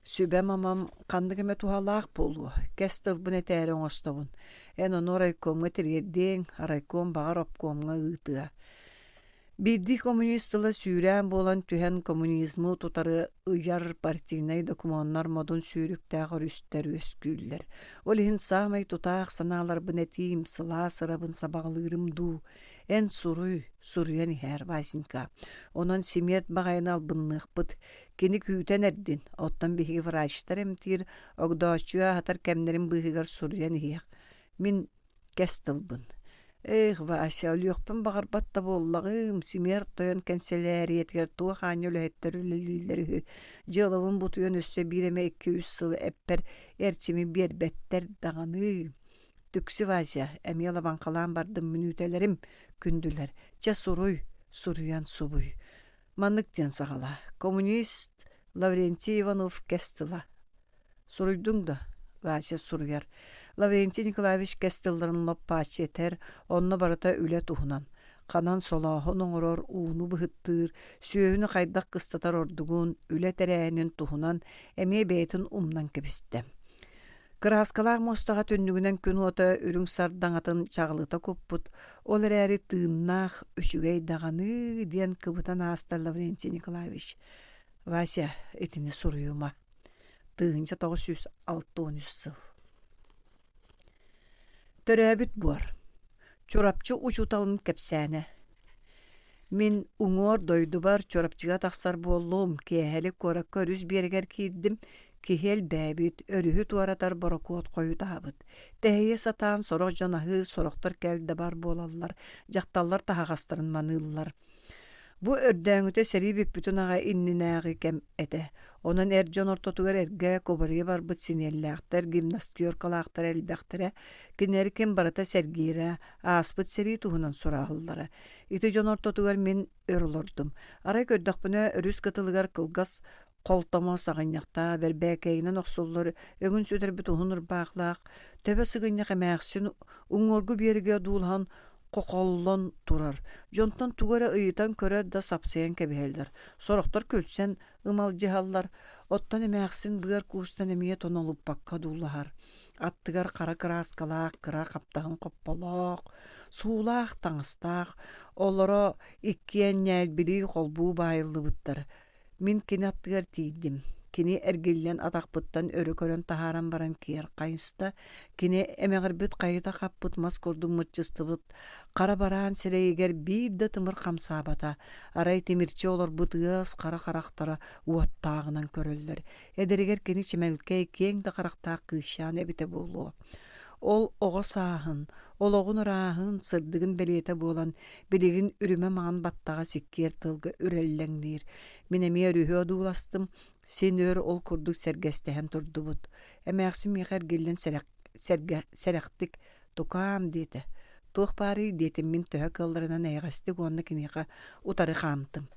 [SPEAKER 1] Сүбэм-амам ханнык эмэ туһалаах буолуо, кэс тылбын этээри оҥостобун. Эн ону райкомҥа тириэрдиэҥ, райком баҕар обкомҥа ыытыа. Биирдии коммунист тыла сүүрээн буолан түһэн коммунизмы утары ыйар партийнай докумуоннар модун сүүрүктээх өрүстэр үөскүүллэр. Ол иһин саамай тутаах санааларбын этиим, сылаас ырабын сабаҕалыырым дуу, эн суруй, суруйан иһээр, Васенька. Онон симиэрт баҕайыны албынныахпыт, Кини күүтэн эрдин, оттон биһиги врачтар эмтиир, огдооччуйа аһатар кэмнэрин быыһыгар суруйан иһиэх. Мин кэс тылбын. Эх, Вася, өлүөхпүн баҕарбат да буоллаҕым, симиэр тойон кэнсэлээрийэтигэр туох аанньа үлэһиттэр үлэлииллэр үһү. Дьыалабын бутуйан өссө биир эмэ икки-үс сыл эппэр эрчими биэрбэттэр даҕаны. Түксү, Вася, эмиэ лабаҥхалаан бардым мүнүүтэлэрим күндүлэр. Чэ, суруй, суруйан субуй. Маннык диэн саҕалаа: «Коммунист Лаврентий Иванов кэс тыла». Суруйдуҥ да? Вася суруйар. Лаврентий Николаевич кэс тылларын лоп-бааччы этэр, онно барыта үлэ туһунан. Ханан солооһун оҥорор, ууну быһыттыыр, сүөһүнү хайдах кыстатар ордугун, үлэ тэрээһинин туһунан эмиэ бэйэтин умнан кэбистэ. Кырааскалаах муостаҕа түннүгүнэн күн уота үрүҥ сардаҥатын чаҕылыта куппут, ол эрээри тыыннаах, үчүгэй даҕаны диэн кыбытан ааста Лаврентий Николаевич. Вася, итини суруйума. 1963 сыл. Төрөөбүт буор. Чурапчы учууталын кэпсээнэ. Мин уҥуор дойдубар Чурапчыга тахсар буоллум, киэһэлик куоракка өрүс биэрэгэр киирдим, киһи элбээбит, өрүһү туоратар борокуот хойутаабыт. Тэһийэ сатаан сорох дьон аһыыр, сорохтор кэл да бар буолаллар, дьахталлар таһаҕастарын маныыллар. Бу өрдөөҥүтэ сэрии бүппүтүн аҕай иннинээҕи кэм этэ. Онон эр дьон ортотугар эргэ кубарыйа барбыт синиэллээхтэр, гимнастеркалаахтар элбэхтэрэ, кинилэри ким барыта сэргиирэ, ааспыт сэрии туһунан сурааһыллара. Ити дьон ортотугар мин өр олордум. Арай көрдөхпүнэ, өрүс кытылыгар кылгас холтомо саҕынньахтаах, бэрбээкэйинэн охсуллар, өҥүн сүтэрбит уһун ырбаахлаах, төбө сыгынньах эмээхсин уҥуоргу биэригэ одуулаһан хохоллон турар. Дьонтон тугу эрэ ыйытан көрөр да сапсыйан кэбиһэллэр. Сорохтор күлсэн ымалдьыһаллар, оттон эмээхсин быар куустан эмиэ тонолуппакка одуулаһар. Аттыгар хара кырааскалаах кыра хаптаһын хопполоох, суулаах таҥастаах, олоро иккиэн ньээлбилии холбуу баайыллыбыттар. Мин кини аттыгар тиийдим. Кини эргиллэн атахпыттан өрө көрөн таһааран баран киэр хайыста. Кини эмэҕирбит хайыта хаппыт мас курдук мыччыстыбыт хара бараан сирэйигэр биир да тымыр хамсаабата. Арай тимирчи олорбут ыас хара харахтара уоттааҕынан көрөллөр. Эдэригэр кини чэмэлкэй, киэҥ да харахтаах кыысчаан эбитэ буолуо. Ол оҕо сааһын, олоҕун ырааһын, сырдыгын бэлиэтэ буолан, билигин үрүмэ маҥан баттаҕа сиккиэр тылга үрэллэҥниир. Мин эмиэ өрүһү одууластым, син өр ол курдук сэргэстэһэн турдубут. Эмээхсин миэхэ эргиллэн сэрэх, сэргэ, сэрэхтик «Тукаам» диэтэ. «Туох баарый?» диэтим мин төһө кыалларынан эйэҕэстик уонна киниэхэ утары хаамтым.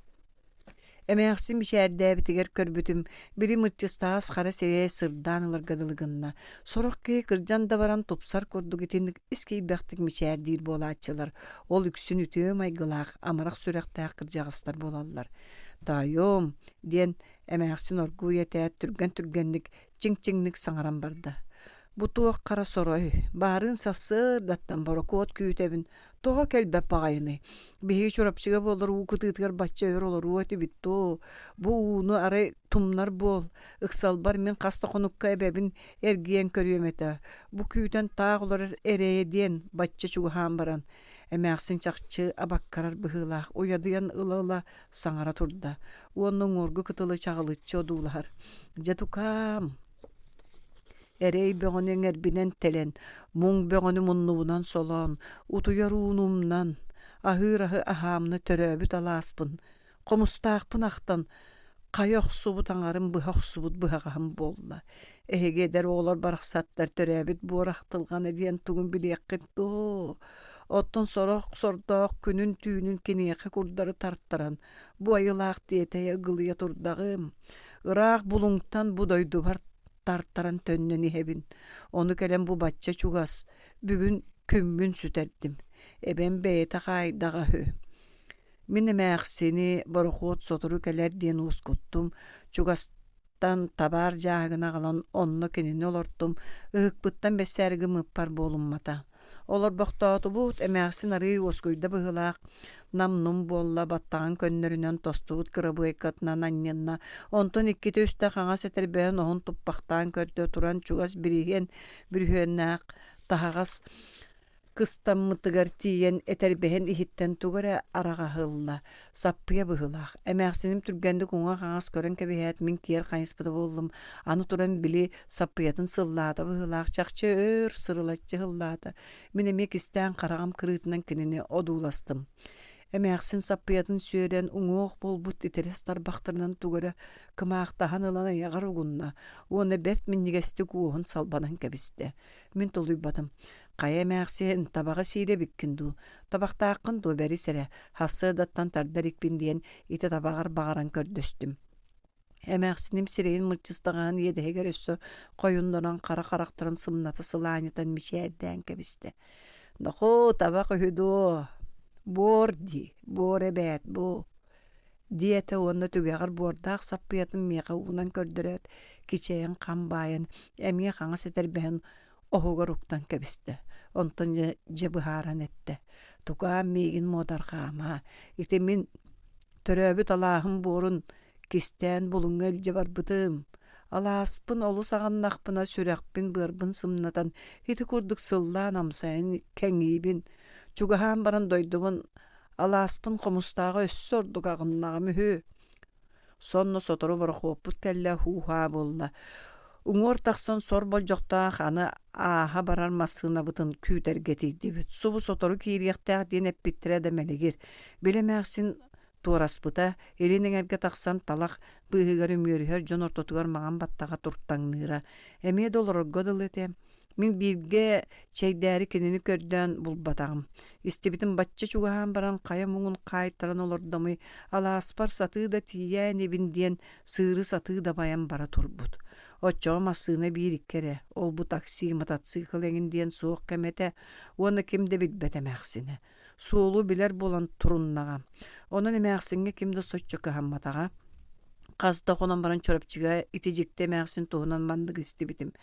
[SPEAKER 1] Эмээхсин мичээрдээбитигэр көрбүтүм, били мырчыстаас хара сирэйэ сырдаан ыларга дылы гынна. Сорох киһи кырдьан да баран тупсар курдук итинник ис киирбэхтик мичээрдиир буолааччылар. Ол үксүн үтүө майгылаах, амарах сүрэхтээх кырдьаҕастар буолаллар. «Таайом» диэн эмээхсин оргууй этээт түргэн-түргэнник, чиҥ-чиҥник саҥаран барда. «Бу туох хара сорой, баарыын сарсыардаттан борокуот күүтэбин, Тоҕо кэлбэт баҕайыный? Биһиги Чурапчыга буоллар уу кытыытыгар бачча өр олоруо этибит дуо? Бу ууну арай тумнар буол. Ыксалбар мин хас да хонукка эбэбин эргийэн көрүөм этэ. Бу күүтэн таах олорор эрэйэ диэн бачча чугаһаан баран, эмээхсин чахчы абаккарар быһыылаах уйадыйан ыла-ыла саҥара турда уонна уҥуоргу кытылы чаҕылыччы одуулаһар. Дьэ тукаам, Эрэй бөҕөнү эҥэрбинэн тэлэн, муҥ бөҕөнү муннубунан солоон, утуйар ууну умнан, аһыыр аһы аһаамна төрөөбүт алааспын, хомустаахпын ахтан, хайа охсубут аҥарым быһа охсубут быһаҕаһым буолла. Эһиги эдэр оҕолор барахсаттар төрөөбүт буор ахтылҕана диэн тугун билиэххит дуо? Оттон сорох сордоох күнүн-түүнүн киниэхэ курдары тартаран, бу айылаах тиэтэйэ ыгылыйа турдаҕым. Ыраах Булуҥтан бу дойдубар тартаран төннөн иһэбин. Ону кэлэн бу бачча чугас, бүгүн күммүн сүтэрдим. Эбэм бэйэтэ хаайдаҕа үһү. Мин эмээхсини борохуот сотору кэлэр диэн уоскуттум, чугастан табаар дьааһыгын аҕалан онно кинини олортум, ыһыкпыттан бэссээри гыммыппар буолуммата. Олорбохтоотубут, эмээхсин арыый уоскуйда быһыылаах, нам-нум буолла, баттаҕын көннөрүнэн тостубут кырабыайкатынан анньынна, онтон иккитэ-үстэ хаҥас этэрбэһин оһун туппахтаан көрдө туран чугас бириһиэн бүрүһүөннээх таһаҕас кыстаммытыгар тиийэн этэрбэһин иһиттэн тугу эрэ араҕаһылла, саппыйа быһыылаах. Эмээхсиним түргэнник уҥа-хаҥас көрөн кэбиһээт, мин киэр хайыспыта буоллум, аны туран били саппыйатын сыллаата быһыылаах, чахчы өр сырылаччы сыллаата. Мин эмиэ кистээн хараҕым кырыытынан кинини одууластым. Эмээхсин саппыйатын сүөрэн, уҥуох буолбут итирэс тарбахтарынан тугу эрэ кымаахтаһан ылан айаҕар угунна уонна бэрт минньигэстик уоһун салбанан кэбистэ. Мин тулуйбатым. Хайа эмээхсиэн, табаҕы сиир эбиккин дуу, табахтааххын дуо бэрис эрэ, сарсыардаттан тарда иликпин диэн ити табаҕар баҕаран көрдөстүм. Эмээхсиним сирэйин мырчыстаҕаһын иэдэһигэр өссө хойуннаран хара харахтарын сымната сылаанньытан мичээрдээн кэбистэ. «Нохоо, табах үһү дуо? Буор дии, буор эбээт бу» диэтэ уонна түгэҕэр буордаах саппыйатын миэхэ уунан көрдөрөөт, кичэйэн хам баайан, эмиэ хаҥас этэрбэһин оһугар уктан кэбистэ. Онтон дьэ, дьэ быһааран эттэ: «Тукаам миигин муодарҕаама, ити мин төрөөбүт алааһым буорун кистээн булуҥҥа илдьэ барбытым. Алааспын олус аҕыннахпына сүрэхпин-быарбын сымнатан ити курдук сыллаан амсайан кэҥиибин. Чугаһаан баран дойдубун алааспын хомустааҕы өссө ордук аҕыннаҕым үһү. Сонно сотору борохуоппут кэллэ һуу-һаа буолла. Уҥуор тахсан сор болдьохтоох аны ааһа барар массыынабытын күүтэргэ тиийдибит. Субу сотору киириэхтээх диэн эппиттэрэ да мэлигир. Били эмээхсин туораспыта, илин эҥэргэ тахсан талах быыһыгар үмүөрүһэр дьон ортотугар маҥан баттаҕа туртаҥныыра. Эмиэ да олорорго дылы этэ. Мин бииргэ чэйдээри кинини көрдөөн булбатаҕым. Истибитим бачча чугаһаан баран хайа муҥун хаайтаран олордомуй, алааспар сатыы да тиийээ инибин диэн сыыры сатыы дабайан бара турбут. Оччоҕо массыына биир-икки эрэ, ол-бу такси, мотоцикл эҥин диэн суох кэмэ этэ уонна ким да билбэт эмээхсинэ. Суолу билэр буолан туруннаҕа. Онон эмээхсиҥҥэ ким да соччо кыһамматаҕа. Хас да хонон баран Чурапчыга ити дьикти эмээхсин туһунан манныгы истибитим.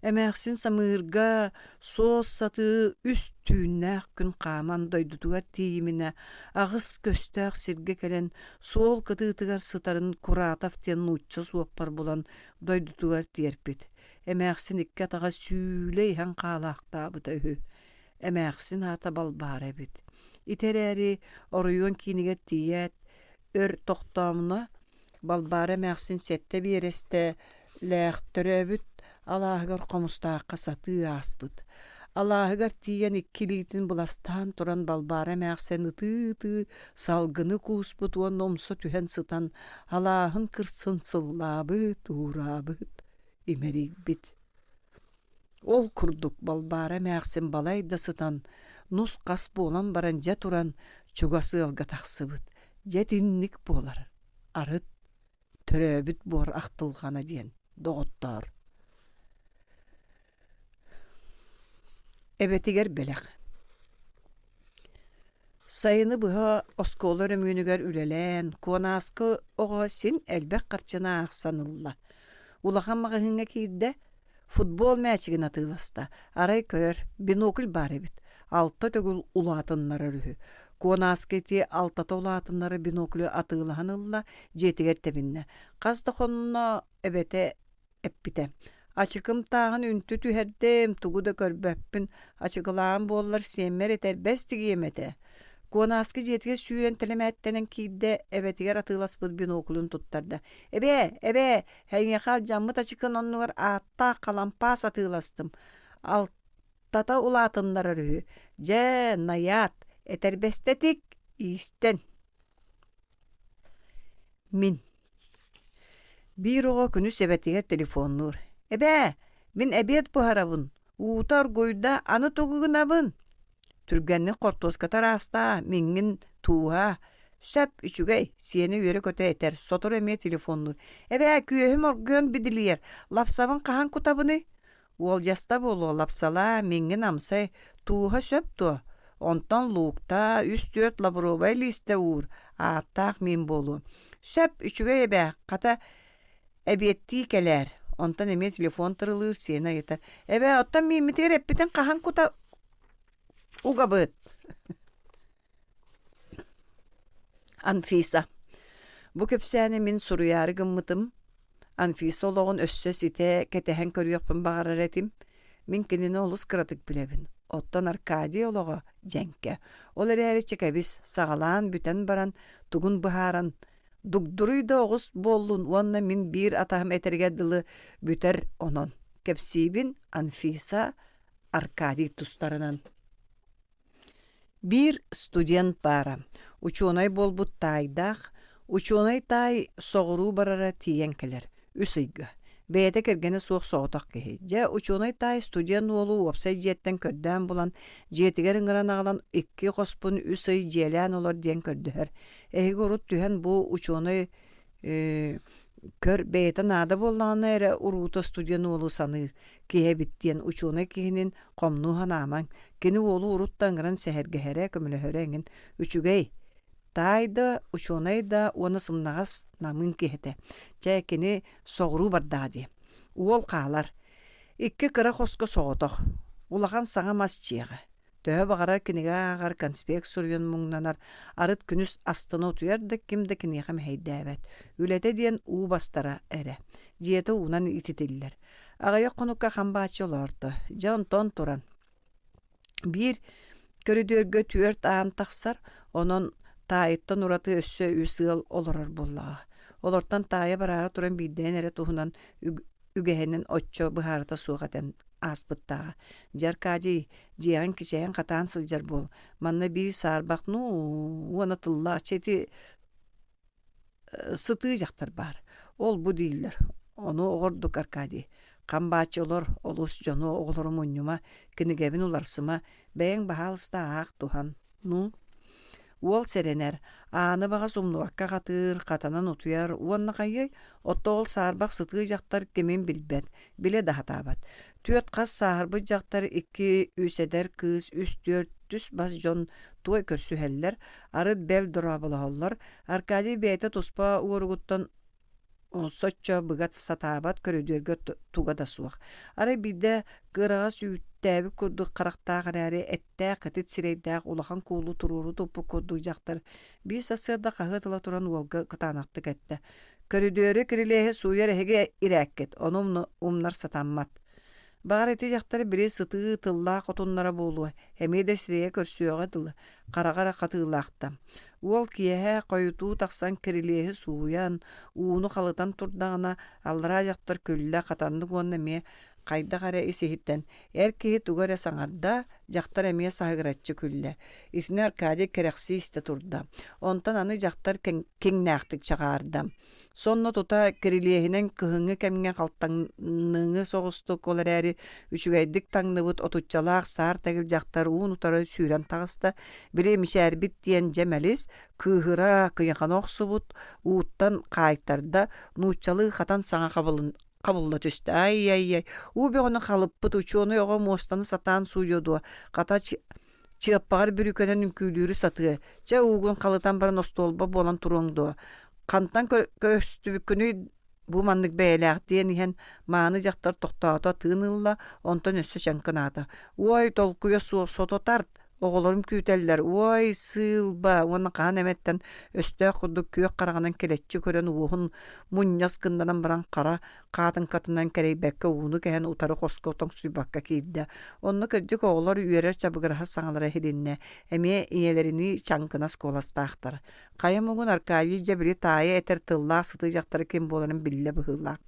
[SPEAKER 1] Эмээхсин самыырга суос сатыы үс түүннээх күн хааман дойдутугар тиийиминэ аҕыс көстөөх сиргэ кэлэн суол кытыытыгар сытарын Куратов диэн нуучча суоппар булан дойдутугар тиэрпит. Эмээхсин икки атаҕа сүүлэ иһэн хаалаахтаабыта үһү. Эмээхсин аата Балбаара эбит. Ити эрээри оройуон киинигэр тиийээт, өр тохтоомуна, Балбаара эмээхсин сэттэ биэрэстэлээх төрөөбүт алааһыгар Хомустаахха сатыы ааспыт. Алааһыгар тиийэн икки илиитин быластаан туран Балбаара эмээхсин ытыы-ытыы салгыны кууспут уонна умса түһэн сытан алааһын кырсын сыллаабыт, уураабыт, имэрийбит. Ол курдук Балбаара эмээхсин балай да сытан, нус-хас буолан баран дьэ туран чугас ыалга тахсыбыт. Дьэ итинник буолар. Арыт төрөөбүт буор ахтылҕана диэн доҕоттоор. Эбэтигэр бэлэх Сайыны быһа оскуола өрөмүөнүгэр үлэлээн, Куонааскы оҕо син элбэх харчыны аахсан ылла. Улахан маҕаһыыҥҥа киирдэ, футбол мээчигин атыыласта. Арай көрөр, бинокль баар эбит. Алта төгүл улаатыннарар үһү. Куонааскы ити алтата улаатыннары биноклю атыылаһан ылла, дьиэтигэр тэбиннэ. Хас да хонно эбэтэ эппитэ: «Ачыкым тааһын үнтү түһэрдим, тугу да көрбөппүн, ачыкылаан буоллар сиэммэр этэрбэс тигиэм этэ». Куонааскы дьиэтигэр сүүрэн тэлэмээттэнэн киирдэ, эбэтигэр атыыласпыт биноклун туттарда: «Эбээ, эбээ, эйиэхэ алдьаммыт ачыкын оннугар ааттаах халампаас атыыластым. Алтата улаатыннарар үһү. Дьэ, найаат, этэрбэстэ тик, иистэн». Мин Биир оҕо күнүс эбэтигэр телефоннуур: «Эбээ, мин эбиэт буһарабын, уута оргуйда, аны тугу гынабын?» Түргэнник хортуоската ыраастаа, миҥҥин тууһаа. Сөп, үчүгэй, сиэнэ үөрэ-көтө этэр, сотору эмиэ телефоннуур: «Эбээ, күөһүм оргуйан бидилийэр, лапсабын хаһан кутабыный?» Уолдьаста буолуо, лапсалаа, миҥҥин амсай, тууһа сөп дуо? Онтон лууктаа, үс-түөрт лавровай лиистэ уур, ааттаах миин буолуо. Сөп, үчүгэй эбээ, хата эбиэттии кэлээр. Онтон эмиэ телефон тырылыыр, сиэнэ ыйытар. Эбээ, оттон мииммитигэр эппитин хаһан кута угабыт? Анфиса. Бу кэпсээни мин суруйаары гыммытым. Анфиса олоҕун өссө ситэ кэтэһэн көрүөхпүн баҕарар этим. Мин кинини олус кыратык билэбин. Оттон Аркадий олоҕо дьэҥкэ. Ол эрээри чэкэбис, саҕалаан бүтэн баран, тугун быһааран, дугдуруй да оҕус буоллун уонна мин биир атаһым этэригэр дылы бүтэр онон. Кэпсиибин Анфиса Аркадий тустарынан. Биир студент баара, учуонай буолбут таайдаах, учуонай таай соҕуруу барара тиийэн кэлэр, үс ыйга. Бэйэтэ кэргэнэ суох соҕотох киһи. Дьэ, учуонай таай студент уолу уопсай дьиэттэн көрдөөн булан, дьиэтигэр ыҥыран аҕалан икки хоспун үс ый дьиэлээн олор диэн көрдөһөр. Эһиги урут түһэн бу учуонай көр бэйэтэ наада буоллаҕына эрэ уруута студент уолу саныыр киһи эбит диэн учуонай киһинин хомнуу санаамаҥ кини уолу урут да ыҥыран сэһэргэһэрэ көмөлөһөрө эҥин үчүгэй таай да учуонай да уонна сымнаҕас намыын киһи этэ чэ кини соҕуруу бардаҕа дии уол хаалар икки кыра хоско соҕотох улахан саҥа мас дьиэҕэ Төһө баҕарар кинигэ ааҕар, конспект суруйан муҥнанар, арыт күнүс астына утуйар да ким да киниэхэ мэһэйдээбэт. Үлэтэ диэн уу бастара эрэ. Дьиэтэ уунан ититиллэр. Аҕыйах хонукка хам-бааччы олоорто. Дьэ онтон туран биир көрүдүөргэ түөрт аан тахсар, онон таайыттан ураты өссө үс ыал олорор буоллаҕа. Олортон таайа бараары туран биирдэһин эрэ туһунан үгэһинэн оччо быһаарыта суох этэн ааспыттааҕа. Дьэ, Аркадий, дьиэҕин кичэйэн хатаан сылдьар буол. Манна биир саарбах ну уонна тыллаах чэ ити сытыы дьахтар баар. Ол-бу дииллэр. Ону оҕордук Аркадий. Хам бааччы олор, олус дьону, оҕолору мунньума, кинигэбин уларсыма, бэйэҥ баһаалыста аах туһан. Ну, уол сэрэнэр, ааны баҕас умнубакка хатыыр, хатанан утуйар уонна хайыай, отто ол саарбах сытыы дьахтар кимин билбэт, билэ да сатаабат. Түөрт хас сааһырбыт дьахтар икки үс эдэр кыыс үс-түөрт түс-бас дьон туой көрсүһэллэр, арыт бэл дорооболоһоллор. Аркадий бэйэтэ туспа уоругуттан соччо быга сатаабат көрүдүөргэ туга да суох. Арай биирдэ кыараҕас үүттээбит курдук харахтаах эрээри эттээх кэтит сирэйдээх улахан куулу туруору туппут курдук дьахтар биир сарсыарда хаһыат ыла туран уолга кытаанахтык эттэ: «Көрүдүөрү кирилиэһи сууйар эһиги ирээккит, ону умнар сатаммат». Баҕар ити дьахтар били сытыы тыллаах хотуннара буолуо, эмиэ да сирэйэ көрсүөҕэ дылы, хараҕа эрэ хатыылаахта. Уол киэһэ хойутуу тахсан кирилиэһи сууйан, ууну халытан турдаҕына, аллараа дьахтар күллэ, хатаннык уонна эмиэ. Хайдах эрэ ис-иһиттэн эр киһи тугу эрэ саҥарда, дьахтар эмиэ саһыгыраччы күллэ. Итини Аркадий кэрэхсии истэ турда. Онтон аны дьахтар киҥнээхтик чаҕаарда. Сонно тута кирилиэһинэн кыһыҥҥы кэмҥэ халтаҥныҥы соҕустук, ол эрээри үчүгэйдик таҥныбыт отуччалаах саар тэгил дьахтар уун-утары сүүрэн таҕыста. Били мичээрбит диэн дьэ мэлис, кыыһыра кыйахана охсубут, ууттан хаайтарда, нууччалыы хатан саҥа хабылла түстэ. Ай-яй-яй, уу бөҕөнү халыппыт учуонай оҕо муостаны сатаан сууйуо дуо, хата чыаппаҕар бүрүүкэнэн үҥкүүлүүрү сатыа, чэ уугун халытан баран остуолба буолан туруоҥ дуо, хантан көстүбүккүнүй бу маннык бэйэлээх диэн иһэн мааны дьахтар тохтоото тыын ылла, онтон өссө чаҥкынаата. Уой, толкуйа суох сото тарт, оҕолорум күүтэллэр, уой, сыылба уонна хаһан эмэттэн өстөөх курдук күөх хараҕынан килэччи көрөн уоһун мунньас гыннаран баран хара хаатыҥкатынан кэрэйбэккэ ууну кэһэн утары хоско тоҥсуйбакка киирдэ. Онно кырдьык оҕолор үөрэр чабыгыраһар саҥалара иһилиннэ. Эмиэ ийэлэринии чаҥкынас куоластаахтар. Хайа муҥун Аркадий дьэ били таайа этэр тыллаах сытыы дьахтара ким буоларын биллэ быһыылаах.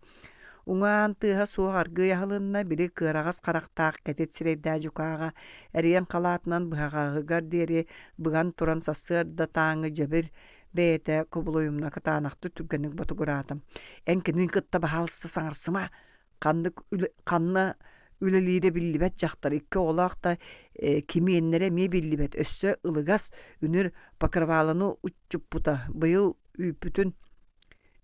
[SPEAKER 1] Уҥаан тыаһа суох аргыый аһылынна, били кыараҕас харахтаах кэтит сирэйдээх дьукааҕа эриэн халаатынан быһаҕаһыгар диэри быган туран сарсыарда тааҥы дьэбир бэйэтэ кубулуйумна кытаанахтык түргэнник ботугураатым. Эн кинини кытта баһаалыста саҥарсыма. Ханнык үлэ, ханна үлэлиирэ биллибэт дьахтар икки оҕолоох да кимиэннэрэ эмиэ биллибэт. Өссө ылыгас үнүр покрываланы уччуппута. Быйыл үүппүтүн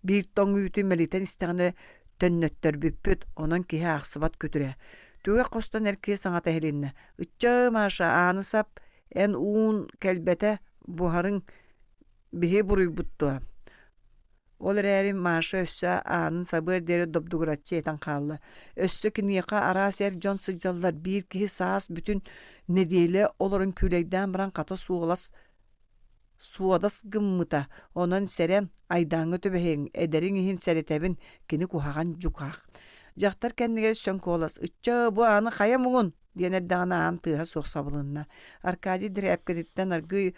[SPEAKER 1] биир тоҥ үүтү мэлитэн истэҕинэ төннөттөрбүппүт. Онон киһи аахсыбат күтүрэ. Түгэх хостон эр киһи саҥата иһилиннэ. Ычча, Маша, ааны сап, эн уун кэлбэтэ, буһарыҥ Биһи буруйбут дуо? Ол эрээри Маша өссө аанын сабыар диэри добдугураччы этэн хаалла. Өссө киниэхэ араас эр дьон сылдьаллар, биир киһи саас бүтүн нэдиэлэ олорон күүлэйдээн баран хата суолас суодас гыммыта. Онон сэрэн, айдааҥҥа түбэһиэҥ, эдэриҥ иһин сэрэтэбин, кини куһаҕан дьукаах. Дьахтар кэннигэр сөҥ куолас «Ычча, бу ааны хайа муҥун?» диэн эрдэҕинэ аан тыаһа суох сабылынна. Аркадий тирээпкэтиттэн аргыый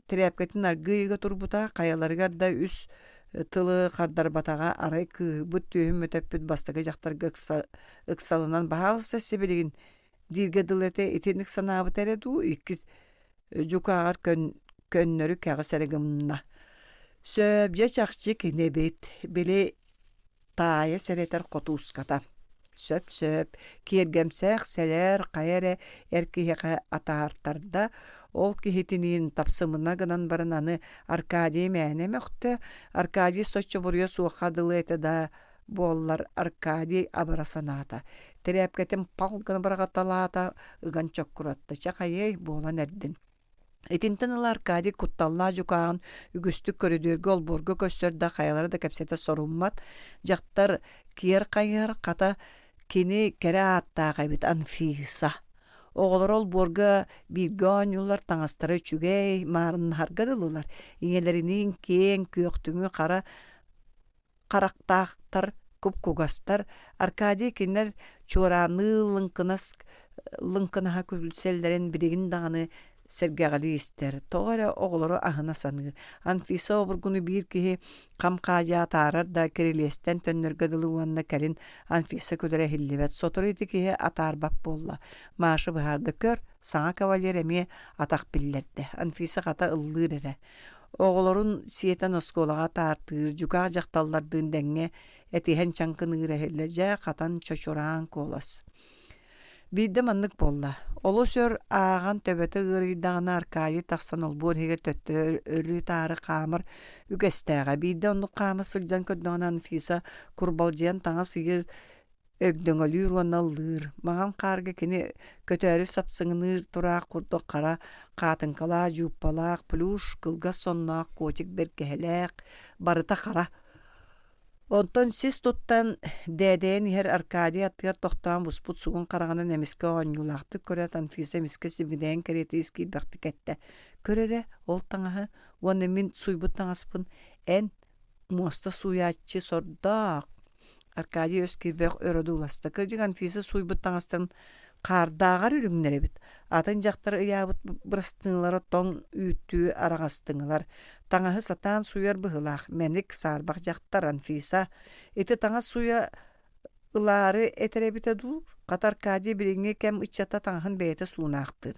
[SPEAKER 1] Тирээпкэтин аргыый ыга турбута, хайаларыгар да үс тылы хардарбатаҕа, арай кыыһырбыт түөһүн мөтөппүт бастакы дьахтарга ыксалынан «Баһаалыста сибилигин» дииргэ дылы этэ итинник санаабыта эрэ дуу, иккис дьукааҕар көннөрү кэҕис эрэ гынна. Сөп, дьэ чахчы кини эбит, били таайа сэрэтэр хотууската. Сөп-сөп, киэргэмсээх сэлээр хайа эрэ эр киһиэхэ атаартарда, ол киһитиниин тапсымына гынан баран аны Аркадий мээнэ мөхтө, Аркадий соччо буруйа суохха дылы этэ да буоллар Аркадий абара санаата. Тирээпкэтин пал гына быраҕаталаата, ыган чоккуратта, чэ хайыай, буолан эрдин. Итинтэн ыла Аркадий кутталлаах дьукааҕын үгүстүк көрүдүөргэ олбуорга көрсөр да хайалара да кэпсэтэ соруммат. Дьахтар киэр хайыһар, хата кини кэрэ ааттаах эбит Анфиса. Оҕолоро олбуорга бииргэ оонньууллар, таҥастара үчүгэй, маарыннаһарга дылылар. Ийэлэриниин киэҥ, күөхтүҥү хара харахтаахтар, куп-кугастар. Аркадий кинилэр чуораанныы лыҥкынас лыҥкынаһа күлсэллэрин билигин даҕаны сэргэҕэлии истэр, тоҕо эрэ оҕолору аһына саныыр. Анфиса обургуну биир киһи хам-хаадьы атаарар да кирилиэстэн төннөргө дылы уонна кэлин Анфиса күлэрэ иһиллибэт. Сотору ити киһи атаарбат буолла. Маша быһаарда көр, саҥа кавалер эмиэ атах биллэрдэ. Анфиса хата ыллыыр эрэ. Оҕолорун сиэтэн оскуолаҕа атаартыыр, дьукаах дьахталлардыын дэҥҥэ этиһэн чаҥкыныыра иһиллэ, дьэ, хатан чочураан куолас. Биирдэ маннык буолла. Олус өр ааҕан төбөтө ыарыйдаҕына Аркадий тахсан олбуор иһигэр төттөрү-таары хаамар үгэстээҕэ. Биирдэ оннук хаама сылдьан көрдөҕүнэ Анфиса курбалдьыйан таҥас ыйыыр өгдөҥөлүүр уонна ыллыыр, маҥан хаарга кини көтөөрү сапсыҥыныыр тураах курдук хара хаатыҥкалаах, дьууппалаах, плюш, кылгас сонноох, котик бэргэһэлээх, барыта хара. Онтон сис туттан дээдэйэн иһэр Аркадий аттыгар тохтоон буспут сугун хараҕынан эмискэ оонньуулаахтык көрөөт Анфиса эмискэ сибигинэйэн кэриэтэ ис киирбэхтик эттэ: «Көр эрэ, ол таҥаһы уонна мин сууйбут таҥаспын эн муоста сууйааччы сордоох Аркадий өс киирбэх өр одууласта. Кырдьык Анфиса сууйбут таҥастарын хаардааҕар үрүҥнэр эбит. Атын дьахтар ыйаабыт бырастыылара тоҥ үүттүү араҕастыҥылар. Таҥаһы сатаан сууйар быһыылаах. Мэник, саарбах дьахтар Анфиса. Ити таҥас сууйа Ылаары этэр эбитэ дуу, хата Аркадий билиҥҥи кэм ыччата таҥаһын бэйэтэ суунаахтыыр.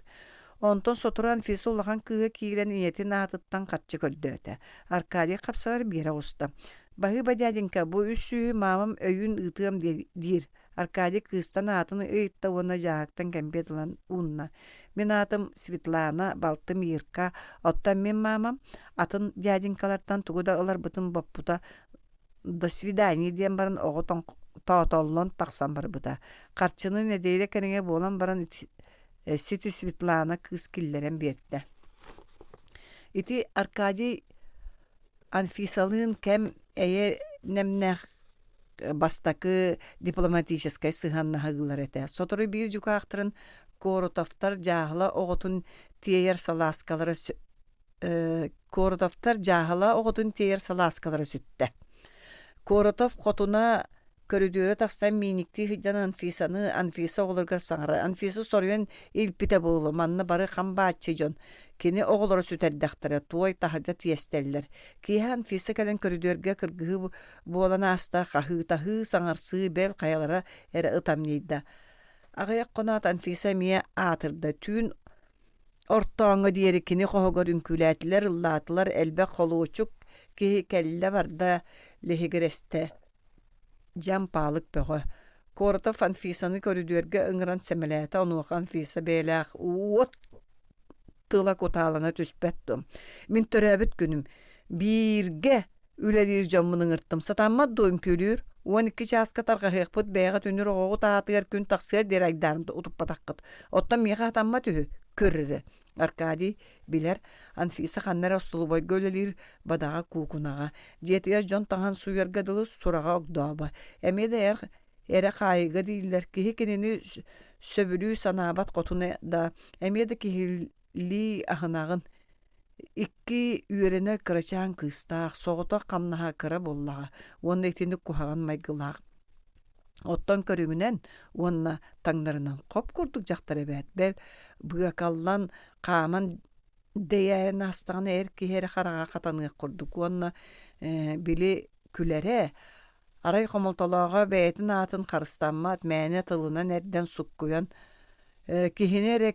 [SPEAKER 1] Онтон сотору Анфиса улахан кыыһа киирэн ийэтин аатыттан харчы көрдөөтө. Аркадий хапсаҕар биэрэ оҕуста. «Баһыыба, дяденька, бу үс сүүһү маамам өйүүн ыытыам диир». Аркадий кыыстан аатын ыйытта уонна дьааһыктан кэмпиэт ылан уунна. «Мин аатым Светлана, балтым Ирка, оттон мин маамам атын дяденькалартан тугу да ыларбытын боппута «До свидания» диэн баран оҕо тоотоллон тахсан барбыта. Харчыны нэдиэлэ кэриҥэ буолан баран сити Светлана кыыс киллэрэн биэрдэ. Ити Аркадий Анфисалыын кэм эйэ нэмнээх бастакы дипломатическай сыһыаннаһыылар этэ. Сотору биир дьукаахтарын Коротовтар дьааһыла оҕотун тиэйэр салааскалара Коротовтар дьааһыла оҕотун тиэйэр салааскалара сүттэ. Коротов хотуна көрүдүөрэ тахсан мииниктии сылдьан Анфисаны Анфиса оҕолоругар саҥарар. Анфиса соруйан илпитэ буолуо, манна бары хам бааччы дьон. Кини оҕолоро сүтэрдэхтэрэ, туой таһырдьа тиэстэллэр. Киэһэ Анфиса кэлэн көрүдүөргэ кыргыһыы буолан ааста, хаһыытаһыы, саҥарсыы, бэл хайалара эрэ ытамньыйда. Аҕыйах хоноот Анфиса эмиэ аатырда. Түүн Ортооҥҥо диэри кини хоһугар үҥкүүлээтилэр, ыллаатылар, элбэх холуочук киһи кэллэ-барда, лиһигирэстэ. Дьампаалык бөҕө. Коротов Анфисаны көрүдүөргэ ыҥыран сэмэлээтэ, онуоха Анфиса бэйэлээх уот тыла кутаалана түспэт дуо? Мин төрөөбүт күнүм. Бииргэ Үлэлиир дьоммун ыҥыртым. Сатаммат дуо үҥкүүлүүр? 12 чааска тарҕаһыахпыт, бэйэҕит үнүр оҕоҕут аатыгар күн тахсыар диэри айдаарын утуппатаххыт. Оттон миэхэ сатаммат үһү, көр эрэ. Аркадий билэр, Анфиса ханна эрэ остолобуойга үлэлиир бадаҕа куукунаҕа. Дьиэтигэр дьон таҥаһын сууйарга дылы сураҕа огдообо. Эмиэ да эр эрэ хаайыыга дииллэр. Киһи кинини сөбүлүү санаабат хотуна да, эмиэ да киһилии аһынаҕын. Икки үөрэнэр кырачаан кыыстаах, соҕотох хамнаһа кыра буоллаҕа уонна итинник куһаҕан майгылаах. Оттон көрүҥүнэн уонна таҥнарынан хоп курдук дьахтар эбээт, бэл, быакаллан, хааман дэйээрэн аастаҕына эр киһи эрэ хараҕа хатаныах курдук уонна били күлэрэ, Арай хомолтолооҕо бэйэтин аатын харыстаммат, мээнэ тылынан эрдэн суккуйан киһини эрэ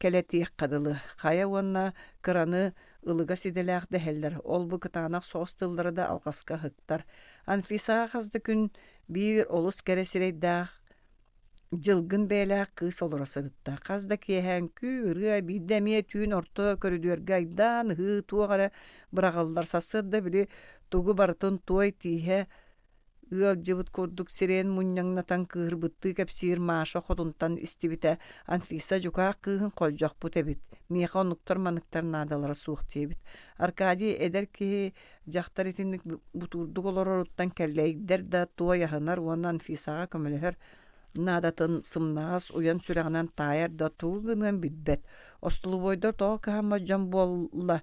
[SPEAKER 1] кэлэтиэххэ дылы, хайа уонна кыраны ылыгас идэлээх дэһэллэр, ол-бу кытаанах соҕус тыллары да алҕаска ыһыктар. Анфисаҕа хас да күн биир олус кэрэ сирэйдээх Дьылгын бэйэлээх кыыс олоро сырытта. Хас да киэһэ үҥкүү, ырыа, биирдэ эмиэ түүн орто көрүдүөргэ айдаан, ыһыы туох эрэ быраҕыллар. Сарсыарда били тугу барытын туой тииһэ ыалдьыбыт курдук сирэйин мунньаҥнатан кыыһырбыттыы кэпсиир Маша хотунтан истибитэ Анфиса дьукаах кыыһын холдьохпут эбит, миэхэ оннуктар-маныктар наадалара суох диэбит. Аркадий эдэр киһи Дьахтар итинник бутуурдук олороруттан кэллэйдэр да туой аһынар уонна Анфисаҕа көмөлөһөр наадатын сымнаҕас уйан сүрэҕинэн таайар да тугу гыныан билбэт. Остолобуойдар тоҕо кыһаммат дьон буолла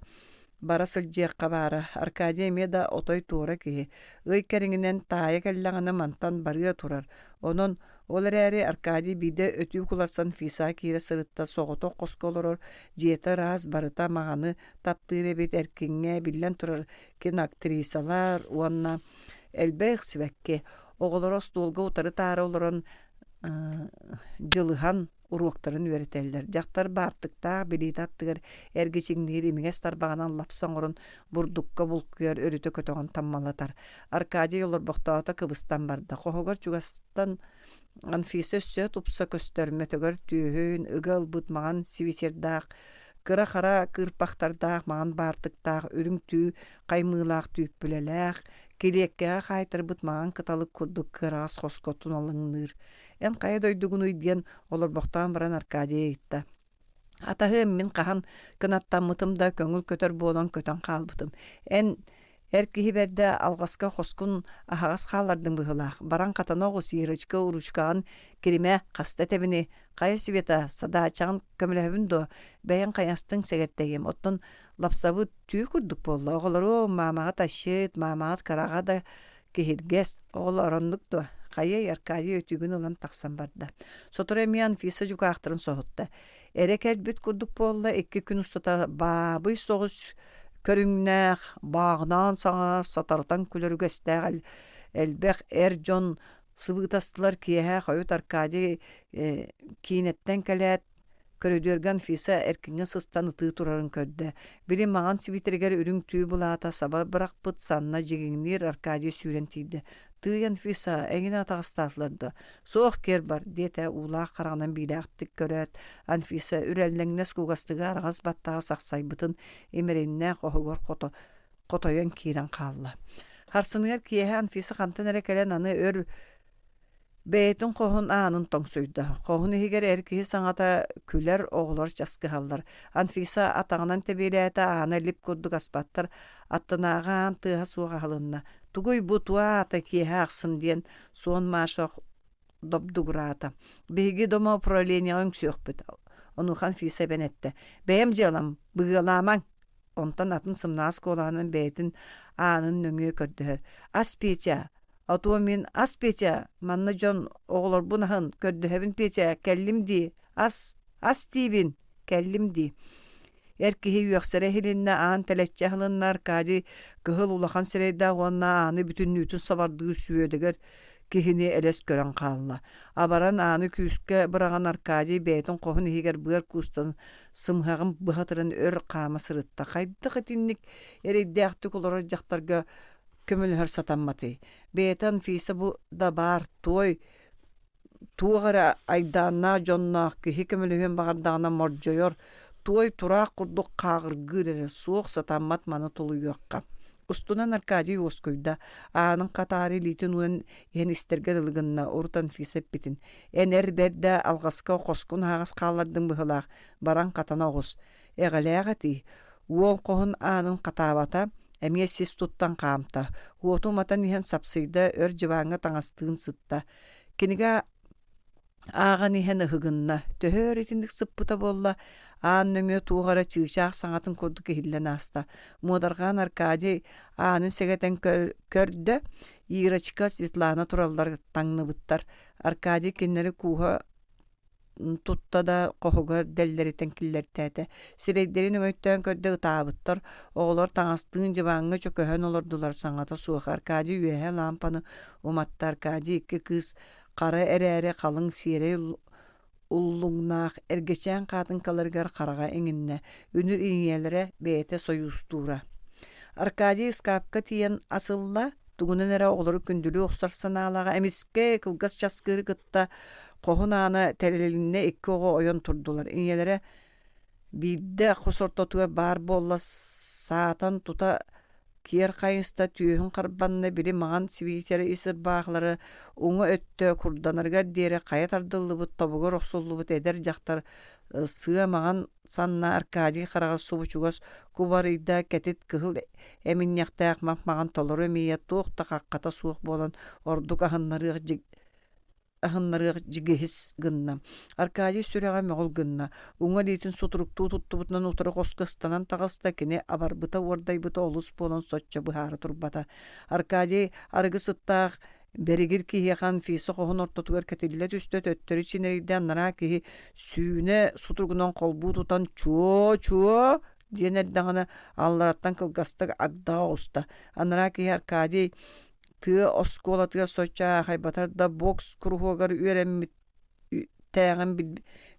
[SPEAKER 1] бара сылдьыахха баара. Аркадий эмиэ да отой туора киһи. Ый кэриҥинэн таайа кэллэҕинэ мантан барыа турар. Онон ол эрээри Аркадий биирдэ өтүү куларсан Фиса киирэ сырытта соҕотох хоско олорор, дьиэтэ ыраас, барыта маҕаны таптыыр эбит эркиҥҥэ биллэн турар киноактрисалар уонна элбэх сибэкки оҕолоро остуолга утары-таары олорон дьылыһан уруоктарын үөрэтэллэр. Дьахтар баартыктаах билиитэ аттыгар эргичиҥниир имигэс тарбаҕынан лапса оҥорон бурдукка булкуйар өрүтэ көтөҕөн таммалатар. Аркадий олорбохтоото кыбыстан барда. Хоһугар чугастан Анфиса өссө тупса көстөр, мөтөгөр түөһүн, ыга ылбыт маҥан свитердаах, кыра-хара кыырпахтардаах маҥан баартыктаах, үрүҥ түү хаймыылаах түүппүлэлээх, килиэккэҕэ хаайтарбыт маҥан кыталык курдук кыараҕас хоско туналыҥныыр. «Эн хайа дойдугунуй?» диэн олорбохтоон баран Аркадий ыйытта. Атаһыам мин хаһан кынаттаммытым да көҥүл көтөр буолан көтөн хаалбытым. Эн эр киһи бэрдэ алҕаска хоскун аһаҕас хааллардыҥ быһыылаах. Баран хатана оҕус, Ирочка уруучукаҕын киримэ, хаста этэбиний? Хайа Света, садаачаҕын көмөлөһөбүн дуо? Бэйэҥ хайастыҥ сэгэртэйиэм. Оттон лапсабыт түү курдук буолла. Оҕолоруом, маамаҕыт асчыт, маамаҕыт кыраҕа да Киһиргэс, оҕолоор оннук дуо? Хайыай, Аркадий өтүүгүн ылан тахсан барда. Сотору эмиэ Анфиса дьукаахтарын соһутта. Эрэ кэлбит курдук буолла, икки күн устата баабый соҕус көрүҥнээх, бааҕынаан саҥарар, сатарытан күлэр үгэстээх элбэх эр дьон Сыбыытастылар киэһэ хойут Аркадий киинэттэн кэлээт, көрүдүөргэ Анфиса эркиҥҥэ сыстан ытыы турарын көрдө. Били маҥан сибиитэригэр үрүҥ түү былаата саба бырахпыт санна дьигиҥниир Аркадий сүүрэн тиийдэ. «Тыый, Анфиса, эйигин атаҕастаатылар дуо?» «Суох, киэр бар», диэтэ уулаах хараҕынан биилээхтик көрөөт, Анфиса үрэллэҥнэс кугастыгы араҕас баттаҕа сахсайбытын имэриннэ, хоһугар хото хотойон киирэн хаалла. Харсыныгар киэһэ Анфиса хантан эрэ кэлэн аны өр бэйэтин хоһун аанын тоҥсуйда. Хоһун иһигэр эр киһи саҥата күлэр, оҕолор часкыһаллар. Анфиса атаҕынан тэбиэлээтэ, аана лип курдук аспаттар, аттынааҕы аан тыаһа суох аһылынна. «Тугуй бу, туо аата киэһэ ахсын» диэн суон Маша добдугураата. «Биһиги домоуправлениеҕа үҥсүөхпүт». Онуоха Анфиса эбэн эттэ: «Бэйэм дьыалам, быгыалаамаҥ!» Онтон атын сымнаҕас куолаһынан бэйэтин аанын нөҥүө көрдөһөр: «Ас, Петя! А то мин ас, Петя! Манна дьон оҕолорбун аһын, көрдөһөбүн, Петя, кэллим дии! Ас, ас диибин, кэллим дии!» Эр киһи үөхсэрэ иһилиннэ, аан тэлэччи аһылынна, Аркадий кыһыл улахан сирэйдээх уонна ааны бүтүннүүтүн сабардыыр сүөдэгэр киһини элэс көрөн хаалла. Абаран ааны күүскэ быраҕан Аркадий бэйэтин хоһун иһигэр быар куустан сымыһаҕын быһа ытыран өр хаама сырытта. Хайдах итинник эрэйдээхтик олорор дьахтарга көмөлөһөр сатамматый? Бэйэтэ Анфиса бу да баар туой туох эрэ айдааннаах дьонноох киһи көмөлөһүөн баҕардаҕына мордьойор, туой тураах курдук хааҕыргыыр эрэ, суох сатаммат маны тулуйуохха. Устунан Аркадий уоскуйда, аанын хатаары илиитин уунан иһэн истэргэ дылы гынна, урут Анфиса эппитин: «Эн эр бэрдэ алҕаска хоскун аһаҕас хааллардыҥ быһыылаах, баран хатана оҕус». Эҕэлээх этии, уол хоһун аанын хатаабата, эмиэ сис туттан хаамта, уоту уматан иһэн сапсыйда, өр дьыбааҥҥа таҥастыын сытта. Кинигэ ааҕан иһэн ыһыгынна, төһө өр итинник сыппыта буолла, аан нөҥүө туох эрэ чыычаах саҥатын курдук иһиллэн ааста. Муодарҕаан Аркадий аанын сэгэтэн көрдө, Ирочка, Светлана тураллар таҥныбыттар. Аркадий кинилэри кууһа тутта да хоһугар дэллэритэн киллэртээтэ. Сирэйдэрин өҥөйтөөн көрдө ытаабыттар, оҕолор таҥастыын дьыбааҥҥа чөкөһөн олордулар саҥата суох. Аркадий үөһэ лаампаны уматта. Аркадий икки кыыс хара эрээри халыҥ сиэрэй уллуҥнаах эргэчээн хаатыҥкаларыгар хараҕа иҥиннэ, үнүр ийэлэрэ бэйэтэ сойуустуура. Аркадий ыскаапка тиийэн ас ылла, тугунан эрэ оҕолору күндүлүү охсор санаалааҕа эмискэ кылгас часкыыры кытта хоһун аана тэрилиннэ икки оҕо ойон турдулар. Ийэлэрэ биирдэ хос ортотугар баар буолла саатан тута киэр хайыста түөһүн харбанна били маҥан сибиитэрэ ис ырбаахылары уҥа өттө курданарыгар диэри хайа тардыллыбыт тобугар охсуллубут эдэр дьахтар сыа маҥан санна Аркадий хараҕар субу чугас кубарыйда кэтит кыһыл эминньэхтээх мап-маҥан толору эмиийэ туох да хаххата суох буолан ордук аһыннарыах аһыннарыах дьигиһис гынна. Аркадий сүрэҕэ мөҕүл гынна. Уҥа илиитин сутуруктуу туттубутунан утары хоско ыстанан таҕыста, кини абарбыта уордайбыта олус буолан соччо быһаара турбата. Аркадий арыгы сыттаах бэригир киһиэхэ Анфиса хоһун ортотугар кэтиллэ түстэ, төттөрү чинэрийдэ анараа киһи сүүнэ сутуругунан холбуу тутан «Чуо-чуо!» диэн эрдэҕинэ аллараттан кылгастык агдаҕа оҕуста. Анараа киһи Аркадий тыа оскуолатыгар соччо аахайбатар да бокс куруһуогар үөрэммиттээҕин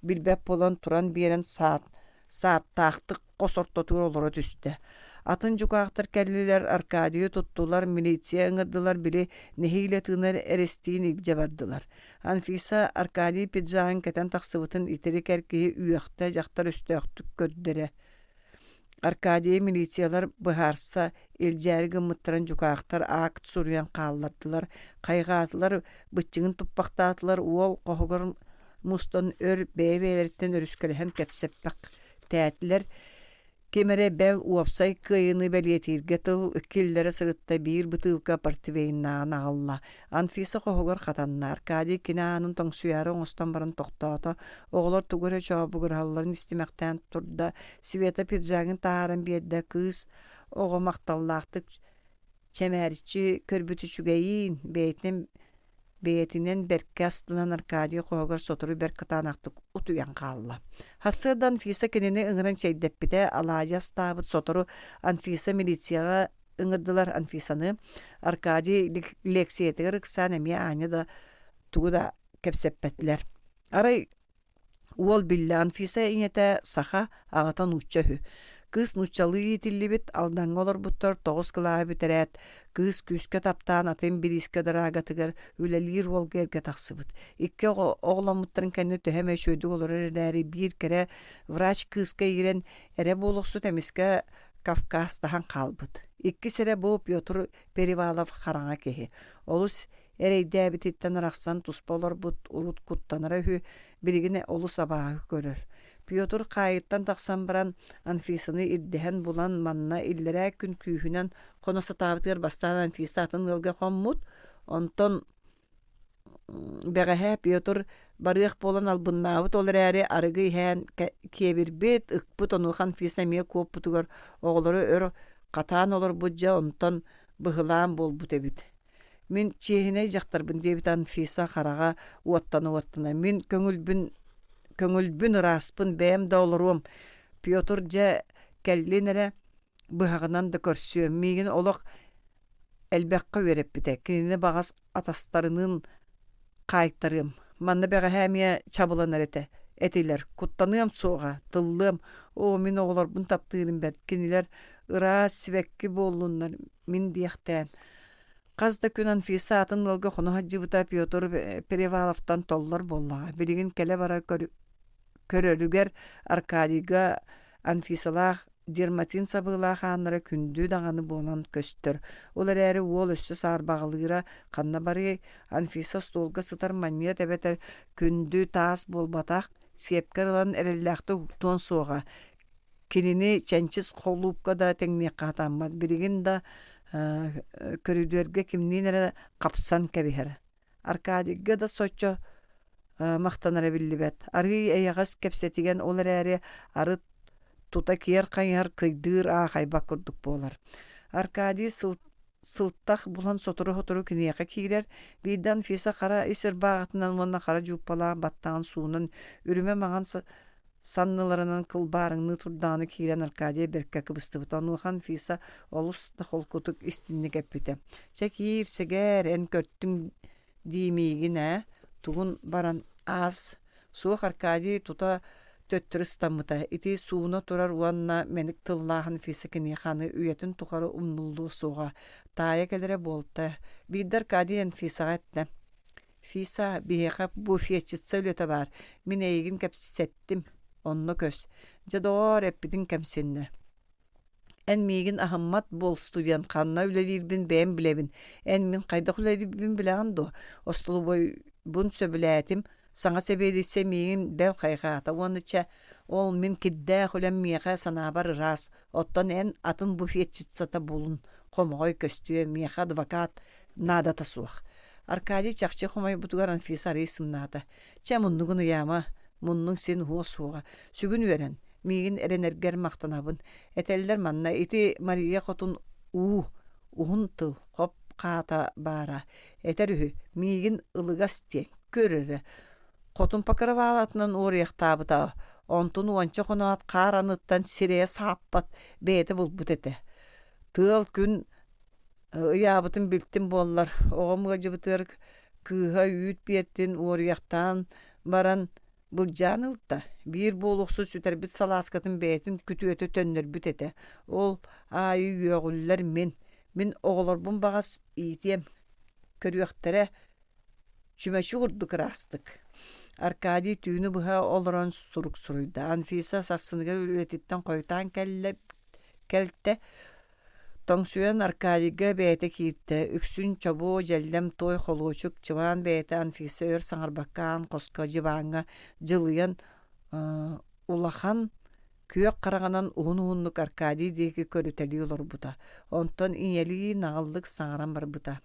[SPEAKER 1] билбэт буолан туран биэрэн сааттаахтык хос ортотугар олоро түстэ. Атын дьукаахтар кэллилэр, Аркадийы туттулар, милиция ыҥырдылар, били нэһиилэ тыынар эрэстиин илдьэ бардылар. Анфиса Аркадий пиджагын кэтэн тахсыбытын итирик эр киһи үөхтэ, дьахтар өстөөхтүк көрдөрө. Аркадийы милициялар быһаарса илдьээри гыммыттарын дьукаахтар акт суруйан хааллардылар, хайҕаатылар, быччыҥын туппахтаатылар, уол хоһугар мустан өр бэйэ-бэйэлэриттэн өрүскэлэһэн кэпсэппэхтээтилэр Ким эрэ бэл уопсай кыайыыны бэлиэтииргэ тыл киллэрэ сырытта биир бытыылка портвейннааҕын аҕалла. Анфиса хоһугар хатанна. Аркадий кини аанын тоҥсуйаары оҥостон баран тохтоото. Оҕолор тугу эрэ чообугураһалларын истимэхтээн турда. Света пиджагын таһааран биэрдэ. Кыыс оҕо махталлаахтык чэмээриччи көрбүт үчүгэйиин, бэйэтинэн Бэйэтинэн бэркэ астынан Аркадий хоһугар сотору бэрт кытаанахтык утуйан хаалла. Сарсыарда Анфиса кинини ыҥыран чэйдэппитэ, алаадьы астаабыт сотору Анфиса милицияҕа ыҥырдылар Анфисаны. Аркадий лекциятыгар ыксаан эмиэ аанньа да Тугу да кэпсэппэтилэр. Арай Уол биллэ Анфиса ийэтэ саха, аҕата нуучча үһү. Кыыс нууччалыы иитиллибит, Алдаҥҥа олорбуттар тоҕус кылааһы бүтэрээт, кыыс күүскэ таптаан атын бириискэ дыраагатыгар үлэлиир уолга эргэ тахсыбыт. Икки оҕо оҕоломмуттарын кэннэ төһө эмэ үчүгэйдик олорор эрээри, биир кэрэ врач кыыска иирэн эрэ буолуохсут эмискэ Кавказтаһан хаалбыт. Иккис эрэ бу Петр Перевалов хараҥа киһи. Олус эрэйдээбититтэн арахсан туспа олорбут урут куттанара үһү, билигин олус абааһы көрөр. Петр хаайыттан тахсан баран Анфисаны ирдэһэн булан манна иллэрээ күн күүһүнэн хоно сатаабытыгар бастаан Анфиса атын ыалга хоммут, онтон бэҕэһээ Петр барыах буолан албыннаабыт ол эрээри арыгы иһэн киэбирбит, ыкпыт, онуоха Анфиса эмиэ куоппутугар оҕолору өр хатаан олорбут дьэ онтон быһылаан буолбут эбит. Мин чиэһинэй дьахтарбын диэбит Анфиса хараҕа уоттана-уоттана мин көҥүлбүн көҥүлбүн ырааспын бэйэм да олоруом Петр дьэ кэллин эрэ быһаҕынан да көрсүөм миигин олох элбэххэ үөрэппитэ кинини баҕас атастарыныын хаайтарыам манна бэҕэһээ эмиэ чабыланар этэ этилэр куттаныам суоҕа тыллыам оо мин оҕолорбун таптыырым бэрт кинилэр ыраас сибэкки буоллуннар мин диэхтээн Хас да күн Анфиса атын ыалга хоно сылдьыбыта Петр Переваловтан толлор буоллаҕа. Билигин кэлэ-бара көрөрүгэр Аркадийга Анфисалаах дерматин сабыылаах ааннара күндү даҕаны буолан көстөр. Ол эрээри уол өссө саарбаҕалыыра ханна барыай, Анфиса остуолга сытар манньыат эбэтэр күндү таас буолбатах, сиэпкэр ылан эрэллээхтик уктуон суоҕа. Кинини чэнчис холуупка да тэҥниэххэ сатаммат, билигин да көрүдүөргэ кимниин эрэ хапсан кэбиһэр. Аркадийга да соччо махтанара биллибэт. Арыый эйэҕэс кэпсэтигэн ол эрээри арыт тута киэр хайыһар кыйдыыр аахайбат курдук буолар. Аркадий сыл сылтах булан сотору-сотору киниэхэ киирэр, биирдэ Анфиса хара ис ырбааҕытынан уонна хара дьууппалаах баттаҕын суунан үрүмэ маҥан санныларынан кылбаарыҥныы турдаҕына киирэн Аркадий бэркэ кыбыстыбыта. Онуоха Анфиса олус да холкутук истинник эппитэ: «Чэ киир, сэгээр, эн көртүҥ дии миигин ээ, тугун баран аас». Суох Аркадий тута төттөрү ыстаммыта. Ити сууна турар уонна мэник тыллаах Анфиса киниэхэ аны үйэтин тухары умнуллуо суоҕа. Таайа кэлэрэ буолта. Биирдэ Аркадий Анфисаҕа эттэ: Фиса, биһиэхэ буфетчица үлэтэ баар, мин эйигин кэпсэттим, онно көс. Дьэ, доҕоор, эппитин кэмсиннэ. Эн миигин аһыммат буол, студент, ханна үлэлиирбин бэйэм билэбин. Эн мин хайдах үлэлиирбин билэҕин дуо? Остолобуойбун сөбүлээтим, саҥа сэбиэдиссэй миигин бэл хайҕаата уонна чэ, ол мин кирдээх үлэм миэхэ санаабар ыраас, оттон эн атын буфетчицата булун, хомоҕой көстүө, миэхэ адвокат наадата суох. Аркадий чахчы хомойбутугар Анфиса арыый сымнаата. Чэ, муннугун ыйаама, муннуҥ син уһуо суоҕа. Сүгүн үөрэн, миигин эрэнэргэр махтанабын. Этэллэр манна ити Мария хотун уу, уһун тыл, хоп хаата баара. Этэр үһү, миигин ылыгас диэн, көр эрэ. Хотун покрывалатынан уоруйахтаабыта, онтун уонча хоноот хаар аныттан сирэйэ сааппат бэйэтэ булбут этэ. Тыал күн Ыйаабытын билтим буоллар, оҕом ыалдьыбытыгар кыыһа үүт биэртин уоруйахтаан баран былдьаан ылта. Биир буолуохсут сүтэрбит салааскатын бэйэтин күтүөтэ төннөрбүт этэ. Ол аайы үөҕүллэр мин. Мин оҕолорбун баҕас иитиэм, көрүөхтэрэ чүмэчи курдук ыраастык. Аркадий түүнү быһа олорон сурук суруйда. Анфиса сарсыныгар үлэтиттэн хойутаан кэллэ кэлтэ. Тоҥсуйан Аркадийга бэйэтэ кииртэ, үксүн чобуо, дьэллэм, туой холуочук, чымаан бэйэтэ Анфиса өр саҥарбакка аан хоско дьыбааҥҥа дьылыйан улахан күөх хараҕынан уһун-уһуннук Аркадий диэки көрүтэлии олорбута, онтон ийэлии наҕыллык саҥаран барбыта: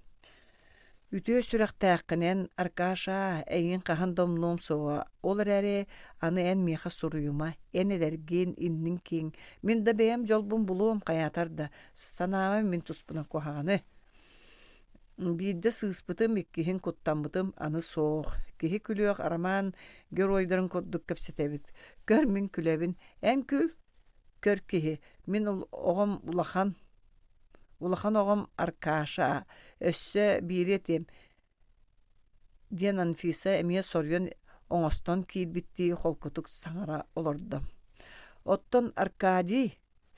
[SPEAKER 1] Үтүө сүрэхтээххинэн, Аркаша, эйигин хаһан да умнуом суоҕа, ол эрээри аны эн миэхэ суруйума, эн эдэргин, инниҥ киэҥ, мин да бэйэм дьолбун булуом хайаатар да, санаама мин туспунан куһаҕаны. Биирдэ сыыспытым, иккиһин куттаммытым, аны суох. Киһи күлүөх роман геройдарын курдук кэпсэтэбит. Көр мин күлэбин, эн күл, көр киһи, мин оҕом улахан, Улахан оҕом Аркаша, өссө биири этиэм. диэн Анфиса эмиэ соруйан оҥостон киирбиттии холкутук саҥара олордо. Оттон Аркадий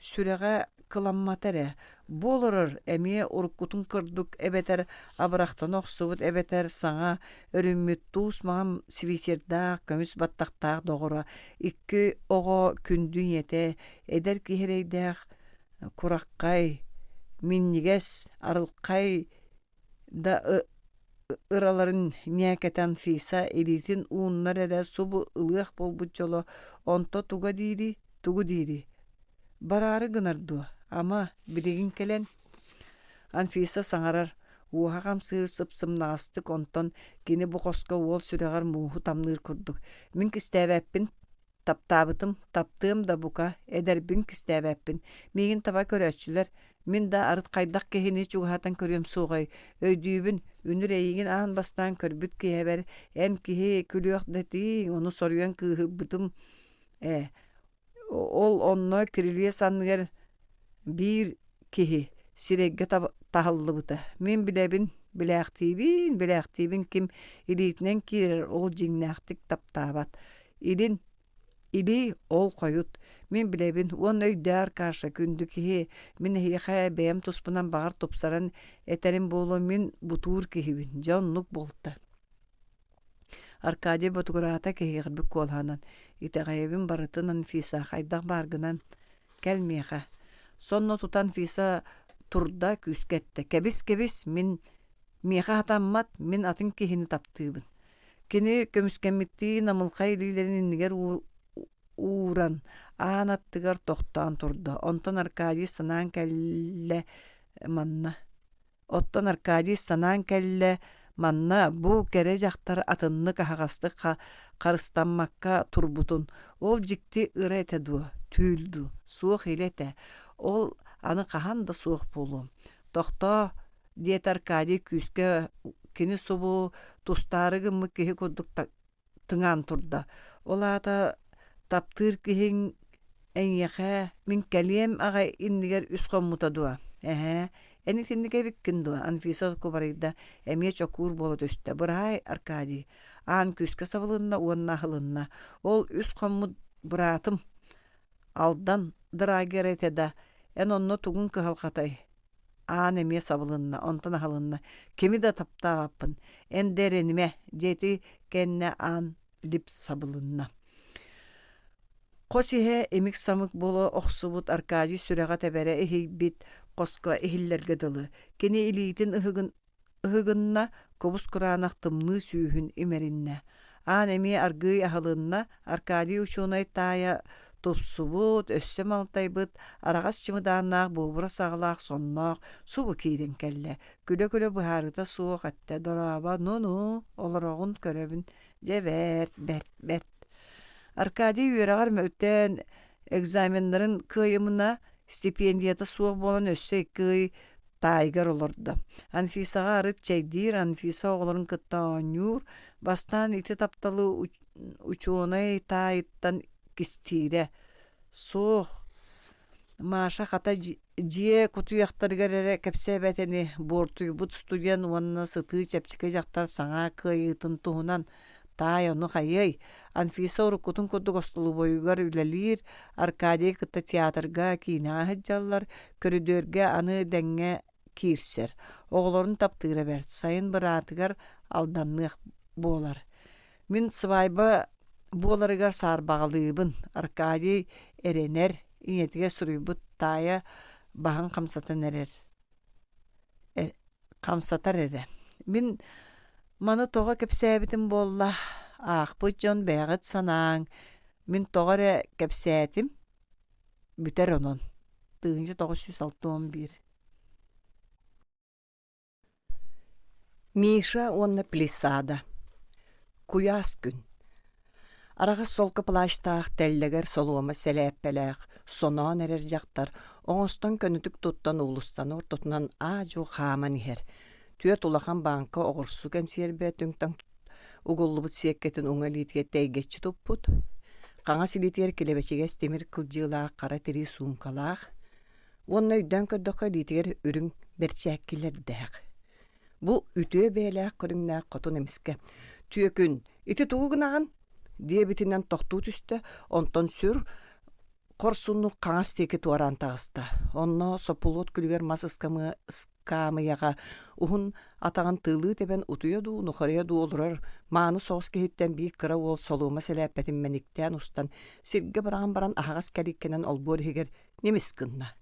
[SPEAKER 1] сүрэҕэ кыламмата эрэ, бу олорор эмиэ уруккутун курдук эбэтэр абырахтана охсубут эбэтэр саҥа өрүммүт туус маҥан свитердаах көмүс баттахтаах доҕоро икки оҕо күндү ийэтэ эдэр киһи эрэйдээх кураххай минньигэс арылхай да ыраларын ньээкэтэн Фиса илиитин ууннар эрэ субу ылыах буолбут дьоло онто туга диирий, тугу диирий? Бараары гынар дуо, ама, билигин кэлэн? Анфиса саҥарар, уоһа хамсыыр сып-сымнаҕастык онтон кини бу хоско уол сүрэҕэр мууһу тамныыр курдук. Мин кистээбэппин, Таптаабытым, таптыам да бука, эдэрбин кистээбэппин. Миигин таба көрөөччүлэр, мин да арыт хайдах киһини чугаһатан көрүөм суоҕай, өйдүүбүн, үнүр эйигин аан бастаан көрбүт киһибэр эн киһи күлүөх да этииҥ, ону соруйан кыыһырбытым ээ. Ол онно кирилиэс анныгар биир киһи сирэйгэ таһыллыбыта. Мин билэбин, билээхтиибин, билээхтиибин ким илиитинэн киирэр, ол дьиҥнээхтик таптаабат. Илин илии ол хойут. Мин билэбин уонна өйдөө Аркаша, күндү киһи, мин эһиэхэ бэйэм туспунан баҕар тупсаран этэрим буолуо мин бутуур киһибин, дьэ оннук буолта. Аркадий ботугураата киһиэхэрбит куолаһынан итэҕэйэбин барытын Анфиса хайдах бааргынан кэл миэхэ. Сонно тута Анфиса турда күүскэ эттэ кэбис кэбис мин миэхэ хатаммат мин атын киһини таптыыбын Кини көмүскэммиттии намылхай илиилэрин иннигэр ууран, аан аттыгар тохтоон турда. Онтон Аркадий санаан кэллэ манна. Оттон Аркадий санаан кэллэ манна бу кэрэ дьахтар атыннык аһаҕастык харыстаммакка турбутун. Ол дьикти ыра этэ дуо, түүл дуу, суох илэ этэ. Ол аны хаһан да суох буолуо. Тохтоо, диэтэ Аркадий күүскэ кини субу тустаары гыммыт киһи курдук тыҥаан турда. Ол аата таптыыр киһиҥ эйиэхэ мин кэлиэм аҕай иннигэр үс хоммута дуо? Эһээ, эн итинник эбиккин дуо? Анфиса кубарыйда, эмиэ чокуур буола түстэ. Быраай, Аркадий, аан күүскэ сабылынна уонна аһылынна. Ол үс хоммут быраатым Алдан Драгер этэ да, эн онно тугуҥ кыһалҕатай? Аан эмиэ сабылынна, онтон аһылынна: «Кими да таптаабаппын, эн да эрэнимэ» диэти кэннэ аан лип сабылынна. Хос иһэ имик-самык буола охсубут Аркадий сүрэҕэ тэбэрэ иһийбит хоско иһиллэргэ дылы. Кини илиитин ыһыгын ыһыгынна, кубус-кураанах тымныы сүүһүн имэриннэ. Аан эмиэ аргыый аһылынна, Аркадий учуонай таайа тупсубут, өссө малтайбыт, араҕас чымыдааннаах буобура саҕалаах сонноох субу киирэн кэллэ. Күлэ-күлэ быһаарыыта суох эттэ: «Дорообо, ну-ну, олороҕун көрөбүн, дьэ бэрт, бэрт, бэрт». Аркадий үөрэҕэр мөлтөөн, экзаменнарын кыайымына, стипендията суох буолан өссө икки ый таайыгар олордо. Анфисаҕа арыт чэйдиир, Анфиса оҕолорун кытта оонньуур. Бастаан ити тапталы учуонай таайыттан кистиирэ. Суох, Маша хата дьиэ кутуйахтарыгар эрэ кэпсээбэт ини, буортуйбут студент уонна сытыы чэпчэки дьахтар саҥа кыайыытын туһунан таай ону хайыай, Анфиса уруккутун курдук остолобуойугар үлэлиир, Аркадийы кытта театрга, киинэҕэ сылдьаллар, көрүдүөргэ аны дэҥҥэ киирсэр. Оҕолорун таптыыра бэрт, сайын быраатыгар алданныах буолар. Мин сыбаайба буоларыгар саарбаҕалыыбын, Аркадий эрэнэр, ийэтигэр суруйбут таайа баһын хамсатан эрэр хамсатар эрэ. Мин маны тоҕо кэпсээбитим буолла, аахпыт дьон бэйэҕит санааҥ, мин тоҕо эрэ кэпсээтим, бүтэр онон. 1961 Миша уонна Плисада Куйаас күн Араҕас солко плащтаах тэллэгэр солуома сэлээппэлээх, соноон эрэр дьахтар оҥостон көнөтүк туттан уулуссаны ортотунан аа-дьуо хааман иһэр. Түөрт улахан бааҥка оҕурсу кэнсиэрбэ түҥ-таҥ угуллубут сиэккэтин уҥа илиитигэр тэйгэччи туппут, хаҥас илиитигэр килэбэчигэс тимир кылдьыылаах хара тирии суумкалаах уонна өйдөөн көрдөххө илиитигэр үрүҥ бэрчээккилэрдээх. Бу үтүө бэйэлээх көрүҥнээх хотун эмискэ «Түөкүн, ити тугу гынаҕын?» диэбитинэн тохтуу түстэ, онтон сүр хорсуннук хаҥас диэки туораан таҕыста. Онно соппулуот күлүгэр мас ыскаамыйаҕа уһун атаҕын тыылыы тэбэн утуйа дуу, нухарыйа дуу олорор мааны соҕус киһиттэн биир кыра уол солуома сэлээппэтин мэниктээн устан сиргэ быраҕан баран аһаҕас кэлииккэнэн олбуор иһигэр ньимис гынна.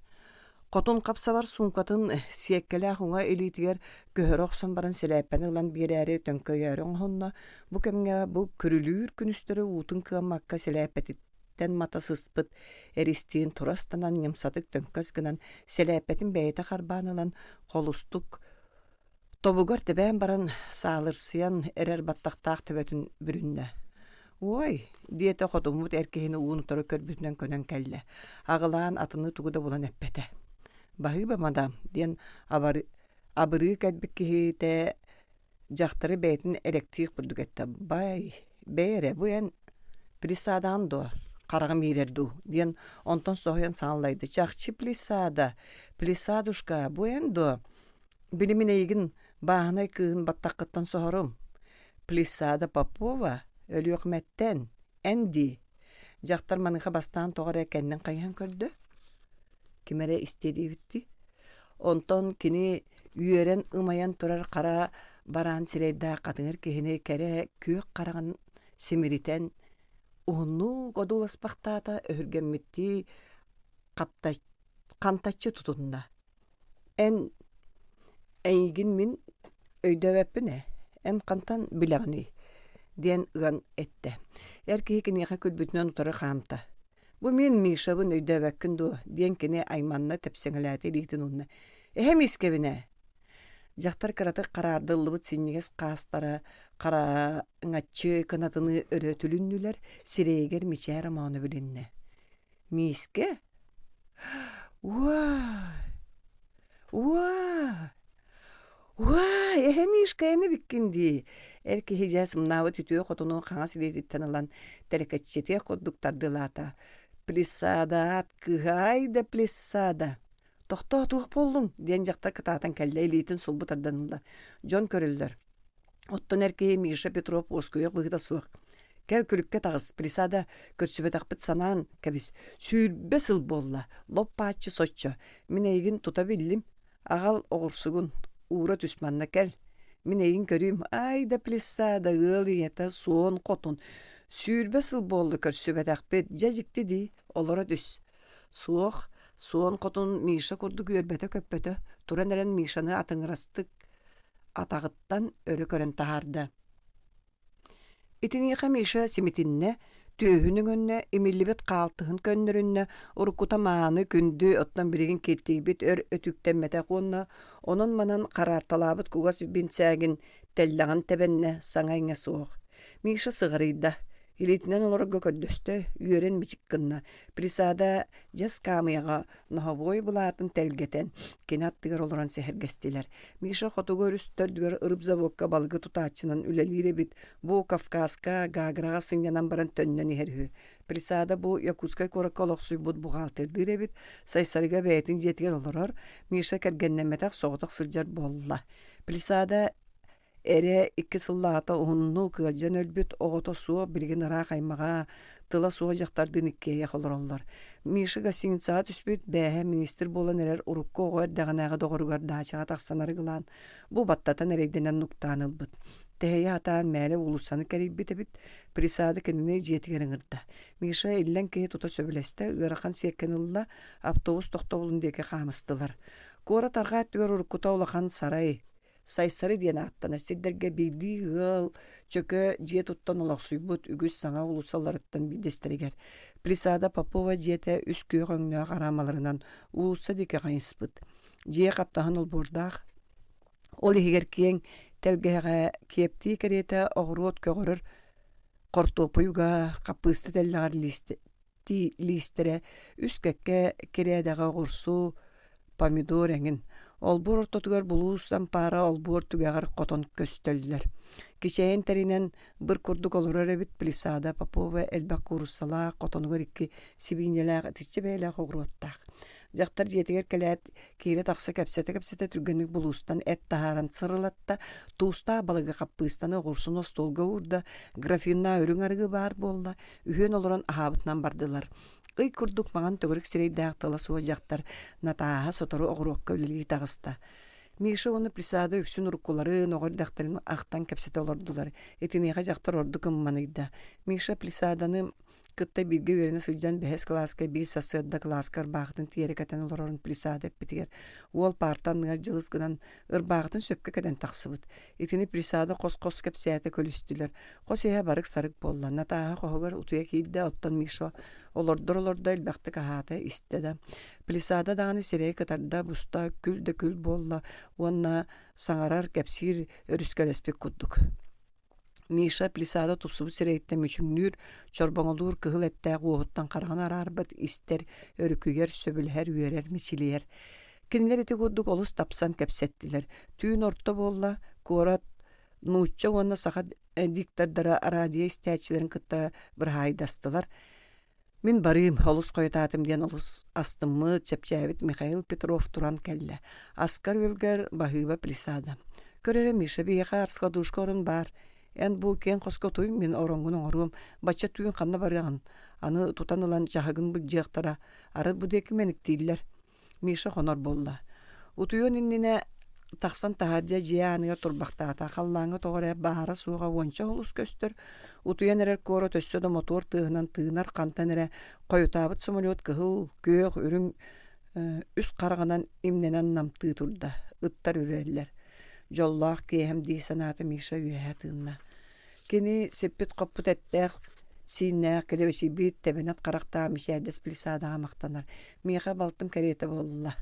[SPEAKER 1] Хотун хапсабар суумкатын сиэккэлээх уҥа илиитигэр көһөрө охсон баран сэлээппэни ылан биэрээри төҥкөйөөрү оҥоһунна. Бу кэмҥэ бу күрүлүүр күнүстэри уутун кыаммакка сэлээппэтиттэн мата сыспыт эристиин тура ыстанан ньымсатык төҥкөс гынан сэлээппэтин бэйэтэ харбаан ылан холустук Тобугар тэбээн баран саалырсыйан эрэр баттахтаах төбөтүн бүрүннэ. «Уой!» диэтэ хотуммут эр киһини уун-утары көрбүтүнэн көнөн кэллэ. Аҕылаан атыны тугу да булан эппэтэ. «Баһыыба, мадам!» диэн абырыы кэлбит киһитэ дьахтары бэйэтин элэктиир курдук эттэ. «Бай, бэй эрэ, бу эн плисадаҕын дуо? Хараҕым иирэр дуу?» диэн онтон соһуйан саҥаллайда. «Чахчы плисада! Плисадушка, бу эн дуо?» Били мин эйигин бааһынай кыыһын баттаххыттан соһорум. Плисада Попова Өлүөхүмэттэн эн дии. Дьахтар маныаха бастаан тоҕо эрэ кэннин хайыһан көрдө. Ким эрэ истиэ диэбиттии. Онтон кини үөрэн ымайан турар хара бараан сирэйдээх хатыҥыр киһини кэрэ күөх хараҕын симиритэн уһуннук одууласпахтаата өһүргэммиттии хантаччы тутунна. Эн эйигин мин өйдөөбөппүн ээ, эн хантан билэҕиний? диэн ыан эттэ. Эр киһи киниэхэ күлбүтүнэн утары хаамта. Бу мин Мишабын өйдөөбөккүн дуо? диэн кини айманна тэпсэҥэлээтэ илиитин уунна. Эһэ миискэбин ээ. Дьахтар кыратык хараардыллыбыт синньигэс хаастара хараҥаччы кынатыныы өрө түлүннүлэр, сирэйигэр мичээр омооно билиннэ. Миискэ? Уа! Уа! Уа! Эһэ Мишка эн эбиккин дии! Эр киһи дьэ сымнаабыт үтүө хотуну хаҥас илиититтэн ылан тэлэкэччитиэх курдук тардылаата. Плисадаат кыһай да плисада! Тохтоо туох буоллуҥ? диэн дьахтар кытаатан кэллэ илиитин сулбу тардан ылла. Дьон көрөллөр. Оттон эр киһи Миша Петров уоскуйуох быһыыта суох. Кэл күлүккэ таҕыс, Плисада көрсүбэтэхпит санаан кэбис. 20 сыл буолла, лоп-бааччы соччо. Мин эйигин тута биллим. Аҕал оҕурсугун, уура түс манна кэл. Мин эйигин көрүүм, ай да Плисада, ыал ийэтэ, суон хотун. 20 сыл буолла көрсүбэтэхпит, дьэ дьикти дии, олоро түс. Суох, суон хотун Миша курдук үөрбэтэ-көппөтө, туран эрэн Мишаны атыҥырастык атаҕыттан өрө көрөн таһаарда. Итиниэхэ Миша симитиннэ, түөһүн өҥөннө, имиллибит хаалтыһын көннөрүннэ, уруккута мааны, күндү, оттон билигин киртийбит өр өтүүктэммэтэх уонна онон-манан хараарталаабыт кугас бинсээгин тэллэҕин тэбэннэ, саҥа-иҥэ суох. Миша сыҕарыйда, илиитинэн олорорго көрдөстө, үөрэн мичик гынна. Плисада дьэс хаамыйаҕа ноһобуой былаатын тэлгэтэн, кини аттыгар олорон сэһэргэстилэр. Миша хотугу өрүс төрдүгэр рыбзаводка балыгы тутааччынан үлэлиир эбит. Бу Кавказка, Гаграҕа сынньанан баран төннөн иһэр үһү. Присада бу Якутскай куоракка олохсуйбут бухгалтердыыр эбит. Сайсарыга бэйэтин дьиэтигэр олорор. Миша кэргэннэммэтэх соҕотох сылдьар буолла. Плисада Эрэ икки сыллааҕыта уһуннук ыалдьан өлбүт оҕото суох билигин ыраах аймаҕа, тыла суох дьахтардыын иккиэйэх олороллор. Миша гостиницаҕа түспүт, бээһэ министр буолан эрэр урукку оҕо эрдэҕинээҕи доҕоругар даачаҕа тахсан арыгылаан, бу баттатан эрэйдэнэн нуктаан ылбыт. Тэһийэ сатаан мээлэ уулуссаны кэрийбит эбит, Присада кинини дьиэтигэр ыҥырда. Миша иллэҥ киһи тута сөбүлэстэ, ыарахан сиэккэни ылла, автобус тохтобулун диэки хаамыстылар. Куорат арҕаа өттүгэр уруккута улахан сарай, Сайсары диэн ааттанар сирдэргэ биирдии ыал чөкө дьиэ туттан олохсуйбут үгүс саҥа уулуссаларыттан биирдэстэригэр Плисада Попова дьиэтэ үс күөх өҥнөөх араамаларынан уулусса диэки хайыспыт. Дьиэ хаптаһын олбуордаах, ол иһигэр киэҥ тэлгэһэҕэ киэптии кэриэтэ оҕуруот көҕөрөр хортуоппуйуга, хаппыыста тэллэҕэр лиистэрэ үс кэккэ кирээдэҕэ оҕурсу, помидор эҥин. Олбуор ортотугар булуус ампаара олбуор түгэҕэр хотон көстөллөр. Кичэйэн тэринэн быр курдук олорор эбит Плисада Попова элбэх кууруссалаах, хотонугар икки сибиинньэлээх, итиччэ бэйэлээх оҕуруоттаах. Дьахтар дьиэтигэр кэлээт, киирэ-тахса кэпсэтэ-кэпсэтэ түргэнник булуустан эт таһааран сырылатта, туустаах балыгы хаппыыстаны оҕурсуну остуолга уурда, графиннаах үрүҥ арыгы баар буолла, үһүөн олорон аһаабытынан бардылар. Ый курдук маҥан төгүрүк сирэйдээх тыла суох дьахтар Натааһа сотору оҕуруокка үлэлии таҕыста. Миша уонна Присада үксүн уруккуларын, оҕо эрдэхтэрин ахтан кэпсэтэ олордулар. Итиниэхэ дьахтар ордук ымманыйда. Миша Плисаданы кытта бииргэ үөрэнэ сылдьан бэһис кылааска биир сарсыарда кылааска ырбаахытын тиэрэ кэтэн олорорун Плисада эппитигэр уол паарта анныгар дьылыс гынан ырбаахытын сөпкө кэтэн тахсыбыт. Итини Плисада хос-хос кэпсээтэ күлүстүлэр. Хос иһэ барык-сарык буолла. Натааһа хоһугар утуйа киирдэ, оттон Миша олордор-олордо элбэхтик аһаата, истэ да. Плисада даҕаны сирэйэ кытарда, буста, күл да күл буолла уонна саҥарар, кэпсиир өрүскэлэспит курдук. Миша Плисада тупсубут сирэйиттэн мүчүҥнүүр, чорбоҥолуур кыһыл эттээх уоһуттан хараҕын араарбат, истэр, өрүкүйэр, сөбүлэһэр, үөрэр, мичилийэр. Кинилэр ити курдук олус тапсан кэпсэттилэр. Түүн орто буолла, куорат нуучча уонна саха диктордара радио истээччилэрин кытта быраһаайдастылар. Мин барыым, олус хойутаатым диэн олус астыммыт, чэпчээбит Михаил Петров туран кэллэ. Аскар-үөлгэр баһыыба Плисада. Көр эрэ, Миша, биһиэхэ раскладушка орун баар. Эн бу киэҥ хоско утуй, мин ороҥҥун оҥоруом. Бачча түүн ханна барыаҕын? Аны тутан ылан чаһыгын былдьыахтара. Арыт бу диэки мэниктииллэр. Миша хонор буолла. Утуйуон иннинэ тахсан таһырдьа дьиэ ааныгар турбахтаата. Халлааҥҥа тоҕо эрэ баара-суоҕа уонча олус көстөр. Утуйан эрэр куорат өссө да мотуор тыаһынан тыынар хантан эрэ хойутаабыт самолет кыһыл, күөх, үрүҥ үс хараҕынан имнэнэн намтыы турда. Ыттар үрэллэр. Дьоллоох киэһэм дии санаата Миша үөһэ тыынна. Кини сиппит-хоппут эттээх, сииннээх, килэбэчийбит, тэбэнэт харахтаах мичээрдэс Плисадаҕа махтанар. «Миэхэ балтым кэриэтэ буолла»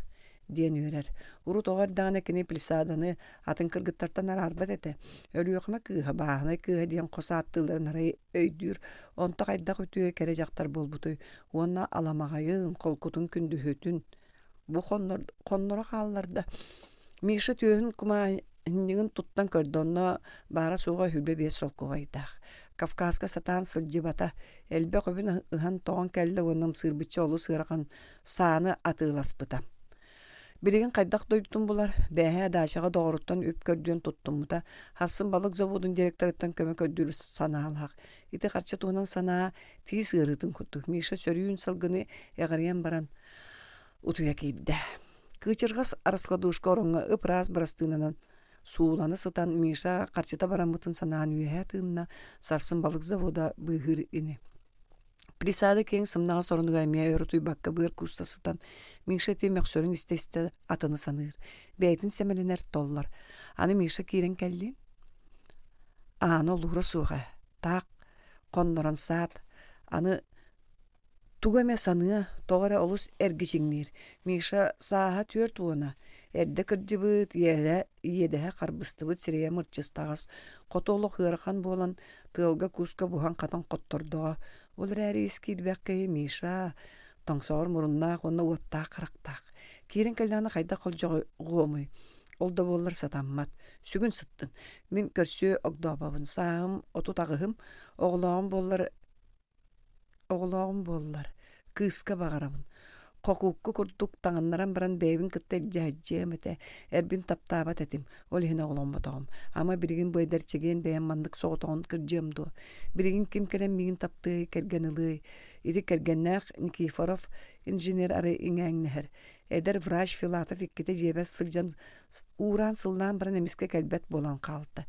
[SPEAKER 1] диэн үөрэр. Урут оҕо эрдэҕинэ кини Плисаданы атын кыргыттартан араарбат этэ. Өлүөхүмэ кыыһа, бааһынай кыыһа диэн хос ааттыылларын арай өйдүүр. Онто хайдах үтүө кэрэ дьахтар буолбутуй уонна аламаҕайын, холкутун, күндүһүтүн Бу хонноро хаалларда. Миша түөһүн кумааһынньыгын туттан көрдө, онно баара-суоҕа 25 солкуобайдаах. Кавказка сатаан сылдьыбата, элбэх үбүн ыһан-тоҕон кэллэ уонна ымсыырбычча олус ыарахан сааны атыыласпыта. Билигин хайдах дойдутун булар, бээһээ даачаҕа доҕоруттан үп көрдүөн туттуммута, харсын балык заводун директорыттан көмө көрдүүр санаалаах. Ити харчы туһунан санаа тиис ыарыытын курдук Миша сөрүүн сылгыны эҕирийэн баран утуйа киирдэ. Кыычырҕас раскладушка ороҥҥо ып-ыраас бырастыынанан суулана сытан Миша харчыта бараммытын санаан үөһэ тыынна, сарсын балык завода быыһыыр ини. Присада киэҥ сымнаҕас оронугар эмиэ өр утуйбакка быар кууста сытан Миша ити мөхсөрүн истэ-истэ атыны саныыр, бэйэтин сэмэлэнэр толлор. Аны Миша киирэн кэллин? Аана олуура суох ээ, таах хоннорон саат, аны Тугу эмэ саныа, тоҕо эрэ олус эргичиҥниир. Миша сааһа 40, эрдэ кырдьыбыт, иэдэ, иэдэһэ харбыстыбыт сирэйэ мырчыстаҕас, хоту олох ыарахан буолан, тыалга-кууска буһан-хатан хоттордоҕо. Ол эрээри ис киирбэх киһи Миша тоҥсоҕор муруннаах уонна уоттаах харахтаах. Киирэн кэллэҕинэ хайдах холдьоҕуомуй? Ол да буоллар сатаммат. Сүгүн сыттын. Мин көрсүө огдообобун. Сааһым 38-ым, оҕолооҕум буоллар Оҕолооҕум буоллар, кыыска баҕарабын. Хокуукка курдук таҥыннаран баран бэйэбин кытта илдьэ сылдьыам этэ, эрбин таптаабат этим, ол иһин оҕоломмотоҕум. Ама билигин бу эдэр чэгиэн бэйэм маннык соҕотоҕун кырдьыам дуо? Билигин ким кэлэн миигин таптыай, кэргэн ылыай? Ити кэргэннээх Никифоров инженер арай иҥээҥнэһэр. Эдэр врач Филатов иккитэ дьиэбэр сылдьан уураан-сыллаан баран эмискэ кэлбэт буолан хаалта.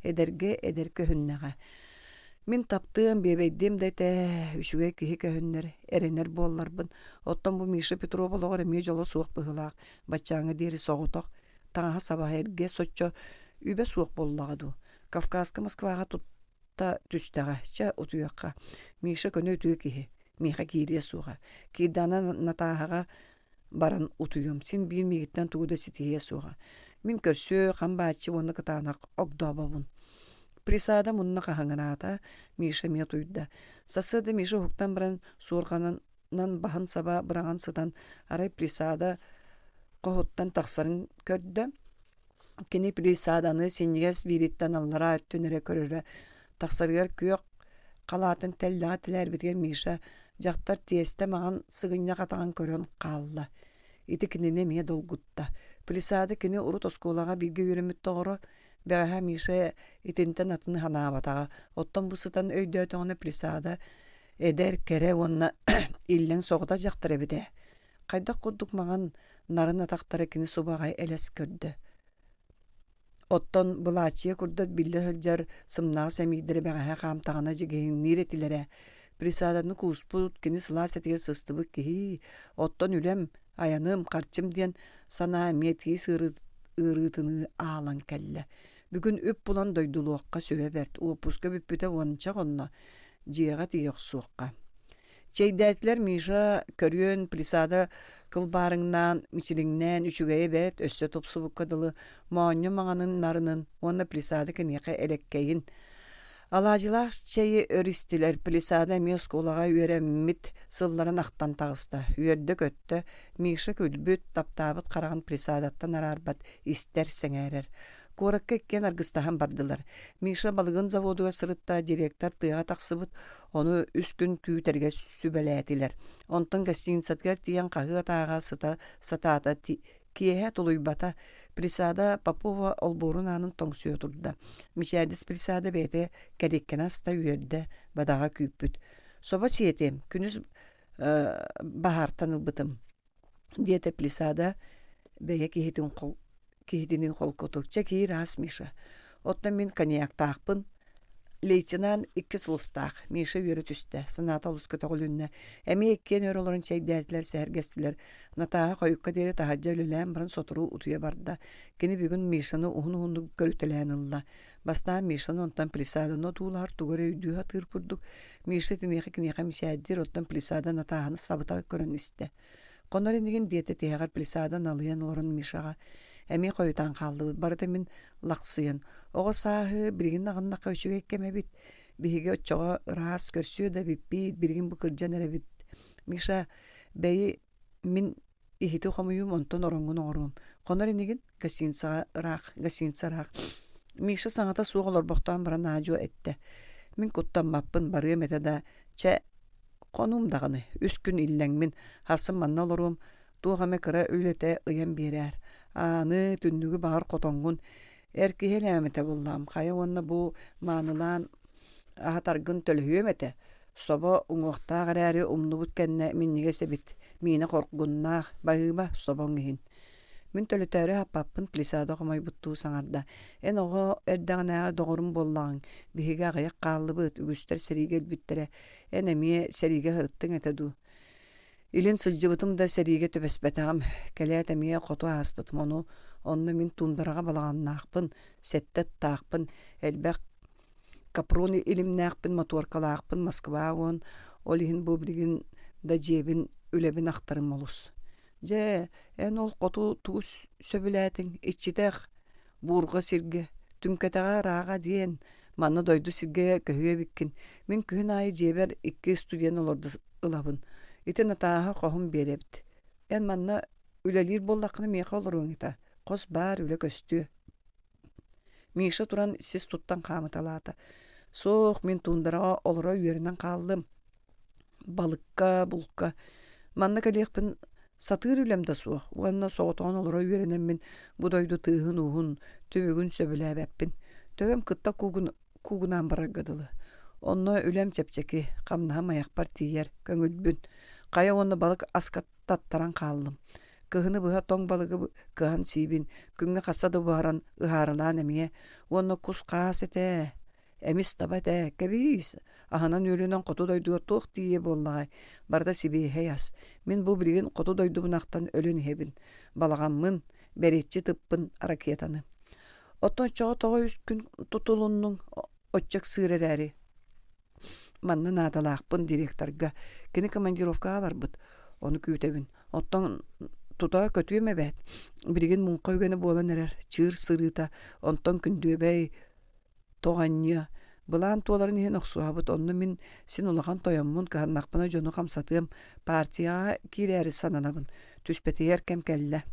[SPEAKER 1] Эдэргэ эдэр көһүннэҕэ. Мин таптыам, биэбэйдиэм да этэ, үчүгэй киһи көһүннэр, эрэнэр буолларбын. Оттон бу Миша Петров олоҕор эмиэ дьоло суох быһыылаах, баччааҥҥа диэри соҕотох, таҥаһа-сабаһа эргэ соччо үбэ суох буоллаҕа дуу. Кавказка Москваҕа тутта түстэҕэ, чэ, утуйуохха. Миша көнө үтүө киһи, миэхэ киириэ суоҕа. Киирдэҕинэ Натааһаҕа баран утуйуом, син биир миигиттэн тугу да ситиһиэ суоҕа. Мин көрсүө, хам бааччы уонна кытаанах огдообобун. Присада мунна хаһыҥыраата, Миша эмиэ утуйда. Сарсыарда Миша уһуктан баран суорҕанынан баһын саба быраҕан сытан, арай Присада хоһуттан тахсарын көрдө. Кини палисаданы синньигэс биириттэн аллараа өттүн эрэ көрөрө, тахсарыгар күөх халаатын тэллэҕэ тэлээрбитигэр Миша дьахтар тиэстэ маҥан сыгынньах атаҕын көрөн хаалла. Ити кинини эмиэ долгутта. Палисада кини урут оскуолаҕа бииргэ үөрэммит доҕоро, бэҕэһээ Миша итинтэн атыны санаабатаҕа. Оттон бу сытан өйдөөтөҕүнэ Палисада эдэр, кэрэ уонна иллэҥ соҕотох дьахтар эбит ээ. Хайдах курдук маҥан, нарын атахтара кини субаҕай элэс көрдө. Оттон былааччыйа курдат биллэ сылдьар сымнаҕас эмиийдэрэ бэҕэһээ хаамтаҕына дьигиһиҥниир этилэрэ. Присаданы кууспут, кини сылаас этигэр сыстыбыт киһи, оттон үлэм, айаным, харчым диэн санаа эмиэ тиис ыарыытыныы аалан кэллэ. Бүгүн үп булан дойдулуохха сүрэ бэрт, уоппуска бүппүтэ уонча хонно, дьиэҕэ тиийэ охсуохха. Чэйдээтилэр Миша көрүөн, Плисада кылбаарыҥнаан, мичилиҥнээн үчүгэйэ бэрт, өссө тупсубукка дылы моонньу маҥанын нарынын уонна Плисада киниэхэ элэккэйин. Алаадьылаах чэйи өр истилэр, Плисада эмиэ оскуолаҕа үөрэммит сылларын ахтан таҕыста, үөрдэ-көттө, Миша күлбүт, таптаабыт хараҕын Плисадаттан араарбат, истэр, сэҥээрэр. Куоракка иккиэн аргыстаһан бардылар. Миша балыгын заводугар сырытта, директор тыаҕа тахсыбыт, ону үс күн күүтэргэ сүбэлээтилэр. Онтон гостиницатыгар тиийэн хаһыат ааҕа сыта сатаата, киэһэ тулуйбата. Присада Попова олбуорун аанын тоҥсуйа турда. Мичээрдис Присада бэйэтэ кэриэккэни аста үөрдэ, бадаҕа күүппүт. Собо сиэтиэм, күнүс баһаартан ылбытым диэтэ Плисада бэйэ киһитин киһитинии холкутук чэ киир аас Миша оттон мин коньяктаахпын лейтенант икки сулустаах Миша үөрэ түстэ санаата олус көтөҕүлүннэ эмиэ иккиэн өр олорон чэйдээтилэр сэһэргэстилэр Натааһа хойукка диэри таһырдьа үлэлээн баран сотору утуйа барда кини бүгүн Мишаны уһун-уһуннук көрүтэлээн ылла Бастаан Мишаны онтон Плисаданы одуулаһар тугу эрэ өйдүү сатыыр курдук, Миша итиниэхэ киниэхэ мичээрдиир, оттон Плисада Натааһаны сабыта көрөн истэ. Хонор инигин диэтэ тиһэҕэр Плисада налыйан олорон Мишаҕа эмиэ хойутаан хааллыбыт, барыта мин лахсыйан. Оҕо сааһы билигин аҕыннахха үчүгэй кэм эбит. Биһиги оччоҕо ыраас көрсүө да эбиппит, билигин бу кырдьан эрэбит. Миша, бэйи Мин иһити хомуйуум, онтон ороҥҥун оҥоруом. Хонор инигин гостиницаҕа ыраах, гостиница ыраах. Миша саҥата суох олорбохтоон баран аа-дьуо эттэ. Мин куттаммаппын, барыам этэ да, чэ, хонуум даҕаны, үс күн иллэҥмин, харсын манна олоруом, туох эмэ кыра үлэтэ ыйан биэрээр. Ааны, түннүгү баҕар хотоҥҥун. Эр киһи элээмэтэ буллаам, хайа уонна бу маанылаан аһатаргын төлөһүөм этэ. Собо уҥуохтаах эрээри умнубут кэннэ минньигэс эбит, миинэ хоргуннаах, баһыыба, собоҥ иһин. Мин төлөтөөрү аһаппаппын Плисада хомойбуттуу саҥарда. Эн оҕо эрдэҕинээҕи доҕорум буоллаҕыҥ, биһиги аҕыйах хааллыбыт, үгүстэр сэриигэ өлбүттэрэ. Эн эмиэ сэриигэ сырыттыҥ этэ дуу? Илин сылдьыбытым да сэриигэ түбэспэтэҕим, кэлээт эмиэ хоту ааспытым, ону онно мин туундараҕа балаҕаннаахпын, сэттэ ыттаахпын, элбэх Капрон илимнээхпин, мотуоркалаахпын, Москва уон, ол иһин бу билигин да дьиэбин, үлэбин ахтарым олус. Дьэ, эн ол хоту тугу сөбүлээтиҥ, иччитэх, буурҕа сиргэ, түҥкэтэҕэ ырааҕа диэн, манна дойду сиргэ көһүө эбиккин. Мин күһүн аайы дьиэбэр икки студент олордо ылабын. Ити Натааһа хоһум биэрэбит. Эн манна үлэлиир буоллаххына миэхэ олоруоҥ этэ. Хос баар, үлэ көстүө. Миша туран сис туттан хаамыталаата. Суох, мин туундараҕа олоро үөрэнэн хааллым. Балыкка, булка. Манна кэлиэхпин сатыыр үлэм да суох уонна соҕотоҕун олоро үөрэнэммин бу дойду тыаһын-ууһун, түбүгүн сөбүлээбэппин. Төбөм кытта куугунаан барарга дылы. Онно үлэм чэпчэки, хамнаһым айахпар тиийэр, көҥүлбүн. Хайа уонна балык аска таттаран хааллым. Кыһыны быһа тоҥ балыгы кыһан сиибин, күҥҥэ хаста да буһаран ыһаарылаан эмиэ уонна кус-хаас этэ, эмис таба этэ, кэбиис, аһынан-үөлүнэн хоту дойдуга туох тиийиэ буоллаҕай, барыта сибиэһэй ас. Мин бу билигин хоту дойдубун ахтан өлөн иһэбин, балаҕаммын, бэриэччи тыппын ракетаны. Оттон оччоҕо тоҕо үс күн тутулуннуҥ, оччо ыксыыр эрээри Манна наадалаахпын директорга. Кини командировкаҕа барбыт. Ону күүтэбин. Оттон тута көтүөм эбээт. Билигин муҥха үгэнэ буолан эрэр. Чыыр сырыыта. Онтон күндүөбэй, тоҕанньыа. Былаан туоларын иһин охсуһабыт. Онно мин син улахан тойоммун, кыһаннахпына дьону хамсатыам. Партияҕа киирээри сананабын. Түспэтигэр кэм кэллэ.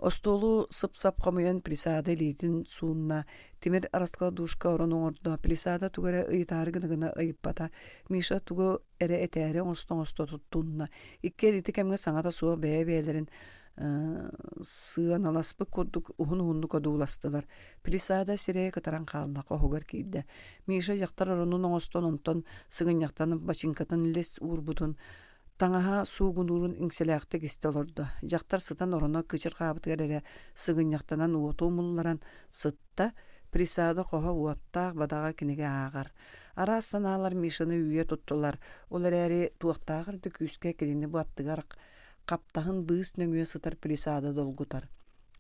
[SPEAKER 1] Остуолу сып-сап хомуйан Плисада илиитин суунна, тимир раскладушка орон оҥордо. Плисада тугу эрэ ыйытаары гына-гына ыйыппата. Миша тугу эрэ этээри оҥосто-оҥосто туттунна. Иккиэн ити кэмҥэ саҥата суох бэйэ-бэйэлэрин сыаналаспыт курдук уһун-уһуннук одууластылар. Плисада сирэйэ кытаран хаалла, хоһугар киирдэ. Миша дьахтар оронун оҥостон онтон сыгынньахтан бачыыҥкатын лес уурбутун Таҥаһа суугунуурун иҥсэлээхтик истэ олордо. Дьахтар сытан ороно кычырҕаабытыгар эрэ сыгынньахтанан уоту умулларан сытта, Присада хоһо уоттаах бадаҕа кинигэ ааҕар. Араас санаалар Мишаны үүйэ туттулар, ол эрээри туохтааҕар да күүскэ кинини бу аттыгар хаптаһын быыс нөҥүө сытар Присада долгутар.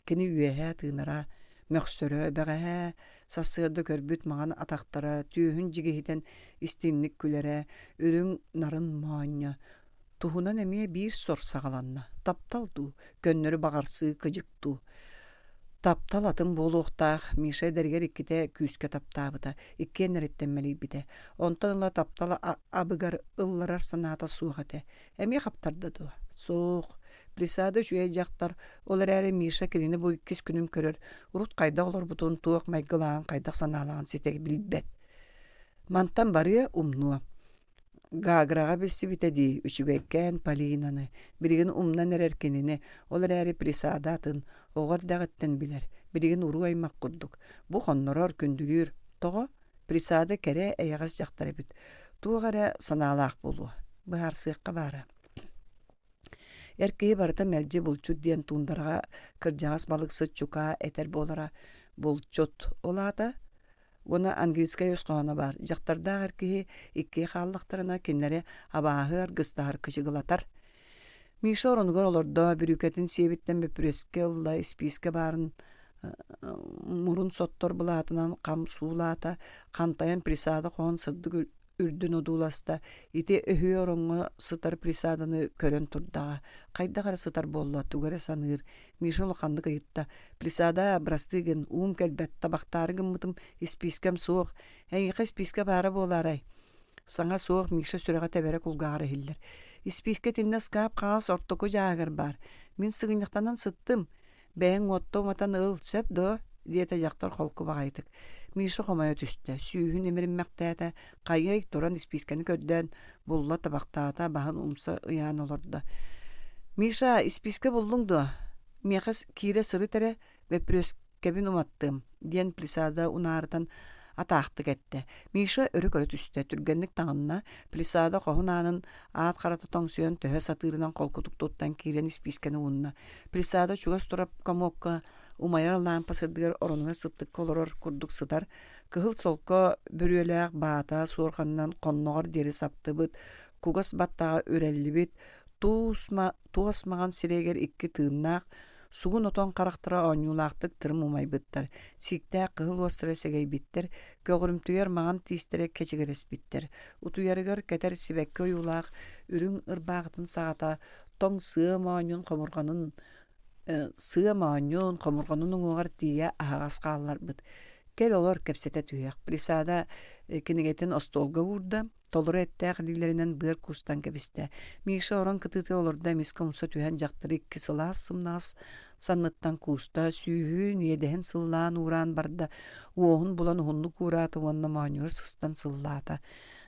[SPEAKER 1] Кини үөһэ тыынара, мөхсөрө, бэҕэһээ сарсыарда көрбүт маҥан атахтара түөһүн дьигиһитэн истиҥник күлэрэ, үрүҥ нарын моонньо. Туһунан эмиэ биир сор саҕаланна. Таптал дуу, көннөрү баҕарсыы кыдьык дуу. Таптал атын буолуохтаах Миша эдэригэр иккитэ күүскэ таптаабыта, иккиэннэриттэн мэлийбитэ. Онтон ыла таптал абыгар ылларар санаата суох этэ. Эмиэ хаптарда дуо? Суох. Плисада үчүгэй дьахтар, ол эрээри Миша кинини бу иккис күнүн көрөр, урут хайдах олорбутун, туох майгылааҕын, хайдах санаалааҕын ситэ билбэт. Мантан барыа, умнуо. Гаграҕа билсибитэ дии, үчүгэйкээн Полинаны, билигин умнан эрэр кинини, ол эрээри Плисада атын, оҕо эрдэҕиттэн билэр, билигин уруу-аймах курдук. Бу хоннорор, күндүлүүр. Тоҕо? Присада кэрэ, эйэҕэс дьахтар эбит. Туох эрэ санаалаах буолуо. Быһаарсыахха баара. Эр киһи барыта мэлдьи булчут диэн туундараҕа кырдьаҕас балыксыт чукаа этэр буолара. Булчут. Ол аата уонна английскай өс хоһооно баар. Дьахтардаах эр киһи иккиэ хааллахтарына кинилэри абааһы аргыстаһар, кычыгылатар. Миша оронугар олордо, бүрүүкэтин сиэбиттэн бөппүрүөскэ ылла, испиискэ баарын мурун соттор былаатынан хам суулаата, хантайан присада хоһон сырдык үрдүн одууласта, ити өһүө ороҥҥо сытар присаданы көрөн турдаҕа, хайдах эрэ сытар буолла, тугу эрэ саныыр. Миша улаханнык ыйытта: «Присада, бырастыы гын, уум кэлбэт, табахтаары гыммытым, испиискэм суох. Эйиэхэ испиискэ баара буолаарай?» Саҥа суох Миша сүрэҕэ тэбэрэ кулгааҕар иһиллэр. Испиискэ итиннэ ыскаап хаҥас ортоку дьааһыгар баар. Мин сыгынньахтанан сыттым. Бэйэҥ уотта уматан ыл, сөп дуо? диэтэ дьахтар холку баҕайытык. Миша хомойо түстэ, сүүһүн имириммэхтээтэ, хайыай туран испиискэни көрдөөн, булла табахтаата, баһын умса ыйаан олордо. Миша, испиискэ буллуҥ дуо? Миэхэ киирэ сырыт эрэ, бөппүрүөс кэбин уматтыам, диэн Плисада унаарытан атаахтык эттэ. Миша өрө көрө түстэ, түргэнник таҥынна, Плисада хоһун аанын аат харата тоҥсуйан төһө сатыырынан холкутук туттан киирэн испиискэни уунна. Плисада чугас турар комокка умайар лаампа сырдыгар оронугар сыттыкка олорор курдук сытар, кыһыл солко бүрүөлээх баата суорҕанынан хонноҕор диэри саптыбыт, кугас баттаҕа үрэллибит, туос маҥан сирэйигэр икки тыыннаах, Сугун отон харахтара оонньуулаахтык тырым умайбыттар, сииктээх кыһыл уостара сэгэйбиттэр, көҕүрүмтүйэр маҥан тиистэрэ кэчигирэспиттэр. Утуйарыгар кэтэр сибэкки ойуулаах үрүҥ ырбаахытын саҕата тоҥ сыа моонньун хомурҕанын сыа моонньун хомурҕанын уҥуоҕар тиийэ аһаҕас хаалларбыт. Кэл олор кэпсэтэ түһүөх. Присада кинигэтин остуолга уурда, толору эттээх илиилэринэн быар куустан кэбистэ. Миша орон кытыытыгар олордо эмискэ умса түһэн дьахтары икки сылаас сымнаҕас санныттан кууста, сүүһүн, иэдэһин сыллаан уураан барда, уоһун булан уһуннук уураата уонна моонньугар сыстан сыллаата.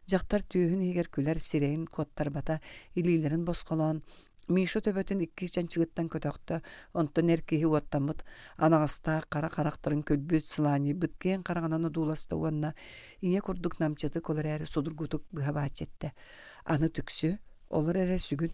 [SPEAKER 1] Дьахтар түөһүн иһигэр күлэр сирэйин куоттарбата, илиилэрин босхолоон Миша төбөтүн икки чанчыгыттан көтөхтө, онтон эр киһи уоттаммыт анаҕастаах хара харахтарын күлбүт, сылаанньыйбыт киэҥ хараҕынан одууласта уонна ийэ курдук намчытык ол эрээри судургутук быһа бааччы эттэ: «Аны түксү, олор эрэ сүгүн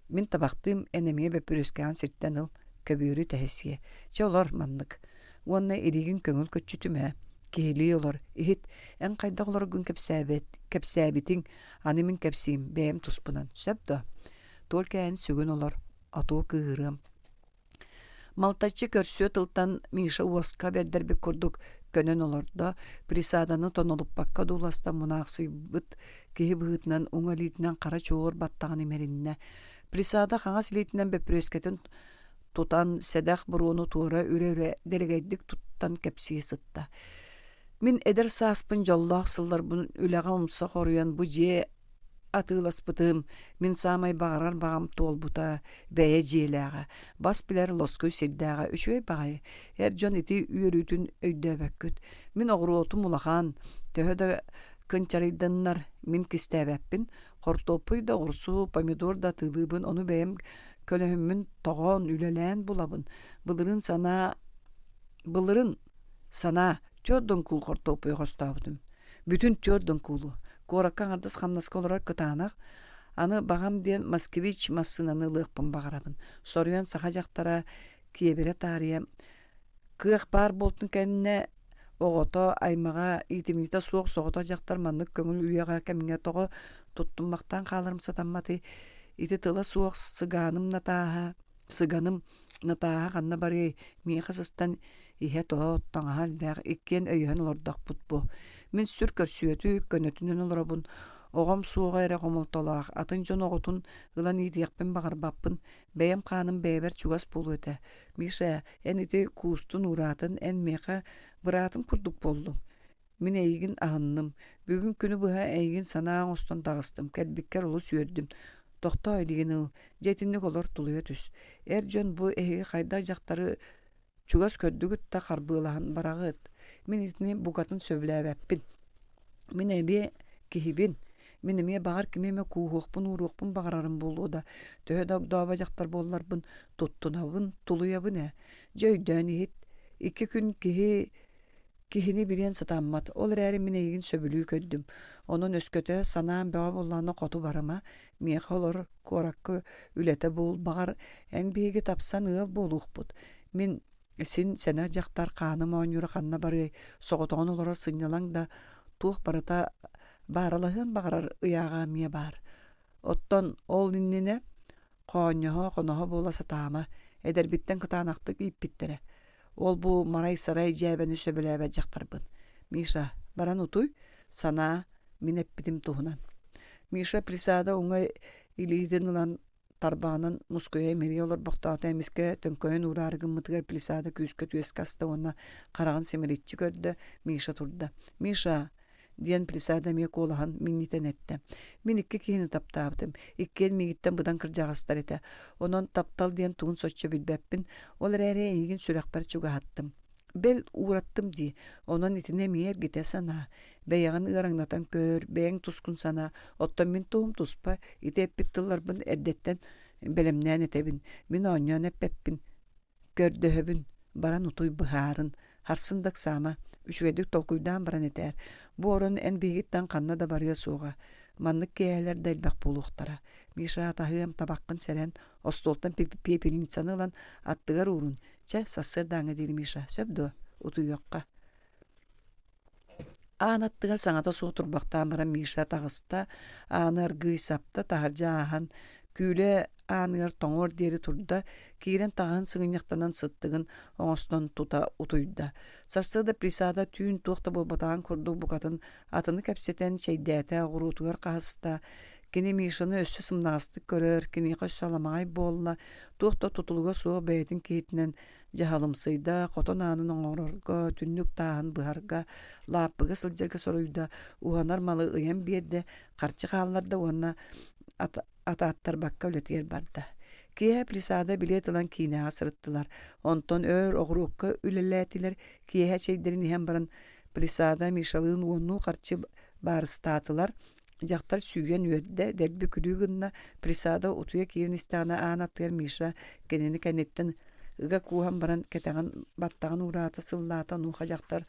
[SPEAKER 1] мин табахтыым, эн эмиэ бөппүрүөскэҕин сиртэн ыл, көбүөрү тэһисиэ. Чэ олор маннык. Уонна илиигин көҥүл көччүтүмэ, киһилии олор, иһит, эн хайдах олороргун кэпсээбэт, кэпсээбитиҥ, аны мин кэпсиим, бэйэм туспунан, сөп дуо? Только эн сүгүн олор, отуо кыыһырыам. Малтаччы көрсүө тылтан Миша уоска бэрдэрбит курдук көнөн олордо, присаданы тонолуппакка дууластан мунаахсыйбыт киһи быһыытынан уҥа илиитинэн хара чуор баттаҕын имэриннэ. Присада хаҥас илиитинэн бөппүрүөскэтин тутан сэдэх буруону туора үрэ-үрэ дэлэгэйдик туттан кэпсии сытта. Мин эдэр сааспын дьоллоох сылларбын үлэҕэ умса хоруйан бу дьиэ. атыыласпытым, мин саамай баҕарар баҕам туолбута, бэйэ дьиэлээҕэ, бас билэр лоскуй сирдээҕэ үчүгэй баҕайы. Эр дьон ити үөрүүтүн өйдөөбөккүт. Мин оҕуруотум улахан, төһө да кынчарыйданнар, мин кистээбэппин. Хортуоппуй да оҕурсу, помидор да атыылыыбын, ону бэйэм көлөһүммүн тоҕон, үлэлээн булабын. Былырыын санаа Былырын санаа түөрт доҥкуул хортуоппуйу хостообутум. Бүтүн түөрт доҥкуулу. Куоракка аҥардас хамнаска олорор кытаанах. Аны баҕам диэн «Москвич» массыынаны ылыахпын баҕарабын. Соруйан саха дьахтара киэбирэ таарыйа кыах баар буолтун кэннэ оҕото, аймаҕа, иитимньитэ суох соҕотох дьахтар маннык көҥүл үйэҕэ кэмҥэ тоҕо туттуммахтаан хааларым сатамматый? Ити тыла суох сыгааным Натааһа, сыганым Натааһа ханна барыай, миэхэ сыстан иһэ тоһот, таҥаһа элбэх, иккиэн өйөһөн олордохпут бу. Мин сүр көрсүөтүк, көнөтүнэн олоробун, оҕом суоҕа эрэ хомолтолоох, атын дьон оҕотун ылан иитиэхпин баҕарбаппын, бэйэм хааным бэйэбэр чугас буолуо этэ. Миша, эн ити куустун уураатын, эн миэхэ быраатым курдук буоллуҥ. Мин эйигин аһынным, бүгүн күнү быһа эйигин санаа оҥостон таҕыстым, кэлбиккэр олус үөрдүм. Тохтоо илигин ыл, дьэ итинник олор тулуйа түс. Эр дьон бу эһиги хайдах дьахтары чугас көрдүгүт да харбыалаһан бараҕыт. Мин итини букатын сөбүлээбэппин. Мин эмиэ киһибин. Мин эмиэ баҕар кими эмэ кууһуохпун ууруохпун баҕарарым буолуо да, төһө да огдообо дьахтар буолларбын, туттунабын, тулуйабын ээ. Дьэ өйдөөн иһит, икки күн киһи Киһини билиэн сатаммат, ол эрээри мин эйигин сөбүлүү көрдүм. Онон өскөтө санаам бөҕө буоллаҕына хоту барыма, миэхэ олор, куоракка үлэтэ бул, баҕар, эн биһиги тапсан ыал буолуохпут. Мин син сэнэх дьахтар хааным оонньуура ханна барыай, соҕотоҕун олорор сынньалаҥ да туох барыта бааралаһыан баҕарар ыйааҕа эмиэ баар. Оттон ол иннинэ Хоонньоһо, хоноһо буола сатаама, эдэрбиттэн кытаанахтык ииппиттэрэ. Ол бу марай-сарай дьээбэни сөбүлээбэт дьахтарбын. Миша, баран утуй, санаа, мин эппитим туһунан. Миша Плисада уҥа илиитин ылан тарбаҕынан мускуйа имэрийэ олорбохтоото эмискэ төҥкөйөн уураары гыммытыгар Плисада күүскэ түөскэ аста уонна хараҕын симириччи көрдө, Миша турда. «Миша, диэн Плисада эмиэ куолаһын минньитэн эттэ. Мин икки киһини таптаабытым. Иккиэн миигиттэн быдан кырдьаҕастар этэ. Онон таптал диэн тугун соччо билбэппин. Ол эрээри эйигин сүрэхпэр чугаһаттым. Бэл уураттым дии. Онон итини эмиэ эргитэ санаа. Бэйэҕин ыараҥнатан көр, бэйэҥ тускун санаа. Оттон мин туһум туспа. Ити эппит тылларбын эрдэттэн бэлэмнээн этэбин. Мин оонньоон эппэппин. Көрдөһөбүн, баран утуй быһаарын, харсын да ыксаама, үчүгэйдик толкуйдаан баран этээр, бу орон эн биһигиттэн ханна да барыа суоҕа, маннык киэһэлэр да элбэх буолуохтара. Миша атаһыам, табаххын сэрэн, остуолтан пепельницаны ылан аттыгар уурун, чэ, сарсыардааҥҥа диэри Миша, сөп дуо, утуйуохха. Аан аттыгар саҥата суох турбахтаан баран Миша таҕыста, ааны аргыый сапта, таһырдьа ааһан, күүлэ ааныгар тоҥуор диэри турда, киирэн таҥаһын сыгынньахтанан сыттыгын оҥостон тута утуйда. Сарсыарда Присада түүн туох да буолбатаҕын курдук букатын атыны кэпсэтэн чэйдээтэ, оҕуруотугар хаһыста. Кини Мишаны өссө сымнаҕастык көрөр, киниэхэ өссө аламаҕай буолла, туох да тутулуга суох бэйэтин киһитинэн Дьаһалымсыйда, хотон аанын оҥорорго, түннүк тааһын быһарга, лааппыга сылдьарга соруйда, уһанар малы ыйан биэрдэ, харчы хаалларда уонна атааттарбакка үлэтигэр барда. Киэһэ Плисада билиэт ылан киинэҕэ сырыттылар. Онтон өр оҕуруокка үлэлээтилэр. Киэһэ чэйдэрин иһэн баран Плисада Мишалыын уоннуу харчы баарыстаатылар. Дьахтар сүүйэн үөрдэ, дэлби күлүү гынна, Присада утуйа киирэн истэҕинэ аан аттыгар Миша кинини кэнниттэн ыга кууһан баран кэтэҕин баттаҕын уураата, сыллаата, онуоха дьахтар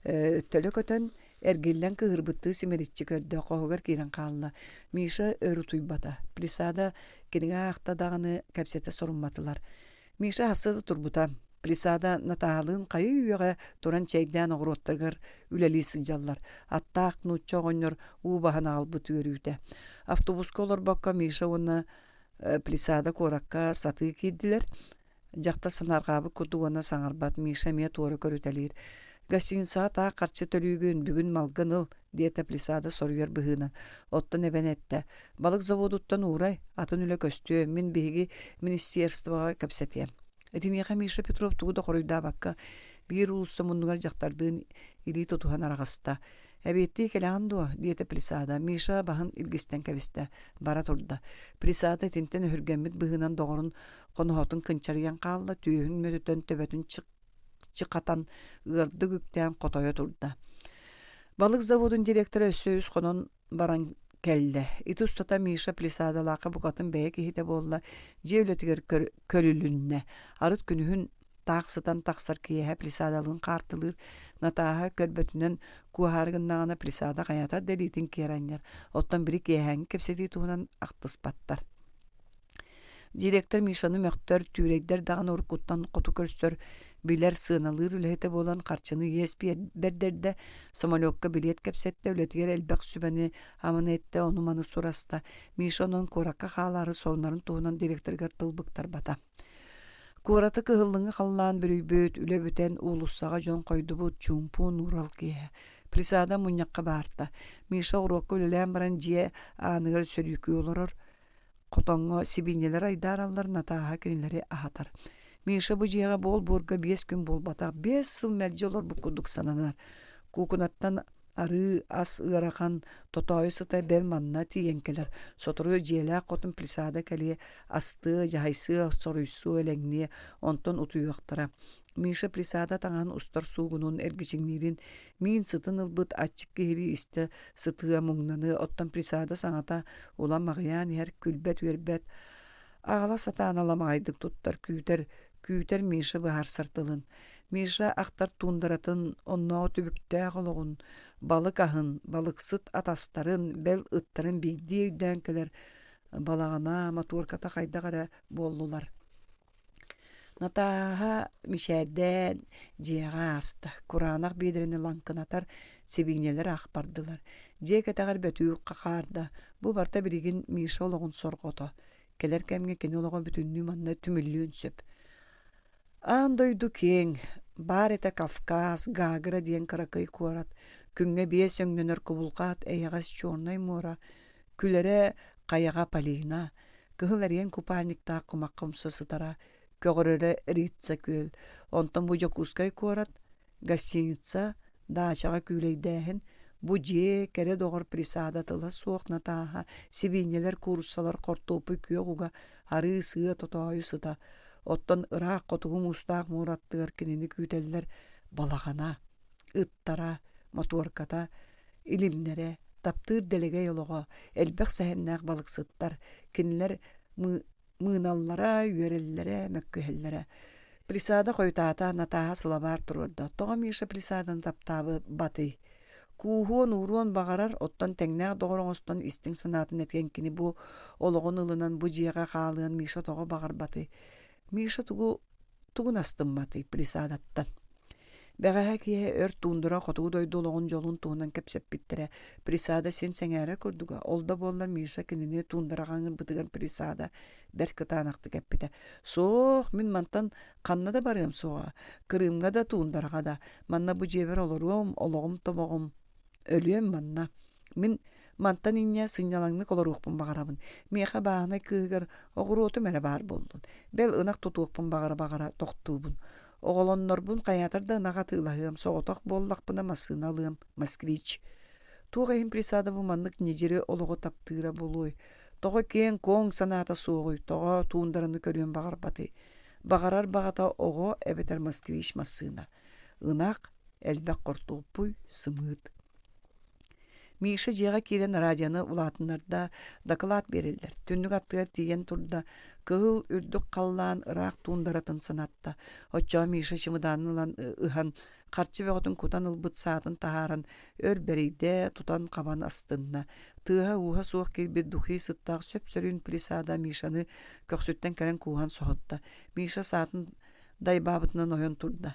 [SPEAKER 1] төлө көтөн, эргиллэн кыыһырбыттыы симириччи көрдө, хоһугар киирэн хаалла. Миша өр утуйбата. Плисада кинигэ аахта даҕаны кэпсэтэ сорумматылар. Миша хаста да турбута. Плисада Натаалыын хайыы үйэҕэ туран чэйдээн оҕуруоттарыгар үлэлии сылдьаллар. Аттаах нуучча оҕонньор уу баһан аҕалбыт үөрүүтэ. Автобуска олорбокко Миша уонна Плисада куоракка сатыы киирдилэр. Дьахтар санаарҕаабыт курдук уонна саҥарбат. Миша эмиэ туора көрүтэлиир. Гостиницаҕа таах харчы төлүүгүн, бүгүн малгын ыл, диэтэ Плисада соруйар быһыынан. Оттон эбэн эттэ: Балык заводуттан уурай, атын үлэ көстүө, мин биһиги министерствоҕа кэпсэтиэм. Итиниэхэ Миша Петров тугу да хоруйдаабакка, биир уулусса муннугар дьахтардыын илии тутуһан араҕыста. Эбиэттии кэлэҕин дуо? диэтэ Плисада. Миша баһын илгистэн кэбистэ. Бара турда. Плисада итинтэн өһүргэммит быһыынан доҕорун хоноһотун кынчарыйан хаалла, түөһүн мөтүтэн төбөтүн чыхатан, ыардык үктээн хотойо турда. Балык заводун директора өссө үс хонон баран кэллэ. Ити устата Миша Плисадалаахха букатын бэйэ киһитэ буолла, дьиэ үлэтигэр көрүлүннэ. Арыт күнүһүн таах сытан тахсар киэһэ Плисадалыын хаартылыыр, Натааһа көрбөтүнэн куоһаары гыннаҕына Плисада хайатар да илиитин киэр анньар, оттон били киэһээҥҥи кэпсэтии туһунан ахтыспаттар. Директор Мишаны мөхтөр, түүрэйдэр даҕаны уруккуттан хоту көрсөр, билэр, сыаналыыр үлэһитэ буолан харчыны иэс бэрдэрдэ, самолекка билиэт кэпсэттэ, үлэтигэр элбэх сүбэни аманы эттэ, ону-маны сураста. Миша онон куоракка хаалаары сонуннарын туһунан директорыгар тыл быктарбата. Куораты кыһыллыҥы халлаан бүрүйбүт, үлэ бүтэн, уулуссаҕа дьон хойдубут, чуумпу, нуурал киэһэ. Присада мунньахха баарта. Миша уруокка үлэлээн баран дьиэ ааныгар сөрүүкүү олорор. Хотоҥҥо сибиинньэлэр айдаараллар, Натааһа кинилэри аһатар. Миша бу дьиэҕэ буол-буорга 5 күн буолбатах, 5 сыл мэлдьи олорбут курдук сананар. Куукунаттан арыы, ас ыарахан, тотоойу сыта бэл манна тиийэн кэлэр. Сотору дьиэлээх хотун Плисада кэлиэ, астыа, дьаһайсыа, соруйсуо, элэҥниэ, онтон утуйуохтара. Миша Плисада таҥаһын устар суугунун, эргичиҥниирин, миин сытын ылбыт аччык киһилии истэ сытыа муҥнаныа, оттон Плисада саҥата улам аҕыйаан иһэр, күлбэт-үөрбэт, аҕала сатаан аламаҕайдык туттар, күүтэр, күүтэр Миша быһаарсар тылын. Миша ахтар туундаратын, оннооҕу түбүктээх олоҕун, балык аһын, балыксыт атастарын, бэл ыттарын биирдии өйдөөн кэлэр балаҕана, мотуорката хайдах эрэ буоллулар. Натааһа мичээрдээн дьиэҕэ ааста, кураанах биэдэрэни лаҥкынатар сибиинньэлэр ах бардылар, дьиэ кэтэҕэр бөтүүк хахаарда, бу барыта билигин Миша олоҕун сорҕото, кэлэр кэмҥэ кини олоҕо бүтүннүү манна түмүллүөн сөп. Аан дойду киэҥ, баар этэ Кавказ, Гагра диэн кыракый куорат, күҥҥэ биэс өҥнөнөр кубулҕат эйэҕэс Чернай муора, күлэрэ хайаҕа Полина, Кыһыл эриэн купальниктаах кумахха умса сытара, көҕөрөрө Рица күөл, онтон бу Дьокуускай куорат, гостиница, даачаҕа күүлэйдээһин, бу дьиэ, кэрэ доҕор присада тыла суох Натааһа, сибиинньэлэр, кууруссалар, хортуоппуй күөх уга, арыы сыа тотоойу сыта, оттон ыраах хотугу муустаах муур аттыгар кинини күүтэллэр балаҕана, ыттара, мотуорката, илимнэрэ, таптыыр дэлэгэй олоҕо, элбэх сэһэннээх балыксыттар, кинилэр мыыналлара, үөрэллэрэ, мөккүһэллэрэ. Плисада хойутаата, Натааһа сылабаар туруорда. Тоҕо Миша Плисаданы таптаабатый? Кууһуон-ууруон баҕарар, оттон тэҥнээх доҕор оҥостон истиҥ санаатын этиэн кини бу олоҕун ылынан бу дьиэҕэ хаалыан Миша тоҕо баҕарбатый? Миша тугу тугун астымматый Плисадаттан? Бэҕэһээ киэһэ өр туундара хотугу дойду олоҕун дьолун туһунан кэпсэппиттэрэ. Присада син сэҥээрэр курдуга, ол да буоллар Миша кинини туундараҕа ыҥырбытыгар Присада бэрт кытаанахтык эппитэ: «Суох, мин мантан ханна да барыам суоҕа, Крымҥа да, туундараҕа да. Манна бу дьиэбэр олоруом, олоҕум тобоҕум, өлүөм манна. Мин мантан инньэ сынньалаҥнык олоруохпун баҕарабын. Миэхэ бааһынай кыыһыгар оҕуруотум эрэ баар буоллун. Бэл ынах тутуохпун баҕара-баҕара тохтуубун. Оҕолоннорбун хайаатар да ынах атыылаһыам, соҕотох буоллахпына массыына ылыам, москвич. Туох иһин Присадову маннык ньидьири олоҕу таптыыра буолуой? Тоҕо киэҥ-куоҥ санаата суоҕуй? Тоҕо туундараны көрүөн баҕарбатый? Баҕарар баҕата оҕо эбэтэр москвич массыына. Ынах, элбэх хортуоппуй, сымыыт. Миша дьиэҕэ киирэн радионы улаатыннарда, дакылаат биэрэллэр. Түннүк аттыгар тиийэн турда, кыһыл үрдүк халлаан ыраах туундаратын санатта. Оччоҕо Миша чымыдаанын ылан ыһан, харчы бөҕөтүн кутан ылбыт саатын таһааран, өр бэрийдэ, тутан-хабан астынна. Тыаһа-ууһа суох киирбит духи сыттаах сөп-сөрүүн Плисада Мишаны көхсүттэн кэлэн кууһан соһутта. Миша саатын дайбаабытынан ойон турда.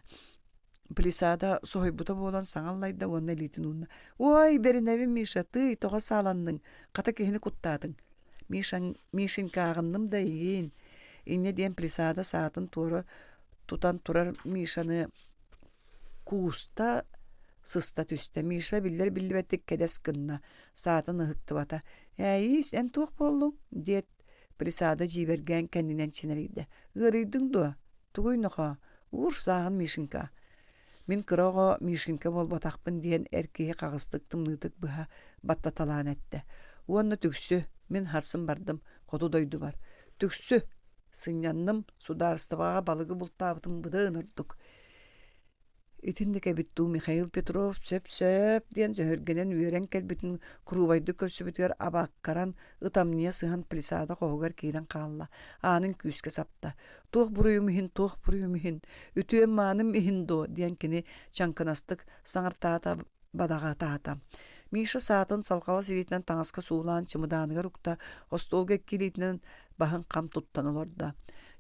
[SPEAKER 1] Плисада соһуйбута буолан саҥа аллайда уонна илиитин уунна: «Уой, бэринэбин, Миша, тыый, тоҕо сааланныҥ? Хата киһини куттаатыҥ. Мишаҥ, Мишенька ааҕынным да эйиин». Инньэ диэн Плисада саатын туора тутан турар Мишаны кууста, сыста түстэ. Миша биллэр-биллибэттик кэдэс гынна, саатын ыһыктыбата. «Ээйиис, эн туох буоллуҥ?» диэт, Плисада дьиибэргээн кэннинэн чинэрийдэ. «Ыарыйдыҥ дуо? Тугуй нохоо? Уур сааҕын Мишенька. Мин кыра оҕо Мишенька буолбатахпын диэн эр киһи хаҕыстык тымныытык быһа баттаталаан эттэ. Уонна түксү, мин харсын бардым, хоту дойдубар. Түксү, сынньанным, судаарыстыбаҕа балыгы бултаабытым быдан ордук. Итинник эбит дуу Михаил Петров сөп-сөп диэн сөһүргэнэн үөрэн кэлбитин куруубайдык көрсүбүтүгэр абаккаран ытамньыйа сыһан палисада хоһугар киирэн хаалла, аанын күүскэ сапта. «Туох буруйум иһин, туох буруйум иһин, үтүөм-мааным иһин дуо?» диэн кини чаҥкынастык саҥартаата бадаҕатаата. Миша саатын салҕалас илиитинэн таҥаска суулаан чымыдааныгар укта, остуолга икки илиитинэн баһын хам туттан олордо.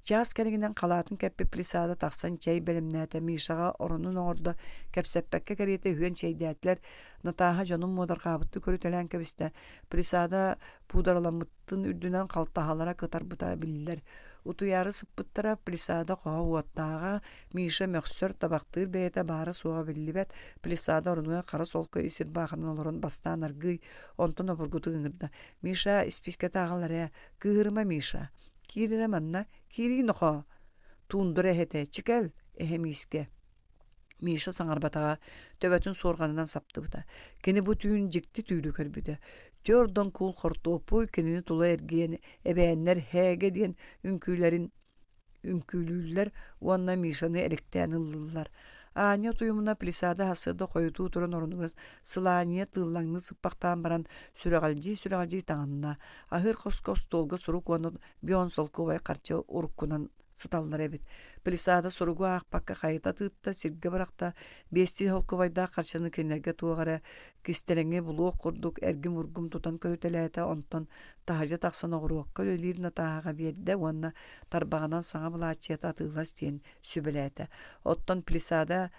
[SPEAKER 1] Чаас кэриҥинэн халаатын кэппит Плисада тахсан чэй бэлэмнээтэ, Мишаҕа оронун оҥордо, кэпсэппэккэ кэриэтэ үһүөн чэйдээтилэр. Натааһа дьонун муодарҕаабыттыы көрүтэлээн кэбистэ. Плисада пуудараламмытын үрдүнэн халтаһалара кытарбыта биллэр. Утуйаары сыппыттара, Плисада хоһо уоттааҕа, Миша мөхсөр, табахтыыр бэйэтэ баара-суоҕа биллибэт. Плисада оронугар хара солко ис ырбаахынан олорон бастаан аргыый, онтон обургутук ыҥырда: «Миша, испиискэтэ аҕал эрээ, кыыһырыма Миша, киир эрэ манна, киирии нохоо!» Туундара эһэтэ, «Чикэл, эһэ миискэ!» Миша саҥарбатаҕа, төбөтүн суорҕанынан саптыбыта. Кини бу түүн дьикти түүлү көрбүтэ. Түөрт куул хортуоппуй кинини тула эргийэн эбээннэр һээгэ диэн үҥкүүлэрин үҥкүүлүүллэр уонна Мишаны элэктээн ыллыллар. Аня утуйумуна Плисада сарсыарда хойутуу туран оронугар сылаанньыйа тыыллаҥныы сыппахтаан баран сүрэҕэлдьии-сүрэҕэлдьии таҥынна. Аһыыр хоско остуолга сурук уонна бион солкуобай харчы уруккунан сыталлар эбит. Плисада суругу аахпакка хайыта тыытта, сиргэ бырахта, биэстии солкуобайдаах харчыны кинилэргэ туох эрэ кистэлэҥи булуох курдук эргим-ургум тутан көрүтэлээтэ, онтон таһырдьа тахсан оҕуруокка үлэлиир Натааһаҕа биэрдэ уонна тарбаҕынан саҥа былааччыйата атыылас диэн сүбэлээтэ. Оттон Плисада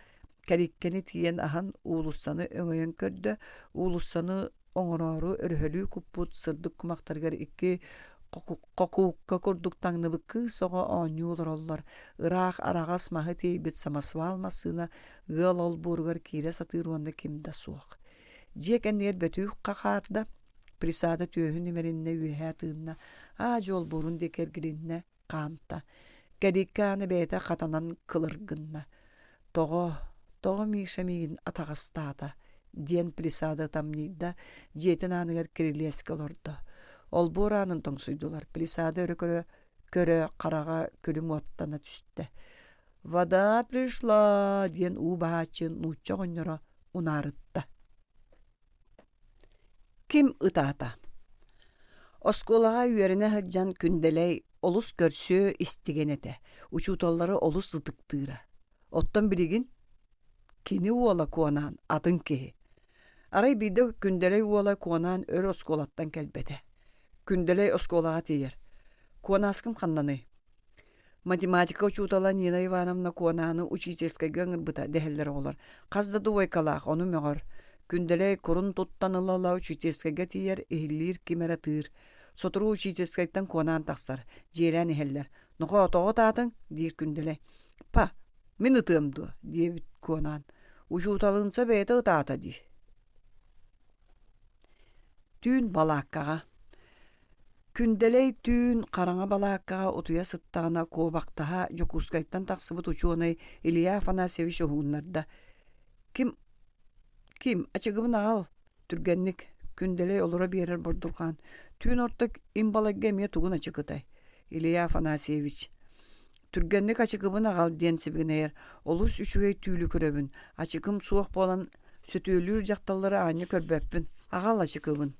[SPEAKER 1] кэликкэни тиийэн аһан уулуссаны өҥөйөн көрдө, уулуссаны оҥороору өрөһөлүү куппут сырдык кумахтарыгар икки хокуукка курдук таҥныбыт кыыс оҕо оонньуу олороллор. Ыраах араҕас маһы тиэйбит самосвал массыына ыал олбуоругар киирэ сатыыр уонна ким да суох. Дьиэ кэннигэр бөтүүк хахаарда, Присада түөһүн имэриннэ үөһээ тыынна, аа-дьуо олбуорун диэки эргилиннэ, хаамта. Кэлииккэ ааны бэйэтэ хатанан кылыр гынна. Тоҕо, тоҕо Миша миигин атаҕастаата? диэн Плисада ытамньыйда, дьиэтин ааныгар кирилиэскэ олордо. Олбуор аанын тоҥсуйдулар. Плисада өрө көрө, көрө хараҕа күлүм уоттана түстэ. «Вода пришла!» диэн уу баһааччы нуучча оҕонньоро унаарытта. Ким ытаата? Оскуолаҕа үөрэнэ сылдьан Күндэлэй олус көрсүө истигэн этэ, учууталлары олус ытыктыыра. Оттон билигин кини уола Куонаан атын киһи. Арай биирдэ Күндэлэй уола Куонаан өр оскуолаттан кэлбэтэ. Күндэлэй оскуолаҕа тиийэр. Куонааскым ханнаный? Математика учуутала Нина Ивановна Куонааны учительскайга ыҥырбыта дэһэллэр оҕолор. Хас да двойкалаах, ону мөҕөр. Күндэлэй курун туттан ыла-ыла учительскайга тиийэр, иһиллиир ким эрэ тыыр. Сотору учительскайтан Куонаан тахсар, дьиэлээн иһэллэр. «Нохоо, тоҕо ытаатыҥ?» диир Күндэлэй. «Па, мин ытыам дуо?» диэбит Куонаан. «Учууталынса бэйэтэ ытаата дии». Түүн балааккаҕа Күндэлэй түүн хараҥа балааккаҕа утуйа сыттаҕына куобахтаһа Дьокуускайтан тахсыбыт учуонай Илья Афанасьевич уһугуннарда: «Ким, ким, ачыгыбын аҕал, түргэнник!» Күндэлэй олоро биэрэр бордурҕаан: «Түүн орто им балайга эмиэ тугун ачыкытай?» Илья Афанасьевич: «Түргэнник ачыкыбын аҕал» диэн сибигинэйэр: «Олус үчүгэй түүлү көрөбүн, ачыкым суох буолан сөтүөлүүр дьахталлары аанньа көрбөппүн, аҕал ачыкыбын»